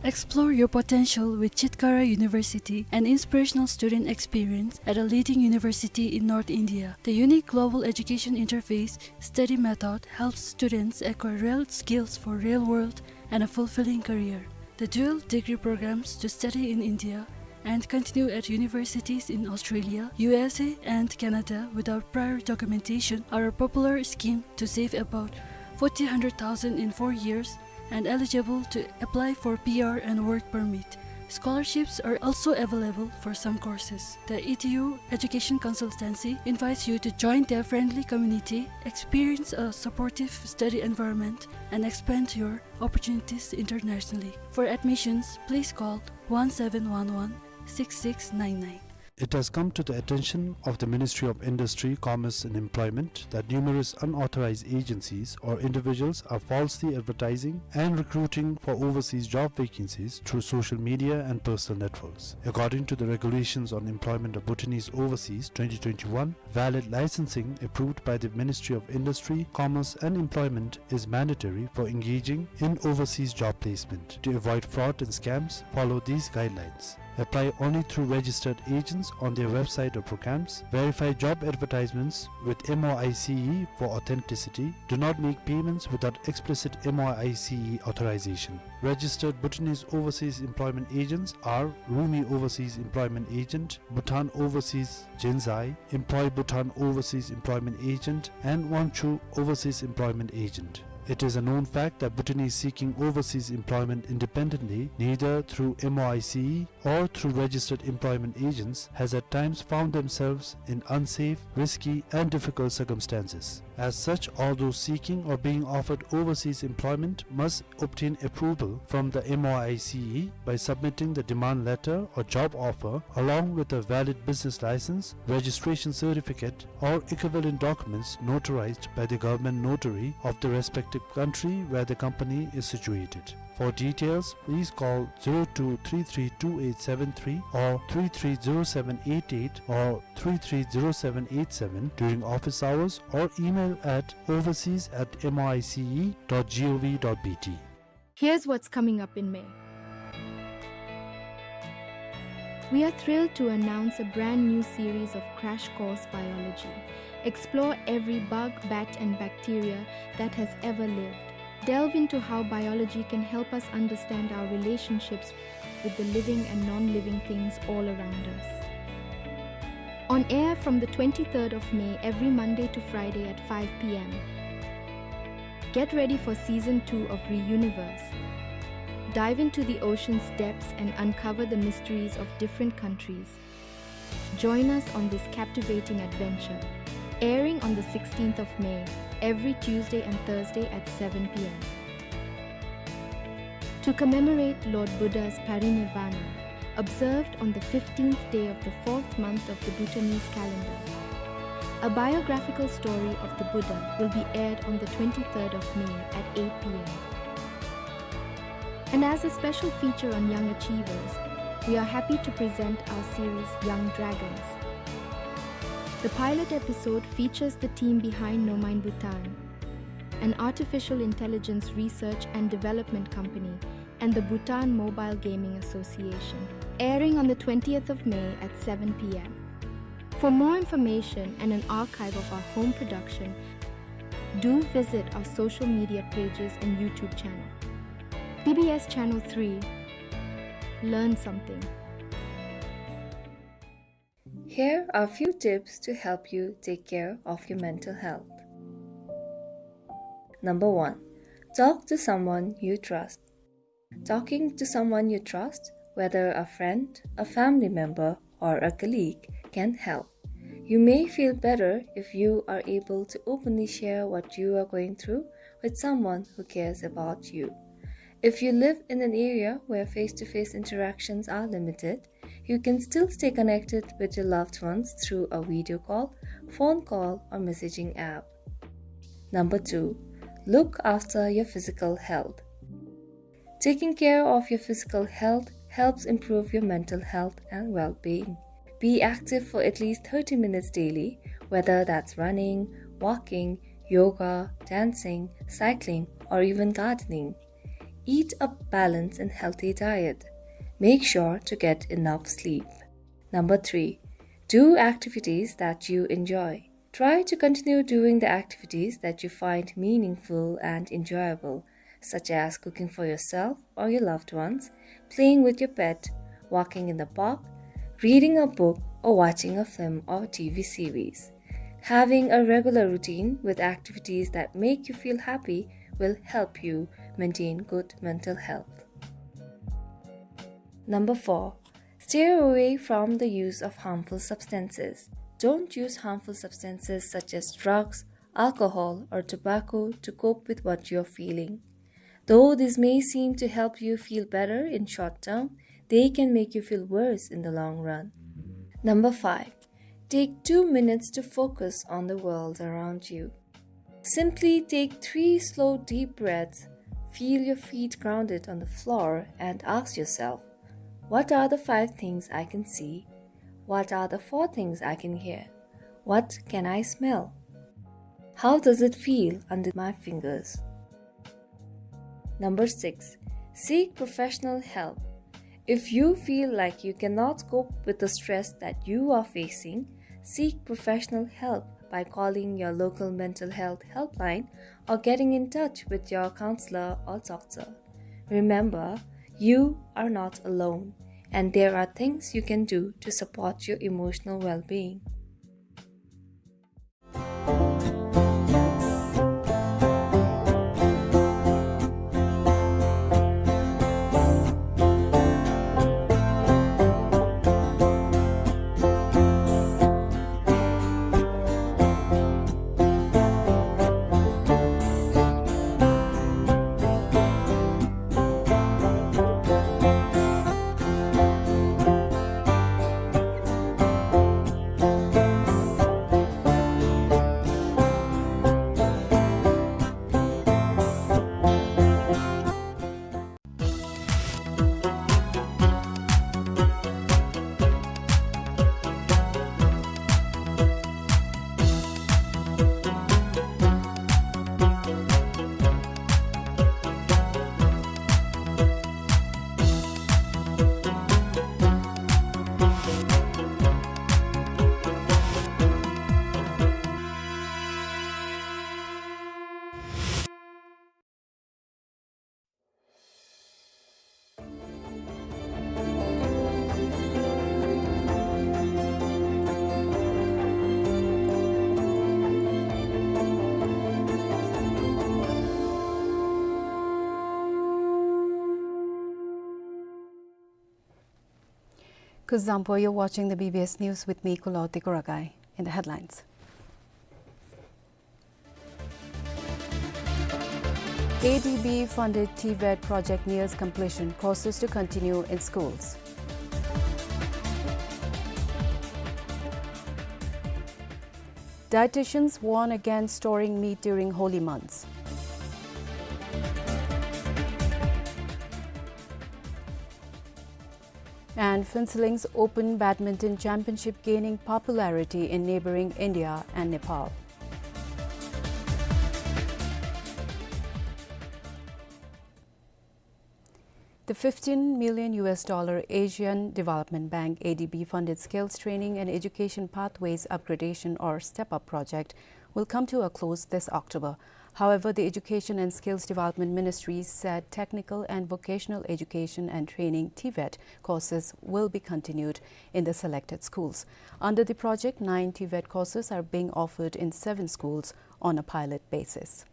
Explore your potential with Chitkara University, an inspirational student experience at a leading university in North India. The unique global education interface study method helps students acquire real skills for real world and a fulfilling career. The dual degree programs to study in India and continue at universities in Australia, U S A, and Canada without prior documentation are a popular scheme to save about forty hundred thousand in four years and eligible to apply for P R and work permit. Scholarships are also available for some courses. The E D U Education Consultancy invites you to join their friendly community, experience a supportive study environment, and expand your opportunities internationally. For admissions, please call one seven one one six six nine nine. It has come to the attention of the Ministry of Industry, Commerce and Employment that numerous unauthorized agencies or individuals are falsely advertising and recruiting for overseas job vacancies through social media and personal networks. According to the Regulations on Employment of Bhutanese Overseas twenty twenty-one, valid licensing approved by the Ministry of Industry, Commerce and Employment is mandatory for engaging in overseas job placement. To avoid fraud and scams, follow these guidelines. Apply only through registered agents on their website or programs. Verify job advertisements with M O I C E for authenticity. Do not make payments without explicit M O I C E authorization. Registered Bhutanese overseas employment agents are Rumi Overseas Employment Agent, Bhutan Overseas Jinzai, Employ Bhutan Overseas Employment Agent, and Wangchuh Overseas Employment Agent. It is a known fact that Bhutanese seeking overseas employment independently, neither through M O I C E or through registered employment agents, has at times found themselves in unsafe, risky, and difficult circumstances. As such, all those seeking or being offered overseas employment must obtain approval from the M O I C E by submitting the demand letter or job offer along with a valid business license, registration certificate, or equivalent documents notarized by the government notary of the respective country where the company is situated. For details, please call zero two three three two eight seven three or three three zero seven eight eight or three three zero seven eight seven during office hours or email at overseas at M O I C E dot G O V dot B T. Here's what's coming up in May. We are thrilled to announce a brand new series of Crash Course Biology. Explore every bug, bat, and bacteria that has ever lived. Delve into how biology can help us understand our relationships with the living and non-living things all around us. On air from the twenty-third of May, every Monday to Friday at five P M. Get ready for season two of Reuniverse. Dive into the ocean's depths and uncover the mysteries of different countries. Join us on this captivating adventure. Airing on the sixteenth of May, every Tuesday and Thursday at seven P M. To commemorate Lord Buddha's parinirvana, observed on the fifteenth day of the fourth month of the Bhutanese calendar. A biographical story of the Buddha will be aired on the twenty-third of May at eight P M. And as a special feature on young achievers, we are happy to present our series Young Dragons. The pilot episode features the team behind Nomine Bhutan, an artificial intelligence research and development company, and the Bhutan Mobile Gaming Association, airing on the twentieth of May at seven P M. For more information and an archive of our home production, do visit our social media pages and YouTube channel. B B S Channel three, learn something. Here are a few tips to help you take care of your mental health. Number one, talk to someone you trust. Talking to someone you trust, whether a friend, a family member, or a colleague, can help. You may feel better if you are able to openly share what you are going through with someone who cares about you. If you live in an area where face-to-face interactions are limited, you can still stay connected with your loved ones through a video call, phone call, or messaging app. Number two, look after your physical health. Taking care of your physical health helps improve your mental health and well-being. Be active for at least thirty minutes daily, whether that's running, walking, yoga, dancing, cycling, or even gardening. Eat a balanced and healthy diet. Make sure to get enough sleep. Number three, do activities that you enjoy. Try to continue doing the activities that you find meaningful and enjoyable, such as cooking for yourself or your loved ones, playing with your pet, walking in the park, reading a book, or watching a film or T V series. Having a regular routine with activities that make you feel happy will help you maintain good mental health. Number four, steer away from the use of harmful substances. Don't use harmful substances such as drugs, alcohol, or tobacco to cope with what you're feeling. Though this may seem to help you feel better in short term, they can make you feel worse in the long run. Number five, take two minutes to focus on the world around you. Simply take three slow, deep breaths, feel your feet grounded on the floor, and ask yourself, "What are the five things I can see? What are the four things I can hear? What can I smell? How does it feel under my fingers?" Number six, seek professional help. If you feel like you cannot cope with the stress that you are facing, seek professional help by calling your local mental health helpline or getting in touch with your counselor or doctor. Remember, you are not alone, and there are things you can do to support your emotional well-being. Kuzuzangpo, you're watching the B B S News with me, Kuloti Kuragai. In the headlines. A D B funded TVET project nears completion, courses to continue in schools. Dietitians warn against storing meat during holy months. And Phuentsholing Open Badminton Championship gaining popularity in neighboring India and Nepal. The fifteen million U S dollar Asian Development Bank, A D B, funded Skills Training and Education Pathways Upgradation or STEP UP project will come to a close this October. However, the Education and Skills Development Ministry said technical and vocational education and training, TVET, courses will be continued in the selected schools. Under the project, nine TVET courses are being offered in seven schools on a pilot basis.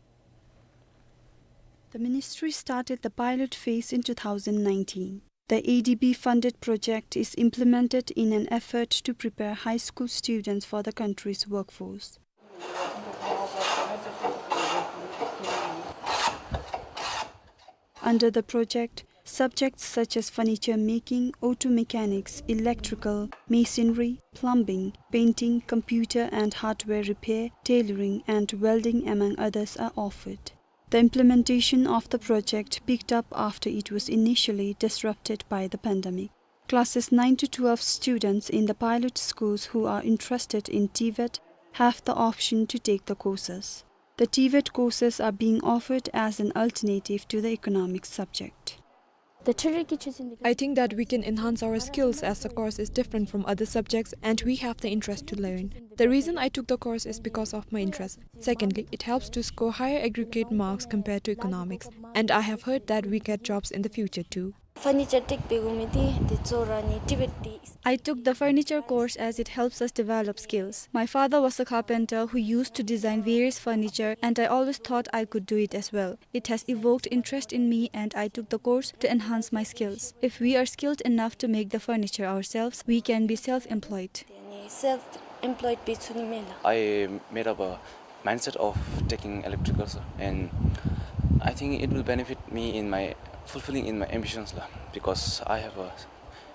The ministry started the pilot phase in two thousand nineteen. The A D B funded project is implemented in an effort to prepare high school students for the country's workforce. Under the project, subjects such as furniture making, auto mechanics, electrical, masonry, plumbing, painting, computer and hardware repair, tailoring, and welding, among others, are offered. The implementation of the project picked up after it was initially disrupted by the pandemic. Classes nine to twelve students in the pilot schools who are interested in TVET have the option to take the courses. The TVET courses are being offered as an alternative to the economics subject. I think that we can enhance our skills as the course is different from other subjects and we have the interest to learn. The reason I took the course is because of my interest. Secondly, it helps to score higher aggregate marks compared to economics. And I have heard that we get jobs in the future too. Furniture tech pe gumi ti, ti tsora ni TVET ti. I took the furniture course as it helps us develop skills. My father was a carpenter who used to design various furniture, and I always thought I could do it as well. It has evoked interest in me, and I took the course to enhance my skills. If we are skilled enough to make the furniture ourselves, we can be self-employed. Self-employed pe tsuni mela. I made up a mindset of taking electrical, sir, and I think it will benefit me in my fulfilling in my ambitions, la, because I have a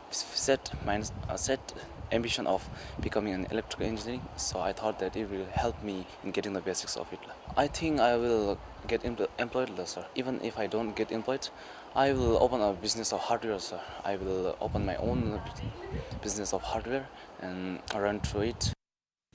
s-, set mind-, a set ambition of becoming an electrical engineering. So I thought that it will help me in getting the basics of it, la. I think I will get empl-, employed, la, sir. Even if I don't get employed, I will open a business of hardware, sir. I will open my own business of hardware and run through it.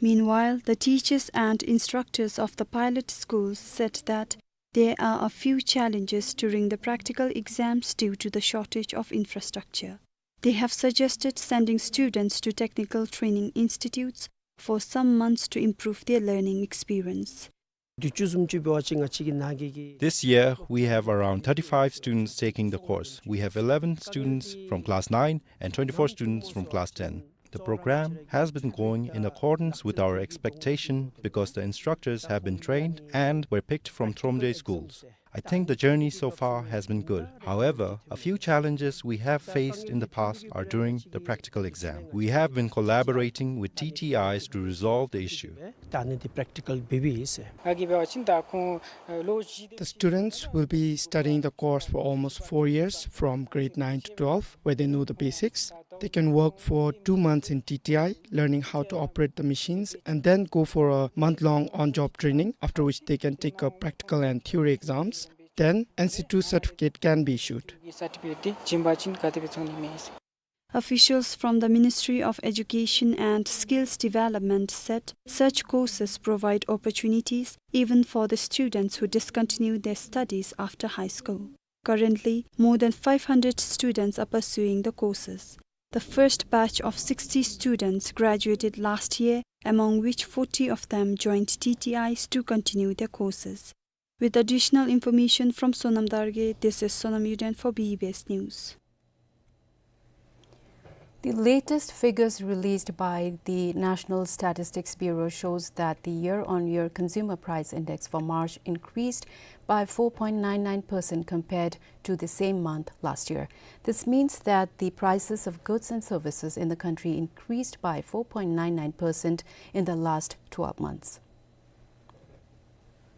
Meanwhile, the teachers and instructors of the pilot schools said that there are a few challenges during the practical exams due to the shortage of infrastructure. They have suggested sending students to technical training institutes for some months to improve their learning experience. དུས་ཅི་བཟུམ་ཅིག་འབད་བ་ཅིན་ང་བཅས་ཀྱི་ནང་གི་གི This year, we have around thirty-five students taking the course. We have eleven students from class nine and twenty-four students from class ten. The program has been going in accordance with our expectation because the instructors have been trained and were picked from Thromde schools. I think the journey so far has been good. However, a few challenges we have faced in the past are during the practical exam. We have been collaborating with T T Is to resolve the issue. ད་ནི་འདི་པེརེཀ་ཊི་ཀལ་འབད་བའི་ཟེར། ཨ་གི་འབད་བ་ཅིན་ད་ཁོང་ལོ་བཞི། The students will be studying the course for almost four years, from grade nine to twelve, where they know the basics. They can work for two months in T T I, learning how to operate the machines, and then go for a month-long on-job training, after which they can take up practical and theory exams. Then N C two certificate can be issued. Officials from the Ministry of Education and Skills Development said such courses provide opportunities even for the students who discontinue their studies after high school. Currently, more than five hundred students are pursuing the courses. The first batch of sixty students graduated last year, among which forty of them joined T T Is to continue their courses. With additional information from Sonam Darge, this is Sonam Yuden for B B S News. The latest figures released by the National Statistics Bureau shows that the year-on-year consumer price index for March increased by four point nine nine percent compared to the same month last year. This means that the prices of goods and services in the country increased by four point nine nine percent in the last twelve months.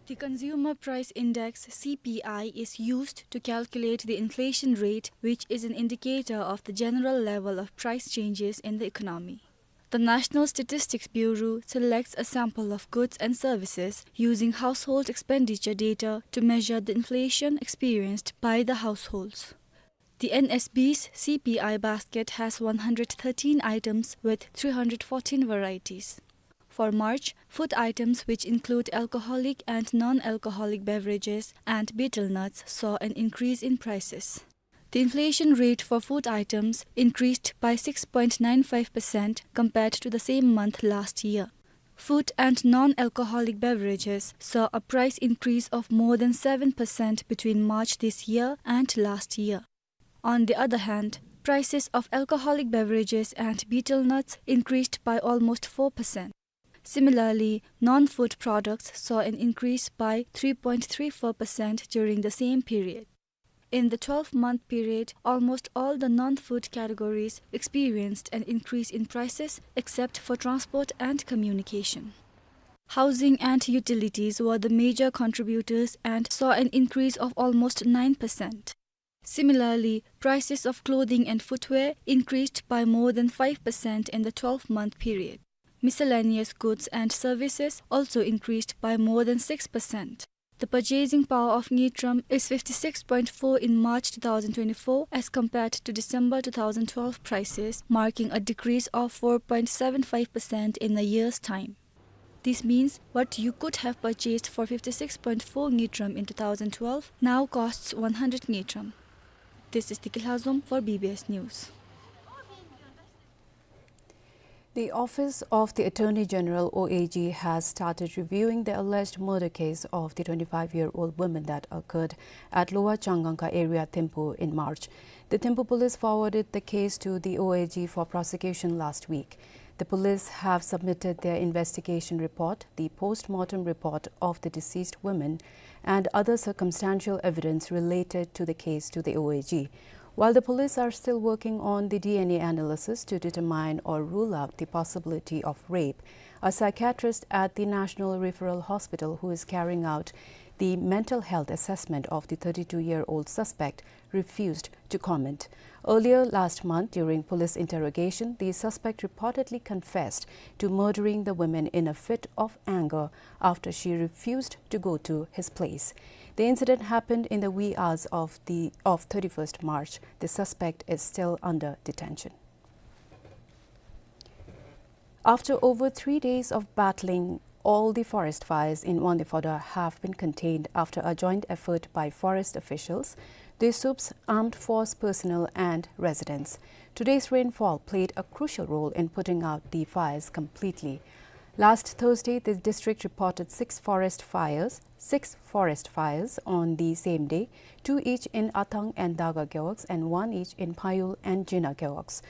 The Consumer Price Index, C P I, is used to calculate the inflation rate, which is an indicator of the general level of price changes in the economy. The National Statistics Bureau selects a sample of goods and services using household expenditure data to measure the inflation experienced by the households. The N S B's C P I basket has one hundred thirteen items with three hundred fourteen varieties. For March, food items which include alcoholic and non-alcoholic beverages and betel nuts saw an increase in prices. The inflation rate for food items increased by six point nine five percent compared to the same month last year. Food and non-alcoholic beverages saw a price increase of more than seven percent between March this year and last year. On the other hand, prices of alcoholic beverages and betel nuts increased by almost four percent. Similarly, non-food products saw an increase by three point three four percent during the same period. In the twelve-month period, almost all the non-food categories experienced an increase in prices, except for transport and communication. Housing and utilities were the major contributors and saw an increase of almost nine percent. Similarly, prices of clothing and footwear increased by more than five percent in the twelve-month period. Miscellaneous goods and services also increased by more than six percent. The purchasing power of Ngultrum is fifty-six point four in March two thousand twenty-four as compared to December two thousand twelve prices, marking a decrease of four point seven five percent in a year's time. This means what you could have purchased for fifty-six point four Ngultrum in two thousand twelve now costs one hundred Ngultrum. This is Tiki Lhazom for B B S News. The Office of the Attorney General, O A G, has started reviewing the alleged murder case of the twenty-five-year-old woman that occurred at Lower Changangkha area, Thimphu, in March. The Thimphu police forwarded the case to the O A G for prosecution last week. The police have submitted their investigation report, the post-mortem report of the deceased woman, and other circumstantial evidence related to the case to the O A G. While the police are still working on the D N A analysis to determine or rule out the possibility of rape, a psychiatrist at the National Referral Hospital who is carrying out the mental health assessment of the thirty-two-year-old suspect refused to comment. Earlier last month, during police interrogation, the suspect reportedly confessed to murdering the woman in a fit of anger after she refused to go to his place. The incident happened in the wee hours of the, of thirty-first March. The suspect is still under detention. After over three days of battling, all the forest fires in Wangdue Phodrang have been contained after a joint effort by forest officials, the SOOP's armed force personnel and residents. Today's rainfall played a crucial role in putting out the fires completely. Last Thursday, the district reported six forest fires, six forest fires on the same day, two each in Athang and Daga gewogs and one each in Phayul and Jina gewogs.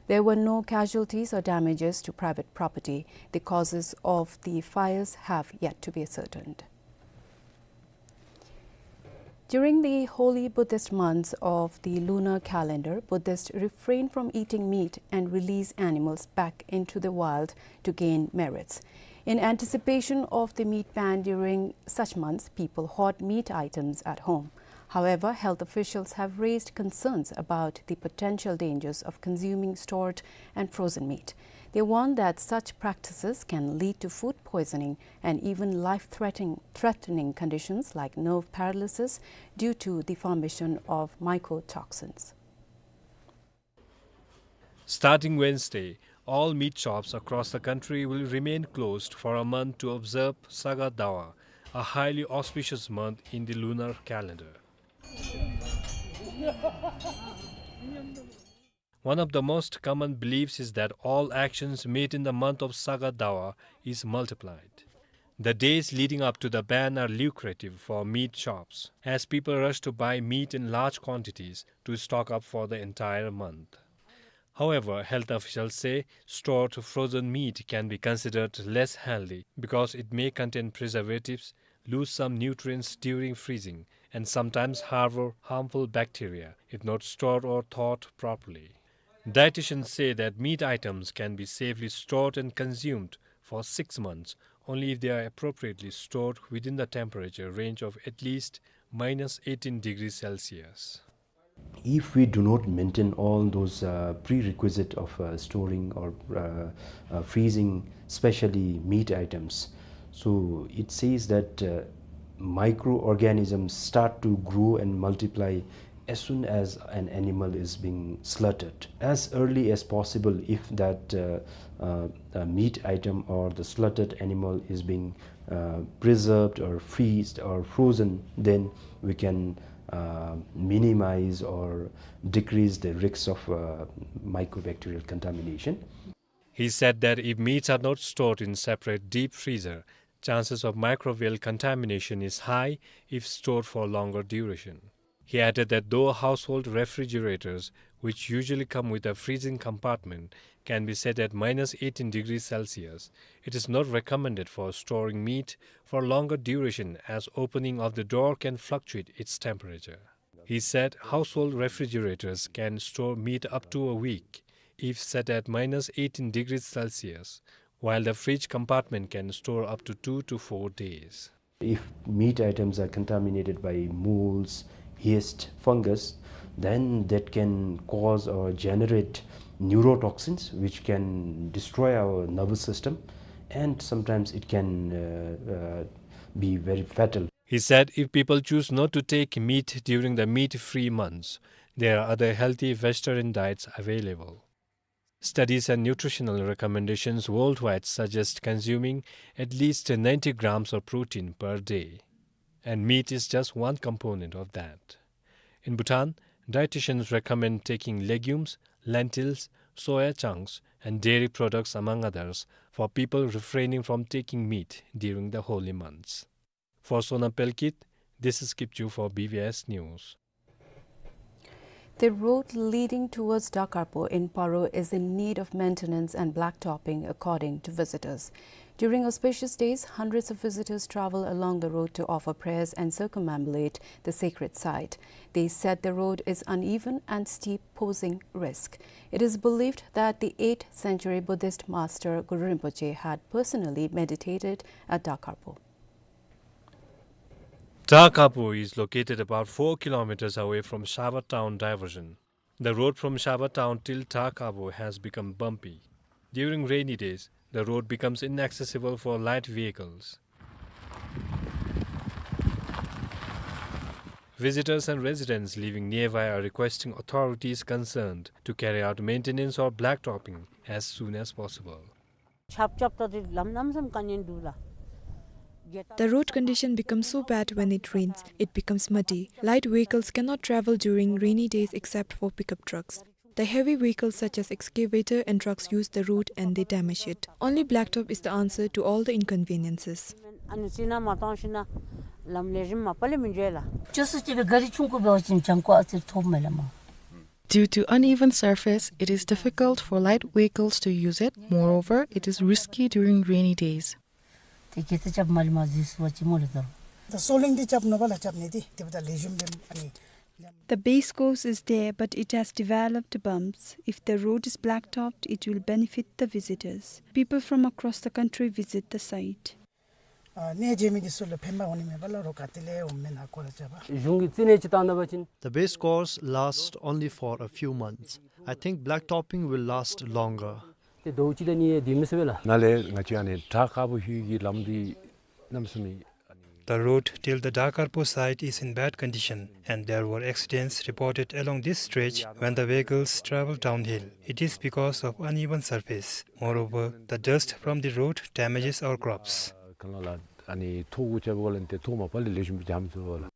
There were no casualties or damages to private property. The causes of the fires have yet to be ascertained. During the holy Buddhist months of the lunar calendar, Buddhists refrain from eating meat and release animals back into the wild to gain merits. In anticipation of the meat ban during such months, people hoard meat items at home. However, health officials have raised concerns about the potential dangers of consuming stored and frozen meat. They warn that such practices can lead to food poisoning and even life-threatening, threatening conditions like nerve paralysis due to the formation of mycotoxins. Starting Wednesday, all meat shops across the country will remain closed for a month to observe Saga Dawa, a highly auspicious month in the lunar calendar. One of the most common beliefs is that all actions made in the month of Saga Dawa is multiplied. The days leading up to the ban are lucrative for meat shops, as people rush to buy meat in large quantities to stock up for the entire month. However, health officials say stored frozen meat can be considered less healthy because it may contain preservatives, lose some nutrients during freezing, and sometimes harbor harmful bacteria if not stored or thawed properly. Dietitians say that meat items can be safely stored and consumed for six months only if they are appropriately stored within the temperature range of at least minus eighteen degrees Celsius. If we do not maintain all those, uh, prerequisite of, uh, storing or, uh, uh, freezing, especially meat items, so it says that, uh, microorganisms start to grow and multiply as soon as an animal is being slaughtered. As early as possible, if that, uh, uh, uh, meat item or the slaughtered animal is being, uh, preserved or freezed or frozen, then we can, uh, minimize or decrease the risks of, uh, mycobacterial contamination. He said that if meats are not stored in separate deep freezer, chances of microbial contamination is high if stored for longer duration. He added that though household refrigerators which usually come with a freezing compartment, can be set at minus eighteen degrees Celsius. It is not recommended for storing meat for longer duration, as opening of the door can fluctuate its temperature. He said household refrigerators can store meat up to a week if set at minus eighteen degrees Celsius, while the fridge compartment can store up to two to four days. If meat items are contaminated by molds, yeast, fungus, then that can cause or generate neurotoxins, which can destroy our nervous system, and sometimes it can, uh, uh, be very fatal. He said if people choose not to take meat during the meat-free months, there are other healthy vegetarian diets available. Studies and nutritional recommendations worldwide suggest consuming at least ninety grams of protein per day, and meat is just one component of that. In Bhutan, dietitians recommend taking legumes, lentils, soya chunks, and dairy products, among others, for people refraining from taking meat during the holy months. For Sonam Pelkit, this is Kipchu for B B S News. The road leading towards Dakarpo in Paro is in need of maintenance and blacktopping, according to visitors. During auspicious days, hundreds of visitors travel along the road to offer prayers and circumambulate the sacred site. They said the road is uneven and steep, posing risk. It is believed that the eighth century Buddhist master Guru Rinpoche had personally meditated at Dakarpo. Dakarpo is located about four kilometers away from Shabad town diversion. The road from Shabad town till Dakarpo has become bumpy. During rainy days, the road becomes inaccessible for light vehicles. Visitors and residents living nearby are requesting authorities concerned to carry out maintenance or blacktopping as soon as possible. ཆརཔ་རྐྱབ་ད་དེ་ལམ་གནམ་མེད་ས་མེད་དཀའ་ངལ་འདུག་ལགས། The road condition becomes so bad when it rains, it becomes muddy. Light vehicles cannot travel during rainy days except for pickup trucks. The heavy vehicles such as excavator and trucks use the road and they damage it. Only blacktop is the answer to all the inconveniences. ཨ་ནི་ཅིག་ན་མ་བཏང་ཞིན་ན་ལམ་ལེགས་ཤོམ་མ་པ་ལས་མི་འགྱོ་ལགས། ཅོ་སུ་ཅིག་སྦེ་ག་རི་ཆུང་ཀུ་འབད་བ་ཅིན་བྱང་ཁོག་ཨ་ཙི་ཐོབ་མས་ལགས་མ། Due to uneven surface, it is difficult for light vehicles to use it. Moreover, it is risky during rainy days. ཏེ་གེ་ཏེ་རྐྱབ་མ་ལས་མ་འཛུལ་སུ་བ་ཅིན་མོ་ལས་དོ། ད་སོ་ལིང་འདི་རྐྱབ་ནོ་པ་ལགས། རྐྱབ་ནི་འདི་དེ་འབདཝ་ད་ལེགས་ཤོམ་སྦེ་ཨ་ནི། The base course is there, but it has developed bumps. If the road is blacktopped, it will benefit the visitors. People from across the country visit the site. ཨ་གནས་མཇལ་མི་འདི་ཚུ་ལུ་ཕན་པ་འོང་ནི་མས་པ་ལགས། རོགས་ག་ཏེ་ལས་འོངམ་མེན་ན་ཁོ་ར་རྐྱབ་པ། གཞུང་གིས་རྩིས་ནས་ཅིག་བཏང་ད་པ་ཅིན། The base course lasts only for a few months. I think blacktopping will last longer. ཏེ་ཟླཝ་གཅིག་དང་གཉིས་ཡང་སྡོད་མི་ཚུགས་པས་ལགས། ནཱ་ལས་ང་བཅས་ཨ་ནི་དར་དཀར་པོ་ལྷོད་ཀྱི་ལམ་འདི་གནམ་མེད་ས་མེད། The road till the Dakarpo site is in bad condition, and there were accidents reported along this stretch when the vehicles travel downhill. It is because of uneven surface. Moreover, the dust from the road damages our crops. ཁ་ལ་ལགས་ཨ་ནི་ཐོག་གུ་རྐྱབ་པ་ལགས། ཏེ་ཐོག་མ་པ་ལས་ལེགས་ཤོམ་རྐྱབ་མི་ཚུགས་པས་ལགས།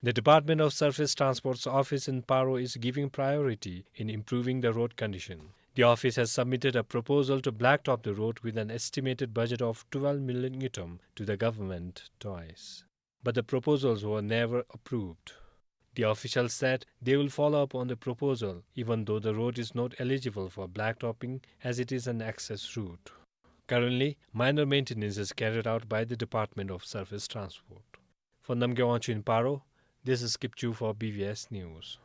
The Department of Surface Transport's office in Paro is giving priority in improving the road condition. The office has submitted a proposal to blacktop the road with an estimated budget of twelve million ngultrum to the government twice. But the proposals were never approved. The official said they will follow up on the proposal, even though the road is not eligible for blacktopping as it is an access route. Currently, minor maintenance is carried out by the Department of Surface Transport. For Namgay Wangchuk in Paro, this is Kipchu for B B S News.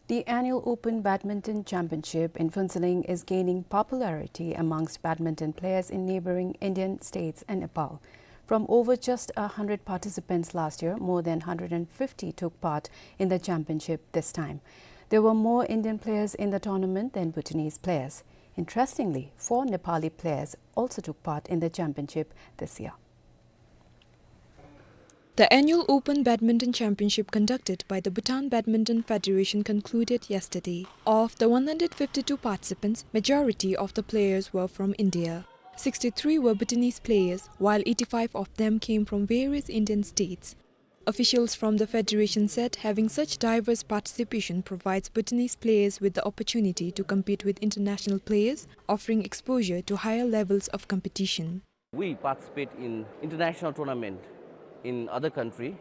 The annual Open Badminton Championship in Phuentsholing is gaining popularity amongst badminton players in neighboring Indian states and Nepal. From over just a hundred participants last year, more than hundred and fifty took part in the championship this time. There were more Indian players in the tournament than Bhutanese players. Interestingly, four Nepali players also took part in the championship this year. The annual Open Badminton Championship conducted by the Bhutan Badminton Federation concluded yesterday. Of the one hundred fifty-two participants, majority of the players were from India. Sixty-three were Bhutanese players, while eighty-five of them came from various Indian states. Officials from the federation said having such diverse participation provides Bhutanese players with the opportunity to compete with international players, offering exposure to higher levels of competition. We participate in international tournament in other country.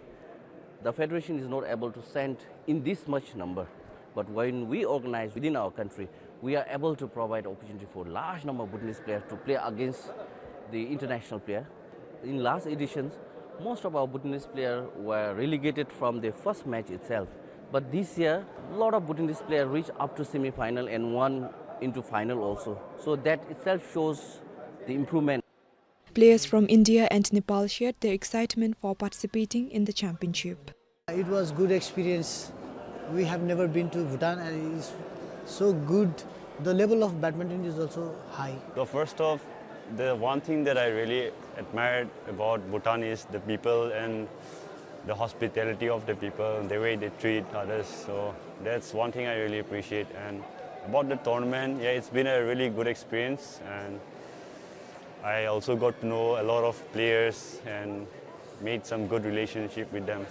The federation is not able to send in this much number. But when we organize within our country, we are able to provide opportunity for large number of Bhutanese players to play against the international player. In last editions, most of our Bhutanese players were relegated from the first match itself. But this year, a lot of Bhutanese players reached up to semi-final and won into final also. So that itself shows the improvement. Players from India and Nepal shared their excitement for participating in the championship. It was good experience. We have never been to Bhutan and it's so good. The level of badminton is also high. The first of the one thing that I really admired about Bhutan is the people and the hospitality of the people, the way they treat others. So that's one thing I really appreciate. And about the tournament, yeah, it's been a really good experience, and I also got to know a lot of players and made some good relationship with them.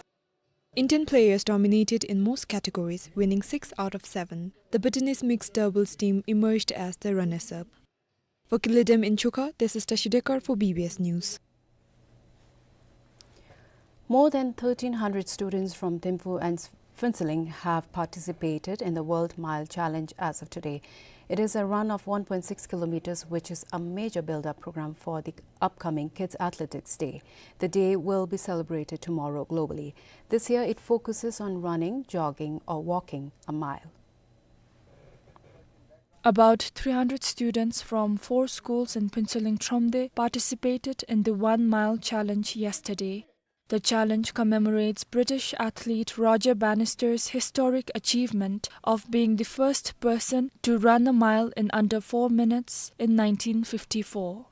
Indian players dominated in most categories, winning six out of seven. The Bhutanese mixed doubles team emerged as the runners-up. For Kiladem in Chukha, this is Tashi Dekar for B B S News. More than thirteen hundred students from Thimphu and Phuentsholing have participated in the World Mile Challenge as of today. It is a run of one point six kilometers, which is a major build-up program for the upcoming Kids Athletics Day. The day will be celebrated tomorrow globally. This year, it focuses on running, jogging, or walking a mile. About three hundred students from four schools in Phuentsholing Thromde participated in the one mile challenge yesterday. The challenge commemorates British athlete Roger Bannister's historic achievement of being the first person to run a mile in under four minutes in nineteen fifty-four.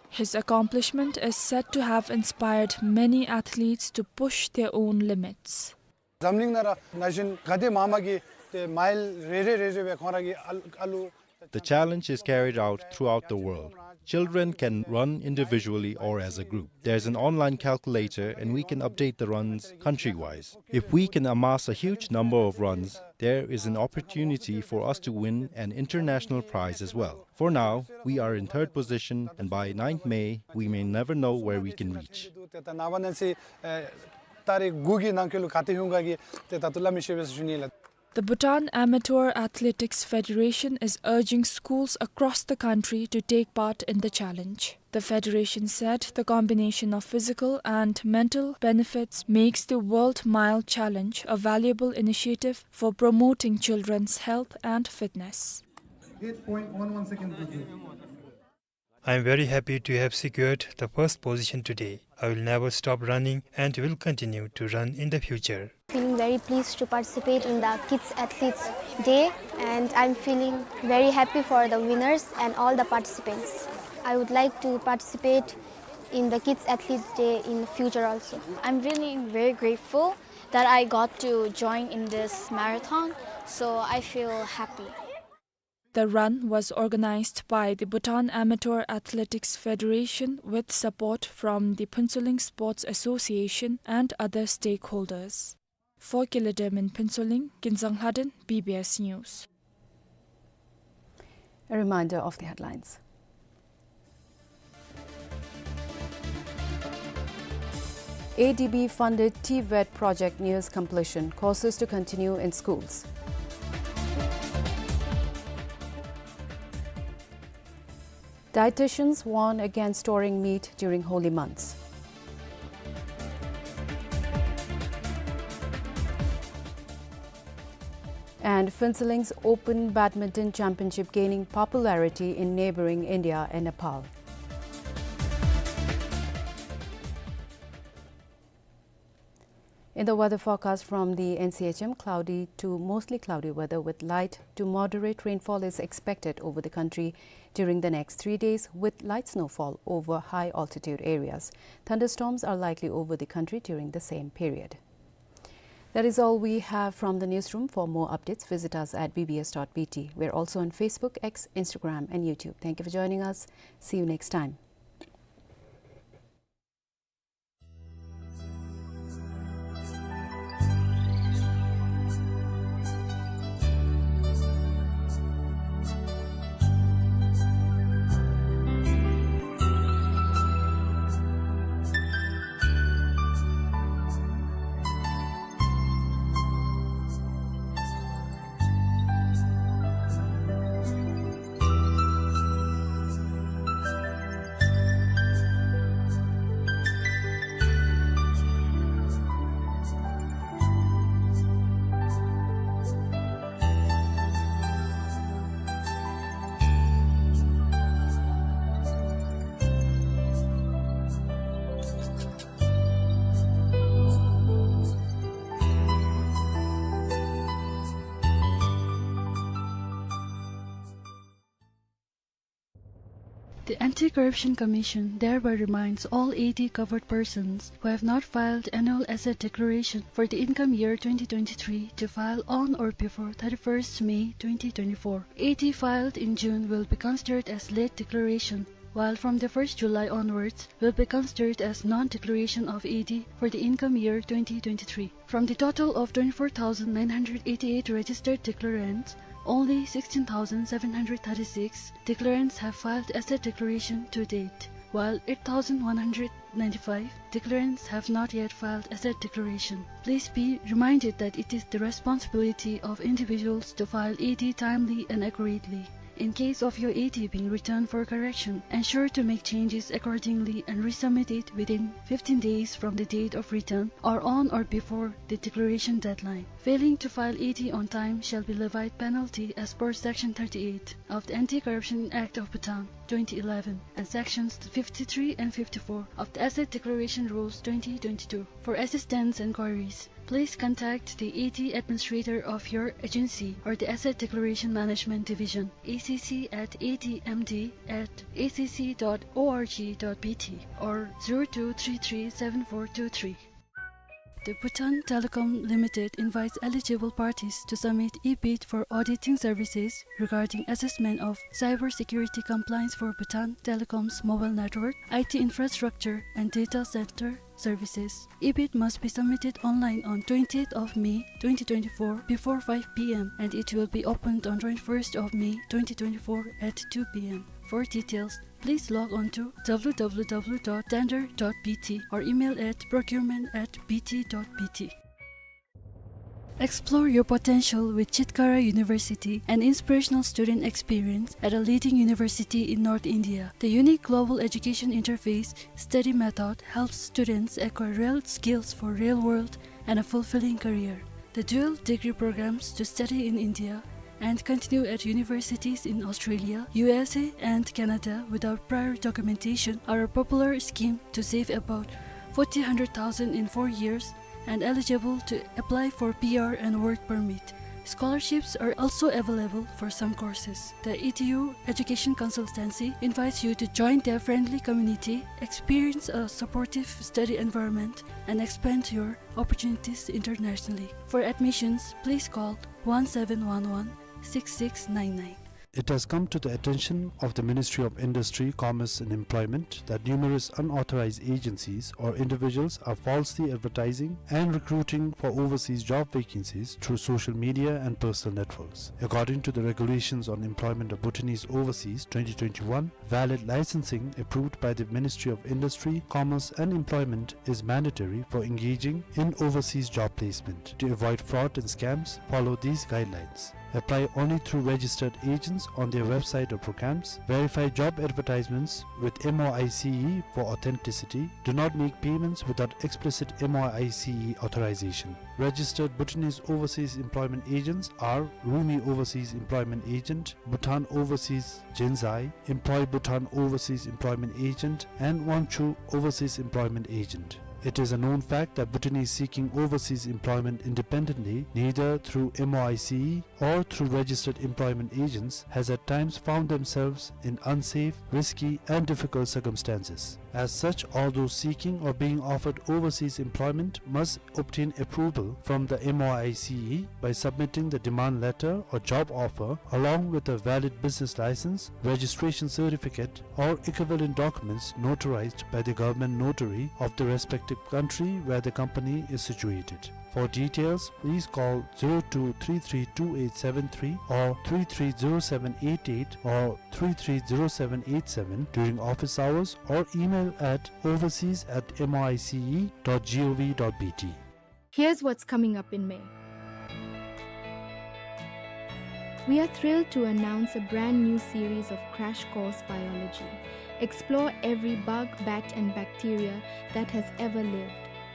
His accomplishment is said to have inspired many athletes to push their own limits. འཛམ་གླིང་ནང་ར་ན་གཞོན་ག་དེ་མང་མང་གིས་ཏེ་མའིལ་རེ་རེ་རེ་རེ་སྦེ་ཁོང་ར་གིས་ཨ་ཨ་ལུ། The challenge is carried out throughout the world. Children can run individually or as a group. There's an online calculator and we can update the runs country-wise. If we can amass a huge number of runs, there is an opportunity for us to win an international prize as well. For now, we are in third position, and by ninth May, we may never know where we can reach. The Bhutan Amateur Athletics Federation is urging schools across the country to take part in the challenge. The federation said the combination of physical and mental benefits makes the World Mile Challenge a valuable initiative for promoting children's health and fitness. Eight point one one seconds. I am very happy to have secured the first position today. I will never stop running and will continue to run in the future. Feeling very pleased to participate in the Kids Athletes Day, and I'm feeling very happy for the winners and all the participants. I would like to participate in the Kids Athletes Day in the future also. I'm feeling very grateful that I got to join in this marathon, so I feel happy. The run was organized by the Bhutan Amateur Athletics Federation with support from the Phuentsholing Sports Association and other stakeholders. For Kiladem in Phuentsholing, Kinzang Lhaden, B B S News. A reminder of the headlines. A D B funded TVET project nears completion. Courses to continue in schools. Dietitians warn against storing meat during holy months. And Phuentsholing's Open Badminton Championship gaining popularity in neighboring India and Nepal. In the weather forecast from the N C H M, cloudy to mostly cloudy weather with light to moderate rainfall is expected over the country during the next three days, with light snowfall over high altitude areas. Thunderstorms are likely over the country during the same period. That is all we have from the newsroom. For more updates, visit us at B B S dot B T. We're also on Facebook, X, Instagram, and YouTube. Thank you for joining us. See you next time. The Anti-Corruption Commission thereby reminds all A D covered persons who have not filed annual asset declaration for the income year twenty twenty-three to file on or before thirty-first May twenty twenty-four. A D filed in June will be considered as late declaration, while from the first July onwards will be considered as non-declaration of A D for the income year twenty twenty-three. From the total of twenty-four thousand nine hundred eighty-eight registered declarants, only sixteen thousand seven hundred thirty-six declarants have filed asset declaration to date, while eight thousand one hundred ninety-five declarants have not yet filed asset declaration. Please be reminded that it is the responsibility of individuals to file A D timely and accurately. In case of your A D being returned for correction, ensure to make changes accordingly and resubmit it within fifteen days from the date of return or on or before the declaration deadline. Failing to file A D on time shall be levied penalty as per Section thirty-eight of the Anti-Corruption Act of Bhutan twenty eleven and Sections fifty-three and fifty-four of the Asset Declaration Rules twenty twenty-two. For assistance and queries, please contact the A D administrator of your agency or the Asset Declaration Management Division, A C C at A D M D at A C C dot org dot B T or zero two three three seven four two three. The Bhutan Telecom Limited invites eligible parties to submit e-bid for auditing services regarding assessment of cybersecurity compliance for Bhutan Telecom's mobile network, I T infrastructure, and data center services. E-bid must be submitted online on twentieth of May twenty twenty-four before five P M and it will be opened on twenty-first of May twenty twenty-four at two P M. For details, please log on to W W W dot tender dot B T or email at procurement at B T dot B T. Explore your potential with Chitkara University, an inspirational student experience at a leading university in North India. The unique global education interface study method helps students acquire real skills for real world and a fulfilling career. The dual degree programs to study in India and continue at universities in Australia, U S A, and Canada without prior documentation are a popular scheme to save about forty hundred thousand in four years and eligible to apply for P R and work permit. Scholarships are also available for some courses. The E D U Education Consultancy invites you to join their friendly community, experience a supportive study environment, and expand your opportunities internationally. For admissions, please call one seven one one six six nine nine. It has come to the attention of the Ministry of Industry, Commerce and Employment that numerous unauthorized agencies or individuals are falsely advertising and recruiting for overseas job vacancies through social media and personal networks. According to the Regulations on Employment of Bhutanese Overseas twenty twenty-one, valid licensing approved by the Ministry of Industry, Commerce and Employment is mandatory for engaging in overseas job placement. To avoid fraud and scams, follow these guidelines. Apply only through registered agents on their website or programs. Verify job advertisements with M O I C E for authenticity. Do not make payments without explicit M O I C E authorization. Registered Bhutanese overseas employment agents are Rumi Overseas Employment Agent, Bhutan Overseas Jinzai, Employ Bhutan Overseas Employment Agent, and Wangchuh Overseas Employment Agent. It is a known fact that Bhutanese seeking overseas employment independently, neither through M O I C E or through registered employment agents, has at times found themselves in unsafe, risky, and difficult circumstances. As such, all those seeking or being offered overseas employment must obtain approval from the M O I C E by submitting the demand letter or job offer along with a valid business license, registration certificate, or equivalent documents notarized by the government notary of the respective country where the company is situated. For details, please call zero two three three two eight seven three or three three zero seven eight eight or three three zero seven eight seven during office hours or email at overseas at M O I C E dot G O V dot B T. Here's what's coming up in May. We are thrilled to announce a brand new series of Crash Course Biology. Explore every bug, bat, and bacteria that has ever lived.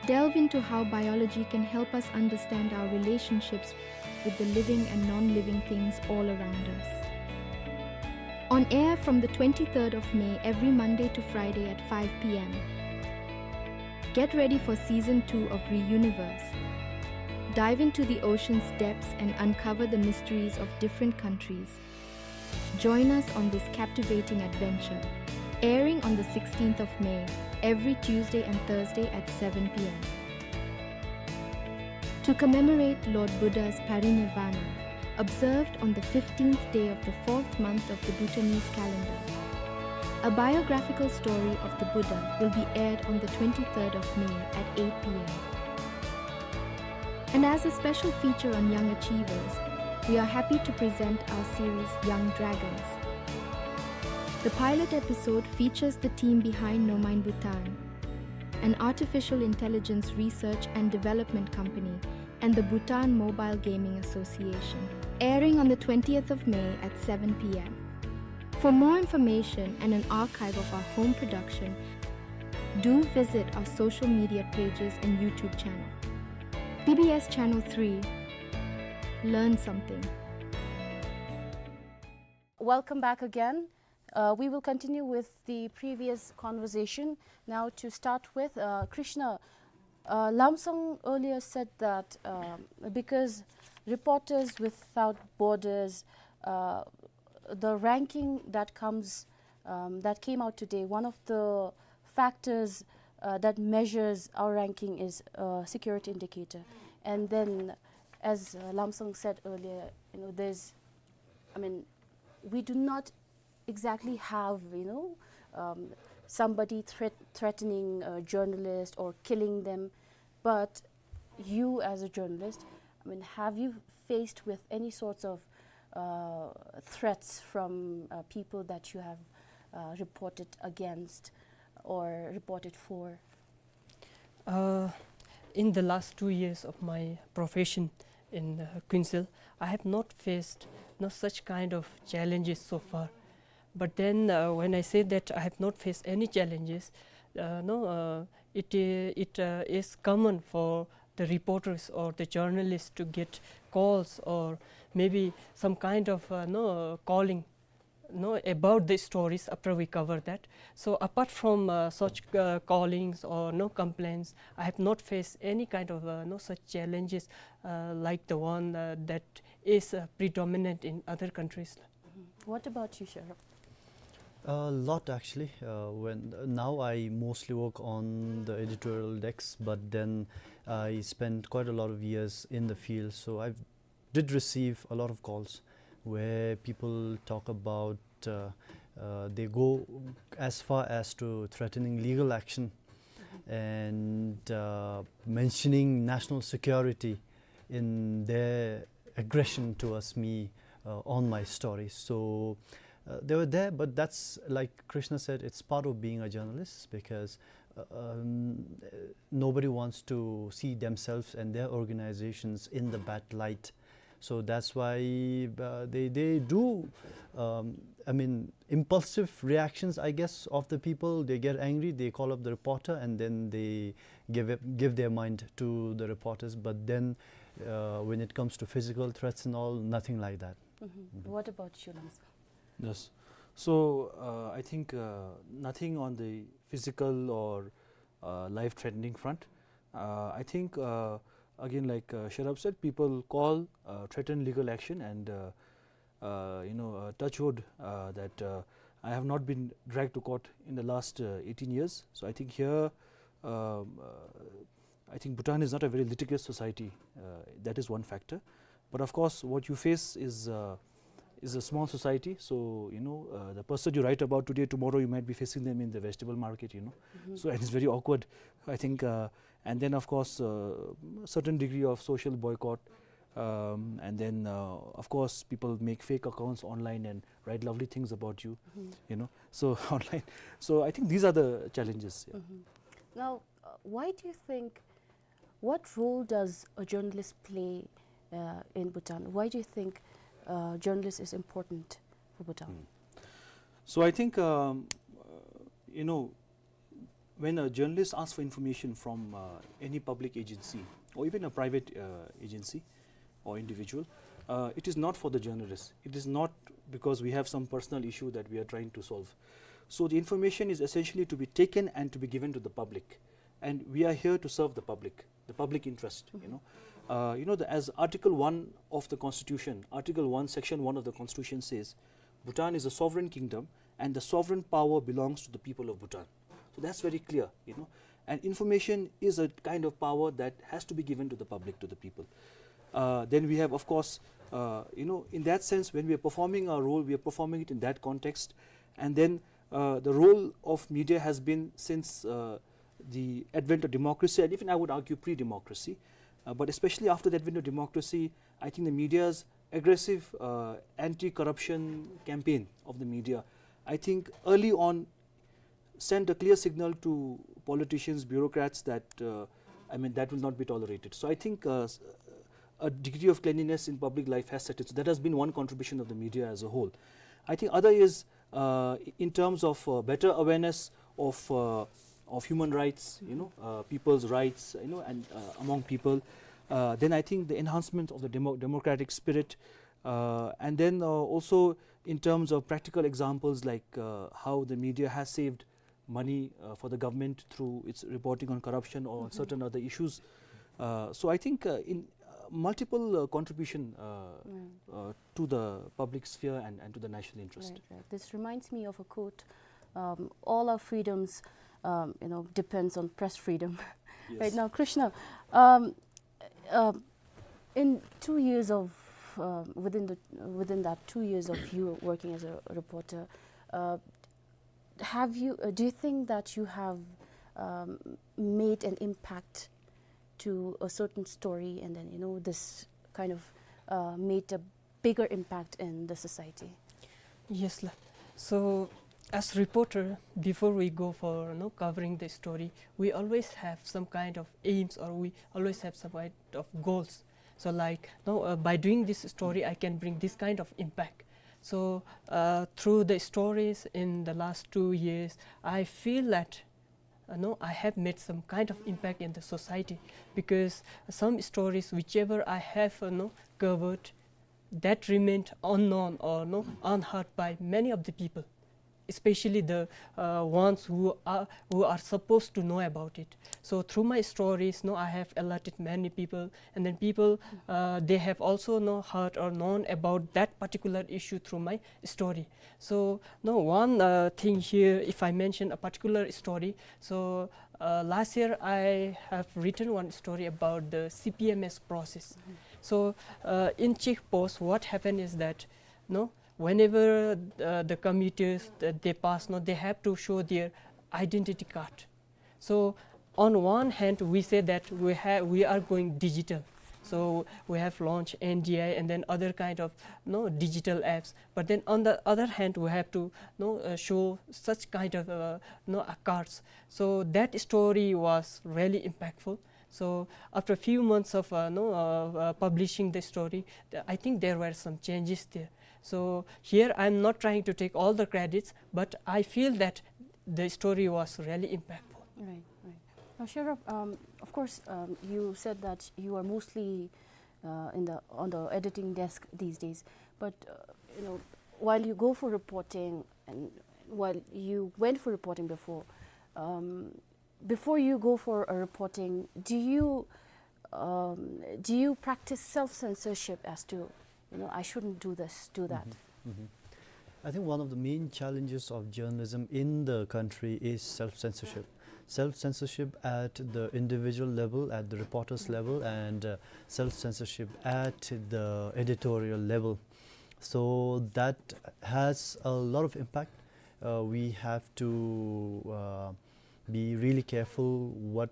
Delve into how biology can help us understand our relationships with the living and non-living things all around us. On air from the twenty-third of May every Monday to Friday at five P M. Get ready for season two of Reuniverse. Dive into the ocean's depths and uncover the mysteries of different countries. Join us on this captivating adventure. Airing on the sixteenth of May, every Tuesday and Thursday at seven p m. To commemorate Lord Buddha's parinirvana, observed on the fifteenth day of the fourth month of the Bhutanese calendar. A biographical story of the Buddha will be aired on the twenty-third of May at eight p m. And as a special feature on young achievers, we are happy to present our series Young Dragons. The pilot episode features the team behind Nomine Bhutan, an artificial intelligence research and development company, and the Bhutan Mobile Gaming Association, airing on the twentieth of May at seven p m. For more information and an archive of our home production, do visit our social media pages and YouTube channel. B B S Channel three, learn something. Welcome back again. Uh, we will continue with the previous conversation. Now, to start with, uh, Krishna, uh, Lhamsong earlier said that, um, because Reporters Without Borders, uh, the ranking that comes, um, that came out today, one of the factors, uh, that measures our ranking is, uh, security indicator. And then, as, uh, Lhamsong said earlier, you know, there's, I mean, we do not exactly have, you know, um, somebody threat-, threatening a journalist or killing them, but you as a journalist, I mean, have you faced with any sorts of, uh, threats from, uh, people that you have, uh, reported against or reported for? Uh, in the last two years of my profession in, uh, Queensland, I have not faced no such kind of challenges so far. But then, uh, when I say that I have not faced any challenges, uh, no, uh, it, uh, it, uh, is common for the reporters or the journalists to get calls or maybe some kind of, uh, no, calling, no, about the stories after we cover that. So apart from, uh, such, uh, callings or no complaints, I have not faced any kind of, uh, no such challenges, uh, like the one, uh, that is, uh, predominant in other countries. Mhm. What about you, Sharaf? A lot, actually. Uh, when, now I mostly work on the editorial decks, but then I spent quite a lot of years in the field, so I did receive a lot of calls where people talk about, uh, uh, they go as far as to threatening legal action and, uh, mentioning national security in their aggression towards me, uh, on my story. So, uh, they were there, but that's, like Krishna said, it's part of being a journalist because, uh, um, uh, nobody wants to see themselves and their organizations in the bad light. So that's why, uh, they, they do, um, I mean, impulsive reactions, I guess, of the people. They get angry, they call up the reporter, and then they give it, give their mind to the reporters. But then, uh, when it comes to physical threats and all, nothing like that. Mhm. Mhm. What about you, Lhamsong? Yes. So, uh, I think, uh, nothing on the physical or, uh, life-threatening front. Uh, I think, uh, again, like, uh, Sharaf said, people call, uh, threaten legal action, and, uh, uh, you know, uh, touch wood, uh, that, uh, I have not been dragged to court in the last, uh, eighteen years. So I think here, um, uh, I think Bhutan is not a very litigious society. Uh, that is one factor. But of course, what you face is, uh, is a small society. So, you know, uh, the person you write about today, tomorrow you might be facing them in the vegetable market, you know. Mhm. So, and it's very awkward, I think. Uh, and then, of course, uh, certain degree of social boycott. Um, and then, uh, of course, people make fake accounts online and write lovely things about you, Mhm. you know. So, online. So, I think these are the challenges. Yeah. Mhm. Now, uh, why do you think, what role does a journalist play, uh, in Bhutan? Why do you think, uh, journalist is important for Bhutan? Hmm. So I think, um, uh, you know, when a journalist asks for information from, uh, any public agency or even a private, uh, agency or individual, uh, it is not for the journalist. It is not because we have some personal issue that we are trying to solve. So the information is essentially to be taken and to be given to the public. And we are here to serve the public, the public interest, you know. Uh, you know, the, as Article one of the Constitution, Article one, Section one of the Constitution says, Bhutan is a sovereign kingdom and the sovereign power belongs to the people of Bhutan. So that's very clear, you know. And information is a kind of power that has to be given to the public, to the people. Uh, then we have, of course, uh, you know, in that sense, when we are performing our role, we are performing it in that context. And then uh, the role of media has been since uh, the advent of democracy, and even I would argue pre-democracy, uh, but especially after the advent of democracy, I think the media's aggressive uh, anti-corruption campaign of the media, I think early on sent a clear signal to politicians, bureaucrats that uh, I mean that will not be tolerated. So I think uh, s- a degree of cleanliness in public life has set in. So that has been one contribution of the media as a whole. I think other is uh, in terms of uh, better awareness of uh, of human rights, you know, uh, people's rights, you know, and uh, among people. Uh, then I think the enhancement of the demo- democratic spirit, uh, and then uh, also in terms of practical examples like uh, how the media has saved money uh, for the government through its reporting on corruption or on certain other issues. Uh, so I think uh, in uh, multiple uh, contribution uh, uh, to the public sphere and, and to the national interest. Right, right. This reminds me of a quote: um, "All our freedoms, um, you know, depends on press freedom." Right now, Krishna, um, uh, in two years of uh, within the within that two years of you working as a reporter, uh, have you uh, do you think that you have um, made an impact to a certain story, and then, you know, this kind of uh, made a bigger impact in the society? Yes, la. So as reporter, before we go for, you know, covering the story, we always have some kind of aims, or we always have some kind of goals. So like, no, uh, by doing this story, I can bring this kind of impact. So uh, through the stories in the last two years, I feel that uh, no, I have made some kind of impact in the society, because some stories whichever I have uh, no, covered, that remained unknown or no, unheard by many of the people, especially the uh, ones who are who are supposed to know about it. So through my stories, no, I have alerted many people, and then people uh, they have also no, heard or known about that particular issue through my story. So no, one uh, thing here, if I mention a particular story, so uh, last year I have written one story about the C P M S process. So uh, in Czech Post, what happened is that, no, whenever uh, the commuters uh, they pass, no, they have to show their identity card. So on one hand, we say that we have we are going digital. So we have launched N D I and then other kind of, no, digital apps. But then on the other hand, we have to, no, uh, show such kind of, uh, no, uh, cards. So that story was really impactful. So after a few months of uh, no, uh, uh, publishing the story, th- I think there were some changes there. So here I'm not trying to take all the credits, but I feel that the story was really impactful. Right, right. Now, Sherab, um, of course, um, you said that you are mostly uh, in the on the editing desk these days. But uh, you know, while you go for reporting, and while you went for reporting before, um, before you go for a reporting, do you um, do you practice self-censorship as to, you know, "I shouldn't do this, do that"? Mm-hmm. I think one of the main challenges of journalism in the country is self-censorship. Self-censorship at the individual level, at the reporter's level, and uh, self-censorship at the editorial level. So that has a lot of impact. Uh, we have to uh, be really careful what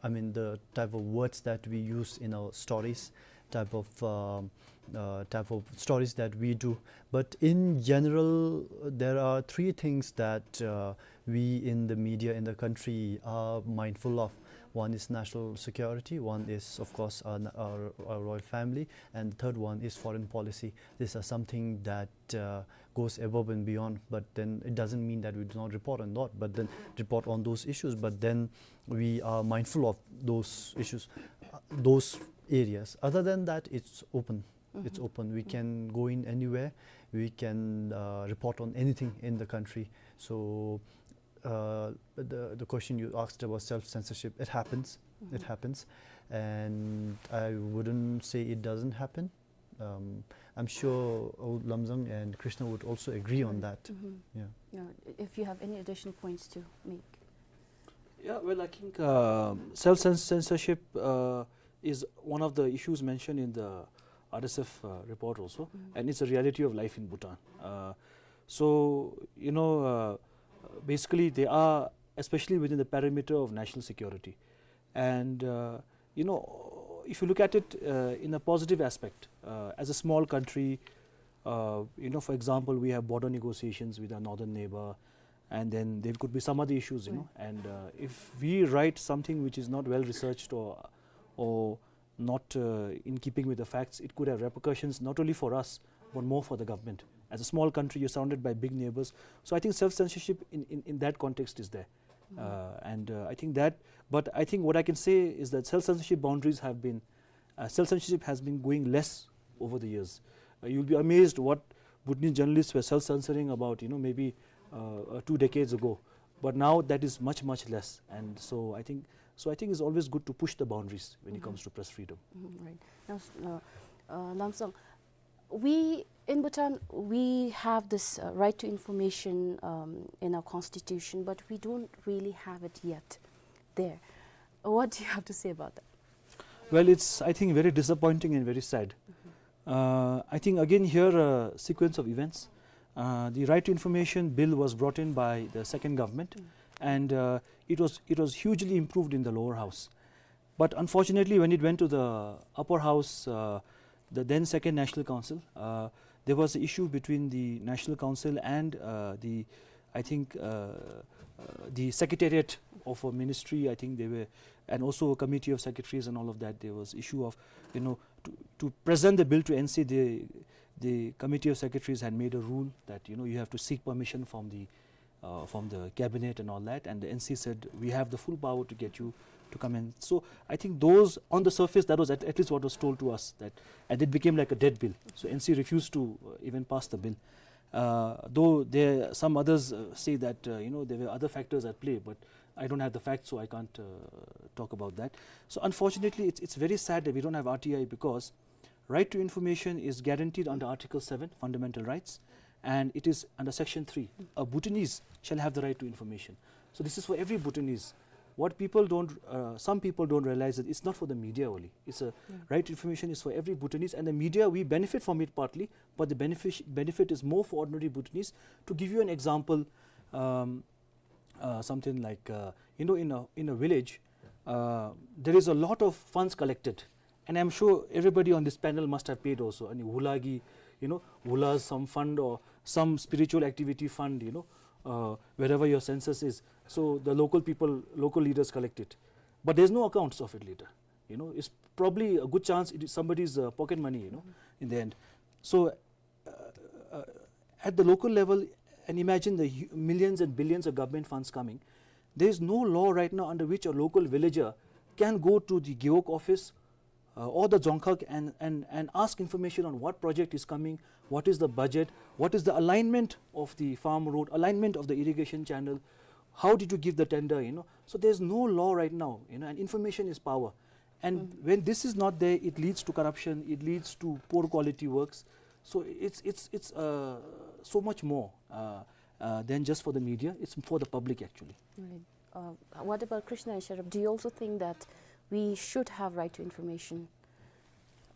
I mean, the type of words that we use in our stories, type of um, uh, type of stories that we do. But in general, there are three things that uh, we in the media in the country are mindful of. One is national security, one is, of course, our, our, our royal family, and the third one is foreign policy. These are something that uh, goes above and beyond, but then it doesn't mean that we do not report on that, but then report on those issues, but then we are mindful of those issues, uh, those areas. Other than that, it's open. It's open. We can go in anywhere. We can uh, report on anything in the country. So uh, the, the question you asked about self-censorship, it happens. It happens. And I wouldn't say it doesn't happen. Um, I'm sure Old Lamzang and Krishna would also agree on that. Yeah. Now, if you have any additional points to make. Yeah, well, I think um, self-censorship uh, is one of the issues mentioned in the R S F uh, report also, and it's a reality of life in Bhutan. Uh, so, you know, uh, basically they are, especially within the perimeter of national security. And, uh, you know, if you look at it uh, in a positive aspect, uh, as a small country, uh, you know, for example, we have border negotiations with our northern neighbor, and then there could be some other issues, you know. And uh, if we write something which is not well researched or, or not uh, in keeping with the facts, it could have repercussions not only for us, but more for the government. As a small country, you're surrounded by big neighbors. So I think self-censorship in, in, in that context is there. Uh, and uh, I think that, but I think what I can say is that self-censorship boundaries have been, uh, self-censorship has been going less over the years. Uh, you'll be amazed what Bhutanese journalists were self-censoring about, you know, maybe uh, uh, two decades ago. But now that is much, much less. And so I think, so I think it's always good to push the boundaries when it comes to press freedom. Mm, right. Now, s- uh, uh, Lamsang, we in Bhutan, we have this uh, right to information um, in our constitution, but we don't really have it yet there. What do you have to say about that? Well, it's, I think, very disappointing and very sad. Uh, I think, again, here, a sequence of events. Uh, the Right to Information Bill was brought in by the second government, and uh, it was, it was hugely improved in the lower house. But unfortunately, when it went to the upper house, uh, the then second National Council, uh, there was an issue between the National Council and uh, the, I think, uh, uh, the secretariat of a ministry. I think they were, and also a committee of secretaries and all of that. There was issue of, you know, to, to present the bill to N C, the, the committee of secretaries had made a rule that, you know, you have to seek permission from the uh, from the cabinet and all that, and the N C said, "We have the full power to get you to come in." So I think those, on the surface, that was at, at least what was told to us, that, and it became like a dead bill. So N C refused to uh, even pass the bill. Uh, though there, some others uh, say that uh, you know, there were other factors at play, but I don't have the facts, so I can't uh, talk about that. So unfortunately, it's, it's very sad that we don't have R T I, because right to information is guaranteed under Article seven, fundamental rights, and it is under Section three. A Bhutanese shall have the right to information. So this is for every Bhutanese. What people don't, uh, some people don't realize that it's not for the media only. It's a right to information is for every Bhutanese, and the media, we benefit from it partly, but the benefit, benefit is more for ordinary Bhutanese. To give you an example, um, uh, something like, uh, you know, in a, in a village, uh, there is a lot of funds collected. And I'm sure everybody on this panel must have paid also. Ani wulagi, you know, wula some fund or some spiritual activity fund, you know, uh, wherever your census is. So the local people, local leaders collect it. But there's no accounts of it later. You know, it's probably a good chance it is somebody's uh, pocket money, you know, in the end. So uh, uh, at the local level, and imagine the hu- millions and billions of government funds coming, there is no law right now under which a local villager can go to the gewog office uh, or the dzongkhag and, and, and ask information on what project is coming, what is the budget, what is the alignment of the farm road, alignment of the irrigation channel, how did you give the tender, you know. So there's no law right now, you know, and information is power. And when this is not there, it leads to corruption, it leads to poor quality works. So it's, it's, it's uh, so much more uh, uh, than just for the media, it's for the public actually. Right. Uh, what about Krishna and Sharab? Do you also think that we should have right to information?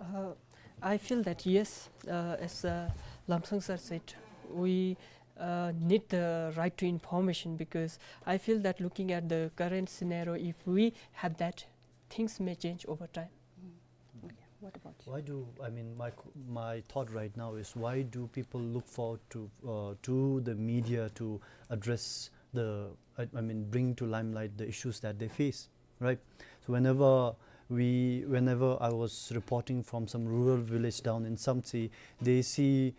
Uh, I feel that yes, uh, as uh, Lamsang sir said, we uh, need the right to information, because I feel that looking at the current scenario, if we have that, things may change over time. Okay. What about you? Why do, I mean, my qu- my thought right now is, why do people look forward to uh, to the media to address the, I, I mean, bring to limelight the issues that they face, right? So whenever we, whenever I was reporting from some rural village down in Samtse, they see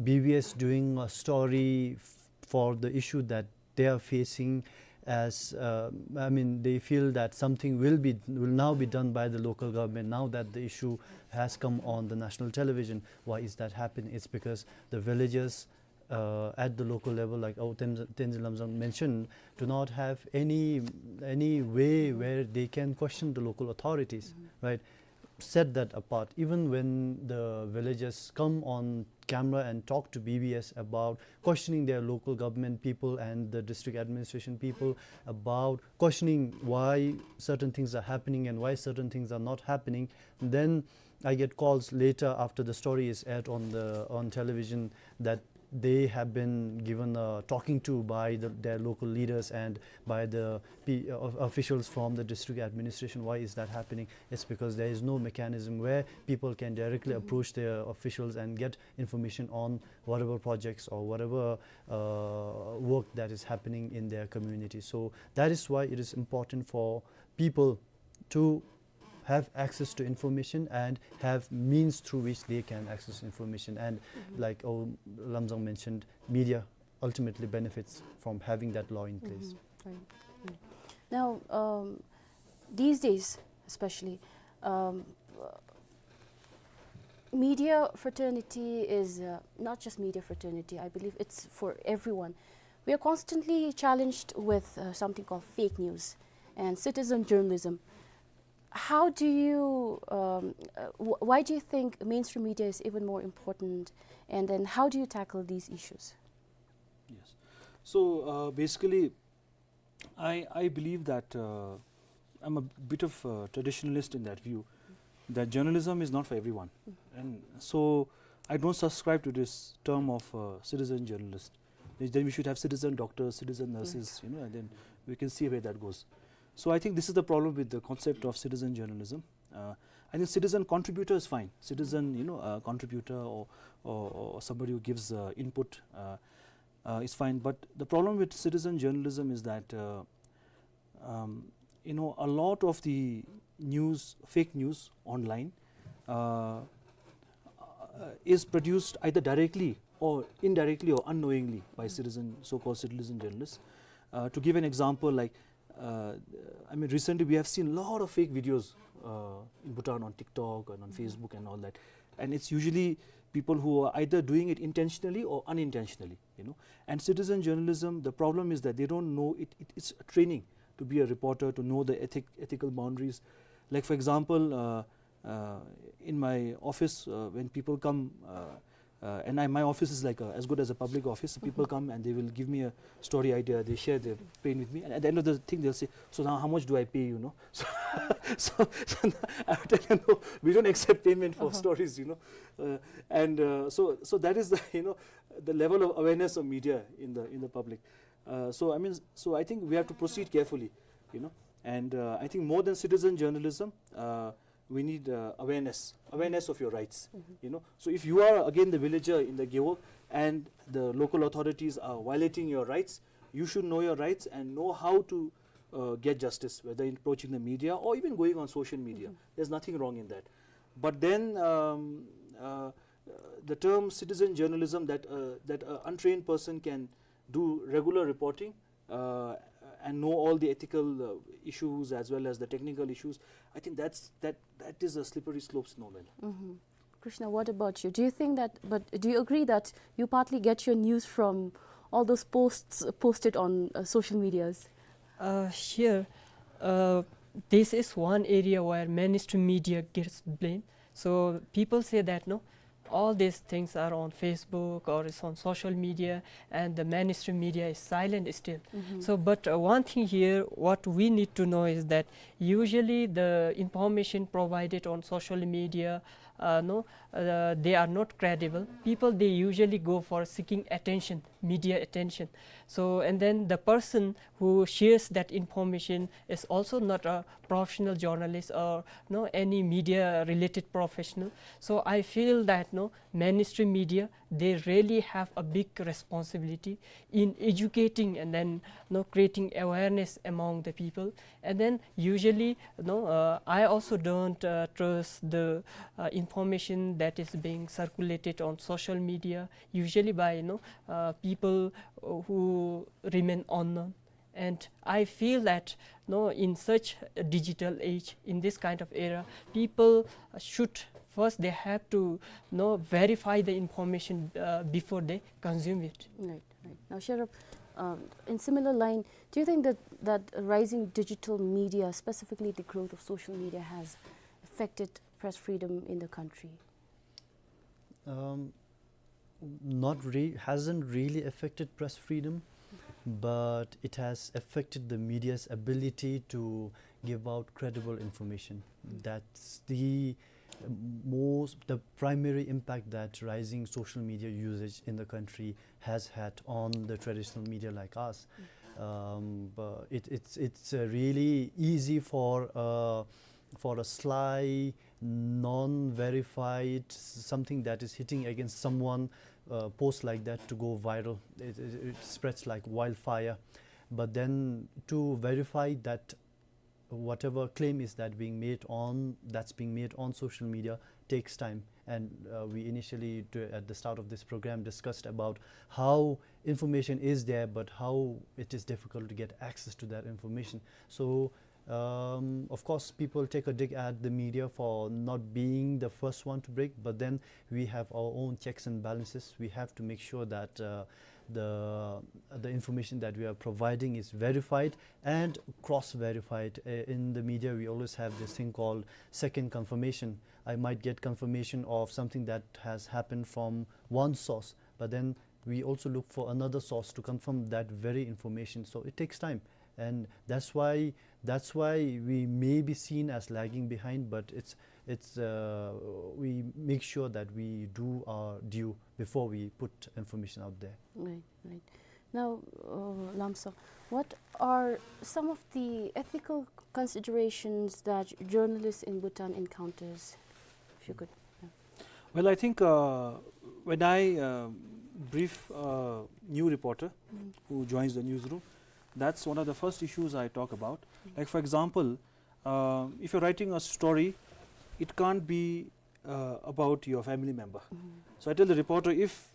B B S doing a story f- for the issue that they are facing, as uh, I mean, they feel that something will be, will now be done by the local government now that the issue has come on the national television. Why is that happening? It's because the villagers uh, at the local level, like our Ten- Tenzin Lamzang mentioned, do not have any any way where they can question the local authorities, right? set that apart. Even when the villagers come on camera and talk to B B S about questioning their local government people and the district administration people about questioning why certain things are happening and why certain things are not happening, then I get calls later after the story is aired on the, on television that they have been given a talking to by the, their local leaders and by the P-, uh, officials from the district administration. Why is that happening? It's because there is no mechanism where people can directly approach their officials and get information on whatever projects or whatever, uh, work that is happening in their community. So that is why it is important for people to have access to information and have means through which they can access information. And like, oh, Lamzang mentioned, media ultimately benefits from having that law in place. Mm-hmm. Right. Mm. Now, um, these days, especially, um, media fraternity is, uh, not just media fraternity, I believe it's for everyone. We are constantly challenged with, uh, something called fake news and citizen journalism. How do you, um, uh, wh-, why do you think mainstream media is even more important? And then how do you tackle these issues? Yes. So, uh, basically, I, I believe that, uh, I'm a bit of a traditionalist in that view, that journalism is not for everyone. And so I don't subscribe to this term of, uh, citizen journalist. Then, then we should have citizen doctors, citizen nurses, you know, and then we can see where that goes. So I think this is the problem with the concept of citizen journalism. Uh, I think citizen contributor is fine. Citizen, you know, uh, contributor or, or, or somebody who gives, uh, input, uh, uh, is fine. But the problem with citizen journalism is that, uh, um, you know, a lot of the news, fake news online, uh, uh, is produced either directly or indirectly or unknowingly by citizen, so-called citizen journalists. Uh, to give an example, like, uh, I mean, recently we have seen a lot of fake videos, uh, in Bhutan on TikTok and on Facebook and all that. And it's usually people who are either doing it intentionally or unintentionally, you know. And citizen journalism, the problem is that they don't know it, it, it's a training to be a reporter, to know the ethic, ethical boundaries. Like, for example, uh, uh, in my office, uh, when people come, uh, uh, and I, my office is like a, as good as a public office. So people come and they will give me a story idea, they share their pain with me, and at the end of the thing, they'll say, "So now how much do I pay you, no?" So, so, so I tell them, "No, we don't accept payment for stories, you know." Uh, and, uh, so, so that is the, you know, the level of awareness of media in the, in the public. Uh, so, I mean, so I think we have to proceed carefully, you know. And, uh, I think more than citizen journalism, uh, we need, uh, awareness, awareness of your rights, you know. So if you are again the villager in the Gewog and the local authorities are violating your rights, you should know your rights and know how to, uh, get justice, whether in approaching the media or even going on social media. There's nothing wrong in that. But then, um, uh, the term citizen journalism, that, uh, that an untrained person can do regular reporting, uh, and know all the ethical, uh, issues as well as the technical issues, I think that's, that, that is a slippery slope, Snowman. Mm-hmm. Krishna, what about you? Do you think that, but do you agree that you partly get your news from all those posts posted on, uh, social medias? Uh, here, uh, this is one area where mainstream media gets blamed. So people say that, no, all these things are on Facebook or it's on social media, and the mainstream media is silent still. Mm-hmm. So, but, uh, one thing here, what we need to know is that usually the information provided on social media, uh, no, uh, they are not credible. People, they usually go for seeking attention, media attention. So, and then the person who shares that information is also not a professional journalist or, no, any media related professional. So I feel that, no, mainstream media, they really have a big responsibility in educating and then, you know, creating awareness among the people. And then usually, you know, uh, I also don't, uh, trust the, uh, information that is being circulated on social media, usually by, you know, uh, people, uh, who remain unknown. And I feel that, you know, in such a digital age, in this kind of era, people, uh, should first, they have to, you know, verify the information, uh, before they consume it. Right, right. Now, Sherab, um, in similar line, do you think that, that rising digital media, specifically the growth of social media, has affected press freedom in the country? Um, not re- hasn't really affected press freedom, but it has affected the media's ability to give out credible information. That's the most, the primary impact that rising social media usage in the country has had on the traditional media like us. Um, but it, it's it's uh, really easy for uh, for a sly, non-verified, something that is hitting against someone, uh, post like that to go viral. It, it, it spreads like wildfire. But then to verify that whatever claim is that being made on that's being made on social media takes time. And uh, we initially, at the start of this program, discussed about how information is there, but how it is difficult to get access to that information. So um, of course, people take a dig at the media for not being the first one to break, but then we have our own checks and balances. We have to make sure that uh, the the information that we are providing is verified and cross-verified. Uh, in the media, we always have this thing called second confirmation. I might get confirmation of something that has happened from one source, but then we also look for another source to confirm that very information. So it takes time, and that's why that's why we may be seen as lagging behind. But it's it's uh, we make sure that we do our due before we put information out there. Right, right. Now, uh, Lam sir, what are some of the ethical considerations that journalists in Bhutan encounters? If you could. Yeah. Well, I think uh, when I uh, brief a new reporter who joins the newsroom, that's one of the first issues I talk about. Like, for example, uh, if you're writing a story, it can't be uh, about your family member. So I tell the reporter, if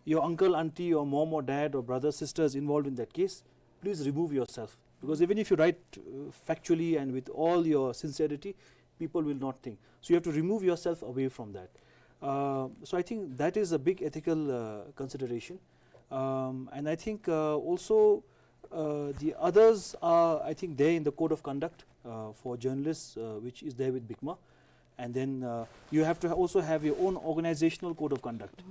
your uncle, auntie, or mom or dad or brother, sister is involved in that case, please remove yourself. Because even if you write uh, factually and with all your sincerity, people will not think. So you have to remove yourself away from that. Uh, so I think that is a big ethical uh, consideration. Um, and I think uh, also uh, the others are, I think, there in the code of conduct uh, for journalists, uh, which is there with BICMA. And then uh, you have to ha- also have your own organizational code of conduct.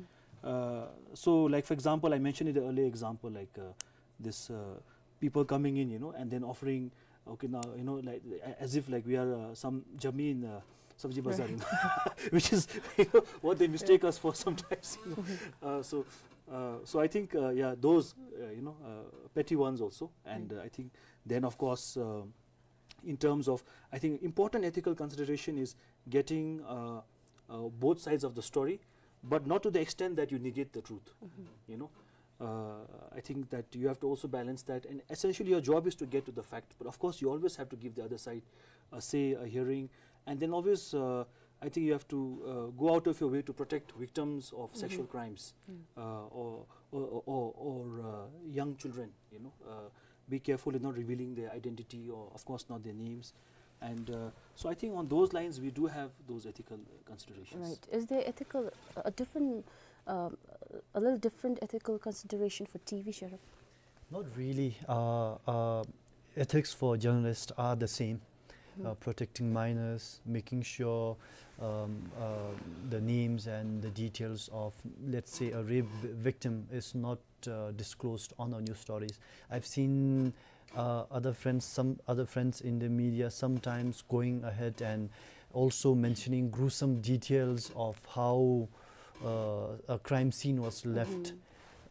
Uh, so, like, for example, I mentioned in the earlier example, like uh, this uh, people coming in, you know, and then offering, okay, now, you know, like a- as if like we are uh, some jami in uh, sabji bazar, you know, which is you know, what they mistake us for sometimes. You know. Uh, so, uh, so I think uh, yeah, those uh, you know uh, petty ones also, and uh, I think then of course. Uh, in terms of, I think, important ethical consideration is getting uh, uh, both sides of the story, but not to the extent that you negate the truth. You know, uh, I think that you have to also balance that, and essentially your job is to get to the fact. But of course, you always have to give the other side a say, a hearing, and then always, uh, I think you have to uh, go out of your way to protect victims of sexual crimes uh, or or, or, or uh, young children. You know, uh, be careful in not revealing their identity or, of course, not their names. And uh, so I think on those lines, we do have those ethical uh, considerations. Right. Is there ethical, a different, um, a little different ethical consideration for T V, Sharaf? Not really. Uh, uh, ethics for journalists are the same. Uh, protecting minors, making sure um, uh, the names and the details of, let's say, a rape vi- victim is not uh, disclosed on our news stories. I've seen uh, other friends, some other friends in the media sometimes going ahead and also mentioning gruesome details of how uh, a crime scene was left.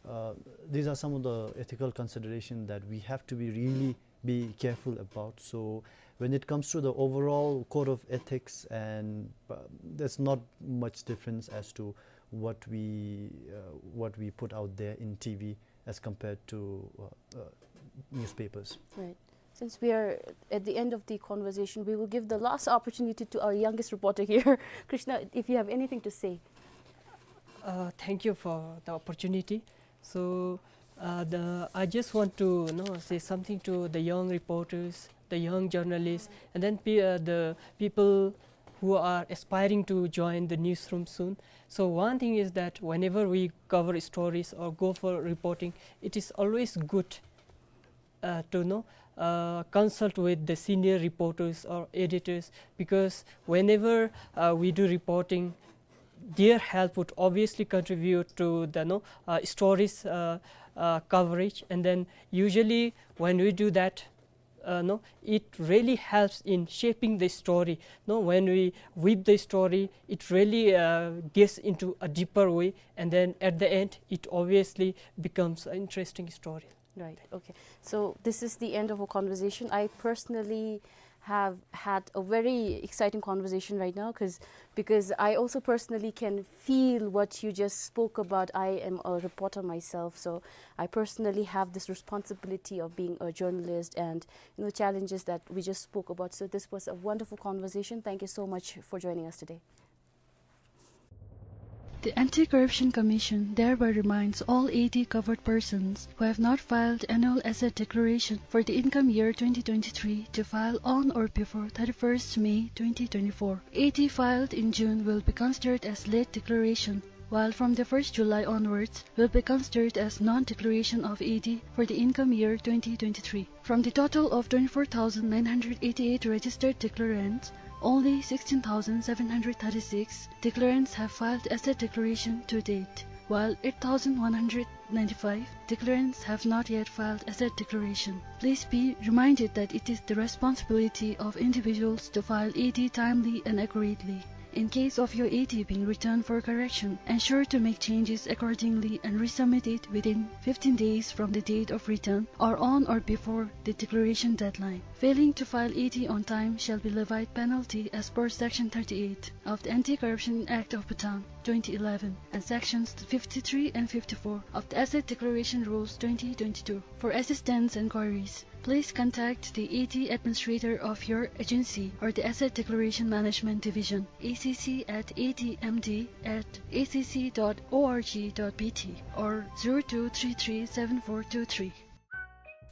Uh, these are some of the ethical considerations that we have to be really be careful about. So when it comes to the overall code of ethics, and uh, there's not much difference as to what we uh, what we put out there in T V as compared to uh, uh, newspapers. Right. Since we are at the end of the conversation, we will give the last opportunity to our youngest reporter here, Krishna, if you have anything to say. Uh, thank you for the opportunity. So uh, the, I just want to you know, say something to the young reporters, the young journalists, and then pe- uh, the people who are aspiring to join the newsroom soon. So one thing is that whenever we cover stories or go for reporting, it is always good uh, to know uh, consult with the senior reporters or editors, because whenever, uh, we do reporting, their help would obviously contribute to the, no, uh, stories, uh, uh, coverage. And then usually when we do that, uh, no, it really helps in shaping the story. No, when we weave the story, it really, uh, gets into a deeper way, and then at the end, it obviously becomes an interesting story. Right. Okay. So this is the end of our conversation. I personally have had a very exciting conversation right now, 'cause, because I also personally can feel what you just spoke about. I am a reporter myself, so I personally have this responsibility of being a journalist and, you know, challenges that we just spoke about. So this was a wonderful conversation. Thank you so much for joining us today. The Anti-Corruption Commission thereby reminds all A D covered persons who have not filed annual asset declaration for the income year twenty twenty-three to file on or before thirty-first May twenty twenty-four. A D filed in June will be considered as late declaration, while from the first July onwards will be considered as non-declaration of A D for the income year twenty twenty-three. From the total of twenty-four thousand nine hundred eighty-eight registered declarants, only sixteen thousand seven hundred thirty-six declarants have filed asset declaration to date, while eight thousand one hundred ninety-five declarants have not yet filed asset declaration. Please be reminded that it is the responsibility of individuals to file A D timely and accurately. In case of your A D being returned for correction, ensure to make changes accordingly and resubmit it within fifteen days from the date of return or on or before the declaration deadline. Failing to file A D on time shall be levied penalty as per Section thirty-eight of the Anti-Corruption Act of Bhutan twenty eleven and Sections fifty-three and fifty-four of the Asset Declaration Rules twenty twenty-two. For assistance and queries, please contact the A D administrator of your agency or the Asset Declaration Management Division, A C C at A D M D at A C C dot org dot B T or zero two three three seven four two three.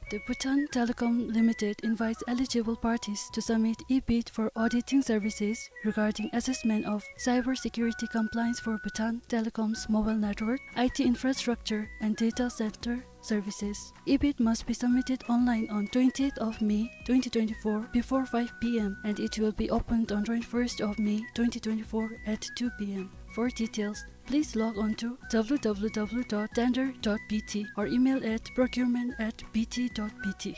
The Bhutan Telecom Limited invites eligible parties to submit e-bid for auditing services regarding assessment of cybersecurity compliance for Bhutan Telecom's mobile network, I T infrastructure, and data center services. E-bid must be submitted online on twentieth of May twenty twenty-four before five P M, and it will be opened on twenty-first of May twenty twenty-four at two P M. For details, please log on to W W W dot tender dot B T or email at procurement at B T dot B T.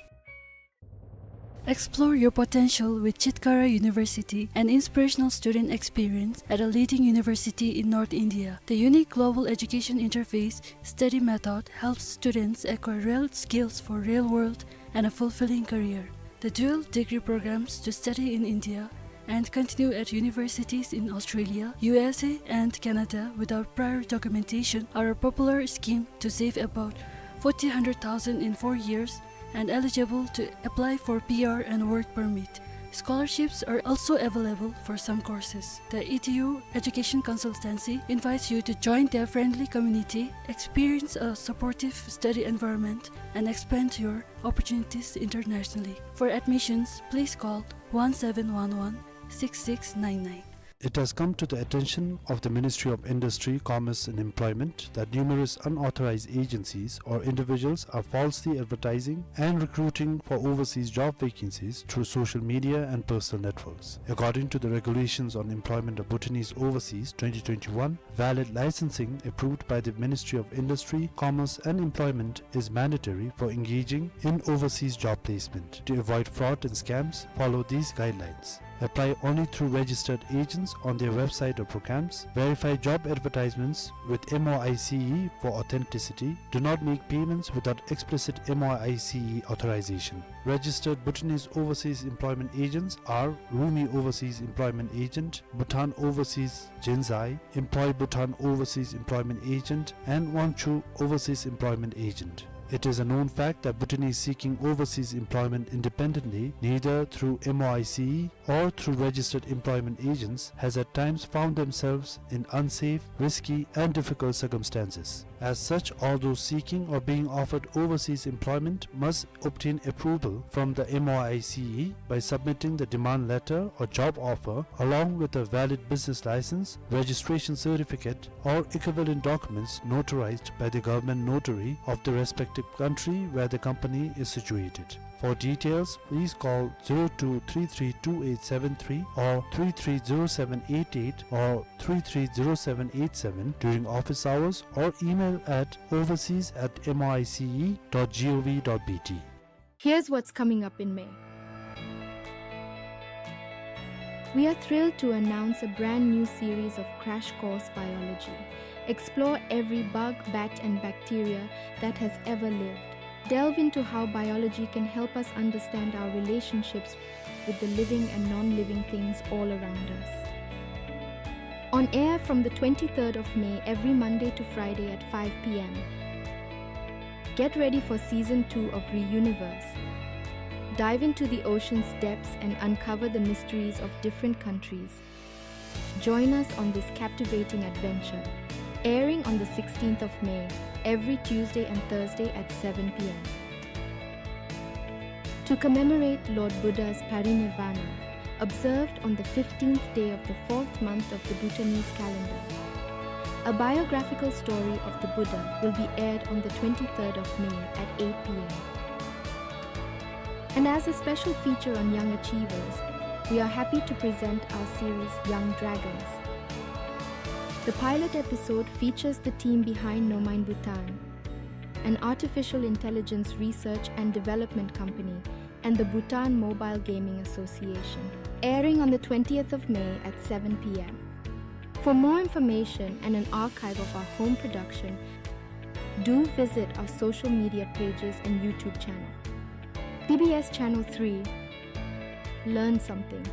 Explore your potential with Chitkara University, an inspirational student experience at a leading university in North India. The unique global education interface study method helps students acquire real skills for real world and a fulfilling career. The dual degree programs to study in India and continue at universities in Australia, U S A, and Canada without prior documentation are a popular scheme to save about forty hundred thousand in four years and eligible to apply for P R and work permit. Scholarships are also available for some courses. The E D U Education Consultancy invites you to join their friendly community, experience a supportive study environment, and expand your opportunities internationally. For admissions, please call one seven one one six six nine nine. It has come to the attention of the Ministry of Industry, Commerce and Employment that numerous unauthorized agencies or individuals are falsely advertising and recruiting for overseas job vacancies through social media and personal networks. According to the Regulations on Employment of Bhutanese Overseas twenty twenty-one, valid licensing approved by the Ministry of Industry, Commerce and Employment is mandatory for engaging in overseas job placement. To avoid fraud and scams, follow these guidelines. Apply only through registered agents on their website or programs. Verify job advertisements with M O I C E for authenticity. Do not make payments without explicit M O I C E authorization. Registered Bhutanese overseas employment agents are Rumi Overseas Employment Agent, Bhutan Overseas Jinzai, Employ Bhutan Overseas Employment Agent, and Wangchu Overseas Employment Agent. It is a known fact that Bhutanese seeking overseas employment independently, neither through M O I C E or through registered employment agents, has at times found themselves in unsafe, risky, and difficult circumstances. As such, all those seeking or being offered overseas employment must obtain approval from the M O I C E by submitting the demand letter or job offer along with a valid business license, registration certificate, or equivalent documents notarized by the government notary of the respective country where the company is situated. For details, please call zero two three three two eight seven three or three three zero seven eight eight or three three zero seven eight seven during office hours or email at overseas at M I C E dot G O V dot B T. Here's what's coming up in May. We are thrilled to announce a brand new series of Crash Course Biology. Explore every bug, bat, and bacteria that has ever lived. Delve into how biology can help us understand our relationships with the living and non-living things all around us. On air from the twenty-third of May every Monday to Friday at five p.m. Get ready for season two of Reuniverse. Dive into the ocean's depths and uncover the mysteries of different countries. Join us on this captivating adventure. Airing on the sixteenth of May, every Tuesday and Thursday at seven p.m. To commemorate Lord Buddha's parinirvana, observed on the fifteenth day of the fourth month of the Bhutanese calendar, a biographical story of the Buddha will be aired on the twenty-third of May at eight p.m. And as a special feature on young achievers, we are happy to present our series Young Dragons. The pilot episode features the team behind Nomine Bhutan, an artificial intelligence research and development company, and the Bhutan Mobile Gaming Association. Airing on the twentieth of May at seven p.m. For more information and an archive of our home production, do visit our social media pages and YouTube channel. B B S Channel three. Learn something.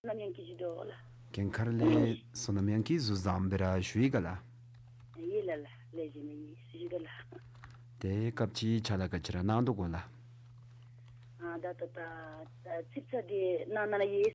གནམ་ཡང་གི་ཞུ་དོ་ལགས། རྒན་མཁར་ལས་བསོད་ནམས་གཡང་གི་ཟུར་བཟང་སྦེ་ར་ཞུ་ཡི་ག་ལགས། ཡི་ལགས་ལགས། ལེགས་ཤོམ་ཡི་ཞུ་དོ་ལགས། ཏེ་སྐབས་ཅིག་ཕྱག་ལཱ་ག་ཅི་ར་གནང་དོ་གོ་ལགས། ཨ་ད་ད་ད་ཚིག་ཚ་འདི་གནང་གནང་ཡི་